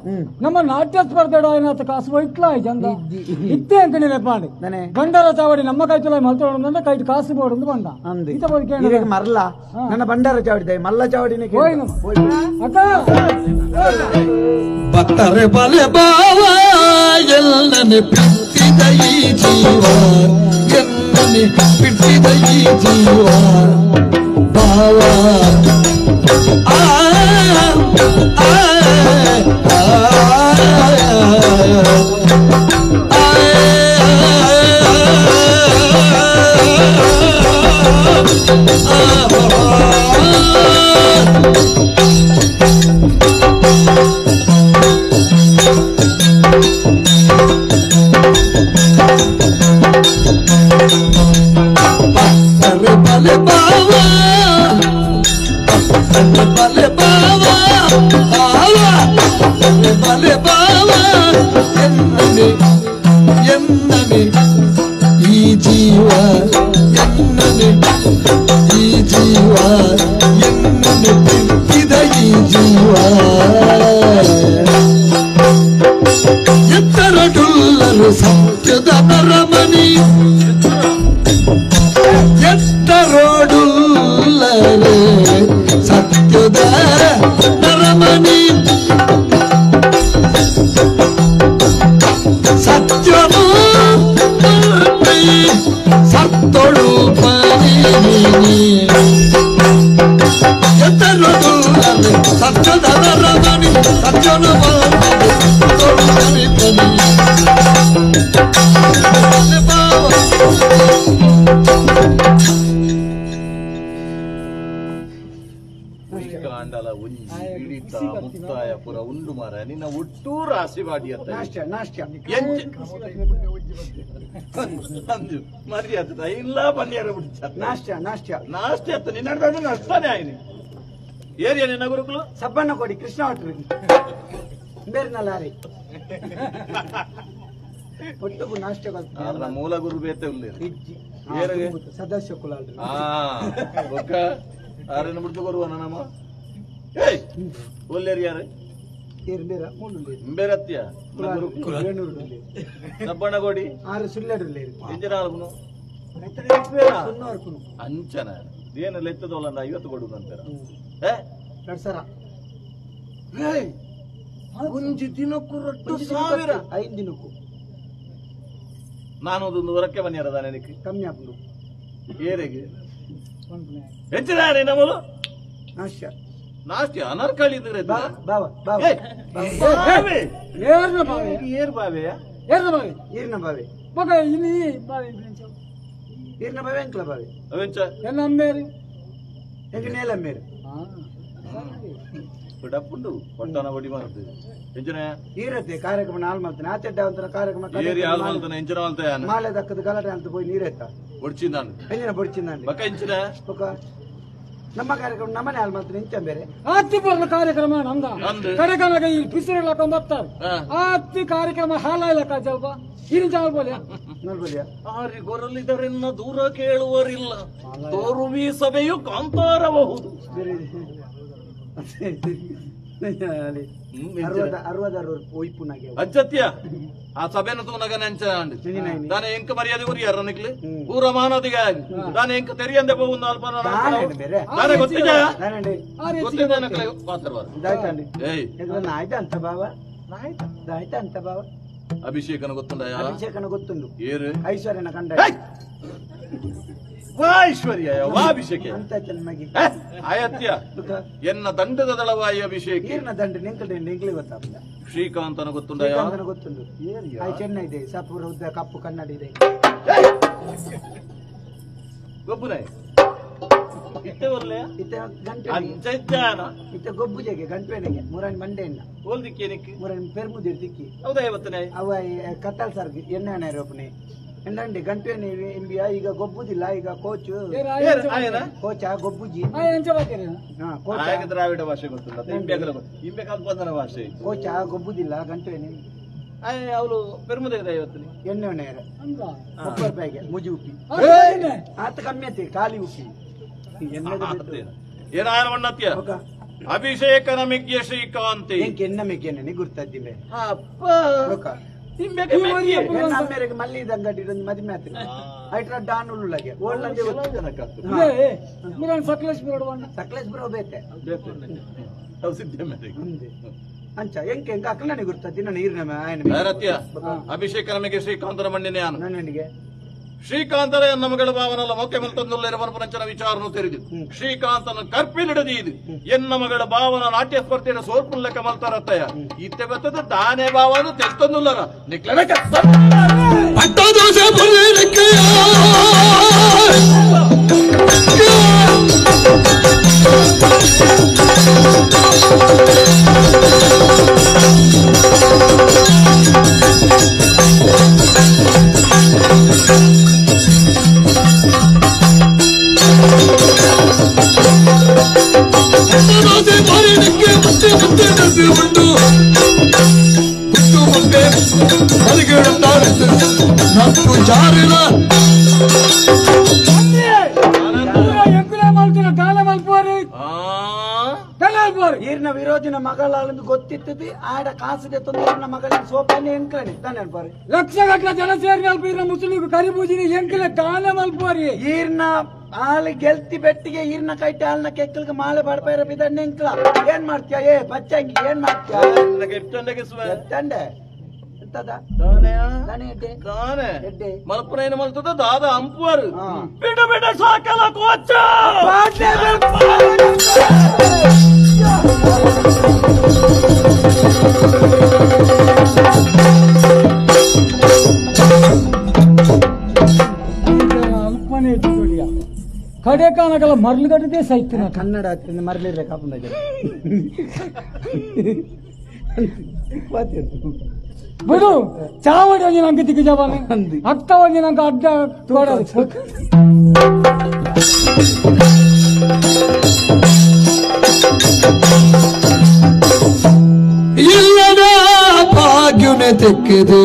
ನಮ್ಮ ನಾಟ್ಯ ಸ್ಪರ್ಧೆ ಏನಾತ ಕಾಸು ಇಟ್ಲ ಚಂದ ಇತ್ತೆ ಅಂತ ನೆನಪಾಡಿ ಬಂಡಾರ ಚಾವಡಿ ನಮ್ಮ ಕೈ ತುಲ ಮಲ್ತೋಡ ಕೈ ಕಾಸು ಬೋಡು ಬಂದ ಈತ ಬೋದು ಮರಲ್ಲ ನನ್ನ ಬಂಡಾರ ಚಾವಡಿ ಮಲ್ಲ ಚಾವಡಿನೇ ಅಕ್ಕ ಬತ್ತರೆ ಬಲೆ ಬಾವ ಎಲ್ಲನೆ ಬಿಟ್ಟಿದ ಈ ಜೀವ ಎನ್ನನೆ ಬಿಟ್ಟಿದ ಈ ಜೀವ ಬಾವ ಆ ಆ ಆ ಎನ್ನನೆ ಈ ಜೀವ ಎನ್ನನೆ ಈ ಜೀವ ಎನ್ನನೆ ಬಿಟ್ಟಿದ ಈ ಜೀವ ಎತ್ತರಡುಲ್ಲರು ಸತ್ಯದ ಅರಮನೆ ಎತ್ತರೋಡುಲ್ಲರೆ ಸತ್ಯದ ಅರಮನೆ ಸತ್ಯನು ಕಾಂಡಲ ಒಂಜಿ ಹಿಡಿತ ಮುಕ್ತಾಯ ಪುರ ಉಂಡು ಮಾರ ನಿನ್ನ ಒಟ್ಟು ರಾಶಿ ಬಾಡಿ ಅಂತ ಮರ್ಯಾದ ಇಲ್ಲ ಬನ್ನಿಯಾರ ಬಿಡ್ಚ ನಾಷ್ಟ ನಾಷ್ಟ ನಾಷ್ಟ ಅತ್ತ ನಿನ್ನ ನಷ್ಟಾನೇ ಆಯ್ನಿ ಏರಿಯಾ ನಿನ್ನ ಗುರುಕುಲು ಸಬ್ಬಣ್ಣ ಕೊಡಿ ಕೃಷ್ಣ ಭಟ್ರು ಬೇರೆ ಲಾರಿ ಒಟ್ಟುಗು ನಾಷ್ಟ ಮೂಲ ಗುರು ಬೇತೆ ಉಲ್ಲೇರು ಸದಸ್ಯ ಕುಲ ಬೊಕ್ಕ ಆರನ್ನು ಬಿಡ್ತು ಕೊಡುವ ನಮ್ಮ ಏಯ್ ಒಲ್ಲೇರು ಯಾರು ಬೇರತ್ಯ ಸಬ್ಬಣ್ಣ ಕೊಡಿ ಆರು ಸುಲ್ಲೇರು ಇಂಜಿನಾಲ್ಗುನು ಅಂಚನ ಏನು ಲೆತ್ತದೋಲ್ಲ 50 ಕೊಡುದು ಅಂತಾರ ಸರ ಒಂಜಿ ದಿನಕ್ಕೂ ರೊಟ್ಟು 1000 5 ದಿನಕ್ಕೂ ನಾನು ಅದೊಂದು ಹೊರಕ್ಕೆ ಬನ್ನಿರದ ನನಗೆ ಕಮ್ಮಿ ಆಪುಂಡು ಏರೆಗೆ ಹೆಚ್ಚಿನ ನಮ್ಮಲು ನಾಶ್ಯ ನಾಸ್ತಿ ಅನರ್ಕಳಿ ಇದ್ರೆ ಬಾವ ಬಾವ ಏರ್ನ ಬಾವೆ ಏರ್ ಬಾವೆಯ ಏರ್ನ ಬಾವೆ ಏರ್ನ ಬಾವೆ ಮಗ ಇಲ್ಲಿ ಬಾವೆ ಏರ್ನ ಬಾವೆ ಅಂಕಲ ಬಾವೆ ಅವೆಂಚ ಎಲ್ಲ ಅಮ್ಮೇರಿ ಎಂಕ ನೇಲ ಅಮ್ಮೇರಿ ಡಪ್ಪುಂಡು ಪಟ್ಟಣ ಬಡಿ ಮಾಡ್ತದೆ ಎಂಜನ ಈರತ್ತೆ ಕಾರ್ಯಕ್ರಮ ನಾಲ್ ಮಾಡ್ತಾನೆ ಆಚೆಡ್ಡ ಅಂತರ ಕಾರ್ಯಕ್ರಮ ಏರಿ ಹಾಲ್ ಮಾಡ್ತಾನೆ ಎಂಜನ ಮಾಡ್ತಾನೆ ಮಾಲೆ ದಕ್ಕದ ಗಲಾಟೆ ಅಂತ ಪೋಯಿ ನೀರೆತ್ತ ಬೊಡ್ಚಿಂದಾಂಡು ಎಂಜಿನ ಬೊಡ್ಚಿಂದಾಂಡು ಬಕ್ಕ ಇಂಚಿನ ಬೊಕ್ಕ ನಮ್ಮ ಕಾರ್ಯಕ್ರಮ ನಮ್ಮನೆ ಹಾಲ್ ಮಾಡ್ತಾನೆ ಇಂಚ ಬೇರೆ ಆತಿ ಬರ್ಲ ಕಾರ್ಯಕ್ರಮ ನಮ್ದ ಕಾರ್ಯಕ್ರಮ ಈ ಪಿಸರು ಹಾಕೊಂಡ್ ಬರ್ತಾರೆ ಆತಿ ಕಾರ್ಯಕ್ರಮ ಹಾಲಾಯ್ಲಕ್ಕ ಜಲ್ಪ ಇರಿನ ಚಾಲ್ ಬೋಲ್ಯ ನೋಡ್ಬೋಲ್ಯ ಆರಿ ಗೊರಲಿದರೆನ್ನ ದೂರ ಕೇಳುವರಿಲ್ಲ ತೋರುವಿ ಸಭೆಯು ಕಾಂತಾರಬಹುದು ಅಜ್ಜತ್ಯ ಆ ಸಭೆನ ತೂನಗ ನೆಂಚ ದಾನೆ ಎಂಕ ಮರ್ಯಾದೆ ಉರಿ ಯಾರನಿಕ್ಲಿ ಪೂರ ಮಾನದಿಗ ದಾನೆ ಎಂಕ ತೆರಿಯಂದೆ ಹೋಗುಂದು ಅಲ್ಪ ದಾನೆ ಗೊತ್ತಿದೆ ಗೊತ್ತಿದೆ ಪಾತ್ರವಾದ ಏಯ್ ಅಂತ ಬಾವ ಆಯ್ತಾ ಅಂತ ಬಾವ ಅಭಿಷೇಕನ ಗೊತ್ತುಂಡ ಅಭಿಷೇಕನ ಗೊತ್ತುಂಡು ಏರು ಐಶ್ವರ್ಯನ ಕಂಡ ವಾ ಐಶ್ವರ್ಯ ವಾ ಅಭಿಷೇಕ ಅಂತ ಚೆನ್ನಾಗಿ ಆಯತ್ಯ ಎನ್ನ ದಂಡದ ದಳವಾಯಿ ಅಭಿಷೇಕ ಏರ್ನ ದಂಡ ನಿಂಕಡೆ ನಿಂಕ್ಲಿ ಗೊತ್ತಾಗ್ತದೆ ಶ್ರೀಕಾಂತನ ಗೊತ್ತುಂಡ ಶ್ರೀಕಾಂತನ ಗೊತ್ತುಂಡು ಆಯ್ ಚೆನ್ನ ಇದೆ ಸಪೂರ ಉದ್ದ ಕಪ್ಪು ಕನ್ನಡಿ ಇದೆ ಗೊಬ್ಬುನೇ ಇತ್ತೆ ಒಲ್ಲೆ ಇತ್ತೆ ಗಂಟೆ ಅಂಚೆಜ್ಜಾನ ಇತ್ತೆ ಗೊಬ್ಬು ಜಗೆ ಗಂಟೆನೆಗೆ ಮುರಾಣಿ ಮಂಡೆಣ್ಣ ಓಲ್ ದಿಕ್ಕೇನಿಕ್ಕೆ ಮುರಾಣಿ ಪೆರ್ಮುದಿರ್ ದಿಕ್ಕಿ ಹೌದಾ ಇವತ್ತನೇ ಅವ ಕತ್ತಲ್ ಸರ್ಗ್ ಎಣ್ಣೆ ರೋಪಣೆ ಎಂದಂಡಿ ಗಂಟೆನೆ ಇಂಬಿಯ ಈಗ ಗೊಬ್ಬುದಿಲ್ಲ ಈಗ ಕೋಚ್ ಕೋಚ ಗೊಬ್ಬುಜಿ ಕೋಚ ದ್ರಾವಿಡ ಭಾಷೆ ಗೊತ್ತಿಲ್ಲ ಇಂಬೆಗಲ ಇಂಬೆ ಕಲ್ಪಂದನ ಭಾಷೆ ಕೋಚ ಗೊಬ್ಬುದಿಲ್ಲ ಗಂಟೆನೆ ಅವಳು ಪೆರ್ಮುದಿರ ಇವತ್ತನೇ ಎಣ್ಣೆ ಮುಪ್ಪ ರೂಪಾಯಿಗೆ ಮುಜಿ ಉಪ್ಪಿ ಆತ ಕಮ್ಮಿ ಆತಿ ಖಾಲಿ ಉಪ್ಪಿ ಏನಾರ ಒಣ್ಣತ್ಯ ಅಭಿಷೇಕ ನಮಿಗ್ಯ ಶ್ರೀಕಾಂತಿ ಎನ್ನ ಮೆಗ್ಗೆನೆ ಗುರ್ತದ್ದಿಮೆ ಅಪ್ಪ ಮಲ್ಲಿ ಅಂಗಡಿ ಮದುವೆ ಆತ್ರಿ ಐಟ್ರ ಡಾನ್ ಉಳ್ಳುಳಗೆ ಸಕಲೇಶ್ಪುರ ಬೇತೆ ಅಂಚ ಎಂಕೆ ಎಂಕ ಅಕ್ಕಲನೆ ಗುರ್ತದ್ದಿ ನನ್ನ ಈರ್ನ ಅಭಿಷೇಕ ನಮಗೆ ಶ್ರೀಕಾಂತರ ಮಣ್ಣಿನ ನನಗೆ ಶ್ರೀಕಾಂತರ ನಮಗಳ ಭಾವನಲ್ಲ ಮೊಕ್ಕೆ ಮಲ್ತಂದುಲ್ಲ ಪಂಚನ ವಿಚಾರನು ತೆರೆದು ಶ್ರೀಕಾಂತನ ಕರ್ಪಿಲಿಡದೀದು ಎನ್ನ ಮಗಳ ಭಾವನ ನಾಟ್ಯ ಸ್ಪರ್ಧೆಯ ಸೋರ್ಪುಲ್ಲಕ ಮಲ್ತರತ್ತಯ ಇತ್ತೆ ಬತ್ತದ ದಾನೆ ಭಾವನು ತೆತ್ತೊಂದುಲ್ಲರ ನಿಕ್ಲನ ಈರ್ನ ವಿರೋಧಿನ ಮಗಳಾಳಂದು ಗೊತ್ತಿತ್ತದು ಆಡ ಕಾಸದೆ ತೊಂದರೆ ಮಗಳ ಸೋಪಾನೆ ಎಂಕಲನೆ ತಾನೆ ಅನ್ಪಾರಿ ಲಕ್ಷ ಗಟ್ಟಲೆ ಜನ ಸೇರಿ ಅಲ್ಪ ಈರ್ನ ಮುಸ್ಲಿಂ ಕರಿಬೂಜಿನಿ ಎಂಕಲೆ ಕಾಲ ಮಲ್ಪುವರಿ ಈರ್ನ ಆಳು ಗೆಲ್ತಿ ಬೆಟ್ಟಿಗೆ ಈರ್ನ ಕೈಟ ಆಳ್ನ ಕೆಕ್ಕಲ್ಗೆ ಮಾಲೆ ಬಾಡ್ಪಾಯಿರ ಬಿದಣ್ಣ ಎಂಕ್ಲ ಏನ್ ಮಾಡ್ತೀಯ ಏ ಬಚ್ಚಂಗಿ ಏನ್ ಮಾಡ್ತೀಯ ಎತ್ತಂಡೆ ಮಲ್ಪುನ ಮಲ್ತದ ದಾದ ಅಂಪುವರು ಬಿಡ ಬಿಡ ಸಾಕಲ ಕೋಚ ಕಡೆ ಕಾನಗಲ ಮರಳುಗಡೆ ಸೈತಿನ ಕನ್ನಡ ಮರಳಿರ್ರೆ ಕಾಪುಂಡ ಬಿಡು ಚಾವಡಿ ಒಂಜಿ ನಂಗೆ ತಿಕ್ಕು ಜವಾನೆ ಅತ್ತ ಒಂಜಿ ನಂಗೆ ಅಡ್ಡ ತೋಡ ಇಲ್ಲದ ಭಾಗ್ಯುನೆ ತೆಕ್ಕಿದೆ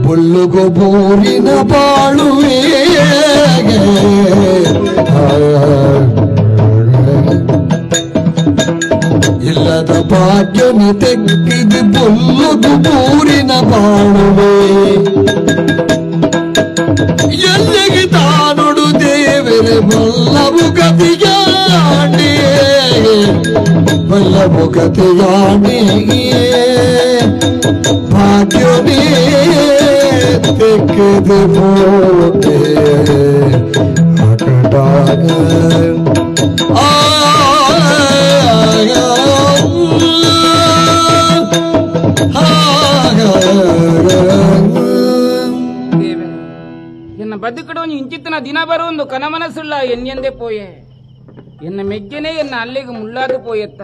ಬುಳ್ಳುಗೊಬೂರಿನ ಬಾಳುವೆ ಇಲ್ಲದ ಭಾಗ್ಯನೆ ತೆಕ್ಕಿದೆ ಬುಳ್ಳುಗೊಬೂರಿನ ಬಾಳುವೆ ಎಲ್ಲಿಗೆ ತಾನುಡು ದೇವರೇ ಬಲ್ಲವು ಗತಿಯಾಣೆ ಬಲ್ಲವು ಗತಿಯಾಣೆ ಭಾಗ್ಯನೇ ತೆಕ್ಕಿದೆ ಪೋತೆ ಅಕಟಾಗ ಆ ಎನ್ನ ಬದುಕಡು ಇಂಚಿತ್ತಿನ ದಿನ ಬರುವಂದು ಕನಮನಸುಳ್ಳ ಎನ್ನೆಂದೇ ಪೋಯೆ ಎನ್ನ ಮೆಗ್ಗೆನೇ ಎನ್ನ ಅಲ್ಲಿಗೆ ಮುಳ್ಳಾದು ಪೋಯೆತ್ತ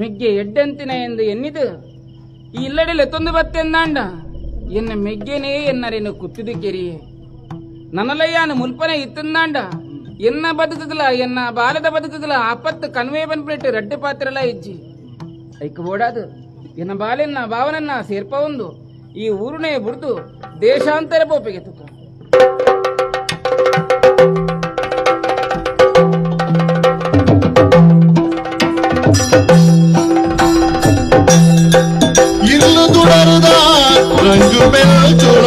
ಮೆಗ್ಗೆ ಎಡ್ಡಂತಿನ ಎಂದು ಎನ್ನಿದು ಈ ಇಲ್ಲಡೆಲೆ ತೊಂದು ಬತ್ತೆಂದಾಂಡ ಎನ್ನ ಮೆಗ್ಗೆನೇ ಎನ್ನರೇನು ಕುತ್ತಿದು ಕೆರಿಯೆ ನನ್ನಲಯ್ಯಾನ ಮುಲ್ಪನೆ ಇತ್ತಂದಾಂಡ ಎನ್ನ ಬದುಕುಗಲ ಎನ್ನ ಬಾಲದ ಬದುಕುಗಲ ಆಪತ್ತು ಕನ್ವೇ ಬನ್ಪಿಟ್ಟು ರಡ್ಡು ಪಾತ್ರಲ ಇಜ್ಜಿ ಐಕ್ ಬೋಡಾದು ಎನ್ನ ಬಾಲೆನ್ನ ಭಾವನನ್ನ ಸೇರ್ಪ ಒಂದು ಈ ಊರುನೇ ಬುಡ್ದು ದೇಶಾಂತರ ಪೋಪಿಗೆ ತುಕ ಇಲ್ಲು ದುಡರುದ ರಂಗು ಬೆಲ್ಚುರ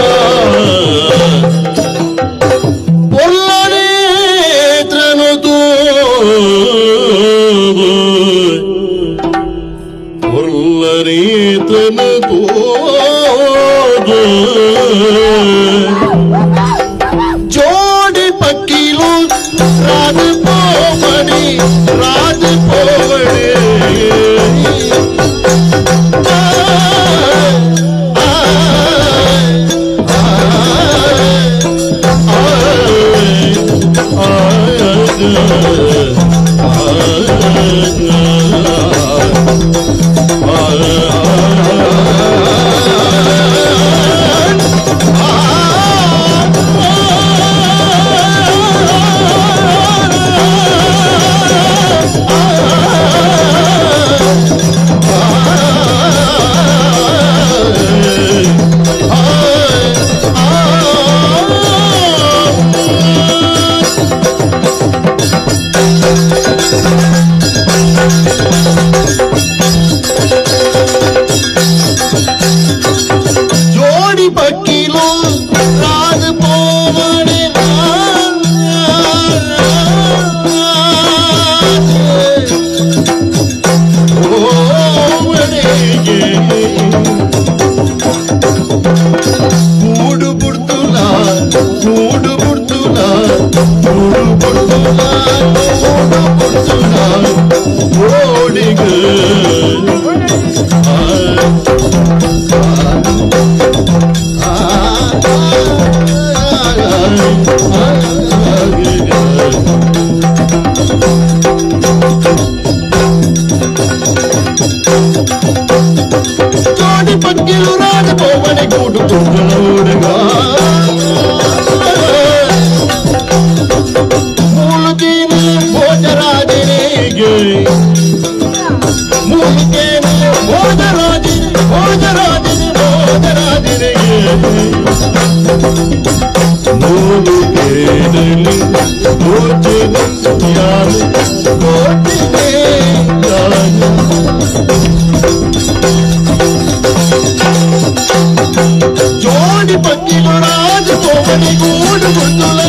ಪೊಲ್ಲನೇತ್ರನು ತೋ ಪೊಲ್ಲನೇತ್ರನು ತೋ ಜೋಡಿ ಪಕ್ಕಿಲು ರಾಜ ಪೋವಡಿ ರಾಜ ಪೋವಡಿ ಜೋಡಿ ಪಕ್ಕಿಲು ರಾಜ ಪೋವಡೆ ಮೂಡು ಬುಡ್ತುಲ ಮೂಡು ಬುಡ್ತುಲ ಮೂಡು ಬುಡ್ತುಲ ಮೂಡು ಬುಡ್ತುಲ ಓಡಿಗ ಜೋಡಿ ಪಕ್ಕಿಲು ರಾಜ ಪೋವನೆ ಗೂಡು ಹುಡುಗ ಮೂಲುಕೇನ ಭೋಜರಾಜನಿಗೆ ಮೂಲುಕೇನ ಭೋಜರಾಜನ ಭೋಜರಾಜನ ಭೋಜರಾಜನಿಗೆ ಮೂಲುಕೇನಲಿ ಭೋಜನ ಯಾರು ಭೋಜನೆ ಯಾರು ಜೋಡಿ ಪಕ್ಕಿಲು ರಾಜ ಪೋವನಿ ಗೂಡು ಬುಡ್ದುಲ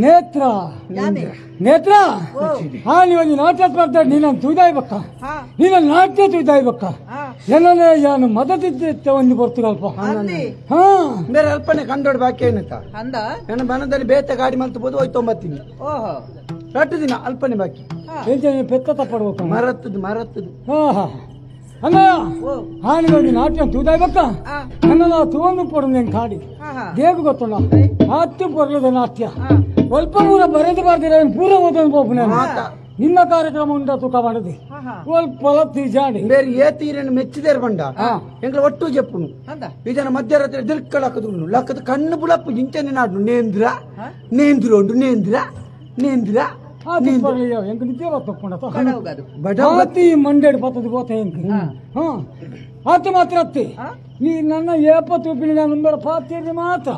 ನೇತ್ರ ನೇತ್ರ ಹಾ ನೀವು ನಾಟ್ಯ ಸ್ಪರ್ಧೆ ನೀನು ತುಯ್ದಾಯ್ಬಕ್ಕ ನೀನು ನಾಟ್ಯ ತುಯ್ದಾಯ್ಬಕ್ಕ ಏನಂದ್ರೆ ಯಾನು ಮದತಿದ್ದೆ ಒಂದು ಬರ್ತದಲ್ಪ. ಹಾ ಬೇರೆ ಅಲ್ಪನೆ ಕಂದೋಡ್ ಬಾಕಿ ಏನಂತ ನನ್ನ ಮನದಲ್ಲಿ ಬೇತ ಗಾಡಿ ಮಂತು ಬೋದು ಹೋಯ್ತು ತೊಂಬತ್ತೀನಿ ರಟ್ಟು ದಿನ ಅಲ್ಪನೆ ಬಾಕಿ ಪೆತ್ತ ತಪ್ಪಡ್ಬೇಕು ಮರತ್ತದು ಮರತ್ತದು. ಹಾ ಹಾ ಅಲ್ಲ ಹಾ ನೀವು ನಾಟ್ಯ ತೂದಾಯ್ಬಕ್ಕ ನನ್ನ ತೂಂದು ಪೊಡು నేను ಕಾಡಿ ದೇಗ ಗೊತ್ತಲ್ಲ ಆತ್ಯ ಪೊರ್ಲದ ನಾಟ್ಯ ಸ್ವಲ್ಪ ಪೂರ ಬರೆದು ಬರ್ದಿರ ಪೂರ ಓದೋದು ಪೋಪು ನಾನು ನಿನ್ನ ಕಾರ್ಯಕ್ರಮ ಉಂಟ ತೂಕ ಮಾಡದೆ ಸ್ವಲ್ಪ ಜಾಡಿ ಬೇರೆ ಏ ತೀರನ್ನು ಮೆಚ್ಚಿದೇರ್ ಬಂಡ ಎಂಗ್ಲ ಒಟ್ಟು ಜಪ್ಪುನು ಈ ಜನ ಮಧ್ಯರಾತ್ರಿ ದಿಲ್ಕಳಕದು ಲಕ್ಕದ ಕಣ್ಣು ಬುಲಪ್ಪು ಇಂಚನೆ ನಾಡು ನೇಂದ್ರ ನೇಂದ್ರ ಉಂಡು ನೇಂದ್ರ ನೇಂದ್ರ ಎಂಕ ನಿದ್ದೆ ಬತ್ತೊಂಡ ಮಂಡೇಡು ಬತ್ತದ ಬೋತ ಎಂಕ. ಹಾ ಆತ ಮಾತ್ರ ಅತ್ತಿ ನೀ ನನ್ನ ಏಪ ತೂಪಿನ ನಾನು ಪಾತ್ರಿ ಮಾತ್ರ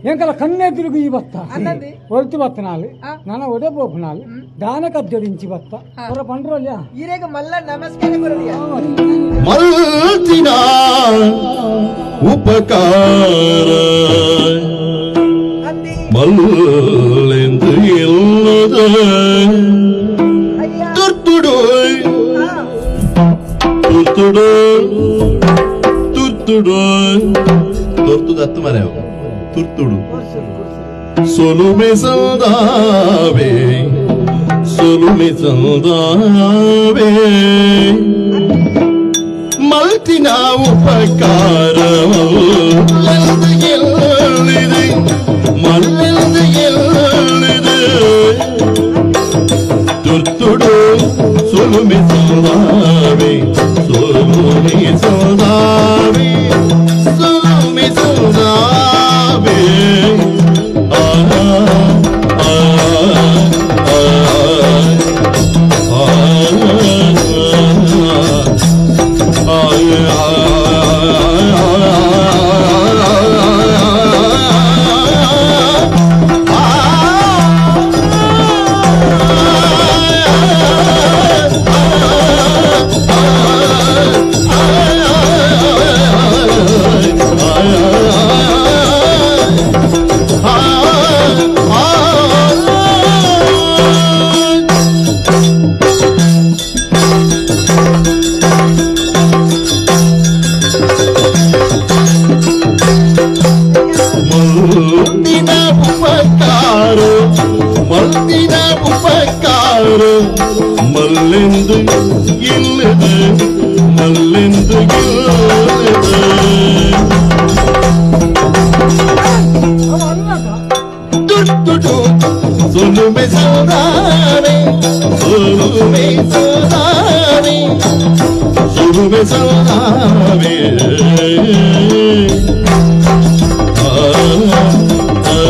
ಎಂಕಲ ಕಣ್ಣೆ ತಿರುಗು ಈ ಬತ್ತ ಒಲ್ತು ಬತ್ತ ನಾಲು ನನ್ನ ಒಡೆ ಪೋಪು ನಾಲು ದಾನ ಕದ್ದೊಡಿಂಚಿ ಬತ್ತ ಹೊರ ಪಂಡ್ರೋಲ್ಯ ಈರೇಗ ಮಲ್ಲ ನಮಸ್ಕಾರ ಮಲ್ತಿನ ಉಪಕಾರ ಮಲ್ಲೆಂದು ಎಲ್ಲದ ತುರ್ತುಡು ತುರ್ತುಡು ತುರ್ತುಡು ತುರ್ತುದು ಹತ್ತು ಮರೆ ತುರ್ತುಡು ಸೊಲುಮೆ ಸಂದಾವೆ ಸೊಲುಮೆ ಸಂದಾವೆ ಮಲ್ತಿನ ಉಪಕಾರ ಮಲ್ಲೆಂದು ಎಲ್ಲಿದೆ ಮಲ್ಲೆಂದು ಎಲ್ಲಿದೆ ತುರ್ತುಡು ಸೊಲುಮೆ ಸಂದಾವೆ ಸೊಲುಮೆ ಸಂದಾವೆ ಸೊಲುಮೆ ಸಂದಾವೆ ಆ ಆ ಆ ಮಲ್ಲೆಂದು ಇಲ್ಲದೆ ಮಲ್ಲೆಂದು ಇಲ್ಲದೆ ತುರ್ತುಡು ಸೊಲುಮೆ ಸೌದಾನೆ ಸೊಲುಮೆ ಸೌದಾನೆ ಸೊಲುಮೆ ಸೌದಾವೆ ಆ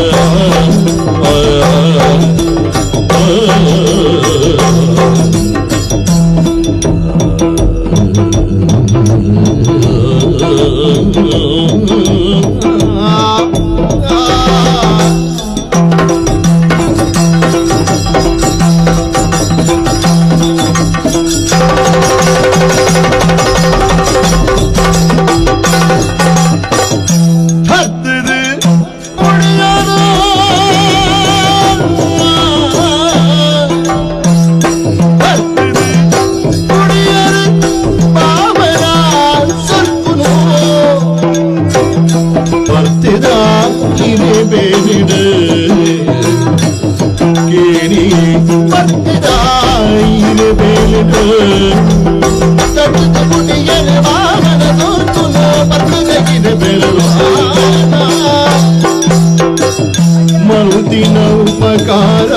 ಮಲ್ದಿನ ಉಪಕಾರ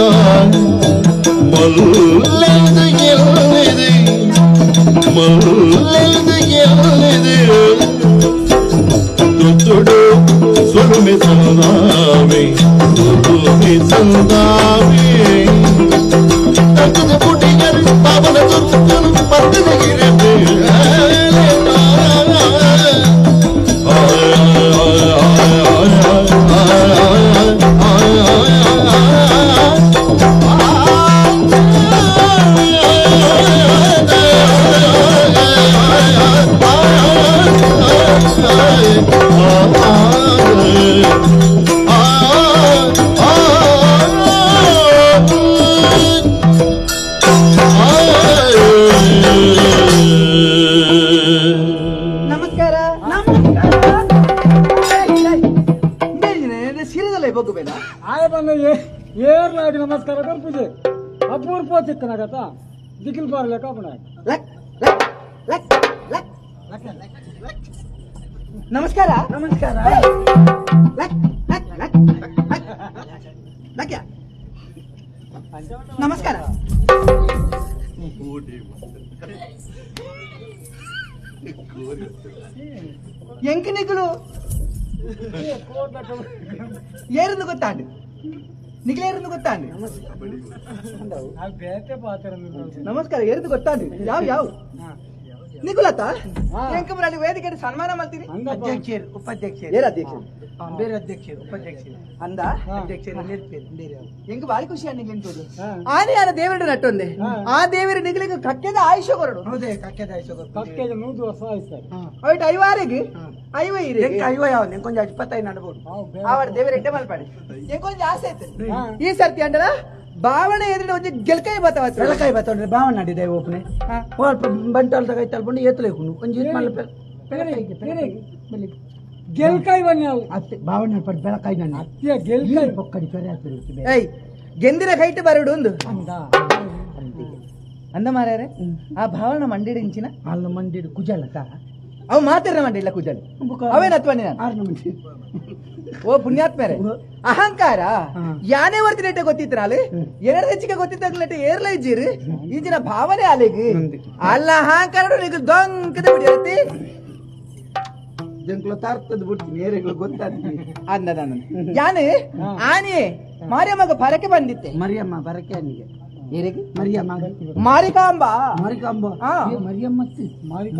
ಮಲ್ಲೆದು ಗೆಲ್ಲದೆ ಮಲ್ಲೆದು ಗೆಲ್ಲದೆ ದುಡ್ಡು ಸುರುಮೆ ಸಂದಾವೆ ಸುರುಮೆ ಸಂದಾವೆ ತಕ್ಕದ ಪುಟಿಗರು ಪಾವನ ತುರ್ತನು ಪತ್ತದಗಿರದೆ ನಮಸ್ಕಾರ. ಸಿರಿದಲ್ಲ ಬಗ್ಗು ಬೇಡ ಆಯ ಬಂದ ಏರ್ಲಾಗಿ ನಮಸ್ಕಾರ ಕೊರ್ಪುಜೆ ಅಪೂರ್ಪ ತಿಕ್ಕನಾಗತ್ತ ದಿಕ್ಕಿಲ್ ಬಾರ್ಲೆಕ್ಕ ಅಪಣ ಲಕ್ ಲಕ್ ಲಕ್ ಲಕ್. ನಮಸ್ಕಾರ ನಮಸ್ಕಾರ. ಲಕ್ ಲಕ್ ಲಕ್ ಲಕ್ ಲಕ್. ನಮಸ್ಕಾರ. ಎಂಕನಿಗಳು ಏರನ್ನು ಗೊತ್ತಾಂಡು ನಿಗಲೇರನ್ನು ಗೊತ್ತಾಂಡು. ನಮಸ್ಕಾರ ಏರದು ಗೊತ್ತಾಂಡು ಯಾವ ಯಾವ ನಿಗುಲತ ಎಂಕಮರಲ್ಲಿ ವೇದಿಕೆ ಸನ್ಮಾನ ಮಾಡ್ತೀನಿ. ಅಧ್ಯಕ್ಷರು ಉಪಾಧ್ಯಕ್ಷರು ಏರ ಅಧ್ಯಕ್ಷರು ಬೇರೆ ಅಧ್ಯಕ್ಷರು ಉಪಾಧ್ಯಕ್ಷರು ಅಂದ ಅಧ್ಯಕ್ಷರು ನಿಲ್ಪೇರು ಬೇರೆ ಎಂಕ ಬಾರಿ ಖುಷಿ ನಿಗ್ಲಿಂತದ್ದು ಆನೆ ಆನ ದೇವರು ನಟ್ಟೊಂದೆ ಆ ದೇವರು ನಿಗ್ಲಿಗೆ ಕಕ್ಕೆದ ಆಯುಷ್ಯ ಕೊರಡು. ಹೌದೇ ಕಕ್ಕೆದ ಆಯುಷ್ಯ ಕೊರಡು. ಕಕ್ಕೆದ 100 ವರ್ಷ ಆಯ್ತು ಅವಟ್ ಐವಾರಿಗೆ ಐವ ಇರಿ ಎಂಕ ಐವ ಯಾವ ಎಂಕೊಂಜ 25 ನಡಬಹುದು ಆವಡ ದೇವರ ಎಡ್ಡೆ ಮಲ್ಪಾಡಿ ಎಂಕೊಂಜ ಆಸೆ ಆಯ್ತು ಈ ಸರ್ತಿ ಅಂಡಲ ಭಾವನೆ ಎದುರು ಒಂಜಿ ಗೆಲ್ಕಾಯಿ ಬತ್ತವ ಬೆಳಕಾಯಿ ಬತ್ತವ ಭಾವನೆ ಅಡಿದೆ ಓಪನೆ ಬಂಟಾಲ್ ತಗೈತಲ್ಪಂಡು ಏತಲೇಕುಂಡು ಒಂಜಿ ಮಲ್ಪ ಗೆಲ್ಕಾಯಿ ಬನ್ನಿ ಅತ್ತೆ ಭಾವನೆ ಪಡ್ ಬೆಳಕಾಯಿ ನನ್ನ ಅತ್ತೆ ಗೆಲ್ಕಾಯಿ ಪೊಕ್ಕಡಿ ಪೆರೆ ಹಾಕಿರುತ್ತೆ. ಏಯ್ ಗೆಂದಿನ ಕೈಟ್ ಬರಡು ಒಂದು ಅಂದ ಮಾರ್ಯಾರೆ ಆ ಭಾವನ ಮಂಡಿಡಿಂಚಿನ ಅಲ್ಲ ಮಂಡಿಡು ಕುಜಲತ ಅವು ಮಾತಿರ ಮಂಡಿಲ್ಲ ಕುಜಲ್ ಅವೇನತ್ವನಿ ನಾನು ಆರ್ನ ಮಂಡಿ ಓ ಪುಣ್ಯಾತ್ಮರೆ ಅಹಂಕಾರ ಯಾನೇ ವರ್ತಿನೇಟೆ ಗೊತ್ತಿತ್ತನಾಲೆ ಎರಡು ಹೆಚ್ಚಿಗೆ ಗೊತ್ತಿದ್ದಾಗಲೇಟೆ ಏರ್ಲ ಇಜ್ಜಿರಿ ಈಜಿನ ಭಾವನೆ ಅಲೆಗೆ ಅಲ್ಲ ಅಹಂಕಾರ ದೊಂಕದ ಬಿಡಿರತ್ತಿ ಜಂಕ್ಲ ತಾರ್ತದ ಬಿಡ್ತೀನಿ ಏರೆಗಳು ಗೊತ್ತಾಗ್ತೀನಿ ಅಂದ ನಾನು ಯಾನೆ ಆನೆ ಮಾರಿಯಮ್ಮಗ ಪರಕೆ ಬಂದಿತ್ತೆ. ಮರಿಯಮ್ಮ ಪರಕೆ ಅನಿಗೆ ಏರಿಗೆ ಮರಿಯಮ್ಮ ಮಾರಿಕಾಂಬ ಮಾರಿಕಾಂಬ ಮರಿಯಮ್ಮ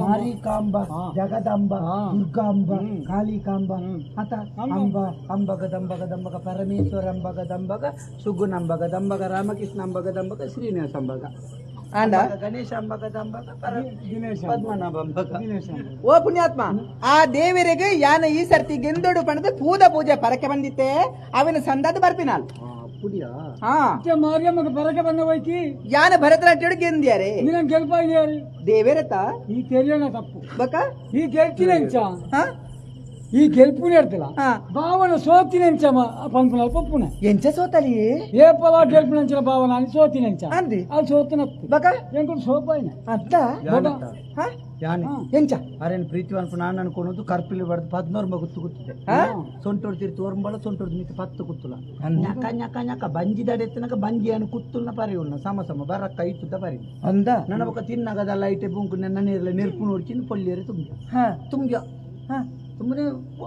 ಮಾರಿಕಾಂಬ ಜಗದಂಬ ದುರ್ಗಾಂಬ ಕಾಳಿಕಾಂಬ ಅತ ಅಂಬ ಅಂಬಗ ದಂಬಗ ದಂಬಗ ಪರಮೇಶ್ವರ ಅಂಬಗ ದಂಬಗ ಸುಗುಣಂಬಗ ದಂಬಗ ರಾಮಕೃಷ್ಣ ಅಂಬಗ ದಂಬಗ ಶ್ರೀನಿವಾಸ ಅಂಬಗ ಅಂದ ಗಣೇಶ ಅಂಬಗ ದಂಬಗ ಪದ್ಮನಾಭ ಅಂಬಗ. ಓ ಪುಣ್ಯಾತ್ಮ ಆ ದೇವರಿಗೆ ಯಾನ ಈ ಸರ್ತಿ ಗೆಂದೋಡು ಪಣದ ಪೂದ ಪೂಜೆ ಪರಕೆ ಬಂದಿತ್ತೆ ಅವನ ಸಂದಾದ ಬರ್ಪಿನಾಲ್ ಮಾರಿಯಮ್ಮಗ ಬರಕೆ ಬಂದ ಹೋಯ್ತಿ ಯಾನ ಭರತನಾಟ್ಯ ಗೆಂದ್ಯಾರೆ ನೀನ್ ಗೆಲ್ಪ ಇದೆಯಾರಿ ದೇವೇರತ ಈ ತೆರಿಯೋಣ ತಪ್ಪು ಬಕ ಈ ಗೆಲ್ತಿನ ಈ ಗೆಲ್ಪುನೇ ಇರ್ತಿಲ್ಲ ಭಾವನ ಸೋತಿನ ಪಂಪುನ ಪಪ್ಪುನ ಎಂಚ ಸೋತಲಿ ಏ ಪಲ ಗೆಲ್ಪುನಂಚಿನ ಭಾವನ అని ಸೋತಿನ ಅಂದಿ ಅದು ಸೋತನ ಬಕ ಎಂಕುಲು ಸೋಪಾಯಿನ ಅತ್ತ ಯಾನೆ ಎಂಚ ಅರೇನು ಪ್ರೀತಿ ಅನ್ಪು ನಾನು ಅನ್ಕೊಳೋದು ಕರ್ಪಿಲಿ ಬಡ್ದು 16 ಮಗು ಗುತ್ತಿದೆ ಸೊಂಟೋಡ್ ತಿರ್ತು ಒರಂಬಳ ಸೊಂಟೋಡ್ ಮಿತಿ 10 ಕುತ್ತುಲ ನ್ಯಾಕ ನ್ಯಾಕ ನ್ಯಾಕ ಬಂಜಿ ದಡೆತ್ತನಕ ಬಂಜಿ ಅನು ಕುತ್ತುಲ್ನ ಪರಿ ಉಳ್ಳ ಸಮ ಸಮ ಬರಕ್ಕ ಇತ್ತುದ್ದ ಪರಿ ಅಂದ ನನ್ನ ಬೊಕ್ಕ ತಿನ್ನಗದಲ್ಲ ಐಟೆ ಬುಂಕು ನನ್ನ ನೀರ್ಲ ನೆರ್ಪು ನೋಡ್ಚಿನ ಪೊಳ್ಳಿಯರು ತುಂಬಿ ತುಂಬ್ಯ ತುಂಬನೇ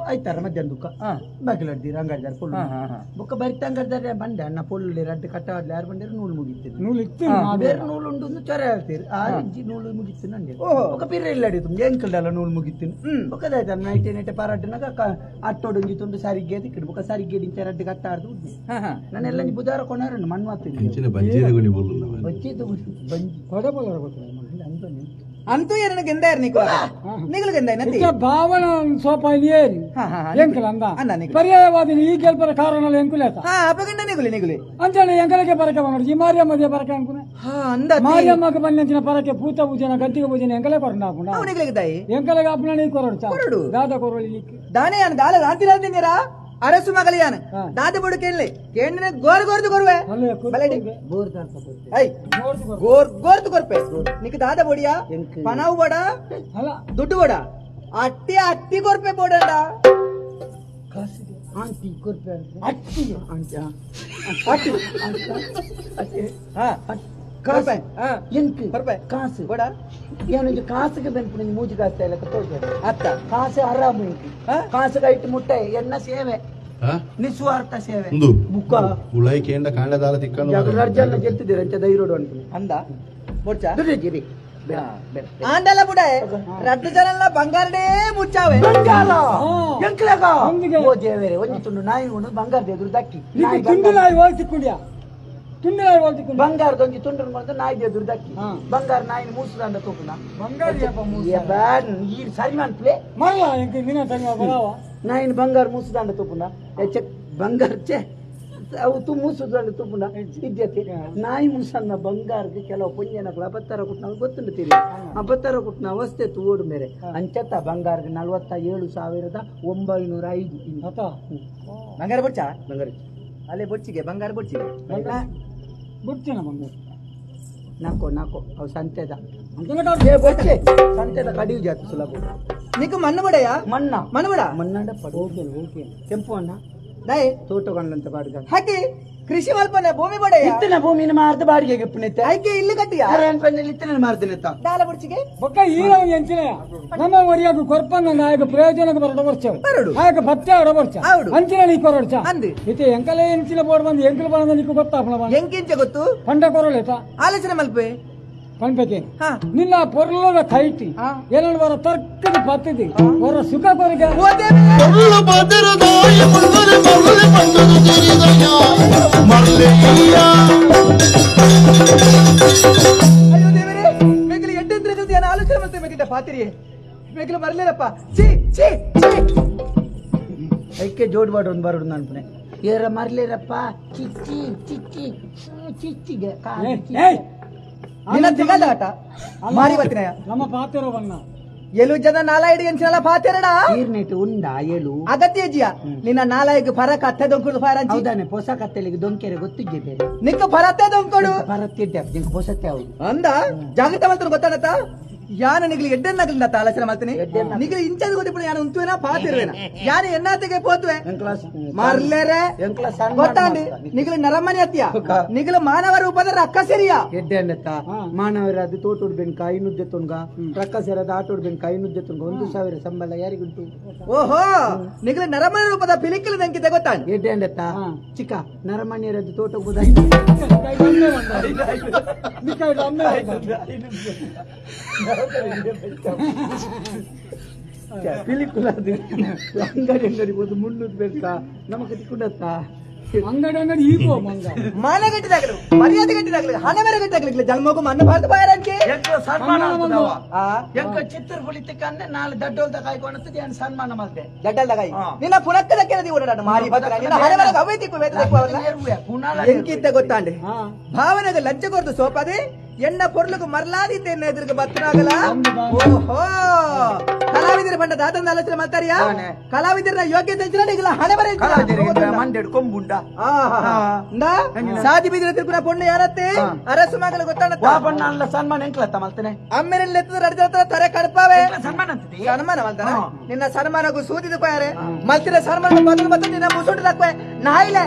ಆಯ್ತಾರ ಮಧ್ಯಾಹ್ನ ದುಃಖ ಬಾಗಿಲಾಡ್ದಿರ ಅಂಗಡಿದಾರ ಪೊಳ್ಳು ಬೊಕ್ಕ ಬರಿತ ಅಂಗಡಿದಾರೆ ಬಂಡೆ ಅಣ್ಣ ಪೊಳ್ಳು ರಡ್ಡು ಕಟ್ಟಾಡ್ಲಿ ಯಾರು ಬಂಡಿರು ನೂಲು ಮುಗಿತೀನಿ ನೂಲು ಇತ್ತು ಬೇರೆ ನೂಲು ಉಂಟು ಚೊರೆ ಹೇಳ್ತೀರಿ ಆ ಇಜ್ಜಿ ನೂಲು ಮುಗಿತ್ತು ನಂಗೆ ಬೊಕ್ಕ ಪಿರ ಇಲ್ಲ ಅಡಿ ತುಂಬ ಎಂಕಲ್ದಲ್ಲ ನೂಲು ಮುಗಿತೀನಿ ಬೊಕ್ಕದಾಯ್ತು ನೈಟೆ ನೈಟೆ ಪರಾಟನಾಗ ಅಟ್ಟೋಡೊಂಜಿ ತುಂಡು ಸಾರಿಗೆ ದಿಕ್ಕಿಡು ಬೊಕ್ಕ ಸಾರಿಗೆ ಡಿಂಚ ರಡ್ಡು ಕಟ್ಟಾಡ್ದು ನಾನೆಲ್ಲ ಬುಧವಾರ ಕೊನಾರನ್ನು ಮಣ್ಣು ಮಾತು ಅಂತೂ ಏನನ ಗೆಂದಾರ ನಿಕು ನಿಗಲು ಗೆಂದಾಯ ಭಾವನ ಸೋಪಾಯಿ ಏರಿ ಎಂಕಲ ಅಂದ ಪರ್ಯಾಯವಾದ ಈ ಗೆಲ್ಪರ ಕಾರಣ ಎಂಕುಲೇತ ಅಪಗಂಡ ನಿಗುಲಿ ನಿಗುಲಿ ಅಂಚನೆ ಎಂಕಲಕ್ಕೆ ಪರಕೆ ಬಂದು ಈ ಮಾರಿಯಮ್ಮದೇ ಪರಕೆ ಅನ್ಕುನೆ ಅಂದ ಮಾರಿಯಮ್ಮಕ್ಕೆ ಬಂದಂಚಿನ ಪರಕೆ ಪೂತ ಪೂಜೆನ ಗಂತಿಗೆ ಪೂಜೆನ ಎಂಕಲೇ ಕೊರಂಡ ಹಾಕುಂಡ ನಿಗಲಿಗೆ ದಾಯಿ ಎಂಕಲಗೆ ಅಪ್ಪನ ನೀ ಕೊರಡು ಕೊರಡು ದಾದ ಕೊರಳಿ ದಾನೆ ದಾಲ ರಾಂತಿರಾದಿನೇರಾ ಅರಸು ಮಗಲಿಯಾನ ದಾದ ಬುಡು ಕೇಳಲಿ ಕೇಂದ್ರ ಗೋರ್ ಗೋರ್ದು ಕೊರುವೆ ಬಲಡಿ I ಗೋರ್ ಗೋರ್ದು ಕೊರ್ಪೆ ನಿಕ್ ದಾದ ಬೊಡಿಯಾ ಪನವು ಬಡ ದುಡ್ಡು ಬಡ ಅಟ್ಟಿ ಅಟ್ಟಿ ಕೊರ್ಪೆ ಬೋಡಂಡ ಆಂಟಿ ಕೊರ್ಪೆ ಅಟ್ಟಿ ಆಂಟಿ ಅಟ್ಟಿ ಹಾ ಕಾಸು ಎಂಕ್ ಕೊರ್ಪೆ ಕಾಸು ಬಡ ಏನೊಂದು ಕಾಸುಗೆ ಬೆನ್ಪು ಮೂಜಿ ಕಾಸು ಎಲ್ಲ ತೋಜ ಅತ್ತ ಕಾಸು ಆರಾಮ ಇಂಕ್ ಕಾಸು ಕೈಟ್ ಮುಟ್ಟೆ ಎನ್ನ ಸೇವೆ ನಿಸ್ವಾರ್ಥ ಸೇವೆ ಬುಕ್ಕ ಉಳೈ ಕೇಂದ್ರ ಕಾಂಡದಾಲ ತಿಕ್ಕಂಡು ರರ್ಜಲ್ಲ ಗೆಲ್ತಿದ್ದೀರ ಅಂಚ ಧೈರ್ಯ ಅನ್ಪುನಿ ಅಂದ ಬೊಡ್ಚ ದುಡ್ಡು ಬೇಡ ಬೇಡ ಆಂಡಲ ಬುಡೆ ರಡ್ಡು ಜನಲ್ಲ ಬಂಗಾರಡೇ ಮುಚ್ಚಾವೆ ಬಂಗಾರ ಎಂಕ್ಲೆಗ ಓ ದೇವರೇ ಒಂಜಿ ತುಂಡು ನಾಯಿ ಉಂಡು ಬಂಗಾರದ ಎದುರು ದಕ್ಕಿ ತುಂಡು ನಾಯಿ ಹೋಗಿ ತಿಕ್ಕೊಂಡಿಯಾ ತುಂಡು ನಾಯಿ ಹೋಗಿ ತಿಕ್ಕೊಂಡು ಬಂಗಾರದ ಒಂಜಿ ತುಂಡು ಬಂದು ನಾಯಿ ಎದುರು ದಕ್ಕಿ ಬಂಗಾರ ನಾಯಿನ ಮೂಸುದಂಡ ತೂಪುನ ಬಂಗಾರ ಈ ಸರಿ ಮಾಡ್ತವೆ ಮರಲ ಎಂಕ್ ನಿನ್ನ ಸರಿ ಬರಾವ ನಾಯಿನ ಬಂಗಾರ ಮೂಸುದಂಡ ತೂಪುನ ಬಂಗಾರ ಚೆ ಅವು ತು ಮೂಸುದಂಡ ತೂಪುನ ಇದ್ಯತೆ ನಾಯಿ ಮುಸನ್ನ ಬಂಗಾರಕ್ಕೆ ಕೆಲವು ಪುಣ್ಯನಗಳು ಅಬತ್ತಾರ ಕುಟ್ನ ಗೊತ್ತುಂಡು ಅಬತ್ತಾರ ಕುಟ್ನ ಅವಸ್ಥೆ ತೋಡು ಮೇರೆ ಅಂಚತ ಬಂಗಾರಕ್ಕೆ 47,905 ಬಂಗಾರ ಬೊಚ್ಚ ಬಂಗಾರ ಅಲ್ಲೇ ಬೊಚ್ಚಿಗೆ ಬಂಗಾರ ಬೊಚ್ಚಿಗೆ ಬೊಚ್ಚಿನ ಬಂಗಾರ ನಾಕೋ ನಾಕೋ ಅವು ಸಂತೆದ ಬೊಚ್ಚೆ ಸಂತೆದ ಕಡಿಯು ಜಾತಿ ಸುಲಭ ನಿಕ್ ಮಣ್ಣು ಬಡೆಯ ಮಣ್ಣ ಮಣ್ಣು ಬಡ ಮಣ್ಣಾಡ ಪಡು ಕೆಂಪು ಅಣ್ಣ ದೈ ತೋಟಗೊಂಡಂತ ಬಾಡಿಗೆ ಹಾಕಿ ಕೃಷಿ ಮಲ್ಪನೆ ಭೂಮಿ ಬಡೆಯ ಇತ್ತನ ಭೂಮಿನ ಮಾರ್ದ ಬಾಡಿಗೆ ಗಿಪ್ಪನಿತ್ತೆ ಐಕೆ ಇಲ್ಲಿ ಕಟ್ಟಿಯ ಇತ್ತನ ಮಾರ್ದಿನತ್ತ ದಾಲ ಬುಡ್ಚಿಗೆ ಬೊಕ್ಕ ಈರ ಎಂಚಿನ ನಮ್ಮ ಒರಿಯಾಗ ಕೊರ್ಪನ್ನ ನಾಯಕ ಪ್ರಯೋಜನಕ್ಕೆ ಬರಡ ವರ್ಷ ಆಯಕ ಪತ್ತೆ ಅಡ ವರ್ಷ ಅಂಚಿನ ನೀ ಕೊರಡ್ಚ ಅಂದು ಇತ್ತೆ ಎಂಕಲೆ ಎಂಚಿನ ಬೋರ್ಡ್ ಬಂದು ಎಂಕಲ ಬಂದ ನೀಕು ಗೊತ್ತಾಪಣ ಎಂಕಿಂಚ ಗೊತ್ತು ಪಂಡ ಕೊರಲೇತ ಆಲೋಚನೆ ಮಲ್ಪೆ ಪನ್ಪೆಕೆ ನಿನ್ನ ಪೊರ್ಲದ ಕೈಟಿ ಏನನ್ನು ಬರ ತರ್ಕದ ಪತ್ತಿದಿ ಹೊರ ಸುಖ ಕೊರಗೆ ಅಯ್ಯೋ ದೇವರೇ ಮೇಗಲಿ ಎಡ್ಡೆಂದ್ರೆ ಜೊತೆ ನಾನು ಆಲೋಚನೆ ಮಾಡ್ತೇನೆ ಮೇಗಿದ್ದ ಪಾತಿರಿಯೇ ಮೇಗಲು ಮರಲೇರಪ್ಪ ಛೀ ಛೀ ಛೀ ಐಕೆ ಜೋಡ್ಬಾರ್ದು ಒಂದು ಬರೋದು ಅನ್ಪುನೆ ಏರ ಮರ್ಲೇರಪ್ಪ ಚಿಚ್ಚಿ ಚಿಚ್ಚಿ ಚಿಚ್ಚಿಗೆ ನಿನ್ನ ತಿಗಲ್ದ ಆಟ ಮಾರಿ ಬರ್ತೀನಯ್ಯ ನಮ್ಮ ಪಾತಿರೋ ಬಣ್ಣ ಎಲು ಜನ ನಾಲಾಯಿಡಿ ಎಂಚಿನಲ್ಲ ಪಾತೆರಡ ಈರ್ನೆಟ್ ಉಂಡ ಏಳು ಅಗತ್ಯ ಜಿಯ ನಿನ್ನ ನಾಲಾಯಿಗೆ ಫರ ಕತ್ತೆ ದೊಂಕುಡು ಫಾರ ಹೌದಾನೆ ಪೊಸ ಕತ್ತೆಲಿಗೆ ದೊಂಕೆರೆ ಗೊತ್ತಿದ್ದೆ ಬೇರೆ ನಿಕ್ಕ ಫರತ್ತೆ ದೊಂಕುಡು ಫರತ್ತಿದ್ದೆ ನಿಂಗೆ ಪೊಸತ್ತೆ ಹೌದು ಅಂದ ಜಾಗೃತ ಮಾಡ್ತಾನೆ ಗೊತ್ತಾಡತ್ತ ಯಾನ ನಿಗ್ಲಿ ಎಡ್ಡೆನ್ ನಗಲಿಂದ ಆಲೋಚನೆ ಮಾಡ್ತೀನಿ ನಿಗ್ಲಿ ಇಂಚದ ಗೊತ್ತಿಪ್ಪು ಯಾನ ಉಂತುವೇನ ಪಾತಿರುವೇನ ಯಾನ ಎನ್ನಾತಿಗೆ ಪೋತುವೆ ಮರ್ಲೆರೆ ಗೊತ್ತಾಂಡಿ ನಿಗ್ಲು ನರಮನೆ ಅತ್ತಿಯ ನಿಗ್ಲು ಮಾನವ ರೂಪದ ರಕ್ಕಸೆರಿಯ ಎಡ್ಡೆ ಅನ್ನತ್ತ ಮಾನವರಾದ ತೋಟೋಡ್ ಬೆನ್ಕ ಐನುದ್ದೆ ತುಂಗ ರಕ್ಕಸೆರದ ಆಟೋಡ್ ಬೆನ್ಕ ಐನುದ್ದೆ ತುಂಗ 1000 ಸಂಬಳ ಯಾರಿಗುಂಟು ಓಹೋ ನಿಗ್ಲು ನರಮನೆ ರೂಪದ ಪಿಲಿಕಲ್ ನಂಕಿದೆ ಗೊತ್ತಾಂಡಿ ಎಡ್ಡೆ ಅನ್ನತ್ತ ಚಿಕ್ಕ ನರಮಣಿಯರದ್ದು ತೋಟ ಪಿಲಿಕುಲ ಅಂಗಡಿ ಅಂಗಡಿ ಹೋದು ಮುಳ್ಳುದ್ ಬೇಕಾ ನಮಗ ತಿಕ್ಕುಂಡತ್ತ ಅಂಗಡಿ ಅಂಗಡಿ ಈಗೋ ಮಂಗ ಮಾನ ಗಟ್ಟಿದಾಗಲು ಮರ್ಯಾದೆ ಗಟ್ಟಿದಾಗಲು ಹಣ ಮೇರೆ ಗಟ್ಟಿದಾಗಲು ಜನ್ಮಗು ಮಣ್ಣು ಭಾರತ ಬಾಯರಂಕೆ ಸನ್ಮಾನ ಎಂಕ ಚಿತ್ರ ಪುಳಿತಕ್ಕಂದ್ರೆ ನಾಳೆ ದಡ್ಡೋಲ್ದ ಕಾಯ್ಕೊಂಡದ್ದು ಏನು ಸನ್ಮಾನ ಮಾಡ್ದೆ ದಡ್ಡಲ್ದ ಕಾಯಿ ನಿನ್ನ ಪುನಕ್ಕದ ಕೆರದಿ ಓಡಾಡ ಮಾರಿ ಭದ್ರ ನಿನ್ನ ಹಣ ಮೇರೆ ಅವೇ ತಿಕ್ಕು ವೇದ ತಿಕ್ಕು ಎಂಕಿದ್ದ ಗೊತ್ತಾಂಡೆ ಭಾವನೆಗೆ ಲಂಚ ಕೊರ್ದು ಸೋಪಾದೆ ಎಣ್ಣ ಪೊರ್ಲುಗು ಮರ್ಲಾದಿದ್ದೇನೆ ಎದುರುಗ ಬತ್ತನಾಗಲ ಓಹೋ ಕಲಾವಿದರ ಬಂಡ ದಾತಂದ ಆಲೋಚನೆ ಮಾಡ್ತಾರಿಯಾ ಕಲಾವಿದರ ಯೋಗ್ಯತೆ ಇಲ್ಲ ಹಣೆ ಬರ ಮಂಡೆಡ್ ಕೊಂಬುಂಡ ಸಾದಿ ಬಿದಿರ ತಿರುಗುನ ಪೊಣ್ಣು ಯಾರತ್ತೆ ಅರಸು ಮಗಲು ಗೊತ್ತಾಣ ಸನ್ಮಾನ ಎಂಕ್ಲತ್ತ ಮಲ್ತನೆ ಅಮ್ಮೇಲೆ ಎತ್ತದ ಅರ್ಜ ತರೆ ಕಡಪಾವೆ ಸನ್ಮಾನ ಸನ್ಮಾನ ಮಲ್ತಾನ ನಿನ್ನ ಸನ್ಮಾನಗೂ ಸೂದಿದ ಪಾರೆ ಮಲ್ತಿರ ಸನ್ಮಾನ ಬದಲು ಮತ್ತು ನಿನ್ನ ಮುಸುಂಡು ತಕ್ವೆ ನಾಯಿಲೆ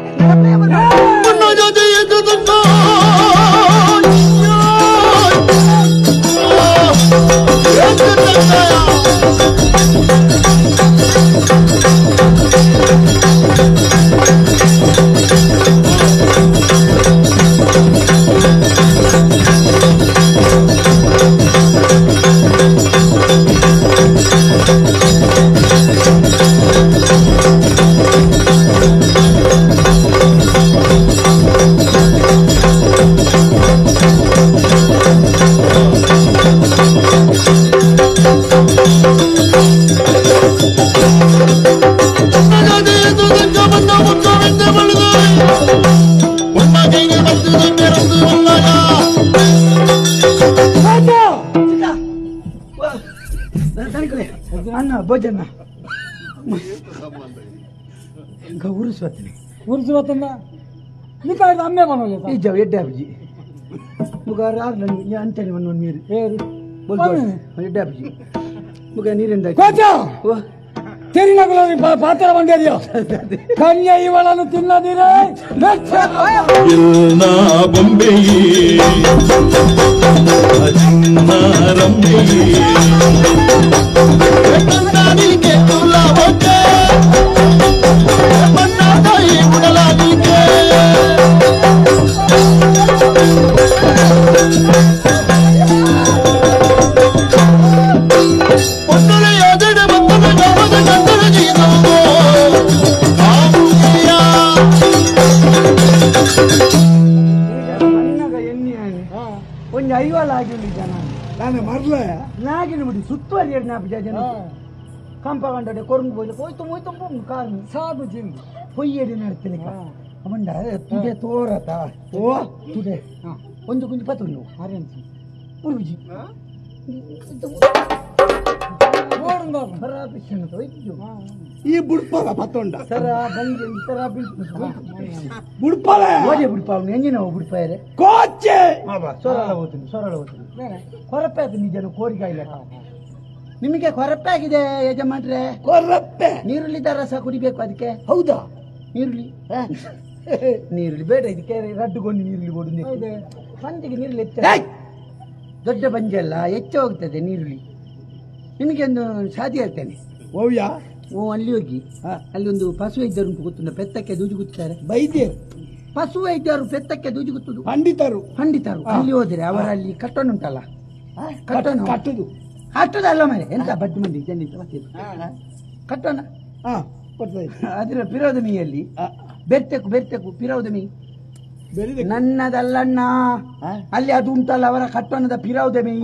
ಅಣ್ಣ ಭೋಜನ ಉರುಸು ಉರುಸು ಬತ್ತಂದ ನಿಕಾಯ್ದು ಅಮ್ಮೆ ಬನ್ನೋಲ್ಲ ಈ ಜವ ಎಡ್ಡೆ ಅಬ್ಜಿ ಮುಗಾರ ಅಂತಾನೆ ಒಂದು ನೀರು ಏರು ಎಡ್ಡೆ ಅಬ್ಜಿ ಮುಗ ನೀರಿಂದ ಕೋಚ ತೆರಿನಗುಲ ಪಾತ್ರ ಬಂದಿದೆಯೋ ಕನ್ಯೆ ಇವಳನ್ನು ತಿನ್ನದಿರೇ ಎಲ್ಲ ಬೊಂಬೆಯೇ ಅಜಿನ್ನಾರಂಬೆಯೇ ಒಂದು ಐವಲ್ ಆಗಿಲ್ಲ ಜನ ನಾನು ಮರ್ಲ ನಾಗಿನ ಬಿಡಿ ಸುತ್ತುವರಿ ಎರಡು ನಾಲ್ಕು ಜನ ಕಂಪಗಂಡ ಕೊರಂಗು ಹೋಯ್ತು ಹೋಯ್ತು ಹೋಯ್ತು ಕಾರ್ ಸಾಧು ಜಿಂದು ಹೊಯ್ಯಡಿ ನಡ್ತೀನಿ ಅವಂಡ ತುಡೆ ತೋರತ ಓ ತುಡೆ ಒಂದು ಕುಂಜು ಪತ್ತುಂಡು ಉರುಜಿ ಈ ಬುಡ್ಪಾಲ ಪತ್ತೊಂಡ ಸರ ಬಂದು ತರ ಬುಡ್ಪಾಲ ಓದೆ ಬುಡ್ಪಾವನು ಎಂಜಿನ ಬುಡ್ಪಾಯರೆ ಕೋಚೆ ಸೊರಳ ಹೋಗ್ತೀನಿ ಸೊರಳ ಹೋಗ್ತೀನಿ ಕೊರಪೆ ಆಯ್ತು ನಿಜನ ಕೋರಿಕಾಯಿ ಲೆಕ್ಕ ನಿಮಗೆ ಕೊರಪೆ ಆಗಿದೆ ಯಜಮಾನ್ರೆ ಕೊರಪೆ ನೀರುಳ್ಳಿದ ರಸ ಕುಡಿಬೇಕು ಅದಕ್ಕೆ ಹೌದಾ ನೀರುಳ್ಳಿ ನೀರುಳ್ಳಿ ಬೇಡ ಇದಕ್ಕೆ ರಡ್ಡುಗೊಂಡು ನೀರುಳ್ಳಿ ಕೊಡು ಪಂಜಿಗೆ ನೀರುಳ್ಳಿ ಹೆಚ್ಚ ದೊಡ್ಡ ಪಂಜೆ ಅಲ್ಲ ಹೆಚ್ಚು ಹೋಗ್ತದೆ ನೀರುಳ್ಳಿ ನಿಮಗೆ ಒಂದು ಸಾಧಿ ಹೇಳ್ತೇನೆ ಓವ್ಯ ಓ ಅಲ್ಲಿ ಹೋಗಿ ಅಲ್ಲಿ ಒಂದು ಪಶು ವೈದ್ಯರು ಉಂಟು ಗೊತ್ತುಂಟ ಪೆತ್ತಕ್ಕೆ ದೂಜು ಗುತ್ತಾರೆ ವೈದ್ಯರು ಪಶು ವೈದ್ಯರು ಪೆತ್ತಕ್ಕೆ ದೂಜು ಗುತ್ತುದು ಪಂಡಿತರು ಪಂಡಿತರು ಅಲ್ಲಿ ಹೋದ್ರೆ ಅವರಲ್ಲಿ ಕಟ್ಟೋಣ ಉಂಟಲ್ಲ ಕಟ್ಟೋಣ ಕಟ್ಟುದು ಕಟ್ಟುದಲ್ಲ ಮನೆ ಎಂತ ಬಡ್ಡು ಮಂದಿ ಜನ ಕಟ್ಟೋಣ ಅದರ ಪಿರೋದಮಿಯಲ್ಲಿ ಬೆರ್ತೆಕು ಬೆರ್ತೆಕು ಪಿರೌದಮಿ ನನ್ನದಲ್ಲಣ್ಣ ಅಲ್ಲಿ ಅದು ಉಂಟಲ್ಲ ಅವರ ಕಟ್ಟೋಣದ ಪಿರೌದಮಿ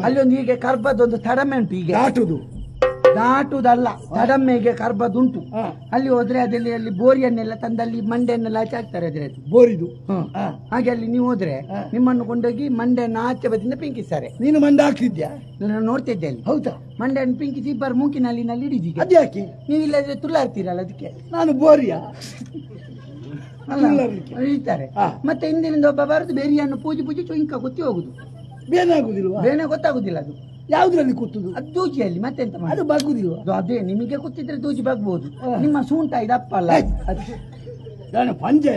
ಅಲ್ಲಿ ಒಂದು ಹೀಗೆ ಕರ್ಬದೊಂದು ತಡಮೆ ಉಂಟು ಹೀಗೆ ದಾಟುದು ದಾಟುದಲ್ಲ ತಡಮೆಗೆ ಕರ್ಬದುಂಟು ಅಲ್ಲಿ ಹೋದ್ರೆ ಅದಲ್ಲಿ ಅಲ್ಲಿ ಬೋರಿಯನ್ನೆಲ್ಲ ತಂದಲ್ಲಿ ಮಂಡೆಯನ್ನೆಲ್ಲ ಆಚೆ ಹಾಕ್ತಾರೆ ಅದ್ರದ್ದು ಬೋರಿದು ಹಾಗೆ ಅಲ್ಲಿ ನೀವು ಹೋದ್ರೆ ನಿಮ್ಮನ್ನು ಕೊಂಡೋಗಿ ಮಂಡೆಯನ್ನು ಆಚೆ ಬದಿಯಿಂದ ಪಿಂಕಿಸ್ತಾರೆ ನೀನು ಮಂಡೆ ಹಾಕ್ತಿದ್ಯಾ ನಾನು ನೋಡ್ತಿದ್ದೆ ಅಲ್ಲಿ ಹೌದಾ ಮಂಡೆಯನ್ನು ಪಿಂಕಿಸಿ ಇಬ್ಬರು ಮೂಕಿನಲ್ಲಿ ಹಿಡಿದೀಗ ಅದ್ಯಾಕೆ ನೀವು ಇಲ್ಲದ್ರೆ ತುಳ್ಳಾರ್ತೀರಲ್ಲ ಅದಕ್ಕೆ ನಾನು ಬೋರಿಯಾ ಅಲ್ಲ ಹಿಡಿತಾರೆ ಮತ್ತೆ ಹಿಂದಿನಿಂದ ಒಬ್ಬ ಬರುದು ಬೇರಿಯನ್ನು ಪೂಜೆ ಪೂಜೆ ಚುಂಕ ಕುತ್ತಿ ಹೋಗುದು ಬೇನೆ ಆಗುದಿಲ್ವಾ ಬೇನೆ ಗೊತ್ತಾಗುದಿಲ್ಲ ಅದು ಯಾವ್ದ್ರಲ್ಲಿ ಕೂತುದು ಅದು ದೂಜಿಯಲ್ಲಿ ಮತ್ತೆಂತ ಅದು ಬಾಗುದಿಲ್ವಾ ಅದು ಅದೇ ನಿಮಗೆ ಕೂತಿದ್ರೆ ದೂಜಿ ಬಾಗ್ಬೋದು ನಿಮ್ಮ ಸೂಂಟ ಇದಪ್ಪ ಅಲ್ಲ ನಾನು ಪಂಜೆ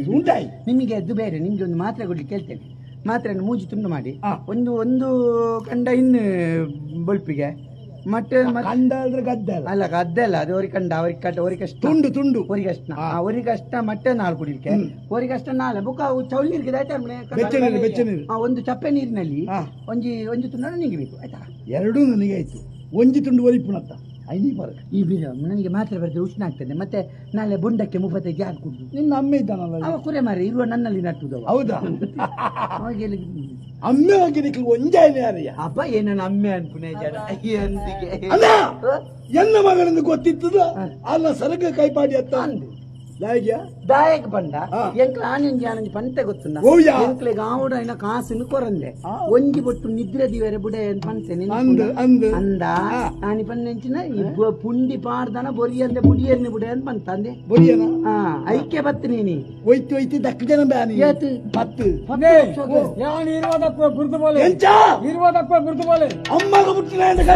ಸೂಂಟಾಯಿ ನಿಮಗೆ ಅದು ಬೇರೆ ನಿಮಗೆ ಒಂದು ಮಾತ್ರೆ ಕೊಡ್ಲಿಕ್ಕೆ ಹೇಳ್ತೇನೆ ಮಾತ್ರೆಯನ್ನು ಮೂಜಿ ತುಂಡು ಮಾಡಿ ಒಂದು ಒಂದು ಕಂಡ ಇನ್ನು ಬೊಲ್ಪಿಗೆ ಮತ್ತೆ ಕಂಡ ಅಂದ್ರೆ ಗದ್ದೆ ಅಲ್ಲ ಅಲ್ಲ ಗದ್ದೆ ಅಲ್ಲ ಅದು ಅವ್ರಿಗೆ ಕಂಡ ಅವ್ರಿಗೆ ಕಟ್ಟ ಅವ್ರಿಗೆ ಅಷ್ಟು ತುಂಡು ತುಂಡು ಅವ್ರಿಗೆ ಅಷ್ಟ ಅವ್ರಿಗೆ ಅಷ್ಟ ಮತ್ತೆ ನಾಳು ಕುಡಿಲಿಕ್ಕೆ ಅವ್ರಿಗೆ ಅಷ್ಟ ನಾಳೆ ಬುಕ್ಕ ಚೌಳಿ ನೀರಿಗೆ ಆಯ್ತಾ ಬೆಚ್ಚ ನೀರು, ಬೆಚ್ಚ ನೀರು. ಒಂದು ಚಪ್ಪೆ ನೀರಿನಲ್ಲಿ ಒಂಜಿ ಒಂಜಿ ತುಂಡನ್ನು ನೀಗಬೇಕು ಆಯ್ತಾ ಎರಡೂ ನನಗೆ ಆಯ್ತು ಒಂಜಿ ತುಂಡು ಒಲಿಪುಣತ್ತ ಐನಿ ಬರಕ ಈ ಬೀಜ ನನಗೆ ಮಾತ್ರೆ ಬರೆದ್ರೆ ಉಷ್ಣ ಆಗ್ತದೆ ಮತ್ತೆ ನಾಳೆ ಬೊಂಡಕ್ಕೆ ಮುಪ್ಪತ್ತೈದು ಯಾರು ಕುಡ್ದು ನಿನ್ನ ಅಮ್ಮ ಇದ್ದಾನಲ್ಲ ಅವ ಕುರೆ ಮಾರೆ ಇರುವ ನನ್ನಲ್ಲಿ ನಟ್ಟುದವ ಹೌದಾ ಅವಾಗ ಎಲ್ಲಿ ಅಮ್ಮೆ ಹೋಗಿ ನಿಕ್ಲು ಒಂಜಾಯ್ನೆ ಯಾರಯ್ಯ ಅಪ್ಪ ಏನನ್ನ ಅಮ್ಮೆ ಅನ್ಪುನೆ ಜನ ಎಂದಿಗೆ ಅಲ್ಲ ಎನ್ನ ಮಗನಿಂದ ಗೊತ್ತಿತ್ತದ ಅಲ್ಲ ಸರಗ ಕೈಪಾಡಿ ಅತ್ತ ದಾಯಿಗ್ಯಾ ದಾಯಕ್ ಬಂಡ ಎಂಕ್ಲ ಆನಂಜಿ ಆನಂಜಿ ಪಂತೆ ಗೊತ್ತುಂಡ ಓಯ್ಯಾ. ಎಂಕ್ಲೆ ಗಾವುಡ ಇನ್ನ ಕಾಸುನು ಕೊರಂದೆ ಒಂಜಿ ಬೊಟ್ಟು ನಿದ್ರೆ ದಿವರೆ ಬುಡೆ ಪಂತೆ ಅಂದ್, ಅಂದ್. ಅಂದ ನಾನಿ ಪನ್ನೆಂಚಿನ ಈ ಪುಂಡಿ ಪಾಡ್ದನ ಬೊರಿಯಂದೆ ಬುಡಿಯರ್ನಿ ಬುಡೆ ಅಂತ ಪಂತ ಅಂದೆ ಬೊರಿಯನ ಐಕ್ಯ ಬತ್ತು ನೀನಿ ಒಯ್ತು ಒಯ್ತು ದಕ್ಕ ಜನ ಬ್ಯಾನಿ ಏತು? ಪತ್ತು ಯಾನ್ ಇರುವುದಕ್ಕೂ ಗುರುತು ಬೋಲೆ ಎಂಚ ಇರುವುದಕ್ಕೂ ಗುರುತು ಬೋಲೆ ಅಮ್ಮಗ ಹುಟ್ಟಿನ ಅಂತ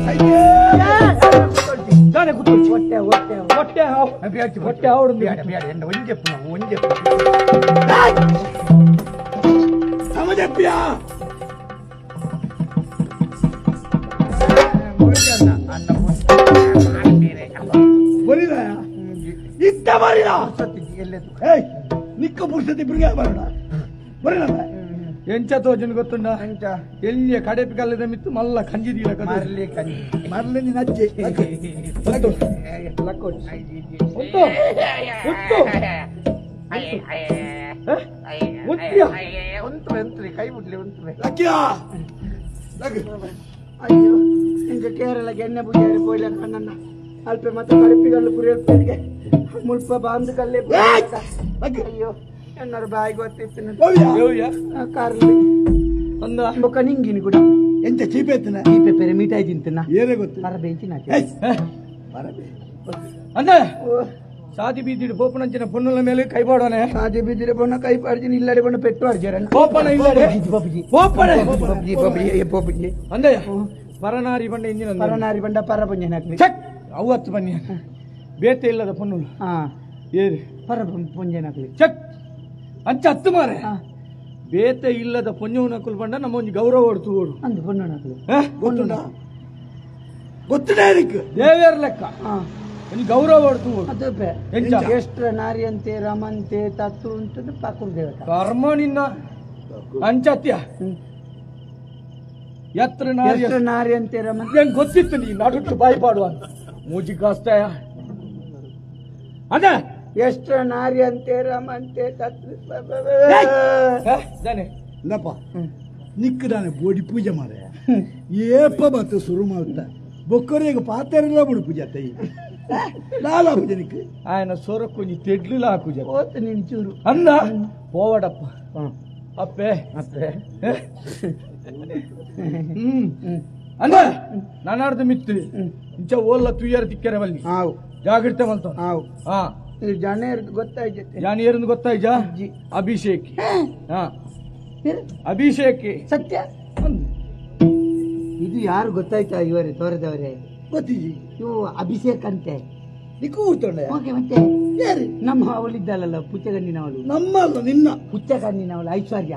ಕೈ ಹೊಟ್ಟೆ ಹೊಟ್ಟೆ ಹೊಟ್ಟೆ ಹೊಟ್ಟೆ ಅವಡು ಬೇಡ ಬೇಡ ಎಂಡ ಒಂಜೆಪ್ಪು ನಾವು ಒಂಜೆಪ್ಪು ಸಮಜಪ್ಪಿಯ ಬರಿದ ಇತ್ತ ಇತ್ತೆ ಬರಿನ ಏಯ್ ನಿಕ್ಕ ಪುರ್ಸತಿ ಬಿರ್ಗೆ ಬರೋಣ ಬರಿನ ಎಂಚ ತೋಜನ್ ಗೊತ್ತುಂಡ ಎಲ್ಲಿಯ ಕಡೆಪಿ ಕಲ್ಲದ ಮಿತ್ತು ಮಲ್ಲ ಕಂಜಿ ದೀಲ ಮರ್ಲಿ ಕಂಜಿ ಮರ್ಲಿ ನಿನ್ನ ಅಜ್ಜಿ ಕೈ ಬಿಡ್ಲಿ ಉಂಟು. ಅಯ್ಯೋ ಇಂಕ ಕೇರಳಗೆ ಎಣ್ಣೆ ಪೂಜಾರಿ ಪೋಯ್ಲ ಕಣ್ಣನ್ನ ಅಲ್ಪ ಮತ್ತೆ ಕಡುಪಿಗಲ್ಲು ಪುರಿಯಲ್ಪೇರಿಗೆ ಮುಲ್ಪ ಬಾಂದು ಕಲ್ಲೇ ಅಯ್ಯೋ ಎನ್ನರು ಬಾಯಿ ಗೊತ್ತಿತ್ತು ಕಾರ್ಲಿ ಒಂದು ಬೊಕ್ಕ ನಿಂಗಿನಿ ಕೂಡ ಎಂತ ಚೀಪೆ ಎತ್ತನ ಚೀಪೆ ಪೆರೆ ಮೀಟಾಯಿ ತಿಂತನ ಏನೇ ಗೊತ್ತು ಪರಬೇಂಚಿನ ಅಂದ್ರೆ ಸಾದಿ ಬೀದಿಡು ಬೋಪನಂಚಿನ ಪೊನ್ನುಲ ಮೇಲೆ ಕೈ ಪಾಡೋನೆ ಸಾದಿ ಬೀದಿಡು ಪೊನ್ನ ಕೈ ಪಾಡ್ಜಿನ ಇಲ್ಲಡೆ ಪೊನ್ನ ಪೆಟ್ಟು ಅರ್ಜರ ಬೋಪನ ಇಲ್ಲಡೆ ಬೋಪನ ಬೊಬ್ಜಿ ಬೊಬ್ಜಿ ಬೊಬ್ಜಿ ಅಂದಯ್ಯ ಪರನಾರಿ ಬಂಡ ಇಂಜಿನ ಪರನಾರಿ ಬಂಡ ಪರ ಪಂಜನ ಹಾಕ್ಲಿ ಚೆಕ್ ಅವತ್ತು ಬನ್ನಿ ಬೇತೆ ಇಲ್ಲದ ಪೊನ್ನುಲು ಏರಿ ಪರ ಪೊಂಜನ ಹಾಕ್ಲಿ ಚೆಕ್ ಅಂಚ ಹತ್ತು ಮಾರೆ ಬೇತೆ ಇಲ್ಲದ ಪೊಂಜವನ ಬಂಡ ನಮ್ಮ ಒಂದು ಗೌರವ ಹೊಡ್ತು ಓಡು ಅಂದು ಪೊನ್ನೋಣ ಹಾಕ್ಲಿ ಗೊತ್ತುಂಡ ಗೊತ್ತುಂಡ ದೇವೇರ್ ಲೆಕ್ಕ ಒಂದು ಗೌರವ ಹೊಡ್ತು ಓಡು ಎಂಚ ಎಷ್ಟ್ರ ನಾರಿಯಂತೆ ರಮಂತೆ ತತ್ತು ಉಂಟು ಪಾಕುರ್ ದೇವತ ಕರ್ಮ ನಿನ್ನ ಅಂಚತ್ಯ ಎತ್ರ ನಾರಿ ಎಷ್ಟ್ರ ನಾರಿಯಂತೆ ರಮಂತೆ ಹೆಂಗ್ ಗೊತ್ತಿತ್ತು ನೀ ನಡುಟ್ಟು ಬಾಯಿ ಪಾಡುವ ಅಂತ ಮೂಜಿ ಕಾಸ್ತಾಯ ಅದೇ ಎಷ್ಟ್ರ ನಾರಿಯಂತೆ ರಮಂತೆ ತತ್ತು ದಾನೆ ಇಲ್ಲಪ್ಪ ನಿಕ್ಕ ನಾನು ಬೋಡಿ ಪೂಜೆ ಮಾರೆ ಏಪ ಬತ್ತು ಶುರು ಮಾಡ್ತ ಬೊಕ್ಕರಿಗೆ ಪಾತೆರೆಲ್ಲ ಬಿಡು ಪೂಜೆ ತೈ ಲಾಲ ಪೂಜೆ ನಿಕ್ಕ ఆయన ಸೊರಕ್ಕೊಂಜಿ ತೆಡ್ಲಿಲ ಹಾಕುಜ ಓತು ನಿನ್ ಚೂರು ಅಂದ ಪೋವಡಪ್ಪ ಅಪ್ಪೆ ಅಪ್ಪೆ ಅಂದ ನಾನಾರ್ದ ಮಿತ್ತು ಇಂಚ ಓಲ್ಲ ತುಯ್ಯರ ತಿಕ್ಕರೆ ಬಲ್ಲಿ ಜಾಗ್ರತೆ ಮಲ್ತ ಹಾ ಜಾನೇರ್ ಗೊತ್ತಾಯ್ತು ಜಾನೇರ್ ಗೊತ್ತಾಯ್ಜ ಅಭಿಷೇಕ್ ಹಾ ಅಭಿಷೇಕ್ ಸತ್ಯ ಇದು ಯಾರು ಗೊತ್ತಾಯ್ತಾ ಇವರೇ ತೋರದವರೇ ಗೊತ್ತಿಜಿ ಇವು ಅಭಿಷೇಕ್ ಅಂತೆ ಓಕೆ ಮತ್ತೆ ನಮ್ಮ ಅವಳಿದ್ದಲ್ಲ ಪುಚ್ಚಗಣ್ಣಿನವಳು ನಮ್ಮಲ್ಲ ನಿನ್ನ ಪುಚ್ಚಗಣ್ಣಿನವಳು ಐಶ್ವರ್ಯ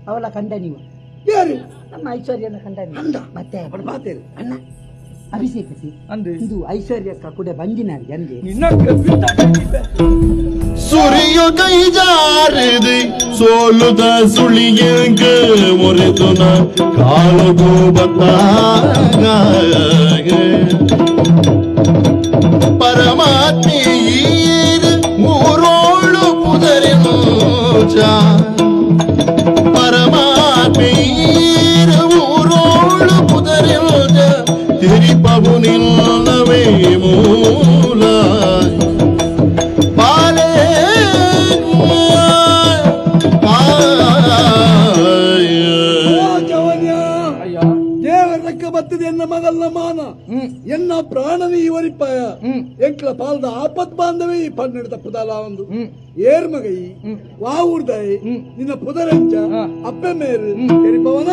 ಅವಳ ಕಂಡ ನೀವು ಯಾರು ನಮ್ಮ ಐಶ್ವರ್ಯನ ಕಂಡ ನೀವು ಮತ್ತೆ ಅಣ್ಣ ಅಭಿಷೇಕ್ ಇದು ಐಶ್ವರ್ಯಕ್ಕ ಕೂಡ ಬಂದಿನಾರಿ ಅಂದೆ ಸುರಿಯು ಕೈ ಜಾರಿದೆ ಸೋಲುದ ಸುಳಿಯಂಕ ಮುರಿದುನ ಕಾಲುಗೂ ಬತ್ತಾಗ ಪರಮಾತ್ಮೀರ್ ಮೂರೋಳು ಪುದರಿನೋಚ ಪರಮಾತ್ಮೀರ್ ಊರೋಳು ಪುದರಿನೋಚ ತಿರಿಪವು ನಿಲ್ಲವೇ ಮೂಲ ಪಾಲೇ ದೇವರ ಬತ್ತದೆ ಎನ್ನ ಮಗಲ್ನ ಮಾನ ಎನ್ನ ಪ್ರಾಣನೇ ಇವರಿಪ್ಪಾಯ ಎಂಕ್ಲ ಪಾಲ್ದ ಆಪತ್ ಬಾಂಧವೇ ಈ ಪನ್ನಡ ತಪ್ಪುದಲ್ಲ ಒಂದು ಏರ್ ಮಗೈ ವಾ ಊರ್ದಾಯಿ ನಿನ್ನ ಪುದರಂಚ ಅಪ್ಪೆ ಮೇರು ತೆರಿಪವನ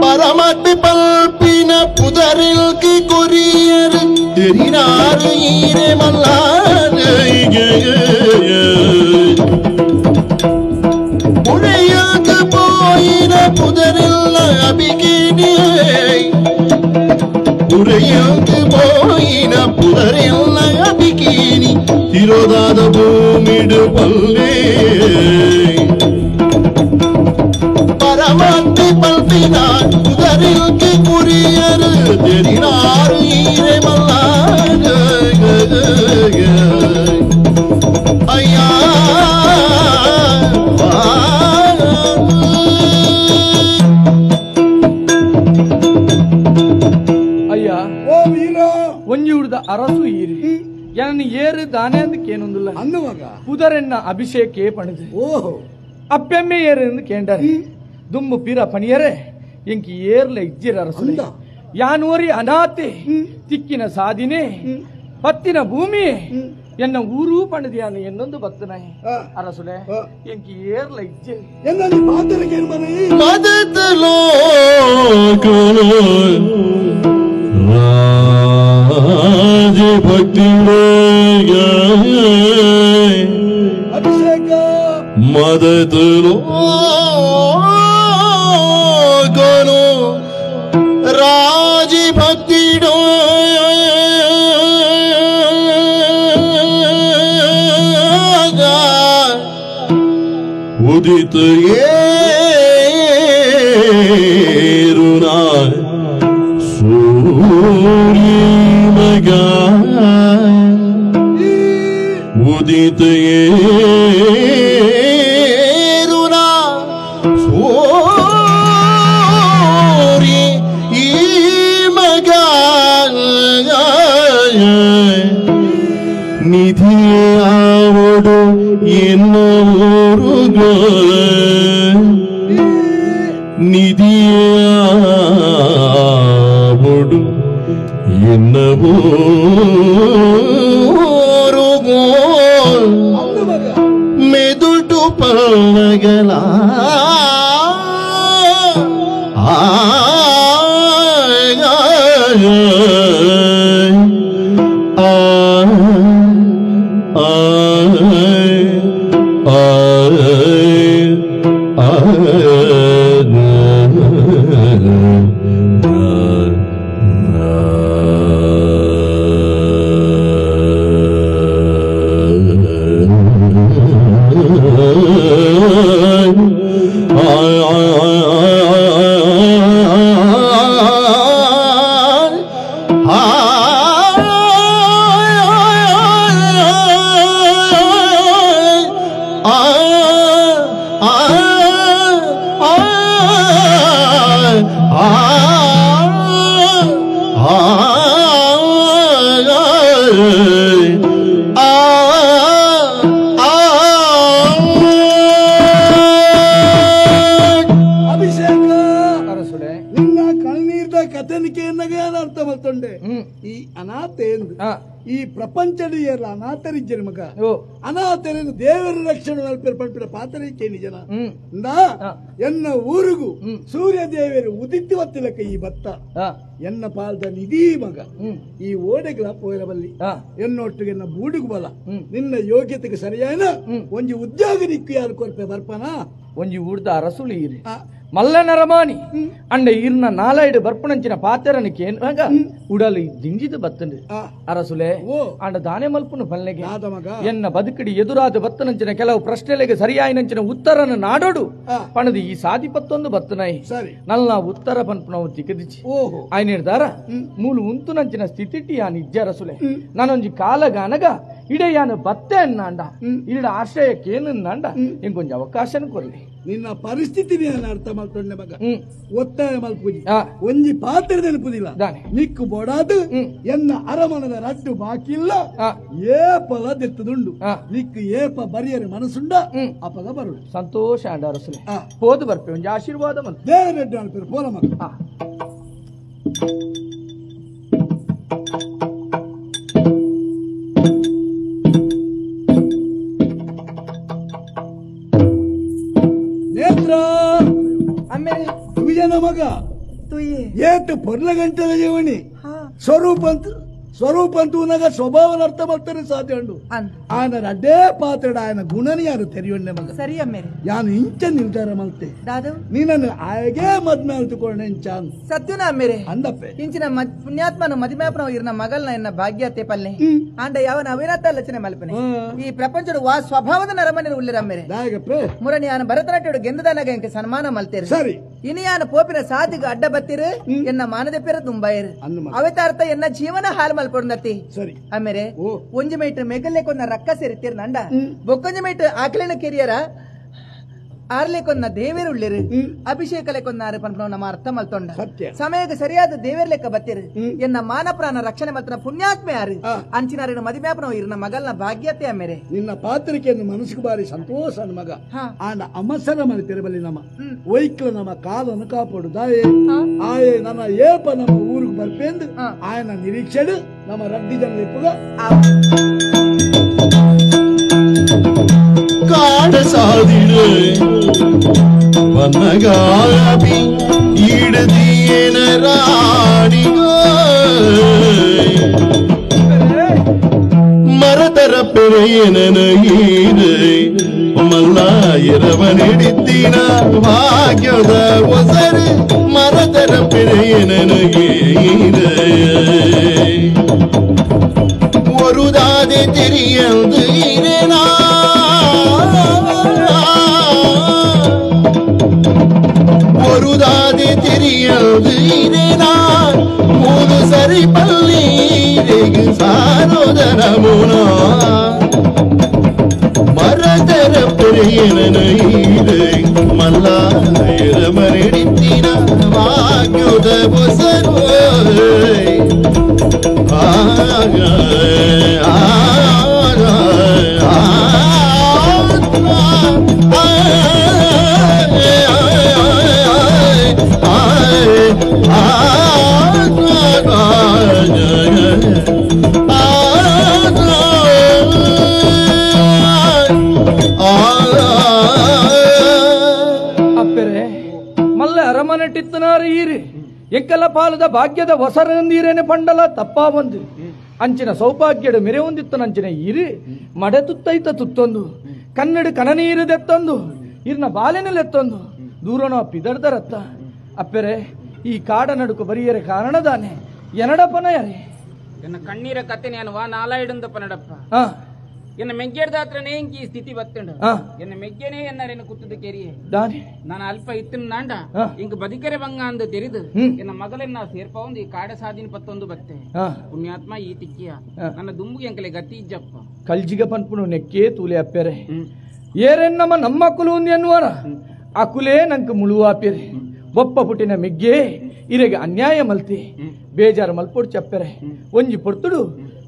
ಪರಮಾತ್ಮಿ ಪಲ್ಪಿನ ಪುದರಿಲ್ಕಿ ಕೊರಿಯರ್ ತೆರಿನಾರು ಈರೆ ಮಲ್ಲಾರಿಗೆ ಉರೆಯಲ್ಕ போயின புதரில்ல அபிகினி உரையல்கு போயின புதரில்ல அபிகினி ತಿರೋದಾದ ಭೂಮಿಡು ಪಲ್ಲೆ ಪರಮಾತ್ಮಿ ಪಲ್ಪಿನ ಪುದರಿಲ್ಕಿ ಕುರಿಯರು ತೆರಿನಾರು ಈರೆ ಮಲ್ಲಾಗ ಅಯ್ಯ ಅಯ್ಯ ಓ ವೀರ ಒಂಜಿ ಹುಡ್ದ ಅರಸು ಈರಿ ಎನ್ನ ಏರು ದಾನೆ ಅಂದಕ್ಕೇನೊಂದಿಲ್ಲ ಅನ್ನುವಾಗ ಪುದರೆನ್ನ ಅಭಿಷೇಕೆ ಪಣದು ಓಹೋ ಅಪ್ಪೆಮ್ಮೆ ಏರು ಎಂದು ಕೇಂಡಾರೆ ದುಮ್ಮು ಪೀರ ಪಣಿಯರೆ ಎಂಕಿ ಏರ್ಲ ಇಜ್ಜಿರ ಅರಸು ಯಾನೋರಿ ಅನಾಥೆ ತಿಕ್ಕಿನ ಸಾಧಿನೆ ಪತ್ತಿನ ಭೂಮಿ ಎನ್ನ ಊರು ಪಣದಿಯಾನು ಎನ್ನೊಂದು ಬತ್ತನಾಯಿ ಅರಸುಲೆ ಎಂಕಿ ಏರ್ಲ ಇಜ್ಜೆ ಎನ್ನ ಪಾತ್ರಕ್ಕೆ ಏನ್ ಮನೆ ಮದತಲೋ ರಾಜ ಭಕ್ತಿ ಅಭಿಷೇಕ ಮದತಲೋ ರಾಜ ಭಕ್ತಿ ಉದಿತ ಏರುನ ಸೂರ್ಯ ಮಗ ಉದಿತ ಏರುನ ಸೂರ್ಯ ಈ ಮಗ ನಿಧಿಯಾವಡು ಎನ್ನುವರು ನಿಧಿಯಾವಡು ಎನ್ನವೂರು ಮೆದುಟು ಪಲ್ಲಗಲ ಆ ಈ ಪ್ರಪಂಚದ ಅನಾಥರಿಜ್ಜನ ಮಗ ಅನಾಥರನ್ನು ದೇವರ ರಕ್ಷಣೆ ಪಂಪಿನ ಪಾತ್ರಕ್ಕೆ ಜನ ಎನ್ನ ಊರಿಗೂ ಸೂರ್ಯ ದೇವರು ಉದಿತ್ತು ಒತ್ತಿಲಕ್ಕ ಈ ಭತ್ತ ಎನ್ನ ಪಾಲ್ದ ನಿಧಿ ಮಗ ಈ ಓಡೆಗಳ ಪೋಯರಬಲ್ಲಿ ಎನ್ನೊಟ್ಟಿಗೆ ಎನ್ನ ಬೂಡುಗು ಬಲ ನಿನ್ನ ಯೋಗ್ಯತೆಗೆ ಸರಿಯಾದ ಒಂಜಿ ಉದ್ಯೋಗ ನಿಕ್ಕು ಯಾರು ಕೊರ್ಪೆ ಬರ್ಪನ ಒಂಜಿ ಊರ್ದ ಅರಸುಳಿ ಇರಿ ಮಲ್ಲನರಮಾನಿ ಅಂಡ ಇರ್ನ ನಾಲೈಡು ಬರ್ಪಣಂಚಿನ ಪಾತೆರನಿಕೆ ಉಡಲು ದಿಂಜಿದ ಬತ್ತಂಡು ಅರಸುಲೆ ಅಂಡ ದಾನೆ ಮಲ್ಪುನು ಪಲ್ಲೆಗೆ ಎನ್ನ ಬದುಕಡಿ ಎದುರಾದ ಬತ್ತನಂಚಿನ ಕೆಲವು ಪ್ರಶ್ನೆಗಳಿಗೆ ಸರಿಯಾಯಿನಂಚಿನ ಉತ್ತರನ ನಾಡೋಡು ಪಣದು ಈ ಸಾದಿ ಪತ್ತೊಂದು ಬತ್ತನಾಯಿ ನಲ್ಲ ಉತ್ತರ ಪನ್ಪುನವು ತಿಕ್ಕದಿಚ್ಚಿ ಆಯ್ನಿಡ್ದಾರ ಮೂಲು ಉಂತುನಂಚಿನ ಸ್ಥಿತಿಟಿ ಯಾನ್ ಇಜ್ಜ ಅರಸುಲೆ ನಾನೊಂಜಿ ಕಾಲಗಾನಗ ಇಡೆ ಯಾನು ಬತ್ತೆ ಅನ್ನಾಂಡ ಇಡ ಆಶ್ರಯಕ್ಕೇನಂಡ ಇಂಕೊಂಜ ಅವಕಾಶನ ಕೊರ್ಲಿ ನಿನ್ನ ಪರಿಸ್ಥಿತಿ ಅರ್ಥ ಮಾಡ್ಕೊಂಡೆ ಮಗ ಒತ್ತಾಯ ಮಲ್ಪುಜಿ ಒಂಜಿ ಪಾತ್ರ ನೆನಪುದಿಲ್ಲ ನಿಕ್ಕು ಬೋಡಾದು ಎನ್ನ ಅರಮನದ ರಡ್ಡು ಬಾಕಿ ಇಲ್ಲ ಏಪಲ ದೆತ್ತದುಂಡು ನಿಕ್ಕು ಏಪ ಬರಿಯರೆ ಮನಸ್ಸುಂಡ ಅಪಗ ಬರು ಸಂತೋಷ ಅಂಡ ಅರಸುಲೆ ಪೋದು ಬರ್ಪೆ ಒಂಜಿ ಆಶೀರ್ವಾದ ಮಂತ ದೇವರೆಡ್ಡು ಅನ್ಪೇರು ಪೋಲ ಮಗ ಮಗ ಏಟು ಪೊರ್ಲ ಗಂಟೆದ ಜೀವನಿ ಸ್ವರೂಪ ಅಂತ ಸ್ವರೂಪ ಅಂತ ಉನಗ ಸ್ವಭಾವನ ಅರ್ಥ ಮಾಡ್ತಾರೆ ಸಾಧ್ಯ ಉಂಡು ಆಯನ ರಡ್ಡೇ ಪಾತ್ರ ಆಯನ ಗುಣನಿ ಯಾರು ತೆರೆಯೊಂಡೆ ಮಗ ಸರಿ ಅಮ್ಮೇರೆ ಯಾನು ಇಂಚ ನಿರ್ಧಾರ ಮಲ್ತೆ ದಾದು ನೀನನ್ನು ಆಯಗೆ ಮದ್ಮೆ ಅಲ್ತುಕೊಂಡೆ ಇಂಚಾನ್ ಸತ್ಯನ ಅಮ್ಮೇರೆ ಅಂದಪ್ಪೆ ಇಂಚಿನ ಪುಣ್ಯಾತ್ಮನ ಮದಿಮ್ಯಾಪನ ಇರ್ನ ಮಗಲ್ನ ಎನ್ನ ಭಾಗ್ಯತೆ ಪಲ್ಲೆ ಆಂಡ ಯಾವನ ಅವಿರತ ಲಚನೆ ಮಲ್ಪನೆ ಈ ಪ್ರಪಂಚದ ವಾ ಸ್ವಭಾವದ ನರಮನೆ ಉಳ್ಳಿರಮ್ಮೇರೆ ಮುರಣಿ ಯಾನ ಭರತನಾಟ್ಯಡು ಗೆಂದದಾನಗ ಎಂಕೆ ಸನ್ಮಾನ ಮಲ್ತೇರು ಸರಿ ಇನಿಯಾನ ಪೋಪಿನ ಸಾದಿಗೆ ಅಡ್ಡ ಬತ್ತಿರು ಎನ್ನ ಮಾನದ ಪೇರ ದುಂಬಾಯರು ಅವೆತಾರ್ಥ ಎನ್ನ ಜೀವನ ಹಾಲ್ ಮಲ್ಪೊಂದತ್ತಿ ಸರಿ ಆಮೇಲೆ ಒಂಜಿ ಮೈಟ್ ಮೆಗಲ್ಲೆ ಕೊನ್ನ ರಕ್ಕ ಸೇರಿತ್ತೀರ್ ನಂಡ ಬೊಕ್ಕೊಂಜಿ ಮೈಟ್ ಆಕಲಿನ ಕೆರಿಯರ ಆರ್ಲೆ ಕೊನ್ನ ದೇವೇರು ಉಳ್ಳಿರು ಅಭಿಷೇಕಲೆ ಕೊನ್ನಾರು ಪನ್ಪನ ನಮ್ಮ ಅರ್ಥ ಮಲ್ತೊಂಡ ಸಮಯಕ್ಕೆ ಸರಿಯಾದ ದೇವೇರ್ ಲೆಕ್ಕ ಬತ್ತೀರು ಎನ್ನ ಮಾನ ಪ್ರಾಣ ರಕ್ಷಣೆ ಮಲ್ತನ ಪುಣ್ಯಾತ್ಮೆ ಯಾರು ಅಂಚಿನಾರಿನ ಮದಿಮ್ಯಾಪನ ಇರ್ನ ಮಗಲ್ನ ಭಾಗ್ಯತೆ ಆಮೇಲೆ ನಿನ್ನ ಪಾತ್ರಿಕೆಯನ್ನು ಮನಸ್ಸಿಗೆ ಬಾರಿ ಸಂತೋಷ ಮಗ ಆನ ಅಮಸರ ಮನೆ ತೆರಬಲ್ಲಿ ನಮ್ಮ ವೈಕ್ಲ ನಮ್ಮ ಕಾಲನ್ನು ಕಾಪಾಡು ದಾಯೆ ಆಯೆ ನನ್ನ ಏಪ ನಮ್ಮ ಊರಿಗೆ ಬರ್ಪೇಂದು ಆಯನ ನಿರೀಕ್ಷೆಡು ನಮ್ಮ ರಡ್ಡಿ ಜನ ಇಪ್ಪುಗ ಕಾಡ ಸಾದಿಡು வனகாபி ஈடுதியன ராணிகோ மரதர பெறையனீரு மல்லாயிரவனிடித்தின பாக்யத ஒசரு மரதர பெறையனீரு ஒரு தாதே தெரியந்து இரேனா. ಸರಿ ಪಲ್ಲಿ ಸಾರೋದನ ಮುನ ಮರದರ ಪುರಿಯನೈರೆ ಮಲ್ಲಾಯರ ಮರಡಿತ್ತಿನ ವಾಕ್ಯೋದ ಬೊಸರು ಆ ಅಪ್ಪೆರೆ ಮಲ್ಲ ಅರಮನೆಟ್ಟಿತ್ತನಾರ ಈರಿ ಎಂಕಲ ಪಾಲದ ಭಾಗ್ಯದ ವಸರಂದೀರೇನೆ ಪಂಡಲ ತಪ್ಪಾ ಬಂದು ಅಂಚಿನ ಸೌಭಾಗ್ಯಡು ಮೆರೆ ಹೊಂದಿತ್ತನಂಚಿನ ಈರಿ ಮಡೆ ತುತ್ತೈತ ತುತ್ತೊಂದು ಕನ್ನಡ ಕನನೀರು ದೆತ್ತೊಂದು ಇರ್ನ ಬಾಲೆನಲೆತ್ತೊಂದು ದೂರನೋ ಪಿದರ್ದರತ್ತ ಅಪ್ಪೆರೆ ಈ ಕಾಡ ನಡುಕು ಬರಿಯರೆ ಕಾರಣದಾನೆ ಎನಡಪ್ಪನ ಯಾರೇ ಎನ್ನ ಕಣ್ಣೀರ ಕತೆ ನಾನು ವಾ ನಾಲಾಯಿಡುಂದಪ್ಪ ನಡಪ್ಪ ಎನ್ನ ಮೆಗ್ಗೆಡ್ದಾತ್ರನೇ ಇಂಕ ಈ ಸ್ಥಿತಿ ಬತ್ತಂಡು ಎನ್ನ ಮೆಗ್ಗೆನೇ ಎನ್ನರೇನು ಕುತ್ತದ ಕೆರಿಯೆ ನಾನು ಅಲ್ಪ ಇತ್ತಿನ ನಾಂಡ ಇಂಕ ಬದಿಕೆರೆ ಬಂಗ ಅಂದ ತೆರಿದು ಎನ್ನ ಮಗಲೆನ್ನ ಸೇರ್ಪವಂದು ಈ ಕಾಡ ಸಾಧಿನ ಪತ್ತೊಂದು ಬತ್ತೆ ಪುಣ್ಯಾತ್ಮ ಈ ತಿಕ್ಕಿಯ ನನ್ನ ದುಂಬುಗೆ ಅಂಕಲೆ ಗತಿ ಇಜ್ಜಪ್ಪ ಕಲ್ಜಿಗ ಪನ್ಪುನು ನೆಕ್ಕೇ ತೂಲೆ ಅಪ್ಪೆರೆ ಏರೆನ್ನಮ್ಮ ನಮ್ಮ ಕುಲು ಎನ್ನುವರ ಆ ಕುಲೇ ನಂಗೆ ಮುಳುವಾಪೆರೆ ಬೊಪ್ಪ ಪುಟಿನ ಮೆಗ್ಗೆ ಇರೆಗೆ ಅನ್ಯಾಯ ಮಲ್ತಿ ಬೇಜಾರು ಮಲ್ಪೊಡು ಚಪ್ಪೆರೆ ಒಂಜಿ ಪೊರ್ತುಡು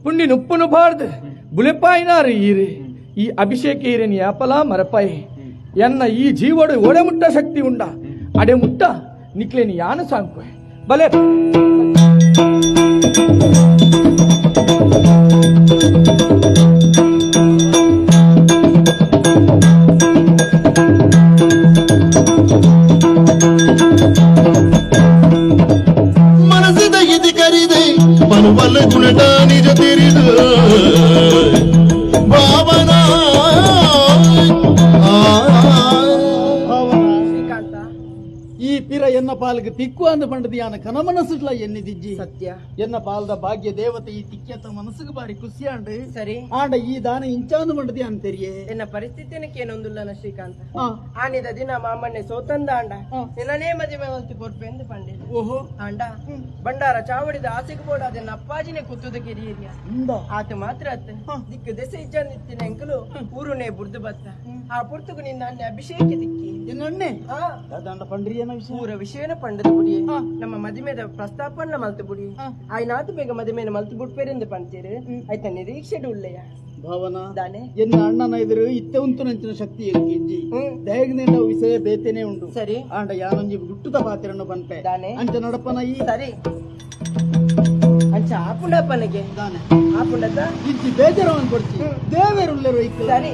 ಪುಂಡಿ ನುಪ್ಪುನು ಬಾರ್ದು ಬುಲೆಪಾಯಿನಾರು ಈರೆ ಈ ಅಭಿಷೇಕ ಈರೆನಿ ಯಾಪಲ ಮರಪಾಯಿ ಎನ್ನ ಈ ಜೀವಡು ಒಡೆ ಮುಟ್ಟ ಶಕ್ತಿ ಉಂಡ ಅಡೆ ಮುಟ್ಟ ನಿಕ್ಲೇನಿ ಯಾನು ಸಾಂಕು ಬಲೆ ಮನಸ್ಸಿದ ಇದಿ ಕರಿದೆ ಮನುವಲ್ಲ ಗುಣಟ ನಿಜ ತಿರಿದು ಭಾವನ ಈ ಪಿರ ಎನ್ನ ಪಾಲ್ಗೆ ತಿಕ್ಕು ಅಂದ ಪಂಡದಿ ಯಾನ ಕನ ಮನಸ್ಸುಟ್ಲ ಎನ್ನಿದಿಜ್ಜಿ ಸತ್ಯ ಎನ್ನ ಪಾಲ್ದ ಭಾಗ್ಯ ದೇವತೆ ಈ ತಿಕ್ಕೆತ ಮನಸ್ಸುಗೆ ಬಾರಿ ಖುಷಿ ಆಂಡು ಸರಿ ಆಂಡ ಈ ದಾನ ಇಂಚಾಂದು ಪಂಡದಿ ಅನ್ ತೆರಿಯೆ ಎನ್ನ ಪರಿಸ್ಥಿತಿನಕ್ಕೇನೊಂದುಲ್ಲನ ಶ್ರೀಕಾಂತ ಆನಿದ ದಿನ ಮಾಮಣ್ಣೆ ಸೋತಂದ ಆಂಡ ನಿನ್ನನೇ ಮದುವೆ ಮಲ್ತಿ ಕೊರ್ಪೆ ಎಂದು ಪಂಡೆ ಓಹೋ ಆಂಡ ಬಂಡಾರ ಚಾವಡಿದ ಆಸೆಗೆ ಬೋಡ ಅದನ್ನ ಅಪ್ಪಾಜಿನೇ ಕುತ್ತುದ ಕಿರಿಯರಿಯ ಆತ ಮಾತ್ರ ಅತ್ತ ದಿಕ್ಕು ದೆಸೆ ಇಜ್ಜಂದಿತ್ತಿನ ಎಂಕಲು ಊರುನೇ ಬುರ್ದು ಬತ್ತ ಆ ಪುರ್ತುಗು ನಿನ್ನ ಅಣ್ಣೆ ಅಭಿಷೇಕ ದಿಕ್ಕಿ ನಿನ್ನಣ್ಣೆ ದಾದಾಂಡ ಪಂಡ್ರಿ ಏನ ವಿಷಯ ಊರ ವಿಷಯನ ಪಂಡದ ಬುಡಿ ನಮ್ಮ ಮದುವೆದ ಪ್ರಸ್ತಾಪನ್ನ ಮಲ್ತು ಬುಡಿ ಆಯ್ನಾತು ಬೇಗ ಮದುವೆನ ಮಲ್ತು ಬುಟ್ಪೇರೆಂದು ಪಂತೀರು ಆಯ್ತ ನಿರೀಕ್ಷೆ ಉಳ್ಳೆಯ ಭಾವನ ದಾನೆ ಎನ್ನ ಅಣ್ಣನ ಎದುರು ಇತ್ತೆ ಉಂತು ನಂಚಿನ ಶಕ್ತಿ ಎಂಕಿಜ್ಜಿ ದಯಗ್ನಿಂದ ವಿಷಯ ಬೇತೇನೆ ಉಂಡು ಸರಿ ಆಂಡ ಯಾನೊಂಜಿ ಗುಟ್ಟುದ ಪಾತಿರನ್ನು ಬಂತೆ ದಾನೆ ಅಂಚ ನಡಪನ ಈ ಸರಿ ಅಂಚ ಆಪುಂಡಪ್ಪನಿಗೆ ದಾನೆ ಆಪುಂಡದ ಇಜ್ಜಿ ಬೇಜಾರವನ್ನು ಕೊಡ್ತಿ ದೇವೇರುಳ್ಳೆರು ಇಕ್ಕ ಸರಿ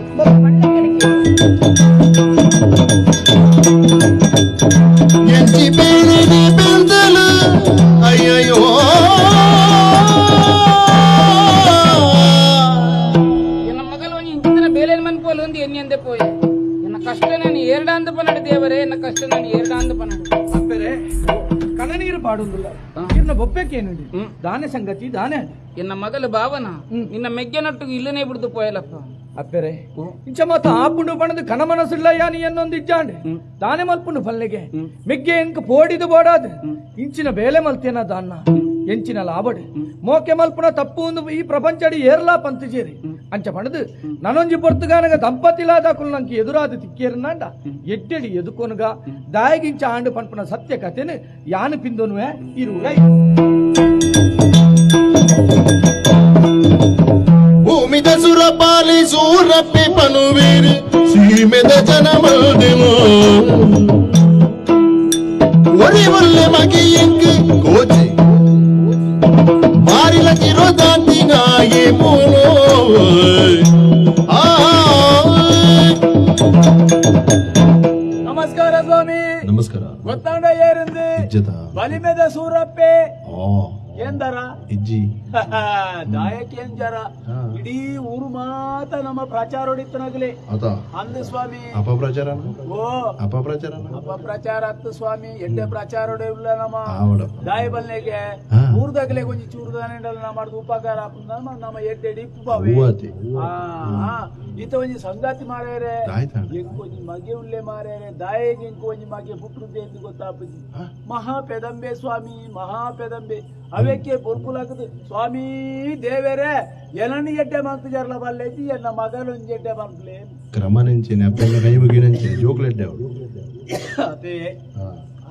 ಎಂಚಿ ಬೇಳೆನೆ ಬೆಂದಲು ಅಯ್ಯಯ್ಯೋ ಎನ್ನ ಮಗಲು ಒಂಜಿ ಇಂಚಿನ ಬೇಲೆನ್ ಮನ್ಪೋಲು ಒಂದು ಎನ್ನಿ ಅಂದೆ ಪೋಯೆ ಎನ್ನ ಕಷ್ಟ ನಾನು ಏರ್ಡ ಅಂದ ಪನಡು ದೇವರೇ ಎನ್ನ ಕಷ್ಟ ನಾನು ಏರ್ಡ ಅಂದ ಪನಡು ಅಪ್ಪೆರೆ ಕಣನೀರು ಪಾಡುಂದಿಲ್ಲ ಇರ್ನ ಬೊಪ್ಪೆಕೇನು ದಾನೆ ಸಂಗತಿ ದಾನೆ ಎನ್ನ ಮಗಲು ಭಾವನ ನಿನ್ನ ಮೆಗ್ಗೆ ನಟ್ಟು ಇಲ್ಲನೇ ಬಿಡ್ದು ಪೋಯಲಪ್ಪ ಅಪ್ಪೆರೆ ಇಂಚ ಮಾತ ಆಪುಂಡು ಪಣದು ಕಣ ಮನಸ್ಸಿಲ್ಲ ಯಾನಿ ಎನ್ನೊಂದು ಇಜ್ಜಾಂಡೆ ದಾನೆ ಮಲ್ಪುಂಡು ಫಲ್ಲೆಗೆ ಮೆಗ್ಗೆ ಎಂಕ್ ಪೋಡಿದು ಬೋಡಾದು ಇಂಚಿನ ಬೇಲೆ ಮಲ್ತೇನ ದಾನ್ನ ಎಂಚಿನ ಲಾಬಡು ಮೋಕೆ ಮಲ್ಪುನ ತಪ್ಪು ಒಂದು ಈ ಪ್ರಪಂಚಡಿ ಏರ್ಲಾ ಪಂತಜೇರಿ ಅಂಚ ಪಣದು ನನೊಂಜಿ ಪೊರ್ತುಗಾನಗ ದಂಪತಿಲಾದ ನಂಗೆ ಎದುರಾದ ತಿಕ್ಕೇರನಾಂಡ ಎಡ್ಡೆಡಿ ಎದುಕೊನುಗ ದಾಯಗಿಂಚ ಆಂಡು ಪನ್ಪುನ ಸತ್ಯ ಕಥೆನು ಯಾನು ಪಿಂದೊನುವೆ ಇರುವುಗ ಭೂಮಿದ ಸುರಪಾಲಿ ಸೂರಪ್ಪಿ ಪನುವೀರು ಸೀಮೆದ ಜನಮಲ್ದಿನು ಒರಿವಲ್ಲೆ ಮಗಿಯಂಗ್ ಕೋಚಿ ಮಾರಿಲ ಚಿರೋದಾಂತಿನಾಯಿ ಮೂಲೋ ಆ ನಮಸ್ಕಾರ ಸ್ವಾಮಿ ನಮಸ್ಕಾರ ಗೊತ್ತಾಂಡ ಏರಿಂದು ಇಜ್ಜತ ಬಲಿಮೆದ ಸೂರಪ್ಪೆ ಆ ಎಂದರ ಇಜ್ಜಿ ದಾಯಕೇನ್ ಜರ ಇಡೀ ಊರು ಮಾತ ನಮ್ಮ ಪ್ರಚಾರ ಹೊಡಿತನಾಗಲಿ ಆತ ಅಂದು ಸ್ವಾಮಿ ಅಪಪ್ರಚಾರ ಓ ಅಪಪ್ರಚಾರ ಅಪಪ್ರಚಾರ ಅತ್ತು ಸ್ವಾಮಿ ಎಡ್ಡೆ ಪ್ರಚಾರ ಹೊಡೆಯಿಲ್ಲ ನಮ್ಮ ಆವಡಪ್ಪ. ದಾಯ ಬಲ್ನೆಗೆ ಊರ್ದಾಗಲೇ ಕೊಂಚ ಚೂರುದಾನೆ ಮಾಡ್ದು ಉಪಕಾರ ಆಪುಂದ ನಮ್ಮ ಎಡ್ಡೆ ಇಪ್ಪು ಬಾವೆ ಹೂವಾತಿ. ಆ, ಈತ ಒಂಜಿ ಸಂಗಾತಿ ಮಾರೇರೆ ಆಯ್ತಾ? ಎಂಕೊಂಜಿ ಮಗೆ ಉಲ್ಲೆ ಮಾರೇರೆ ದಾಯೆಗೆ ಎಂಕೊಂಜಿ ಮಗೆ ಪುಟ್ಟುದೆ ಎಂದು ಗೊತ್ತಾಪುಜಿ ಮಹಾ ಪೆದಂಬೆ ಸ್ವಾಮಿ ಮಹಾ ಪೆದಂಬೆ ಅವೇ ಅವೆಕ್ಕೆ ಪೊರ್ಪುಲಾಕದು ಸ್ವಾಮಿ ದೇವರೇ ಎನನ್ನು ಎಡ್ಡೆ ಮಂತು ಜರ್ಲ ಬಲ್ಲೇಜಿ ಎನ್ನ ಮಗನೊಂದು ಎಡ್ಡೆ ಮಂತ್ಲೆ ಕ್ರಮ ನೆಂಚಿನ ಅಪ್ಪನ ಕೈ ಮುಗಿನಂಚಿನ ಜೋಕುಲೆಡ್ಡೆ ಅವಳು ಅದೇ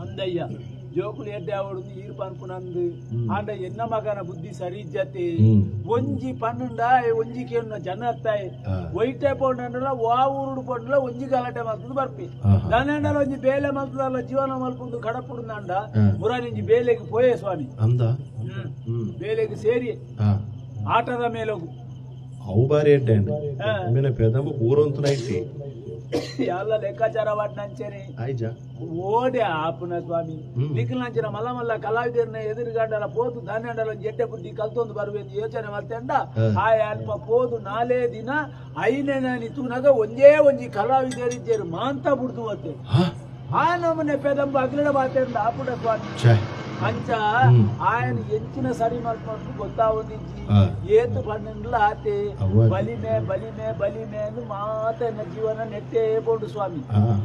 ಅಂದಯ್ಯ ಜೋಕುಲು ಎಡ್ಡೆ ಅವಳು ಈರ್ ಪನ್ಪುನಂದು ಆಂಡ ಎನ್ನ ಮಗನ ಬುದ್ಧಿ ಸರಿ ಇಜ್ಜತೆ ಒಂಜಿ ಪನ್ನುಂಡ ಒಂಜಿ ಕೇಳುನ ಜನ ಅತ್ತಾಯಿ ಒಯ್ಟೆ ಪೋಂಡಲ್ಲ ವಾ ಊರುಡು ಪೋಂಡಲ ಒಂಜಿ ಗಲಾಟೆ ಮಲ್ತದ ಬರ್ಪಿ ದಾನಂಡಲ ಒಂಜಿ ಬೇಲೆ ಮಲ್ತದಲ್ಲ ಜೀವನ ಮಲ್ಪುಂದು ಕಡಪುಡುಂದಾಂಡ ಮುರಾನಿಂಜಿ ಬೇಲೆಗೆ ಪೋಯೆ ಸ್ವಾಮಿ ಅಂದ ಬೇಲೆಗೆ ಸೇರಿ ಆಟದ ಮೇಲೋಗು ಅವು ಬಾರಿ ಎಡ್ಡೆ ಆಮೇಲೆ ಪೆದಂಬ ಪೂರಂತು ನೈತಿ ಎಲ್ಲ ಲೆಕ್ಕಾಚಾರ ವಾಟ್ನಂಚೇನೆ ಆಯ್ಜ ಓಡೆ ಆಪುನ ಸ್ವಾಮಿ ನಿಖಿಲ್ನಂಚಿನ ಮಲ್ಲ ಮಲ್ಲ ಕಲಾವಿದರನ್ನ ಎದುರುಗಂಡಲ ಪೋದು ಧಾನ್ಯಂಡಲ ಜೆಡ್ಡೆ ಬುದ್ಧಿ ಕಲ್ತೊಂದು ಬರುವೆಂದು ಯೋಚನೆ ಮಲ್ತೆಂಡ ಆ ಅಲ್ಪ ಪೋದು ನಾಲೇ ದಿನ ಐನೇ ತೂನಾಗ ಒಂದೇ ಒಂಜಿ ಕಲಾವಿದರಿದ್ದೇರು ಮಾಂತ ಬುಡ್ದು ಹೋತೆ ಆ ನಮೂನೆ ಪೆದಂಬ ಅಗ್ಲಡ ಬಾತೆಂಡ ಆಪುಡ ಸ್ವಾಮಿ ಅಂಚ ఆయన ಎಂಚಿನ ಸರಿ ಮಲ್ಪಂದು ಗೊತ್ತಾವೊಂದಿಜ್ಜಿ ಏತು ಪನ್ನಂಡ್ಲ ಆತೆ ಬಲಿಮೆ ಬಲಿಮೆ ಬಲಿಮೆ ಅಂದು ಮಾತ ಜೀವನ ನೆಟ್ಟೆ ಬೋಡು ಸ್ವಾಮಿ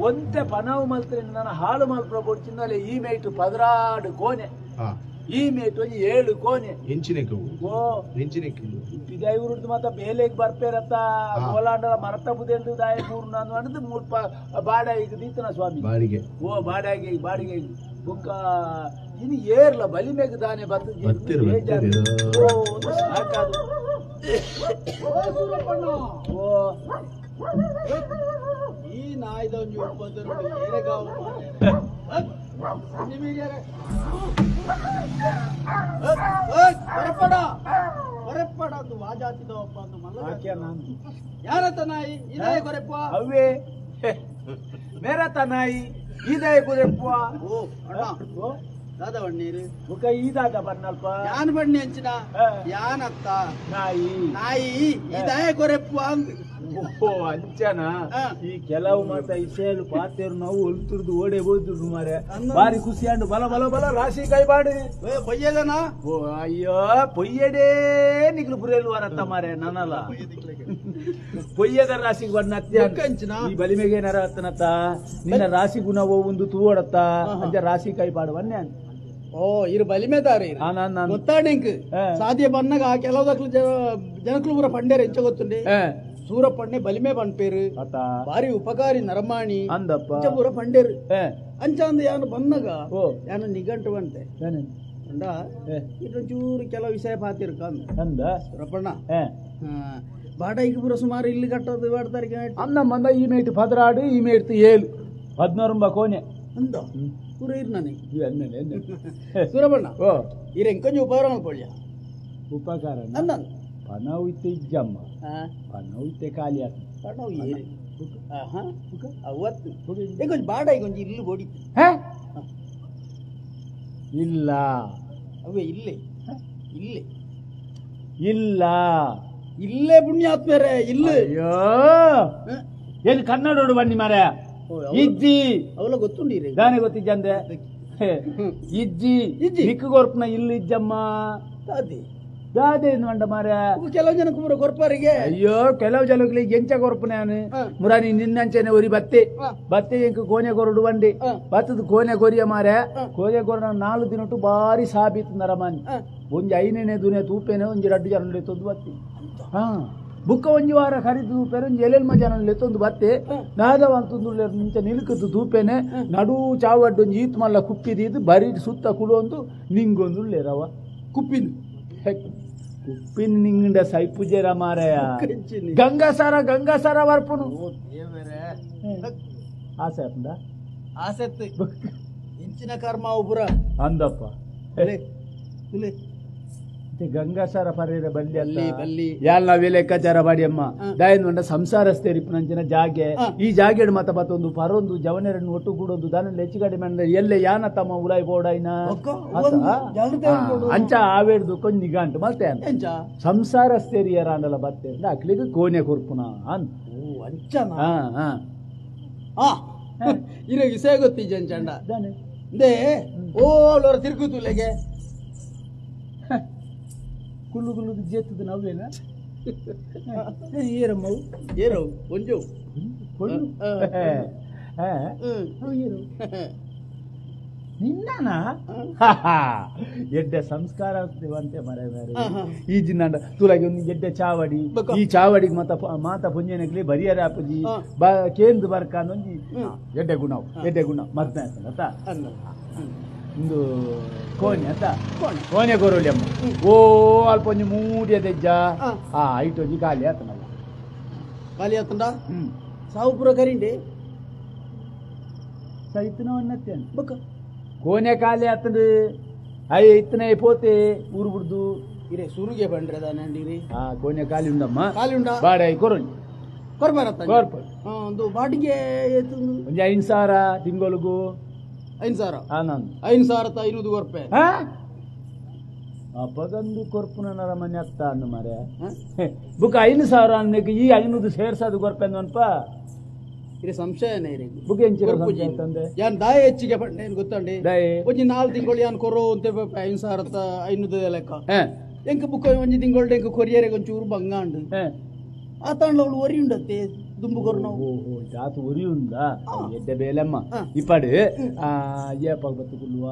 ಒಂತೆ ಪನವು ಮಲ್ತ್ರೆ ನನ್ನ ಹಾಳು ಮಲ್ಪರ ಬೋಡ್ಚಿಂದಲೇ ಈ ಮೇಟು 16 ಕೋಣೆ ಈ ಮೇಟು 7 ಕೋಣೆ ಓ ಇವ್ರದ್ದು ಮಾತ ಬೇಲೆಗೆ ಬರ್ಪೇರತ್ತ ಕೋಲಾಂಡಲ ಮರತ ಬುದೆಂಡು ದಾಯ ಪೂರ್ಣ ಅನ್ನೋದು ಮೂರು ಬಾಡಾಯಿಗೆ ದೀತನ ಸ್ವಾಮಿ ಬಾಡಿಗೆ ಓ ಬಾಡಿಗೆ ಬಾಡಿಗೆ ಬುಕ್ಕ ಇನ್ನು ಏರ್ಲ ಬಲಿಮೆಗೆ ದಾನೆ ಬರ್ತದೆ ಸಾಕಾದು ಓ ಈ ನಾಯ್ದ ಒಂಜಿ ಉಪದ್ರ ಏರೆಗಾವ್ ಹೊರಪಡ ಹೊರಪಡ ಅದು ವಾಜಾತಿದವಪ್ಪ ಅದು ಮಲ್ಲ ಯಾರತ ನಾಯಿ ಇದೇ ಕೊರೆಪ್ಪ ಅವೇ ಮೇರತ ನಾಯಿ ಇದೇ ಕೊರೆಪ್ಪ ಓ ಅಣ್ಣ ದಾದ ಬಣ್ಣೀರು ಮುಖ ಈದಾದ ಬಣ್ಣಲ್ಪ ಯಾನ್ ಬಣ್ಣಿ ಅಂಚಿನ ಯಾನತ್ತ ನಾಯಿ ನಾಯಿ ಇದಾಯ ಕೊರೆಪ್ಪ ಅಂದ್ ಓ ಅಂಚನ ಈ ಕೆಲವು ಮಾತ ಇಸೇಲು ಪಾತೇರು ನಾವು ಒಲ್ತುರ್ದು ಓಡೆ ಹೋದ್ರು ಮಾರೆ ಬಾರಿ ಖುಷಿ ಅಂಡು ಬಲ ಬಲ ಬಲ ರಾಶಿ ಕೈ ಬಾಡಿ ಪೊಯ್ಯದನ ಓ ಅಯ್ಯೋ ಪೊಯ್ಯಡೇ ನಿಗ್ಲು ಪುರೇಲು ವಾರತ್ತ ಮಾರೆ ನನ್ನಲ್ಲ ಪೊಯ್ಯದ ರಾಶಿಗೆ ಬಣ್ಣ ಈ ಬಲಿಮೆಗೆ ಏನಾರ ಹತ್ತನತ್ತ ನಿನ್ನ ರಾಶಿ ಗುಣ ಒಂದು ತೂವಡತ್ತ ಅಂಚ ರಾಶಿ ಕೈ ಪಾಡುವನ್ನೇ ಓ ಇರು ಬಲಿಮೆದಾರೆ ಗೊತ್ತಾಡಿಂಕ್ ಸಾಧ್ಯ ಬನ್ನಗ ಕೆಲವು ಜನಕ್ಲು ಪೂರ ಪಂಡೇರು ಎಂಚ ಗೊತ್ತುಂಡೆ ಸೂರಪ್ಪಣ್ಣೆ ಬಲಿಮೆ ಪನ್ಪೇರು ಬಾರಿ ಉಪಕಾರಿ ನರಮಾಣಿ ಅಂದಪ್ಪ ಪೂರ ಪಂಡೇರು ಅಂಚ ಅಂದ ಯಾನು ಬನ್ನಗ ಯಾನು ನಿಘಂಟು ಬಂತೆ ಅಂಡ ಇದೊಂಚೂರು ಕೆಲವು ವಿಷಯ ಪಾತಿರ್ಕ ಅಂದ ಸೂರಪ್ಪಣ್ಣ ಬಾಡೈಗೆ ಪೂರ ಸುಮಾರು ಇಲ್ಲಿ ಕಟ್ಟೋದು ಬಾಡ್ತಾರೆ ಅನ್ನ ಮಂದ ಈ ಮೇಟ್ 16 ಈ ಮೇಟ್ 7 16 ಕೋಣೆ ಅಂದ ಪೂರ ಇರು ನನಗೆ ಸೂರಪ್ಪಣ್ಣ ಇರ ಇಂಕೊಂಚ ಉಪಕಾರ ಮಾಡ್ಕೊಳ್ಳಿ ಉಪಕಾರ ಅಂದ ಪನವು ಇತ್ತೆ ಇಜ್ಜಮ್ಮ ಪನವು ಇತ್ತೆ ಖಾಲಿ ಆತ ಪನವು ಏರಿ ಅವತ್ತು ಇಂಕೊಂಚ ಬಾಡೈ ಕೊಂಚ ಇಲ್ಲಿ ಬೋಡಿ ಇಲ್ಲ ಅವೇ ಇಲ್ಲೇ ಇಲ್ಲೇ ಇಲ್ಲ ಇಲ್ಲೇ ಪುಣ್ಯಾತ್ಮರೇ ಇಲ್ಲ ಅಯ್ಯೋ ಏನು ಕನ್ನಡೋಡು ಬನ್ನಿ ಮಾರ ಇಜ್ಜಿ ಅವಲ ಗೊತ್ತುಂಡಿರಿ ದಾನೆ ಗೊತ್ತಿಜ್ಜಂದೆ ಇಜ್ಜಿ ಇಜ್ಜಿ ನಿಕ್ಕು ಇಲ್ಲಿ ಇಜ್ಜಮ್ಮ ದಾದಿ ದಾದೆ ಮಂಡ ಮಾರ ಕೆಲವು ಜನ ಪೂರ ಕೊರ್ಪಾರಿಗೆ ಅಯ್ಯೋ ಕೆಲವು ಜನಗಳಿಗೆ ಎಂಚ ಕೊರ್ಪು ನಾನು ಮುರಾನಿ ನಿನ್ನಂಚೆನೆ ಒರಿ ಬತ್ತೆ ಬತ್ತೆ ಎಂಕ್ ಕೋನೆ ಕೊರಡು ಬಂಡಿ ಬತ್ತದ ಕೋನೆ ಕೊರಿಯ ಮಾರೆ ಕೋನೆ ಕೊರಡ 4 ದಿನಟ್ಟು ಬಾರಿ ಸಾಬೀತು ನರಮಾನಿ ಒಂಜಿ ಐನೇ ದುನೆ ತೂಪೇನೆ ಒಂಜಿ ರಡ್ಡು ಜನ ತೊಂದು ಬತ್ತಿ ಹಾ ಬುಕ್ಕ ಒಂಜಿ ವಾರ ಖರೀದು ತೂಪೇನೆ ಒಂಜಿ ಎಲೆಲ್ಮ ಜನ ತೊಂದು ಬತ್ತೆ ನಾದವಂತಂದು ಮುಂಚೆ ನಿಲುಕದ್ದು ತೂಪೇನೆ ನಡು ಚಾವಡ್ಡು ಒಂಜಿ ಈತ್ ಮಲ್ಲ ಕುಪ್ಪಿದೀದು ಬರಿ ಸುತ್ತ ಕುಡೊಂದು ನಿಂಗೊಂದು ರವ ಕುಪ್ಪಿನ ಕುಪ್ಪಿನ ನಿಂಗಂಡ ಸೈಪುಜೇರ ಮಾರಯ ಗಂಗಾಸಾರ ಗಂಗಾಸಾರ ವರ್ಪುನು ಆಸೆ ಆಪುಂಡ ಆಸೆ ಇಂಚಿನ ಕರ್ಮ ಒಬ್ಬರ ಅಂದಪ್ಪ ಗಂಗಾಸಾರ ಪರ್ಯರ ಬಲ್ಲಿ ಬಲ್ಲಿ ಬಲ್ಲಿ ಯಾಲ್ ನಾವೇ ಲೆಕ್ಕಾಚಾರ ಬಾಡಿಯಮ್ಮ ದಾಯನ್ ಸಂಸಾರ ಸ್ಥೇರಿಪುನಂಚಿನ ಜಾಗೆ ಈ ಜಾಗೆಡ್ ಮತ ಬತ್ತೊಂದು ಪರೊಂದು ಜವನೆರನ್ನು ಒಟ್ಟು ಕೂಡೊಂದು ದಾನಲ್ಲಿ ಹೆಚ್ಚು ಕಡಿಮೆ ಅಂದ್ರೆ ಎಲ್ಲೆ ಯಾನ ತಮ್ಮ ಉಲಾಯಿ ಬೋಡಾಯ್ನ ಅಂಚ ಆವೇಡ್ದು ಕೊಂಚ ನಿಗಾಂಟು ಮಲ್ತೆ ಸಂಸಾರ ಸ್ಥೇರಿಯರ ಅಂದಲ ಬತ್ತೆ ಅಂದ್ರೆ ಅಕ್ಲಿಗೆ ಕೋನೆ ಕೊರ್ಪುನ ಅಂತ ಅಂಚನ ಇರೋ ವಿಷಯ ಗೊತ್ತಿಜ್ಜ ಅಂಚಂಡ they ಓಲೋರ ತಿರುಗುತ್ತುಲೆಗೆ ಕುಲ್ಲು ಕುಲ್ಲು ಜೇತದ ನವ್ವೇನ ಏರಮ್ಮವು ಏರವು ಒಂಜು ಕೊಳ್ಳು ನಿನ್ನನಾ ಎಡ್ಡೆ ಸಂಸ್ಕಾರ ಅಂತೆ ಮರೆ ಮರೆ ಈ ಜಿನ್ನಾಂಡ ತುಲಾಗಿ ಒಂದು ಎಡ್ಡೆ ಚಾವಡಿ ಈ ಚಾವಡಿಗೆ ಮಾತ ಮಾತ ಪುಂಜನಗ್ಲಿ ಬರಿಯರ ಅಪ್ಪಜಿ ಕೇಂದ್ರ ಬರ್ಕ ಒಂಜಿ ಎಡ್ಡೆ ಗುಣ ಎಡ್ಡೆ ಗುಣ ಮರ್ದ ಆತ ಒಂದು ಕೋಣೆ ಅತ್ತ ಕೋಣೆ ಕೊರೋಲಿ ಅಮ್ಮ ಓ ಅಲ್ಪ ಒಂಜಿ ಮೂಡಿಯ ದೆಜ್ಜ ಆ ಐಟ್ ಒಂಜಿ ಖಾಲಿ ಆತನಲ್ಲ ಖಾಲಿ ಆತಂಡ ಸಾವು ಪೂರ ಕರಿಂಡೆ ಸೈತನ ಒನ್ನತ್ತೇನು ಬೊಕ್ಕ ಕೋಣೆ ಖಾಲಿ ಆತಂದು ಅಯ್ಯ ಇತ್ತನೇ ಪೋತೆ ಊರು ಬಿಡ್ದು ಇರೇ ಸುರುಗೆ ಬಂಡ್ರೆ ದಾನಂಡಿರಿ ಆ ಕೋಣೆ ಖಾಲಿ ಉಂಡಮ್ಮ ಖಾಲಿ ಉಂಡ ಬಾಡೆ ಕೊರೋಲಿ ಕೊರ್ಬಾರತ್ತ ಕೊರ್ಪ ಒಂದು ಬಾಡಿಗೆ ಒಂಜಿ 5,000 ತಿಂಗಳಿಗೂ 5,000 ಆನಂದ್ 5,500 ಕೊರ್ಪೆ ಅಪಗಂದು ಕೊರ್ಪುನ ನರಮನೆ ಅತ್ತ ಅಂದು ಮಾರೆ ಬುಕ್ 5,000 ಅನ್ನಕ್ಕೆ ಈ 500 ಸೇರ್ಸದು ಕೊರ್ಪೆ ಅಂದ್ವನ್ಪ ಇರೆ ಸಂಶಯನೇ ಇರೆ ಬುಕ್ ಎಂಚಿನ ಸಂಶಯ ತಂದೆ ಯಾನ್ ದಾಯ ಹೆಚ್ಚಿಗೆ ಪಂಡೆ ಏನು ಗೊತ್ತಂಡಿ ಒಂಜಿ 4 ತಿಂಗಳು ಯಾನ್ ಕೊರೋ ಅಂತ 5,500 ಲೆಕ್ಕ ಎಂಕ ಬುಕ್ ಒಂಜಿ ತಿಂಗಳು ಎಂಕ ಕೊರಿಯರೆ ಒಂಚೂರು ಬಂಗ ಅಂಡು ಆತಾಂಡ್ಲ ಅವಳು ಒರಿ ಉಂಡತ್ತೆ ದುಂಬು ಕೊರ್ನ ಓಹೋ ಜಾತು ಒರಿ ಉಂಡ ಎಡ್ಡೆ ಬೇಲಮ್ಮ ಇಪ್ಪಾಡು ಏಪ ಬತ್ತು ಕುಲ್ಲುವ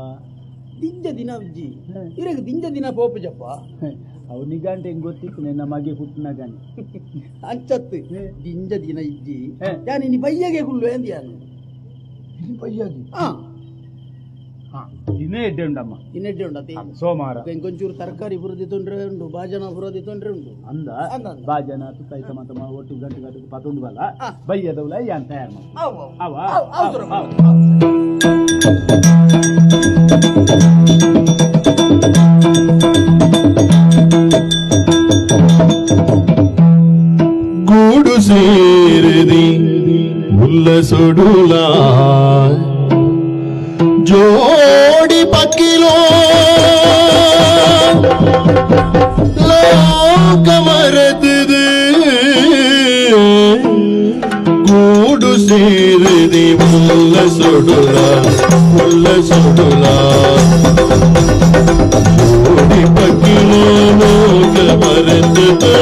ದಿಂಜ ದಿನ ಅಜ್ಜಿ ಇರಗ ದಿಂಜ ದಿನ ಪೋಪು ಜಪ್ಪ ಅವನಿಗಂಟೆ ಹೆಂಗ್ ಗೊತ್ತಿತ್ತು ನಿನ್ನ ಮಗೆ ಹುಟ್ಟಿನಾಗನೆ ಅಂಚತ್ತು ದಿಂಜ ದಿನ ಇಜ್ಜಿ ಯಾನ್ ಇನಿ ಬಯ್ಯಗೆ ಕುಲ್ಲು ಅಂದ್ಯಾನು ಬಯ್ಯಗೆ ದಿನ ಎಡ್ಡೆ ಉಂಡಮ್ಮ ದಿನ ಎಡ್ಡೆ ಉಂಡತಿ ಸೋಮವಾರ ಇಂಕೊಂಚೂರು ತರಕಾರಿ ಪುರದಿ ತೊಂದ್ರೆ ಉಂಡು ಬಾಜನ ಪುರದಿ ತೊಂದ್ರೆ ಉಂಡು ಅಂದ ಬಾಜನ ತುತ್ತಾಯ್ತ ಮಾತ ಒಟ್ಟು ಗಂಟೆ ಗಂಟೆ ಪತ್ತೊಂದು ಬಲ್ಲ ಬಯ್ಯದವಲ್ಲ ಯಾನ್ ತಯಾರು ಅವ ಗೂಡು ಸೇರಿದಿ ಮುಲ್ಲ ಸೊಡುಲ ಜೋಡಿ ಪಕ್ಕಿಲೋ ಲೋಕ ಮರೆತಿದೆ ಗೂಡು ಸೇರಿದಿ ಮುಲ್ಲ ಸೊಡುಲ ಮುಲ್ಲ ಸೊಡುಲ ಜೋಡಿ ಪಕ್ಕಿಲೋ ಲೋಕ ಮರೆತಿದೆ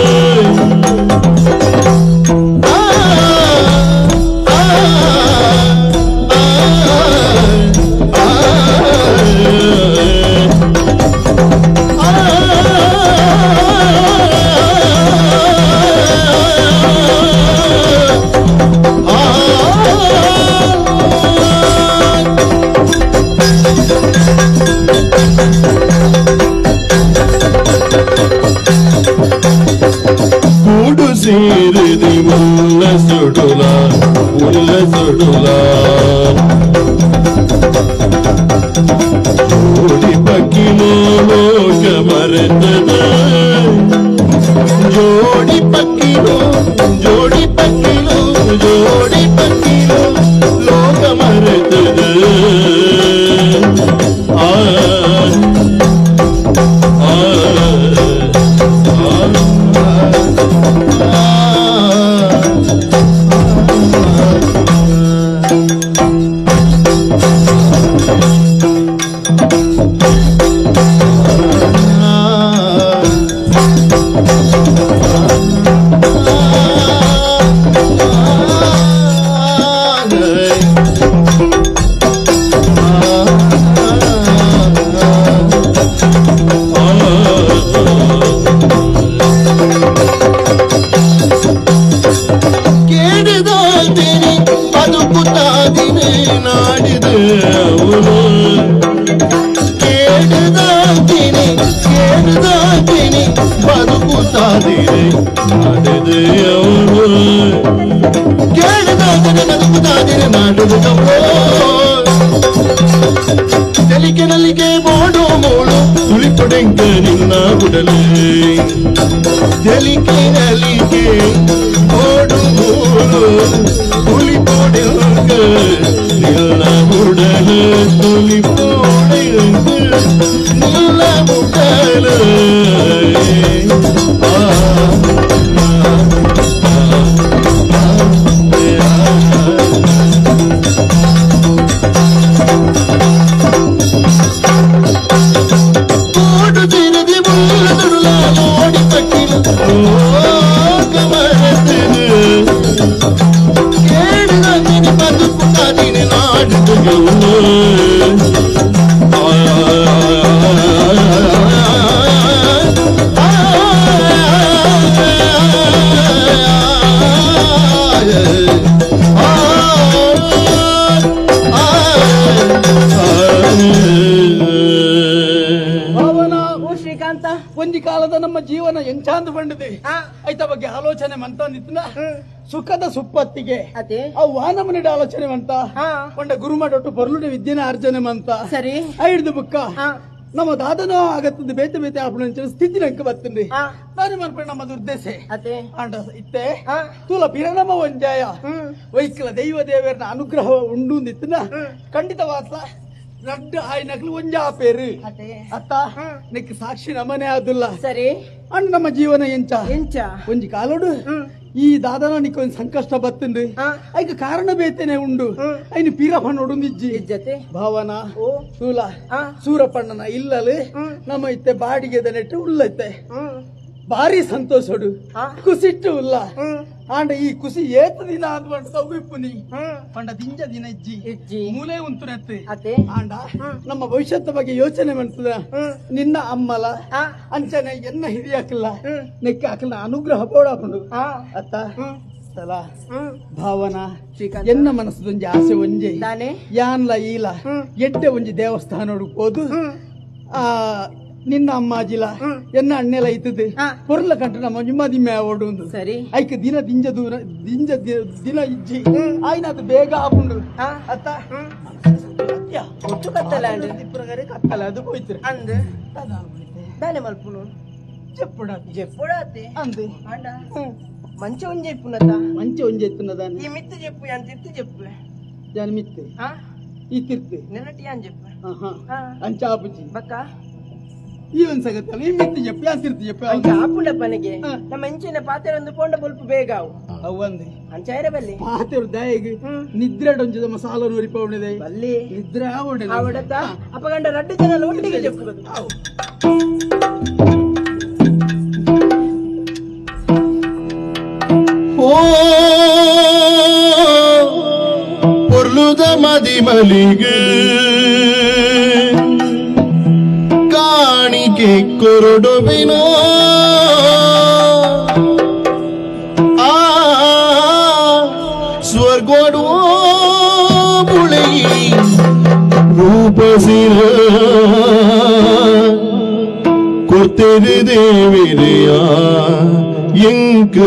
ಸೇರಿದಿ ಮುಲ್ಲ ಸುಡುಲ ಮುಲ್ಲ ಸುಡುಲ ಜೋಡಿ ಪಕ್ಕಿಲೋ ಲೋಕ ಮರೆತದ ಜೋಡಿ ಪಕ್ಕಿಲೋ ಜೋಡಿ ಪಕ್ಕಿಲೋ ಜೋಡಿ ಪಕ್ಕಿಲೋ ಲೋಕ ಮರೆತದ ಆ ನಲಿಕೆ ಬೋಡು ಮೋಳು ತುಳಿಪೊಡೆಂಕ ನಿನ್ನ ಗುಡಲೆ ತೆಲಿಕೆ ನಲಿಕೆ ಬೋಡು ಮೋಳು ತುಳಿಪೊಡೆಂಕ ನಿನ್ನ ಗುಡಲೆ ತುಳಿಪೊಡೆಂಕ ನಿನ್ನ ಗುಡಲೆ ಶ್ರೀಕಾಂತ, ಒಂದಿ ಕಾಲದ ನಮ್ಮ ಜೀವನ ಎಂಚಾಂದು ಬಂಡಿದೆ ಐತ ಬಗ್ಗೆ ಆಲೋಚನೆ ಮಂತಂದಿತ್ತನ ಸುಖದ ಸುಪ್ಪತ್ತಿಗೆ ಅವು ವಾನಮನಿಡ ಆಲೋಚನೆ ಮಂತ ಒಂಡ ಗುರುಮಡೊಟ್ಟು ಪೊರ್ಲುಡಿ ವಿದ್ಯೆನ ಅರ್ಜನೆ ಮಂತ ಸರಿ ಐಡ್ದು ಬುಕ್ಕ ನಮ್ಮ ದಾದನ ಆಗತ್ತದ ಬೇತೆ ಬೇತೆ ಆಪಣ ಸ್ಥಿತಿ ನಂಕ ಬತ್ತಂడి ನಾನು ಮನ್ಪೆ ನಮ್ಮ ದುರ್ದೇಶೆ ಆಂಡ ಇತ್ತೆ ತೂಲ ಪಿರಣಮ ಒಂಜಾಯ ವೈಕಲ ದೈವ ದೇವರನ ಅನುಗ್ರಹ ಉಂಡು ಅಂದಿತ್ತನ ಖಂಡಿತವಾತ್ಲ ರಡ್ಡು ಆಯ್ನಕ್ಲು ಒಂಜಾ ಪೇರು ಅತ್ತ ನಿಕ್ ಸಾಕ್ಷಿ ನಮನೆ ಆದುಲ್ಲ ಸರಿ ಅಂಡ್ ನಮ್ಮ ಜೀವನ ಎಂಚ ಎಂಚ ಒಂಜಿ ಕಾಲೋಡು ಈ ದಾದನ ನಿಕ್ಕೊಂದು ಸಂಕಷ್ಟ ಬತ್ತಂಡು ಐಕ ಕಾರಣ ಬೇತೇನೆ ಉಂಡು ಐನು ಪೀರಪ್ಪ ನೋಡುಂದಿಜ್ಜಿ ಭಾವನ ಸೂಲ ಸೂರಪ್ಪಣ್ಣನ ಇಲ್ಲಲು ನಮ್ಮ ಇತ್ತೆ ಬಾಡಿಗೆ ನೆಟ್ಟು ಉಲ್ಲೈತೆ ಭಾರಿ ಸಂತೋಷಡು ಕುಸಿಟ್ಟು ಉಲ್ಲ ಆಂಡ ಈ ಕುಸಿ ಏತ ದಿನ ಅಂದ್ ಸೌಗಿಪ್ಪುನಿ ಪಂಡ ದಿಂಜ ದಿನ ಇಜ್ಜಿ ಮೂಲೆ ಉಂತು ನೆತ್ತೆ ಆಂಡ ನಮ್ಮ ಭವಿಷ್ಯದ ಬಗ್ಗೆ ಯೋಚನೆ ಮಾಡ್ತದ ನಿನ್ನ ಅಮ್ಮಲ ಅಂಚನೆ ಎನ್ನ ಹಿರಿಯಾಕಲ್ಲ ನೆಕ್ಕ ಹಾಕಲ್ಲ ಅನುಗ್ರಹ ಬೋಡಾಕೊಂಡು ಅತ್ತ ಸಲ ಭಾವನಾ ಎನ್ನ ಮನಸ್ಸದೊಂಜಿ ಆಸೆ ಒಂಜೆ ಯಾನ್ಲ ಈಲ ಎಡ್ಡೆ ಒಂಜಿ ದೇವಸ್ಥಾನ ಹೋದು ಆ ನಿನ್ನ ಅಮ್ಮಾಜಿಲ ಎನ್ನ ಅಣ್ಣೆಲ ಇತ್ತದೆ ಪೊರ್ಲ ಕಂಟು ನಮ್ಮ ನಿಮ್ಮದಿಮ್ಮೆ ಓಡು ಸರಿ ಐಕ ದಿನ ದಿಂಜ ದೂರ ದಿಂಜ ದಿನ ಇಜ್ಜಿ ಆಯ್ನ ಅದು ಬೇಗ ಆಪುಂಡು ಅತ್ತ ಒಟ್ಟು ಕತ್ತಲ ಕತ್ತಲ ಅದು ಹೋಯ್ತು ಅಂದ್ ದಾನೆ ಮಲ್ಪುನು ಜೆಪ್ಪುಡ ಜೆಪ್ಪುಡಾತೆ ಅಂದ್ ಅಂಡ ಮಂಚ ಒಂಜೆ ಇಪ್ಪುನತ ಮಂಚ ಒಂಜೆ ಇತ್ತುನದಾನೆ ಈ ಮಿತ್ತು ಜೆಪ್ಪು ಯಾನ್ ತಿರ್ತು ಜೆಪ್ಪು ಯಾನ್ ಮಿತ್ತು ಈ ತಿರ್ತು ನೆನಟಿ ಯಾನ್ ಜೆಪ್ಪು ಅಂಚ ಆಪುಜಿ ಬಕ್ಕ ಈ ಒಂದ್ ಸಗತ್ತಲ್ಲ ಈ ಮಿತ್ತು ಜೆಪ್ಪು ಯಾನ್ ತಿರ್ತು ಜೆಪ್ಪು ಅಂಚ ಆಪುಂಡ ಪನಗೆ ನಮ್ಮ ಇಂಚಿನ ಪಾತ್ರೆ ಒಂದು ಪೋಂಡ ಬೊಲ್ಪು ಬೇಗ ಅವು ಅವಂದೆ ಅಂಚ ಇರಬಲ್ಲಿ ಪಾತ್ರೆ ದಯಗೆ ನಿದ್ರೆ ಡೊಂಜದ ಮಸಾಲ ನೂರಿ ಪೌಣಿದೆ ಬಲ್ಲಿ ನಿದ್ರೆ ಆವಡೆ ಆವಡತ ಅಪಗಂಡ ರಡ್ಡು ಜನ ಒಟ್ಟಿಗೆ ಜೆಪ್ಪು ಓ ಪೊರ್ಲುದ ಮದಿಮಲಿಗೆ ಕಾಣಿಕೆ ಕೊರಡುವಿನೋ ಆ ಸ್ವರ್ಗೋಡುವ ಬುಳೆಯಿ ರೂಪಸಿರ ಕೊರ್ತೆರು ದೇವಿರೆಯ ಎಂಕ್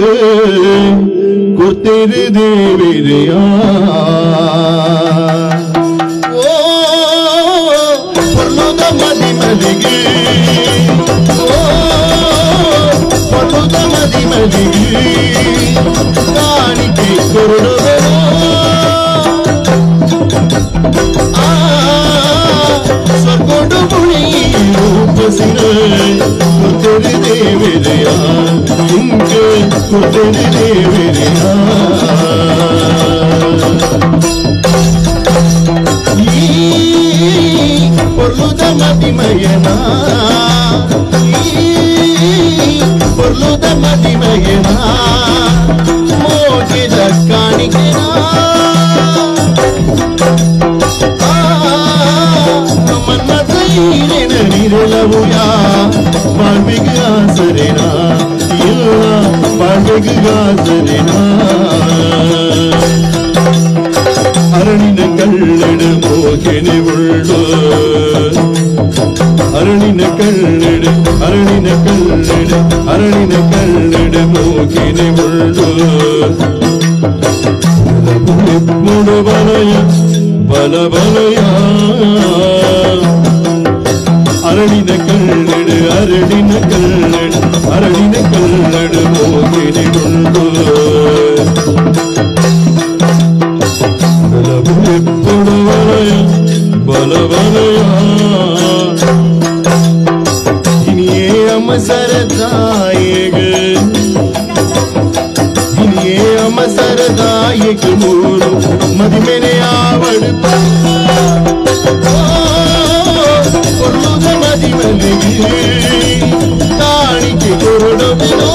ಕೊರ್ತೆರು ದೇವಿರೆಯ ಓ ಪೊರ್ಲುದ ಮದಿಮಲಿಗೆ ಓ ಪೊರ್ಲುದ ಮದಿಮಲಿಗೆ ಕಾಣಿಕೆ ಕೊರಡುವೆನೋ ಆ ಸ್ವರ್ಗೋಡು ಬುಳಿ ರೂಪಸಿರ ಕೊರ್ತೆರು ದೇವಿರೆಯ ಇಂಕ ಕೊರ್ತೆರು ದೇವಿರೆಯ ಈ ಪೊರ್ಲುದ ಮದಿಮಯನ ಈ ಪೊರ್ಲುದ ಮದಿಮಯನ ಮೋಜಿದ ಕಾಣಿಕೆನ ಮನ್ಮಥೈರೆನರಿರಲವುಯಾ ಬಾಳ್ವಿಗೆ ಆಸರೆನ ಇಲ್ಲ ಬಾಳ್ವಿಗೆ ಆಸರೆನ ಅರಳಿನ ಕಳ್ಳಡ ಮೋಗೆನೆ ಉಳ್ಳು ಅರಳಿನ ಕಳ್ಳಡ ಅರಳಿನ ಕಳ್ಳಡ ಅರಳಿನ ಕಳ್ಳಡ ಮೋಗೆನೆ ಉಳ್ಳು ಮುಡು ಬಲಯ ಬಲ ಬಲಯ ಅರಳಿನ ಕಳ್ಳಡ ಅರಳಿನ ಕಳ್ಳಡ ಅರಳಿನ ಕಳ್ಳಡ ಮೋಗೆನೆ ಉಳ್ಳು ಬಲ ಬಲಯ ಇನಿಯೇ ಅಮಸರದಾಯಗ ಇನಿಯೇ ಅಮಸರದಾಯಕ ಮೂರು ಮದಿಮೆನೆ ಆವಡು ಕೊರ್ಲುದ ಮದಿಮಲಿಗೆ ಕಾಣಿಕೆ ಕೊರಡುವೆನೋ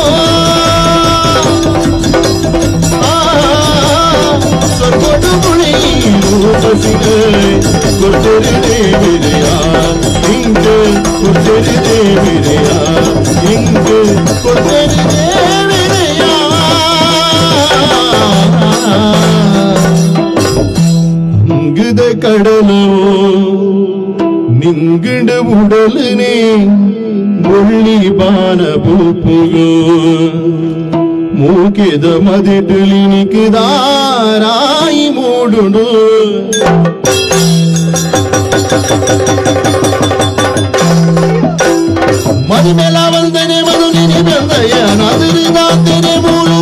ಸ್ವರ್ಗೋಡು ಬುಳಿ ರೂಪಸಿಗ ಕೊರ್ತೆರು ದೇವಿರೆಯ ಇಂಕ ಕೊರ್ತೆರು ದೇವಿರೆಯ ಇಂಕ ಕೊರ್ತೆರು ದೇವಿರೆಯ ಅಂಗದ ಕಡಲೋ ನಿಂಗಿಡ ಉಡಲನೆ ಬೊಳ್ಳಿ ಬಾನ ಪೂಪುಗು ಮೂಕೆದ ಮದಿಟುಲಿನಿಕಿದಾರಾಯಿ ಮೂಡುಡು ಮದಿಮೆಲ ವಂದನೆ ಮದು ನಿನಿ ಬೆಂದಯ ನದಿರಿದಾತನೆ ಮೂಡು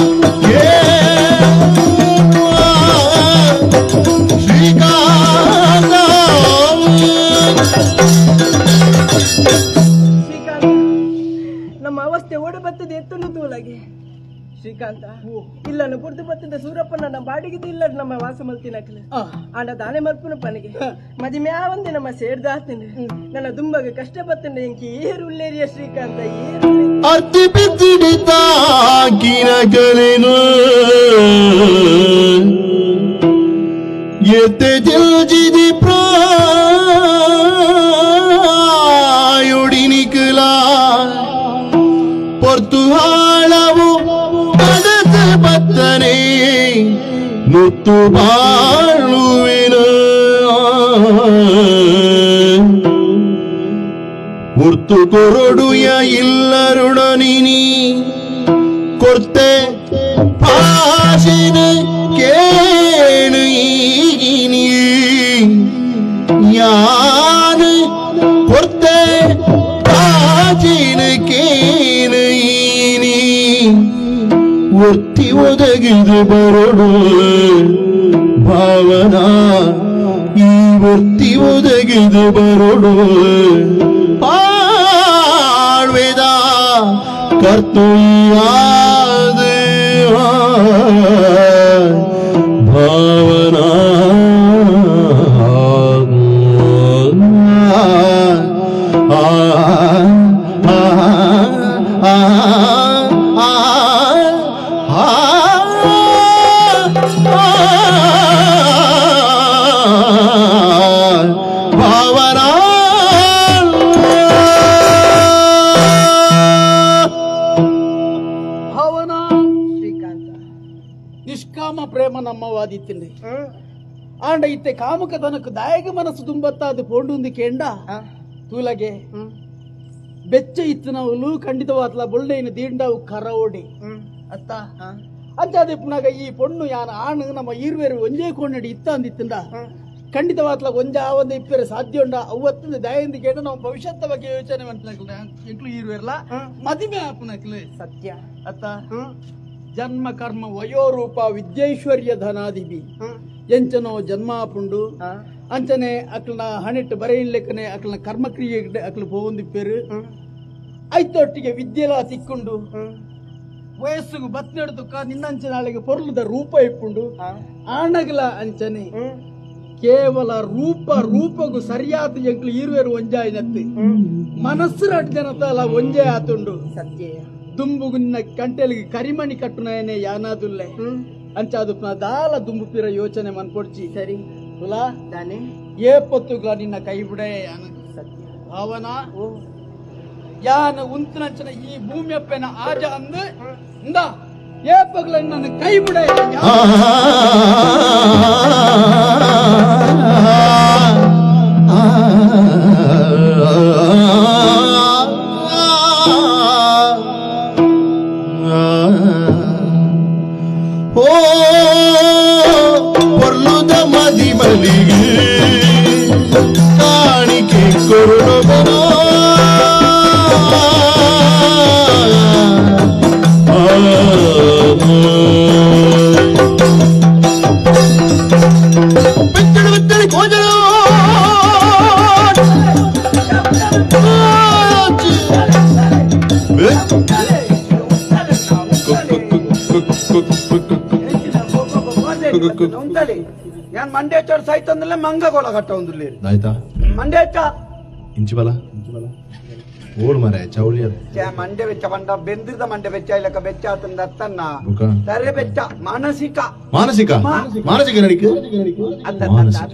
ಶ್ರೀಕಾಂತ. ನಮ್ಮ ಅವಸ್ಥೆ ಓಡಿ ಬತ್ತದೆ ಎತ್ತುನು ತೂಲಗೆ ಶ್ರೀಕಾಂತ ಇಲ್ಲನು ಬುಡ್ದು ಬತ್ತಿದ ಸೂರಪ್ಪನ ನಮ್ಮ ಬಾಡಿಗೆದು ಇಲ್ಲ ನಮ್ಮ ವಾಸ ಮಲ್ತಿನಕ್ಲು ಆಂಡ ದಾನೆ ಮಲ್ಪುನ ಪನಿಗೆ ಮದಿಮೆ ಒಂದೇ ನಮ್ಮ ಸೇರ್ದಾತೀನಿ ನನ್ನ ದುಂಬಗೆ ಕಷ್ಟ ಬತ್ತಂಡೆ ಎಂಕಿ ಏರು ಉಲ್ಲೇರಿಯ ಶ್ರೀಕಾಂತ ಏರು. ಅರ್ತಿ ಬಿದ್ದಿಡಿತಾಕಿನ ಕಲೆನು ಎತ್ತೆ ಜಿಲ್ಜಿದಿ ಪ್ರಾಯುಡಿನಿಕಲ ಪೊರ್ತುಹಾಳವು ಪದತ ಬತ್ತನೆ ಮುತ್ತು ಬಾಳುವಿನ ಉರ್ತು ಕೊರಡುಯ ಇಲ್ಲರುಡನಿನಿ ಕೊರ್ತೆ ಪಾಶಿನ ಕೇಣು ಈಗಿನಿ ಯಾನು ಕೊರ್ತೆ ಪಾಚಿನ ಕೇಣು ಈನಿ ಒತ್ತಿ ಒದಗಿದು ಬರಡು ಭಾವನಾ ಈ ಒತ್ತಿ ಒದಗಿದು ಬರಡು ಪಾಳ್ವೆದ ಕರ್ತುಯ್ಯಾದ ಭಾವನಾ ಆ ಆ ಆ ಆ ಭಾವನಾ. ಭಾವನಾ ಶ್ರೀಕಾಂತ ನಿಷ್ಕಾಮ ಪ್ರೇಮ ನಮ್ಮವಾದಿತ್ತಿಂಡೆ ಆಂಡ ಇತ್ತೆ ಕಾಮುಕ ತನಕ ದಾಯಕ ಮನಸ್ಸು ತುಂಬತ್ತಾದ ಪೋಂಡುಂದು ಕೇಂಡ ತೂಲಗೆ ಬೆಚ್ಚ ಇತ್ತಿನವಲು ಖಂಡಿತವಾತ್ಲ ಬೊಳ್ಳೆಯನ್ನು ದೀಂಡವು ಕರವೋಡಿ ಅತ್ತ ಅಂಚಾದ ಪುನಗ ಈ ಪೊಣ್ಣು ಯಾನ ಆಣು ನಮ್ಮ ಈರ್ವೇರು ಒಂಜೇ ಕೋಣಡಿ ಇತ್ತ ಅಂದಿತ್ತಿಂಡ ಖಂಡಿತವಾತ್ಲ ಒಂಜಾ ಒಂದು ಇಪ್ಪೇರೆ ಸಾಧ್ಯ ಉಂಡ ಅವತ್ತಿಂದ ದಯಿಂದ ಕೇಂಡ ನಮ್ಮ ಭವಿಷ್ಯದ ಬಗ್ಗೆ ಯೋಚನೆ ಮಾಡ್ತಿನಕ್ಲು ಎಂಕ್ಲು ಈರ್ವೇರ್ಲ ಮದಿಮೆ ಆಪುನಕ್ಲು ಸತ್ಯ ಅತ್ತ ಜನ್ಮ ಕರ್ಮ ವಯೋರೂಪ ವಿದ್ಯೈಶ್ವರ್ಯ ಧನಾದಿಬಿ ಎಂಚನೋ ಜನ್ಮಾಪುಂಡು ಅಂಚನೆ ಅಕ್ಲನ ಹಣಿಟ್ಟು ಬರೆಯಿನ್ಲೆಕ್ಕನೆ ಅಕ್ಲನ ಕರ್ಮಕ್ರಿಯೆ ಅಕ್ಲು ಪೋವಂದಿಪ್ಪೇರು ಐತೊಟ್ಟಿಗೆ ವಿದ್ಯೆಲ ತಿಕ್ಕೊಂಡು ವಯಸ್ಸುಗು ಬತ್ನೆಡ್ದುಕ್ಕ ನಿನ್ನಂಚನಾಳಿಗೆ ಪೊರ್ಲುದ ರೂಪ ಇಪ್ಪುಂಡು ಆಣಗಲ ಅಂಚನೆ ಕೇವಲ ರೂಪ ರೂಪಗು ಸರಿಯಾದ ಎಂಕ್ಲು ಈರ್ವೇರು ಒಂಜಾಯಿನತ್ತು ಮನಸ್ಸು ರಡ್ ಜನತಲ ಒಂಜೇ ಆತುಂಡು ಸತ್ಯ ದುಂಬುಗು ನಿನ್ನ ಕಂಟೆಲಿಗೆ ಕರಿಮಣಿ ಕಟ್ಟುನಯನೆ ಯಾನಾದುಲ್ಲೆ ಅಂಚಾದು ದಾಲ ದುಂಬು ಪಿರ ಯೋಚನೆ ಮನ್ಪೊಡ್ಚಿ ಸರಿ ತುಲಾ ದಾನೆ ಏ ಪೊತ್ತುಗಳ ನಿನ್ನ ಕೈ ಬಿಡೆ ಯಾನ ಭಾವನಾ ಯಾನ ಉಂತನಂಚನ ಈ ಭೂಮಿಯಪ್ಪನ ಆಜ ಅಂದು ಇಂದ ಏ ಪಗ್ಲ ನನ್ನ ಕೈ ಬಿಡೆ. ಓ ಪೊರ್ಲುದ ಮದಿ ಮಲಿಗೆ ಕಾಣಿಕೆ ಕೊರಡುವನೋ ಬೆತ್ತಳು ಬೆತ್ತಳಿ ಕೋಜಲು ഞാൻ ಮಂಡೇಚೋಡ್ ಸೈತಂದಲ್ಲ ಮಂಗಗೋಳ ಕಟ್ಟ ಒಂದುಲ್ಲೇರಿ ಆಯ್ತಾ ಮಂಡೇಚ ಇಂಚಿ ಬಲ ಓಳು ಮಾರೆ ಚೌಳಿ ಮಂಡೆ ಬೆಚ್ಚ ಬಂಡ ಬೆಂದಿರ್ದ ಮಂಡೆ ಬೆಚ್ಚ ಇಲ್ಲಕ ಬೆಚ್ಚ ಆತಂದ ಅತ್ತನ್ನ ಬುಕ ತರೆ ಬೆಚ್ಚ ಮಾನಸಿಕ ಮಾನಸಿಕ ಮಾನಸಿಕ ನಡಿಕೆ ಅತ್ತ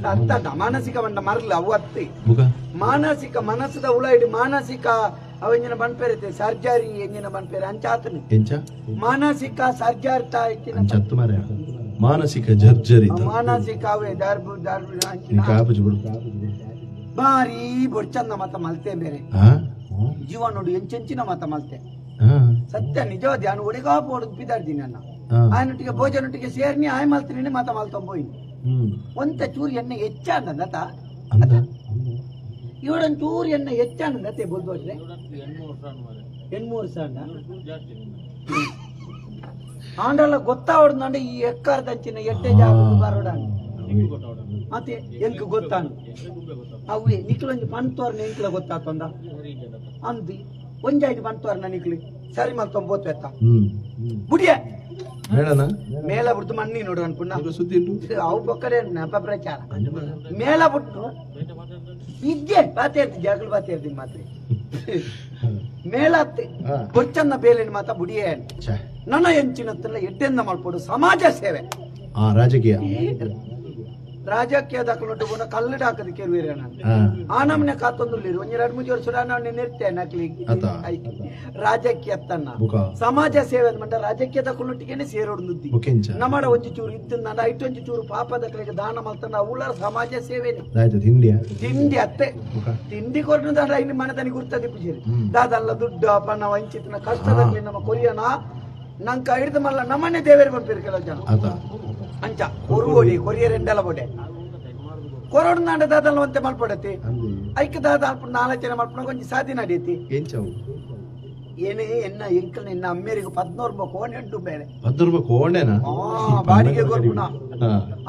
ಅತ್ತ ಅತ್ತ ಮಾನಸಿಕ ಬಂಡ ಮರಲ ಅವು ಅತ್ತಿ ಬುಕ ಮಾನಸಿಕ ಮನಸ್ಸದ ಉಳ ಇಡಿ ಮಾನಸಿಕ ಅವೆಂಜಿನ ಬನ್ಪೇರತೆ ಸರ್ಜರಿ ಎಂಜಿನ ಬನ್ಪೇರೆ ಅಂಚಾತನು ಎಂಚ ಮಾನಸಿಕ ಸರ್ಜರ್ತ ಇಕ್ಕಿನ ಅಂಚತ್ತು ಮಾರೆ ಮಾನಸಿಕ ಜರ್ಜರಿತ ಮಾನಸಿಕ ಅವೇ ದರ್ಬು ದರ್ಬು ಅಂಚಿನ ನೀ ಕಾಪುಜು ಬಿಡು ಬಾರಿ ಬೊಡ್ಚಂದ ಮತ್ತ ಮಲ್ತೆ ಬೇರೆ ಹಾ ಜೀವನೋಡು ಎಂಚೆಂಚಿನ ಮಾತ ಮಲ್ತೆ ಸತ್ಯ ನಿಜವಾದ ನಾನು ಒಡೆಗಾ ಪೋಡು ಬಿದಾಡ್ತೀನಿ ಅಣ್ಣ ಆಯನೊಟ್ಟಿಗೆ ಭೋಜನೊಟ್ಟಿಗೆ ಸೇರ್ನಿ ಆಯ್ ಮಲ್ತೀನಿ ಮಾತ ಮಲ್ತೊಂಬೋಯಿ ಒಂತ ಚೂರು ಎಣ್ಣೆ ಹೆಚ್ಚಾಂದ ಇವಡೊಂದು ಚೂರು ಎಣ್ಣೆ ಹೆಚ್ಚಾಂದತೆ ಬೋಲ್ಬೋಟ್ರೆ 8 ವರ್ಷ ಆಂಡಲ ಗೊತ್ತಾವಡ್ದಂಡ ಈ ಎಕ್ಕಾರ್ದಂಚಿನ ಎಟ್ಟೆ ಜಾಗ ಬರೋಡ ಮತ್ತೆ ಎಂಕ್ ಗೊತ್ತಾನು ಅವೇ ನಿಕ್ಲೊಂಜಿ ಪಂತೋರ್ನ ಎಂಕ್ಲ ಗೊತ್ತಾತಂದ ಅಂದಿ ಒಂಜಾಯ್ತು ಪಂತೋರ್ನ ನಿಕ್ಲಿ ಸರಿ ಮಲ್ತೊಂಬೋತು ಎತ್ತ ಬುಡಿಯ ಮೇಲ ಬಿಡ್ತು ಮಣ್ಣಿ ನೋಡು ಅನ್ಪುಣ್ಣ ಅವು ಬೊಕ್ಕಡೆ ನೆಪ ಪ್ರಚಾರ ಮೇಲ ಬಿಟ್ಟು ಇದ್ದೆ ಬಾತೆ ಇರ್ತಿ ಜಾಗಲು ಬಾತೆ ಇರ್ತೀನಿ ಮಾತ್ರ ಮೇಲತ್ತಿ ಬೊಚ್ಚನ್ನ ಬೇಲಿನ ಮಾತ ಬುಡಿಯೇ ನನ್ನ ಎಂಚಿನತ್ತಲ್ಲ ಎಡ್ಡೆಂದ ಮಲ್ಪೋಡು ಸಮಾಜ ಸೇವೆ ರಾಜಕೀಯ ರಾಜಕೀಯ ದಾಖಲು ಕಲ್ಲಡ ಹಾಕದ ಕೆರುವಿರ ನಾನು ಆ ನಮ್ನೆ ಕಾತೊಂದುಳ್ಳಿರು ಒಂಜಿ ಎರಡು ಮೂಜಿ ವರ್ಷ ನಾನು ನಿರ್ತೆ ನಕ್ಲಿ ರಾಜಕೀಯ ತನ್ನ ಸಮಾಜ ಸೇವೆ ಮಂಡ ರಾಜಕೀಯ ದಾಖಲೊಟ್ಟಿಗೆನೆ ಸೇರೋಡು ನಮ್ಮಡ ಒಂಜಿ ಚೂರು ಇದ್ದು ನನ್ನ ಐಟೊಂಜಿ ಚೂರು ಪಾಪ ದಕ್ಕಲಿಗೆ ದಾನ ಮಲ್ತನ ಉಳ್ಳರ ಸಮಾಜ ಸೇವೆ ತಿಂಡಿ ಅತ್ತೆ ತಿಂಡಿ ಕೊಟ್ಟು ದಾಡ ಇನ್ನು ಮನದನಿ ಗುರ್ತದಿ ಪೂಜೆರಿ ದಾದಲ್ಲ ದುಡ್ಡು ಅಪ್ಪನ ವಂಚಿತನ ಕಷ್ಟದಲ್ಲಿ ನಮ್ಮ ಕೊರಿಯನ ನಂಕ ಹಿಡಿದು ಮಲ್ಲ ನಮ್ಮನೆ ದೇವೇರು ಬಂಪಿರು ಕೆಲವು ಜನ ಅಂಚ ಕೊರುವೋಡಿ ಕೊರಿಯರ್ ಎಂಡಲ ಬೋಡೆ ಕೊರೋಡು ನಾಡ ದಾದಲ್ಲ ಒಂತೆ ಮಲ್ಪಡತಿ ಐಕ ದಾದ ಅಲ್ಪ ಆಲೋಚನೆ ಮಲ್ಪಡ ಕೊಂಚ ಸಾಧಿ ನಡೀತಿ ಏನೇ ಎನ್ನ ಎಂಕಲ್ ನಿನ್ನ ಅಮ್ಮೇರಿಗೆ 14 ರೂಪಾಯಿ ಕೋಣೆ ಉಂಟು ಬೇರೆ 14 ರೂಪಾಯಿ ಕೋಣೆನಾ ಬಾಡಿಗೆ ಕೊರ್ಪುನ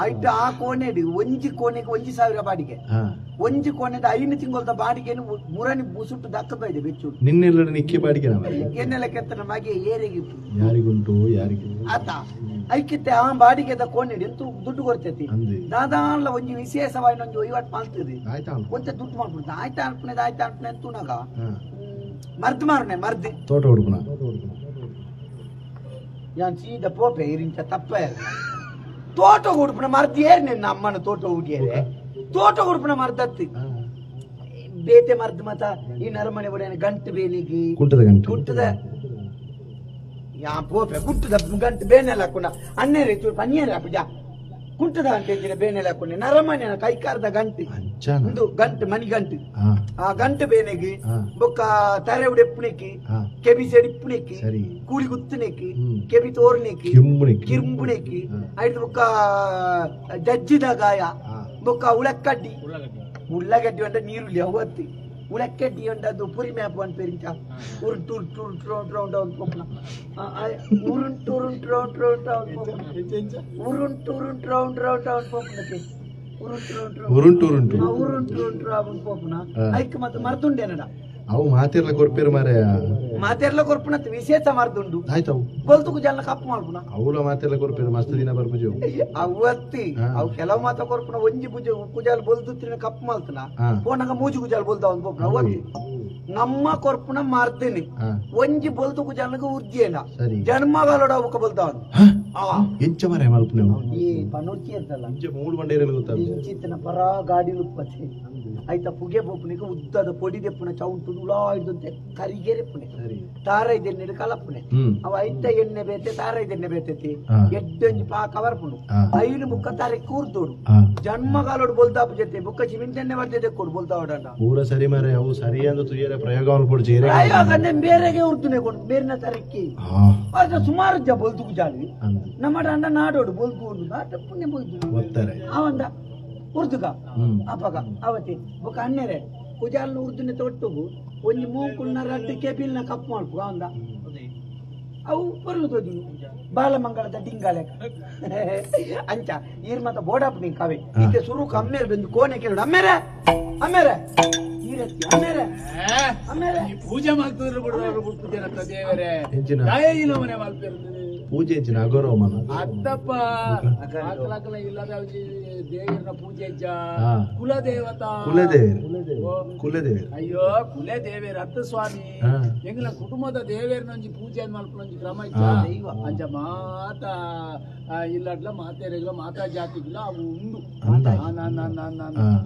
ಐಟ ಆ ಕೋಣೆ ಒಂಜಿ ಕೋಣೆಗೆ 1000 ಬಾಡಿಗೆ ಒಂಜಿ ಕೋಣೆದ 5 ತಿಂಗಳದ ಬಾಡಿಗೆ ಮುರನಿ ಬುಸುಟ್ಟು ದಕ್ಕದ ಇದೆ ಬೆಚ್ಚು ನಿನ್ನೆಲ್ಲ ನಿಕ್ಕಿ ಬಾಡಿಗೆ ಎನ್ನೆಲ್ಲ ಕೆತ್ತನ ಮಗೆ ಏರಿಗೆ ಯಾರಿಗುಂಟು ಯಾರಿಗೆ ಆತ ಐಕಿತ್ತೆ ಆ ಬಾಡಿಗೆದ ಕೋಣೆ ಎಂತೂ ದುಡ್ಡು ಕೊರ್ತೈತಿ ದಾದಾನ್ಲ ಒಂಜಿ ವಿಶೇಷವಾಗಿ ಒಂಜಿ ವಹಿವಾಟ್ ಮಾಡ್ತದೆ ಒಂತೆ ದುಡ್ಡು ಮಾಡ್ಬಿಡ್ತ ಆಯ್ತಾ ಅನ್ಪುಣೆ ಆಯ್ತಾ ಅನ್ಪುಣೆ ಅಂತೂನಾಗ ಮರ್ದು ಮಾರನೆ ಮರ್ದು ತೋಟ ಹುಡುಕನ ಯಾನ್ ಸೀದಾ ಪೋಪೆ ಇರಿಂಚ ತಪ್ಪ ತೋಟ ಹುಡುಪನ ಮರ್ದು ಏರ್ ನಿನ್ನ ಅಮ್ಮನ ತೋಟ ಹುಡಿಯರೆ ತೋಟ ಹುಡುಪನ ಮರ್ದತ್ತಿ ಬೇತೆ ಮರ್ದು ಮತ ಈ ನರಮನೆ ಬಿಡ ಗಂಟು ಬೇಲಿಗೆ ಕುಂಟದ ಗಂಟು ಕುಂಟದ ಯಾ ಪೋಪೆ ಕುಂಟದ ಗಂಟು ಬೇನೆಲ್ಲ ಹಾಕೊಂಡ ಅಣ್ಣೇರಿ ಚೂರು ಪನ್ನಿಯರ ಪೂಜಾ ಕುಂಟದ ಅಂತ ಇದ್ದೀರ ಬೇನೆಲ್ಲ ಹಾಕೊಂಡೆ ನರಮನೆ ಕೈಕಾರದ ಗಂಟು ಒಂದು ಗಂಟು ಮಣಿ ಗಂಟು ಆ ಗಂಟು ಬೇನೆಗೆ ಬೊಕ್ಕ ತರೆ ಉಡೆಪ್ಪುನೆಕ್ಕಿ ಕೆಬಿ ಸೆಡಿಪ್ಪುನೆಕ್ಕಿ ಕೂಲಿ ಗುತ್ತನೆಕ್ಕಿ ಕೆಬಿ ತೋರ್ನೆಕ್ಕಿ ಕಿಂಬುನೆಕ್ಕಿ ಐದು ಬೊಕ್ಕ ಜಜ್ಜಿದ ಗಾಯ ಬೊಕ್ಕ ಉಳಕ್ಕಡ್ಡಿ ಉಳ್ಳಗಡ್ಡಿ ಅಂಡ ನೀರುಳ್ಳಿ ಅವತ್ತಿ ಉಳಕ್ಕಡ್ಡಿ ಅಂಡ ಅದು ಪುರಿ ಮ್ಯಾಪ್ ಅಂತ ಪೇರಿಂಚ ಉರುಂಟು ಉರುಂಟು ಉರುಂಟು ರೌಂಡ್ ರೌಂಡ್ ಅವ್ನು ಪೋಪನ ಉರುಂಟು ಉರುಂಟು ರೌಂಡ್ ರೌಂಡ್ ಅವ್ನು ಪೋಪನ ಉರುಂಟು ಉರುಂಟು ರೌಂಡ್ ರೌಂಡ್ ಅವ್ನು ಪೋಪನಕ್ಕೆ ಉರುಂಟು ಉರುಂಟು ಉರುಂಟು ಉರುಂಟು ಉರುಂಟು ಅವನು ಪೋಪನ ಐಕ್ ಮತ್ತೆ ಮರ್ತುಂಡೇನಡ ಅವು ಮಾತಿರ್ಲ ಕೊರ್ಪೇರು ಮಾರಾಯ ಮಾತೆರ್ಲ ಕೊರ್ಪುನತ್ ವಿಶೇಷ ಮರ್ದುಂಡು ಆಯ್ತು ಬಲ್ತುಕು ಜನ ಕಪ್ಪು ಮಾಡ್ಪುನ ಅವಳ ಮಾತೆಲ್ಲ ಕೊರ್ಪೇರು ಮಸ್ತ್ ದಿನ ಬರ್ಪುಜು ಅವತ್ತಿ ಅವು ಕೆಲವು ಮಾತ ಕೊರ್ಪುನ ಒಂಜಿ ಪೂಜೆ ಕುಜಾಲ್ ಬೊಲ್ದುತ್ತಿನ ಕಪ್ಪು ಮಲ್ತನ ಪೋನಗ ಮೂಜಿ ಕುಜಾಲ್ ಬೊಲ್ದ ಒಂದು ಪೋಪುನ ಅವತ್ತಿ ನಮ್ಮ ಕೊರ್ಪುನ ಮಾರ್ತೀನಿ ಒಂಜಿ ಬೊಲ್ತು ಕುಜಾಲಗ ಉರ್ಜಿಯೇನ ಜನ್ಮಗಾಲೋಡ ಅವಕ ಬೊಲ್ದ ಎಂಚ ಮಾರಾಯ ಮಲ್ಪುನ ಈ ಪನೋರ್ಚಿ ಇರ್ತಲ್ಲ ಮೂಡು ಬಂಡೇರೆಲ್ಲ ಗೊತ್ತಾಗ್ತದೆ ಇಂಚಿತ್ತಿನ ಪರ ಗಾಡಿ ಲುಪ್ಪತಿ ಆಯ್ತಾ ಪುಗೆ ಪೋಪುನಿಗೆ ಉದ್ದದ ಪೊಡಿ ದೆಪ್ಪುನ ಚೌಂಟು ಉಳಾ ಇದ್ದಂತೆ ಕರಿಗೆರೆಪ್ಪುನೆ ತಾರ ಇದೆಣ್ಣೆ ಕಲಪ್ಪುನೆ ಅವ ಐತ ಎಣ್ಣೆ ಬೇತೆ ತಾರ ಇದೆಣ್ಣೆ ಬೇತೈತಿ ಎಡ್ಡೊಂಜಿ ಪಾಕ ಬರ್ಪುನು ಐನು ಬುಕ್ಕ ತಾರೆ ಕೂರ್ದೋಡು ಜನ್ಮಗಾಲೋಡು ಬೊಲ್ದಾಪು ಜೊತೆ ಬುಕ್ಕ ಚಿಮಿಂಟೆಣ್ಣೆ ಬರ್ತದೆ ಕೊಡು ಬೊಲ್ದಾವಡ ಪೂರ ಸರಿ ಮಾರಾಯ ಅವು ಸರಿ ಅಂದ ತುಯ್ಯರೆ ಪ್ರಯೋಗ ಮಲ್ಪೊಡು ಚೇರೆ ಪ್ರಯೋಗ ಬೇರೆಗೆ ಉರ್ದುನೆ ಕೊಂಡು ಬೇರೆನ ತರಕ್ಕೆ ಅದು ಸುಮಾರು ಜ ಬೊಲ್ದು ಜಾಲಿ ನಮ್ಮ ಅಣ್ಣ ನಾಡೋಡು ಬೊಲ್ದು ನಾಟ ಪುಣ್ಯ ಬೊಲ್ದು ಅವಂದ ಉರ್ದುಗ ಅಪಗ ಅವತಿ ಬೊಕ ಅಣ್ಣೆರೆ ಕುಜಾಲ್ನ ಉರ್ದುನೆ ತೊಟ್ಟುಗು ಒಂಜಿ ಮೂಂಕುಲ್ನ ರಡ್ಡು ಕೆಪಿಲ್ನ ಕಪ್ ಮಾಡ್ಪು ಅವಂದ ಅವು ಪೊರ್ಲು ತೋಜು ಬಾಲಮಂಗಳದ ಡಿಂಗಾಲೆ ಅಂಚ ಈರ್ ಮತ ಬೋಡಾಪ್ ನಿಂಗೆ ಕವೆ ಈಕೆ ಸುರುಕು ಅಮ್ಮೇರೆ ಬಂದು ಕೋಣೆ ಕೇಳು ಅಮ್ಮೇರೆ ಅಮ್ಮೇರೆ ಈರತ್ತಿ ಅಮ್ಮೇರೆ ಅಮ್ಮೇರೆ ಪೂಜೆ ಮಾಡ್ತಿದ್ರು ಬಿಡ್ರವ್ರು ಬಿಡ್ತಿದ್ದೀರತ್ತ ದೇವರೇ ಮನೆ ಮಲ್ಪಿರ್ತದೆ ಪೂಜೆ ಹೆಚ್ಚಿನ ಅಗೌರವಮಾನ ಅತ್ತಪ್ಪ ಆಕಲಾಕಲ ಇಲ್ಲದ ದೇವರನ ಪೂಜೆ ಇಜ್ಜ ಕುಲದೇವತಾ ಕುಲದೇವರು ಕುಲದೇವರು ಅಯ್ಯೋ ಕುಲದೇವೇರ್ ಅತ್ತ ಸ್ವಾಮಿ ಎಂಗ್ಲ ಕುಟುಂಬದ ದೇವೇರ್ನೊಂಜಿ ಪೂಜೆ ಮಲ್ಪನೊಂಜಿ ಕ್ರಮ ಇಜ್ಜ ಅಂಚ ಮಾತಾ ಇಲ್ಲಡ್ಲ ಮಾತೆರೆಗ್ಲ ಮಾತಾ ಜಾತಿಗ್ಲ ಅವು ಉಂಡು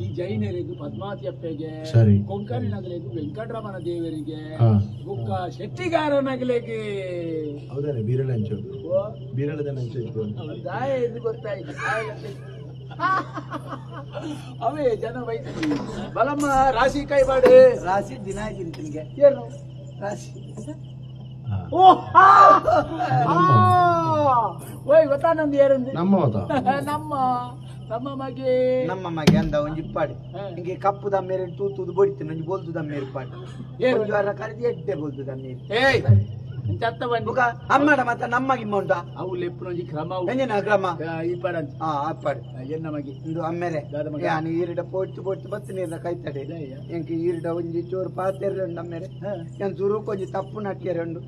ಈ ಜೈನರಿಗೂ ಪದ್ಮಾವತಿಯಪ್ಪಗೆ ಕೊಂಕಣಿ ನಗಲಿಗೂ ವೆಂಕಟರಮಣ ದೇವರಿಗೆ ಬುಕ್ಕ ಶೆಟ್ಟಿಗಾರನಗಲಿಗೆ ಹೌದಾನೆ ಬೀರಳ ಅಂಚು ಬೀರಳದ ಅಂಚು ಇದು ಗೊತ್ತಾಯ್ತು. ಅವೇ ಜನ ಬೈತಿ ಬಲಮ್ಮ ರಾಶಿ ಕೈ ಬಾಡು ರಾಶಿ ದಿನ ತಿಂತಿನ್ಗೆ ಏನು ರಾಶಿ ಓ ಓಯ್ ಗೊತ್ತಾ ನಮ್ದು ಯಾರಂದು ನಮ್ಮ ನಮ್ಮ ನಮ್ಮ ಮಗೆ ನಮ್ಮ ಮಗೆ ಅಂದ ಒಂಜಿ ಇಪ್ಪಾಡಿ ಹಿಂಗೆ ಕಪ್ಪು ದಮ್ಮೇರೆ ತೂತುದು ಬೊಡಿತೀನಿ ಒಂಜಿ ಬೋಲ್ತು ದಮ್ಮೇರು ಪಾಡಿ ಒಂದು ವಾರ ಕರೆದಿ ಎಡ್ಡೆ ಬೋಲ್ತು ದಮ್ಮೇರು ಏಯ್ ಚತ್ತ ಬಂದು ಅಮ್ಮಡ ಮತ್ತ ನಮ್ಮ ಗಿಮ್ಮ ಉಂಟಾ ಅವು ಲೆಪ್ಪುನೊಂಜಿ ಕ್ರಮ ಎಂಜಿನ ಕ್ರಮ ಈ ಪಾಡ ಹಾ ಅಪ್ಪಾಡಿ ಎನ್ನ ಮಗೆ ಇಂದು ಅಮ್ಮೇರೆ ಯಾನು ಈರಿಡ ಪೋಟ್ಟು ಪೋಟ್ಟು ಬತ್ತು ನೀರ್ನ ಕೈತಡೆ ಎಂಕ್ ಈರಿಡ ಒಂಜಿ ಚೂರು ಪಾತೆರ್ರೆ ಉಂಡು ಅಮ್ಮೇರೆ ಏನ್ ಚೂರು ಒಂಜಿ ತಪ್ಪು ನಟ್ಟಿಯರೆ ಉಂಡು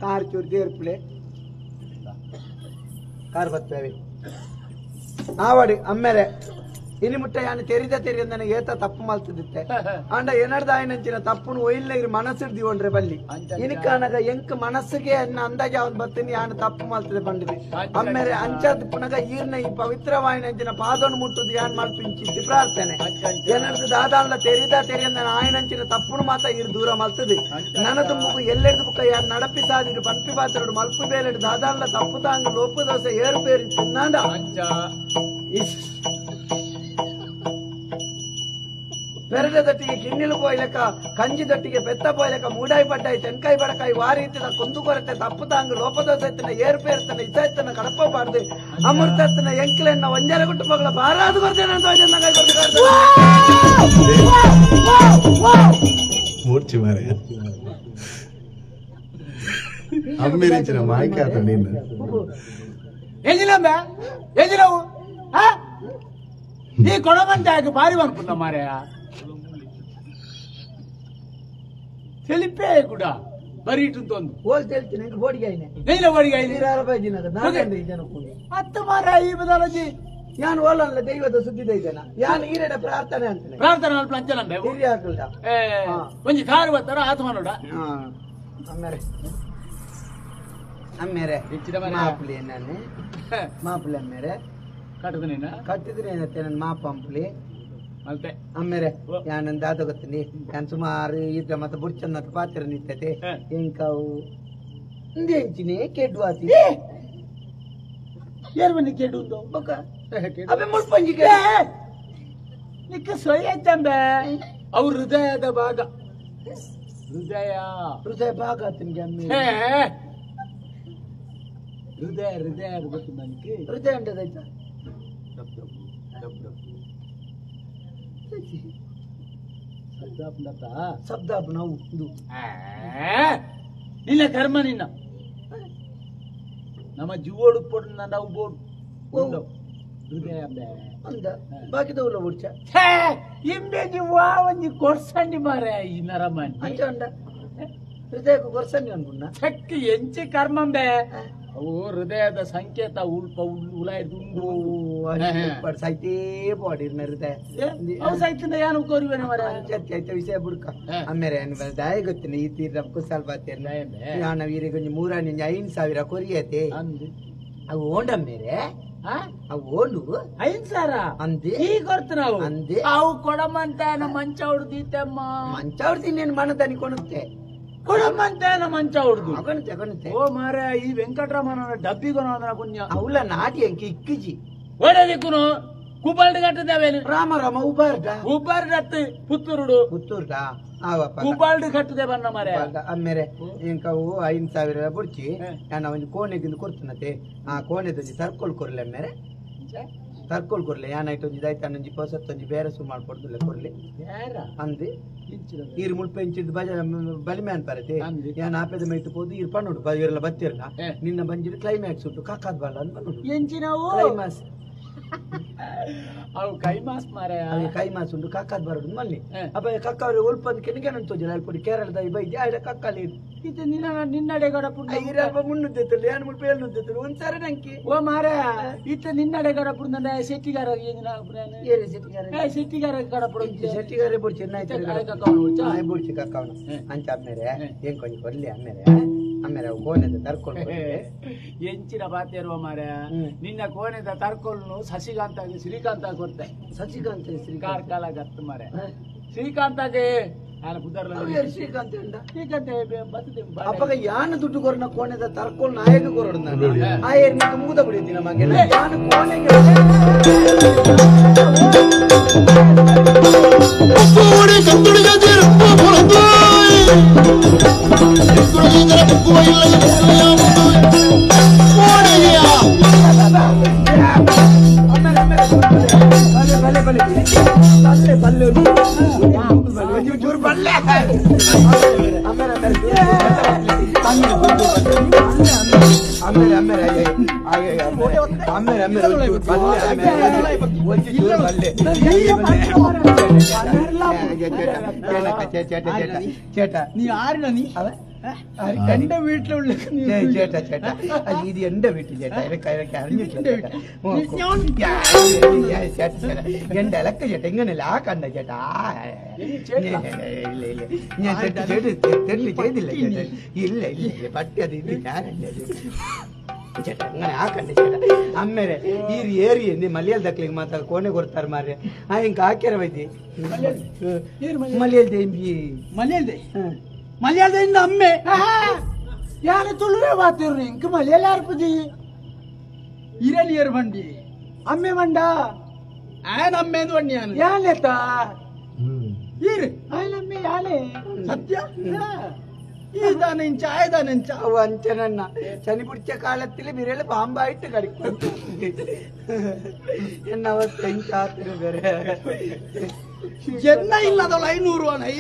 ಕಾರ್ ಚೂರು ದೇರ್ಪುಲೆ ಕಾರ್ ಬತ್ತವೆ ಆವಡಿ ಅಮ್ಮೇರೆ ಇನಿ ಮುಟ್ಟ ಯಾನು ತೆರಿದ ತೆರಿಯ ನನಗೆ ಏತ ತಪ್ಪು ಮಲ್ತದಿತ್ತೆ ಅಂಡ ಏನಾರ್ದ ಆಯ್ನಂಚಿನ ತಪ್ಪುನು ಒಯ್ಯಿಲ್ಲ ಮನಸ್ಸು ದಿವೊಂಡ್ರೆ ಬಲ್ಲಿ ಇನಿಕಾನಗ ಎಂಕ್ ಮನಸ್ಸಿಗೆ ಅನ್ನ ಅಂದಾಜ ಅವನ್ ಬತ್ತೀನಿ ಯಾನು ತಪ್ಪು ಮಲ್ತದೆ ಬಂದಿದೆ ಅಮ್ಮೇರೆ ಅಂಚಾದ ಪುನಗ ಈರ್ನ ಈ ಪವಿತ್ರವಾಯಿನಂಚಿನ ಪಾದವನ್ನು ಮುಟ್ಟುದು ಯಾನ್ ಮಲ್ಪಿಂಚಿತ್ತಿ ಪ್ರಾರ್ಥನೆ ಏನಾರ್ದು ದಾದಾನ್ಲ ತೆರಿದ ತೆರಿಯ ನನ್ನ ಆಯ್ನಂಚಿನ ತಪ್ಪುನು ಮಾತ ಈರ್ ದೂರ ಮಲ್ತದೆ ನನ್ನ ತುಂಬುಗು ಎಲ್ಲೆಡ್ದು ಬುಕ್ಕ ಯಾನ್ ನಡಪಿ ಸಾದಿರು ಪನ್ಪಿ ಪಾತ್ರಡು ಮಲ್ಪು ಬೇಲೆಡು ದಾದಾನ್ಲ ತಪ್ಪು ತಾಂಗ್ ಲೋಪು ದೋಸೆ ಏರು ಪೇರು ತಿನ್ನಾಂಡ ಪೆರಡೆ ದಟ್ಟಿಗೆ ಕಿನ್ನಿಲು ಪೋಯ್ಲಕ ಕಂಜಿ ದಟ್ಟಿಗೆ ಪೆತ್ತ ಪೋಯ್ಲಕ ಮೂಡಾಯಿ ಪಡ್ಡಾಯಿ ತೆನ್ಕಾಯಿ ಬಡಕಾಯಿ ವಾರೀತಿನ ಕುಂದು ಕೊರತೆ ತಪ್ಪು ತಾಂಗು ಲೋಪದೋಸೆತ್ತಿನ ಏರ್ಪೇರ್ತನ ಇಸಾಯ್ತನ ಕಡಪಬಾರ್ದು ಅಮೃತತ್ತನ ಎಂಕ್ಲೆನ್ನ ಒಂಜರ ಕುಟುಂಬಗಳ ಬಾರಾದು ಕೊರ್ತೇನೆ ಅಂತ ಮೂರ್ಛೆ ಮಾರೆ ಅಮ್ಮೇರಿಂಚಿನ ಮಾಯ್ಕೆ ಆತ ನೀನು ಎಂಜಿನಮ್ಮ ಎಂಜಿನವು ನೀ ಕೊಡమంటే ಭಾರಿ ಅನ್ಕೊಂಡ ಮಾರ್ಯ తెలిపే కూడా ಬರೀ ಇಟ್ಟು ಹೋಲ್ ತೆಲ್ತೀನಿ ಬೋಡಿಗೆ ಐನೆ ಇಲ್ಲ ಬೋಡಿಗೆ ಐನೆ ಅತ್ತ ಮಾರ ಈ ಬದಲಜಿ ಯಾನ್ ಓಲಲ್ಲ ದೈವದ ಸುದ್ದಿ ದೈದನ ಯಾನ್ ಈರೆಡ ಪ್ರಾರ್ಥನೆ ಅಂತಾನೆ ಪ್ರಾರ್ಥನೆ ಅಲ್ಪ ಅಂಚನ ಹಿರಿಯ ಹಾಕಲ್ದ ಒಂಜಿ ಕಾರು ಬರ್ತಾರ ಆತ್ಮ ನೋಡ ಅಮ್ಮೇರೆ ಅಮ್ಮೇರೆ ಮಾಪುಲಿ ನಾನು ಮಾಪುಲಿ ಅಮ್ಮೇರೆ ಕಟ್ಟದನೇನ ಕಟ್ಟಿದ್ರೆ ಏನತ್ತೆ ನನ್ನ ಮಾಪ ಅಂಪುಲಿ ಅಲ್ತೆ ಅಮ್ಮೇರೆ ಯಾನಂದ ದಾದ ಗೊತ್ತೀನಿ ಯಾನ್ ಸುಮಾರು ಇದ್ರ ಮತ್ತೆ ಬುಡ್ಚನ್ನ ಪಾತ್ರ ನಿತ್ತತೆ ಎಂಕಾವು ಇಂದೆಂಚಿನಿ ಕೆಡ್ಡು ಆತಿ ಏರ್ ಬನ್ನಿ ಕೆಡ್ಡು ಬೊಕ ಅಬೆ ಮುಳ್ಪಂಜಿ ನಿಕ್ಕ ಸೊಯ್ಯಂಬೆ ಅವ್ರ ಹೃದಯದ ಭಾಗ ಹೃದಯ ಹೃದಯ ಭಾಗ ಆತನಿಗೆ ಅಮ್ಮೆ ಹೃದಯ ಹೃದಯ ಗೊತ್ತು ನನಗೆ ಹೃದಯ ಅಂಟದಾಯ್ತಾ ಡಬ್ ಡಬ್ ಡಬ್ ಡಬ್ ಶಬ್ದ ನಾವು ನಿನ್ನ ಕರ್ಮ ನಿನ್ನ ನಮ್ಮ ಜೀವೋಡು ಪೊಡು ನಾವು ಬೋಡು ಹೃದಯ ಅಂದ ಬಾಕಿದವುಲ ಬುಡ್ಚ ಇಂಬೆ ಜೀವ ಒಂಜಿ ಕೊರ್ಸಂಡಿ ಮಾರೆ ಈ ನರಮನ್ ಅಂಚ ಅಂಡ ಹೃದಯಕ್ಕೂ ಕೊರ್ಸಂಡಿ ಅನ್ಕುಣ್ಣ ಚಕ್ಕಿ ಎಂಚಿ ಕರ್ಮಂಬೆ ಅವು ಹೃದಯದ ಸಂಕೇತ ಉಲ್ಪ ಉಲ ಸೈತೇ ಬಾಡಿರ್ನ ಹೃದಯ ಅವು ಸೈತಿಂದ ಏನು ಕೋರಿವೇನೆ ಮಾರೆ ಐತೆ ವಿಷಯ ಬುಡ್ಕ ಅಮ್ಮೇರೆ ಏನು ದಾಯ ಗೊತ್ತಿನ ಈ ತೀರ ಕುಸಾಲ್ ಬಾತೇರ್ನ ಯಾನ ವೀರಿಗೆ ಒಂಜಿ ಮೂರಾನಿ ಒಂಜಿ 5,000 ಕೊರಿಯತೆ ಅವು ಓಂಡಮ್ಮೇರೆ ಅವು ಓಂಡು 5,000 ಅಂದೆ ಈ ಕೊರ್ತು ನಾವು ಅಂದೆ ಅವು ಕೊಡಮಂತ ಮಂಚ ಹೊಡ್ದೀತಮ್ಮ ಮಂಚ ಹೊಡ್ತೀನಿ ಮನದನಿ ಕೊಡುತ್ತೆ ಕೊಡಮಂತ ಮಂಚ ಹೊಡ್ದು ಕೊಡುತ್ತೆ ಕೊಡುತ್ತೆ ಓ ಮಾರ ಈ ವೆಂಕಟರಮಣ ಡಬ್ಬಿಗೊನ ಪುಣ್ಯ ಅವಲ ನಾಟಿ ಅಂಕಿ ಇಕ್ಕಿಜಿ ಓಡದಿಕ್ಕುನು ಕುಬಾಲ್ಡ್ ಕಟ್ಟದೇವೇನು ರಾಮ ರಾಮ ಉಬಾರ್ಡ ಉಬಾರ್ಡತ್ ಪುತ್ತೂರುಡು ಪುತ್ತೂರ್ಡ ಕುಬಾಲ್ಡ್ ಕಟ್ಟದೆ ಬನ್ನ ಮಾರೆ ಅಮ್ಮೇರೆ ಇಂಕವು 5,000 ಬುಡ್ಚಿ ನಾನು ಒಂಜಿ ಕೋಣೆಗಿಂದು ಕೊಡ್ತನತೆ ಆ ಕೋಣೆದೊಂಜಿ ತರ್ಕೋಲ್ ಕೊರ್ಲೆ ಅಮ್ಮೇರೆ ತರ್ಕೋಲ್ ಕೊರ್ಲೆ ಯಾನಾಯ್ತು ಒಂಜಿ ದಾಯ್ತ ಒಂಜಿ ಪೊಸತ್ತೊಂಜಿ ಬೇರೆ ಸು ಮಾಡ್ಕೊಡ್ದುಲ್ಲ ಕೊರ್ಲೆ ಅಂದು ಈರು ಮುಲ್ಪ ಇಂಚಿದ್ದು ಬಜ ಬಲಿಮೆ ಅನ್ಪಾರತೆ ಯಾನ್ ಆಪೆದ ಮೈಟ್ ಪೋದು ಈರ್ ಪಣ್ಣುಡು ಇರೆಲ್ಲ ಬತ್ತಿರ್ನ ನಿನ್ನ ಬಂಜಿಡು ಕ್ಲೈಮ್ಯಾಕ್ಸ್ ಉಂಟು ಕಾಕಾದ್ ಬಾಲ ಅಂತ ಪಣ್ಣುಡು ಎಂಚಿನವು ಕ್ಲೈಮ್ಯಾಕ್ಸ್ ಅವು ಕೈಮಾಸ್ ಮಾರೆ ಕೈಮಾಸ್ ಉಂಟು ಕಾಕಾದ್ ಬರೋದು ಮಲ್ಲಿ ಅಪ್ಪ ಕಕ್ಕ ಅವ್ರಿಗೆ ಉಲ್ಪದ ಕೆನಿಗೆ ತೋಜಲ ಅಲ್ಪಡಿ ಕೇರಳದ ಬೈದಿ ಆಯ್ಡ ಕಕ್ಕಲಿ ಇದು ನಿನ್ನ ನಿನ್ನಡೆ ಗಡಪುಂಡ ಈರಲ್ಪ ಮುನ್ನುದ್ದೆತ್ತಲು ಯಾನ್ ಮುಲ್ಪ ಏಳ್ನುದ್ದೆತ್ತಲು ಒಂದ್ಸಾರಿ ನಂಕಿ ಓ ಮಾರ ಇತ್ತ ನಿನ್ನಡೆ ಗಡಪುಂಡ ಶೆಟ್ಟಿಗಾರ ಏರಿ ಶೆಟ್ಟಿಗಾರ ಶೆಟ್ಟಿಗಾರ ಗಡಪುಡ ಶೆಟ್ಟಿಗಾರ ಬುಡ್ಚಿ ಬುಡ್ಚಿ ಕಕ್ಕವನ ಅಂಚ ಅಮ್ಮೇರೆ ಏನ್ ಕೊಂಚ ಕೊಡ್ಲಿ ಅಮ್ಮೇರೆ ಅಮ್ಮೇರೆ ಅವು ಕೋಣೆದ ತರ್ಕೊಂಡು ಎಂಚಿನ ಬಾತೇರುವ ಮಾರ ನಿನ್ನ ಕೋಣೆದ ತರ್ಕೊಲ್ನು ಸಸಿಕಾಂತ ಶ್ರೀಕಾಂತ ಕೊಡ್ತೆ ಸಸಿಕಾಂತ ಕಾರ್ಕಾಲ ಗತ್ತು ಮಾರೆ ಶ್ರೀಕಾಂತಗೆ Srikanth ಅಪ್ಪಗ ಯಾನ ದುಡ್ಡು ಕೊರನ ಕೋಣೆದ ತರ್ಕೊಂಡು ನಾಯಕ ಕೊರಡು ಆ ಏರ್ನಿಗೆ ಮೂದ ಬಿಡಿದ್ದೀನಿ ನಮಗೆ ಯಾನ ಕೋಣೆಗೆ നീ ആരുടെ നീ എന്റെ വീട്ടിലുള്ള ചേട്ടാ ചേട്ടാ അല്ല ഇത് എന്റെ വീട്ടിൽ ചേട്ടാ എനിക്ക് അറിഞ്ഞിട്ടില്ല ചേട്ടാ എന്റെ ഇലക്ക ചേട്ടാ ഇങ്ങനെയല്ല ആ കണ്ട ചേട്ടാ ഇല്ല ഇല്ല ഞാൻ തെറ്റ് തെറ്റ് ചെയ്തില്ല ചേട്ടാ ഇല്ല ഇല്ല പട്ടി അത് ഇത് ഞാനല്ല ചേട്ടാ അങ്ങനെ ആക്കണ്ട ചേട്ടാ അമ്മേരെ ഈ ഏರಿ എന്ത് മലയാള ദക്ലിಗೆ ಮಾತ್ರ ಕೋಣೆ ಕೊಡ್ತಾರೆ ಮಾರ್ರೆ ಆ ಹಿಂಗೆ ಹಾಕ್ಯಾರ ವೈದ್ಯ ಮಲಯಾಳದ ಮಲಯಾಳದ ಮಲಯಾಳದ ಅಮ್ಮೆ ಯಾರ ತುಳುವೆ ಮಾತಿರ್ರಿ ಇಂಕ ಮಲಯಾಳ ಅರ್ಪದಿ ಇರಲಿಯರ್ ಬಂಡಿ ಅಮ್ಮೆ ಮಂಡ ಆಯನ ಅಮ್ಮೆ ಅಂದು ಬಂಡಿ ಯಾಲೆತ್ತ ಈರು ಆಯನಮ್ಮೆ ಯಾಲೆ ಸತ್ಯ ഈതാനെഞ്ച ആയതാനെഞ്ച വഞ്ചനണ്ണ ശനി പിടിച്ച കാലത്തിൽ വിരല് പാമ്പായിട്ട് കടിക്കും എന്ന അവസ്ഥ എനിക്കാത്തിന് വരെ என்ன இல்லாதவள் 500 ரூபாய்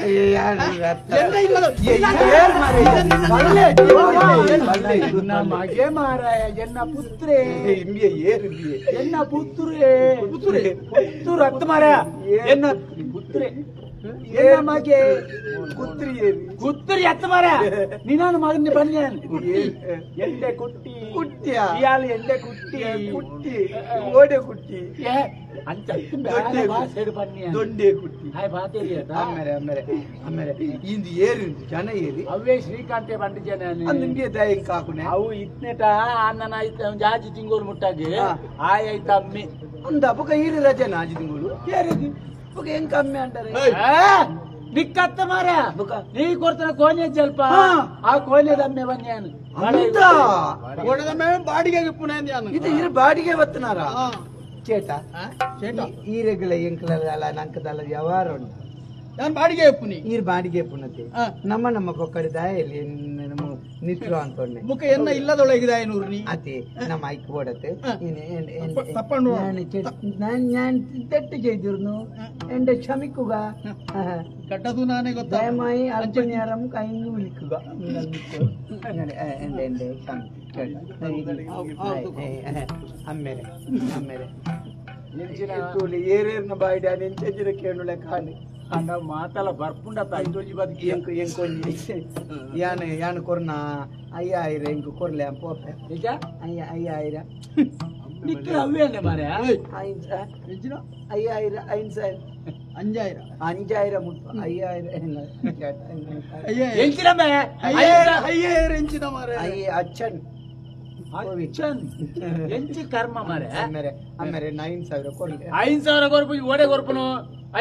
என்ன இல்லாத மகே மாராய என்ன புத்திரே என்ன புத்துரே புத்துரே புத்துரு அத்து மாரா என்ன புத்திரே என்ன மகே കുത്തിരി കുത്തിരി അത്ത് മാരാ നിനാണ് മകന് പറഞ്ഞാൻ എന്റെ കുട്ടി കുട്ടിയാ ഇയാൾ എന്റെ കുട്ടി കുട്ടി ഓടെ കുട്ടി ದೊಂಡೆ ಕುಟ್ಟಿ ಅಮ್ಮೆರೆ ಅಮ್ಮೆರೆ ಅಮ್ಮೆರೆ ಇಂದು ಏರಿ ಜನ ಏರಿ ಅವೇ ಶ್ರೀಕಾಂತೆ ಬಂಡಿ ಜನ ನಿಮ್ಗೆ ದಯ ಕಾಕುನೆ ಅವು ಇತ್ನೆಟ ನನ್ನ ಐತ ಜಾಜಿ ತಿಂಗೋಲು ಮುಟ್ಟಾಗಿ ಆಯ್ತ ಅಮ್ಮಿ ಅಂದ ಅಪ್ಪಕ ಈರಿ ರಜೆ ಆಜಿ ತಿಂಗಳು ಏರಿಗೆ ಬುಕ ಹೆಂಗ್ ಕಮ್ಮಿ ಅಂತಾರೆ ನಿಕ್ಕತ್ತ ಮಾರ ನೀ ಕೊಡ್ತಾನ ಕೋನೆ ಜಲ್ಪ ಆ ಕೋನೆದಮ್ಮೆ ಬನ್ಯಾನು ಬಾಡಿಗೆ ಇದು ಇರು ಬಾಡಿಗೆ ಬತ್ತನಾರ ചേട്ടാ ചേട്ടാ ഈ രഗുല ಎಂಕಲಲ್ಲ ನಂಕದಲ್ಲ ವ್ಯವಹಾರ ಉಂಟು ನಾನು ಬಾಡಿಗೆ ಎಪ್ಪುನಿ ಈ ಬಾಡಿಗೆ ಎಪ್ಪುನತೆ ನಮ್ಮ ನಮ್ಮ ಕೊಕ್ಕಡಿ ದಾಯಲ್ಲಿ ನಮ್ಮ ನಿತ್ರು ಅಂತೊಣ್ಣೆ ಬುಕ್ಕ ಎನ್ನ ಇಲ್ಲದೊಳಗಿದೆ ನೂರು ಅತಿ ನಮ್ಮ ಐಕ್ ಓಡತ್ತೆ ഞാൻ തെറ്റ് ചെയ്തിരുന്നു എന്റെ ക്ഷമിക്കുക കെട്ടതു നാനേ ಗೊತ್ತಾ ദയമായി അല്പനേരം കഴിഞ്ഞു വിളിക്കുക എന്റെ എന്റെ അമ്മേരെ അമ്മേരെ ಏರೇರ್ನ ಬಾಯ್ಡ ನೆಂಚೆಂಜಿನ ಕೇಳುಳೆ ಕಾಣಿ ಅಂಡ ಮಾತಲ ಬರ್ಪುಂಡ ಐದೊಂಜಿ ಬದುಕಿ ಎಂಕು ಎಂಕೊಂಜಿ ಯಾನ ಯಾನ ಕೊರ್ನ ಅಯ್ಯಾಯಿರ ಎಂಕು ಕೊರ್ಲೆ ಪೋಪೆ ನಿಜ ಅಯ್ಯ ಅಯ್ಯಾಯಿರ ನಿಕ್ಕ ಅವೇ ಮಾರೆ ಅಯ್ಯಾಯಿರ ಐನ್ ಸಾವಿರ അഞ്ചായിരം അഞ്ചായിരം അയ്യായിരം അച്ഛൻ ಎಂಚಿ ಕರ್ಮ ಮಾರೆ ಅಮ್ಮೆರೆ ಅಮ್ಮೆರೆ 9000 ಕೊರ್ಲೆ 5000 ಕೊರ್ಪು ಓಡೆ ಕೊರ್ಪುನು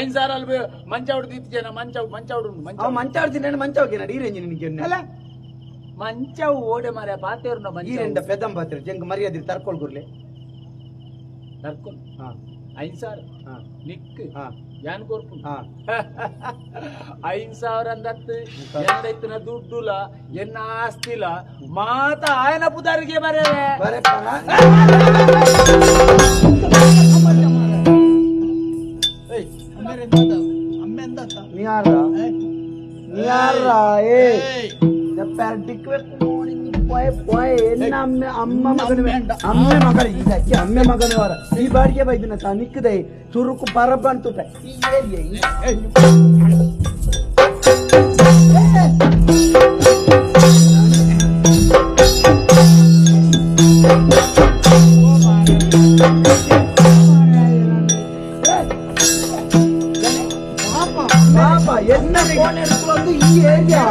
5000 ಅಲ್ಪ ಮಂಚಾವಡು ದಿತ್ತಿಜನ ಮಂಚಾವ್ ಮಂಚಾವಡು ಅವ ಮಂಚಾವಡು ತಿನ್ನ ಮಂಚಾವಗೆ ನಡಿ ಈರೆಂಜಿ ನಿನಗೆ ಅಲ್ಲ ಮಂಚಾವು ಓಡೆ ಮಾರೆ ಪಾತೇರ್ನ ಮಂಚಾವ್ ಈರೆಂಡ ಪೆದಂ ಪಾತ್ರೆ ಜಂಗ ಮರ್ಯಾದೆ ತರ್ಕೊಳ್ ಗುರ್ಲೆ ತರ್ಕೊಳ್ 5000 ನಿಕ್ ಯಾನ್ ಕೊರ್ಪು 5000 ಅಂದತ್ತು ಎಂದೈತನ ದುಡ್ಡುಲ ಎನ್ನ ಆಸ್ತಿಲ ಮಾತ ಆಯನ ಪುದಾರಿಗೆ ಬರೇ ಅಮ್ಮ ಮಗಳ ಇದಕ್ಕೆ ಅಮ್ಮೆ ಮಗನವರ ಈ ಬಾಡಿಗೆ ಬೈದಿನ ನಿಕ್ಕದೆ ಚುರುಕು ಪರಬ ಅಂತುಪೆ ಪಾಪ ಎನ್ನ ಕೋಣೆ ಈ ಏರಿಯಾ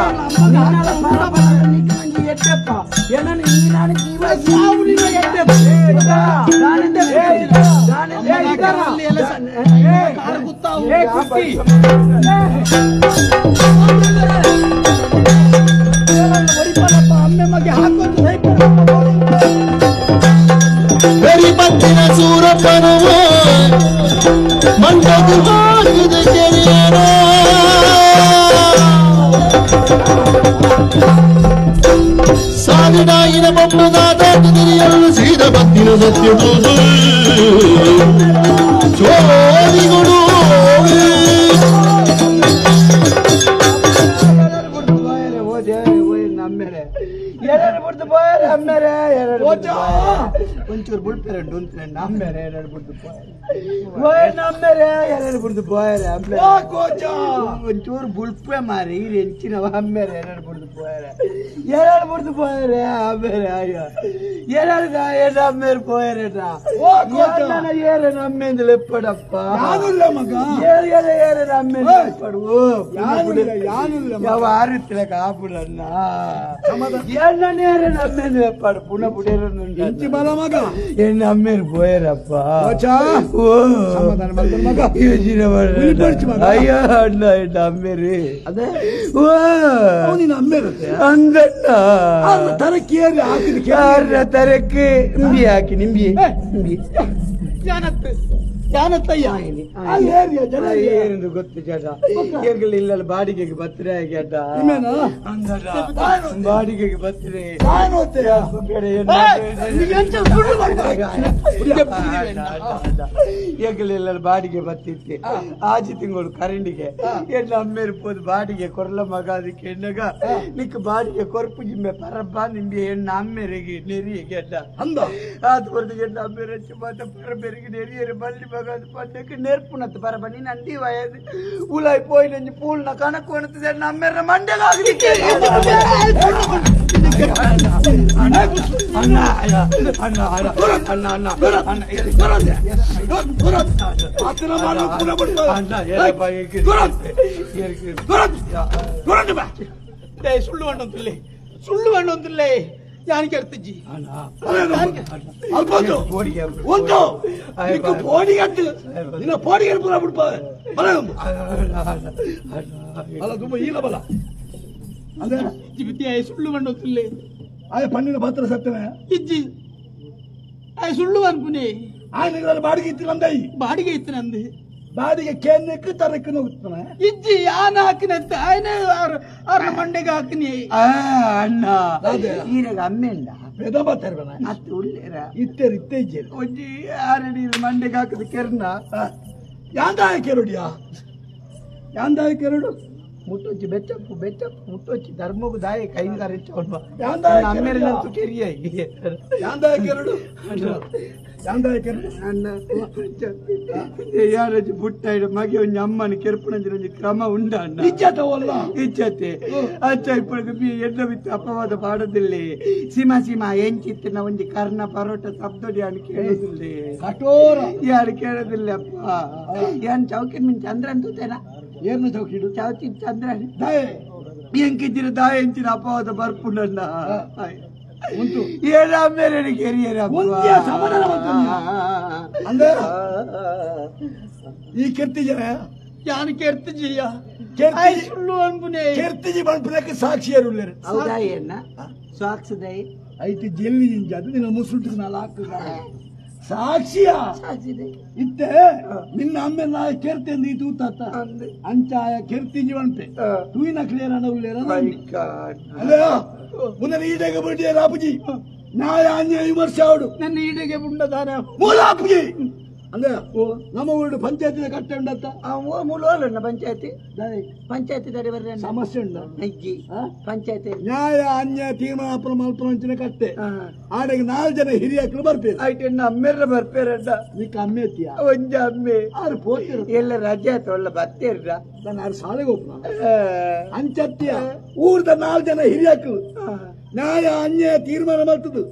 ಬೆರಿಪತ್ತಿನ ಸೂರಪ್ಪನವೋ ಮಂಡಗು ಹಾಕಿದ ಕೆರೆಯನೋ ಸಾಲಿಡಾಯಿನ ಬೊಮ್ಮದಾದ ತಿರಿಯಲು ಸೀದ ಬತ್ತಿನ ಸತ್ಯದು ಜೋಡಿಗುಡು ಒಂಚೂರು ಬುಳ್ಪೆರೆ ಉಂಟು ಅಮ್ಮೇರೆ ಎರಡು ಬುಡ್ದು ಪೋಯರೆ ನಮ್ಮೇರೆ ಎರಡು ಬುಡ್ದು ಪೋಯರೆ ಅಮ್ಮೇರೆ ಒಂಚೂರು ಬುಳ್ಪೆ ಮಾರಿ ಎಂಚಿನ ಅಮ್ಮೇರೆ ಎರಡು ಬುಡ್ದು ಪೋಯರೆ ಎರಡು ಬುಡ್ದು ಪೋಯರೆ ಅಮ್ಮೇರೆ ಅಯ್ಯೋ ಎರಡು ಏಳು ಅಮ್ಮೇರು ಪೋಯರೆ ಏರೆ ನಮ್ಮೇಂದು ಲೆಪ್ಪಡಪ್ಪ ಮಗ ಏಳು ಏಳು ಏರೆ ನಮ್ಮೇಂದು ಲೆಪ್ಪಡು ಯಾವ ಆರುತ್ತಿಲ ಕಾಪುಡಣ್ಣ ಏಳು ನಮ್ಮೇಂದು ಲೆಪ್ಪಾಡು ಪುನಃ ಪುಡೇರ ಬಲ ಮಗ ಎಣ್ಣ ಅಮ್ಮೇರು ಪೋಯರಪ್ಪ ಸಮಾಧಾನ ಮಾಡ್ಕೊಂಡು ಮಗ ಯೋಚನೆ ಮಾಡ ಅಯ್ಯೋ ಅಣ್ಣ ಎಣ್ಣ ಅಮ್ಮೇರಿ ಅದೇ ಓ ನಿನ್ನ ಅಮ್ಮೇರುತ್ತೆ ಅಂದಣ್ಣ ತರಕ್ಕೆ ಹಾಕಿದ ಯಾರ ತರಕ್ಕೆ ನಿಂಬಿ ಹಾಕಿ ನಿಂಬಿ ನಿಂಬಿ ಏನು ಗೊತ್ತು ಜಡ ಎಂಗಲ್ ಇಲ್ಲ ಬಾಡಿಗೆಗೆ ಬತ್ತರೆ ಅಡ್ಡ ಬಾಡಿಗೆಗೆ ಬತ್ತರೆ ಎಂಗಲ್ ಬಾಡಿಗೆ ಬತ್ತಿತ್ತೆ ಆಜಿ ತಿಂಗಳು ಕರೆಂಡಿಗೆ ಎಣ್ಣ ಅಮ್ಮೇರು ಪೋದು ಬಾಡಿಗೆ ಕೊರ್ಲ ಮಗ ಅದಕ್ಕೆ ಎಣ್ಣಗ ನಿಕ್ ಬಾಡಿಗೆ ಕೊರ್ಪು ಜಿಂಬೆ ಪರಬ್ಬ ನಿಂಬೆ ಎಣ್ಣ ಅಮ್ಮೇರಿಗೆ ನೆರಿಯಗೆ ಅಡ್ಡ ಅಂದ ಆತು ಕೊರ್ದು ಎಣ್ಣ ಅಮ್ಮೇರ ಮಾತ ಪರಬೇರಿಗೆ ನೆರಿಯರೆ ಬಲ್ಲಿ ಮಗ ಪಂಡಕ್ಕೆ ನೆರ್ಪುನತ್ತು ಪರಬ ನೀನು ಅಂಡಿ ವಯಸ್ಸು ಉಲಾಯ್ ಪೋಯ್ ನಂಜಿ ಪೂಲ್ನ ಕಣಕು ಅಣುತ್ತದೆ ನಮ್ಮೆರ ಮಂಡ್ಯಗಾಗಲಿಕ್ಕೆ ಅಣ್ಣ ಅಣ್ಣ ಅಣ್ಣ ಅಣ್ಣ ಅಣ್ಣ ಅಣ್ಣ ಸುಳ್ಳು ಅಣ್ಣೊಂದಿಲ್ಲ ಸುಳ್ಳು ಅಣ್ಣೊಂದಿಲ್ಲ ಯಾನಿಗೆ ಅರ್ತಿಜ್ಜಿ ಒಂದು ಪೋಡಿಗಟ್ಟು ನಿನ್ನ ಪೋಡಿಗೆ ಪೂರ ಬಿಡ್ಪ ಬಲ ಅಲ್ಲ ತುಂಬ ಈಲ ಬಲ ಅದೇ ಜಿಬಿತಿ ಸುಳ್ಳು ಅಣ್ಣೊಂದಿಲ್ಲ ಆಯ ಪಣ್ಣಿನ ಪಾತ್ರ ಸತ್ತನೆ ಇಜ್ಜಿ ಆಯ್ ಸುಳ್ಳು ಅನ್ಪುನಿ ಆಯ್ ಬಾಡಿಗೆ ಇತ್ತು ನಂದೈ ಬಾಡಿಗೆ ಇತ್ತು ನಂದು ಬಾಡಿಗೆ ಕೇನ್ನಕ್ಕೆ ತರಕ್ಕೆ ಹೋಗ್ತಾನೆ ಇಜ್ಜಿ ಯಾನ ಹಾಕಿನತ್ತೆ ಆಯ್ನೆ ಅವ್ರ ಮಂಡೆಗೆ ಹಾಕಿನಿ ಅಣ್ಣ ಈರಗ ಅಮ್ಮೆಂಡ ಅತ್ತು ಉಳ್ಳೇರ ಇತ್ತೇರು ಇತ್ತೇ ಇಜ್ಜೇರು ಒಂಜಿ ಆರಡಿ ಮಂಡೆಗೆ ಹಾಕದ ಕೆರ್ನ ಯಾಂದಾಯ ಕೆರಡಿಯಾ ಯಾಂದಾಯ ಕೆರಡು ಮುಟ್ಟೊಚ್ಚಿ ಬೆಚ್ಚಪ್ಪು ಬೆಚ್ಚಪ್ಪು ಮುಟ್ಟೊಚ್ಚಿ ಧರ್ಮಗು ದಾಯ ಕೈಗಾರ ಯಾಂದಾಯ ಅಮ್ಮೇರಿನಂತೂ ಕೆರಿಯಾಗಿ ಯಾಂದಾಯ ಕೆರಡು ಯಾಂದಾಯ ಕೆರಡು ಅಣ್ಣ ಯಾರಜ್ಜಿ ಪುಟ್ಟ ಇಡು ಮಗೆ ಒಂಜಿ ಅಮ್ಮನ ಕೆರ್ಪುಣಂಜಿನ ಒಂಜಿ ಕ್ರಮ ಉಂಡ ಅಣ್ಣ ಇಜ್ಜತೆ ಇಜ್ಜತೆ ಅಚ್ಚ ಇಪ್ಪಳಗ ಬಿ ಎಡ್ಡ ಬಿತ್ತು ಅಪವಾದ ಪಾಡೋದಿಲ್ಲ ಸೀಮಾ ಸೀಮಾ ಎಂಚಿತ್ತಿನ ಒಂಜಿ ಕರ್ಣ ಪರೋಟ ಶಬ್ದಡಿ ಯಾರು ಕೇಳೋದಿಲ್ಲ ಕಠೋರ ಯಾರು ಕೇಳೋದಿಲ್ಲ ಅಪ್ಪ ಏನ್ ಚೌಕಿನ ಮಿನ್ ಚಂದ್ರನ್ ತೂತೇನ ಏನು ಚೌಕಿಡು ಚೌಕಿ ಚಂದ್ರನ್ ಎಂಕಿದ್ದಿರ ದಾಯ ಎಂಚಿನ ಅಪವಾದ ಬರ್ಪುಂಡಣ್ಣ ಉಂಟು ಏಳಾಮೇಲೆ ಕೆರಿಯರ ಒಂದೇ ಸಮಾಧಾನ ಅಂದ್ರೆ ಈ ಕೆರ್ತಿ ಜನ ಯಾನು ಕೆರ್ತಿಜಿಯ ಸುಳ್ಳು ಅನ್ಪುನೆ ಕೆರ್ತಿಜಿ ಬಣ್ಪುನಕ್ಕೆ ಸಾಕ್ಷಿಯರು ಉಳ್ಳೇರು ಹೌದಾ ಏನ ಸಾಕ್ಷಿದೈ ಐತಿ ಜೆಲ್ಲಿ ಜಿಂಜ ಅದು ನಿನ್ನ ಮುಸುಟು ನಾಲ್ಕು ಸಾಕ್ಷಿಯ ಇತ್ತೆ ನಿನ್ನ ಅಮ್ಮೆ ನಾ ಕೆರ್ತೆ ಈ ತೂತ ಅಂಚಾಯ ಕೆರ್ತಿ ಜೀವಂತೆ ತೂಯಿನ ಕ್ಲಿಯರ್ ಅಣ್ಣ ಉಳ್ಳೇರ ಅಲ್ಲ ಮುಂದೆ ಈಡೆಗೆ ಬಿಡಿಯ ರಾಪುಜಿ ನ್ಯಾಯ ಅನ್ಯಾಯ ವಿಮರ್ಶೆ ಅವಡು ನನ್ನ ಈಡೆಗೆ ಬುಂಡದಾನ ಮೂಲಾಪುಜಿ ಅಂದ್ರೆ ನಮ್ಮ ಊರು ಪಂಚಾಯತಿನ ಕಟ್ಟೆ ಉಂಡತ್ತ ಮೂಲ ಪಂಚಾಯತಿ ಪಂಚಾಯತಿ ಸಮಸ್ಯೆ ಉಂಡ ಅಜ್ಜಿ ಪಂಚಾಯತಿ ನ್ಯಾಯ ಅನ್ಯಾಯ ತೀರ್ಮಾನ ಮಲ್ಪನ ಕಟ್ಟೆ ಆಡೆಗೆ ನಾಲ್ಕು ಜನ ಹಿರಿಯಕ್ಲು ಬರ್ಪೇರು ಆಯ್ತು ಅಮ್ಮೆರ್ರ ಬರ್ಪೇರಣ್ಣ ನಿಕ್ಕ ಅಮ್ಮೆ ಎತ್ತಿಯ ಒಂಜ ಅಮ್ಮೆ ಆರು ಪೋತಿರ ಎಲ್ಲ ರಜೆ ಆಯ್ತು ಒಳ್ಳೆ ಬತ್ತೇರ್ರ ನಾನು ಆರು ಶಾಲೆಗೆ ಹೋಗ್ನ ಅಂಚತ್ತಿಯ ಊರ್ದ ನಾಲ್ಕು ಜನ ಹಿರಿಯಕ್ಲು ನ್ಯಾಯ ಅನ್ಯಾಯ ತೀರ್ಮಾನ ಮಾಡ್ತದ್ದು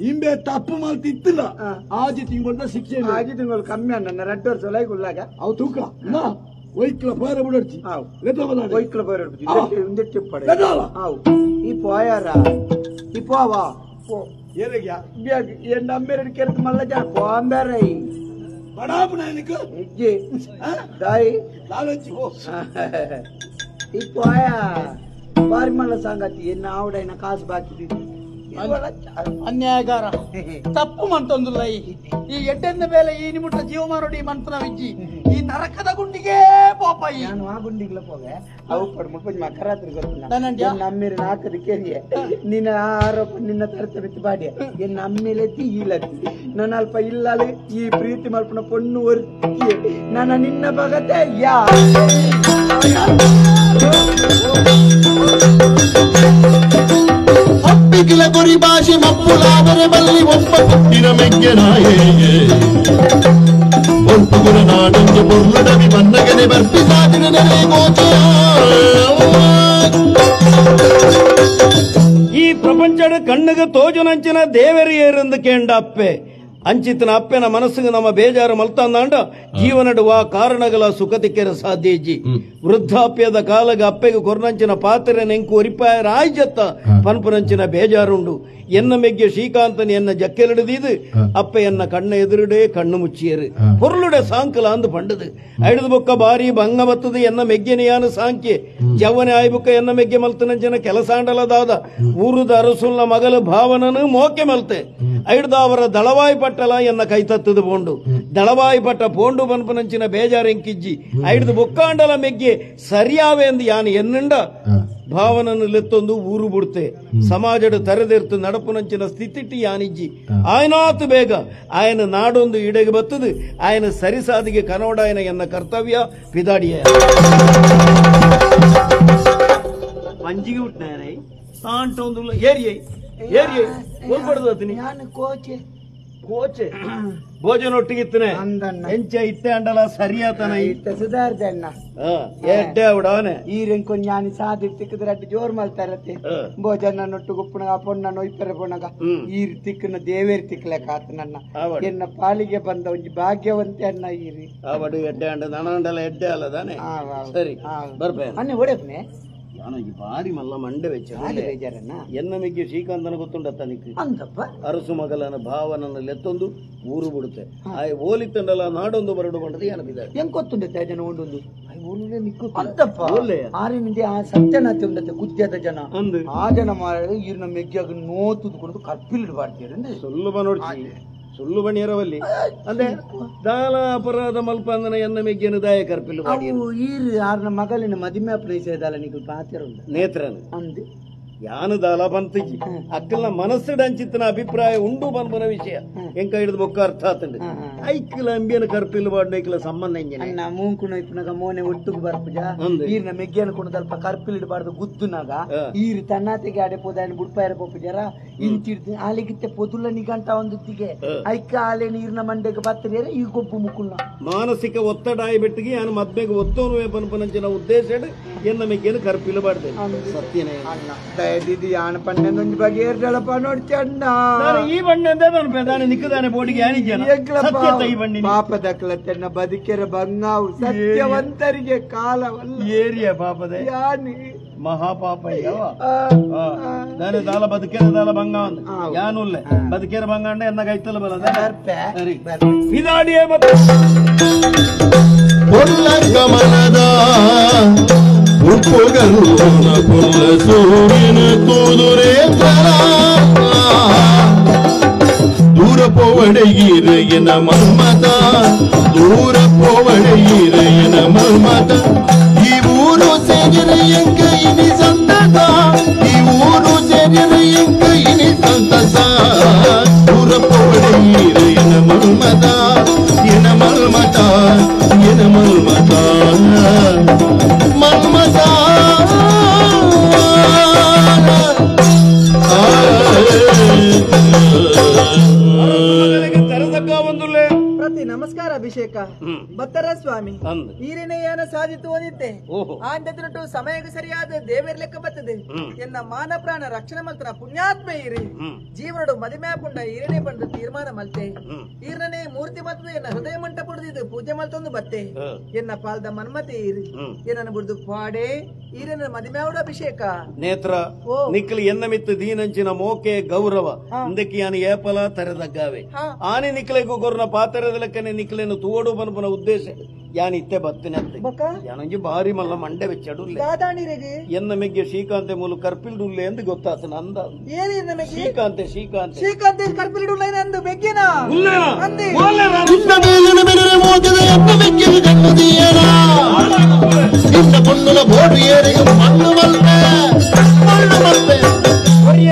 ಇಂಬೆ ತಪ್ಪು ಮಾಡ್ತಿತ್ತಿಲ್ಲ ಆಜಿ ತಿಂಗಳ ಶಿಕ್ಷೆ ಆಜಿ ತಿಂಗಳು ಕಮ್ಮಿ ಅಣ್ಣ ರಡ್ಡು ವರ್ಷ ಒಳಗೆ ಅವು ತೂಕ ಒಯ್ಕ್ಲ ಪೋಯರ ಬಿಡಡ್ಚಿ ಒಯ್ಕ್ಲ ಪೋಯರ ಈ ಪೋಯಾರ ಈ ಪೋವಾ ಏನಿಗೆ ಎಣ್ಣ ಅಮ್ಮೇರ ಕೆರಕ್ ಮಲ್ಲ ಜನ ಪೋಂಬೇರ ಬಡಾಪುನ ಇಜ್ಜಿ ದಾಯಿ ಲಾಲೊಂಜಿ ಹೋ ಇಪ್ಪಾಯ ಬಾರಿಮಲ್ಲ ಸಂಗತಿ ಎನ್ನ ಆವಡೈನ ಕಾಸು ಬಾಕಿ ಅನ್ಯಾಯಗಾರ ತಪ್ಪು ಮಂತೊಂದುಲ್ಲ ಈ ಎಡ್ಡೆಂದ ಮೇಲೆ ಈ ನಿಮುಟ್ಟ ಜೀವಮಾನೋಡಿ ಮನ್ಪುನ ವಿಜ್ಜಿ ಈ ನರಕದ ಗುಂಡಿಗೆ ಪೋಪಾಯಿ ನಾನು ಆ ಗುಂಡಿಗ್ಲ ಪೋವೆ ಅವು ಪಡ್ ಮುಲ್ಪ ಮಕರಾತ್ರಿ ಗೊತ್ತಿಲ್ಲ ನಾನಂಡ್ಯ? ನಮ್ಮಿರ ನಾಲ್ಕದ ಕೆರಿಯೆ ನಿನ್ನ ಆರೋಪ ನಿನ್ನ ತರತ ಬಿತ್ತು ಬಾಡಿ ಎನ್ನ ಅಮ್ಮೇಲೆತ್ತಿ ಈಲತ್ತಿ ನನ್ನ ಅಲ್ಪ ಇಲ್ಲಲೆ ಈ ಪ್ರೀತಿ ಮಲ್ಪನ ಪೊಣ್ಣು ಒರ್ತಿ ನನ್ನ ನಿನ್ನ ಬಗತೆ ಯಾ ಅಪ್ಪಿಗಿಲ ಗುರಿ ಭಾಷೆ ಮಪ್ಪುಲಾದರೆ ಬಲ್ಲಿ ಒಬ್ಬ ಪುಟ್ಟಿನ ಮೆಗ್ಗೆನಾಯೇ ಒಲ್ಪುಗುರ ನಾಡೊಂದು ಪೊರ್ಲುಡವಿ ಮನ್ನಗನೆ ಬರ್ಪಿಸಾದಿನ ನೆಲೆ ಗೋಚರ. ಈ ಪ್ರಪಂಚದ ಕಣ್ಣಗ ತೋಜುನಂಚಿನ ದೇವರಿಯರೆಂದು ಕೇಂಡ ಅಪ್ಪೆ ಅಂಚಿತನ ಅಪ್ಪೆನ ಮನಸ್ಸಿಗೆ ನಮ್ಮ ಬೇಜಾರು ಮಲ್ತಂದಾಂಡ ಜೀವನಡುವ ಕಾರಣಗಳ ಸುಖ ತಿಕ್ಕೆರ ಸಾಧ್ಯ ಇಜ್ಜಿ ವೃದ್ಧಾಪ್ಯದ ಕಾಲಗ ಅಪ್ಪೆಗೆ ಕೊರ್ನಂಚಿನ ಪಾತ್ರೆ ನೆಂಕು ಒರಿಪಾಯ ರಾಯ್ಜತ್ತ ಪನ್ಪುನಂಚಿನ ಬೇಜಾರುಂಡು ಎನ್ನ ಮೆಗ್ಗೆ ಶ್ರೀಕಾಂತನ ಎನ್ನ ಜಕ್ಕೆಲಿಡಿದೀದು ಅಪ್ಪೆ ಎನ್ನ ಕಣ್ಣ ಎದುರುಡೆ ಕಣ್ಣು ಮುಚ್ಚಿಯರು ಪೊರ್ಲುಡೆ ಸಾಂಕಲ ಅಂದು ಪಂಡದು ಐಡದ ಬೊಕ್ಕ ಬಾರಿ ಭಂಗ ಬತ್ತದು ಎನ್ನ ಮೆಗ್ಗೆನೆಯಾನು ಸಾಂಖ್ಯೆ ಜವನೆ ಆಯ್ಬುಕ್ಕ ಎನ್ನ ಮೆಗ್ಗೆ ಮಲ್ತನಂಚಿನ ಕೆಲಸಾಂಡಲದಾದ ಊರುದ ಅರಸುಲ್ನ ಮಗಲು ಭಾವನನು ಮೋಕೆ ಮಲ್ತೆ ಐಡ್ದ ಅವರ ದಳವಾಯಿ ಪಟ್ಟಲ ಎನ್ನ ಕೈ ತತ್ತದು ಪೋಂಡು ದಳವಾಯಿ ಪಟ್ಟ ಪೋಂಡು ಪನ್ಪನಂಚಿನ ಬೇಜಾರೆಂಕಿಜ್ಜಿ ಐಡ್ದು ಬೊಕ್ಕಾಂಡಲ ಮೆಗ್ಗೆ ಸರಿಯಾವೆ ಎಂದು ಯಾನು ಎನ್ನುಂಡ ಭಾವನನ್ನು ಲೆತ್ತೊಂದು ಊರು ಬಿಡ್ತೆ ಸಮಾಜದ ತರೆದೆರ್ತು ನಡಪುನಂಚಿನ ಸ್ಥಿತಿಟ್ಟಿ ಯಾನಿಜ್ಜಿ ಆಯನಾತು ಬೇಗ ಆಯನ ನಾಡೊಂದು ಇಡೆಗೆ ಬತ್ತದು ಆಯನ ಸರಿಸಾದಿಗೆ ಕನೋಡಾಯನ ಎನ್ನ ಕರ್ತವ್ಯ ಪಿದಾಡಿಯ ಮಂಜಿಗೆ ಹುಟ್ಟಿನಾರೈ ತಾಂಟೊಂದು ಏರಿಯೈ ಏರಿಯೈ ಹೋಗ್ಬಾರ್ದು ಅತನಿ ನಾನು ಕೋಚೆ ಕೋಚೆ ಭೋಜನೊಟ್ಟಿಗಿತ್ತನೆ ಎಂಚ ಇತ್ತೆ ಅಂಡಲ ಸರಿಯಾತನ ಇತ್ತ ಸುಧಾರ್ದೆ ಅಣ್ಣ ಎಡ್ಡೆ ಅವಡವನೆ ಈರೆಂಕೊಂಜ ಯಾನಿ ಸಾದಿ ತಿಕ್ಕದ್ರೆ ಅಡ್ಡು ಜೋರ್ ಮಲ್ತಾರತ್ತೆ ಭೋಜನ ನೊಟ್ಟು ಗುಪ್ಪುನಗ ಪೊಣ್ಣ ನೊಯ್ಪೆರೆ ಪೊಣಗ ಈರ್ ತಿಕ್ಕನ ದೇವೇರ್ ತಿಕ್ಕಲೆಕ ಆತ ನನ್ನ ಎನ್ನ ಪಾಲಿಗೆ ಬಂದ ಒಂಜಿ ಭಾಗ್ಯವಂತೆ ಅಣ್ಣ ಈರಿ ಅವಡು ಎಡ್ಡೆ ಅಂಡ ನಣಂಡಲ ಎಡ್ಡೆ ಅಲ್ಲ ತಾನೆ ಸರಿ ಬರ್ಬೇ ಅಣ್ಣ ಒಡೆಪ್ನೆ ಯಾನೊಂಜಿ ಬಾರಿ ಮಲ್ಲ ಮಂಡೆ ವೆಚ್ಚ ಬಾರಿ ಬೇಜಾರಣ್ಣ. ಎನ್ನ ಮಿಗ್ಗೆ ಶ್ರೀಕಾಂತನ ಗೊತ್ತುಂಡತ್ತ ನಿಕ್ಕು ಅಂತಪ್ಪ ಅರಸು ಮಗಲನ ಭಾವನನ್ನು ಲೆತ್ತೊಂದು ಊರು ಬಿಡುತ್ತೆ ಆಯ್ ಓಲಿತ್ತಂಡಲ ನಾಡೊಂದು ಬರಡು ಬಂಡದು ಏನಪಿದ್ದಾರೆ ಹೆಂಗ್ ಗೊತ್ತುಂಡತ್ತೆ ಜನ ಒಂದೊಂದು ಅಂತಪ್ಪ ಅಂತಪ್ಪ ಆರಿನಿಂದ ಆ ಸತ್ಯನಾಥಿ ಉಂಡತ್ತೆ ಗುಜ್ಜದ ಜನ ಆ ಜನ ಮಾರ ಈರ್ನ ಮೆಗ್ಗ್ಯಾಗ ನೋತುದುಕೊಂಡು ಕರ್ಪಿಲ್ ಇಡಬಾರ್ದು ಸುಳ್ಳು ನೋಡಿ ಸುಳ್ಳು ಬಣಿಯರವಲ್ಲಿ ಅಂದ್ರೆ ದಾಲ ಅಪರಾಧ ಮಲ್ಪಂದನ ಎನ್ನ ಮೆಗ್ಗೆನು ದಾಯ ಕರ್ಪಿಲ್ಲು ಮಾಡಿ ಅವು ಈರ್ ಆರ್ನ ಮಗಲಿನ ಮದಿಮೆ ಅಪ್ನಯಿಸಿದಾಲ ನಿಕಲ್ ಪಾತಿರ ಉಂಡು ನೇತ್ರನು ಅಂದು ಯಾನು ದಾಲ ಬಂತಿಜಿ ಅಕ್ಕಲ್ನ ಮನಸ್ಸುಡ ಅಂಚಿತ್ತನ ಅಭಿಪ್ರಾಯ ಉಂಡು ಬನ್ಬನ ವಿಷಯ ಎಂಕ ಹಿಡಿದು ಬೊಕ್ಕ ಅರ್ಥ ಆತಂಡು ಐಕ್ಲ ಅಂಬಿಯನ ಕರ್ಪಿಲ್ಲು ಬಾಡ್ನ ಐಕ್ಲ ಸಂಬಂಧ ಎಂಜನೆ ಅಣ್ಣ ಮೂಂಕು ನೋಯ್ಪುನಾಗ ಮೋನೆ ಒಟ್ಟುಗು ಬರ್ಪುಜ ಈರ್ನ ಮೆಗ್ಗೆನ ಕೊಂಡು ಅಲ್ಪ ಕರ್ಪಿಲ್ ಇಡಬಾರ್ದು ಗುದ್ದುನಾಗ ಈರ್ ತನ್ನಾತೆಗೆ ಆಡೆ ಪೋದಾಯನ ಬುಡ್ಪಾಯರ ಪೋಪುಜಾರ ಇಂಚಿಡ್ದು ಆಲೆಗಿತ್ತೆ ಪೊದುಲ್ಲ ನಿಗಂಟ ಒಂದುತ್ತಿಗೆ ಐಕ ಆಲೆ ನೀರ್ನ ಮಂಡೆಗೆ ಬತ್ತರಿಯರೆ ಈ ಗೊಬ್ಬು ಮುಕುಲ್ನ ಮಾನಸಿಕ ಒತ್ತಡ ಆಯ್ಬಿಟ್ಟಿಗೆ ಯಾನು ಮದ್ಮೆಗೆ ಒತ್ತೋನುವೆ ಪನ್ಪನಂಚಿನ ಉದ್ದೇಶ ಎನ್ನ ಮೆಗ್ಗೆನ ಕರ್ಪಿಲ್ಲು ಬಾಡ್ದೆ ಸತ್ಯನೇ ಅಣ್ಣ ದಯದಿದಿ ಯಾನ ಪಣ್ಣೆಂದೊಂಜಿ ಬಗೆ ಏರ್ದಳಪ್ಪ ನೋಡ್ತಿ ಅಣ್ಣ ನಾನು ಈ ಬಣ್ಣಂದೇ ಪನ್ಪೆ ದಾನೆ ನಿಕ್ಕದಾನೆ ಬೋಡಿಗೆ ಯಾನಿಜ್ಜನ ಸತ್ಯ ಈ ಬಣ್ಣಿ ಪಾಪದ ತನ್ನ ಬದುಕೆರ ಬಂಗಾವು ಸತ್ಯವಂತರಿಗೆ ಕಾಲವಲ್ಲ ಏರಿಯ ಪಾಪದ ಯಾನಿ ಮಹಾಪಾಪ ಯಾವ ದಾನೆ ದಾಲ ಬದುಕೇರ ದಾಲ ಬಂಗ ಅಂದ ಯಾನುಲ್ಲೆ ಬದುಕೇರ ಬಂಗ ಅಂಡ ಎನ್ನ ಕೈತಲ ಬಲ ಸರಿ ಇದಾಡಿಯೇ ಮತ್ತೆ ಪೊಲ್ಲ ಕಮಲದ ಉಪ್ಪುಗಲ್ಲುನ ಪೊಲ್ಲ ಸೂರ್ಯನ ತೂದುರೇಂದ್ರ ದೂರ ಪೋವಡೆಗಿರೆಯನ ಮನ್ಮತ ದೂರ ಪೋವಡೆಗಿರೆಯನ ಮನ್ಮತ ಈ ಊರು ಸೇರಿರೆ ಎಂಕ ಇನಿ ಸಂತಸ ಈ ಊರು ಸೇರಿರೆ ಎಂಕ ಇನಿ ಸಂತಸ ದೂರ ಪೋವಡೆಗಿರೆಯನ ಮನ್ಮತ ಎನ ಮನ್ಮತ ಎನ ಮನ್ಮತ ಮನ್ಮತ ಪ್ರತಿ ನಮಸ್ಕಾರ ಅಭಿಷೇಕ ಬತ್ತರ ಸ್ವಾಮಿ ಈರಿನೆಯನ ಸಾಧಿತು ಒಂದಿತ್ತೆ ಆಂದತಿನಟು ಸಮಯಕ್ಕೆ ಸರಿಯಾದ ದೇವರ ಲೆಕ್ಕ ಬತ್ತದೆ ಎನ್ನ ಮಾನ ಪ್ರಾಣ ರಕ್ಷಣೆ ಮಲ್ತನ ಪುಣ್ಯಾತ್ಮ ಈರಿ ಜೀವನಡು ಮದಿಮೆ ಪುಂಡ ಈರನೆ ಬಂದು ತೀರ್ಮಾನ ಮಲ್ತೆ ಈರನೇ ಮೂರ್ತಿ ಮತ್ತದು ಎನ್ನ ಹೃದಯ ಮಂಟಪ ಪುಡ್ದಿದ್ದು ಪೂಜೆ ಮಲ್ತೊಂದು ಬತ್ತೆ ಎನ್ನ ಪಾಲ್ದ ಮನ್ಮತೆ ಈರಿ ಏನನ್ನು ಬುಡ್ದು ಪಾಡೆ ಈರನ ಮದಿಮೆಯವಡ ಅಭಿಷೇಕ ನೇತ್ರ ನಿಕ್ಲು ಎನ್ನ ಮಿತ್ತು ದೀನಂಚಿನ ಮೋಕೆ ಗೌರವ ಇಂದಕ್ಕೆ ಯಾನು ಏಪಲ ತರೆದಗ್ಗಾವೆ ಆನೆ ನಿಕ್ಲೆಗೂ ಗೊರ್ನ ಪಾತರದ ಲೆಕ್ಕನೆ ನಿಕ್ಲೆನು ತೂಡು ಬನ್ಪುನ ಉದ್ದೇಶ ಯಾನ್ ಇತ್ತೆ ಬತ್ತಿನತ್ತೆ ಯಾನೊಂಜಿ ಬಾರಿ ಮಲ್ಲ ಮಂಡೆ ಬೆಚ್ಚಡುಲ್ಲೆ ಎನ್ನ ಮೆಗ್ಗೆ ಶ್ರೀಕಾಂತೆ ಮೂಲು ಕರ್ಪಿಲ್ಡುಲ್ಲೆ ಎಂದು ಗೊತ್ತಾತನ ಅಂದ ಶ್ರೀಕಾಂತೆ ಶ್ರೀಕಾಂತೆ ಶ್ರೀಕಾಂತೆ ಕರ್ಪಿಲ್ಡುಲ್ಲೆ ಅಂದು ಬೆಗ್ಗೆನಾ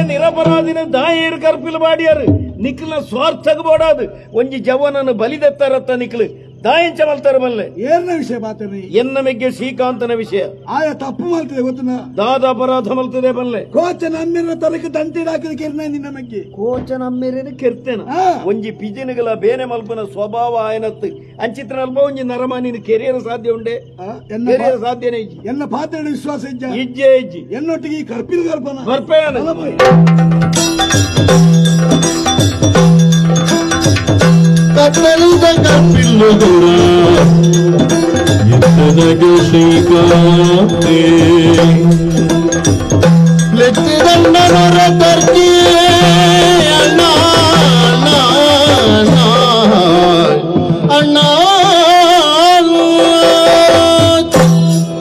ನಿರಪರಾಧಿನ ದಾಯೇರು ಕರ್ಪಿಲ್ ಬಾಡಿಯಾರು ನಿಕ್ಲ ಸ್ವಾರ್ಥಕ್ಕೆ ಬೋಡಾದು ಒಂಜಿ ಜವನನ್ನು ಬಲಿದೆತ್ತಾರತ್ತ ನಿಕ್ಲು ದಾಯಂಚ ಮಲ್ತಾರ ಮಲ್ಲೆ ಏನ ವಿಷಯ ಮಾತಾಡ್ರಿ ಎನ್ನ ಮೆಗ್ಗೆ ಶ್ರೀಕಾಂತನ ವಿಷಯ ಆಯ ತಪ್ಪು ಮಲ್ತದೆ ಗೊತ್ತನ ದಾದ ಅಪರಾಧ ಮಲ್ತದೆ ಬಲ್ಲೆ ಕೋಚ ನಮ್ಮಿನ ತಲಕ ದಂಟಿ ಹಾಕಿದ ಕೆರ್ನ ನಿನ್ನ ಮೆಗ್ಗೆ ಕೋಚ ನಮ್ಮಿರೇನು ಕೆರ್ತೇನ ಒಂಜಿ ಪಿಜಿನಗಳ ಬೇನೆ ಮಲ್ಪನ ಸ್ವಭಾವ ಆಯನತ್ತು ಅಂಚಿತ್ರ ಅಲ್ಪ ಒಂಜಿ ನರಮಾನಿನ ಕೆರಿಯರ್ ಸಾಧ್ಯ ಉಂಡೆ ಕೆರಿಯರ್ ಸಾಧ್ಯನೇ ಇಜ್ಜಿ ಎನ್ನ ಪಾತ್ರ ವಿಶ್ವಾಸ ಇಜ್ಜ ಇಜ್ಜೆ ಇಜ್ಜಿ ಎನ್ನೊಟ್ಟಿಗೆ ಕರ್ಪಿಲ್ ಕರ್ಪನ ಬರ್ಪೇನ ಕತ್ತಲಿದ ಕಪ್ಪಿಲ್ಲು ದೂರ ಎತ್ತನಗ ಶ್ರೀಕಾಂತೆ ಲೆತ್ತಿದಣ್ಣನೊರ ತರ್ಕಿ ಅಣ್ಣ ಅಣ್ಣ ಅಣ್ಣ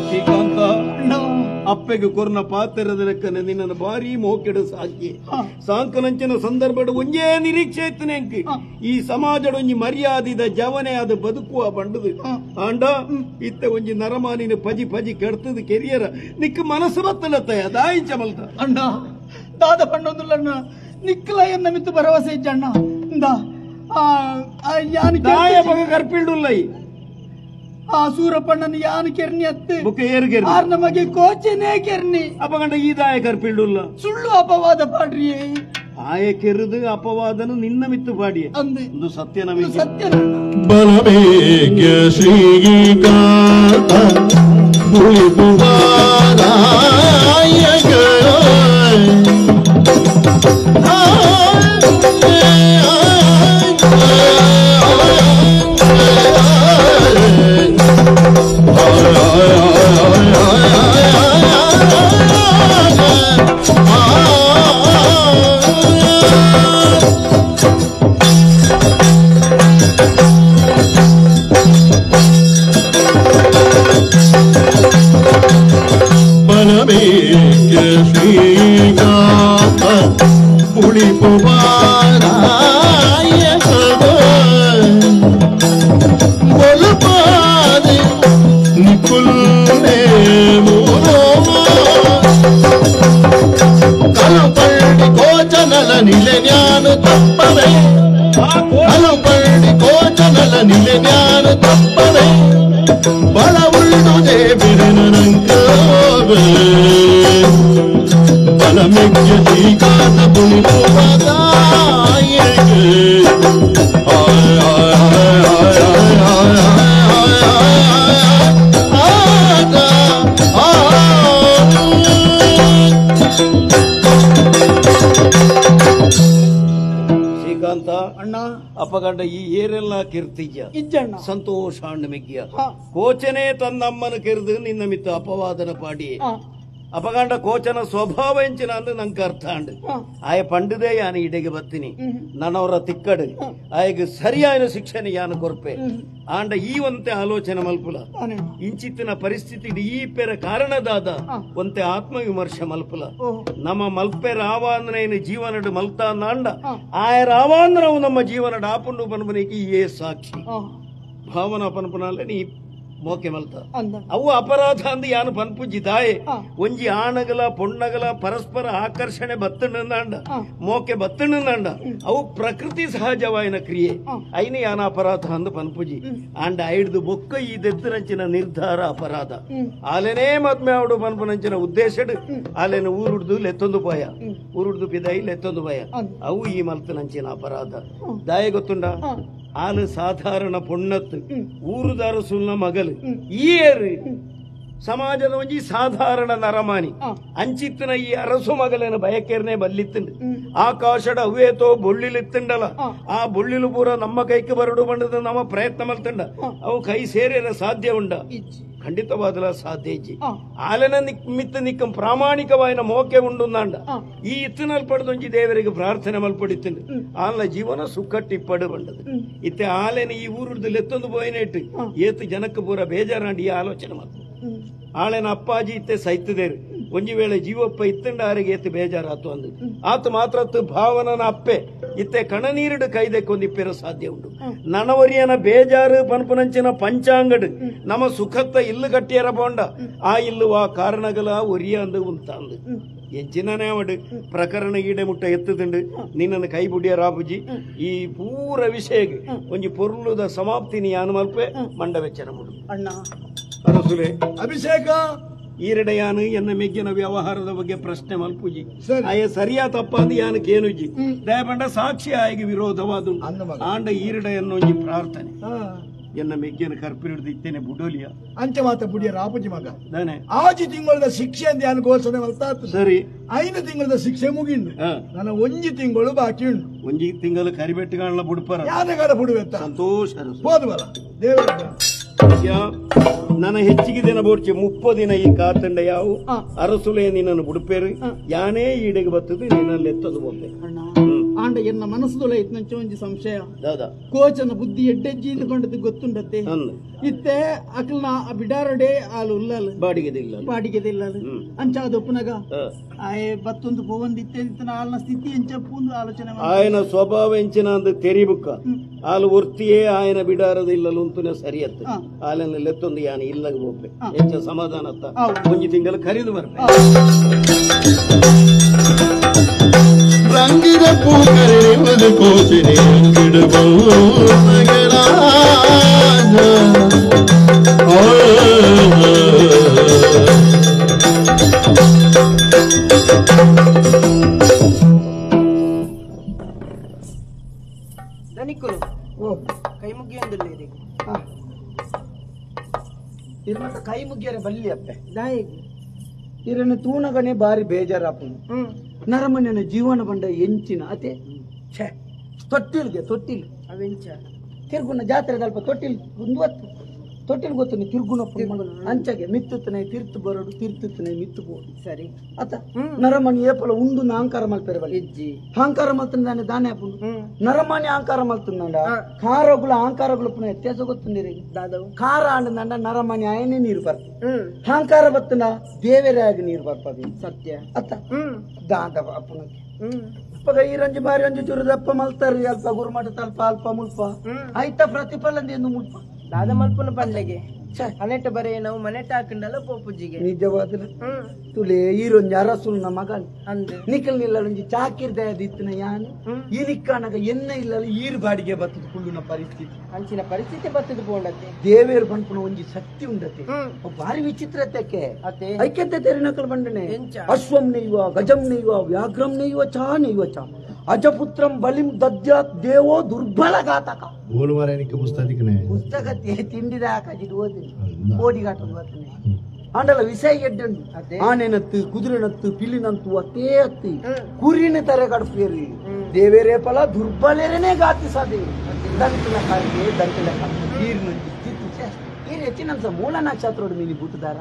ಶ್ರೀಕಾಂತ ಅಪ್ಪೆಗೆ ಕೊರ್ನ ಪಾತ್ರದ ಲೆಕ್ಕನೆ ನಿನ್ನನ್ನು ಭಾರಿ ಮೋಕೆಡು ಸಾಕಿ ಸಾಂಕನಂಚಿನ ಸಂದರ್ಭಡು ಒಂಜೇ ನಿರೀಕ್ಷೆ ಇತ್ತು ನೆಂಕ್ ಈ ಸಮಾಜಡ್ ಒಂಜಿ ಮರ್ಯಾದಿದ ಜವನೆ ಅದು ಬದುಕುವ ಬಂಡದು ಆಂಡ ಇತ್ತ ಒಂಜಿ ನರಮಾನಿನ ಪಜಿ ಪಜಿ ಕೆಡ್ತದ ಕೆರಿಯರ ನಿಕ್ ಮನಸ್ಸು ಬತ್ತಲತ್ತಯ್ಯ ದಾಯಿಂಚ ಮಲ್ತ ಅಣ್ಣ ದಾದ ಪಣ್ಣೊಂದುಲ್ಲಣ್ಣ ನಿಕ್ಕಲ ಎನ್ನ ಮಿತ್ತು ಭರವಸೆ ಇಜ್ಜಣ್ಣ ಇಂದ ದಾಯ ಬಗ ಕರ್ಪಿಲ್ಡುಲ್ಲೈ ಆ ಸೂರಪ್ಪಣ್ಣನ ಯಾನು ಕೆರ್ನಿ ಅತ್ತೆ ಬುಕ್ಕ ಏರು ಕೆರ್ನಿ ಆರ್ ನಮಗೆ ಕೋಚನೇ ಕೆರ್ನಿ ಅಪಗಂಡ ಈ ದಾಯ ಕರ್ಪಿಲ್ಡುಲ್ಲ ಸುಳ್ಳು ಅಪವಾದ ಪಾಡ್ರಿ ಆಯ ಕೆರುದು ಅಪವಾದನು ನಿನ್ನ ಮಿತ್ತು ಪಾಡಿಯೆ ಅಂದೆ ಒಂದು ಸತ್ಯ ನಮಗೆ ಸತ್ಯ ಬಲಮೇಘ ಶ್ರೀಕಾಂತ ಬುಳಿಬುವಾರಾಯಗ ಬಲಮೇಘ ಶ್ರೀಕಾಂತ ಬುಳಿಬುವಾರಾಯಗ ಬೊಲುಪಾದೆ ನಿಕುಲ್ನೇ ಕಲುಪಳ್ಳಿ ಕೋಚನಲ ನಿಲೆ ಜ್ಞಾನ ತಪ್ಪವೆ ಕಲುಪಳ್ಳಿ ಕೋಚನಲ ನಿಲೆ ಜ್ಞಾನ ತಪ್ಪವೆ ಬಲ ಉಳ್ಳುದೇ ಬಿರನಂಕವೇ ಬಲಮೆಗ್ಯ ಶ್ರೀಕಾಂತ ಬುಳಿಬುವಾರಾಯಗೆ ಆಯ್ ಆಯ್ ಆಯ್ ಆಯ್ ಆಯ್ ಶ್ರೀಕಾಂತ ಅಣ್ಣ ಅಪಗಂಡ ಈ ಏರೆಲ್ಲ ಕಿರ್ತಿಜ್ಯ ಇಜ್ಜಣ್ಣ ಸಂತೋಷ ಅಣ್ಣ ಮೆಗ್ಗಿಯ ಕೋಚನೆ ತನ್ನಮ್ಮನ ಕೆರೆದು ನಿನ್ನ ಮಿತ್ತ ಅಪವಾದನ ಪಾಡಿ ಅಪಗಂಡ ಕೋಚನ ಸ್ವಭಾವ ಎಂಚಿನ ಅಂದ್ರೆ ನಂಗೆ ಅರ್ಥ ಅಂಡ್ ಆಯ ಪಂಡದೇ ಯಾನು ಇಡೆಗೆ ಬತ್ತೀನಿ ನನ್ನವರ ತಿಕ್ಕಡು ಆಯಗ ಸರಿಯಾದ ಶಿಕ್ಷಣ ಯಾನು ಕೊರ್ಪೆ ಆಂಡ ಈ ಒಂತೆ ಆಲೋಚನೆ ಮಲ್ಪುಲ ಇಂಚಿತ್ತಿನ ಪರಿಸ್ಥಿತಿ ಈ ಪೆರ ಕಾರಣದಾದ ಒಂತೆ ಆತ್ಮವಿಮರ್ಶೆ ಮಲ್ಪುಲ ನಮ್ಮ ಮಲ್ಪೆ ರಾವಾಂದ್ರೇನು ಜೀವನಡು ಮಲ್ತಾ ನಾಂಡ ಆಯ ರಾವಾಂದ್ರವು ನಮ್ಮ ಜೀವನಡು ಆಪುಂಡು ಪನ್ಪನಿಗೆ ಏ ಸಾಕ್ಷಿ ಭಾವನಾ ಪನ್ಪುನಾಲೆ ನೀ ಮೋಕೆ ಮಲ್ತ ಅವು ಅಪರಾಧ ಅಂದು ಯಾನು ಪನ್ಪುಜಿ ದಾಯೆ ಒಂಜಿ ಆಣಗಲ ಪೊಣ್ಣಗಲ ಪರಸ್ಪರ ಆಕರ್ಷಣೆ ಬತ್ತಣ್ಣಂದಾಂಡ ಮೋಕೆ ಬತ್ತಣ್ಣಂದಾಂಡ ಅವು ಪ್ರಕೃತಿ ಸಹಜವಾಯಿನ ಕ್ರಿಯೆ ಐನ ಯಾನ ಅಪರಾಧ ಅಂದು ಪನ್ಪುಜಿ ಆಂಡ ಐಡ್ದು ಬೊಕ್ಕ ಈ ದೆತ್ತನಂಚಿನ ನಿರ್ಧಾರ ಅಪರಾಧ ಆಲೆನೇ ಮದ್ಮೆ ಅವಡು ಪನ್ಪುನಂಚಿನ ಉದ್ದೇಶಡ್ ಆಲೆನ ಊರುಡ್ದು ಲೆತ್ತೊಂದು ಪೋಯ ಊರುಡ್ದು ಪಿದಾಯಿ ಲೆತ್ತೊಂದು ಪೋಯ ಅವು ಈ ಮಲ್ತನಂಚಿನ ಅಪರಾಧ ದಾಯ ಗೊತ್ತುಂಡ ಆಲು ಸಾಧಾರಣ ಪೊಣ್ಣತ್ತು ಊರುದಾರ ಸುಲ್ನ ಮಗಲು ಈ ಏರು ಸಮಾಜದ ಒಂಜಿ ಸಾಧಾರಣ ನರಮಾನಿ ಅಂಚಿತ್ತಿನ ಈ ಅರಸು ಮಗಲೇನ ಬಯಕೇರ್ನೆ ಬಲ್ಲಿತ್ತುಂಡು ಆಕಾಶಡ ಅವೇತೋ ಬೊಳ್ಳಿಲಿತ್ತುಂಡಲ ಆ ಬೊಳ್ಳಿಲು ಪೂರ ನಮ್ಮ ಕೈಗೆ ಬರಡು ಬಂಡದ ನಮ್ಮ ಪ್ರಯತ್ನ ಮಲ್ತುಂಡ ಅವು ಕೈ ಸೇರಿರ ಸಾಧ್ಯ ಉಂಡ ಖಂಡಿತವಾದಲ ಸಾಧ್ಯ ಇಜ್ಜಿ ಆಲೆನ ಮಿತ್ತ ನಿಕ್ಕಂ ಪ್ರಾಮಾಣಿಕವಾಯಿನ ಮೋಕೆ ಉಂಡುಂದಾಂಡ ಈ ಇತ್ತಿನಲ್ ಪಡೆದೊಂಜಿ ದೇವರಿಗೆ ಪ್ರಾರ್ಥನೆ ಮಲ್ಪಡಿತ್ತಿಂಡು ಆಲ್ನ ಜೀವನ ಸುಕ್ಕಟ್ಟಿಪ್ಪಡು ಬಂಡದು ಇತ್ತೆ ಆಲೆನ ಈ ಊರುಡ್ದು ಲೆತ್ತೊಂದು ಪೋಯಿನೇಟ್ ಏತು ಜನಕ್ಕೆ ಪೂರ ಬೇಜಾರಾಂಡ್ ಈ ಆಲೋಚನೆ ಮಾತ್ರ ಆಳೆನ ಅಪ್ಪಾಜಿ ಇತ್ತೆ ಸೈತದೇರು ಒಂಜಿ ವೇಳೆ ಜೀವಪ್ಪ ಇತ್ತಂಡ ಆರಿಗೆ ಏತು ಬೇಜಾರಾತು ಅಂದು ಆತ ಮಾತ್ರ ಭಾವನನ ಅಪ್ಪೆ ಇತ್ತೆ ಕಣನೀರುಡು ಕೈದೆಕ್ಕೊಂದಿಪ್ಪೆರ ಸಾಧ್ಯ ಉಂಟು ನನವರಿಯನ ಬೇಜಾರು ಪನ್ಪುನಂಚಿನ ಪಂಚಾಂಗಡು ನಮ್ಮ ಸುಖತ್ತ ಇಲ್ಲು ಕಟ್ಟಿಯರ ಪೋಂಡ ಆ ಇಲ್ಲು ಆ ಕಾರಣಗಳ ಒರಿಯ ಅಂದು ಉಂತ ಅಂದು ಎಂಚಿನನೇ ಅವಡು ಪ್ರಕರಣ ಈಡೆ ಮುಟ್ಟ ಎತ್ತುದುಂಡು ನಿನ್ನನ್ನು ಕೈ ಬುಡಿಯ ರಾಬುಜಿ ಈ ಪೂರ ವಿಷಯಕ್ಕೆ ಒಂಜಿ ಪೊರ್ಲುದ ಸಮಾಪ್ತಿ ನೀ ಯಾನು ಮಲ್ಪೆ ಮಂಡ ವೆಚ್ಚನ ಮುಡು ಅಣ್ಣ ಅರಸುಲೆ ಅಭಿಷೇಕ ಈರಡೆಯಾನು ಎನ್ನ ಮೆಗ್ಗಿನ ವ್ಯವಹಾರದ ಬಗ್ಗೆ ಪ್ರಶ್ನೆ ಮಲ್ಪುಜಿ ಆಯ ಸರಿಯಾ ತಪ್ಪ ಅಂದು ಯಾನು ಕೇನುಜಿ ದಯಪಂಡ ಸಾಕ್ಷಿ ಆಯಿಗೆ ವಿರೋಧವಾದ ಆಂಡ ಈರಡೆಯನ್ನೊಂಜಿ ಪ್ರಾರ್ಥನೆ ಎನ್ನ ಮೆಗ್ಗಿನ ಕರ್ಪಿರಿಡ್ದು ಇತ್ತೇನೆ ಬುಡೋಲಿಯ ಅಂಚೆ ಮಾತ ಬುಡಿಯ ರಾಪುಜಿ ಮಗ ದಾನೆ ಆಜಿ ತಿಂಗಳದ ಶಿಕ್ಷೆ ಅಂತ ಯಾನು ಘೋಷಣೆ ಮಲ್ತಾತು ಸರಿ 5 ತಿಂಗಳದ ಶಿಕ್ಷೆ ಮುಗಿಂಡು ನನ್ನ ಒಂಜಿ ತಿಂಗಳು ಬಾಕಿ ಉಂಟು ಒಂಜಿ ತಿಂಗಳು ಕರಿಬೆಟ್ಟುಗಾಣಲ ಬುಡ್ಪರ ಯಾನಗಾರ ಬುಡುವೆತ್ತ ಸಂತೋಷ ಹೋದುವಲ್ಲ ದೇವರ ನನ್ನ ಹೆಚ್ಚಿಗೆ ದಿನ ಬೋಡ್ಚಿ 30 ದಿನ ಈ ಕಾತಂಡ ಯಾವು ಅರಸುಲೆ ನಿನ್ನನ್ನು ಬುಡುಪೇರು ಯಾನೇ ಈಡೆಗೆ ಬರ್ತದೆ ನಿನ್ನಲ್ಲಿ ಎತ್ತದು ಬೊಬ್ಬೆ ಆಂಡ ಎನ್ನ ಮನಸ್ಸುದೊಳ ಇತ್ನಂಚ ಒಂಜಿ ಸಂಶಯ ದಾದಾ ಕೋಚನ ಬುದ್ಧಿ ಎಡ್ಡೆಜ್ಜಿ ಇಂದು ಗೊತ್ತುಂಡತ್ತೆ ಇತ್ತೆ ಅಕ್ಲ್ನ ಆ ಬಿಡಾರಡೆ ಆಲು ಉಲ್ಲಲ್ ಬಾಡಿಗೆದಿಲ್ಲ ಬಾಡಿಗೆದಿಲ್ಲ ಅಂಚ ಅದೊಪ್ಪನಗ ಆಯೆ ಬತ್ತೊಂದು ಪೋವಂದು ಇತ್ತೆ ಇತ್ತನ ಆಲ್ನ ಸ್ಥಿತಿ ಎಂಚ ಪೂಂದು ಆಲೋಚನೆ ಆಯನ ಸ್ವಭಾವ ಎಂಚಿನ ಅಂದು ತೆರಿಬುಕ್ಕ ಆಲು ಒರ್ತಿಯೇ ಆಯನ ಬಿಡಾರದ ಇಲ್ಲಲು ಉಂತುನೆ ಸರಿಯತ್ತೆ ಆಲನ ಲೆತ್ತೊಂದು ಯಾನ ಇಲ್ಲಗ ಬೊಬ್ಬೆ ಎಂಚ ಸಮಾಧಾನ ಅತ್ತ ಒಂಜಿ ತಿಂಗಳು ಖರೀದು ಬರ್ಪೆ ರಂಗಿದ ಪೂಕರಿವುದು ಕೋಚಿನಿ ದನಿಕುಲು ಕೈ ಮುಗಿಯೊಂದಿಲ್ಲ ಇರ್ಮತ ಕೈ ಮುಗಿಯರೆ ಬಲ್ಲಿ ಅಪ್ಪೆ ಇರನ್ನು ತೂನಗನೆ ಬಾರಿ ಬೇಜಾರಾಪುನು ನರಮನೆಯ ಜೀವನ ಬಂಡ ಎಂಚಿನ ಅತೆ ಛೇ ತೊಟ್ಟಿಲ್ಗೆ ತೊಟ್ಟಿಲ್ ಅವೆಂಚ ತಿರ್ಗುನ ಜಾತ್ರೆ ಅಲ್ಪ ತೊಟ್ಟಿಲ್ ಒಂದು ಹೊತ್ತು ತೊಟ್ಟಿಲ್ ಗೊತ್ತು ತಿರ್ಗುನ ಅಂಚಗೆ ಮಿತ್ತುತ್ತನೆ ತಿರ್ತು ಬರೋಡು ತಿರ್ತುತ್ತನೆ ಮಿತ್ತು ಬೋಡು ಸರಿ ಅತ ನರಮಣಿ ಏಪಲ ಉಂಡು ಅಹಂಕಾರ ಮಲ್ಪೆರೆ ಬಲ್ಲಿ ಅಹಂಕಾರ ಮಲ್ತಂದಾನೆ ದಾನೆ ಅಪ್ಪುಂಡು ನರಮಣಿ ಅಹಂಕಾರ ಮಲ್ತಂದಾಂಡ ಖಾರಗುಲ ಅಹಂಕಾರಗುಲ ಪುನಃ ವ್ಯತ್ಯಾಸ ಗೊತ್ತುಂದಿರಿ ಖಾರ ಅಂಡಂದಾಂಡ ನರಮಣಿ ಆಯನೇ ನೀರು ಬರ್ತದೆ ಅಹಂಕಾರ ಬತ್ತನ ದೇವರಾಗಿ ನೀರು ಬರ್ಪದೆ ಸತ್ಯ ಅತ್ತ ದಾಂತ ಅಪ್ಪನಕ್ಕೆ ಅಪ್ಪಗ ಈ ರಂಜಿ ಬಾರಿ ರಂಜಿ ಚೂರು ದಪ್ಪ ಮಲ್ತಾರೆ ಅಲ್ಪ ಗುರುಮಠ ತಲ್ಪ ಅಲ್ಪ ಮುಲ್ಪ ಆಯ್ತ ಪ್ರತಿಫಲ ಎಂದು ಮುಲ್ಪ ದಾದ ಮಲ್ಪುನ ಪಂಡ್ಲೆಗೆ ಅನೆಟ ಬರೇ ನಾವು ಮನೆಟ ಹಾಕೊಂಡಲ್ಲ ಪೋಪುಜಿಗೆ ನಿಜವಾದ ತುಲೆ ಈರೊಂಜಿ ಅರಸುಲ್ನ ಮಗನ್ ನಿಕಲ್ ನಿಲ್ಲೊಂಜಿ ಚಾಕಿರ್ದಯದ ಇತ್ತಿನ ಯಾನು ಈ ನಿಕ್ಕನಗ ಎನ್ನ ಇಲ್ಲಲ್ಲ ಈರು ಬಾಡಿಗೆ ಬತ್ತದ ಕುಳ್ಳುನ ಪರಿಸ್ಥಿತಿ ಅಂಚಿನ ಪರಿಸ್ಥಿತಿ ಬತ್ತದ ಪೋಂಡತೆ ದೇವೇರು ಪನ್ಪುನ ಒಂಜಿ ಶಕ್ತಿ ಉಂಡತೆ ಅವ್ ಭಾರಿ ವಿಚಿತ್ರ ತೆಕ್ಕೆ ಐಕ್ಯತೆ ತೆರಿನಕಲ್ ಬಂಡನೆ ಅಶ್ವಂ ನೆಯ್ಯುವ ಗಜಂ ನೆಯ್ಯುವ ವ್ಯಾಘ್ರಂ ನೆಯ್ಯುವ ಚಾ ನೆಯ್ಯುವ ಚಾ ಅಜಪುತ್ರಂ ಬಲಿಂ ದದ್ಯಾತ್ ದೇವೋ ದುರ್ಬಲ ಘಾತಕ ಗೋಲು ಮಾರಾಯನಿಕ್ಕೆ ಪುಸ್ತಕನೇ ಪುಸ್ತಕ ತಿಂಡಿದ ಹಾಕಾಜಿದ್ ಓದಿನಿ ಓಡಿಗಾಟ ಓದ್ತೀನಿ ಆಂಡಲ ವಿಷಯ ಎಡ್ಡುಂಡು ಆನೆನತ್ತು ಕುದುರೆನತ್ತು ಪಿಲಿನಂತು ಅತ್ತೇ ಅತ್ತಿ ಕುರಿನ ತರ ಕಡ್ಪೇರಿ ದೇವೇರೇ ಫಲ ದುರ್ಬಲರೇನೆ ಘಾತಿಸದೆ ದಂತಿನ ಕಾರಿಗೆ ದಂತಿನ ನೀರಿನ ಈ ಹೆಚ್ಚಿನಂತ ಮೂಲ ನಕ್ಷತ್ರೋಡು ಮೀನಿ ಬುಟ್ಟುದಾರ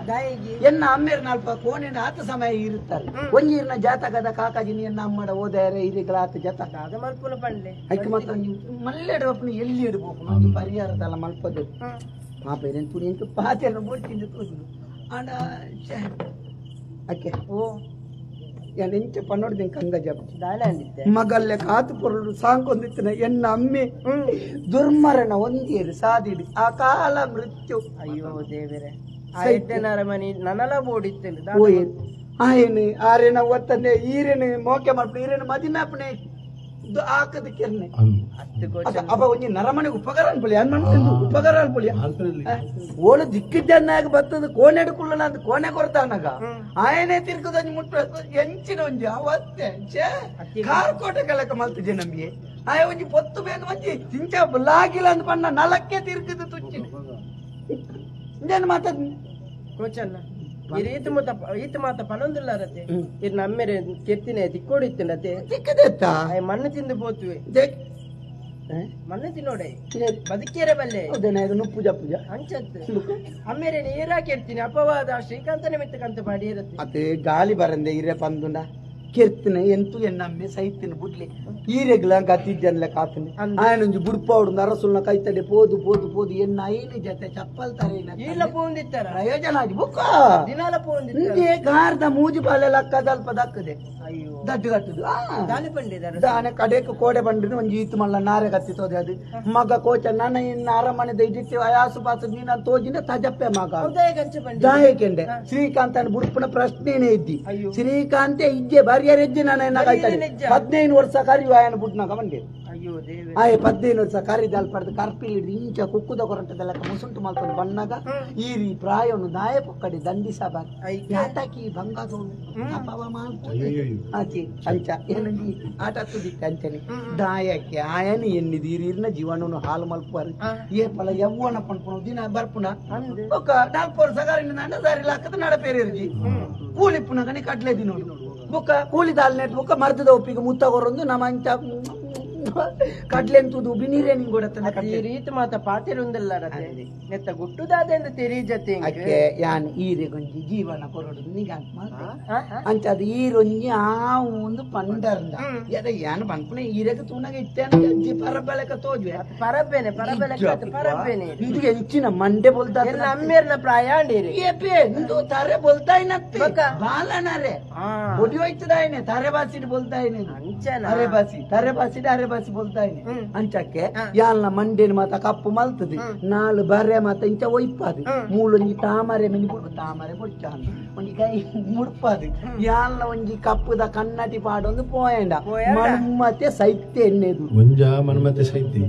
ಎನ್ನ ಅಮ್ಮೇರ್ ನಾಲ್ಪ ಕೋಣೆನ ಆತ ಸಮಯ ಇರುತ್ತಾರೆ ಒಂಜೀರ್ನ ಜಾತಕದ ಕಾಕಾಜಿನಿ ಎನ್ನ ಅಮ್ಮಡ ಓದಾರೆ ಇರಿಗಳ ಆತ ಜತ ಮಲ್ಪುನ ಪಂಡ್ಲೆ ಐಕ್ ಮಾತ್ರ ಮಲ್ಲೆಡು ಅಪ್ಪನ ಎಲ್ಲಿ ಇಡ್ಬೇಕು ಮಂಜು ಪರಿಹಾರದಲ್ಲ ಮಲ್ಪದು ಪಾಪ ಏನೇನು ತುಣಿ ಎಂಟು ಪಾತೆಯನ್ನು ಬೋಡ್ತಿಂದು ತೋಸುದು ಆಂಡ ಛೆ. ಅಕ್ಕೆ ಓ ಯಾನ್ ಎಂಚ ಪನ್ನೊಡ್ದು ಕಂಗ ಜಪ ದಾನ ಅಂದಿತ್ತೆ ಮಗಲ್ಲೆ ಕಾತು ಪೊರಳು ಸಾಂಕೊಂದಿತ್ತಿನ ಎನ್ನ ಅಮ್ಮೆ ದುರ್ಮರಣ ಒಂದೇರು ಸಾದಿಡು ಅಕಾಲ ಮೃತ್ಯು ಅಯ್ಯೋ ದೇವರೇ ಆ ಎಡ್ಡೆನಾರ ಮನಿ ನನಲ ಬೋಡಿತ್ತೇನೆ ಓಯ್ ಆಯೇನು ಆರೇನ ಒತ್ತಂದೆ ಈರೇನು ಮೋಕೆ ಮಲ್ಪು ಈರೇನು ಮದಿಮೆ ಅಪ್ಪನೆ ಆಕದ ಕೆರ್ನೆ ಅಪ್ಪ ಒಂಜಿ ನರಮನೆಗೆ ಉಪಕಾರ ಅನ್ಪೊಲಿ ಅನ್ ಮನ್ಸಂದು ಉಪಕಾರ ಅನ್ಪೊಲಿ ಓಳು ದಿಕ್ಕಿದ್ದನ್ನಾಗ ಬತ್ತದ ಕೋಣೆ ಕುಳ್ಳನ ಅಂತ ಕೋಣೆ ಕೊರ್ತಾನಗ ಆಯನೇ ತಿರ್ಕದ ಒಂಜಿ ಮುಟ್ಟು ಎಂಚಿನ ಒಂಜಿ ಅವತ್ತೆ ಛೇ ಕಾರ್ ಕೋಟೆ ಕಲಕ ಮಲ್ತಿಜೆ ನಮಗೆ ಆಯ ಒಂಜಿ ಪೊತ್ತು ಬೇಗ ಒಂಜಿ ತಿಂಚ ಲಾಗಿಲ್ಲ ಅಂತ ಪಣ್ಣ ನಲಕ್ಕೆ ತಿರ್ಕದ ತುಚ್ಚಿ ಇಂದೇನು ಮಾತಾಡ್ ಕೋಚನ್ನ ಈತ ಮಾತ ಈತ ಮಾತ ಪನೊಂದಿಲ್ಲ ರತೆ ಇರ್ ನಮ್ಮೆರೆ ಕೆತ್ತಿನ ತಿಕ್ಕೋಡಿತ್ತಿನತೆ ತಿಕ್ಕದೆತ್ತ ಮಣ್ಣು ತಿಂದು ಪೋತುವೆ ಮಣ್ಣು ತಿನ್ನೋಡೆ ಬದುಕಿಯರೆ ಬಲ್ಲೆ ನುಪ್ಪು ಜಪ್ಪುಜ ಅಂಚತ್ತು ಅಮ್ಮೇರೆ ನೀರಾಕಿರ್ತೀನಿ ಅಪವಾದ ಶ್ರೀಕಾಂತ ನಿಮಿತ್ತ ಕಂತ ಮಾಡಿ ಇರುತ್ತೆ ಅದೇ ಗಾಳಿ ಬರಂದೆ ಇರೆ ಪಂದುಂಡ ಕೆರ್ತಿನ ಎಂತು ಎನ್ನಮ್ಮೆ ಸೈತಿನ ಬುಡ್ಲಿ ಈರೆಗ್ಲ ಗತಿಜ್ಜನ್ಲೆ ಕಾತನೆ ಆಯನೊಂಜಿ ಬುಡ್ಪಾవుಡು ನರಸುಲ್ನ ಕೈತಡೆ ಪೋದು ಪೋದು ಪೋದು ಎನ್ನ ಐನು ಜೊತೆ ಚಪ್ಪಲ್ ತರೇನ ಈಲ ಪೋಂದಿತ್ತರ ಪ್ರಯೋಜನ ಆಗಿ ಬುಕ್ಕ ದಿನಾಲ ಪೋಂದಿತ್ತರ ಇಂಜೆ ಗಾರ್ದ ಮೂಜಿ ಪಾಲೆ ಲಕ್ಕ ದಲ್ಪ ದಕ್ಕದೆ ಅಯ್ಯೋ ದಡ್ಡು ಕಟ್ಟುದು ದಾನೆ ಪಂಡಿದಾರ ದಾನೆ ಕಡೆಕ್ ಕೋಡೆ ಬಂಡಿನ ಒಂಜಿ ಈತು ಮಲ್ಲ ನಾರೆ ಕತ್ತಿತೋದೆ ಅದು ಮಗ ಕೋಚ ನನ್ನ ಇನ್ನ ಅರಮನೆದ ಇಡಿಟ್ಟು ಆಸು ಪಾಸು ನೀನ ತೋಜಿನ ತಜಪ್ಪೆ ಮಗ ದಾಯಕೆಂಡೆ ಶ್ರೀಕಾಂತನ ಬುಡ್ಪುನ ಪ್ರಶ್ನೆನೇ ಇದ್ದಿ ಶ್ರೀಕಾಂತೆ ಇಜ್ಜೆ ಬಾರಿಯರೆಜ್ಜೆ ನಾನು ಕಾಯ್ತಾನೆ 15 ವರ್ಷ ಕರಿವಾಯನ ಬುಡ್ನಾಗ ಬಂದೆ ಆಯ್ 15 ವರ್ಷ ಕರಿದಲ್ ಪಡೆದು ಕರ್ಪಿಲಿ ಇಂಚ ಕುಕ್ಕುದ ಕೊರಂಟದೆಲ್ಲ ಮುಸುಂಟು ಮಲ್ಕೊಂಡು ಬಣ್ಣಾಗ ಈ ರೀ ಪ್ರಾಯವನ್ನು ದಾಯ ಪೊಕ್ಕಡಿ ದಂಡಿಸಬಾರ ಯಾತಕಿ ಬಂಗಾದೋನು ಅಪವ ಆಚೆ ಅಂಚ ಏನಂಜಿ ಆಟ ತುದಿತ್ತೆ ಅಂಚನೆ ದಾಯಕ್ಕೆ ಆಯನ ಎನ್ನಿದೀರಿನ ಜೀವನನು ಹಾಲು ಮಲ್ಪುವಾರು ಏ ಪಲ ಯವ್ವನ ಪನ್ಪುಣ ದಿನ ಬರ್ಪುಣ ಒಕ್ಕ ನಾಲ್ಕು ವರ್ಷ ಗಾರಿನ ನಾಡ ದಾರಿ ಲಾಕದ ನಡ ಪೇರಿರ್ಜಿ ಕೂಲಿ ಪುನಗನೆ ಕಡ್ಲೆ ದಿನೋಡು ಬುಕ್ಕ ಕೂಲಿ ದಾಲ್ನೆಟ್ ಬುಕ್ಕ ಮರ್ದದ ಒಪ್ಪಿಗೆ ಮುತ್ತ ಕೊರೊಂದು ನಮ್ಮ ಅಂಚ ಕಡ್ಲೆಂತುದು ಬಿನೀರೇ ನಿಂಗೆ ಕೊಡತ್ತನ ಈ ರೀತಿ ಮಾತ ಪಾತಿರುಂದಲ್ಲ ನೆತ್ತ ಗುಟ್ಟುದಾದೆಂದು ತೆರೀಜತೆ ಅಕ್ಕೆ ಯಾನ್ ಈರೆ ಗೊಂಜಿ ಜೀವನ ಕೊರಡು ನಿಗಾಂತ ಮಾತೆ ಅಂಚ ಅದು ಈರೊಂಜಿ ಆ ಒಂದು ಪಂಡರ್ದ ಎದ ಯಾನ್ ಪನ್ಪುನೆ ಈರೆಗೆ ತೂನಗ ಇತ್ತೇನ ಅಜ್ಜಿ ಪರಬೆಳಕ ತೋಜುವೆ ಪರಬ್ಬೇನೆ ಪರಬೆಳಕ ಪರಬ್ಬೇನೆ ಇಂದು ಎಂಚಿನ ಮಂಡೆ ಬೋಲ್ತಾ ಎಲ್ಲ ಅಮ್ಮೇರ್ನ ಪ್ರಾಯ ಅಂಡೀರಿ ಏಪೆ ಇಂದು ತಾರೆ ಬೋಲ್ತಾ ಇನತ್ತೆ ಬಾಲನರೆ ಒಡಿ ಹೋಯ್ತದಾಯನೆ ತಾರೆ ಬಾಸಿಡ್ ಬೋಲ್ತಾ ಇನೆ ಅರೆ ಬಾಸಿ ತಾರೆ ಬಾಸಿಡ್ ಅರೆ ಬಾಸಿ ಬೋಲ್ತಾ ಇನೆ ಅಂಚಕ್ಕೆ ಯಾಲ್ನ ಮಂಡೆನ ಮಾತ ಕಪ್ಪು ಮಲ್ತದೆ ನಾಲು ಬರೆ ಮಾತ ಇಂಚ ಒಯ್ಪಾದು ಮೂಲೊಂಜಿ ತಾಮರೆ ಮಿನಿ ತಾಮರೆ ಬೊಚ್ಚ ಒಂಜಿ ಕೈ ಮುಡ್ಪಾದು ಯಾಲ್ನ ಒಂಜಿ ಕಪ್ಪುದ ಕನ್ನಟಿ ಪಾಡೊಂದು ಪೋಯಂಡ ಮನ್ಮತೆ ಸೈತ್ಯ ಎನ್ನೆದು ಒಂಜ ಮನ್ಮತೆ ಸೈತಿ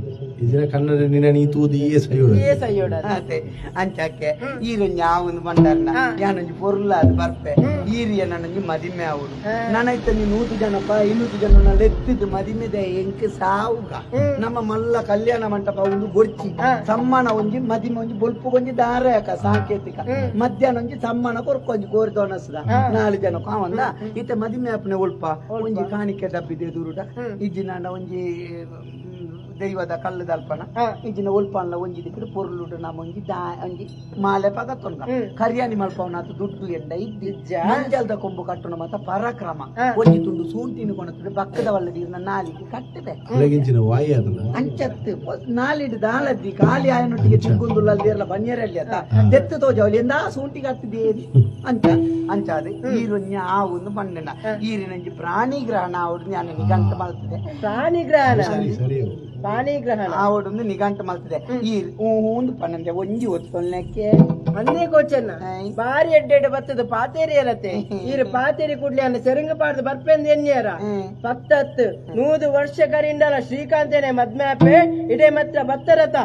ಇದಿನ ಕನ್ನಡ ನಿನ್ನ ನೀ ತೂದು ಈಯೇ ಸೈಯೋಡ ಈಯೇ ಸೈಯೋಡ ಅದೇ ಅಂಚಕ್ಕೆ ಈರೊಂಜಿ ಆವೊಂದು ಬಂಡರ್ನ ಯಾನೊಂಜಿ ಪೊರ್ಲ ಅದು ಬರ್ಪೆ ಈರಿಯ ನನ್ನೊಂಜಿ ಮದಿಮೆ ಆవుಡು ನನೈತಂಜಿ 100 ಜನಪ್ಪ 200 ಜನ ಲೆತ್ತಿದ್ದು ಮದಿಮೆದೆ ಎಂಕ್ ಸಾವುಗ ನಮ್ಮ ಮಲ್ಲ ಕಲ್ಯಾಣ ಮಂಟಪ ಒಂದು ಗೊರ್ಚಿ ಸಮ್ಮಾನ ಒಂಜಿ ಮದಿಮೆ ಒಂಜಿ ಬೊಲ್ಪು ಒಂಜಿ ದಾರಕ ಸಾಂಕೇತಿಕ ಮಧ್ಯಾಹ್ನ ಒಂಜಿ ಸಮ್ಮಾನ ಕೊರ್ಕೊಂಜಿ ಕೋರಿದೋನಸ್ದ 4 ಜನ ಕಾವಂದ ಇತ್ತೆ ಮದಿಮೆ ಅಪ್ಪನೆ ಒಲ್ಪ ಒಂಜಿ ಕಾಣಿಕೆ ಡಬ್ಬಿದೆ ದೂರುಡ ಇಜ್ಜಿ ನಾಂಡ ಒಂಜಿ ದೈವದ ಕಲ್ಲದಲ್ಪನ ಇಜ್ಜಿನ ಒಲ್ಪನ್ಲ ಒಂಜಿ ದಿಕ್ಕಡು ಪೊರ್ಲುಡು ನಮ್ಮ ಒಂಜಿ ದಾ ಒಂಜಿ ಮಾಲೆ ಪಗ ತೊಂಗ ಕರಿಯಾನಿ ಮಲ್ಪವನಾತು ದುಡ್ಡು ಎಂಡ ಇದ್ದಿ ಮಂಜಲ್ದ ಕೊಂಬು ಕಟ್ಟುನ ಮಾತ ಪರಾಕ್ರಮ ಒಂಜಿ ತುಂಡು ಸೂಂಟಿನ ಕೊಣತುಡು ಪಕ್ಕದ ವಲ್ಲದೀರ್ನ ನಾಲಿಗೆ ಕಟ್ಟದೆ ಅಲ್ಲಗಿಂಚಿನ ವಾಯಿ ಅದಲ್ಲ ಅಂಚತ್ತು ನಾಲಿಡು ದಾಲದ್ದಿ ಖಾಲಿ ಆಯನೊಟ್ಟಿಗೆ ಚಿಕ್ಕೊಂದುಲ್ಲಲ್ದಿರಲ್ಲ ಬನ್ಯರಲ್ಲಿ ಅತ್ತ ದೆತ್ತು ತೋಜವಲಿ ಎಂದ ಸೂಂಟಿ ಕಟ್ಟಿದೇರಿ ಅಂಚ ಅಂಚಾದ ಈರೊಂಜಿ ಆ ಒಂದು ಪಂಡನ ಈರಿನಂಜಿ ಪ್ರಾಣಿಗ್ರಹಣ ಅವ್ರು ಜ್ಞಾನ ನಿಘಂಟು ಮಲ್ತದೆ ಪ್ರಾಣಿಗ್ರಹಣ ಸರಿ ಸರಿ ಪಾಣಿಗ್ರಹಣ ಆವಡೊಂದು ನಿಘಂಟು ಮಲ್ತದೆ ಈ ಒಂದು ಪನ್ನಂದೆ ಒಂಜಿ ಒತ್ತೊಲ್ನಕ್ಕೆ ಅಂದೇ ಕೋಚನ್ನ ಬಾರಿ ಎಡ್ಡೆಡ್ಡೆ ಬತ್ತದ ಪಾತೇರಿ ಇರತ್ತೆ ಈರು ಪಾತೇರಿ ಕೂಡ್ಲಿ ಅನ್ನ ಸೆರಂಗ ಪಾಡ್ದು ಬರ್ಪೆಂದು ಎನ್ನಿಯರ 10 100 ವರ್ಷ ಕರಿಂಡಲ ಶ್ರೀಕಾಂತೇನೆ ಮದ್ಮ್ಯಾಪೆ ಇಡೇ ಮತ್ರ ಬತ್ತರತ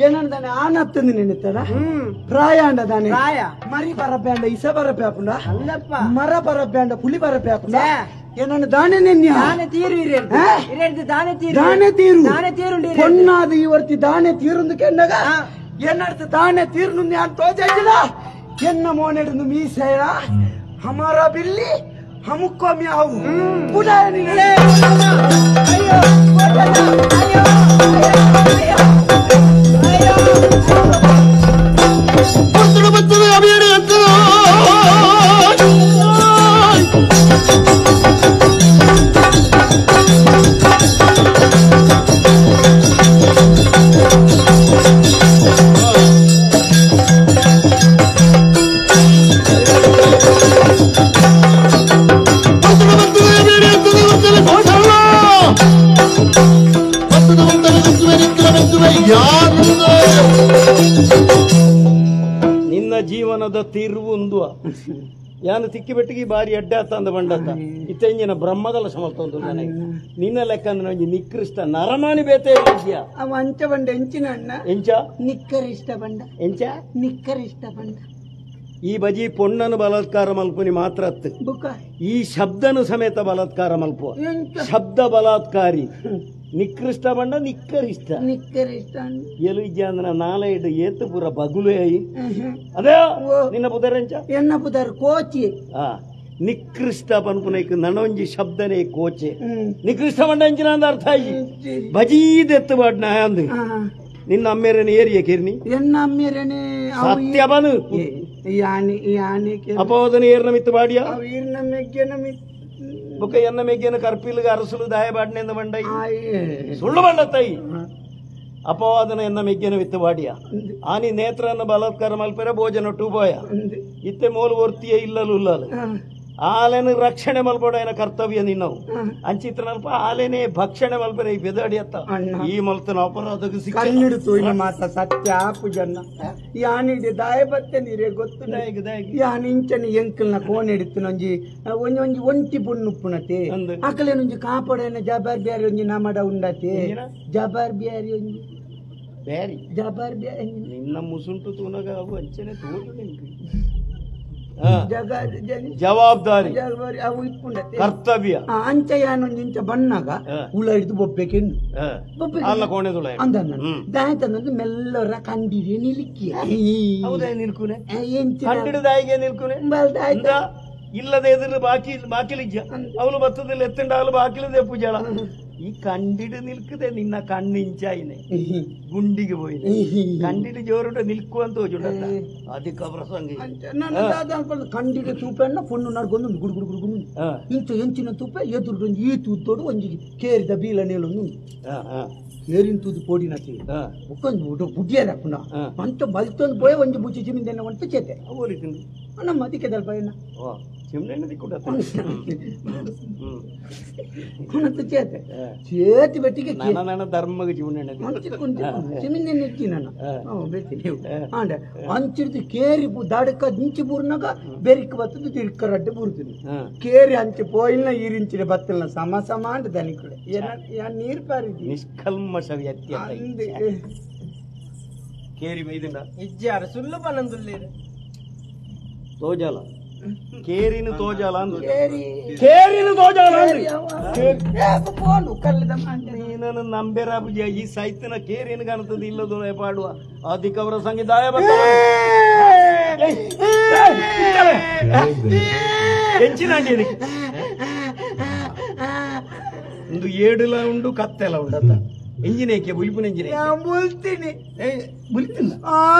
ಏನಂದಾನೆ ಆನತ್ತಂದು ನೆನೆತ್ತದ ಪ್ರಾಯ ಅಂಡದಾನೆ ಮರಿ ಬರಬ್ಯಾಂಡ ಇಸ ಬರಬೆ ಆಪುಂಡ ಮರ ಬರಬ್ಯಾಂಡ ಪುಲಿ ಬರಬೆ ಆಪುಂಡ ಏನನ್ನ ದಾನೆ ನೆನ್ಯ ದಾನೆ ತೀರು ಇರೇರ್ದು ದಾನೆ ತೀರು ದಾನೆ ತೀರು ದಾನೆ ತೀರುಂಡು பொன்னாது இவர்த்தி தானே தீர்ந்து கேண்டக என்னடுத்து தானே தீர்ந்து ஞான் தோஜில என்ன மோனெடுந்து மீசையா ஹமாரா பில்லி ஹமுக்கோ மியாவு புடாய நிலே ஐயோ ஐயோ ஐயோ பத்துடு பத்துடு அபியடி அத்தரோ பத்துடு பத்துடு அபியடி அத்தரோ ಪಾತೆರದ ತೀರ್ವು ಉಂದುವ ಯಾನು ತಿಕ್ಕಿ ಬೆಟ್ಟಿಗೆ ಬಾರಿ ಅಡ್ಡ ಆತಂದ ಬಂಡತ್ತ ಇತ್ತೆಂಜಿನ ಬ್ರಹ್ಮಗಲ ಸಮಲ್ತೊಂದು ನನಗೆ ನಿನ್ನ ಲೆಕ್ಕ ಅಂದ್ರೆ ಒಂಜಿ ನಿಕೃಷ್ಟ ನರಮಾನಿ ಬೇತೆ ಅವ ಅಂಚ ಬಂಡ ಎಂಚಿನ ಅಣ್ಣ ಎಂಚ ನಿಕ್ಕರಿಷ್ಟ ಬಂಡ ಎಂಚ ನಿಕ್ಕರಿಷ್ಟ ಬಂಡ ಈ ಬಜಿ ಪೊಣ್ಣನು ಬಲಾತ್ಕಾರ ಮಲ್ಪುನಿ ಮಾತ್ರ ಅತ್ತು ಈ ಶಬ್ದನು ಸಮೇತ ಬಲಾತ್ಕಾರ ಮಲ್ಪುವ ಶಬ್ದ ಬಲಾತ್ಕಾರಿ ನಿಕೃಷ್ಟ ಬಂಡ ನಿಕ್ಕರಿಷ್ಟ ನಿಕ್ಕರಿಷ್ಟ ಎಲು ಇಜ್ಜ ನಾಲೈಡು ಏತು ಪೂರ ಬಗುಲು ಅಯಿ ಅದೇ ನಿನ್ನ ಪುದರೆಂಚ ಎನ್ನ ಪುದರ್ ಕೋಚಿ ಆ ನಿಕೃಷ್ಟ ಪನ್ಪುನೈಕ್ ನನೊಂಜಿ ಶಬ್ದನೇ ಕೋಚೆ ನಿಕೃಷ್ಟ ಬಂಡ ಎಂಚಿನ ಅಂದ ಅರ್ಥ ಆಯಿ ಬಜೀದೆತ್ತು ಬಾಡ್ನ ಅಂದು ನಿನ್ನ ಅಮ್ಮೇರನೆ ಏರಿಯ ಕಿರ್ನಿ ಎನ್ನ ಅಮ್ಮೇರನೆ ಸತ್ಯ ಬನು ಯಾನಿ ಯಾನಿ ಅಪೋದನ ಏರ್ನ ಮಿತ್ತು ಬಾಡಿಯ ಈರ್ನ ಮೆಗ್ಗೆನ ಮಿತ್ತು ಬೊಕ್ಕ ಎನ್ನ ಮೆಗ್ಗೆನ ಕರ್ಪಿಲ್ಗ ಅರಸುಲು ದಾಯ ಬಾಡ್ನೆಂದ ಬಂಡೈ ಸುಳ್ಳು ಬಂಡ ತೈ ಅಪವಾದನ ಎನ್ನ ಮೆಗ್ಗೆನ ವಿತ್ತು ಬಾಡಿಯ ಆನಿ ನೇತ್ರನ ಬಲಾತ್ಕಾರ ಮಲ್ಪೆರ ಭೋಜನ ಟೂಬೋಯ ಇತ್ತೆ ಮೋಲು ಒರ್ತಿಯ ಇಲ್ಲಲು ಉಲ್ಲಲು ಆಲೆನ ರಕ್ಷಣೆ ಮಲ್ಪಡ ಕರ್ತವ್ಯ ನಿನ್ನವು ಅಂಚಿತ್ರನಲ್ಪ ಆಲೆನೆ ಭಕ್ಷಣೆ ಮಲ್ಪೆರ ಈ ಬೆದಡಿ ಅತ್ತ ಈ ಮಲ್ತನ ಅಪರಾಧಕ್ಕೆ ಕಣ್ಣಿಡು ತೂಯಿನ ಮಾತ ಸತ್ಯ ಪೂಜನ್ನ ಯಾನಿಡಿ ದಾಯ ಬತ್ತೆ ನೀರೇ ಗೊತ್ತು ಯಾನಿಂಚನೆ ಎಂಕಲ್ನ ಕೋನ್ ಹಿಡಿತು ಒಂಜಿ ಒಂಜಿ ಒಂಜಿ ಒಂಟಿ ಪುಣ್ಣುಪ್ಪುನತೆ ಅಕಲೇನೊಂಜಿ ಕಾಪಾಡೇನ ಜಬಾರ್ ಬ್ಯಾರಿ ಒಂಜಿ ನಮಡ ಉಂಡತೆ ಜಬಾರ್ ಬ್ಯಾರಿ ಒಂಜಿ ಬ್ಯಾರಿ ಜಬಾರ್ ಬ್ಯಾರಿ ನಿನ್ನ ಮುಸುಂಟು ತೂನಗ ಅವು ಅಂಚನೆ ತೋಜು ನಿಂಗೆ ಜವಾಬ್ದಾರಿ ಕರ್ತವ್ಯ ಅಂಚ ಯಾನೊಂದು ಇಂಚ ಬಣ್ಣಾಗ ಉಳ ಹಿಡಿದು ಬೊಬ್ಬೆಕೆಂದು ಅಂದ ದಾಯತಂದು ಮೆಲ್ಲರ ಕಂಡಿರಿ ನಿಲ್ಕಿ ನಿಲ್ಕುನೆ ಕಂಡಿಡು ದಾಯಿಗೆ ನಿಲ್ಕುನೆ ಇಲ್ಲದೆ ಎದುರು ಬಾಕಿ ಬಾಕಿಲಿಜ್ಜ ಅವಳು ಬತ್ತದಲ್ಲಿ ಎತ್ತಂಡ ಅವಳು ಬಾಕಿಲದೆ ಪೂಜಾಳ ಈ ಕಂಡಿಡು ನಿಲ್ಕದೆ ನಿನ್ನ ಕಣ್ಣಿಂಚಾಯಿನೆ ಗುಂಡಿಗೆ ಹೋಯಿನೆ ಕಂಡಿಡು ಜೋರುಟ ನಿಲ್ಕು ಅಂತ ಹೋಜುಂಡ ಅಧಿಕ ಪ್ರಸಂಗ ಕಂಡಿಡು ತೂಪೆಣ್ಣ ಪೊಣ್ಣು ನಡ್ಕೊಂಡು ಗುಡು ಗುಡು ಗುಡು ಗುಡು ಇಂಚ ಎಂಚಿನ ತೂಪೆ ಎದುರು ಈ ತೂತೋಡು ಒಂಜಿ ಕೇರಿದ ಬೀಲ ನೇಲೊಂದು ಕೇರಿನ ತೂದು ಪೋಡಿನತಿ ಒಕ್ಕೊಂದು ಬುಡ್ಡಿಯರ ಪುನಃ ಅಂಚ ಬಲ್ತೊಂದು ಪೋಯ ಒಂಜಿ ಬುಚ್ಚಿ ಚಿಮಿಂದೆನ್ನ ಒಂಟು ಚೇತೆ ನಮ್ಮ ಅದಕ್ಕೆ ದಲ್ಪ ಏನ ಚೇತೆ ಚೇತಿ ಬೆಟ್ಟಿಗೆ ಧರ್ಮಗೆ ಚಿಮಿಂದೆನ್ನ ಇಚ್ಚಿ ನಾನು ಆಂಡ ಅಂಚಿಡ್ದು ಕೇರಿ ದಡಕ ಇಂಚಿ ಬೂರ್ನಾಗ ಬೆರಿಕ್ ಬತ್ತದು ತಿರ್ಕ ರಡ್ಡೆ ಬೂರ್ತೀನಿ ಕೇರಿ ಅಂಚಿ ಪೋಯಿಲ್ನ ಈರಿಂಚಿನ ಬತ್ತಲ್ನ ಸಮ ಸಮ ಅಂಡ ದನಿ ಕಡೆ ನೀರು ಪಾರಿದಿ ನಿಷ್ಕಲ್ಮಶ ವ್ಯತ್ಯಾಸ ಕೇರಿ ಬೈದಿಂದ ಇಜ್ಜಾರ ಸುಳ್ಳು ಪನಂದುಲ್ಲೇರು ತೋಜಾಲ ಕೇರಿನ ತೋಜಾಲ ಅಂದು ಕೇರಿನ ತೋಜಾಲ ನೀನನ್ನು ನಂಬೆರಾಬುಜಿ ಈ ಸೈತನ ಕೇರಿನ ಕಾಣ್ತದೆ ಇಲ್ಲದೊಳೆ ಪಾಡುವ ಅಧಿಕವರ ಸಂಗೀತಾಯ ಎಂಚಿನ ಒಂದು ಏಡುಲ ಉಂಡು ಕತ್ತೆಲ ಉಂಡತ್ತ ಎಂಜಿನೇಕೆ ಬುಲ್ಪುನ ಎಂಜಿನ ಬುಲ್ತೀನಿ ಬುಲ್ತಿಲ್ಲ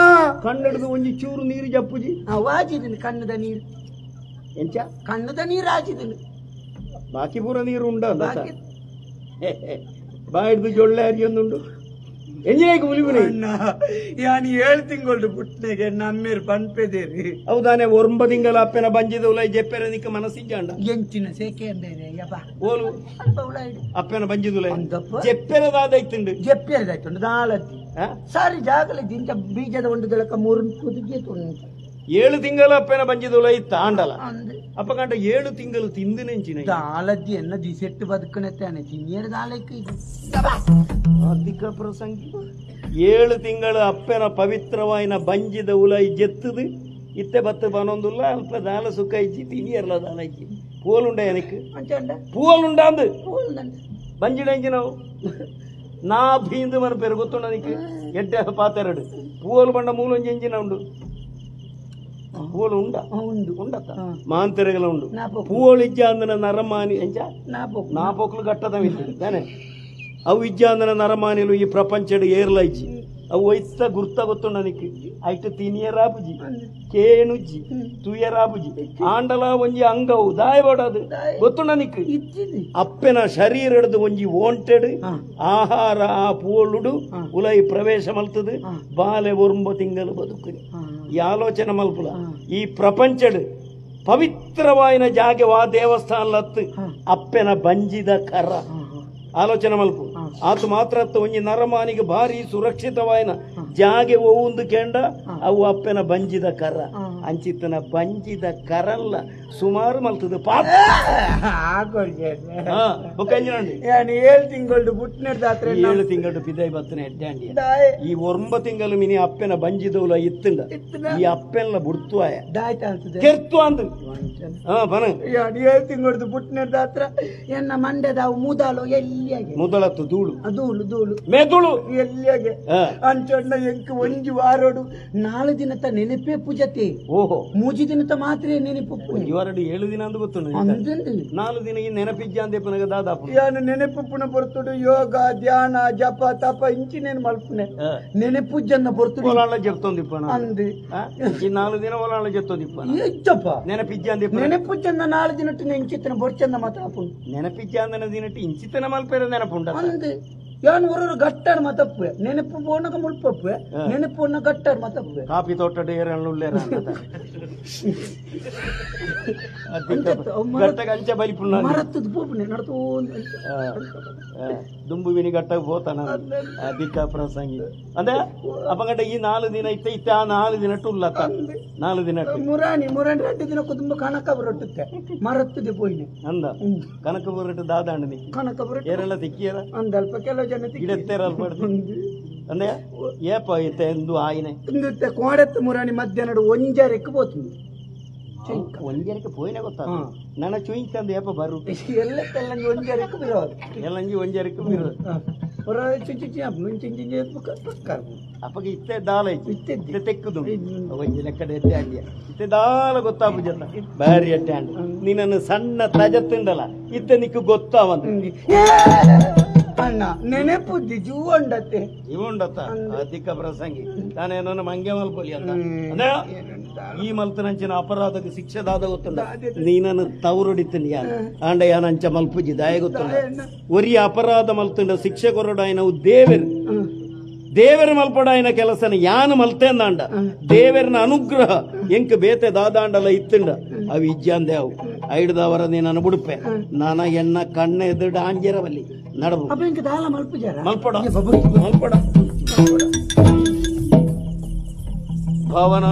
ಕಣ್ಣಡ್ದು ಒಂಜಿ ಚೂರು ನೀರು ಜಪ್ಪುಜಿ ವಾಜಿದ್ದೀನಿ ಕಣ್ಣದ ನೀರು ಎಂಚ ಕಣ್ಣದ ನೀರು ಆಚಿದ್ದೀನಿ ಬಾಕಿ ಪೂರ ನೀರು ಉಂಡ ಬಾಯಿಡ್ದು ಜೊಳ್ಳೆ ಅರಿಯೊಂದುಂಡು ಎಂಜಿನೇಕೆ ಬುಲಿಪುನ ಯಾನು ಏಳು ತಿಂಗಳು ಪುಟ್ಟನೆಗೆ ನಮ್ಮೇರು ಪನ್ಪೆದೇರಿ ಹೌದಾನೆ ಒಂಬ ತಿಂಗಳ ಅಪ್ಪೆನ ಬಂಜಿದ ಉಲೈ ಜೆಪ್ಪೆರ ನಿಕ್ಕ ಮನಸ್ಸಿಜ್ಜಾಂಡ ಎಂಚಿನ ಸೇಕೆ ಅಂದೇನೆ ಯಪ್ಪ ಓಲು ಅಲ್ಪ ಉಲೈ ಅಪ್ಪೆನ ಬಂಜಿದುಲೆ ಜೆಪ್ಪೆರದಾದೈತುಂಡು ಜೆಪ್ಪೆರದಾಯ್ತುಂಡು ದಾಲದ್ದಿ ಸಾರಿ ಜಾಗಲಿ ದಿಂಚ ಬೀಜದ ಒಂದು ದಳಕ ಮೂರು ಕುದಿಗೆ ತುಂಡು 7 ತಿಂಗಳ ಅಪ್ಪೆನ ಬಂಜಿದುಲ ಇತ್ತ ಆಂಡಲ ಅಪ್ಪ ಕಂಡ 7 ತಿಂಗಳು ತಿಂದು ನೆಂಚಿನ ದಾಲದ್ದಿ ಎನ್ನ ದಿಸೆಟ್ಟು ಬದುಕಣತ್ತಾನೆ ತಿನ್ನಿಯರ ದಾಲಕ್ಕೆ ಅಧಿಕ ಪ್ರಸಂಗಿ 7 ತಿಂಗಳು ಅಪ್ಪೆನ ಪವಿತ್ರವಾಯಿನ ಬಂಜಿದ ಉಲೈ ಜೆತ್ತದು ಇತ್ತೆ ಬತ್ತು ಬನೊಂದುಲ್ಲ ಅಲ್ಪ ದಾಲ ಸುಖ ಇಜ್ಜಿ ತಿನಿಯರ್ಲ ದಾಲ ಇಜ್ಜಿ ಪೂವಲುಂಡ ಎನಕ್ಕೆ ಪೂವಲುಂಡ ಅಂದು ಬಂಜಿಡ ಎಂಜಿನವು ನಾ ಭೀಂದು ಮನ ಪೇರು ಗೊತ್ತುಂಡ ನಿಕ್ ಎಡ್ಡೆ ಪಾತೆರಡು ಪೂವಲು ಬಂಡ ಮೂಲೊಂಜಿ ಎಂಜಿನ ಉಂಡು ಪೂವಲು ಉಂಡ ಉಂಡು ಉಂಡತ್ತ ಮಾಂತೆರೆಗಳ ಉಂಡು ಪೂವಲು ಇಜ್ಜ ಅಂದನ ನರಮಾನಿ ಎಂಜ ನಾಪೊಕ್ಲು ಗಟ್ಟದ ತಾನೆ ಅವು ಇಜ್ಜ ಅಂದನ ನರಮಾನಿಲು ಈ ಪ್ರಪಂಚಡ್ ಏರ್ಲ ಇಜ್ಜಿ ಅವು ಒಯ್ತ ಗುರ್ತ ಗೊತ್ತುಂಡ ನಿಕ್ ಐಟ್ ತಿನಿಯರಾಬುಜಿ ಕೇಣುಜ್ಜಿ ತುಯರಾಬುಜಿ ಆಂಡಲ ಒಂಜಿ ಅಂಗವು ದಾಯಬಾಡದು ಗೊತ್ತುಂಡ ನಿಕ್ ಅಪ್ಪೆನ ಶರೀರಡ್ದು ಒಂಜಿ ಓಂಟೆಡ್ ಆಹಾರ ಆ ಪೂಳುಡು ಉಲೈ ಪ್ರವೇಶ ಮಲ್ತದು ಬಾಲೆ ಒರ್ಂಬ ತಿಂಗಳು ಬದುಕುನಿ ಈ ಆಲೋಚನೆ ಮಲ್ಪುಲ ಈ ಪ್ರಪಂಚಡ್ ಪವಿತ್ರವಾಯಿನ ಜಾಗೆ ವಾ ದೇವಸ್ಥಾನಲತ್ತು ಅಪ್ಪೆನ ಬಂಜಿದ ಕರ ಆಲೋಚನೆ ಮಲ್ಪು ಆತು ಮಾತ್ರ ಒಂಜಿ ನರಮಾನಿಗೆ ಭಾರಿ ಸುರಕ್ಷಿತವಾಯಿನ ಜಾಗೆ ಒವುಂದು ಕೆಂಡ ಅವು ಅಪ್ಪೆನ ಬಂಜಿದ ಕರ. ಅಂಚಿತ್ತನ ಬಂಜಿದ ಕರಲ್ಲ ಸುಮಾರು ಮಲ್ತದ ಪಾಪ ಏಳು ತಿಂಗಳು ಬುಟ್ನೆಡ್ದಾತ್ರೆ 7 ತಿಂಗಳು ಪಿದೈ ಬತ್ತನೆ ಎಡ್ಡಾಂಡಿ ಈ 9 ತಿಂಗಳು ಮಿನಿ ಅಪ್ಪೆನ ಬಂಜಿದೌಲ ಇತ್ತಂಡ ಈ ಅಪ್ಪೆಲ್ಲ ಬುಡ್ತು ಆಯ ಕೆರ್ತು ಅಂದ ಬನ 7 ತಿಂಗಳದು ಬುಟ್ನೆಡ್ದಾತ್ರ ಎನ್ನ ಮಂಡ್ಯದಾವು ಮುದಾಲು ಎಲ್ಲಿಯಾಗೆ ಮುದಲತ್ತು ಧೂಳು ಧೂಳು ಧೂಳು ಮೆದುಳು ಎಲ್ಲಿಯಾಗೆ ಅಂಚಣ್ಣ ಎಂಕ್ ಒಂಜಿ ವಾರೋಡು 4 ದಿನತ ನೆನಪೇ ಪೂಜತೆ ಓಹೋ 3 ದಿನತ ಮಾತ್ರ ನೆನಪು ಇವರಡು 7 ದಿನ ಅಂದು ಗೊತ್ತು 4 ದಿನ ಈ ನೆನಪಿಜ್ಜ ಅಂದೆ ದಾದಾಪು ಯಾನು ನೆನಪು ಪುನ ಬರ್ತುಡು ಯೋಗ ಧ್ಯಾನ ಜಪ ತಪ ಇಂಚಿನೇನು ಮಲ್ಪುನೆ ನೆನಪು ಜನ ಬರ್ತುಡು ಒಲಾಳ ಜಪ್ತೊಂದಿಪ್ಪಣ ಅಂದು ಈ 4 ದಿನ ಒಲಾಳ ಜಪ್ತೊಂದಿಪ್ಪ ಇಜ್ಜಪ್ಪ ನೆನಪಿಜ್ಜ ಅಂದೆ ನೆನಪು ಜನ 4 ದಿನಟ್ಟು ಇಂಚಿತನ ಬೊರ್ಚಂದ ಮಾತಾಪು ನೆನಪಿಜ್ಜ ಅಂದನ ದಿನಟ್ಟು ಇಂಚಿತನ ಮಲ್ಪೇರ ನೆನಪುಂಡ ಅಂದು ಯಾನ್ ಹೊರರು ಗಟ್ಟಾಡ್ ಮತಪ್ಪೆ ನೆನಪು ಬೋನಗ ಮುಲ್ಪಪ್ಪೆ ನೆನಪು ಒನ್ನ ಗಟ್ಟಾಡ್ ಮತಪ್ಪೆ ಕಾಪಿ ತೋಟ ಏರಳ್ಳುಳ್ಳೇರ ಗಟ್ಟಗ ಅಂಚೆ ಬಲಿಪುಣ್ಣ ಮರತ್ತದ ಪೋಪುನೆ ನಡತೋ ದುಂಬುವಿನಿ ಗಟ್ಟಗ ಹೋತಾನ ದಿಕ್ಕ ಪ್ರಸಂಗಿ ಅಂದ್ರೆ ಅಪ್ಪಗಂಟ ಈ 4 ದಿನ ಇತ್ತ ಇತ್ತ ಆ 4 ದಿನ ಟುಲ್ಲತ್ತ 4 ದಿನ ಮುರಾಣಿ ಮುರಾಣಿ 2 ದಿನ ಕುದುಂಬ ಕನಕ ಬರಟ್ಟುತ್ತೆ ಮರತ್ತದೆ ಪೋಯಿನೆ ಅಂದ ಕನಕ ಬರಟ್ಟು ದಾದಾಂಡ ಕನಕ ಬರಟ್ಟು ಏರೆಲ್ಲ ತಿಕ್ಕಿಯರ ಅಂದಲ್ಪ ಕೆಲವು ಜನ ಇಡತ್ತೇರ ಅಂದ್ರೆ ಏಪ ಇತ್ತೆ ಎಂದು ಆಯಿನೆ ಕೋಡತ್ತು ಮುರಾಣಿ ಮಧ್ಯಾಹ್ನ ಒಂಜಾರಕ್ಕೆ ಪೋతుంది ಒಂಜರಕ್ಕೆ ಪೋಯಿನ ಗೊತ್ತಾ ನನ್ನ ಚುಯಿಂಚ್ ಅಂದ ಏಪ ಬರು ಎಲ್ಲ ತೆಲ್ಲಂಜಿ ಒಂಜರಕ್ಕೆ ಬಿರೋದು ಎಲ್ಲಂಜಿ ಒಂಜರಕ್ಕೆ ಬಿರೋದು ಅಪ್ಪಗೆ ಇತ್ತೆ ದಾಲ ಇತ್ತೆ ಇತ್ತೆ ತೆಕ್ಕುದು ಒಂಜಿ ಲೆಕ್ಕಡೆ ಎತ್ತೆ ಅಂಡಿಯ ಇತ್ತೆ ದಾಲ ಗೊತ್ತಾಪು ಜನ ಬಾರಿ ಎಟ್ಟೆ ಅಂಡ ನಿನ್ನನ್ನು ಸಣ್ಣ ತಜತ್ತುಂಡಲ್ಲ ಇತ್ತೆ ನಿಕ್ಕು ಗೊತ್ತಾವಂತ ಅಣ್ಣ ನೆನಪುದ್ದಿ ಜೀವ ಉಂಡತ್ತೆ ಜೀವ ಉಂಡತ್ತ ಅಧಿಕ ಪ್ರಸಂಗಿ ತಾನೇನೋ ಮಂಗೆ ಮಲ್ಪೊಲಿ ಅಂತ ಅಂದ್ರೆ ಈ ಮಲ್ತನಂಚಿನ ಅಪರಾಧಕ್ಕೆ ಶಿಕ್ಷೆ ದಾದ ಗೊತ್ತುಂಡ ನೀನನ್ನು ತವರುಡಿತೀನಿ ಯಾನ ಆಂಡ ಯಾನಂಚ ಮಲ್ಪುಜಿ ದಾಯ ಗೊತ್ತುಂಡ ಒರಿ ಅಪರಾಧ ಮಲ್ತುಂಡ ಶಿಕ್ಷೆ ಕೊರಡಾಯನವು ದೇವರು ದೇವರ ಮಲ್ಪಡಾಯನ ಕೆಲಸನ ಯಾನು ಮಲ್ತೇಂದಾಂಡ ದೇವರನ ಅನುಗ್ರಹ ಎಂಕ್ ಬೇತೆ ದಾದಾಂಡಲ ಇತ್ತುಂಡ ಅವು ಇಜ್ಜಾಂದೆ ಅವು ಐಡ್ದವರ ನೀನನ್ನು ಬುಡುಪೆ ನಾನ ಎನ್ನ ಕಣ್ಣ ಎದುಡ ಆಂಜರವಲ್ಲಿ ನಡಬು ಮಲ್ಪಡ ಮಲ್ಪಡ ಭವನ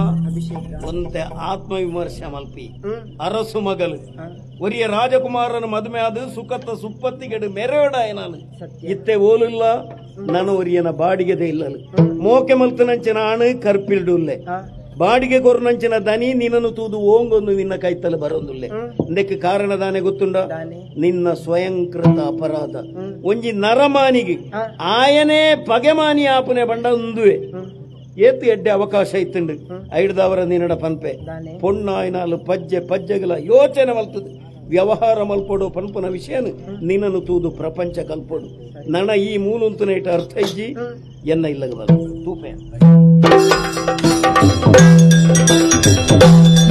ಒಂತೆ ಆತ್ಮವಿಮರ್ಶೆ ಮಲ್ಪಿ ಅರಸು ಮಗಲು ಒರಿಯ ರಾಜಕುಮಾರನ ಮದುವೆ ಆದ ಸುಖತ್ತ ಸುಪ್ಪತ್ತಿಗೆಡು ಮೆರೆಯೋಡಾಯನಾನು ಇತ್ತೆ ಓಲಿಲ್ಲ ನಾನು ಒರಿಯನ ಬಾಡಿಗೆದೆ ಇಲ್ಲಲು ಮೋಕೆ ಮಲ್ತನಂಚಿನ ಆಣು ಕರ್ಪಿಲ್ಡುಲ್ಲೆ ಬಾಡಿಗೆ ಕೊರ್ನಂಚಿನ ದನಿ ನಿನ್ನನ್ನು ತೂದು ಓಂಗೊಂದು ನಿನ್ನ ಕೈತಲು ಬರೋದುಲ್ಲೆ ಇದಕ್ಕೆ ಕಾರಣ ದಾನೆ ಗೊತ್ತುಂಡ ನಿನ್ನ ಸ್ವಯಂಕೃತ ಅಪರಾಧ ಒಂಜಿ ನರಮಾನಿಗೆ ಆಯನೇ ಪಗೆಮಾನಿ ಆಪನೆ ಬಂಡ ಉಂದುವೆ ಏತು ಎಡ್ಡೆ ಅವಕಾಶ ಇತ್ತುಂಡು ಐಡ್ದವರ ನಿನ್ನಡ ಪನ್ಪೆ ಪೊಣ್ಣಾಯ್ನಾಲು ಪಜ್ಜೆ ಪಜ್ಜೆಗಳ ಯೋಚನೆ ಮಲ್ತದೆ ವ್ಯವಹಾರ ಮಲ್ಪಡು ಪನ್ಪನ ವಿಷಯನು ನಿನ್ನನ್ನು ತೂದು ಪ್ರಪಂಚ ಕಲ್ಪಡು ನಣ ಈ ಮೂಲುಂತುನೇಟ ಅರ್ಥ ಇಜ್ಜಿ ಎನ್ನ ಇಲ್ಲಗ ಬಲ್ಲ ತೂಪೆ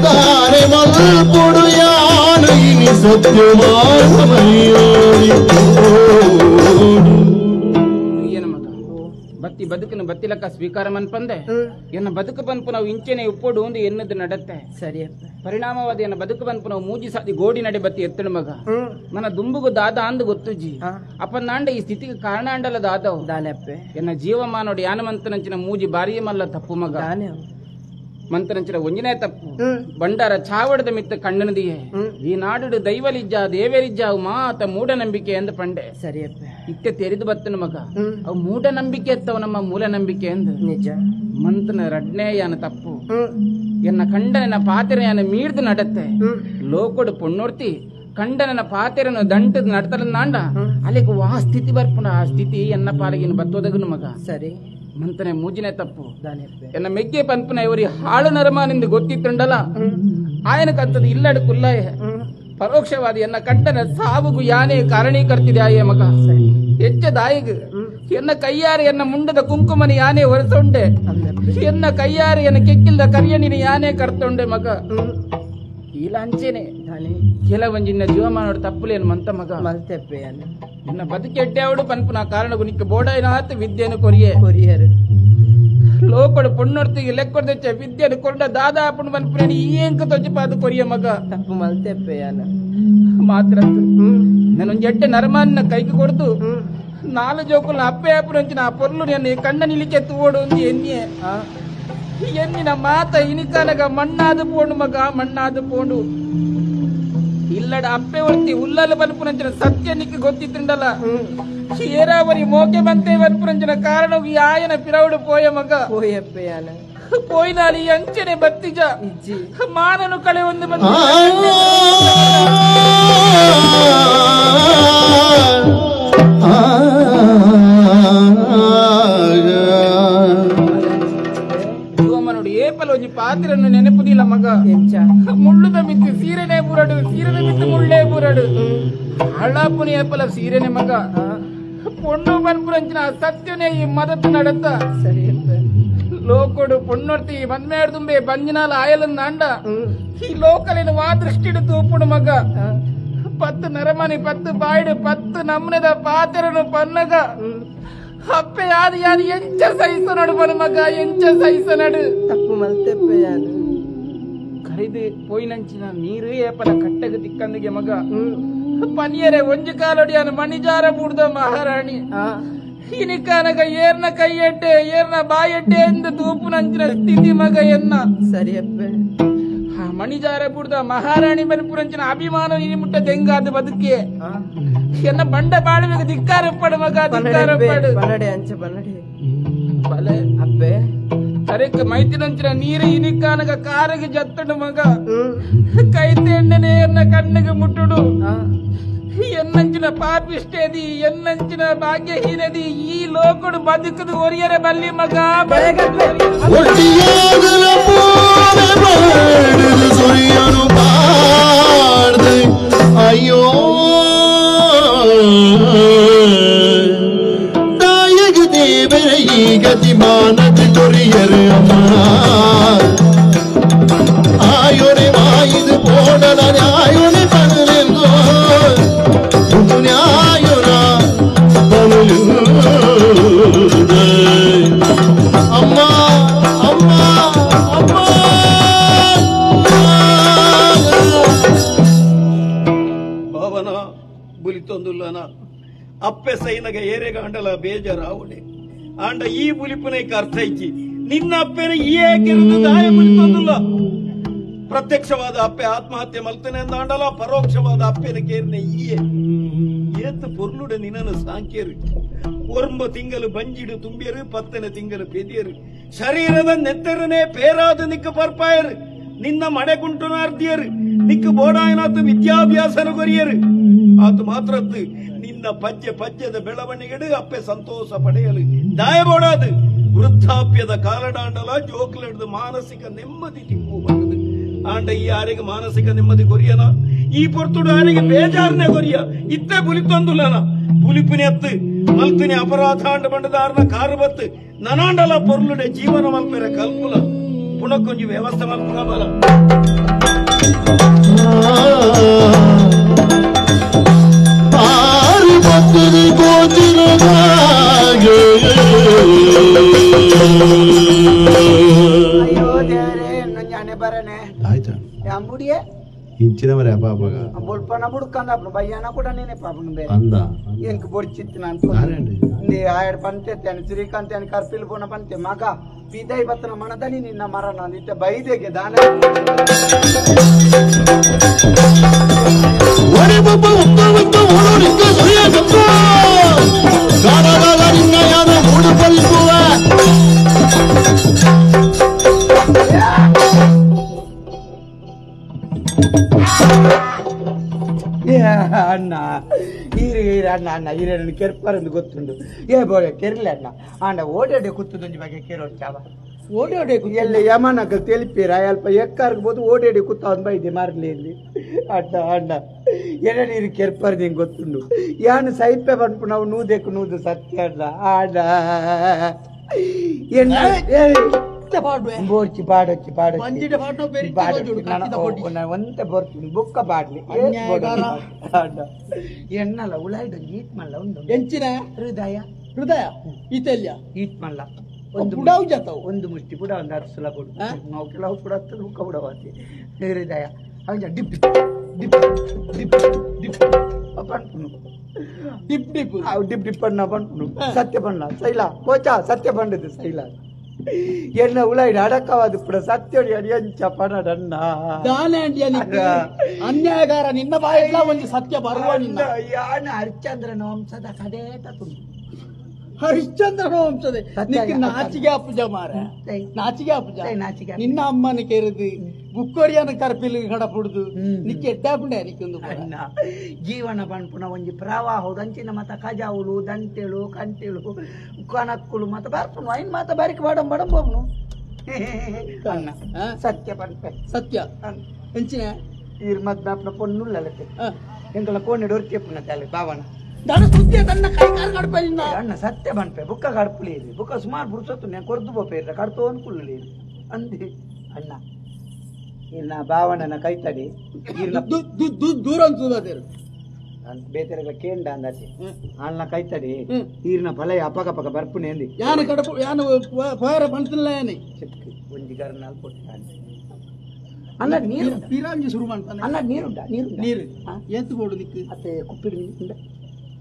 ದಾರೆ ಮಲ್ಪೊಡು ಯಾನು ಇನಿ ಬತ್ತಿ ಬದುಕಿನ ಬತ್ತಿಲಕ್ಕ ಸ್ವೀಕಾರ ಮನ್ಪಂದೆ ಎನ್ನ ಬದುಕು ಪನ್ಪು ನಾವು ಇಂಚೆನೆ ಉಪ್ಪೋಡು ಒಂದು ಎನ್ನದು ನಡತ್ತೆ ಸರಿ ಪರಿಣಾಮವಾದ ಎನ್ನ ಬದುಕು ಪನ್ಪು ನಾವು ಮೂಜಿ ಸಾದಿ ಗೋಡಿ ನಡೆ ಬತ್ತಿ ಎತ್ತಣ ಮಗ ನನ್ನ ದುಂಬುಗು ದಾದ ಅಂದು ಗೊತ್ತುಜಿ ಅಪ್ಪನಾಂಡ ಈ ಸ್ಥಿತಿಗೆ ಕಾರಣ ಅಂಡಲ ದಾದವು ಎನ್ನ ಜೀವಮಾನೋಡು ಯಾನಮಂತನಂಚಿನ ಮೂಜಿ ಬಾರಿಯ ಮಲ್ಲ ತಪ್ಪು ಮಗ ಮಂತನಂಚಿನ ಒಂಜಿನೇ ತಪ್ಪು ಬಂಡಾರ ಚಾವಡದ ಮಿತ್ತ ಕಣ್ಣನದಿಯೇ ಈ ನಾಡು ದೈವಲಿಜ್ಜ ದೇವರಿಜ್ಜ ಅವು ಮಾತ ಮೂಢನಂಬಿಕೆ ಎಂದು ಪಂಡೆ ಸರಿಯಪ್ಪ ಇತ್ತೆ ತೆರೆದು ಬತ್ತನ ಮಗ ಅವು ಮೂಢನಂಬಿಕೆ ಎತ್ತವು ನಮ್ಮ ಮೂಲ ನಂಬಿಕೆ ಎಂದು ನಿಜ ಮಂತನ ರಡ್ನೇ ಯಾನ ತಪ್ಪು ಎನ್ನ ಕಂಡನ ಪಾತೆರೆಯನ್ನ ಮೀರ್ದು ನಡತ್ತೆ ಲೋಕೊಡು ಪೊಣ್ಣೋರ್ತಿ ಕಂಡನ ಪಾತೆರನ್ನು ದಂಟದ ನಡ್ತಲನ್ನಾಂಡ ಅಲ್ಲಿಗೆ ವಾ ಸ್ಥಿತಿ ಬರ್ಪುಣ ಆ ಸ್ಥಿತಿ ಎನ್ನ ಪಾಲಿಗಿನ ಬತ್ತೋದಗನು ಮಗ ಸರಿ ಮಂತನೆ ಮೂಜಿನೇ ತಪ್ಪು ಎನ್ನ ಮೆಗ್ಗೆ ಪನ್ಪುನ ಇವರಿ ಹಾಳು ನರಮಾನಿಂದ ಗೊತ್ತಿತ್ತುಂಡಲ ಆಯನಕಂತದ ಇಲ್ಲಡು ಕುಲ್ಲಾಯ ಪರೋಕ್ಷವಾದಿ ಎನ್ನ ಕಂಡನ ಸಾವುಗು ಯಾನೇ ಕಾರಣೀಕರ್ತಿದೆ ಆಯೇ ಮಗ ಹೆಚ್ಚ ದಾಯಿಗ್ ಎನ್ನ ಕೈಯಾರೆ ಎನ್ನ ಮುಂಡದ ಕುಂಕುಮನ ಯಾನೇ ಹೊರಸೊಂಡೆ ಎನ್ನ ಕೈಯಾರೆ ಎನ್ನ ಕೆಕ್ಕಿಲ್ದ ಕರಿಯಣಿನ ಯಾನೇ ಕರ್ತೊಂಡೆ ಮಗ ಈಲಾಂಚೇನೆ ಕೆಲವಂಜಿನ ಜೀವಮಾನೋಡು ತಪ್ಪುಲೇನು ಮಂತ ಮಗ ನಿನ್ನ ಬದುಕೆಡ್ಡೆ ಅವಡು ಪನ್ಪುನ ಕಾರಣಗು ನಿಕ್ಕ ಬೋಡೈನಾತ್ ವಿದ್ಯೆನು ಕೊರಿಯೆ ಕೊರಿಯರು ಲೋಕಡು ಪೊಣ್ಣೊರ್ತಿಗೆ ಲೆಕ್ಕೊರ್ದೆಚ್ಚ ವಿದ್ಯೆನು ಕೊರಡ ದಾದಾ ಪುಣ್ ಪನ್ಪುನೇನು ಈ ಎಂಕ ತೊಜ್ಜಿಪಾದು ಕೊರಿಯ ಮಗ ತಪ್ಪು ಮಲ್ತೆಪ್ಪೆಯಾನ ಮಾತ್ರ ನಾನೊಂದು ಎಡ್ಡೆ ನರಮಾನ್ನ ಕೈಗೆ ಕೊಡ್ದು ನಾಲು ಜೋಕುಲ್ನ ಅಪ್ಪೆ ಅಪ್ಪು ನಂಚಿನ ಆ ಪೊರ್ಲು ನನ್ನ ಕಣ್ಣ ನಿಲಿಕೆ ತೂವಡು ಒಂದು ಎನ್ನಿಯೆ ಎನ್ನಿನ ಮಾತ ಇನಿಕಾನಗ ಮಣ್ಣಾದ ಪೋಂಡು ಮಗ ಮಣ್ಣಾದ ಪೋಂಡು ಇಲ್ಲಡ ಅಪ್ಪೆ ಒರ್ತಿ ಉಲ್ಲಲ ಬನ್ಪುನಂಚಿನ ಸತ್ಯ ನಿಕ್ಕ ಗೊತ್ತಿತ್ತುಂಡಲ್ಲ ಏರಾವರಿ ಮೋಕೆ ಬಂತೆ ಬನ್ಪುನಂಚಿನ ಕಾರಣ ಆಯನ ಪಿರವುಡು ಪೋಯ ಮಗ ಪೋಯಪ್ಪೆಯಾನ ಪೋಯ್ನಾಲಿ ಅಂಚನೆ ಬತ್ತಿಜ ಮಾನನು ಕಳೆ ಒಂದು ಬಂದು ಏಪಲೋಜಿ ಪಾತ್ರೆಯನ್ನು ನೆನಪುದಿಲ್ಲ ಮಗ ಮುಳ್ಳುದ ಮಿತ್ತು ಸೀರೆನೆ ಬುರಡು ಸೀರೆನ ಮಿತ್ತು ಮುಳ್ಳೇ ಬುರಡು ಹಳಾಪುನಿ ಏಪಲ ಸೀರೆನೆ ಮಗ ಪೊಣ್ಣು ಬನ್ಪುರಂಚಿನ ಸತ್ಯನೇ ಈ ಮದತ್ತು ನಡತ್ತ ಸರಿ ಲೋಕೋಡು ಪೊಣ್ಣೊರ್ತಿ ಬಂದ್ಮೇಡ್ದುಂಬೆ ಬಂಜಿನಾಲ ಆಯಲನ್ ಅಂಡ ಈ ಲೋಕಲಿನ ವಾ ದೃಷ್ಟಿಡು ತೂಪುಡು ಮಗ ಪತ್ತು ನರಮನಿ ಪತ್ತು ಬಾಯ್ಡು ಪತ್ತು ನಮ್ನದ ಪಾತೆರನು ಪನ್ನಗ ಅಪ್ಪೆ ಯಾರು ಯಾರು ಎಂಚ ಸಹಿಸ ನಡು ಬನ ಮಗ ಎಂಚ ಸಹಿಸ ನಡು ತಪ್ಪು ಮಲ್ತೆಪ್ಪೆ ಯಾರು ಕರಿದು ಪೋಯಿನಂಚಿನ ನೀರು ಏಪಲ ಕಟ್ಟಗ ತಿಕ್ಕಂದಿಗೆ ಮಗ ಪನಿಯರೆ ಒಂಜಿ ಕಾಲೊಡಿಯಾನ ಮಣಿಜಾರ ಬೂಡ್ದ ಮಹಾರಾಣಿ ಇನಿಕಾನಗ ಏರ್ನ ಕೈಯೆಡ್ಡೆ ಏರ್ನ ಬಾಯೆಡ್ಡೆ ಎಂದು ತೂಪುನಂಚಿನ ಸ್ಥಿತಿ ಮಗ ಎನ್ನ ಸರಿಯಪ್ಪೆ ಆ ಮಣಿಜಾರ ಬೂಡ್ದ ಮಹಾರಾಣಿ ಬನ್ಪುರಂಚಿನ ಅಭಿಮಾನ ನಿನಿ ಮುಟ್ಟ ದೆಂಗಾದ ಬದುಕೆ ಎನ್ನ ಬಂಡ ಬಾಳುವೆಗೆ ಧಿಕ್ಕಾರಪ್ಪಡು ಮಗ ಧಿಕ್ಕಾರಪ್ಪಡು ಬನ್ನಡೆ ಅಂಚ ಬನ್ನಡೆ ಬಲೆ ಅಪ್ಪೆ ತರಕ ಮೈತಿನಂಚಿನ ನೀರು ಇನಿಕಾನಗ ಕಾರಗೆ ಜತ್ತಡು ಮಗ ಕೈತೆಣ್ಣನೆ ಎನ್ನ ಕಣ್ಣಿಗೆ ಮುಟ್ಟುಡು ಎನ್ನಂಚಿನ ಪಾಪಿಷ್ಟೇದಿ ಎನ್ನಂಚಿನ ಭಾಗ್ಯಹೀನದಿ ಈ ಲೋಕಡು ಬದುಕದು ಒರಿಯರೆ ಬಲ್ಲಿ ಮಗ ಅಯ್ಯೋ ತಾಯಗ ದೇವರ ಈ ಗತಿ ಮಾನದ ತೊರಿಯರು ಅಮ್ಮ ಆಯೊಡೆ ವಾಯಿದು ಪೋಡಲ ಆಯೊಡೆ ಪಡಲೆಂದೋ ನ್ಯಾಯೊನ ಬಲು ಅಮ್ಮ ಅಮ್ಮ ಅಮ್ಮ ಭಾವನ ಬುಲಿತೊಂದುಲ್ಲನ ಅಪ್ಪೆ ಸೈನಗ ಏರೆಗಾಂಡಲ ಬೇಜಾರಾವಣೆ ಆಂಡ ಈ ಬುಲಿಪುನೈಕ ಅರ್ಥ ಇಚ್ಚಿ ನಿನ್ನ ಅಪ್ಪೆನ ಈ ಏಕಿರುದು ದಾಯ ಬುಲಿತೊಂದುಲ್ಲ ಪ್ರತ್ಯಕ್ಷವಾದ ಅಪ್ಪೆ ಆತ್ಮಹತ್ಯೆ ಮಲ್ತನೆ ಅಂದಾಂಡಲ ಪರೋಕ್ಷವಾದ ಅಪ್ಪೆನ ಕೇರ್ನೆ ಈಯೆ ಏತ್ ಪೊರ್ಲುಡೆ ನಿನ್ನನು ಸಾಂಕೇರು ಒರ್ಂಬ ತಿಂಗಲು ಬಂಜಿಡು ತುಂಬಿಯರು ಪತ್ತನೆ ತಿಂಗಲು ಪೆದಿಯರು ಶರೀರದ ನೆತ್ತರನೆ ಪೇರಾದ ನಿಕ್ಕ ಪರ್ಪಾಯರು ನಿನ್ನ ಮಡೆಗುಂಟುನಾರ್ದಿಯರು ನಿಕ್ಕ ಬೋಡಾಯನಾತು ವಿದ್ಯಾಭ್ಯಾಸನ ಕೊರಿಯರು ಆತು ಮಾತ್ರದ್ದು ನಿನ್ನ ಪಜ್ಜೆ ಪಜ್ಜದ ಬೆಳವಣಿಗೆಡು ಅಪ್ಪೆ ಸಂತೋಷ ಪಡೆಯಲು ದಾಯಬೋಡಾದು ವೃದ್ಧಾಪ್ಯದ ಕಾಲಡಾಂಡಲ ಜೋಕ್ಲೆಡ್ದು ಮಾನಸಿಕ ನೆಮ್ಮದಿ ತಿಕ್ಕು ಬಂದದು ಆಂಡ ಈ ಆರಿಗೆ ಮಾನಸಿಕ ನೆಮ್ಮದಿ ಕೊರಿಯನ ಈ ಪೊರ್ತುಡು ಆರಿಗೆ ಬೇಜಾರನೆ ಕೊರಿಯ ಇತ್ತೆ ಬುಲಿತೊಂದುಲನ ಬುಲಿಪಿನೆತ್ತು ಮಲ್ತಿನಿ ಅಪರಾಧ ಆಂಡ ಬಂಡದಾರನ ಕಾರು ಬತ್ತು ನನಾಂಡಲ ಪೊರ್ಲುಡೆ ಜೀವನ ಮಲ್ಪೆರ ಕಲ್ಪುಲ ಪುಣಕ್ಕೊಂಜಿ ವ್ಯವಸ್ಥೆ ಮಲ್ಪುನ ಬಲ ಆರು ಭಕ್ತರು ಗೋಚಿರದಾಗೆ ಅಯ್ಯೋ ದೇವರೇ ഞാനെ ಬರನೆ ಆಯ್ತಾ ಅಂಬುಡಿಯೇ ಇಂಚಿನ ಮರೆ ಪಾಪಗ ಬೊಲ್ಪನ ಬುಡ್ಕಂದ ಬಯ್ಯನ ಕೂಡ నేనే పాపను బే ಅಂದ ಎಂಕ್ ಬೊಡ್ಚಿತ್ತು ನಾನು ನಾನೇಂడి ಆಯಡ್ ಪಂತೆ ತೇನೆ ಶ್ರೀಕಾಂತ್ ತೇನೆ ಕರ್ಪಿಲ್ ಪೋನ ಪಂತೆ ಮಗ ಪಿದೈ ಬತ್ತನ ಮನದನಿ ನಿನ್ನ ಮರಣ ಅಂದಿತ್ತೆ ಬೈದೆಗೆ ದಾನ ಒಡೆ ಬೊಬ್ಬ ಉತ್ತ ಉತ್ತ ಓಡೋಡಿಕ್ಕ ಸುರಿಯ ಸಪ್ಪ ಗಾಡಗಾಲ ನಿನ್ನ ಯಾರ ಮೂಡು ಪಲ್ಪುವ ಅಣ್ಣ ಹೀರೆ ಹೀರೆ ಅಣ್ಣ ಅಣ್ಣ ಹೀರೆ ನನ್ನ ಕೆರ್ಪರಂದು ಗೊತ್ತುಂಡು ಏ ಬೋಳೆ ಕೆರ್ಲೆ ಅಣ್ಣ ಅಣ್ಣ ಓಡಾಡೆ ಕೂತದೊಂಜಿ ಬಗ್ಗೆ ಕೆರೋಡ್ ಚಾವ ಓಡಾಡೆ ಎಲ್ಲ ಯಮನಕ ತೆಲಿಪೀರ ಅಲ್ಪ ಎಕ್ಕಾರ್ಗ್ಬೋದು ಓಡಾಡಿ ಕೂತ ಅವ್ನು ಬೈದೆ ಮಾರ್ಲಿ ಇಲ್ಲಿ ಅಣ್ಣ ಅಣ್ಣ ಎಡ ನೀರು ಕೆರ್ಪರ್ದು ಹಿಂಗೆ ಗೊತ್ತುಂಡು ಯಾನು ಸೈಪೆ ಬಂದ್ಪು ನಾವು ನೂದೆಕ್ಕು ನೂದು ಸತ್ಯ ಅಣ್ಣ ಅಣ್ಣ ಎನ್ನ ಬೋರ್ಚಿ ಪಾಡೊಚ್ಚಿ ಪಾಡೊಚ್ಚಿ ಒಂತೆ ಬರ್ತೀನಿ ಬುಕ್ಕ ಪಾಡ್ಲಿ ಎನ್ನಲ್ಲ ಉಳಾಯ್ಡು ಈಟ್ ಮಲ್ಲ ಉಂಡು ಎಂಚಿನ ಹೃದಯ ಹೃದಯ ಈತೆಲ್ಯ ಈಟ್ ಮಲ್ಲ ಒಂದು ಪುಡಾವು ಜಾತವು ಒಂದು ಮುಷ್ಟಿ ಪುಡ ಒಂದು ಹತ್ತು ಸಲ ಕೊಡು ನಾವು ಕೆಲವು ಪುಡ ಹತ್ತದು ಬುಕ್ಕ ಬುಡವಾತಿ ಹೃದಯ ಹಂಗ ಡಿಪ್ ಡಿಪ್ ಡಿಪ್ ಡಿಪ್ ಪಂಪುನು ಡಿಪ್ ಡಿಪ್ ಅವು ಡಿಪ್ ಡಿಪ್ ಅಣ್ಣ ಪಂಪುನು ಸತ್ಯ ಬಣ್ಣ ಸೈಲ ಕೋಚ ಸತ್ಯ ಬಂಡದು ಸೈಲ ಎನ್ನ ಉಳಾಯಿಡ್ ಅಡಕವಾದ ಪುಡ ಸತ್ಯಡಿ ಅಡಿ ಅಂಚ ಪನಡಣ್ಣ ದಾನೆ ಅನ್ಯಾಯಗಾರ ನಿನ್ನ ಬಾಯಿಡ್ಲ ಒಂಜಿ ಸತ್ಯ ಬರುವ ನಿನ್ನ ಯಾನ ಹರಿಶ್ಚಂದ್ರನ ವಂಶದ ಕಡೇಟ ತುಂಡು ಹರಿಶ್ಚಂದ್ರನ ವಂಶದ ನಿಕ್ಕ ನಾಚಿಗೆ ಅಪ್ಪುಜ ಮಾರ ನಾಚಿಗೆ ಅಪ್ಪುಜ ನಿನ್ನ ಅಮ್ಮನ ಕೇರಿದು ಬುಕ್ಕೋರಿಯನ ಕರ್ಪಿಲ್ ಕಡಪುಡ್ದು ನಿಕ್ಕ ಎಡ್ಡಾಪುಂಡೆ ನಿಕ್ಕೊಂದು ಜೀವನ ಪನ್ಪುನ ಒಂಜಿ ಪ್ರವಾಹ ದಂಚಿನ ಮತ ಕಜಾವುಲು ದಂಟೆಳು ಕಂಟೆಳು ಕಣಕ್ಕುಲು ಮತ ಬರ್ಪುನು ಐನ್ ಮಾತ ಬಾರಿಕ್ ಬಾಡಂ ಬಡಂ ಬೋಮ್ನು ಅಣ್ಣ ಸತ್ಯ ಪನ್ಪೆ ಸತ್ಯ ಎಂಚಿನ ಈರ್ ಮದ್ನಾಪ್ನ ಪೊನ್ನುಲ್ಲಲತೆ ಎಂಕಲ ಕೋಣೆಡ್ ಒರ್ತಿಯಪ್ಪುನ ತಲೆ ಬಾವನ ಅಣ್ಣ ಸತ್ಯ ಬನ್ಪೆ ಬುಕ್ಕ ಕಡ್ಪುಲೇರಿ ಬುಕ್ಕ ಸುಮಾರು ಬುರ್ಸೊತ್ತು ನಾನು ಕೊರ್ದು ಬೋಪೇರ ಕಡ್ತೋ ಅನ್ಕುಳ್ಳೇರಿ ಅಂದಿ ಅಣ್ಣ ಇನ್ನ ಬಾವಣ್ಣನ ಕೈತಡಿ ದೂರ ಬೇತೆರಗ ಕೇಂಡ ಅಂದಾಚೆ ಅಣ್ಣ ಕೈತಡಿ ಈರ್ನ ಫಲ ಅಪಕಪಕ ಬರ್ಪುನೆ ಅಂದಿ ಯಾನ ಕಡಪು ಯಾನ ಪೋಯರ ಪಂತಿಲ್ಲ ಯಾನೆ ಒಂಜಿ ಗರ್ನಾಲ್ ಕೊಟ್ಟ ಅಣ್ಣ ನೀರು ಪೀರಾಂಜಿ ಶುರು ಮಾಡ್ತಾನೆ ಅಣ್ಣ ನೀರುಂಡ ನೀರು ನೀರು ಏತು ಬೋಡು ನಿಕ್ಕು ಅತ್ತೆ ಕುಪ್ಪಿಡು ಉಂಡ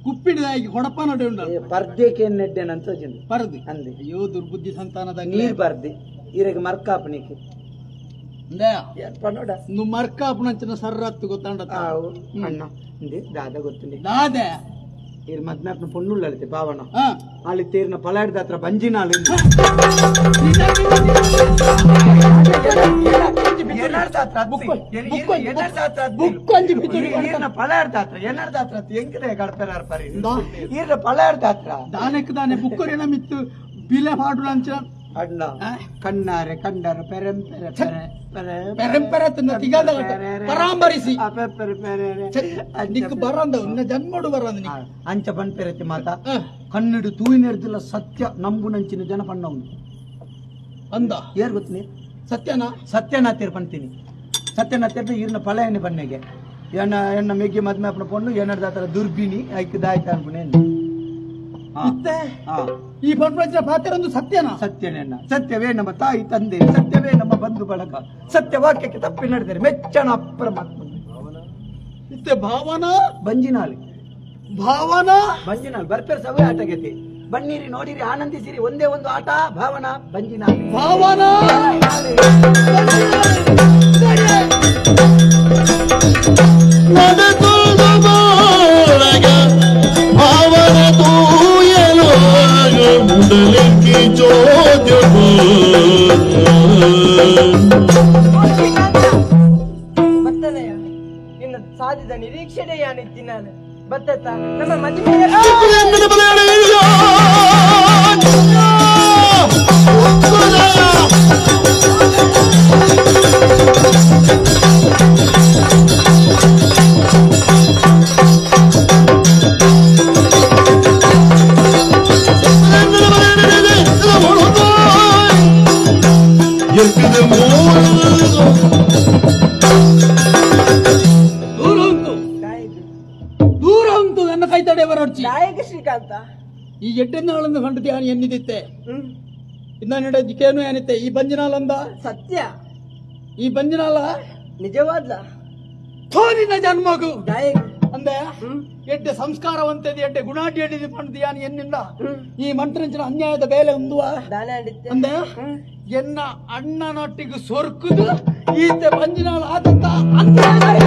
ಕುಪ್ಪಿಡಿದಾಗಿ ಕೊಡಪ್ಪ ನಡೆ ಉಂಡ ಪರ್ದೇಕೆ ನೆಡ್ಡೆನಂತ ಪರ್ದು ಅಂದೆ ಅಯ್ಯೋ ದುರ್ಬುದ್ಧಿ ಸಂತಾನದ ನೀರು ಬರ್ದಿ ಈರೆಗೆ ಮರ್ಕಾಪನಿಕ್ಕೆ నువ్వు మర్కాపునంచిన సర్రత్తు ಗೊತ್ತಾಂಡ ಅಣ್ಣ ದಾದ ಗೊತ್ತುಂಡೆ ದಾದೆ ಈರ್ ಮದ್ನಾಪ್ನ ಪೊನ್ನುಳ್ಳಲಿತೆ ಪಾವನ ಅಲ್ಲಿ ತೇರಿನ ಪಲಾಡ್ದ ಹತ್ರ ಬಂಜಿನಾಳು ದಾನಕ್ಕೆ ದಾನೆ ಬುಕ್ಕೊರಿನ ಮಿತ್ತು ಬಿಲೆ ಪಾಡುಲಂಚ ಅಣ್ಣ ಕಣ್ಣಾರೆ ಕಂಡಾರ ಪೆರೆಂಪೆರೆ ಪೆರೆ ಪೆರೆಂಪೆರೆ ತಿನ್ನ ಪರಾಂಬರಿಸಿ ನಿಕ್ಕು ಬರಂದ ಉನ್ನ ಜನ್ಮಡು ಬರಂದ ಅಂಚ ಪನ್ಪೆರತಿ ಮಾತ ಕಣ್ಣಿಡು ತೂಯಿನೆರ್ದಿಲ್ಲ ಸತ್ಯ ನಂಬುನಂಚಿನ ಜನ ಪಣ್ಣವನು ಅಂದ ಏರ್ ಗೊತ್ತಿನಿ ಸತ್ಯನಾ ಸತ್ಯನಾಥೇರ್ ಪಂತೀನಿ ಸತ್ಯನಾಥೇರ್ ಈರ್ನ ಫಲ ಎಣ್ಣೆ ಬಣ್ಣೆಗೆ ಎಣ್ಣ ಎಣ್ಣ ಮೆಗ್ಗಿ ಮದ್ಮೆ ಅಪ್ಪನ ಪೊಣ್ಣು ಏನಾರ್ದ ಆತರ ದುರ್ಬಿಣಿ ಐಕ್ ದಾಯ್ತ ಅನ್ಪುಣೆ ಈ ಪಂಪಂಚ ಪಾತ್ರ ಸತ್ಯನಾ ಸತ್ಯನೇ ಸತ್ಯವೇ ನಮ್ಮ ತಾಯಿ ತಂದೆ ಸತ್ಯವೇ ನಮ್ಮ ಬಂಧು ಬಳಗ ಸತ್ಯ ವಾಕ್ಯಕ್ಕೆ ತಪ್ಪಿ ನಡೆದರೆ ಮೆಚ್ಚಣ ಪರಮಾತ್ಮ ಇತ್ತೆ ಭಾವನಾ ಬಂಜಿನಾಲಿ ಭಾವನಾ ಬಂಜಿನಾಲ್ ಬರ್ಪೇರ್ ಸವೇ ಆಟಗತಿ ಬನ್ನಿರಿ ನೋಡಿರಿ ಆನಂದಿಸಿರಿ ಒಂದೇ ಒಂದು ಆಟ ಭಾವನಾ ಬಂಜಿನಾಲಿ ಭಾವನಾ ಭಾವನ ತೂಯಲು ಮುಂಡಲಿಕ್ಕಿ ಬತ್ತದಯ್ಯ ನಿನ್ನ ಸಾಧಿದ ನಿರೀಕ್ಷೆನೇ ಯಾನಿತ್ತಿ ನಾನು ಬತ್ತತ್ತ ನಮ್ಮ ಮದುವೆ ದೂರ ಉಂಟು ನನ್ನ ಕೈ ತಡೆ ಬರೋಡ್ಚಿ ಶ್ರೀಕಾಂತ ಈ ಎಡ್ಡೆನಾಳನ್ನು ಕಂಡು ಯಾನು ಎನ್ನಿದಿತ್ತೆ ಇನ್ನೊಂದು ಜಿಕೇನು ಏನಿತ್ತೆ ಈ ಬಂಜಿನಾಲಂದ ಸತ್ಯ ಈ ಬಂಜಿನಾಲ ನಿಜವಾದ್ಲ ಥೋ ನಿನ್ನ ಜನ್ಮಗು ಅಂದೆ ಎಡ್ಡೆ ಸಂಸ್ಕಾರವಂತದಿ ಎಡ್ಡೆ ಗುಣಾಟಿ ಎಡ್ಡಿದಿ ಪಂಡ್ದು ಯಾನು ಎನ್ನಿಂದ ಈ ಮಂತ್ರಂಚಿನ ಅನ್ಯಾಯದ ಬೇಲೆ ಉಂದುವ ಅಂದೆ ಎನ್ನ ಅಣ್ಣನೊಟ್ಟಿಗೆ ಸೊರ್ಕುದು ಈತೆ ಬಂಜಿನಾಳ ಆದಂತ ಅನ್ಯಾಯ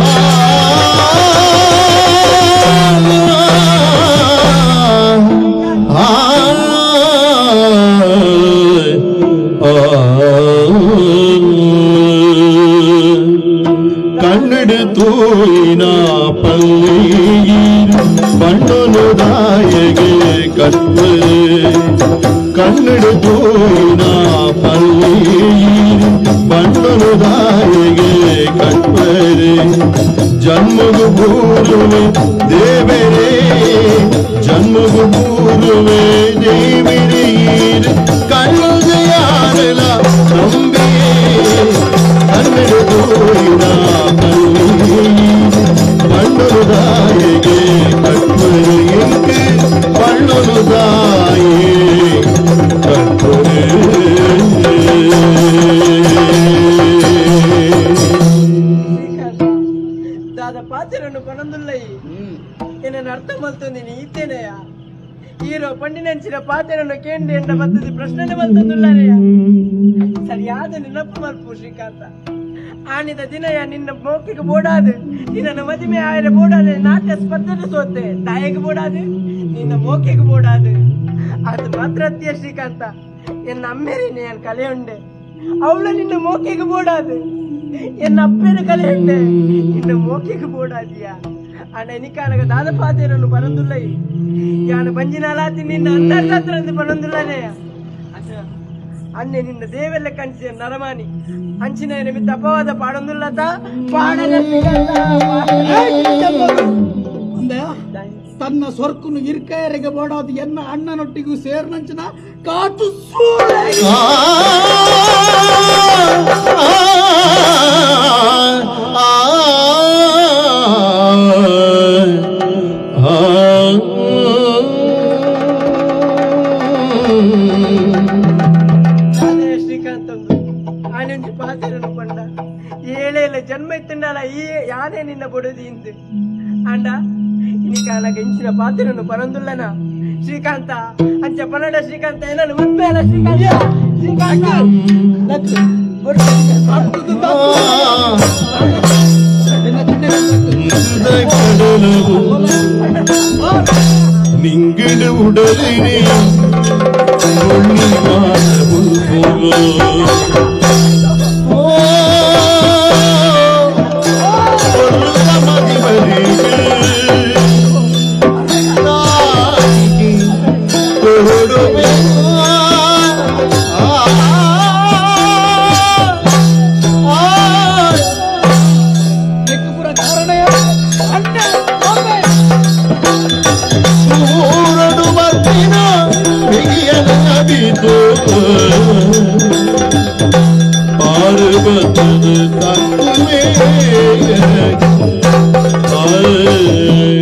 ಕನ್ನಡ ತೂಯಿನ ಪಲ್ಲಿ ಬಣ್ಣನು ದಾಯಗೆ ಕತ್ತರೆ ಕನ್ನಡ ತೂಯಿನ ಪಲ್ಲಿ ಬಣ್ಣನು ದಾಯಗೆ ಕತ್ತರೆ ಜನ್ಮಗು ಬೂರುವೆ ದೇವರೇ ಜನ್ಮಗು ಬೂರುವೆ ದೇವರೇ ಕಣ್ಣುಜಯಾರಲ ನಂಬಿಯೇ ಕನ್ನಡ ತೂಯಿನ ಪಲ್ಲಿ ಬಣ್ಣನು ದಾಯಗೆ ಕಟ್ಟರೆ ಬಣ್ಣನು ದಾಯೇ ಕಟ್ಟರೆ. ದಾದ ಪಾತ್ರನ್ನು ಪನಂದುಲ್ಲೈ ಎನ್ನ ಅರ್ಥ ಮಲ್ತೊಂದಿನಿ ಇತ್ತೇನೆಯ ಹೀರೋ ಪಂಡಿನಂಚಿನ ಪಾತೆರನ್ನು ಕೇಂದ್ರ ಎಂಡ ಬತ್ತದಿ ಪ್ರಶ್ನೆ ಬಂತಂದುಲ್ಲಾರೆಯ ಸರಿಯಾದ ನೆನಪು ಮಲ್ಪು ಶ್ರೀಕಾಂತ ಆನಿದ ದಿನಯ ನಿನ್ನ ಮೌಖಿಕ ಬೋಡಾದು ನಿನ್ನ ಮದುವೆ ಆಯರ ಬೋಡಾದ ನಾಟ್ಯ ಸ್ಪರ್ಧೆ ಸೋತೆ ತಾಯಿಗೆ ಬೋಡಾದು ನಿನ್ನ ಮೌಖಿಕ ಬೋಡಾದು ಅದು ಮಾತ್ರ ಅತ್ಯ ಶ್ರೀಕಾಂತ ಎನ್ನ ಅಮ್ಮೇರಿನ ನಾನು ಕಲೆಯುಂಡೆ ಅವಳು ನಿನ್ನ ಮೌಖಿಕ ಬೋಡಾದು ಎನ್ನ ಅಪ್ಪೇನ ಕಲೆಯುಂಡೆ ನಿನ್ನ ಮೌಖಿಕ ಬೋಡಾದಿಯಾ ಅಣ್ಣ ನಿಕಾನಗ ದಾದ ಪಾತೆರನ್ನು ಬರಂದುಲ್ಲೈ ಯಾನ ಬಂಜಿನಾಲಾತಿ ನಿನ್ನ ಅಂತರ್ಗಾತ್ರಂದು ಬರಂದುಲ್ಲನೇ ಅಣ್ಣೆ ನಿನ್ನ ದೇವೆಲ್ಲ ಕಣ್ಸಿಯ ನರಮಾನಿ ಅಂಚಿನ ನಿಮಿತ್ತ ಅಪವಾದ ಪಾಡೊಂದುಲ್ಲತ ಪಾಡಲ ತನ್ನ ಸೊರ್ಕುನು ಇರ್ಕಯರಿಗೆ ಬೋಡಾದ ಎನ್ನ ಅಣ್ಣನೊಟ್ಟಿಗೂ ಸೇರ್ನಂಚಿನ ಕಾಟು ಸೂಳೆ ಶ್ರೀಕಾಂತ್ ಆನಂಜಿ ಪಾತೆರನು ಪಂಡ ಏಳೇಲ ಜನ್ಮ ಇತ್ತಂಡಲ ಈ ಯಾನೇ ನಿನ್ನ ಬೊಡದಿ ಇಂದು ಅಂಡ ಇನಿಕಾಲಗ ಇಂಚಿನ ಪಾತೆರನು ಪರಂದುಲ್ಲನ ಶ್ರೀಕಾಂತ ಅಂಚ ಪನಡ ಶ್ರೀಕಾಂತ ಏನನು ಮದ್ಮೇಲ ಶ್ರೀಕಾಂತ ಶ್ರೀಕಾಂತ ನಿಂಗಿಡು ಉಡಲಿನಿ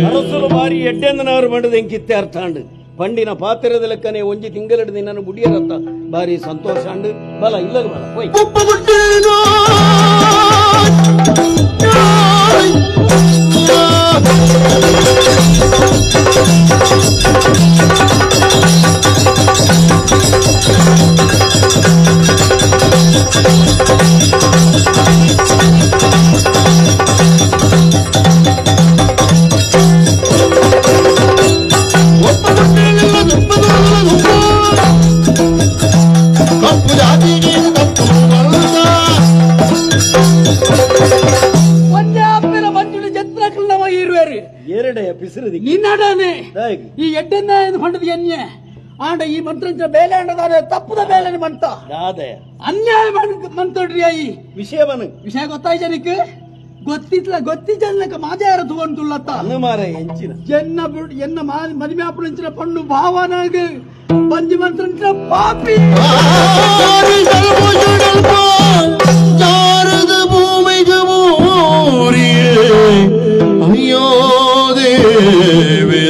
ಅರಸುಲು ಬಾರಿ ಎಡ್ಡೆಂದನಾರು ಮಂಡದ ಎಂಕಿತ್ತೆ ಅರ್ಥಾಂಡು ಪಂಡಿನ ಪಾತ್ರದ ಲೆಕ್ಕನೆ ಒಂಜಿ ತಿಂಗಳಡು ನಿನ್ನನ್ನು ಬುಡಿಯರತ್ತ ಬಾರಿ ಸಂತೋಷ ಅಂಡು ಬಲ ಇಲ್ಲಗ ಬಲ ಹೋಯ್ ನಿನ್ನಡನೆ ಈ ಎಡ್ಡನ್ನ ಹೊಂಡದ ಎನ್ನೆ ಆಂಡ ಈ ಮಂತ್ರಂಚ ಬೇಲೆ ಅಂಡದಾನೆ ತಪ್ಪದ ಬೇಲೆ ಮಂತ ಅನ್ಯಾಯ ಮಂತಡ್ರಿ ಈ ವಿಷಯ ವಿಷಯ ಗೊತ್ತಾಯ್ ಜನಕ್ಕೆ ಗೊತ್ತಿತ್ಲ ಗೊತ್ತಿ ಜನಕ ಮಾಜಾರ ತುವಂತುಳ್ಳತ್ತ ಎಂಚಿನ ಎನ್ನ ಎನ್ನ ಮದುವೆ ಅಪ್ಪಣಂಚಿನ ಪಣ್ಣು ಭಾವನಾಗ ಬಂಜಿ ಮಂತ್ರಂಚಿನ ಪಾಪಿ ಜಾರದ ಭೂಮಿಗೆ ಮೂರಿಯೇ ಅಯ್ಯೋ ದೇವರೇ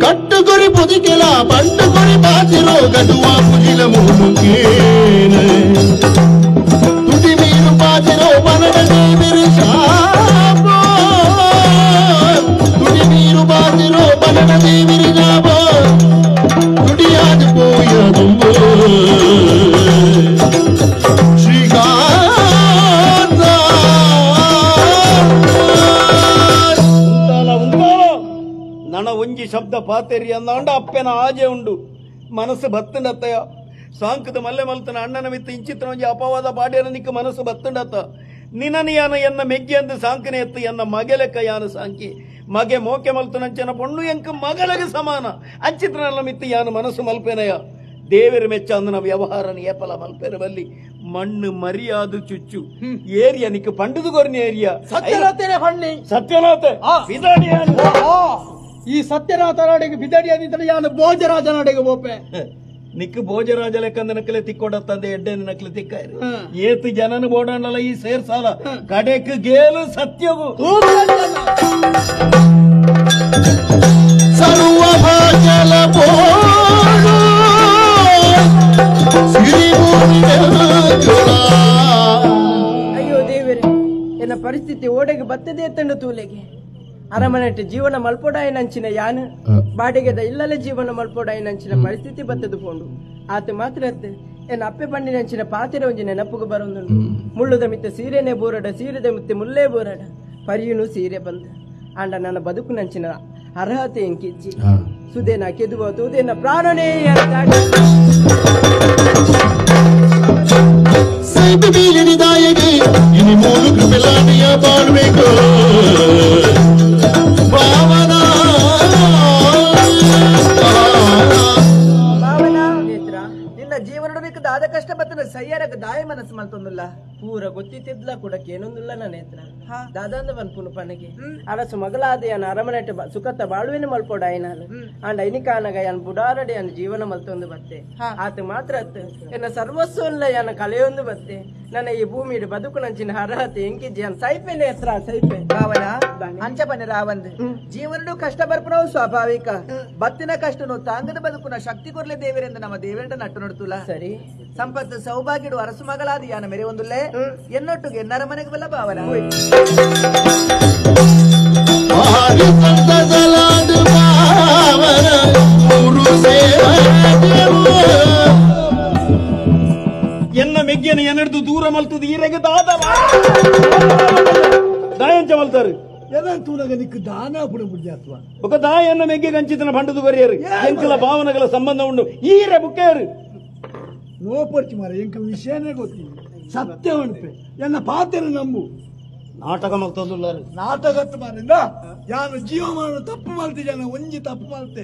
ಕಟ್ಟುಕೊರಿ ಪೊದಿಕೆಲ ಬಂಡುಕೊರಿ ಬಾತಿರೋ ಗಡುವ ಪುಜಿಲ ಮುಳುಕೇನೆ ತುಟಿ ಮೀನು ಬಾತಿರೋ ಮನದ ದೇವಿರು ಶಾಪ ತುಟಿ ನೀರು ಬಾತಿರೋ ಮನದ ದೇವಿರು ಶಾಪ ತುಟಿಯಾದ ಪೋಯ ತುಂಬೋ ನಣ ಒಂಜಿ ಶಬ್ದ ಪಾತೆರಿ ಅಂದಾಂಡ ಅಪ್ಪೆನ ಆಜೆ ಉಂಡು ಮನಸ್ಸು ಬತ್ತಂಡತ್ತಯ ಸಾಂಕದ ಮಲ್ಲೆ ಮಲ್ತನ ಅಣ್ಣನ ಮಿತ್ತ ಇಂಚಿತ್ರ ಒಂಜಿ ಅಪವಾದ ಪಾಡ್ಯನ ನಿಕ್ಕ ಮನಸ್ಸು ಬತ್ತಂಡತ್ತ ನಿನನ ಯಾನ ಎನ್ನ ಮೆಗ್ಗಿ ಅಂದು ಸಾಂಕನೆ ಎತ್ತು ಎನ್ನ ಮಗೆಲೆಕ್ಕ ಯಾನು ಸಾಂಕಿ ಮಗೆ ಮೋಕೆ ಮಲ್ತನಂಚನ ಪೊಣ್ಣು ಎಂಕ ಮಗಲಗೆ ಸಮಾನ ಅಂಚಿತ್ರನಲ್ಲ ಮಿತ್ತ ಯಾನು ಮನಸ್ಸು ಮಲ್ಪೆನಯ ದೇವರ ಮೆಚ್ಚ ಅಂದನ ವ್ಯವಹಾರನ ಏಪಲ ಮಲ್ಪೆನ ಬಲ್ಲಿ ಮಣ್ಣು ಮರಿಯಾದು ಚುಚ್ಚು ಏರಿಯಾ ನಿಕ್ಕ ಪಂಡದು ಕೊರ್ನಿ ಏರಿಯಾ ಸತ್ಯನಾಥೇನೆ ಹಣ್ಣಿ ಸತ್ಯನಾಥ ಈ ಸತ್ಯನಾಥನಾಡಿಗೆ ಬಿದಡಿ ಅಂದಿದ್ರೆ ಯಾನು ಭೋಜರಾಜನಾಡಿಗೆ ಬೋಪೆ ನಿಕ್ಕ ಭೋಜರಾಜ ಲೆಕ್ಕಂದ ನಕಲೆ ತಿಕ್ಕೊಡತ್ತಂದೆ ಎಡ್ಡೆ ನಕಲೆ ತಿಕ್ಕ ಏತು ಜನನ ಬೋಡಣ್ಣಲ್ಲ ಈ ಸೇರ್ ಸಾಲ ಕಡೆಕ್ ಗೇಲು ಸತ್ಯವು ಸರ್ವ ಭಾಜಲ ಬೋಡು ಅಯ್ಯೋ ದೇವರೇ ಎನ್ನ ಪರಿಸ್ಥಿತಿ ಓಡೆಗೆ ಬತ್ತದೆ ತಂಡ ತೂಲೆಗೆ ಅರಮನೆಟ್ ಜೀವನ ಮಲ್ಪೊಡಾಯಿನಂಚಿನ ಯಾನ್ ಬಾಡಿಗೆದ ಇಲ್ಲಲೆ ಜೀವನ ಮಲ್ಪೊಡಾಯಿನಂಚಿನ ಪರಿಸ್ಥಿತಿ ಬತ್ತದು ಪೋಂಡು ಆತ ಮಾತ್ರ ಎನ್ನ ಅಪ್ಪೆ ಬಂಡಿನಂಚಿನ ಪಾತಿರ ಒಂಜಿ ನೆನಪುಗು ಬರೊಂದುಂಡು ಮುಳ್ಳುದ ಮಿತ್ತ ಸೀರೆನೆ ಬೋರಡ ಸೀರೆದ ಮಿತ್ತ ಮುಲ್ಲೇ ಬೋರಡ ಪರಿಯುನು ಸೀರೆ ಬಂದ ಆಂಡ ನನ್ನ ಬದುಕುನಂಚಿನ ಅರ್ಹತೆ ಎಂಕಿಜ್ಜಿ ಸುದೇನ ಕೆದುವ ತೂದೇನ ಪ್ರಾಣನೇ ದಾದ ಕಷ್ಟ ಬತ್ತನ ಸಯ್ಯಾರಗ ದಾಯ ಮನಸ್ಸು ಮಲ್ತೊಂದುಲ್ಲ ಪೂರ ಗೊತ್ತಿತ್ತಿದ್ಲ ಕೂಡ ಕೇನೊಂದುಲ್ಲ ನನ್ನ ಹತ್ರ ದಾದಾಂದ ಪನ್ಪುನು ಪನಗೆ ಅರಸು ಮಗಲಾದ ಯಾನ್ ಅರಮನೆಟ್ ಸುಖತ್ತ ಬಾಳುವೆನು ಮಲ್ಪೋಡ ಆಯ್ನಾಲು ಅಂಡ ಇನಿಕಾನಗ ಯಾನ್ ಬುಡಾರಡೆ ಯಾನ್ ಜೀವನ ಮಲ್ತೊಂದು ಬತ್ತೆ ಆತ ಮಾತ್ರ ಅತ್ತು ಎನ್ನ ಸರ್ವಸ್ವಲ್ಲ ಯಾನ ಕಲೆಯೊಂದು ಬತ್ತೆ ನನ್ನ ಈ ಭೂಮಿಡು ಬದುಕು ನಂಚಿನ ಅರ್ಹತೆ ಎಂಕಿಜ್ಜಿ ಯಾನ್ ಸೈಪೆನೆ ಹತ್ರ ಸೈಪೆ ಭಾವನ ಅಂಚ ಬನ್ನಿ ರಾವಂದ್ ಜೀವನಡು ಕಷ್ಟ ಬರ್ಪುನವು ಸ್ವಾಭಾವಿಕ ಬತ್ತಿನ ಕಷ್ಟನು ತಾಂಗದ ಬದುಕುನ ಶಕ್ತಿ ಕೊರ್ಲೆ ದೇವರೆಂದು ನಮ್ಮ ದೇವರಂಟ ನಟ್ಟು ನಡ್ತುಲ ಸರಿ ಸಂಪತ್ತು ಸೌಭಾಗ್ಯಡು ಅರಸು ಮಗಳಾದ ಯಾನ ಮೆರೆ ಒಂದುಲ್ಲೆ ಎನ್ನೊಟ್ಟಿಗೆ ಎನ್ನರ ಮನೆಗೆ ಬಲ್ಲ ಭಾವನ ಎನ್ನ ಮೆಗ್ಗೆನ ಎನ್ನಡ್ದು ದೂರ ಮಲ್ತದ ಈರೆಗೆ ದಾದ ದಾಯಂಚ ಮಲ್ತಾರು ತೂನಗ ನಿಕ್ಕು ದಾನ ಪುಣ ಪುಣ್ಯಾತ್ವ ఒక దాయన్న ಮೆಗ್ಗೆ ಕಂಚಿತನ ಬಂಡದು ಬರಿಯರು ಎಂಕಲ ಭಾವನೆಗಳ ಸಂಬಂಧ ಉಂಡು ಈರೆ ಬುಕ್ಕೇರು ನೋಪರ್ಚಿ ಮಾರ ಎಂಕ ವಿಷಯನೇ ಗೊತ್ತಿಲ್ಲ ಸತ್ಯ ಉಂಟು ಎನ್ನ ಪಾತ್ರ ನಂಬು ನಾಟಕ ಮಲ್ತೊಂದುಲ್ಲಾರು ನಾಟಕತ್ತು ಮಾರಿಂದ ಯಾನು ಜೀವಮಾನ ತಪ್ಪು ಮಲ್ತಿ ಜನ ಒಂಜಿ ತಪ್ಪು ಮಲ್ತೆ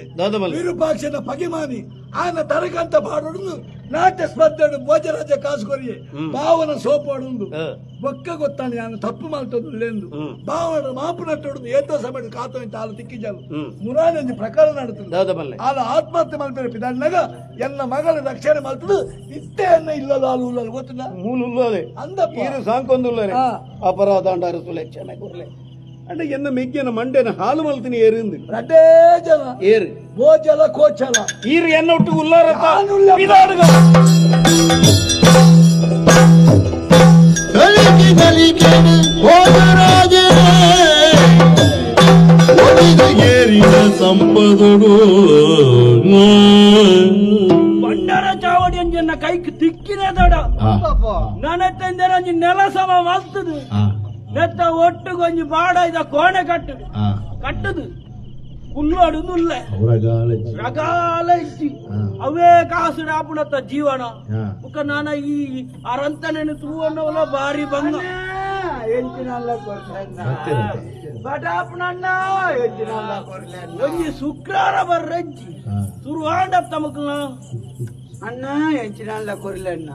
ವಿರೂಪಾಕ್ಷನ ಪಗೆಮಾನಿ ಆನ ತರಕಂತ ಪಾಡೋಡು ನಾಟ್ಯ ಸ್ಪರ್ಧೆ ಭೋಜರಾಜ ಕಾಸುಕೊರಿಯೆ ಭಾವನ ಸೋಪಾಡುಂದು ಬೊಕ್ಕ ಗೊತ್ತಾನೆ ಯಾನು ತಪ್ಪು ಮಲ್ತೊಂದುಲ್ಲೆಂದು ಭಾವನ ಮಾಪು ನಟ್ಟೋಡು ಏತೋ ಸಮಯ ಕಾತೋ ತಾಳು ತಿಕ್ಕಿಜಾಲು ಮುರಾನಿ ಒಂಜಿ ಪ್ರಕರಣ ನಡತದೆ ಆಲ ಆತ್ಮಹತ್ಯೆ ಮಲ್ಪೆರೆ ಪಿದಾಡ್ನಾಗ ಎನ್ನ ಮಗಳ ರಕ್ಷಣೆ ಮಲ್ತದು ಇತ್ತೆ ಎನ್ನ ಇಲ್ಲಲ್ಲ ಆಲು ಉಲ್ಲಲು ಗೊತ್ತಿಲ್ಲ ಮೂಲು ಅಂದಪ್ಪ ಸಾಂಕೊಂದುಲ್ಲಾರೆ ಅಪರಾಧ ಅಂಡಾರು ಸುಲಕ್ಷಣ ಕೊರ್ಲೆ అంటే ఎన్న మెగ్గిన మండేన ಹಾಲು ಮಲ್ತಿನಿ ಏರಿಂದು ರಡ್ಡೇ ಜನ ಏರು ಭೋಜಲ ಕೋಚಲ ಈರು ಎನ್ನ ಒಟ್ಟು ಉಲ್ಲಾರತ್ತ ಏರಿದ ಸಂಪದೊಡು ಬಂಡಾರ ಚಾವಡಿ ಅಂಜನ್ನ ಕೈಕ್ ತಿಕ್ಕಿನ ದಡ ನನತ್ತೆಂದರೆ ಅಂಜಿ ನೆಲ ಸಮ ಮಲ್ತದು ನೆತ್ತ ಒಟ್ಟು ಕೊಂಜಿ ಬಾಡ ಇದ ಕೋಣೆ ಕಟ್ಟುದು ಕಟ್ಟುದು ಕುಲ್ಲೋಡು ನುಲ್ಲೆ ರಗಾಲ ಇಜ್ಜಿ ಅವೇ ಕಾಸು ಆಪುಣತ್ತ ಜೀವನ ಮುಖ ನಾನ ಈ ಅರಂತನೇನು ತೂವನ್ನವಲ್ಲ ಬಾರಿ ಬಂಗ ಒಂಜಿ ಶುಕ್ರಾರ ಬರ್ರಜ್ಜಿ ಸುರುವಾಂಡ ತಮಕ್ಲ ಅಣ್ಣ ಎಂಚಿನಲ್ಲ ಕೊರ್ಲೆ ಅಣ್ಣ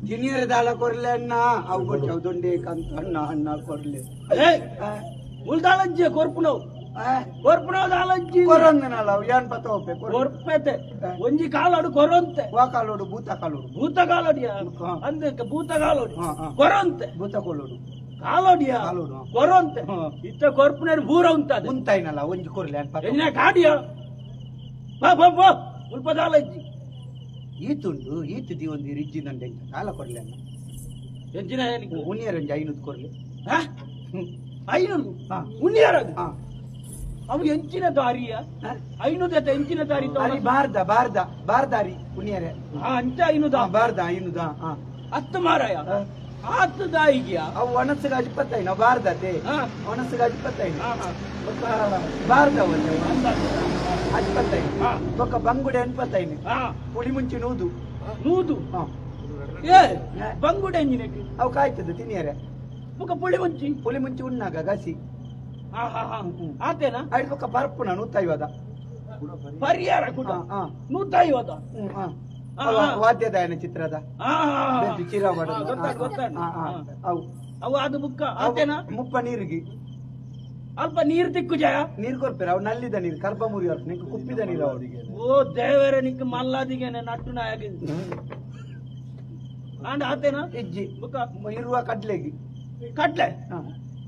ಜಿನಿಯರ್ ದಾಲ ಕೊರ್ಲೆ ಅಣ್ಣ ಅವು ಕೊಟ್ಟು ದೊಂಡೆ ಕಂತ ಅಣ್ಣ ಅಣ್ಣ ಕೊರ್ಲೆ ಮುಲ್ದಾಲಜ್ಜಿ ಕೊರ್ಪುನವು ಕೊರ್ಪುನವು ದಾಲಜ್ಜಿ ಕೊರೊಂದನಲ್ಲ ಏನ್ ಪತ್ತ ಒಪ್ಪೆ ಕೊರ್ಪೆತೆ ಒಂಜಿ ಕಾಲೋಡು ಕೊರೊಂತೆ ವಾ ಕಾಲೋಡು ಭೂತ ಕಾಲೋಡು ಭೂತ ಕಾಲೋಡಿಯ ಅಂದ್ರೆ ಭೂತ ಕಾಲೋಡು ಕೊರೊಂತೆ ಭೂತ ಕೋಲೋಡು ಕಾಲೋಡಿಯ ಕೊರೊಂತೆ ಇತ್ತ ಕೊರ್ಪುನೇರು ಬೂರ ಉಂತಾದ ಉಂತಾಯಿನಲ್ಲ ಒಂಜಿ ಕೊರ್ಲೆ ಅನ್ ಪತ್ತ ಕಾಡಿಯ ಬಾ ಬಾ ಬಾ ಮುಲ್ಪ ದಾಲಜ್ಜಿ ಈತುಂಡು ಈತು the ಒಂದು ರಿಜ್ಜಿ ನಂಡೆ ಕಾಲ ಕೊರ್ಲೆ ಅಣ್ಣ ಎಂಜಿನ ಉನಿಯರ್ ಒಂಜಿ ಐನೂರು ಕೊರ್ಲೆ ಐನೂರು ಉನಿಯರ್ ಅದು ಅವು ಎಂಚಿನ ದಾರಿಯ ಐನೂರು ಎಂಚಿನ ದಾರಿ ಅರಿ ಬಾರ್ದ ಬಾರ್ದ ಬಾರ್ದಾರಿ ಉನಿಯರೆ ಅಂಚ ಐನೂದ ಬಾರ್ದ ಐನೂದ ಹತ್ತು ಮಾರಾಯ ಹತ್ತು ದಾಯಿಗ್ಯಾ ಅವು ಒಣಸುಗಾಜ್ ಇಪ್ಪತ್ತೈದು ಬಾರ್ದತೆ ಒಣಸುಗಾಜ್ ಇಪ್ಪತ್ತೈದು ಬಾರ್ದ ಒಂದು ಇಪ್ಪತ್ತೈದು ಬೊಕ್ಕ ಬಂಗುಡೆ ಎನ್ಪತ್ತೈದು ಪುಳಿ ಮುಂಚಿ ನೂದು ನೂದು ಏ ಬಂಗುಡೆ ಎಂಜಿನಕ್ಕೆ ಅವು ಕಾಯ್ತದೆ ತಿನ್ನಿಯರೆ ಬೊಕ್ಕ ಪುಳಿ ಮುಂಚಿ ಪುಳಿ ಮುಂಚಿ ಉಣ್ಣಾಗ ಗಸಿ ಆತೇನಾ ಐದು ಬೊಕ್ಕ ಪರ್ಪುನ ನೂತೈವದ ಪರಿಹಾರ ಕೂಡ ನೂತೈವದ ವಾದ್ಯದಾಯನ ಚಿತ್ರದ ಅವು ಅವು ಅದು ಬುಕ್ಕ ಆತೇನಾ ಮುಪ್ಪ ನೀರಿಗೆ ಅಲ್ಪ ನೀರು ತಿಕ್ಕು ಜಯ ನೀರು ಕೊರ್ಪೇರ ಅವು ನಲ್ಲಿದ ನೀರು ಕರ್ಬ ಮುರಿ ಅವ್ರು ನಿಂಗೆ ಕುಪ್ಪಿದ ನೀರು ಅವರಿಗೆ ಓ ದೇವರ ನಿಕ್ ಮಲ್ಲಾದಿಗೆನೆ ನಟ್ಟು ನಾಯಕ ಆಂಡ ಆತೇನಾ ಇಜ್ಜಿ ಬುಕ್ಕ ಇರುವ ಕಡ್ಲೆಗೆ ಕಡ್ಲೆ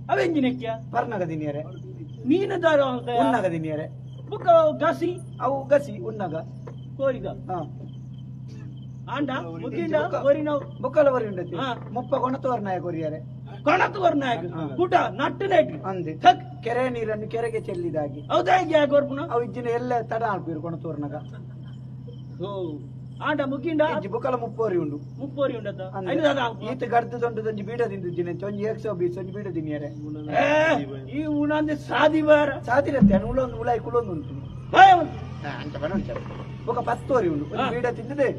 ಅವೆಂಜಿನಕ್ಕೆ ಪರ್ನಗ ದಿನಿಯರೆ ಮೀನು ದಾರ ಉನ್ನಗ ದಿನಿಯರೆ ಬುಕ್ಕ ಗಸಿ ಅವು ಗಸಿ ಉನ್ನಗ ಕೋರಿಗ ಆಂಡ ಮುಗಿಂಡ ಕೋರಿನ ಬುಕ್ಕಲ ಬರಿ ಉಂಡತಿ ಮುಪ್ಪ ಕೊಣತೋರ್ ನಾಯ ಕೊರಿಯರೆ ಕೊಣತು ಕೊರ್ನಾಯಕ್ ಕೂಟ ನಟ್ಟು ನೆಟ್ ಅಂದೆ ಕೆರೆ ನೀರನ್ನು ಕೆರೆಗೆ ಚೆಲ್ಲಿದಾಗಿ. ಹೌದಾ ಕೊರ್ಪುನ ಅವು ಇಜ್ಜಿನ ಎಲ್ಲ ತಡ ಆಲ್ಪಿರು ಕೊಣತೋರ್ನಾಗ. ಆಂಡ ಮುಗಿಂಡ ಇಜ್ಜಿ ಬುಕ್ಕಲ ಮುಪ್ಪೋರಿ ಉಂಡು. ಮುಪ್ಪೋರಿ ಉಂಡತ ಈತ ಗರ್ದ ದೊಂಡದೊಂಜಿ ಬೀಡ ತಿಂದಿದ್ದೀನಿ, ಒಂಜಿ ಏಕ್ಸೋ ಬೀಸ್ ಒಂಜಿ ಬೀಡ ತಿನ್ನಿಯರೆ. ಈ ಉಣಂದೆ ಸಾದಿ ಬಾರ ಸಾದಿರತ್ತೆ ಉಳೊಂದು ಉಳಾಯಿ ಕುಳೊಂದು ಉಂಟು ಅಂಚ ಬನ ಬೊಕ ಪತ್ತೋರಿ ಉಂಡು ಒಂಜಿ ಬೀಡ ತಿಂದಿದೆ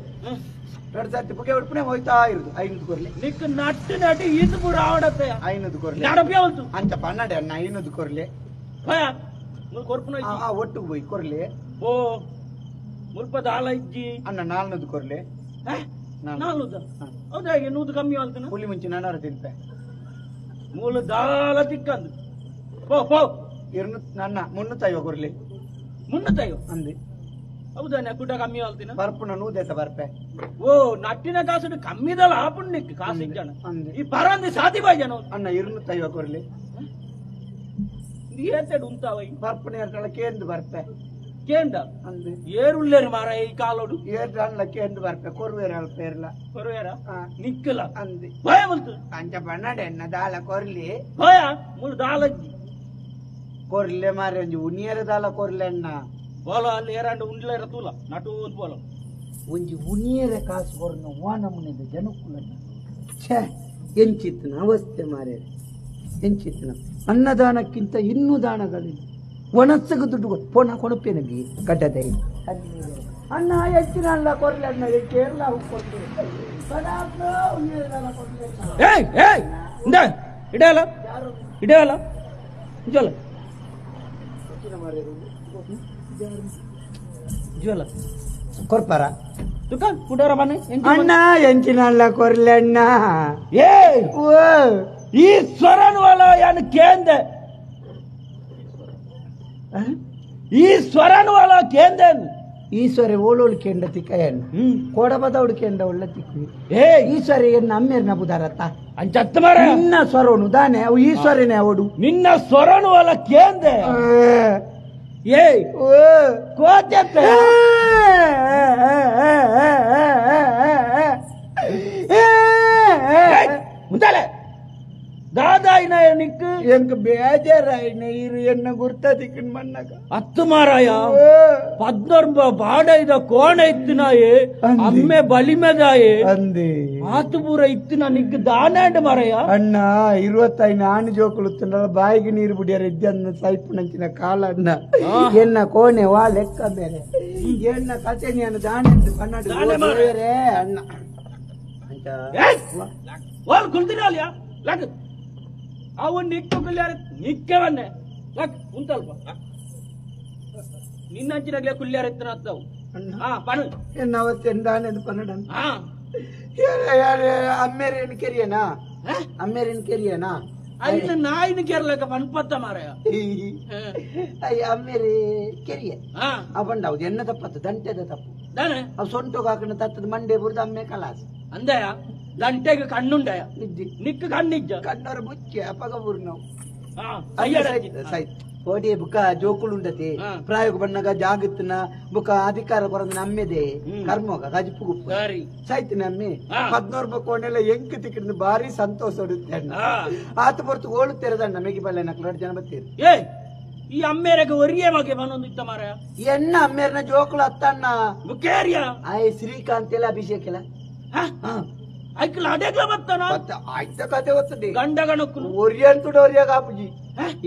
ಎರಡು ಸರ್ತಿ ಪುಗೆ ಉಡ್ಪುನೆ ಹೋಯ್ತಾ ಇರುದು. ಐನೂರು ಕೊರ್ಲೆ ನಿಕ್ ನಟ್ಟು ನಟ್ಟು ಈತ ಪೂರ ಆವಡತ್ತೆ. ಐನೂರು ಕೊರ್ಲೆ ನಡಪೆ ಉಂಟು ಅಂಚ ಪನ್ನಡೆ ಅಣ್ಣ. ಐನೂರು ಕೊರ್ಲೆ ಭಯ ಕೊರ್ಪುನ ಒಟ್ಟು ಪೋಯ್ ಕೊರ್ಲೆ. ಓ ಮುಲ್ಪ ದಾಲ ಇಜ್ಜಿ ಅಣ್ಣ. ನಾಲ್ನೂದು ಕೊರ್ಲೆ. ನಾಲ್ನೂದು ಹೌದಾ? ನೂದು ಕಮ್ಮಿ ಆಲ್ತನ ಹುಲಿ ಮುಂಚೆ ನಾನಾರ ತಿನ್ಪೆ ಮೂಲ ದಾಲ ತಿಕ್ಕಂದು ಪೋ ಪೋ ಇರ್ನು ನನ್ನ ಮುನ್ನೂತ್ತೈವ ಕೊರ್ಲೆ. ಮುನ್ನೂತ್ತೈವ ಅಂದೆ ಹೌದಾ? ಕೂಟ ಕಮ್ಮಿ ಆಲ್ತಿನ ಬರ್ಪುನ ನೂದೇತ ಬರ್ಪೆ. ಓ ನಟ್ಟಿನ ಕಾಸು ಕಮ್ಮಿದಲ್ಲ ಆಪುಣ್ಣಿಕ್ ಕಾಸು ಇಜ್ಜಣ ಈ ಪರಂದಿ ಸಾದಿ ಬಾಯ್ ಜನ ಅಣ್ಣ. ಇರ್ನೂತ್ತೈವ ಕೊರ್ಲೆ. ಏತೆಡು ಉಂತಾವೈ ಬರ್ಪುನ ಏರ್ಕಳ ಕೇಂದು ಬರ್ಪೆ. ಕೇಂದ ಅಂದೆ ಏರುಳ್ಳೇರು ಮಾರ ಈ ಕಾಲೋಡು ಏರ್ಲ ಕೇಂದು ಬರ್ಪೆ ಕೊರ್ವೇರ ಅಲ್ಪ ಏರ್ಲ ಕೊರ್ವೇರ ನಿಕ್ಕಲ ಅಂದೆ ಭಯ ಬಂತು ಅಂಚ ಬಣ್ಣಡೆ ಅಣ್ಣ ದಾಲ ಕೊರ್ಲಿ ಭಯ ಮೂರು ದಾಲ ಕೊರ್ಲೆ ಮಾರೆ ಒಂಜಿ ಉನಿಯರ ದಾಲ ಕೊರ್ಲೆ ಅಣ್ಣ. ಬೋಲ ಅಲ್ಲಿ ಏರಾಂಡ ಉಂಡ್ಲೇರ ತೂಲ ನಟು ಬೋಲ ಒಂಜಿ ಉನಿಯರ ಕಾಸು ಕೊರ್ನ ವಾ ನಮೂನೆದ ಜನಕ್ಕುಲಣ್ಣ. ಛೇ ಎಂಚಿತ್ತನ ಅವಸ್ಥೆ ಮಾರೆ ಎಂಚಿತ್ತನ. ಅನ್ನದಾನಕ್ಕಿಂತ ಇನ್ನೂ ದಾನಗಳಿಲ್ಲ. ಒಣಸಗ ದುಡ್ಡು ಪೋಣ ಕೊಣಪೇನಗಿ ಗಡ್ಡದೈ ಅಣ್ಣ ಹೆಚ್ಚಿನ ಅಲ್ಲ ಕೊರ್ಲೆ ಅಣ್ಣ. ಕೇರಳ ಏಯ್ ಏಯ್ ಇಂದ ಇಡಲ್ಲ ಇಡಲ್ಲ ಜ್ವಲ ಜ್ವಲ ಕೊರ್ಪಾರ ದುಕಾನ್ ಪುಡಾರ ಬನ್ನಿ ಅಣ್ಣ ಎಂಚಿನ ಅಲ್ಲ ಕೊರ್ಲೆ ಅಣ್ಣ. ಏಯ್ ಈ ಸ್ವರನ್ ವಲ ಯಾನು ಕೇಂದೆ ಈ ಸ್ವರನ್ ವಲ ಕೇಂದೆ ಈಶ್ವರ ಓಳೋಳು ಕೇಂಡ ತಿಕ್ಕಯ್ಯಣ್ಣ ಕೋಡಬದವಡು ಕೇಂಡ ಒಳ್ಳೆ ತಿಕ್ಕು. ಏ ಈಶ್ವರ ಎನ್ನ ಅಮ್ಮೇರ್ನ ಬುಧಾರತ್ತ ಅಂಚತ್ತ ಮಾರ ನಿನ್ನ ಸ್ವರನು ದಾನೆ ಅವು ಈಶ್ವರನೇ ಅವಡು ನಿನ್ನ ಸ್ವರನು ವಲ ಕೇಂದೆ. ಏಯ್ ಕೋತೆ ಮುಂದಾಲೆ ದಾದಾಯಿನ ನಿಕ್ಕು ಎಂಕ್ ಬೇಜಾರಾಯಿನ ಇರು ಎನ್ನ ಗುರ್ತ ತಿಕ್ಕನ್ ಮಣ್ಣಗ ಅತ್ತು ಮಾರಾಯ ಪದ್ನರ್ಬ ಬಾಡ ಇದ ಕೋಣ ಇತ್ತಿನಾಯೆ ಅಮ್ಮೆ ಬಲಿಮೆದಾಯೆ ಅಂದೆ ಆತು ಪೂರ ಇತ್ತಿನ ನಿಕ್ಕು ದಾನಾಂಡ ಮಾರಾಯ ಅಣ್ಣ ಇರುವತ್ತೈನ ಆಣು ಜೋಕುಲು ತಿನ್ನಲ್ಲ ಬಾಯಿಗೆ ನೀರು ಬಿಡಿಯರ ಇದ್ದನ್ನ ಸೈಪು ನಂಚಿನ ಕಾಲ ಅಣ್ಣ ಎನ್ನ ಕೋಣೆ ವಾ ಲೆಕ್ಕ ಬೇರೆ ಎನ್ನ ಕತೆ ನೀನು ದಾನೆ ಕನ್ನಡ ಅಣ್ಣ ವಾಲ್ ಕುಲ್ತಿನಾಲಿಯಾ ಲಕ್ ಅವು ನಿಕ್ಕು ಕುಲ್ಯಾರ ನಿಕ್ಕವನ್ನೇ ಲಕ್ ಉಂತಲ್ಪ ನಿನ್ನಂಚಿನಾಗ್ಲೇ ಕುಲ್ಯಾರ ಎತ್ತನ ಅತ್ತವು. ಹಾ ಪಣ ಎನ್ನ ಅವತ್ತೆಂದಾನೆ ಪನ್ನಡ ಹಾ ಅಮ್ಮೇರೇನು ಕೆರಿಯನಾ ಅಮ್ಮೇರೇನು ಕೆರಿಯನಾ ಅಯ್ಯ ನಾಯಿನ ಕೇರಳಕ ಪನ್ಪತ್ತ ಮಾರಾಯ ಅಯ್ಯ ಅಮ್ಮೇರಿ ಕೆರಿಯ ಆ ಬಂಡ ಹೌದು ಎನ್ನ ತಪ್ಪತ್ತು ದಂಟೆದ ತಪ್ಪು ದಾನೆ ಅವು ಸೊಂಟು ಹಾಕಣ ತತ್ತದ ಮಂಡೆ ಬುರ್ದು ಅಮ್ಮೆ ಕಲಾಸ್ ಅಂದಯ ದಂಟೆಗೆ ಕಣ್ಣುಂಡಯ ನಿಕ್ಕ ಕಣ್ಣಿಜ್ಜ ಕಣ್ಣರು ಮುಚ್ಚೆ ಅಪಗ ಬುರ್ ನಾವು ಸೈತ್ ಓಡಿ ಬುಕ್ಕ ಜೋಕುಳುಂಡತೆ ಪ್ರಾಯೋಗ ಬಣ್ಣಗ ಜಾಗತ್ತಿನ ಬುಕ್ಕ ಅಧಿಕಾರ ಕೊರಂದ ನಮ್ಮೆದೆ ಕರ್ಮೋಗ ಗಜಿಪು ಗುಪ್ಪು ಸೈತ್ ನಮ್ಮೆ 14 ಬಕ್ಕೋಣೆಲ್ಲ ಎಂಕ್ ತಿಕ್ಕಿಡ್ದು ಭಾರಿ ಸಂತೋಷ ಹೊಡುತ್ತೆ ಅಣ್ಣ. ಆತ ಪೊರ್ತು ಓಳು ತೆರೆದಣ್ಣ ಮೆಗಿ ಬಲ್ಲೆ ನಕ್ಲು ಜನ ಬತ್ತೀರಿ. ಏ ಈ ಅಮ್ಮೇರಗ ಒರಿಯೇ ಮಗೆ ಬನ್ನೊಂದು ಇತ್ತ ಮಾರಾಯ ಎಣ್ಣ ಅಮ್ಮೇರನ ಜೋಕುಳು ಅತ್ತಣ್ಣ ಬುಕ್ಕೇರಿಯ ಆಯ್ ಶ್ರೀಕಾಂತ್ ಎಲ್ಲ ಅಭಿಷೇಕ್ ಎಲ್ಲ ಐಕ್ಲ ಅಡೆಗ್ಲ ಬತ್ತಾನ ಆಯ್ತ ಕತೆ ಒತ್ತದೆ ಗಂಡ ಗಣಕ್ಕುಲು ಒರಿಯಂತುಡ ಒರಿಯಾಗ ಆಪುಜಿ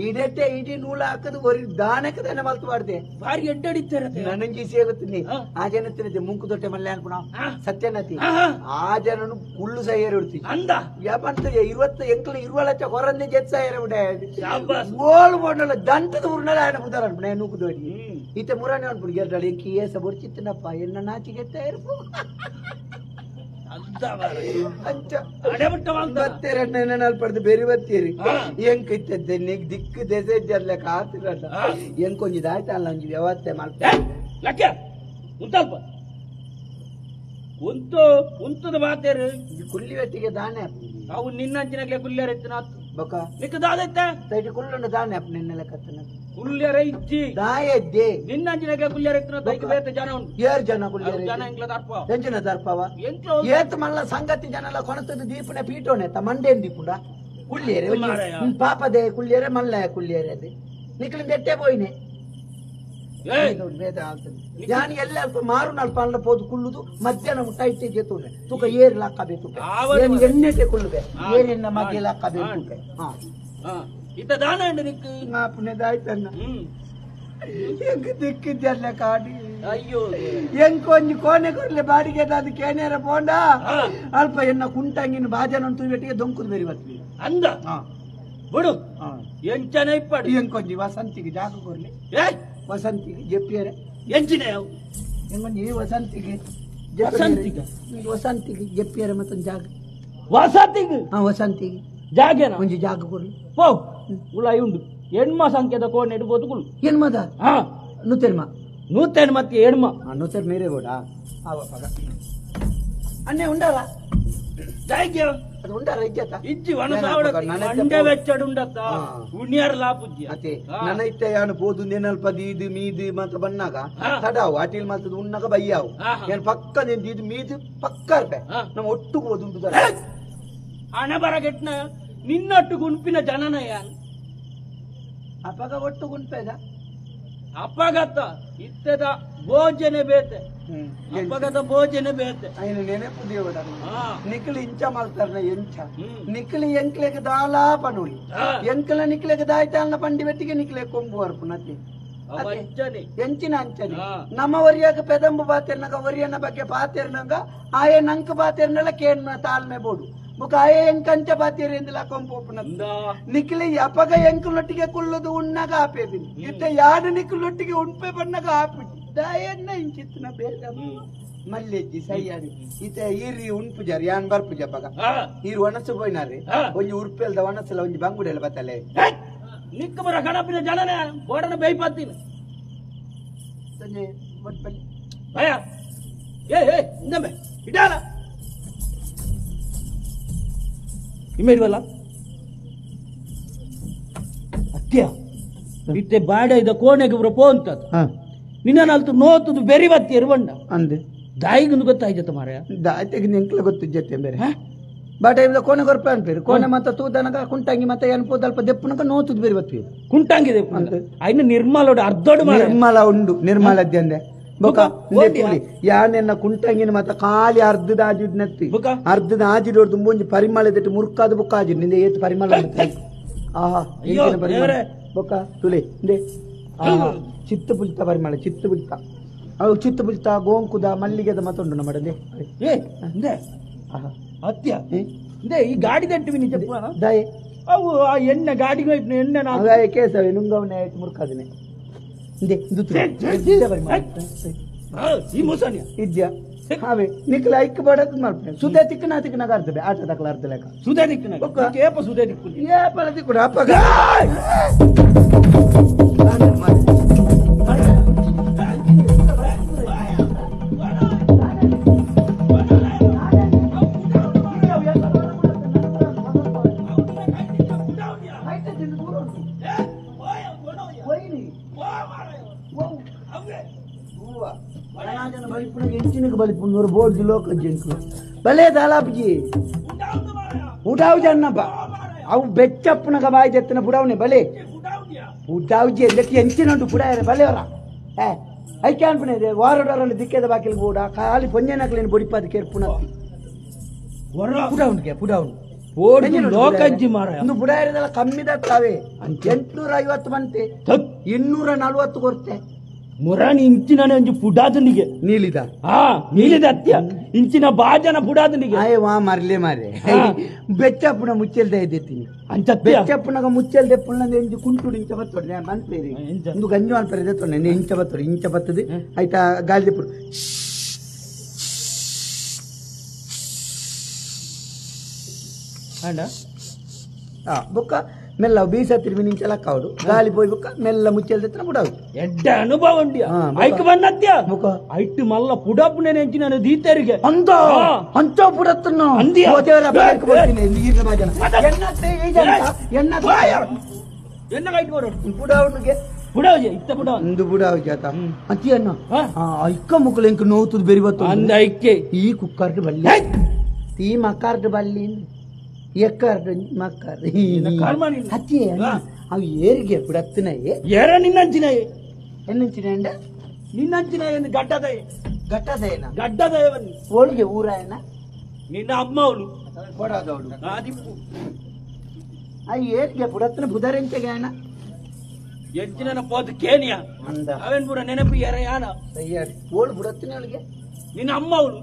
ಇಡಟ್ಟೆ ಇಡೀ ನೂಲ ಹಾಕದು ಒರಿ ದಾನಕ್ಕೆ ದನ ಮಲ್ತು ಮಾಡ್ದೆ ಭಾರಿ ಎಡ್ಡಡಿತ್ತಾರೆ ನನಂಗೆ ಸೇಗುತ್ತೀನಿ ಆ ಜನ ತಿನ್ನದೆ ಮುಂಕು ದೊಟ್ಟೆ ಮಲ್ಲೆ ಅನ್ಪುಣ ಸತ್ಯನತಿ ಆ ಜನನು ಕುಳ್ಳು ಸೈಯರ್ ಉಡ್ತಿ ಅಂದ ಯಾಪಂತ 20 ಎಂಕ್ಲು 20 ಲಕ್ಷ ಹೊರಂದೆ ಜೆತ್ ಸೈಯರ್ ಉಡೆ ಗೋಲ್ ಬೋಂಡಲ ದಂಟದ ಊರ್ನಲ ಆಯನ ಬುದಾರ ಅನ್ಪುಣ ನೂಕು ದೋಡಿ ಈತ ಮುರಾಣಿ ಅನ್ಪುಣ ಗೆರ್ಡಾಳ ಎಂಕಿ ಏಸ ಬೊರ್ಚಿತ್ತನಪ್ಪ ಎನ್ನ ನಾಚಿಗೆ ಇರ್ಪು ಪಡೆದು ಬೇರೆ ಬತ್ತೀರಿ ಎಂಕ್ ಇತ್ತದ್ದೆ ನಿಗ್ ದಿಕ್ಕು ದೆಸೆ ಜರ್ಲೆಕ್ಕ ಆತಿರಲ್ಲ ಎಂಕೊಂಜಿದ ಆಯ್ತಲ್ಲ ಒಂಜಿ ವ್ಯವಸ್ಥೆ ಮಲ್ಪ ಲಕ್ಯ ಉಂತಲ್ಪ ಉಂತು ಉಂತದ ಮಾತೇರು ಕುಲ್ಲಿ ವೆಟ್ಟಿಗೆ ದಾನೆ ಅವು ನಿನ್ನಂಚಿನಗ್ಲೆ ಕುಲ್ಯರ ಇತ್ತಿನ ಬೊಕ ನಿಕ್ಕ ದಾದೈತೆ ತೈಟಿ ಕುಲ್ಲುಂಡ ದಾನೆ ಅಪ್ಪ ನಿನ್ನೆಲ್ಲ ಕತ್ತನ ಕುಲ್ಯರ ಇಜ್ಜಿ ದಾಯದ್ದೆ ನಿನ್ನಂಚಿನಗ್ಲೆ ಕುಲ್ಯರ ಇತ್ತಿನ ತೈಕ್ ಬೇತೆ ಜನ ಉಂಟು ಏರ್ ಜನ ಕುಲ್ಯರ ಜನ ಎಂಕ್ಲ ದರ್ಪ ಎಂಚಿನ ದರ್ಪವ ಎಂಕ್ಲ ಏತ್ ಮಲ್ಲ ಸಂಗತಿ ಜನಲ ಕೊನತದ ದೀಪನೆ ಪೀಟೋನೆ ತ ಮಂಡೇನ್ ದೀಪುಂಡ ಕುಳ್ಳಿಯರೆ ಪಾಪದೆ ಕುಳ್ಳಿಯರೆ ಮಲ್ಲಯ ಕುಳ್ಳಿಯರೆ ಅದು ನಿಕ್ಲಿಂದ ಎಟ್ಟೆ ಪೋಯಿನೆ ಯಾನ್ ಎಲ್ಲ ಅಲ್ಪ ಮಾರು ನಲ್ಪ ಅಲ್ಲ ಪೋದು ಕುಳ್ಳುದು ಮಧ್ಯಾಹ್ನ ಮುಟ್ಟ ಇಟ್ಟೆ ಜೇತುನೆ ತೂಕ ಏರ್ ಲಾಕ್ಕ ಬೇಕು ಎಣ್ಣೆಟೆ ಕುಳ್ಳುಬೆ ಏರೆನ್ನ ಮಗ್ಗೆ ಲಾಕ್ಕ ಬೇಕು. ಇತ್ತ ದಾನ ನಿಕ್ ಪುಣ್ಯದಾಯ್ತನ್ನ ಎಂಕ್ ದಿಕ್ಕಿದ್ದಲ್ಲ ಕಾಡಿ. ಅಯ್ಯೋ ಎಂಕ್ ಒಂಜಿ ಕೋಣೆ ಕೊರ್ಲೆ ಬಾಡಿಗೆ ಅದು ಕೇನೇರ ಪೋಂಡ ಅಲ್ಪ ಎನ್ನ ಕುಂಟಂಗಿನ ಬಾಜನ ತೂವೆಟ್ಟಿಗೆ ದೊಂಕುದು ಬೇರಿ ಬತ್ವಿ ಅಂದ ಬಿಡು ಎಂಚನೆ ಇಪ್ಪಡು ಎಂಕೊಂಜಿ ವಸಂತಿಗೆ ಜಾಗ ಕೊರ್ಲೆ ವಸಂತಿಗೆ ಜೆಪ್ಪಿಯರೆ ಎಂಚಿನ ಎಂಕೊಂಜಿ ವಸಂತಿಗೆ ವಸಂತಿಗೆ ವಸಂತಿಗೆ ಜೆಪ್ಪಿಯರೆ ಮತ್ತೊಂದು ಜಾಗ ವಸಂತಿಗೆ ವಸಂತಿಗೆ ಜಾಗೇನ ಒಂಜಿ ಜಾಗ ಕೊರ್ಲಿ ಪೋ ಉಳಾಯಿ ಉಂಡು ಎಣ್ಮ ಸಂಖ್ಯೆದ ಕೋಣೆ ಇಡ್ಬೋದು ಕುಳು ಎಣ್ಮದ ನೂತೆಣ್ಮ ನೂತೆಣ್ಮಕ್ಕೆ ಎಣ್ಮ ನೂತೆರ್ ಮೇರೆ ಬೋಡ ಅಣ್ಣೆ ಉಂಡಾರ ಅದು ಉಂಡಾರ ಇಜ್ಜತ ಇಜ್ಜಿ ವನಸಾವಡ ವೆಚ್ಚಡು ಉಂಡತ್ತ ಉಣ್ಯಾರ ಲಾಪುಜ್ಜಿ ಅತೆ ನನ್ನ ಇತ್ತ ಯಾನು ಪೋದು ನೆನಲ್ಪ ದೀದು ಮೀದು ಮಾತ್ರ ಬನ್ನಾಗ ತಡಾವು ಅಟಿಲ್ ಮಾತ್ರ ಉಣ್ಣಾಗ ಬಯ್ಯಾವು ಏನ್ ಪಕ್ಕ ದೀದು ಮೀದು ಪಕ್ಕ ಇರ್ಪೆ ನಮ್ಮ ಒಟ್ಟು ಹೋದು ಉಂಟು ಹಣ ಬರಗೆಟ್ನ ನಿನ್ನೊಟ್ಟು ಗುಂಪಿನ ಜನನ ಯಾನ್ ಅಪ್ಪಗ ಒಟ್ಟು ಗುಂಪೆದ ಅಪ್ಪಗತ್ತ ಇತ್ತದ ಭೋಜನೆ ಬೇತೆ ಅಪ್ಪಗದ ಭೋಜನೆ ಬೇತೆ ఆయన ನೆನಪು ದೇವಡ ನಿಕ್ಲಿ ಇಂಚ ಮಲ್ತಾರನ ಎಂಚ ನಿಕ್ಲಿ ಎಂಕ್ಲೆಗ್ ದಾಲಾ ಪನುಳಿ ಎಂಕ್ಲ ನಿಕ್ಲೆಗ್ ದಾಯ್ತಾಲ್ನ ಪಂಡಿ ಬೆಟ್ಟಿಗೆ ನಿಕ್ಲೆ ಕೊಂಬು ಅರ್ಪುನತಿ ಎಂಚಿನ ಅಂಚನೆ ನಮ್ಮ ಒರಿಯಾಗ ಪೆದಂಬು ಬಾತೆರ್ನಾಗ ಒರಿಯನ ಬಗ್ಗೆ ಪಾತೆರ್ನಾಗ ಆಯೆ ನಂಕ್ ಬಾತೆರ್ನಲ್ಲ ಕೇಣ್ಣ ತಾಳ್ಮೆ ಬೋಡು ಬುಕ ಆಯೆ ಎಂಕಂಚ ಬಾತೇರಿ ಎಂದಿಲ್ಲ ಕೊಂಪೋಪುನ ನಿಕ್ಲಿ ಅಪಗ ಎಂಕುಲೊಟ್ಟಿಗೆ ಕುಲ್ಲುದು ಉಣ್ಣಾಗ ಆಪೇದಿನಿ ಇತ್ತ ಯಾಡು ನಿಕ್ಲೊಟ್ಟಿಗೆ ಉಣ್ಪೆ ಬಣ್ಣಗ ಆಪುಜಿ ದಾಯನ್ನ ಇಂಚಿತ್ತಿನ ಬೇಗ ಮಲ್ಲೆಜ್ಜಿ ಸೈಯಾರಿ ಇತ ಈರಿ ಉಣ್ಪುಜಾರಿ ಯಾನ್ ಬರ್ಪುಜ ಪಗ ಈರು ಒಣಸು ಪೋಯ್ನಾರಿ ಒಂಜಿ ಉರ್ಪೆಲ್ದ ಒಣಸಲ ಒಂಜಿ ಬಂಗುಡೆಲ್ಲ ಬತ್ತಲೆ ನಿಕ್ಕ ಬರ ಗಣಪಿನ ಜನನೇ ಬೋಡನ ಬೇಯ್ಪಾತೀನಿ ಸಂಜೆ ಭಯ ಏ ಏ ಇಂದಮ್ಮೆ ಇಡಾಲ ಇಮ್ಮೆ ಇಲ್ವಲ್ಲ ಅತ್ಯ ಇತ್ತೆ ಬಾಡ ಇದ್ದ ಕೋಣೆಗೆ ಬರೋ ಪೋ ಅಂತ ನಿನ್ನ ಅಲ್ತು ನೋತುದು ಬೆರಿ ಬತ್ತಿ ಇರುವಂಡ ಅಂದೆ ದಾಯಿಗೊಂದು ಗೊತ್ತಾಯ್ತ ಮಾರಾಯ ದಾಯ್ತೆಗೆ ನಿಂಕ್ಲ ಗೊತ್ತಿಜ್ಜತ್ತೆ ಬೇರೆ ಬಾಟ ಇವ್ದ ಕೋಣೆ ಕೊರ್ಪ ಅನ್ಪೇರು ಕೋಣೆ ಮತ್ತೆ ತೂದನಗ ಕುಂಟಂಗಿ ಮತ್ತೆ ಏನ್ ಅಲ್ಪ ದೆಪ್ಪುನಕ ನೋತುದು ಬೇರೆ ಬತ್ತಿ ಕುಂಟಂಗಿ ಐನ ನಿರ್ಮಲ ಅರ್ಧೋಡು ನಿರ್ಮಲ ಉಂಡು ನಿರ್ಮಲ ಅದ್ಯಂದೆ ಬೊಕ ಯಾನೆನ್ನ ಕುಂಟಂಗಿನ ಮತ್ತೆ ಖಾಲಿ ಅರ್ಧದ ಆಜಿಡ್ ನತ್ತಿ ಅರ್ಧದ ಆಜಿಡ್ ತುಂಬೊಂಜಿ ಪರಿಮಳ ದಿಟ್ಟು ಮುರ್ಕಾದ ಬುಕ್ಕ ಆಜಿಡ್ ನಿಂದೆ ಏತ್ ಪರಿಮಳ ಆಹಾ ಪರಿಮಳ ಬೊಕ ತುಲೆ ಇಂದೆ ಆಹಾ ಚಿತ್ತ ಪುಲ್ತ ಪರಿಮಳ ಚಿತ್ತ ಪುಲ್ತ ಅವು ಚಿತ್ತ ಪುಲ್ತ ಗೋಂಕುದ ಮಲ್ಲಿಗೆದ ಮತ್ತುಂಡು ನಮ್ಮಡದೆ ಏ ಇಂದೆ ಆಹಾ ಅತ್ಯ ಇಂದೆ ಈ ಗಾಡಿ ತಟ್ಟುವಿ ನಿಜ ದಾಯೆ ಅವು ಆ ಎಣ್ಣೆ ಗಾಡಿಗೆ ಎಣ್ಣೆ ಅದೇ ಕೇಸವೆ ನುಂಗವನೆ ಆಯ್ತು ಮುರ್ಕಾದನೆ ಇಂದೆ ಈ ಮೋಸನ್ಯ ಇದ್ಯಾ ಹಾವೆ ನಿಕ್ಲ ಐಕ್ ಬಡದ್ ಮಾಡ್ಪೆ ಸುದೆ ತಿಕ್ಕನ ತಿಕ್ಕನ ಅರ್ಧ ಆಟ ತಕಲ ಅರ್ಧ ಲೆಕ್ಕ ಸುದೆ ತಿಕ್ಕನ ಏಪ ಸುದೆ ತಿಕ್ಕು ಏಪಲ ತಿಕ್ಕುಡು ಅಪ್ಪಗ ಬಲಿಪುನ್ನೂರು ಬೋರ್ಡ್ ಲೋಕ ಜಿಂಕು ಬಲೆ ದಾಲಾಪ್ಜಿ ಉಡಾವು ಜನ್ನಪ್ಪ ಅವು ಬೆಚ್ಚಪ್ಪನಗ ಬಾಯಿ ಜತ್ತಿನ ಬುಡವನೆ ಬಲೆ ಉಡಾವುಜಿ ಎಲ್ಲಕ್ಕೆ ಎಂಚಿನುಂಟು ಬುಡಾಯರೆ ಬಲೆಯವರ ಏ ಐಕೆ ಅನ್ಪುನೆ ಇದೆ ವಾರಡರಲ್ಲಿ ದಿಕ್ಕೆದ ಬಾಕಿಲ್ ಕೂಡ ಖಾಲಿ ಪೊಂಜನಕ್ಲೇನು ಬೊಡಿಪಾದ ಕೇರ್ಪುನ ಪುಡವನಿಗೆ ಪುಡವನು ಲೋಕಜ್ಜಿ ಮಾರಾಯ ಒಂದು ಬುಡಾಯರದೆಲ್ಲ ಕಮ್ಮಿದತ್ತಾವೆ 850 ಬಂತೆ 240 ಕೊರ್ತೆ ಮುರಾಣಿ ಇಂಚಿನ ಒಂಜಿ ಪುಡಾದನಿಗೆ ನೀಲಿದ ಹಾ ನೀಲಿದ ಅತ್ಯ ಇಂಚಿನ ಬಾಜನ ಪುಡಾದನಿಗೆ ಆಯ್ ವಾ ಮರ್ಲೆ ಮಾರೆ ಬೆಚ್ಚಪ್ಪನ ಮುಚ್ಚಲ್ದೆ ಇದ್ದಿತ್ತೀನಿ ಅಂಚ ಬೆಚ್ಚಪ್ಪನಗ ಮುಚ್ಚಲ್ದೆ ಪುಣ್ಣದ ಇಂಚು ಕುಂಟುಡು ಇಂಚ ಬತ್ತೋಡು ನಾನು ಮನ್ಪೇರಿ ಒಂದು ಗಂಜು ಅನ್ಪೇರಿ ದೆತ್ತೋಡು ಇಂಚ ಬತ್ತೋಡು ಇಂಚ ಬತ್ತದೆ ಆಯ್ತಾ ಗಾಳಿ ದೆಪ್ಪುಡು ಅಂಡ ಆ ಬೊಕ್ಕ ಮೆಲ್ಲ ಬೀಸ ತಿರುಗಿ ನಿಂಚಲ ಕಾವಡು ಗಾಳಿ ಪೋಯ್ ಬೊಕ್ಕ ಮೆಲ್ಲ ಮುಚ್ಚಲ್ದೆ ಬುಡಾವು ಎಡ್ಡ ಅನುಭವ ಉಂಡಿಯ ಐಕ್ ಬಂದತ್ಯ ಮುಖ ಐಟ್ ಮಲ್ಲ ಪುಡಪ್ಪುನೆ ನೆಂಚಿನ ದೀತರಿಗೆ ಅಂದ ಅಂತ ಪುಡತ್ತನ್ನು ಅಂದಿಯ ದೇವರ ಬರ್ತೀನಿ ನೀರಿನ ಬಾಜನ ಎನ್ನತ್ತೆ ಈ ಜನ ಎನ್ನ ಎನ್ನ ಕೈಟ್ ಬರೋಡು ಪುಡಾವನಿಗೆ ಪುಡಾವಜೆ ಇತ್ತ ಪುಡಾವ ಅಂದು ಪುಡಾವ ಜಾತ ಅತಿಯನ್ನ ಐಕ್ಕ ಮುಕ್ಕಲು ಎಂಕ್ ನೋತುದು ಬೆರಿ ಬತ್ತು ಅಂದ ಐಕ್ಕೆ ಈ ಕುಕ್ಕರ್ಡ್ ಬಲ್ಲಿ ಈ ಮಕಾರ್ಡ್ ಬಲ್ಲಿ ಎಕ್ಕಾರ ಮಕ್ಕಾರ ಅತ್ತಿ ಅವು ಏರಿಗೆ ಬಿಡತ್ತಿನಯ್ಯ ಏರ ನಿನ್ನಂಚಿನಯ್ಯ ಎನ್ನಂಚಿನ ಅಂಡ ನಿನ್ನಂಚಿನ ಎಂದು ಗಡ್ಡದಯ್ಯ ಗಟ್ಟದಯ್ಯನ ಗಡ್ಡದಯ್ಯವನ್ ಓಳಿಗೆ ಊರಾಯನ ನಿನ್ನ ಅಮ್ಮ ಅವಳು ಕೊಡೋದವಳು ಆದಿಪ್ಪು ಆ ಏರಿಗೆ ಬುಡತ್ತಿನ ಬುಧರೆಂಚೆಗೆ ಅಣ್ಣ ಎಂಚಿನ ಪೋದು ಕೇನಿಯ ಅಂದ ಅವೇನ್ ಪೂರ ನೆನಪು ಯಾರ ಯಾನ ಓಳು ಬುಡತ್ತಿನ ಅವಳಿಗೆ ನಿನ್ನ ಅಮ್ಮ ಅವಳು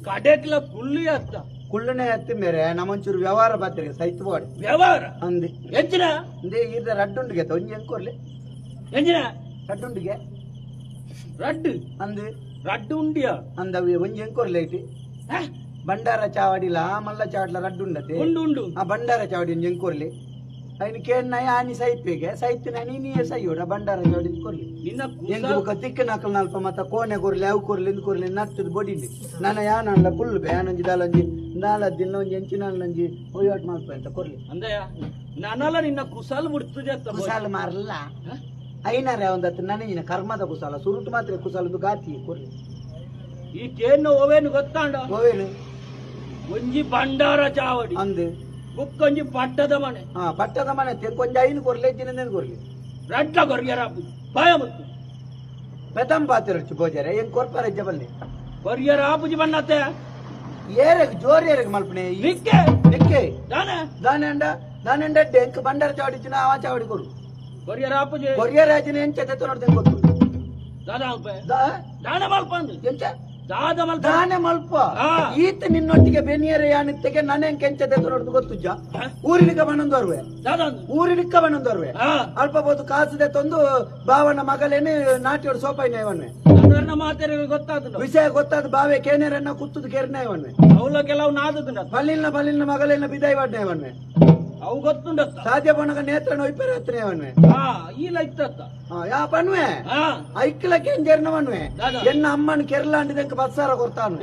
ಕಡೆಕ್ಲ ಕುಳ್ಳಿ ಅತ್ತ ಕುಳ್ಳನೆ ಅತ್ತಿ ಮೇರೆ ನಮ್ಮೊಂಚೂರು ವ್ಯವಹಾರ ಬಾತ್ರಿ ಸೈತ್ ಬೋಡ್ ವ್ಯವಹಾರ ಅಂದಿ ಎಂಚಿನ ಅಂದೆ ಈದ ರಡ್ಡುಂಡಿಗೆ ಒಂಜಿ ಎಂಕೋರ್ಲಿ ಎಂಚಿನ ರಡ್ಡುಂಡಿಗೆ ರಡ್ಡು ಅಂದು ರಡ್ಡು ಉಂಡಿಯ ಅಂದ ಒಂಜಿ ಎಂಕೋರ್ಲಿ ಐತಿ ಬಂಡಾರ ಚಾವಡಿಲ ಮಲ್ಲ ಚಾವಡಿಲ ರಡ್ಡುಂಡತೆ ಉಂಡು ಉಂಡು ಆ ಬಂಡಾರ ಚಾವಡಿ ಒಂಜಿ ಎಂಕೋರ್ಲಿ ಐನು ಕೇಣ್ಣ ಆನಿ ಸೈಪಿಗೆ ಸೈತಿನ ನೀನಿಯೇ ಸೈಯೋಡ ಬಂಡಾರ ಚಾವಡಿ ಕೊರ್ಲಿ ನಿನ್ನ ಎಂಕ್ ಬುಕ್ಕ ತಿಕ್ಕ ನಕಲ್ ನಲ್ಪ ಮತ್ತ ಕೋಣೆ ಕೊರ್ಲಿ ಅವು ಕೊರ್ಲಿ ಇಂದು ಕೊರ್ಲಿ ನತ್ತದ ಬೊಡಿಲಿ ನನ್ನ ಯಾನಲ್ಲ ಕುಲ್ಲು ಬೆ ಯಾನೊಂಜಿ ದಾಲೊಂಜಿ ನಾಲ ದಿನ ಒಂಜಿ ಎಂಚಿನಲ್ಲೊಂಜಿ ಒಯ್ಯಾಟ್ ಮಲ್ಪ ಅಂತ ಕೊರ್ಲಿ ಅಂದಯ್ಯ ನಾನಲ್ಲ ನಿನ್ನ ಕುಸಾಲ್ ಮುಡ್ತದೆ ಅಂತ ಕುಸಾಲ ಮಾರಲ್ಲ ಐನಾರೆ ಒಂದತ್ತು ನನಗಿನ ಕರ್ಮದ ಕುಸಾಲ ಸುರುಟು ಮಾತ್ರ ಕುಸಾಲದು ಗಾತಿ ಕೊರ್ಲಿ ಈ ಕೇನ್ನು ಓವೇನು ಗೊತ್ತಾಂಡ ಓವೇನು ಒಂಜಿ ಬಂಡಾರ ಚಾವಡಿ ಅಂದು ಬುಕ್ಕೊಂಜಿ ಪಟ್ಟದ ಮನೆ ಹಾ ಪಟ್ಟದ ಮನೆ ತೆಕ್ಕೊಂಜಿ ಐನು ಕೊರ್ಲಿ ದಿನ ಕೊರ್ಲಿ ರಡ್ಲ ಕೊರ್ಯರ ಭಯ ಮುತ್ತು ಬೆದಂ ಪಾತಿರಚ್ಚು ಬೋಜರೆ ಏನ್ ಕೊರ್ಪಾರ ಜಬಲ್ನಿ ಕೊರ್ಯರ ಆಪುಜಿ ಬಣ್ಣತ್ತೆ ಏರಗ್ ಜೋರ್ ಏರಗ್ ಮಲ್ಪನೆ ನಿಕ್ಕೆ ನಿಕ್ಕೆ ದಾನೆ ದಾನೆ ಅಂಡ ದಾನೆ ಅಂಡ ಎಂಕ್ ಬಂಡಾರ ಚಾವಡಿ ಚಿನ ಅವ ಚಾವಡಿ ಕೊರು ಕೊರ್ಯರ ಆಪುಜಿ ಕೊರಿಯರ್ ರಾಜಿನ ಎಂಚ ತೆತ್ತು ನೋಡ್ದೆ ಗೊತ್ತು ದಾದಾ ಅಲ್ಪ ದಾನೆ ಮಲ್ಪ ಅಂದು ಎಂಚ ದಾದ ಮಲ್ಪ ದಾನೆ ಮಲ್ಪ ಈತ ನಿನ್ನೊಟ್ಟಿಗೆ ಬೆನಿಯರ ಯಾನಿತ್ತೆಗೆ ನಾನೇ ಕೆಂಚ ತೆತ್ತು ನೋಡ್ದು ಗೊತ್ತುಜ್ಜ ಊರಿನಿಕ ಬಣ್ಣಂದೋರ್ವೆ ಊರಿನಿಕ್ಕ ಬಣ್ಣಂದೋರ್ವೆ ಅಲ್ಪ ಬೋದು ಕಾಸುದೆ ತಂದು ಬಾವನ ಮಗಲೇನೆ ನಾಟಿಯೋಡು ಸೋಪಾಯಿನ ಇವನ್ನೆ ಮಾತೇರಿ ಗೊತ್ತಾದ ವಿಷಯ ಗೊತ್ತಾದ ಬಾವೆ ಕೇನೇರನ್ನ ಕುತ್ತದ ಕೇರ್ನ ಇವನ್ನೆ ಅವಲ ಕೆಲವು ನಾದದ ಬಲ್ಲಿನ ಬಲ್ಲಿನ ಮಗಲೇನ ಬಿದಾಯಿ ವಾಡ್ನ ಇವನ್ನೆ ಅವು ಗೊತ್ತುಂಡ ಸಾಧ್ಯ ಬಣ್ಣಗ ನೇತ್ರ ನೊಯ್ಪೆರ ಹತ್ರ ಇವನ್ನೆ ಈಲ ಇತ್ತ ಯಾ ಪನ್ವೆ ಐಕ್ಲ ಕೆಂಜೇರ್ನ ಪನ್ವೆ ಎನ್ನ ಅಮ್ಮನ ಕೆರಲಾಂಡಿದಂಕ 10,000 ಕೊಡ್ತಾನು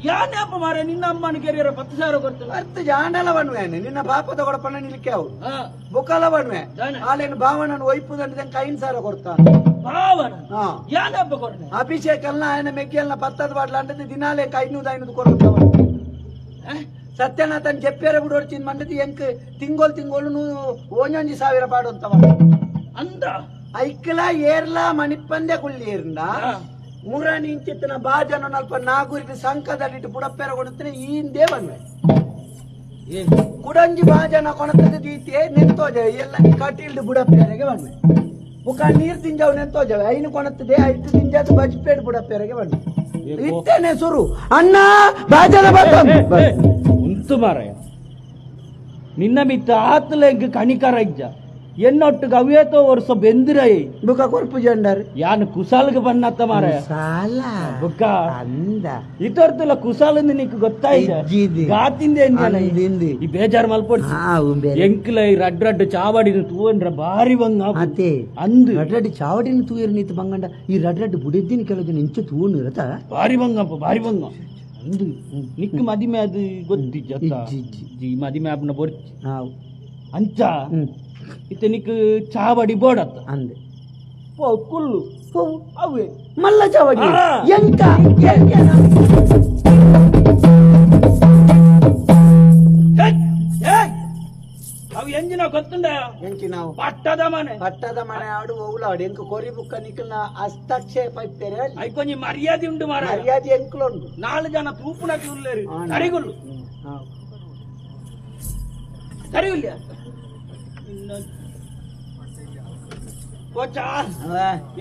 ಯಾನ್ಯಾಪ ಮಾರೆ ನಿನ್ನ ಅಮ್ಮನ ಕೆರಿಯರ 10,000 ಕೊಡ್ತಾನೆ ಅರ್ಥ ಜಾಂಡಲ ಪನ್ವೆ ನಿನ್ನ ಪಾಪದ ಕೊಡಪಣ್ಣ ನಿಲ್ಕೆ ಅವು ಬುಕ್ಕಲ ಪನ್ವೆ ಆಲೇನು ಭಾವನನ್ನು ಒಯ್ಪುದಂಡಿದಂಕ 5,000 ಕೊಡ್ತಾನು ಭಾವನ ಯಾನ್ಯಾಪ ಕೊಡ್ನೆ ಅಭಿಷೇಕ್ ಅಲ್ಲ ఆయన ಮೆಗ್ಗೆಲ್ನ ಪತ್ತದ ಬಾಟ್ಲ ದಿನಾಲೇ 500 500 ಕೊಡ್ತಾವ ಸತ್ಯನಾಥನ್ చెప్పారు ಬಿಡು వచ్చింది మంటది ఎంక్ ತಿಂಗೋಲ್ ತಿಂಗೋಲು నువ్వు ಓಂಜೊಂಜಿ ಸಾವಿರ ಪಾಡುಂತವ ಅಂದ ಐಕ್ಲ ಏರ್ಲ ಮಣಿಪಂದೆ ಕುಳ್ಳಿ ಏರ್ಂದ ಮುರಾಣಿ ಇಂಚಿತ್ತಿನ ಬಾಜನ ನಲ್ಪ ನಾಗುರಿಗೆ ಸಂಕದಲ್ಲಿಟ್ಟು ಬುಡಪ್ಪೆರ ಕೊಡುತ್ತೇನೆ ಈಂದೇ ಬಂದೆ ಕುಡಂಜಿ ಬಾಜನ ಕೊಣತದ ದೀತೆ ನೆಂತೋಜವೆ ಎಲ್ಲ ಕಟೀಲ್ಡು ಬುಡಪ್ಪೆರೆಗೆ ಬಂದೆ ಮುಖ ನೀರು ತಿಂಜವು ನೆಂತೋಜವೆ ಐನು ಕೊಣತದೆ ಐತು ತಿಂಜಾದು ಬಜ್ಪೇಡು ಬುಡಪ್ಪೆರೆಗೆ ಬಂದೆ ಇತ್ತೇನೆ ಸುರು ಅಣ್ಣ ಬಾಜನ ಬತ್ತ ಉಂತು ಮಾರಾಯ ನಿನ್ನ ಮಿತ್ತ ಆತ್ಲೆಗ್ ಕಣಿಕರ ಇಜ್ಜ ಎನ್ನೊಟ್ಟಿಗೆ ಅವೇತೋ ವರ್ಷ ಬೆಂದಿರೈ ಬುಕ್ಕ ಕೊರ್ಪು ಜಂಡರ್ ಯಾನು ಕುಸಾಲ್ಗೆ ಬನ್ನತ್ತ ಮಾರಾಯ ಕುಸಾಲ ಬುಕ್ಕ ಅಂದ ಇತರ್ತಲ್ಲ ಕುಸಾಲಿಂದ ನಿಕ್ ಗೊತ್ತಾಯ್ತು ಗಾತಿಂದ ಈ ಬೇಜಾರ್ ಮಲ್ಪೊಡ್ಸಿ ಎಂಕ್ಲ ಈ ರಡ್ ರಡ್ಡು ಚಾವಡಿನ ತೂವನ್ರ ಬಾರಿ ಬಂಗ ಅದೇ ಅಂದು ರಡ್ ರಡ್ಡು ಚಾವಡಿನ ತೂಯರ್ ನೀತು ಬಂಗಂಡ ಈ ರಡ್ ರಡ್ಡು ಬುಡಿದ್ದಿನ ಕೆಲವು ಜನ ಇಂಚ ತೂವನು ಇರತ್ತ ಬಾರಿ ಬಂಗಪ್ಪ ಬಾರಿ ಬಂಗ ಅಂದು ನಿಕ್ ಮದಿಮೆ ಅದು ಗೊತ್ತಿಜ್ಜ ಈ ಮದಿಮೆ ಆಪ್ನ ಬೊರ್ಚಿ ಅಂಚ ಇತ್ತೆ ನಿಕ್ ಚಾವಡಿ ಬೋಡತ್ತ ಅಂದೆ ಪೋ ಕುಲ್ಲು ಪೋ ಅವೇ ಮಲ್ಲ ಚಾವಡಿ ಎಂಕ ಅವು ಎಂಜಿನ ಗೊತ್ತುಂಡ ಎಂಕಿ ನಾವು ಪಟ್ಟದ ಮನೆ ಪಟ್ಟದ ಮನೆ ಆಡು ಓಲಾಡು ಎಂಕ ಕೊರಿ ಬುಕ್ಕ ನಿಕ್ಕಲ್ನ ಹಸ್ತಕ್ಷೇಪ ಇಪ್ಪೇರೆ ಐಕೊಂಜಿ ಮರ್ಯಾದೆ ಉಂಡು ಮಾರ ಮರ್ಯಾದೆ ಎಂಕ್ಲ ಉಂಡು ನಾಲು ಜನ ತೂಪುನಕ್ಕೆ ಉಲ್ಲೇರು ಸರಿಗುಲ್ಲು ಸರಿಗುಲ್ಯ ಕೋಚಾ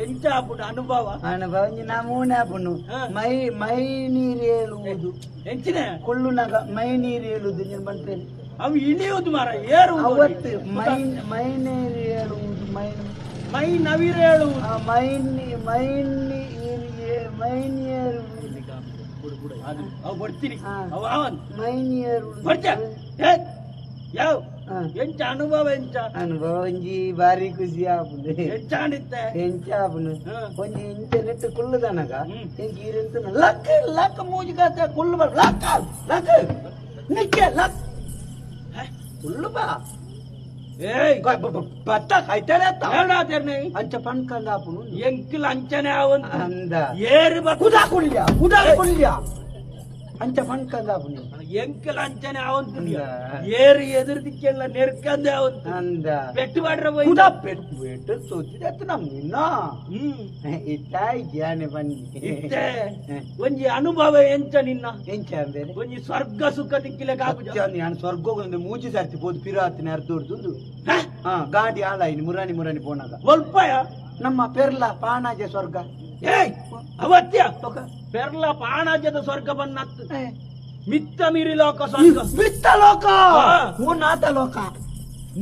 ಎಂಚ ಆಪುಂಡು ಅನುಭವ ಅನುಭವ ನಮೂನೆ ಆಪುಂಡು ಮೈ ಮೈ ನೀರು ಏಳುವುದು ಎಂಚಿನ ಕುಳ್ಳುನಗ ಮೈ ನೀರು ಏಳುವುದು ನೀನು ಬಂತೇನೆ ಅವು ಇಳಿಯುವುದು ಮಾರ ಏರು ಅವತ್ತು ಮೈ ಮೈ ನೀರು ಏಳುವುದು ಮೈ ಮೈ ನವಿರೇಳುವುದು ಮೈ ಮೈ ಮೈ ನೀರು ಅವು ಬರ್ತೀನಿ ಅವು ಅವನ್ ಮೈ ನೀರು ಬರ್ಚ ಯಾವ ಎಂಚ ಅನುಭವ ಎಂಚ ಅನುಭವ ಒಂಜಿ ಬಾರಿ ಖುಷಿ ಆಪುಂಡು ಎಂಚ ಆಂಡಿತ್ತೆ ಎಂಚ ಆಪುಂಡು ಒಂಜಿ ಇಂಚ ನೆಟ್ಟು ಕುಳ್ಳುದನಗ ಎಂಕ್ ಈರೆಂತ ಲಕ್ ಲಕ್ ಮೂಜಿ ಕಾತ ಕುಳ್ಳು ಬರ್ ಲಕ್ ಲಕ್ ನಿಕ್ಕೆ ಲಕ್ ಕುಳ್ಳು ಬಾ ಏಯ್ ಬತ್ತ ಕೈತಡೆ ಅಂಚ ಪಣ್ಕಂದ ಆಪುಂಡು ಎಂಕ್ಲ ಅಂಚನೆ ಆವಂತ ಅಂದ ಏರು ಕುದಾ ಕುಳ್ಯ ಕುದಾ ಕುಳ್ಯ ಅಂಚ ಪಣ್ಕಂದಾಪುನಿ ಎಂಕಲ ಅಂಚನೆ ಅವಂತು ಏರು ಎದುರು ದಿಕ್ಕೆಲ್ಲ ನೆರ್ಕಂದೆ ಅವಂತು ಅಂದ ಪೆಟ್ಟು ಮಾಡ್ರ ಕುದ ಪೆಟ್ಟು ಪೆಟ್ಟು ಸೋತಿದತ್ತು ನಮ್ ನಿನ್ನ ಇತ್ತಾಯಿ ಜ್ಞಾನ ಬನ್ನಿ ಇತ್ತೆ ಒಂಜಿ ಅನುಭವ ಎಂಚ ನಿನ್ನ ಎಂಚ ಅಂದ್ರೆ ಒಂಜಿ ಸ್ವರ್ಗ ಸುಖ ದಿಕ್ಕಿಲೆ ಕಾಪುಜ ನಾನು ಸ್ವರ್ಗ ಒಂದು ಮೂಜಿ ಸರ್ತಿ ಪೋದು ಪಿರಾತಿನ ಅರ್ಧೋಡ್ದು ಹಾ ಗಾಡಿ ಆಳಾಯಿನಿ ಮುರಾನಿ ಮುರಾನಿ ಪೋನಾಗ ಒಲ್ಪಯ ನಮ್ಮ ಪೆರ್ಲ ಪಾಣಾಜೆ ಸ್ವರ್ಗ ಏಯ್ ಅವತ್ಯ ಪೆರ್ಲ ಪಾಣಾಜದ ಸ್ವರ್ಗ ಬನ್ನತ್ತು ಮಿತ್ತ ಮೀರಿ ಲೋಕ ಸ್ವರ್ಗ ಮಿತ್ತ ಲೋಕ ಓ ನಾತ ಲೋಕ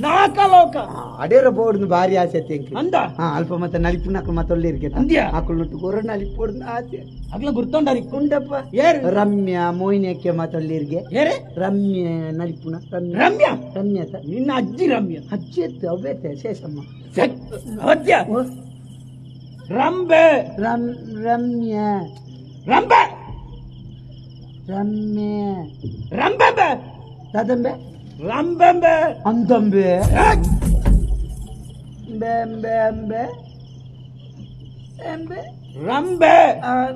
ನಾಕ ಲೋಕ ಅಡೇರ ಬೋರ್ಡ್ ಭಾರಿ ಆಸೆ ಎಂಕ್ ಅಂದ ಹಾ ಅಲ್ಪ ಮತ್ತೆ ನಲಿಪುನಕ್ಲು ಮತ್ತೆ ಇರ್ಕೆ ಅಂದ್ಯಾ? ಆಕಳು ಕೊರ ನಲಿಪೋಡ್ನ ಆಸೆ ಅಗ್ಲ ಗುರ್ತೊಂಡರಿ ಉಂಡಪ್ಪ ಏರು ರಮ್ಯಾ ಮೋಹಿನಿಯಕ್ಕೆ ಮಾತೊಳ್ಳಿರ್ಗೆ ಏರೆ ರಮ್ಯ ನಲಿಪುನ ರಮ್ಯಾ? ರಮ್ಯಾ ನಿನ್ನ ಅಜ್ಜಿ ರಮ್ಯ ಅಜ್ಜಿ ಎತ್ತು ಅವ್ವೇತೆ ಶೇಷಮ್ಮ ಅವತ್ಯ ರಂಬೆ ರಮ್ಯ ರಂಬೆ ರಮ್ಯ ರಂಬೆಂಬೆ ತದಂಬೆ ರಂಬೆಂಬೆ ಅಂತಂಬೆ ಬೆಂಬೆ ಅಂಬೆ ಎಂಬೆ ರಂಬೆ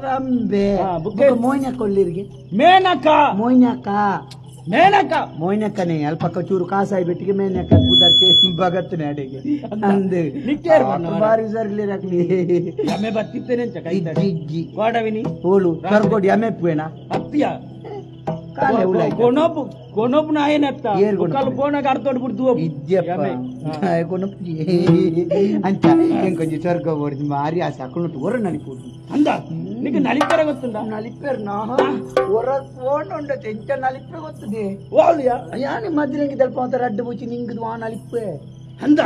ರಂಬೆ ಬುಕ್ಕೆ. ಮೋಯ್ನಕೊಲ್ಲಿರ್ಗೆ ಮೇನಕ ಮೋಯ್ನಕ ಮೇನಕ ಮೋಯ್ನಕ್ಕನೇ ಅಲ್ಪ ಚೂರು ಕಾಸಾಯಿ ಬೆಟ್ಟಿಗೆ ಮೇನಕ ಪುದರ್ ಬಗತ್ತನೆ ಅಡೆಗೆ ಅಂದು ನಿಕ್ಕೇರ್ ಬಣ್ಣ ಬಾರಿ ಸರ್ಲಿರಕ್ಲಿ ಯಮೆ ಬತ್ತಿತ್ತೇನೆ ಅಂಚ ಕೈ ಇಜ್ಜಿ ಕೋಡವಿನಿ ಓಲು ಸರ್ಗೋಡಿ ಅಮೆಪ್ಪುವೇನಾ ಅತ್ತಿಯ ಕಾಲೆ ಉಲಾಯ್ತ. ಕೊನೊಬು ಕೊನೊಬು ನಾಯನತ್ತ ಏರ್ ಕೊನೊಬು? ಕಲ್ ಪೋನಾಗ ಅರ್ಧೋಡ್ ಬಿಡ್ದು ಇಜ್ಜಪ್ಪ ಕೊನೊಪ್ಪಿ ಅಂಚ ಎಂಕೊಂಜಿ ಸ್ವರ್ಗ ಓಡಿದ್ ಭಾರಿ ಆಸೆ ಅಕ್ಕುಂಟು ಹೊರ ನಲಿಪುಡು ಅಂದ ನಿಂಗೆ ನಲಿಪೆರ ಗೊತ್ತುಂಡ ನಲಿಪೆರ್ನಾ ಹೊರ ಫೋನ್ ಉಂಡತೆ ಎಂಚ ನಲಿಪೆ ಗೊತ್ತದೆ ಓಲಿಯ ಯಾನಿ ಮದ್ರಂಗಿ ದಲ್ಪ ಅಂತ ರಡ್ಡು ಬುಚ್ಚಿ ನಿಂಗದು ಆ ನಲಿಪೆ ಅಂದ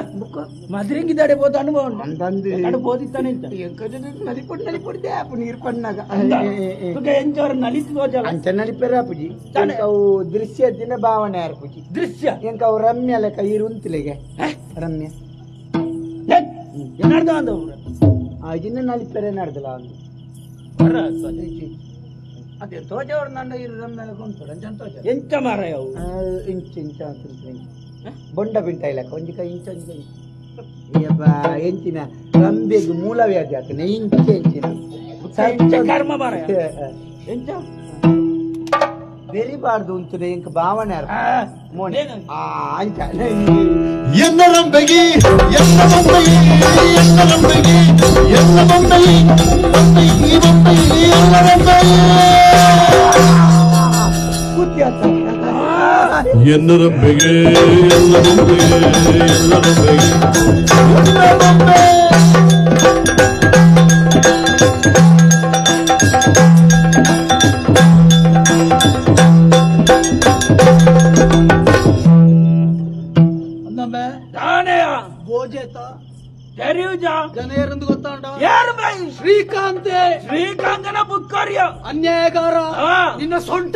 ಮದ್ರಂಗಿ ದಾಡೆ పోత ಅನುಭವ ಉಂಟು ಅಂತಂದು ಅಡು పోದಿತ್ತಾನೆ ಅಂತ ನಲಿಪುಡು ನಲಿಪುಡು ಅಪ್ಪು ನೀರು ಪಣ್ಣಾಗ ಅಂದ ತುಕ ಎಂಚವರ ನಲಿತು ತೋಜಲ ಅಂಚ ನಲಿಪೆರ ಅಪ್ಪುಜಿ ಅವು ದೃಶ್ಯ ದಿನ ಭಾವನೆ ಅರ್ಪುಜಿ ದೃಶ್ಯ ಎಂಕ ಅವು ರಮ್ಯ ಲೆಕ್ಕ ಈರು ಉಂತುಲೆಗೆ ರಮ್ಯ ಏನಾರ್ದ ಅಂದ ಆ ಜಿನ್ನ ನಲಿಪೆರೆ ನಡ್ದಲ ಒಂದು ಅದೇ ತೋಜವರು ನನ್ನ ಇರು ರಮ್ಯ ಲೆಕ್ಕ ಉಂಟು ಅಂಚ ತೋಜ ಎಂಚ ಮಾರಾಯ ಅವು ಇಂಚ ಇಂಚ ಅಂತ ಬೊಂಡ ಪಿಂಟ ಇಲ್ಲಕ್ಕ ಒಂಜಿ ಕೈ ಇಂಚ ಒಂಜಿ ಕೈ ಅಯ್ಯಪ್ಪ ಎಂಚಿನ ರಂಬೆಗ್ ಮೂಲ ವ್ಯಾಧಿ ಆತನೆ ಇಂಚೆ ಎಂಚಿನ ಎಂಚ ಕರ್ಮ ಮಾರಾಯ ಎಂಚ ಬೆರಿಬಾರ್ದು ಉಂತುನೆ ಎಂಕ ಭಾವನೆ ಅರ್ಥ. ಮೋನೆ ಆ ಅಂಚ ಎನ್ನ ರಂಬೆಗಿ ಎನ್ನ ಬೊಂಬೆಗಿ ಎನ್ನ ರಂಬೆಗಿ ಎನ್ನ ಬೊಂಬೆಗಿ ಬೊಂಬೆಗಿ ಬೊಂಬೆಗಿ ಎನ್ನ ರಂಬೆಗಿ ಎನ್ನ ರಂಬೆಗೆ ಎನ್ನ ಬೊಂಬೆಗೆ ಎನ್ನ ರಂಬೆಗೆ ಎನ್ನ ಬೊಂಬೆ ಅಂದಮ್ಮೆ ತಾನೆಯ ಗೋಜೇತ ತೆರಿಯುಜ ಜನ ಗೊತ್ತಾಂಡ ಯಾರು ಬೈ ಶ್ರೀಕಾಂತೆ ಶ್ರೀಕಾಂತನ ಬುಕ್ಕರ್ಯ ಅನ್ಯಾಯಗಾರ ನಿನ್ನ ಸೊಂಟ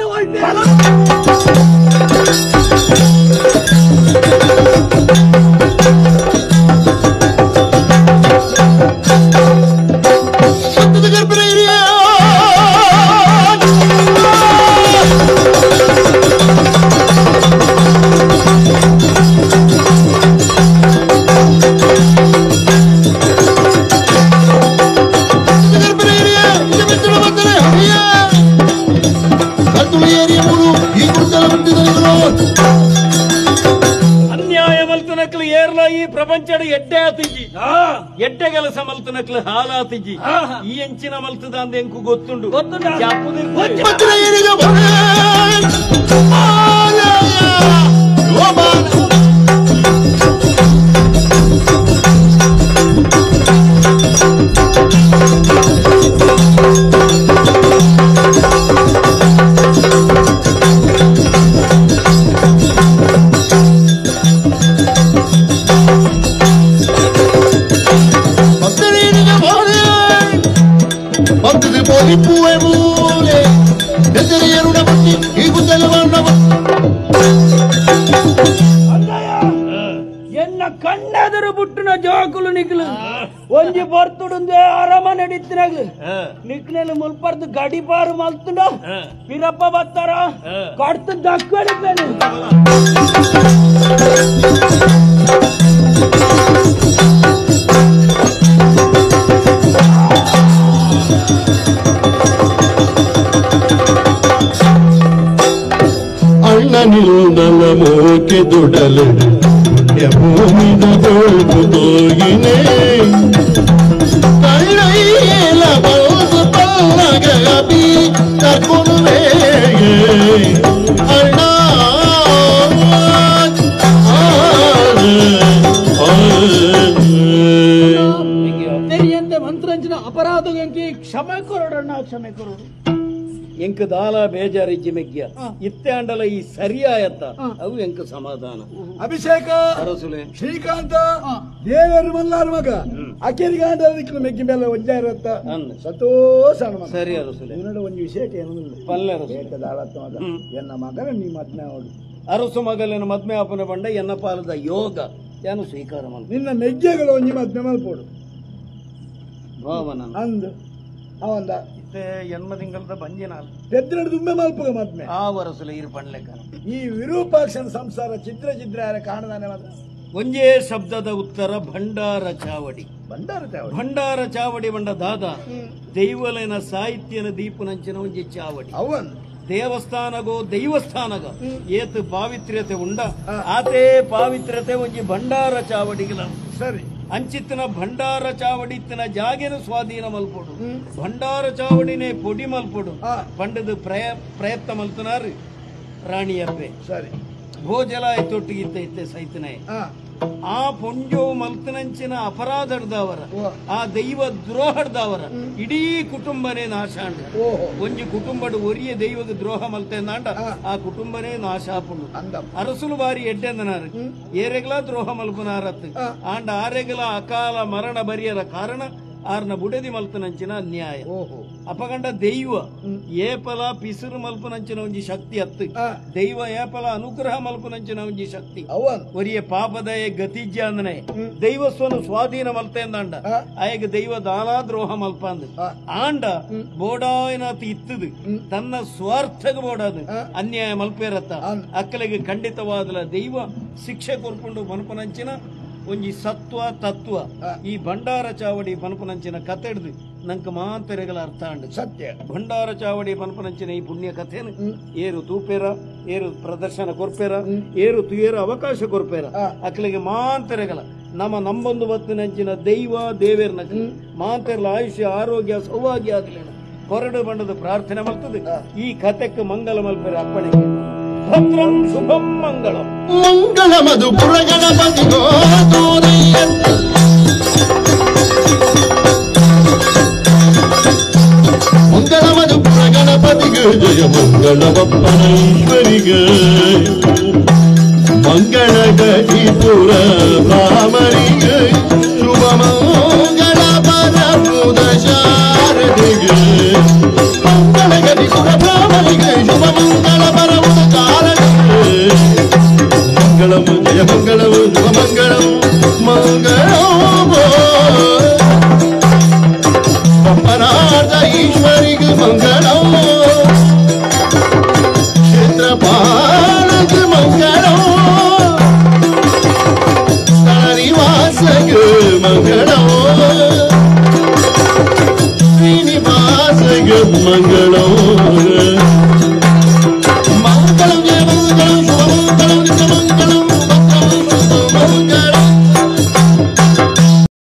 ಸತ್ಯದ ಗರ್ಭಿಣಿ ಹಿರಿಯ ಅನ್ಯಾಯ ಮಲ್ತನಕ್ಲು ಏರ್ಲ ಈ ಪ್ರಪಂಚದ ಎಡ್ಡೆ ಆತಿಜಿ ಎಡ್ಡೆ ಕೆಲಸ ಮಲ್ತನಕ್ಲು ಹಾಲಾತಿಜಿ ಈ ಎಂಚಿನ ಮಲ್ತದ ಅಂದ ಎಂಕು ಗೊತ್ತುಂಡು ಎನ್ನ ಕಣ್ಣೆದುರು ಬುಟ್ಟಿನ ಜೋಕುಲು ನಿಕ್ಲು ಒಂಜಿ ಬರ್ತುಡುಂದೆ ಆರಾಮ ನಡೀತಿನಾಗ್ಲು ನಿಕ್ನೆಲು ಮುಲ್ಪರ್ದು ಗಡಿಪಾರು ಮಲ್ತುಂಡ ಪಿರಪ್ಪ ಬತ್ತಾರ ಕಡ್ತು ದಕ್ಕಡಿದ್ಮೇಲೆ ತೋಗಿನೇ ಕಳ್ಳೈಲ ಬೌದು ಪಲ್ಲಗಬಿ ಕರ್ಕೊನುವೆ ಅಣ್ಣ. ತೆರಿಯಂತೆ ಮಂತ್ರಂಜನ ಅಪರಾಧಕ್ಕೆ ಕ್ಷಮೆ ಕೊರಡಣ್ಣ, ಕ್ಷಮೆ ಕೊರಡು. ಎಂಕ ದಾಲ ಬೇಜಾರಿಜ್ಜಿ ಮೆಗ್ಯ ಇತ್ತೆ ಅಂಡಲ ಈ ಸರಿಯಾಯತ್ತ ಅವು ಎಂಕ ಸಮಾಧಾನ. ಅಭಿಷೇಕ ಅರಸುಲೆ ಶ್ರೀಕಾಂತ ದೇವರು ಮಲ್ಲಾರ ಮಗ ಅಕೇರಿಗಾಂಡ ಮೆಗ್ಗಿ ಮೇಲೆ ಒಂಜಾರತ್ತ ಸಂತೋಷ. ಸರಿ ಅರಸುಲೆ, ಒಂದು ವಿಷಯ ಏನೂ ಪಲ್ಲೆ ದಾಳತ್ತ ಮಗ ಎನ್ನ ಮಗನ ನೀ ಮದ್ಮೆ ಅವಳು ಅರಸು ಮಗಲಿನ ಮದ್ಮೆ ಅಪ್ಪನ ಬಂಡ ಎನ್ನ ಪಾಲದ ಯೋಗ ಏನು ಸ್ವೀಕಾರ ಮಲ್ಪ ನಿನ್ನ ಮೆಗ್ಗೆಗಳು ಒಂಜಿ ಮದ್ಮೆ ಮಲ್ಪೋಡು ಭಾವನ ಅಂದು ಅವಂದ ಇತ್ತೆ ಎನ್ಮ ತಿಂಗಳದ ಬಂಜಿನಾಲ್ ಪೆದ್ರಡು ದುಮ್ಮೆ ಮಲ್ಪುಗ ಮದ್ಮೆ ಆ ವರಸುಲೆ ಇರು ಪಣ್ಲೆಕ್ಕ ಈ ವಿರೂಪಾಕ್ಷನ ಸಂಸಾರ ಚಿತ್ರ ಚಿತ್ರ ಯಾರ ಕಾಣದಾನೆ ಮಾತ್ರ. ಒಂಜೇ ಶಬ್ದದ ಉತ್ತರ ಭಂಡಾರ ಚಾವಡಿ. ಭಂಡಾರ ಚಾವಡಿ, ಭಂಡಾರ ಚಾವಡಿ ಬಂಡ ದಾದ ದೈವಲೇನ ಸಾಹಿತ್ಯನ ದೀಪನಂಚಿನ ಒಂಜಿ ಚಾವಡಿ. ಅವನ್ ದೇವಸ್ಥಾನಗೋ ದೈವಸ್ಥಾನಗ ಏತು ಪಾವಿತ್ರ್ಯತೆ ಉಂಡ ಆತೇ ಪಾವಿತ್ರ್ಯತೆ ಒಂಜಿ ಭಂಡಾರ ಚಾವಡಿಗಿಲ. ಸರಿ ಅಂಚಿತ್ತಿನ ಭಂಡಾರ ಚಾವಡಿತ್ತಿನ ಜಾಗೆನ ಸ್ವಾಧೀನ ಮಲ್ಪೊಡು, ಭಂಡಾರ ಚಾವಡಿನೇ ಪೊಡಿ ಮಲ್ಪೊಡು ಪಂಡದು ಪ್ರಯತ್ನ ಮಲ್ತನಾರು ರಾಣಿಯಪ್ಪೆ. ಸರಿ ಭೋಜಲ ತೊಟ್ಟಿಗಿತ್ತ ಇತ್ತೆ ಸೈತನೆ ಆ ಪೊಂಜೋ ಮಲ್ತನಂಚಿನ ಅಪರಾಧಡ್ದವರ ಆ ದೈವ ದ್ರೋಹಡ್ದವರ ಇಡೀ ಕುಟುಂಬನೇ ನಾಶ ಅಂಡ. ಒಂಜಿ ಕುಟುಂಬಡು ಒರಿಯ ದೈವದ ದ್ರೋಹ ಮಲ್ತೆಂದಾಂಡ ಆ ಕುಟುಂಬನೇ ನಾಶ ಆಪುಂಡು. ಅರಸುಲು ಬಾರಿ ಎಡ್ಡೆಂದನಾರು ಏರೆಗ್ಲ ದ್ರೋಹ ಮಲ್ಪುನಾರತ್ ಆಂಡ ಆರೆಗ್ಲ ಅಕಾಲ ಮರಣ ಬರಿಯರ ಕಾರಣ ಆರ್ನ ಬುಡದಿ ಮಲ್ತನಂಚಿನ ಅನ್ಯಾಯ. ಅಪಗಂಡ ದೈವ ಏಪಲ ಪಿಸುರು ಮಲ್ಪನಂಚಿನ ಒಂಜಿ ಶಕ್ತಿ ಅತ್ತು, ದೈವ ಏಪಲ ಅನುಗ್ರಹ ಮಲ್ಪನಂಚಿನ ಒಂಜಿ ಶಕ್ತಿ. ಒರಿಯ ಪಾಪದಯ ಗತಿಜ್ಯಾಂದನೆ ದೈವಸ್ವನು ಸ್ವಾಧೀನ ಮಲ್ತೆಂದಾಂಡ ಆಯಗ ದೈವ ದಾಲಾ ದ್ರೋಹ ಮಲ್ಪಂದು ಆಂಡ ಬೋಡಾಯನಾತ್ ಇತ್ತದು ತನ್ನ ಸ್ವಾರ್ಥಗ ಬೋಡಾದು ಅನ್ಯಾಯ ಮಲ್ಪೇರತ್ತ ಅಕ್ಕಲಿಗೆ ಖಂಡಿತವಾದಲ ದೈವ ಶಿಕ್ಷೆ ಕೊರ್ಕೊಂಡು ಮನ್ಪನಂಚಿನ ಒಂಜಿ ಸತ್ವ ತತ್ವ ಈ ಭಂಡಾರ ಚಾವಡಿ ಪನ್ಪನಂಚಿನ ಕತೆ ಹಿಡ್ದು ನಂಕ ಮಾಂತರೆಗಳ ಅರ್ಥ ಅಂಡು ಸತ್ಯ. ಭಂಡಾರ ಚಾವಡಿ ಪನ್ಪನಂಚಿನ ಈ ಪುಣ್ಯ ಕಥೆನು ಏರು ತೂಪೇರ, ಏರು ಪ್ರದರ್ಶನ ಕೊರ್ಪೇರ, ಏರು ತುಯೇರ ಅವಕಾಶ ಕೊರ್ಪೇರ ಅಕ್ಕಲಿಗೆ ಮಾಂತರೆಗಳ ನಮ್ಮ ನಂಬೊಂದು ಬತ್ತಿನಂಚಿನ ದೈವ ದೇವೇರ್ನ ಮಾಂತೆರ್ಲ ಆಯುಷ್ಯ ಆರೋಗ್ಯ ಸೌಭಾಗ್ಯ ಆಗಲಿಲ್ಲ ಕೊರಡು ಬಂಡದ ಪ್ರಾರ್ಥನೆ ಮಲ್ತದೆ. ಈ ಕಥೆಕ್ಕೆ ಮಂಗಲ ಮಲ್ಪೇರ ಅಪ್ಪಣೆಗೆ. ಭದ್ರಂ ಶುಭಂ ಮಂಗಳಂ ಮಂಗಳಮದು ಪುರಗಣಪತಿ ಗೋದೋದಯ್ಯ.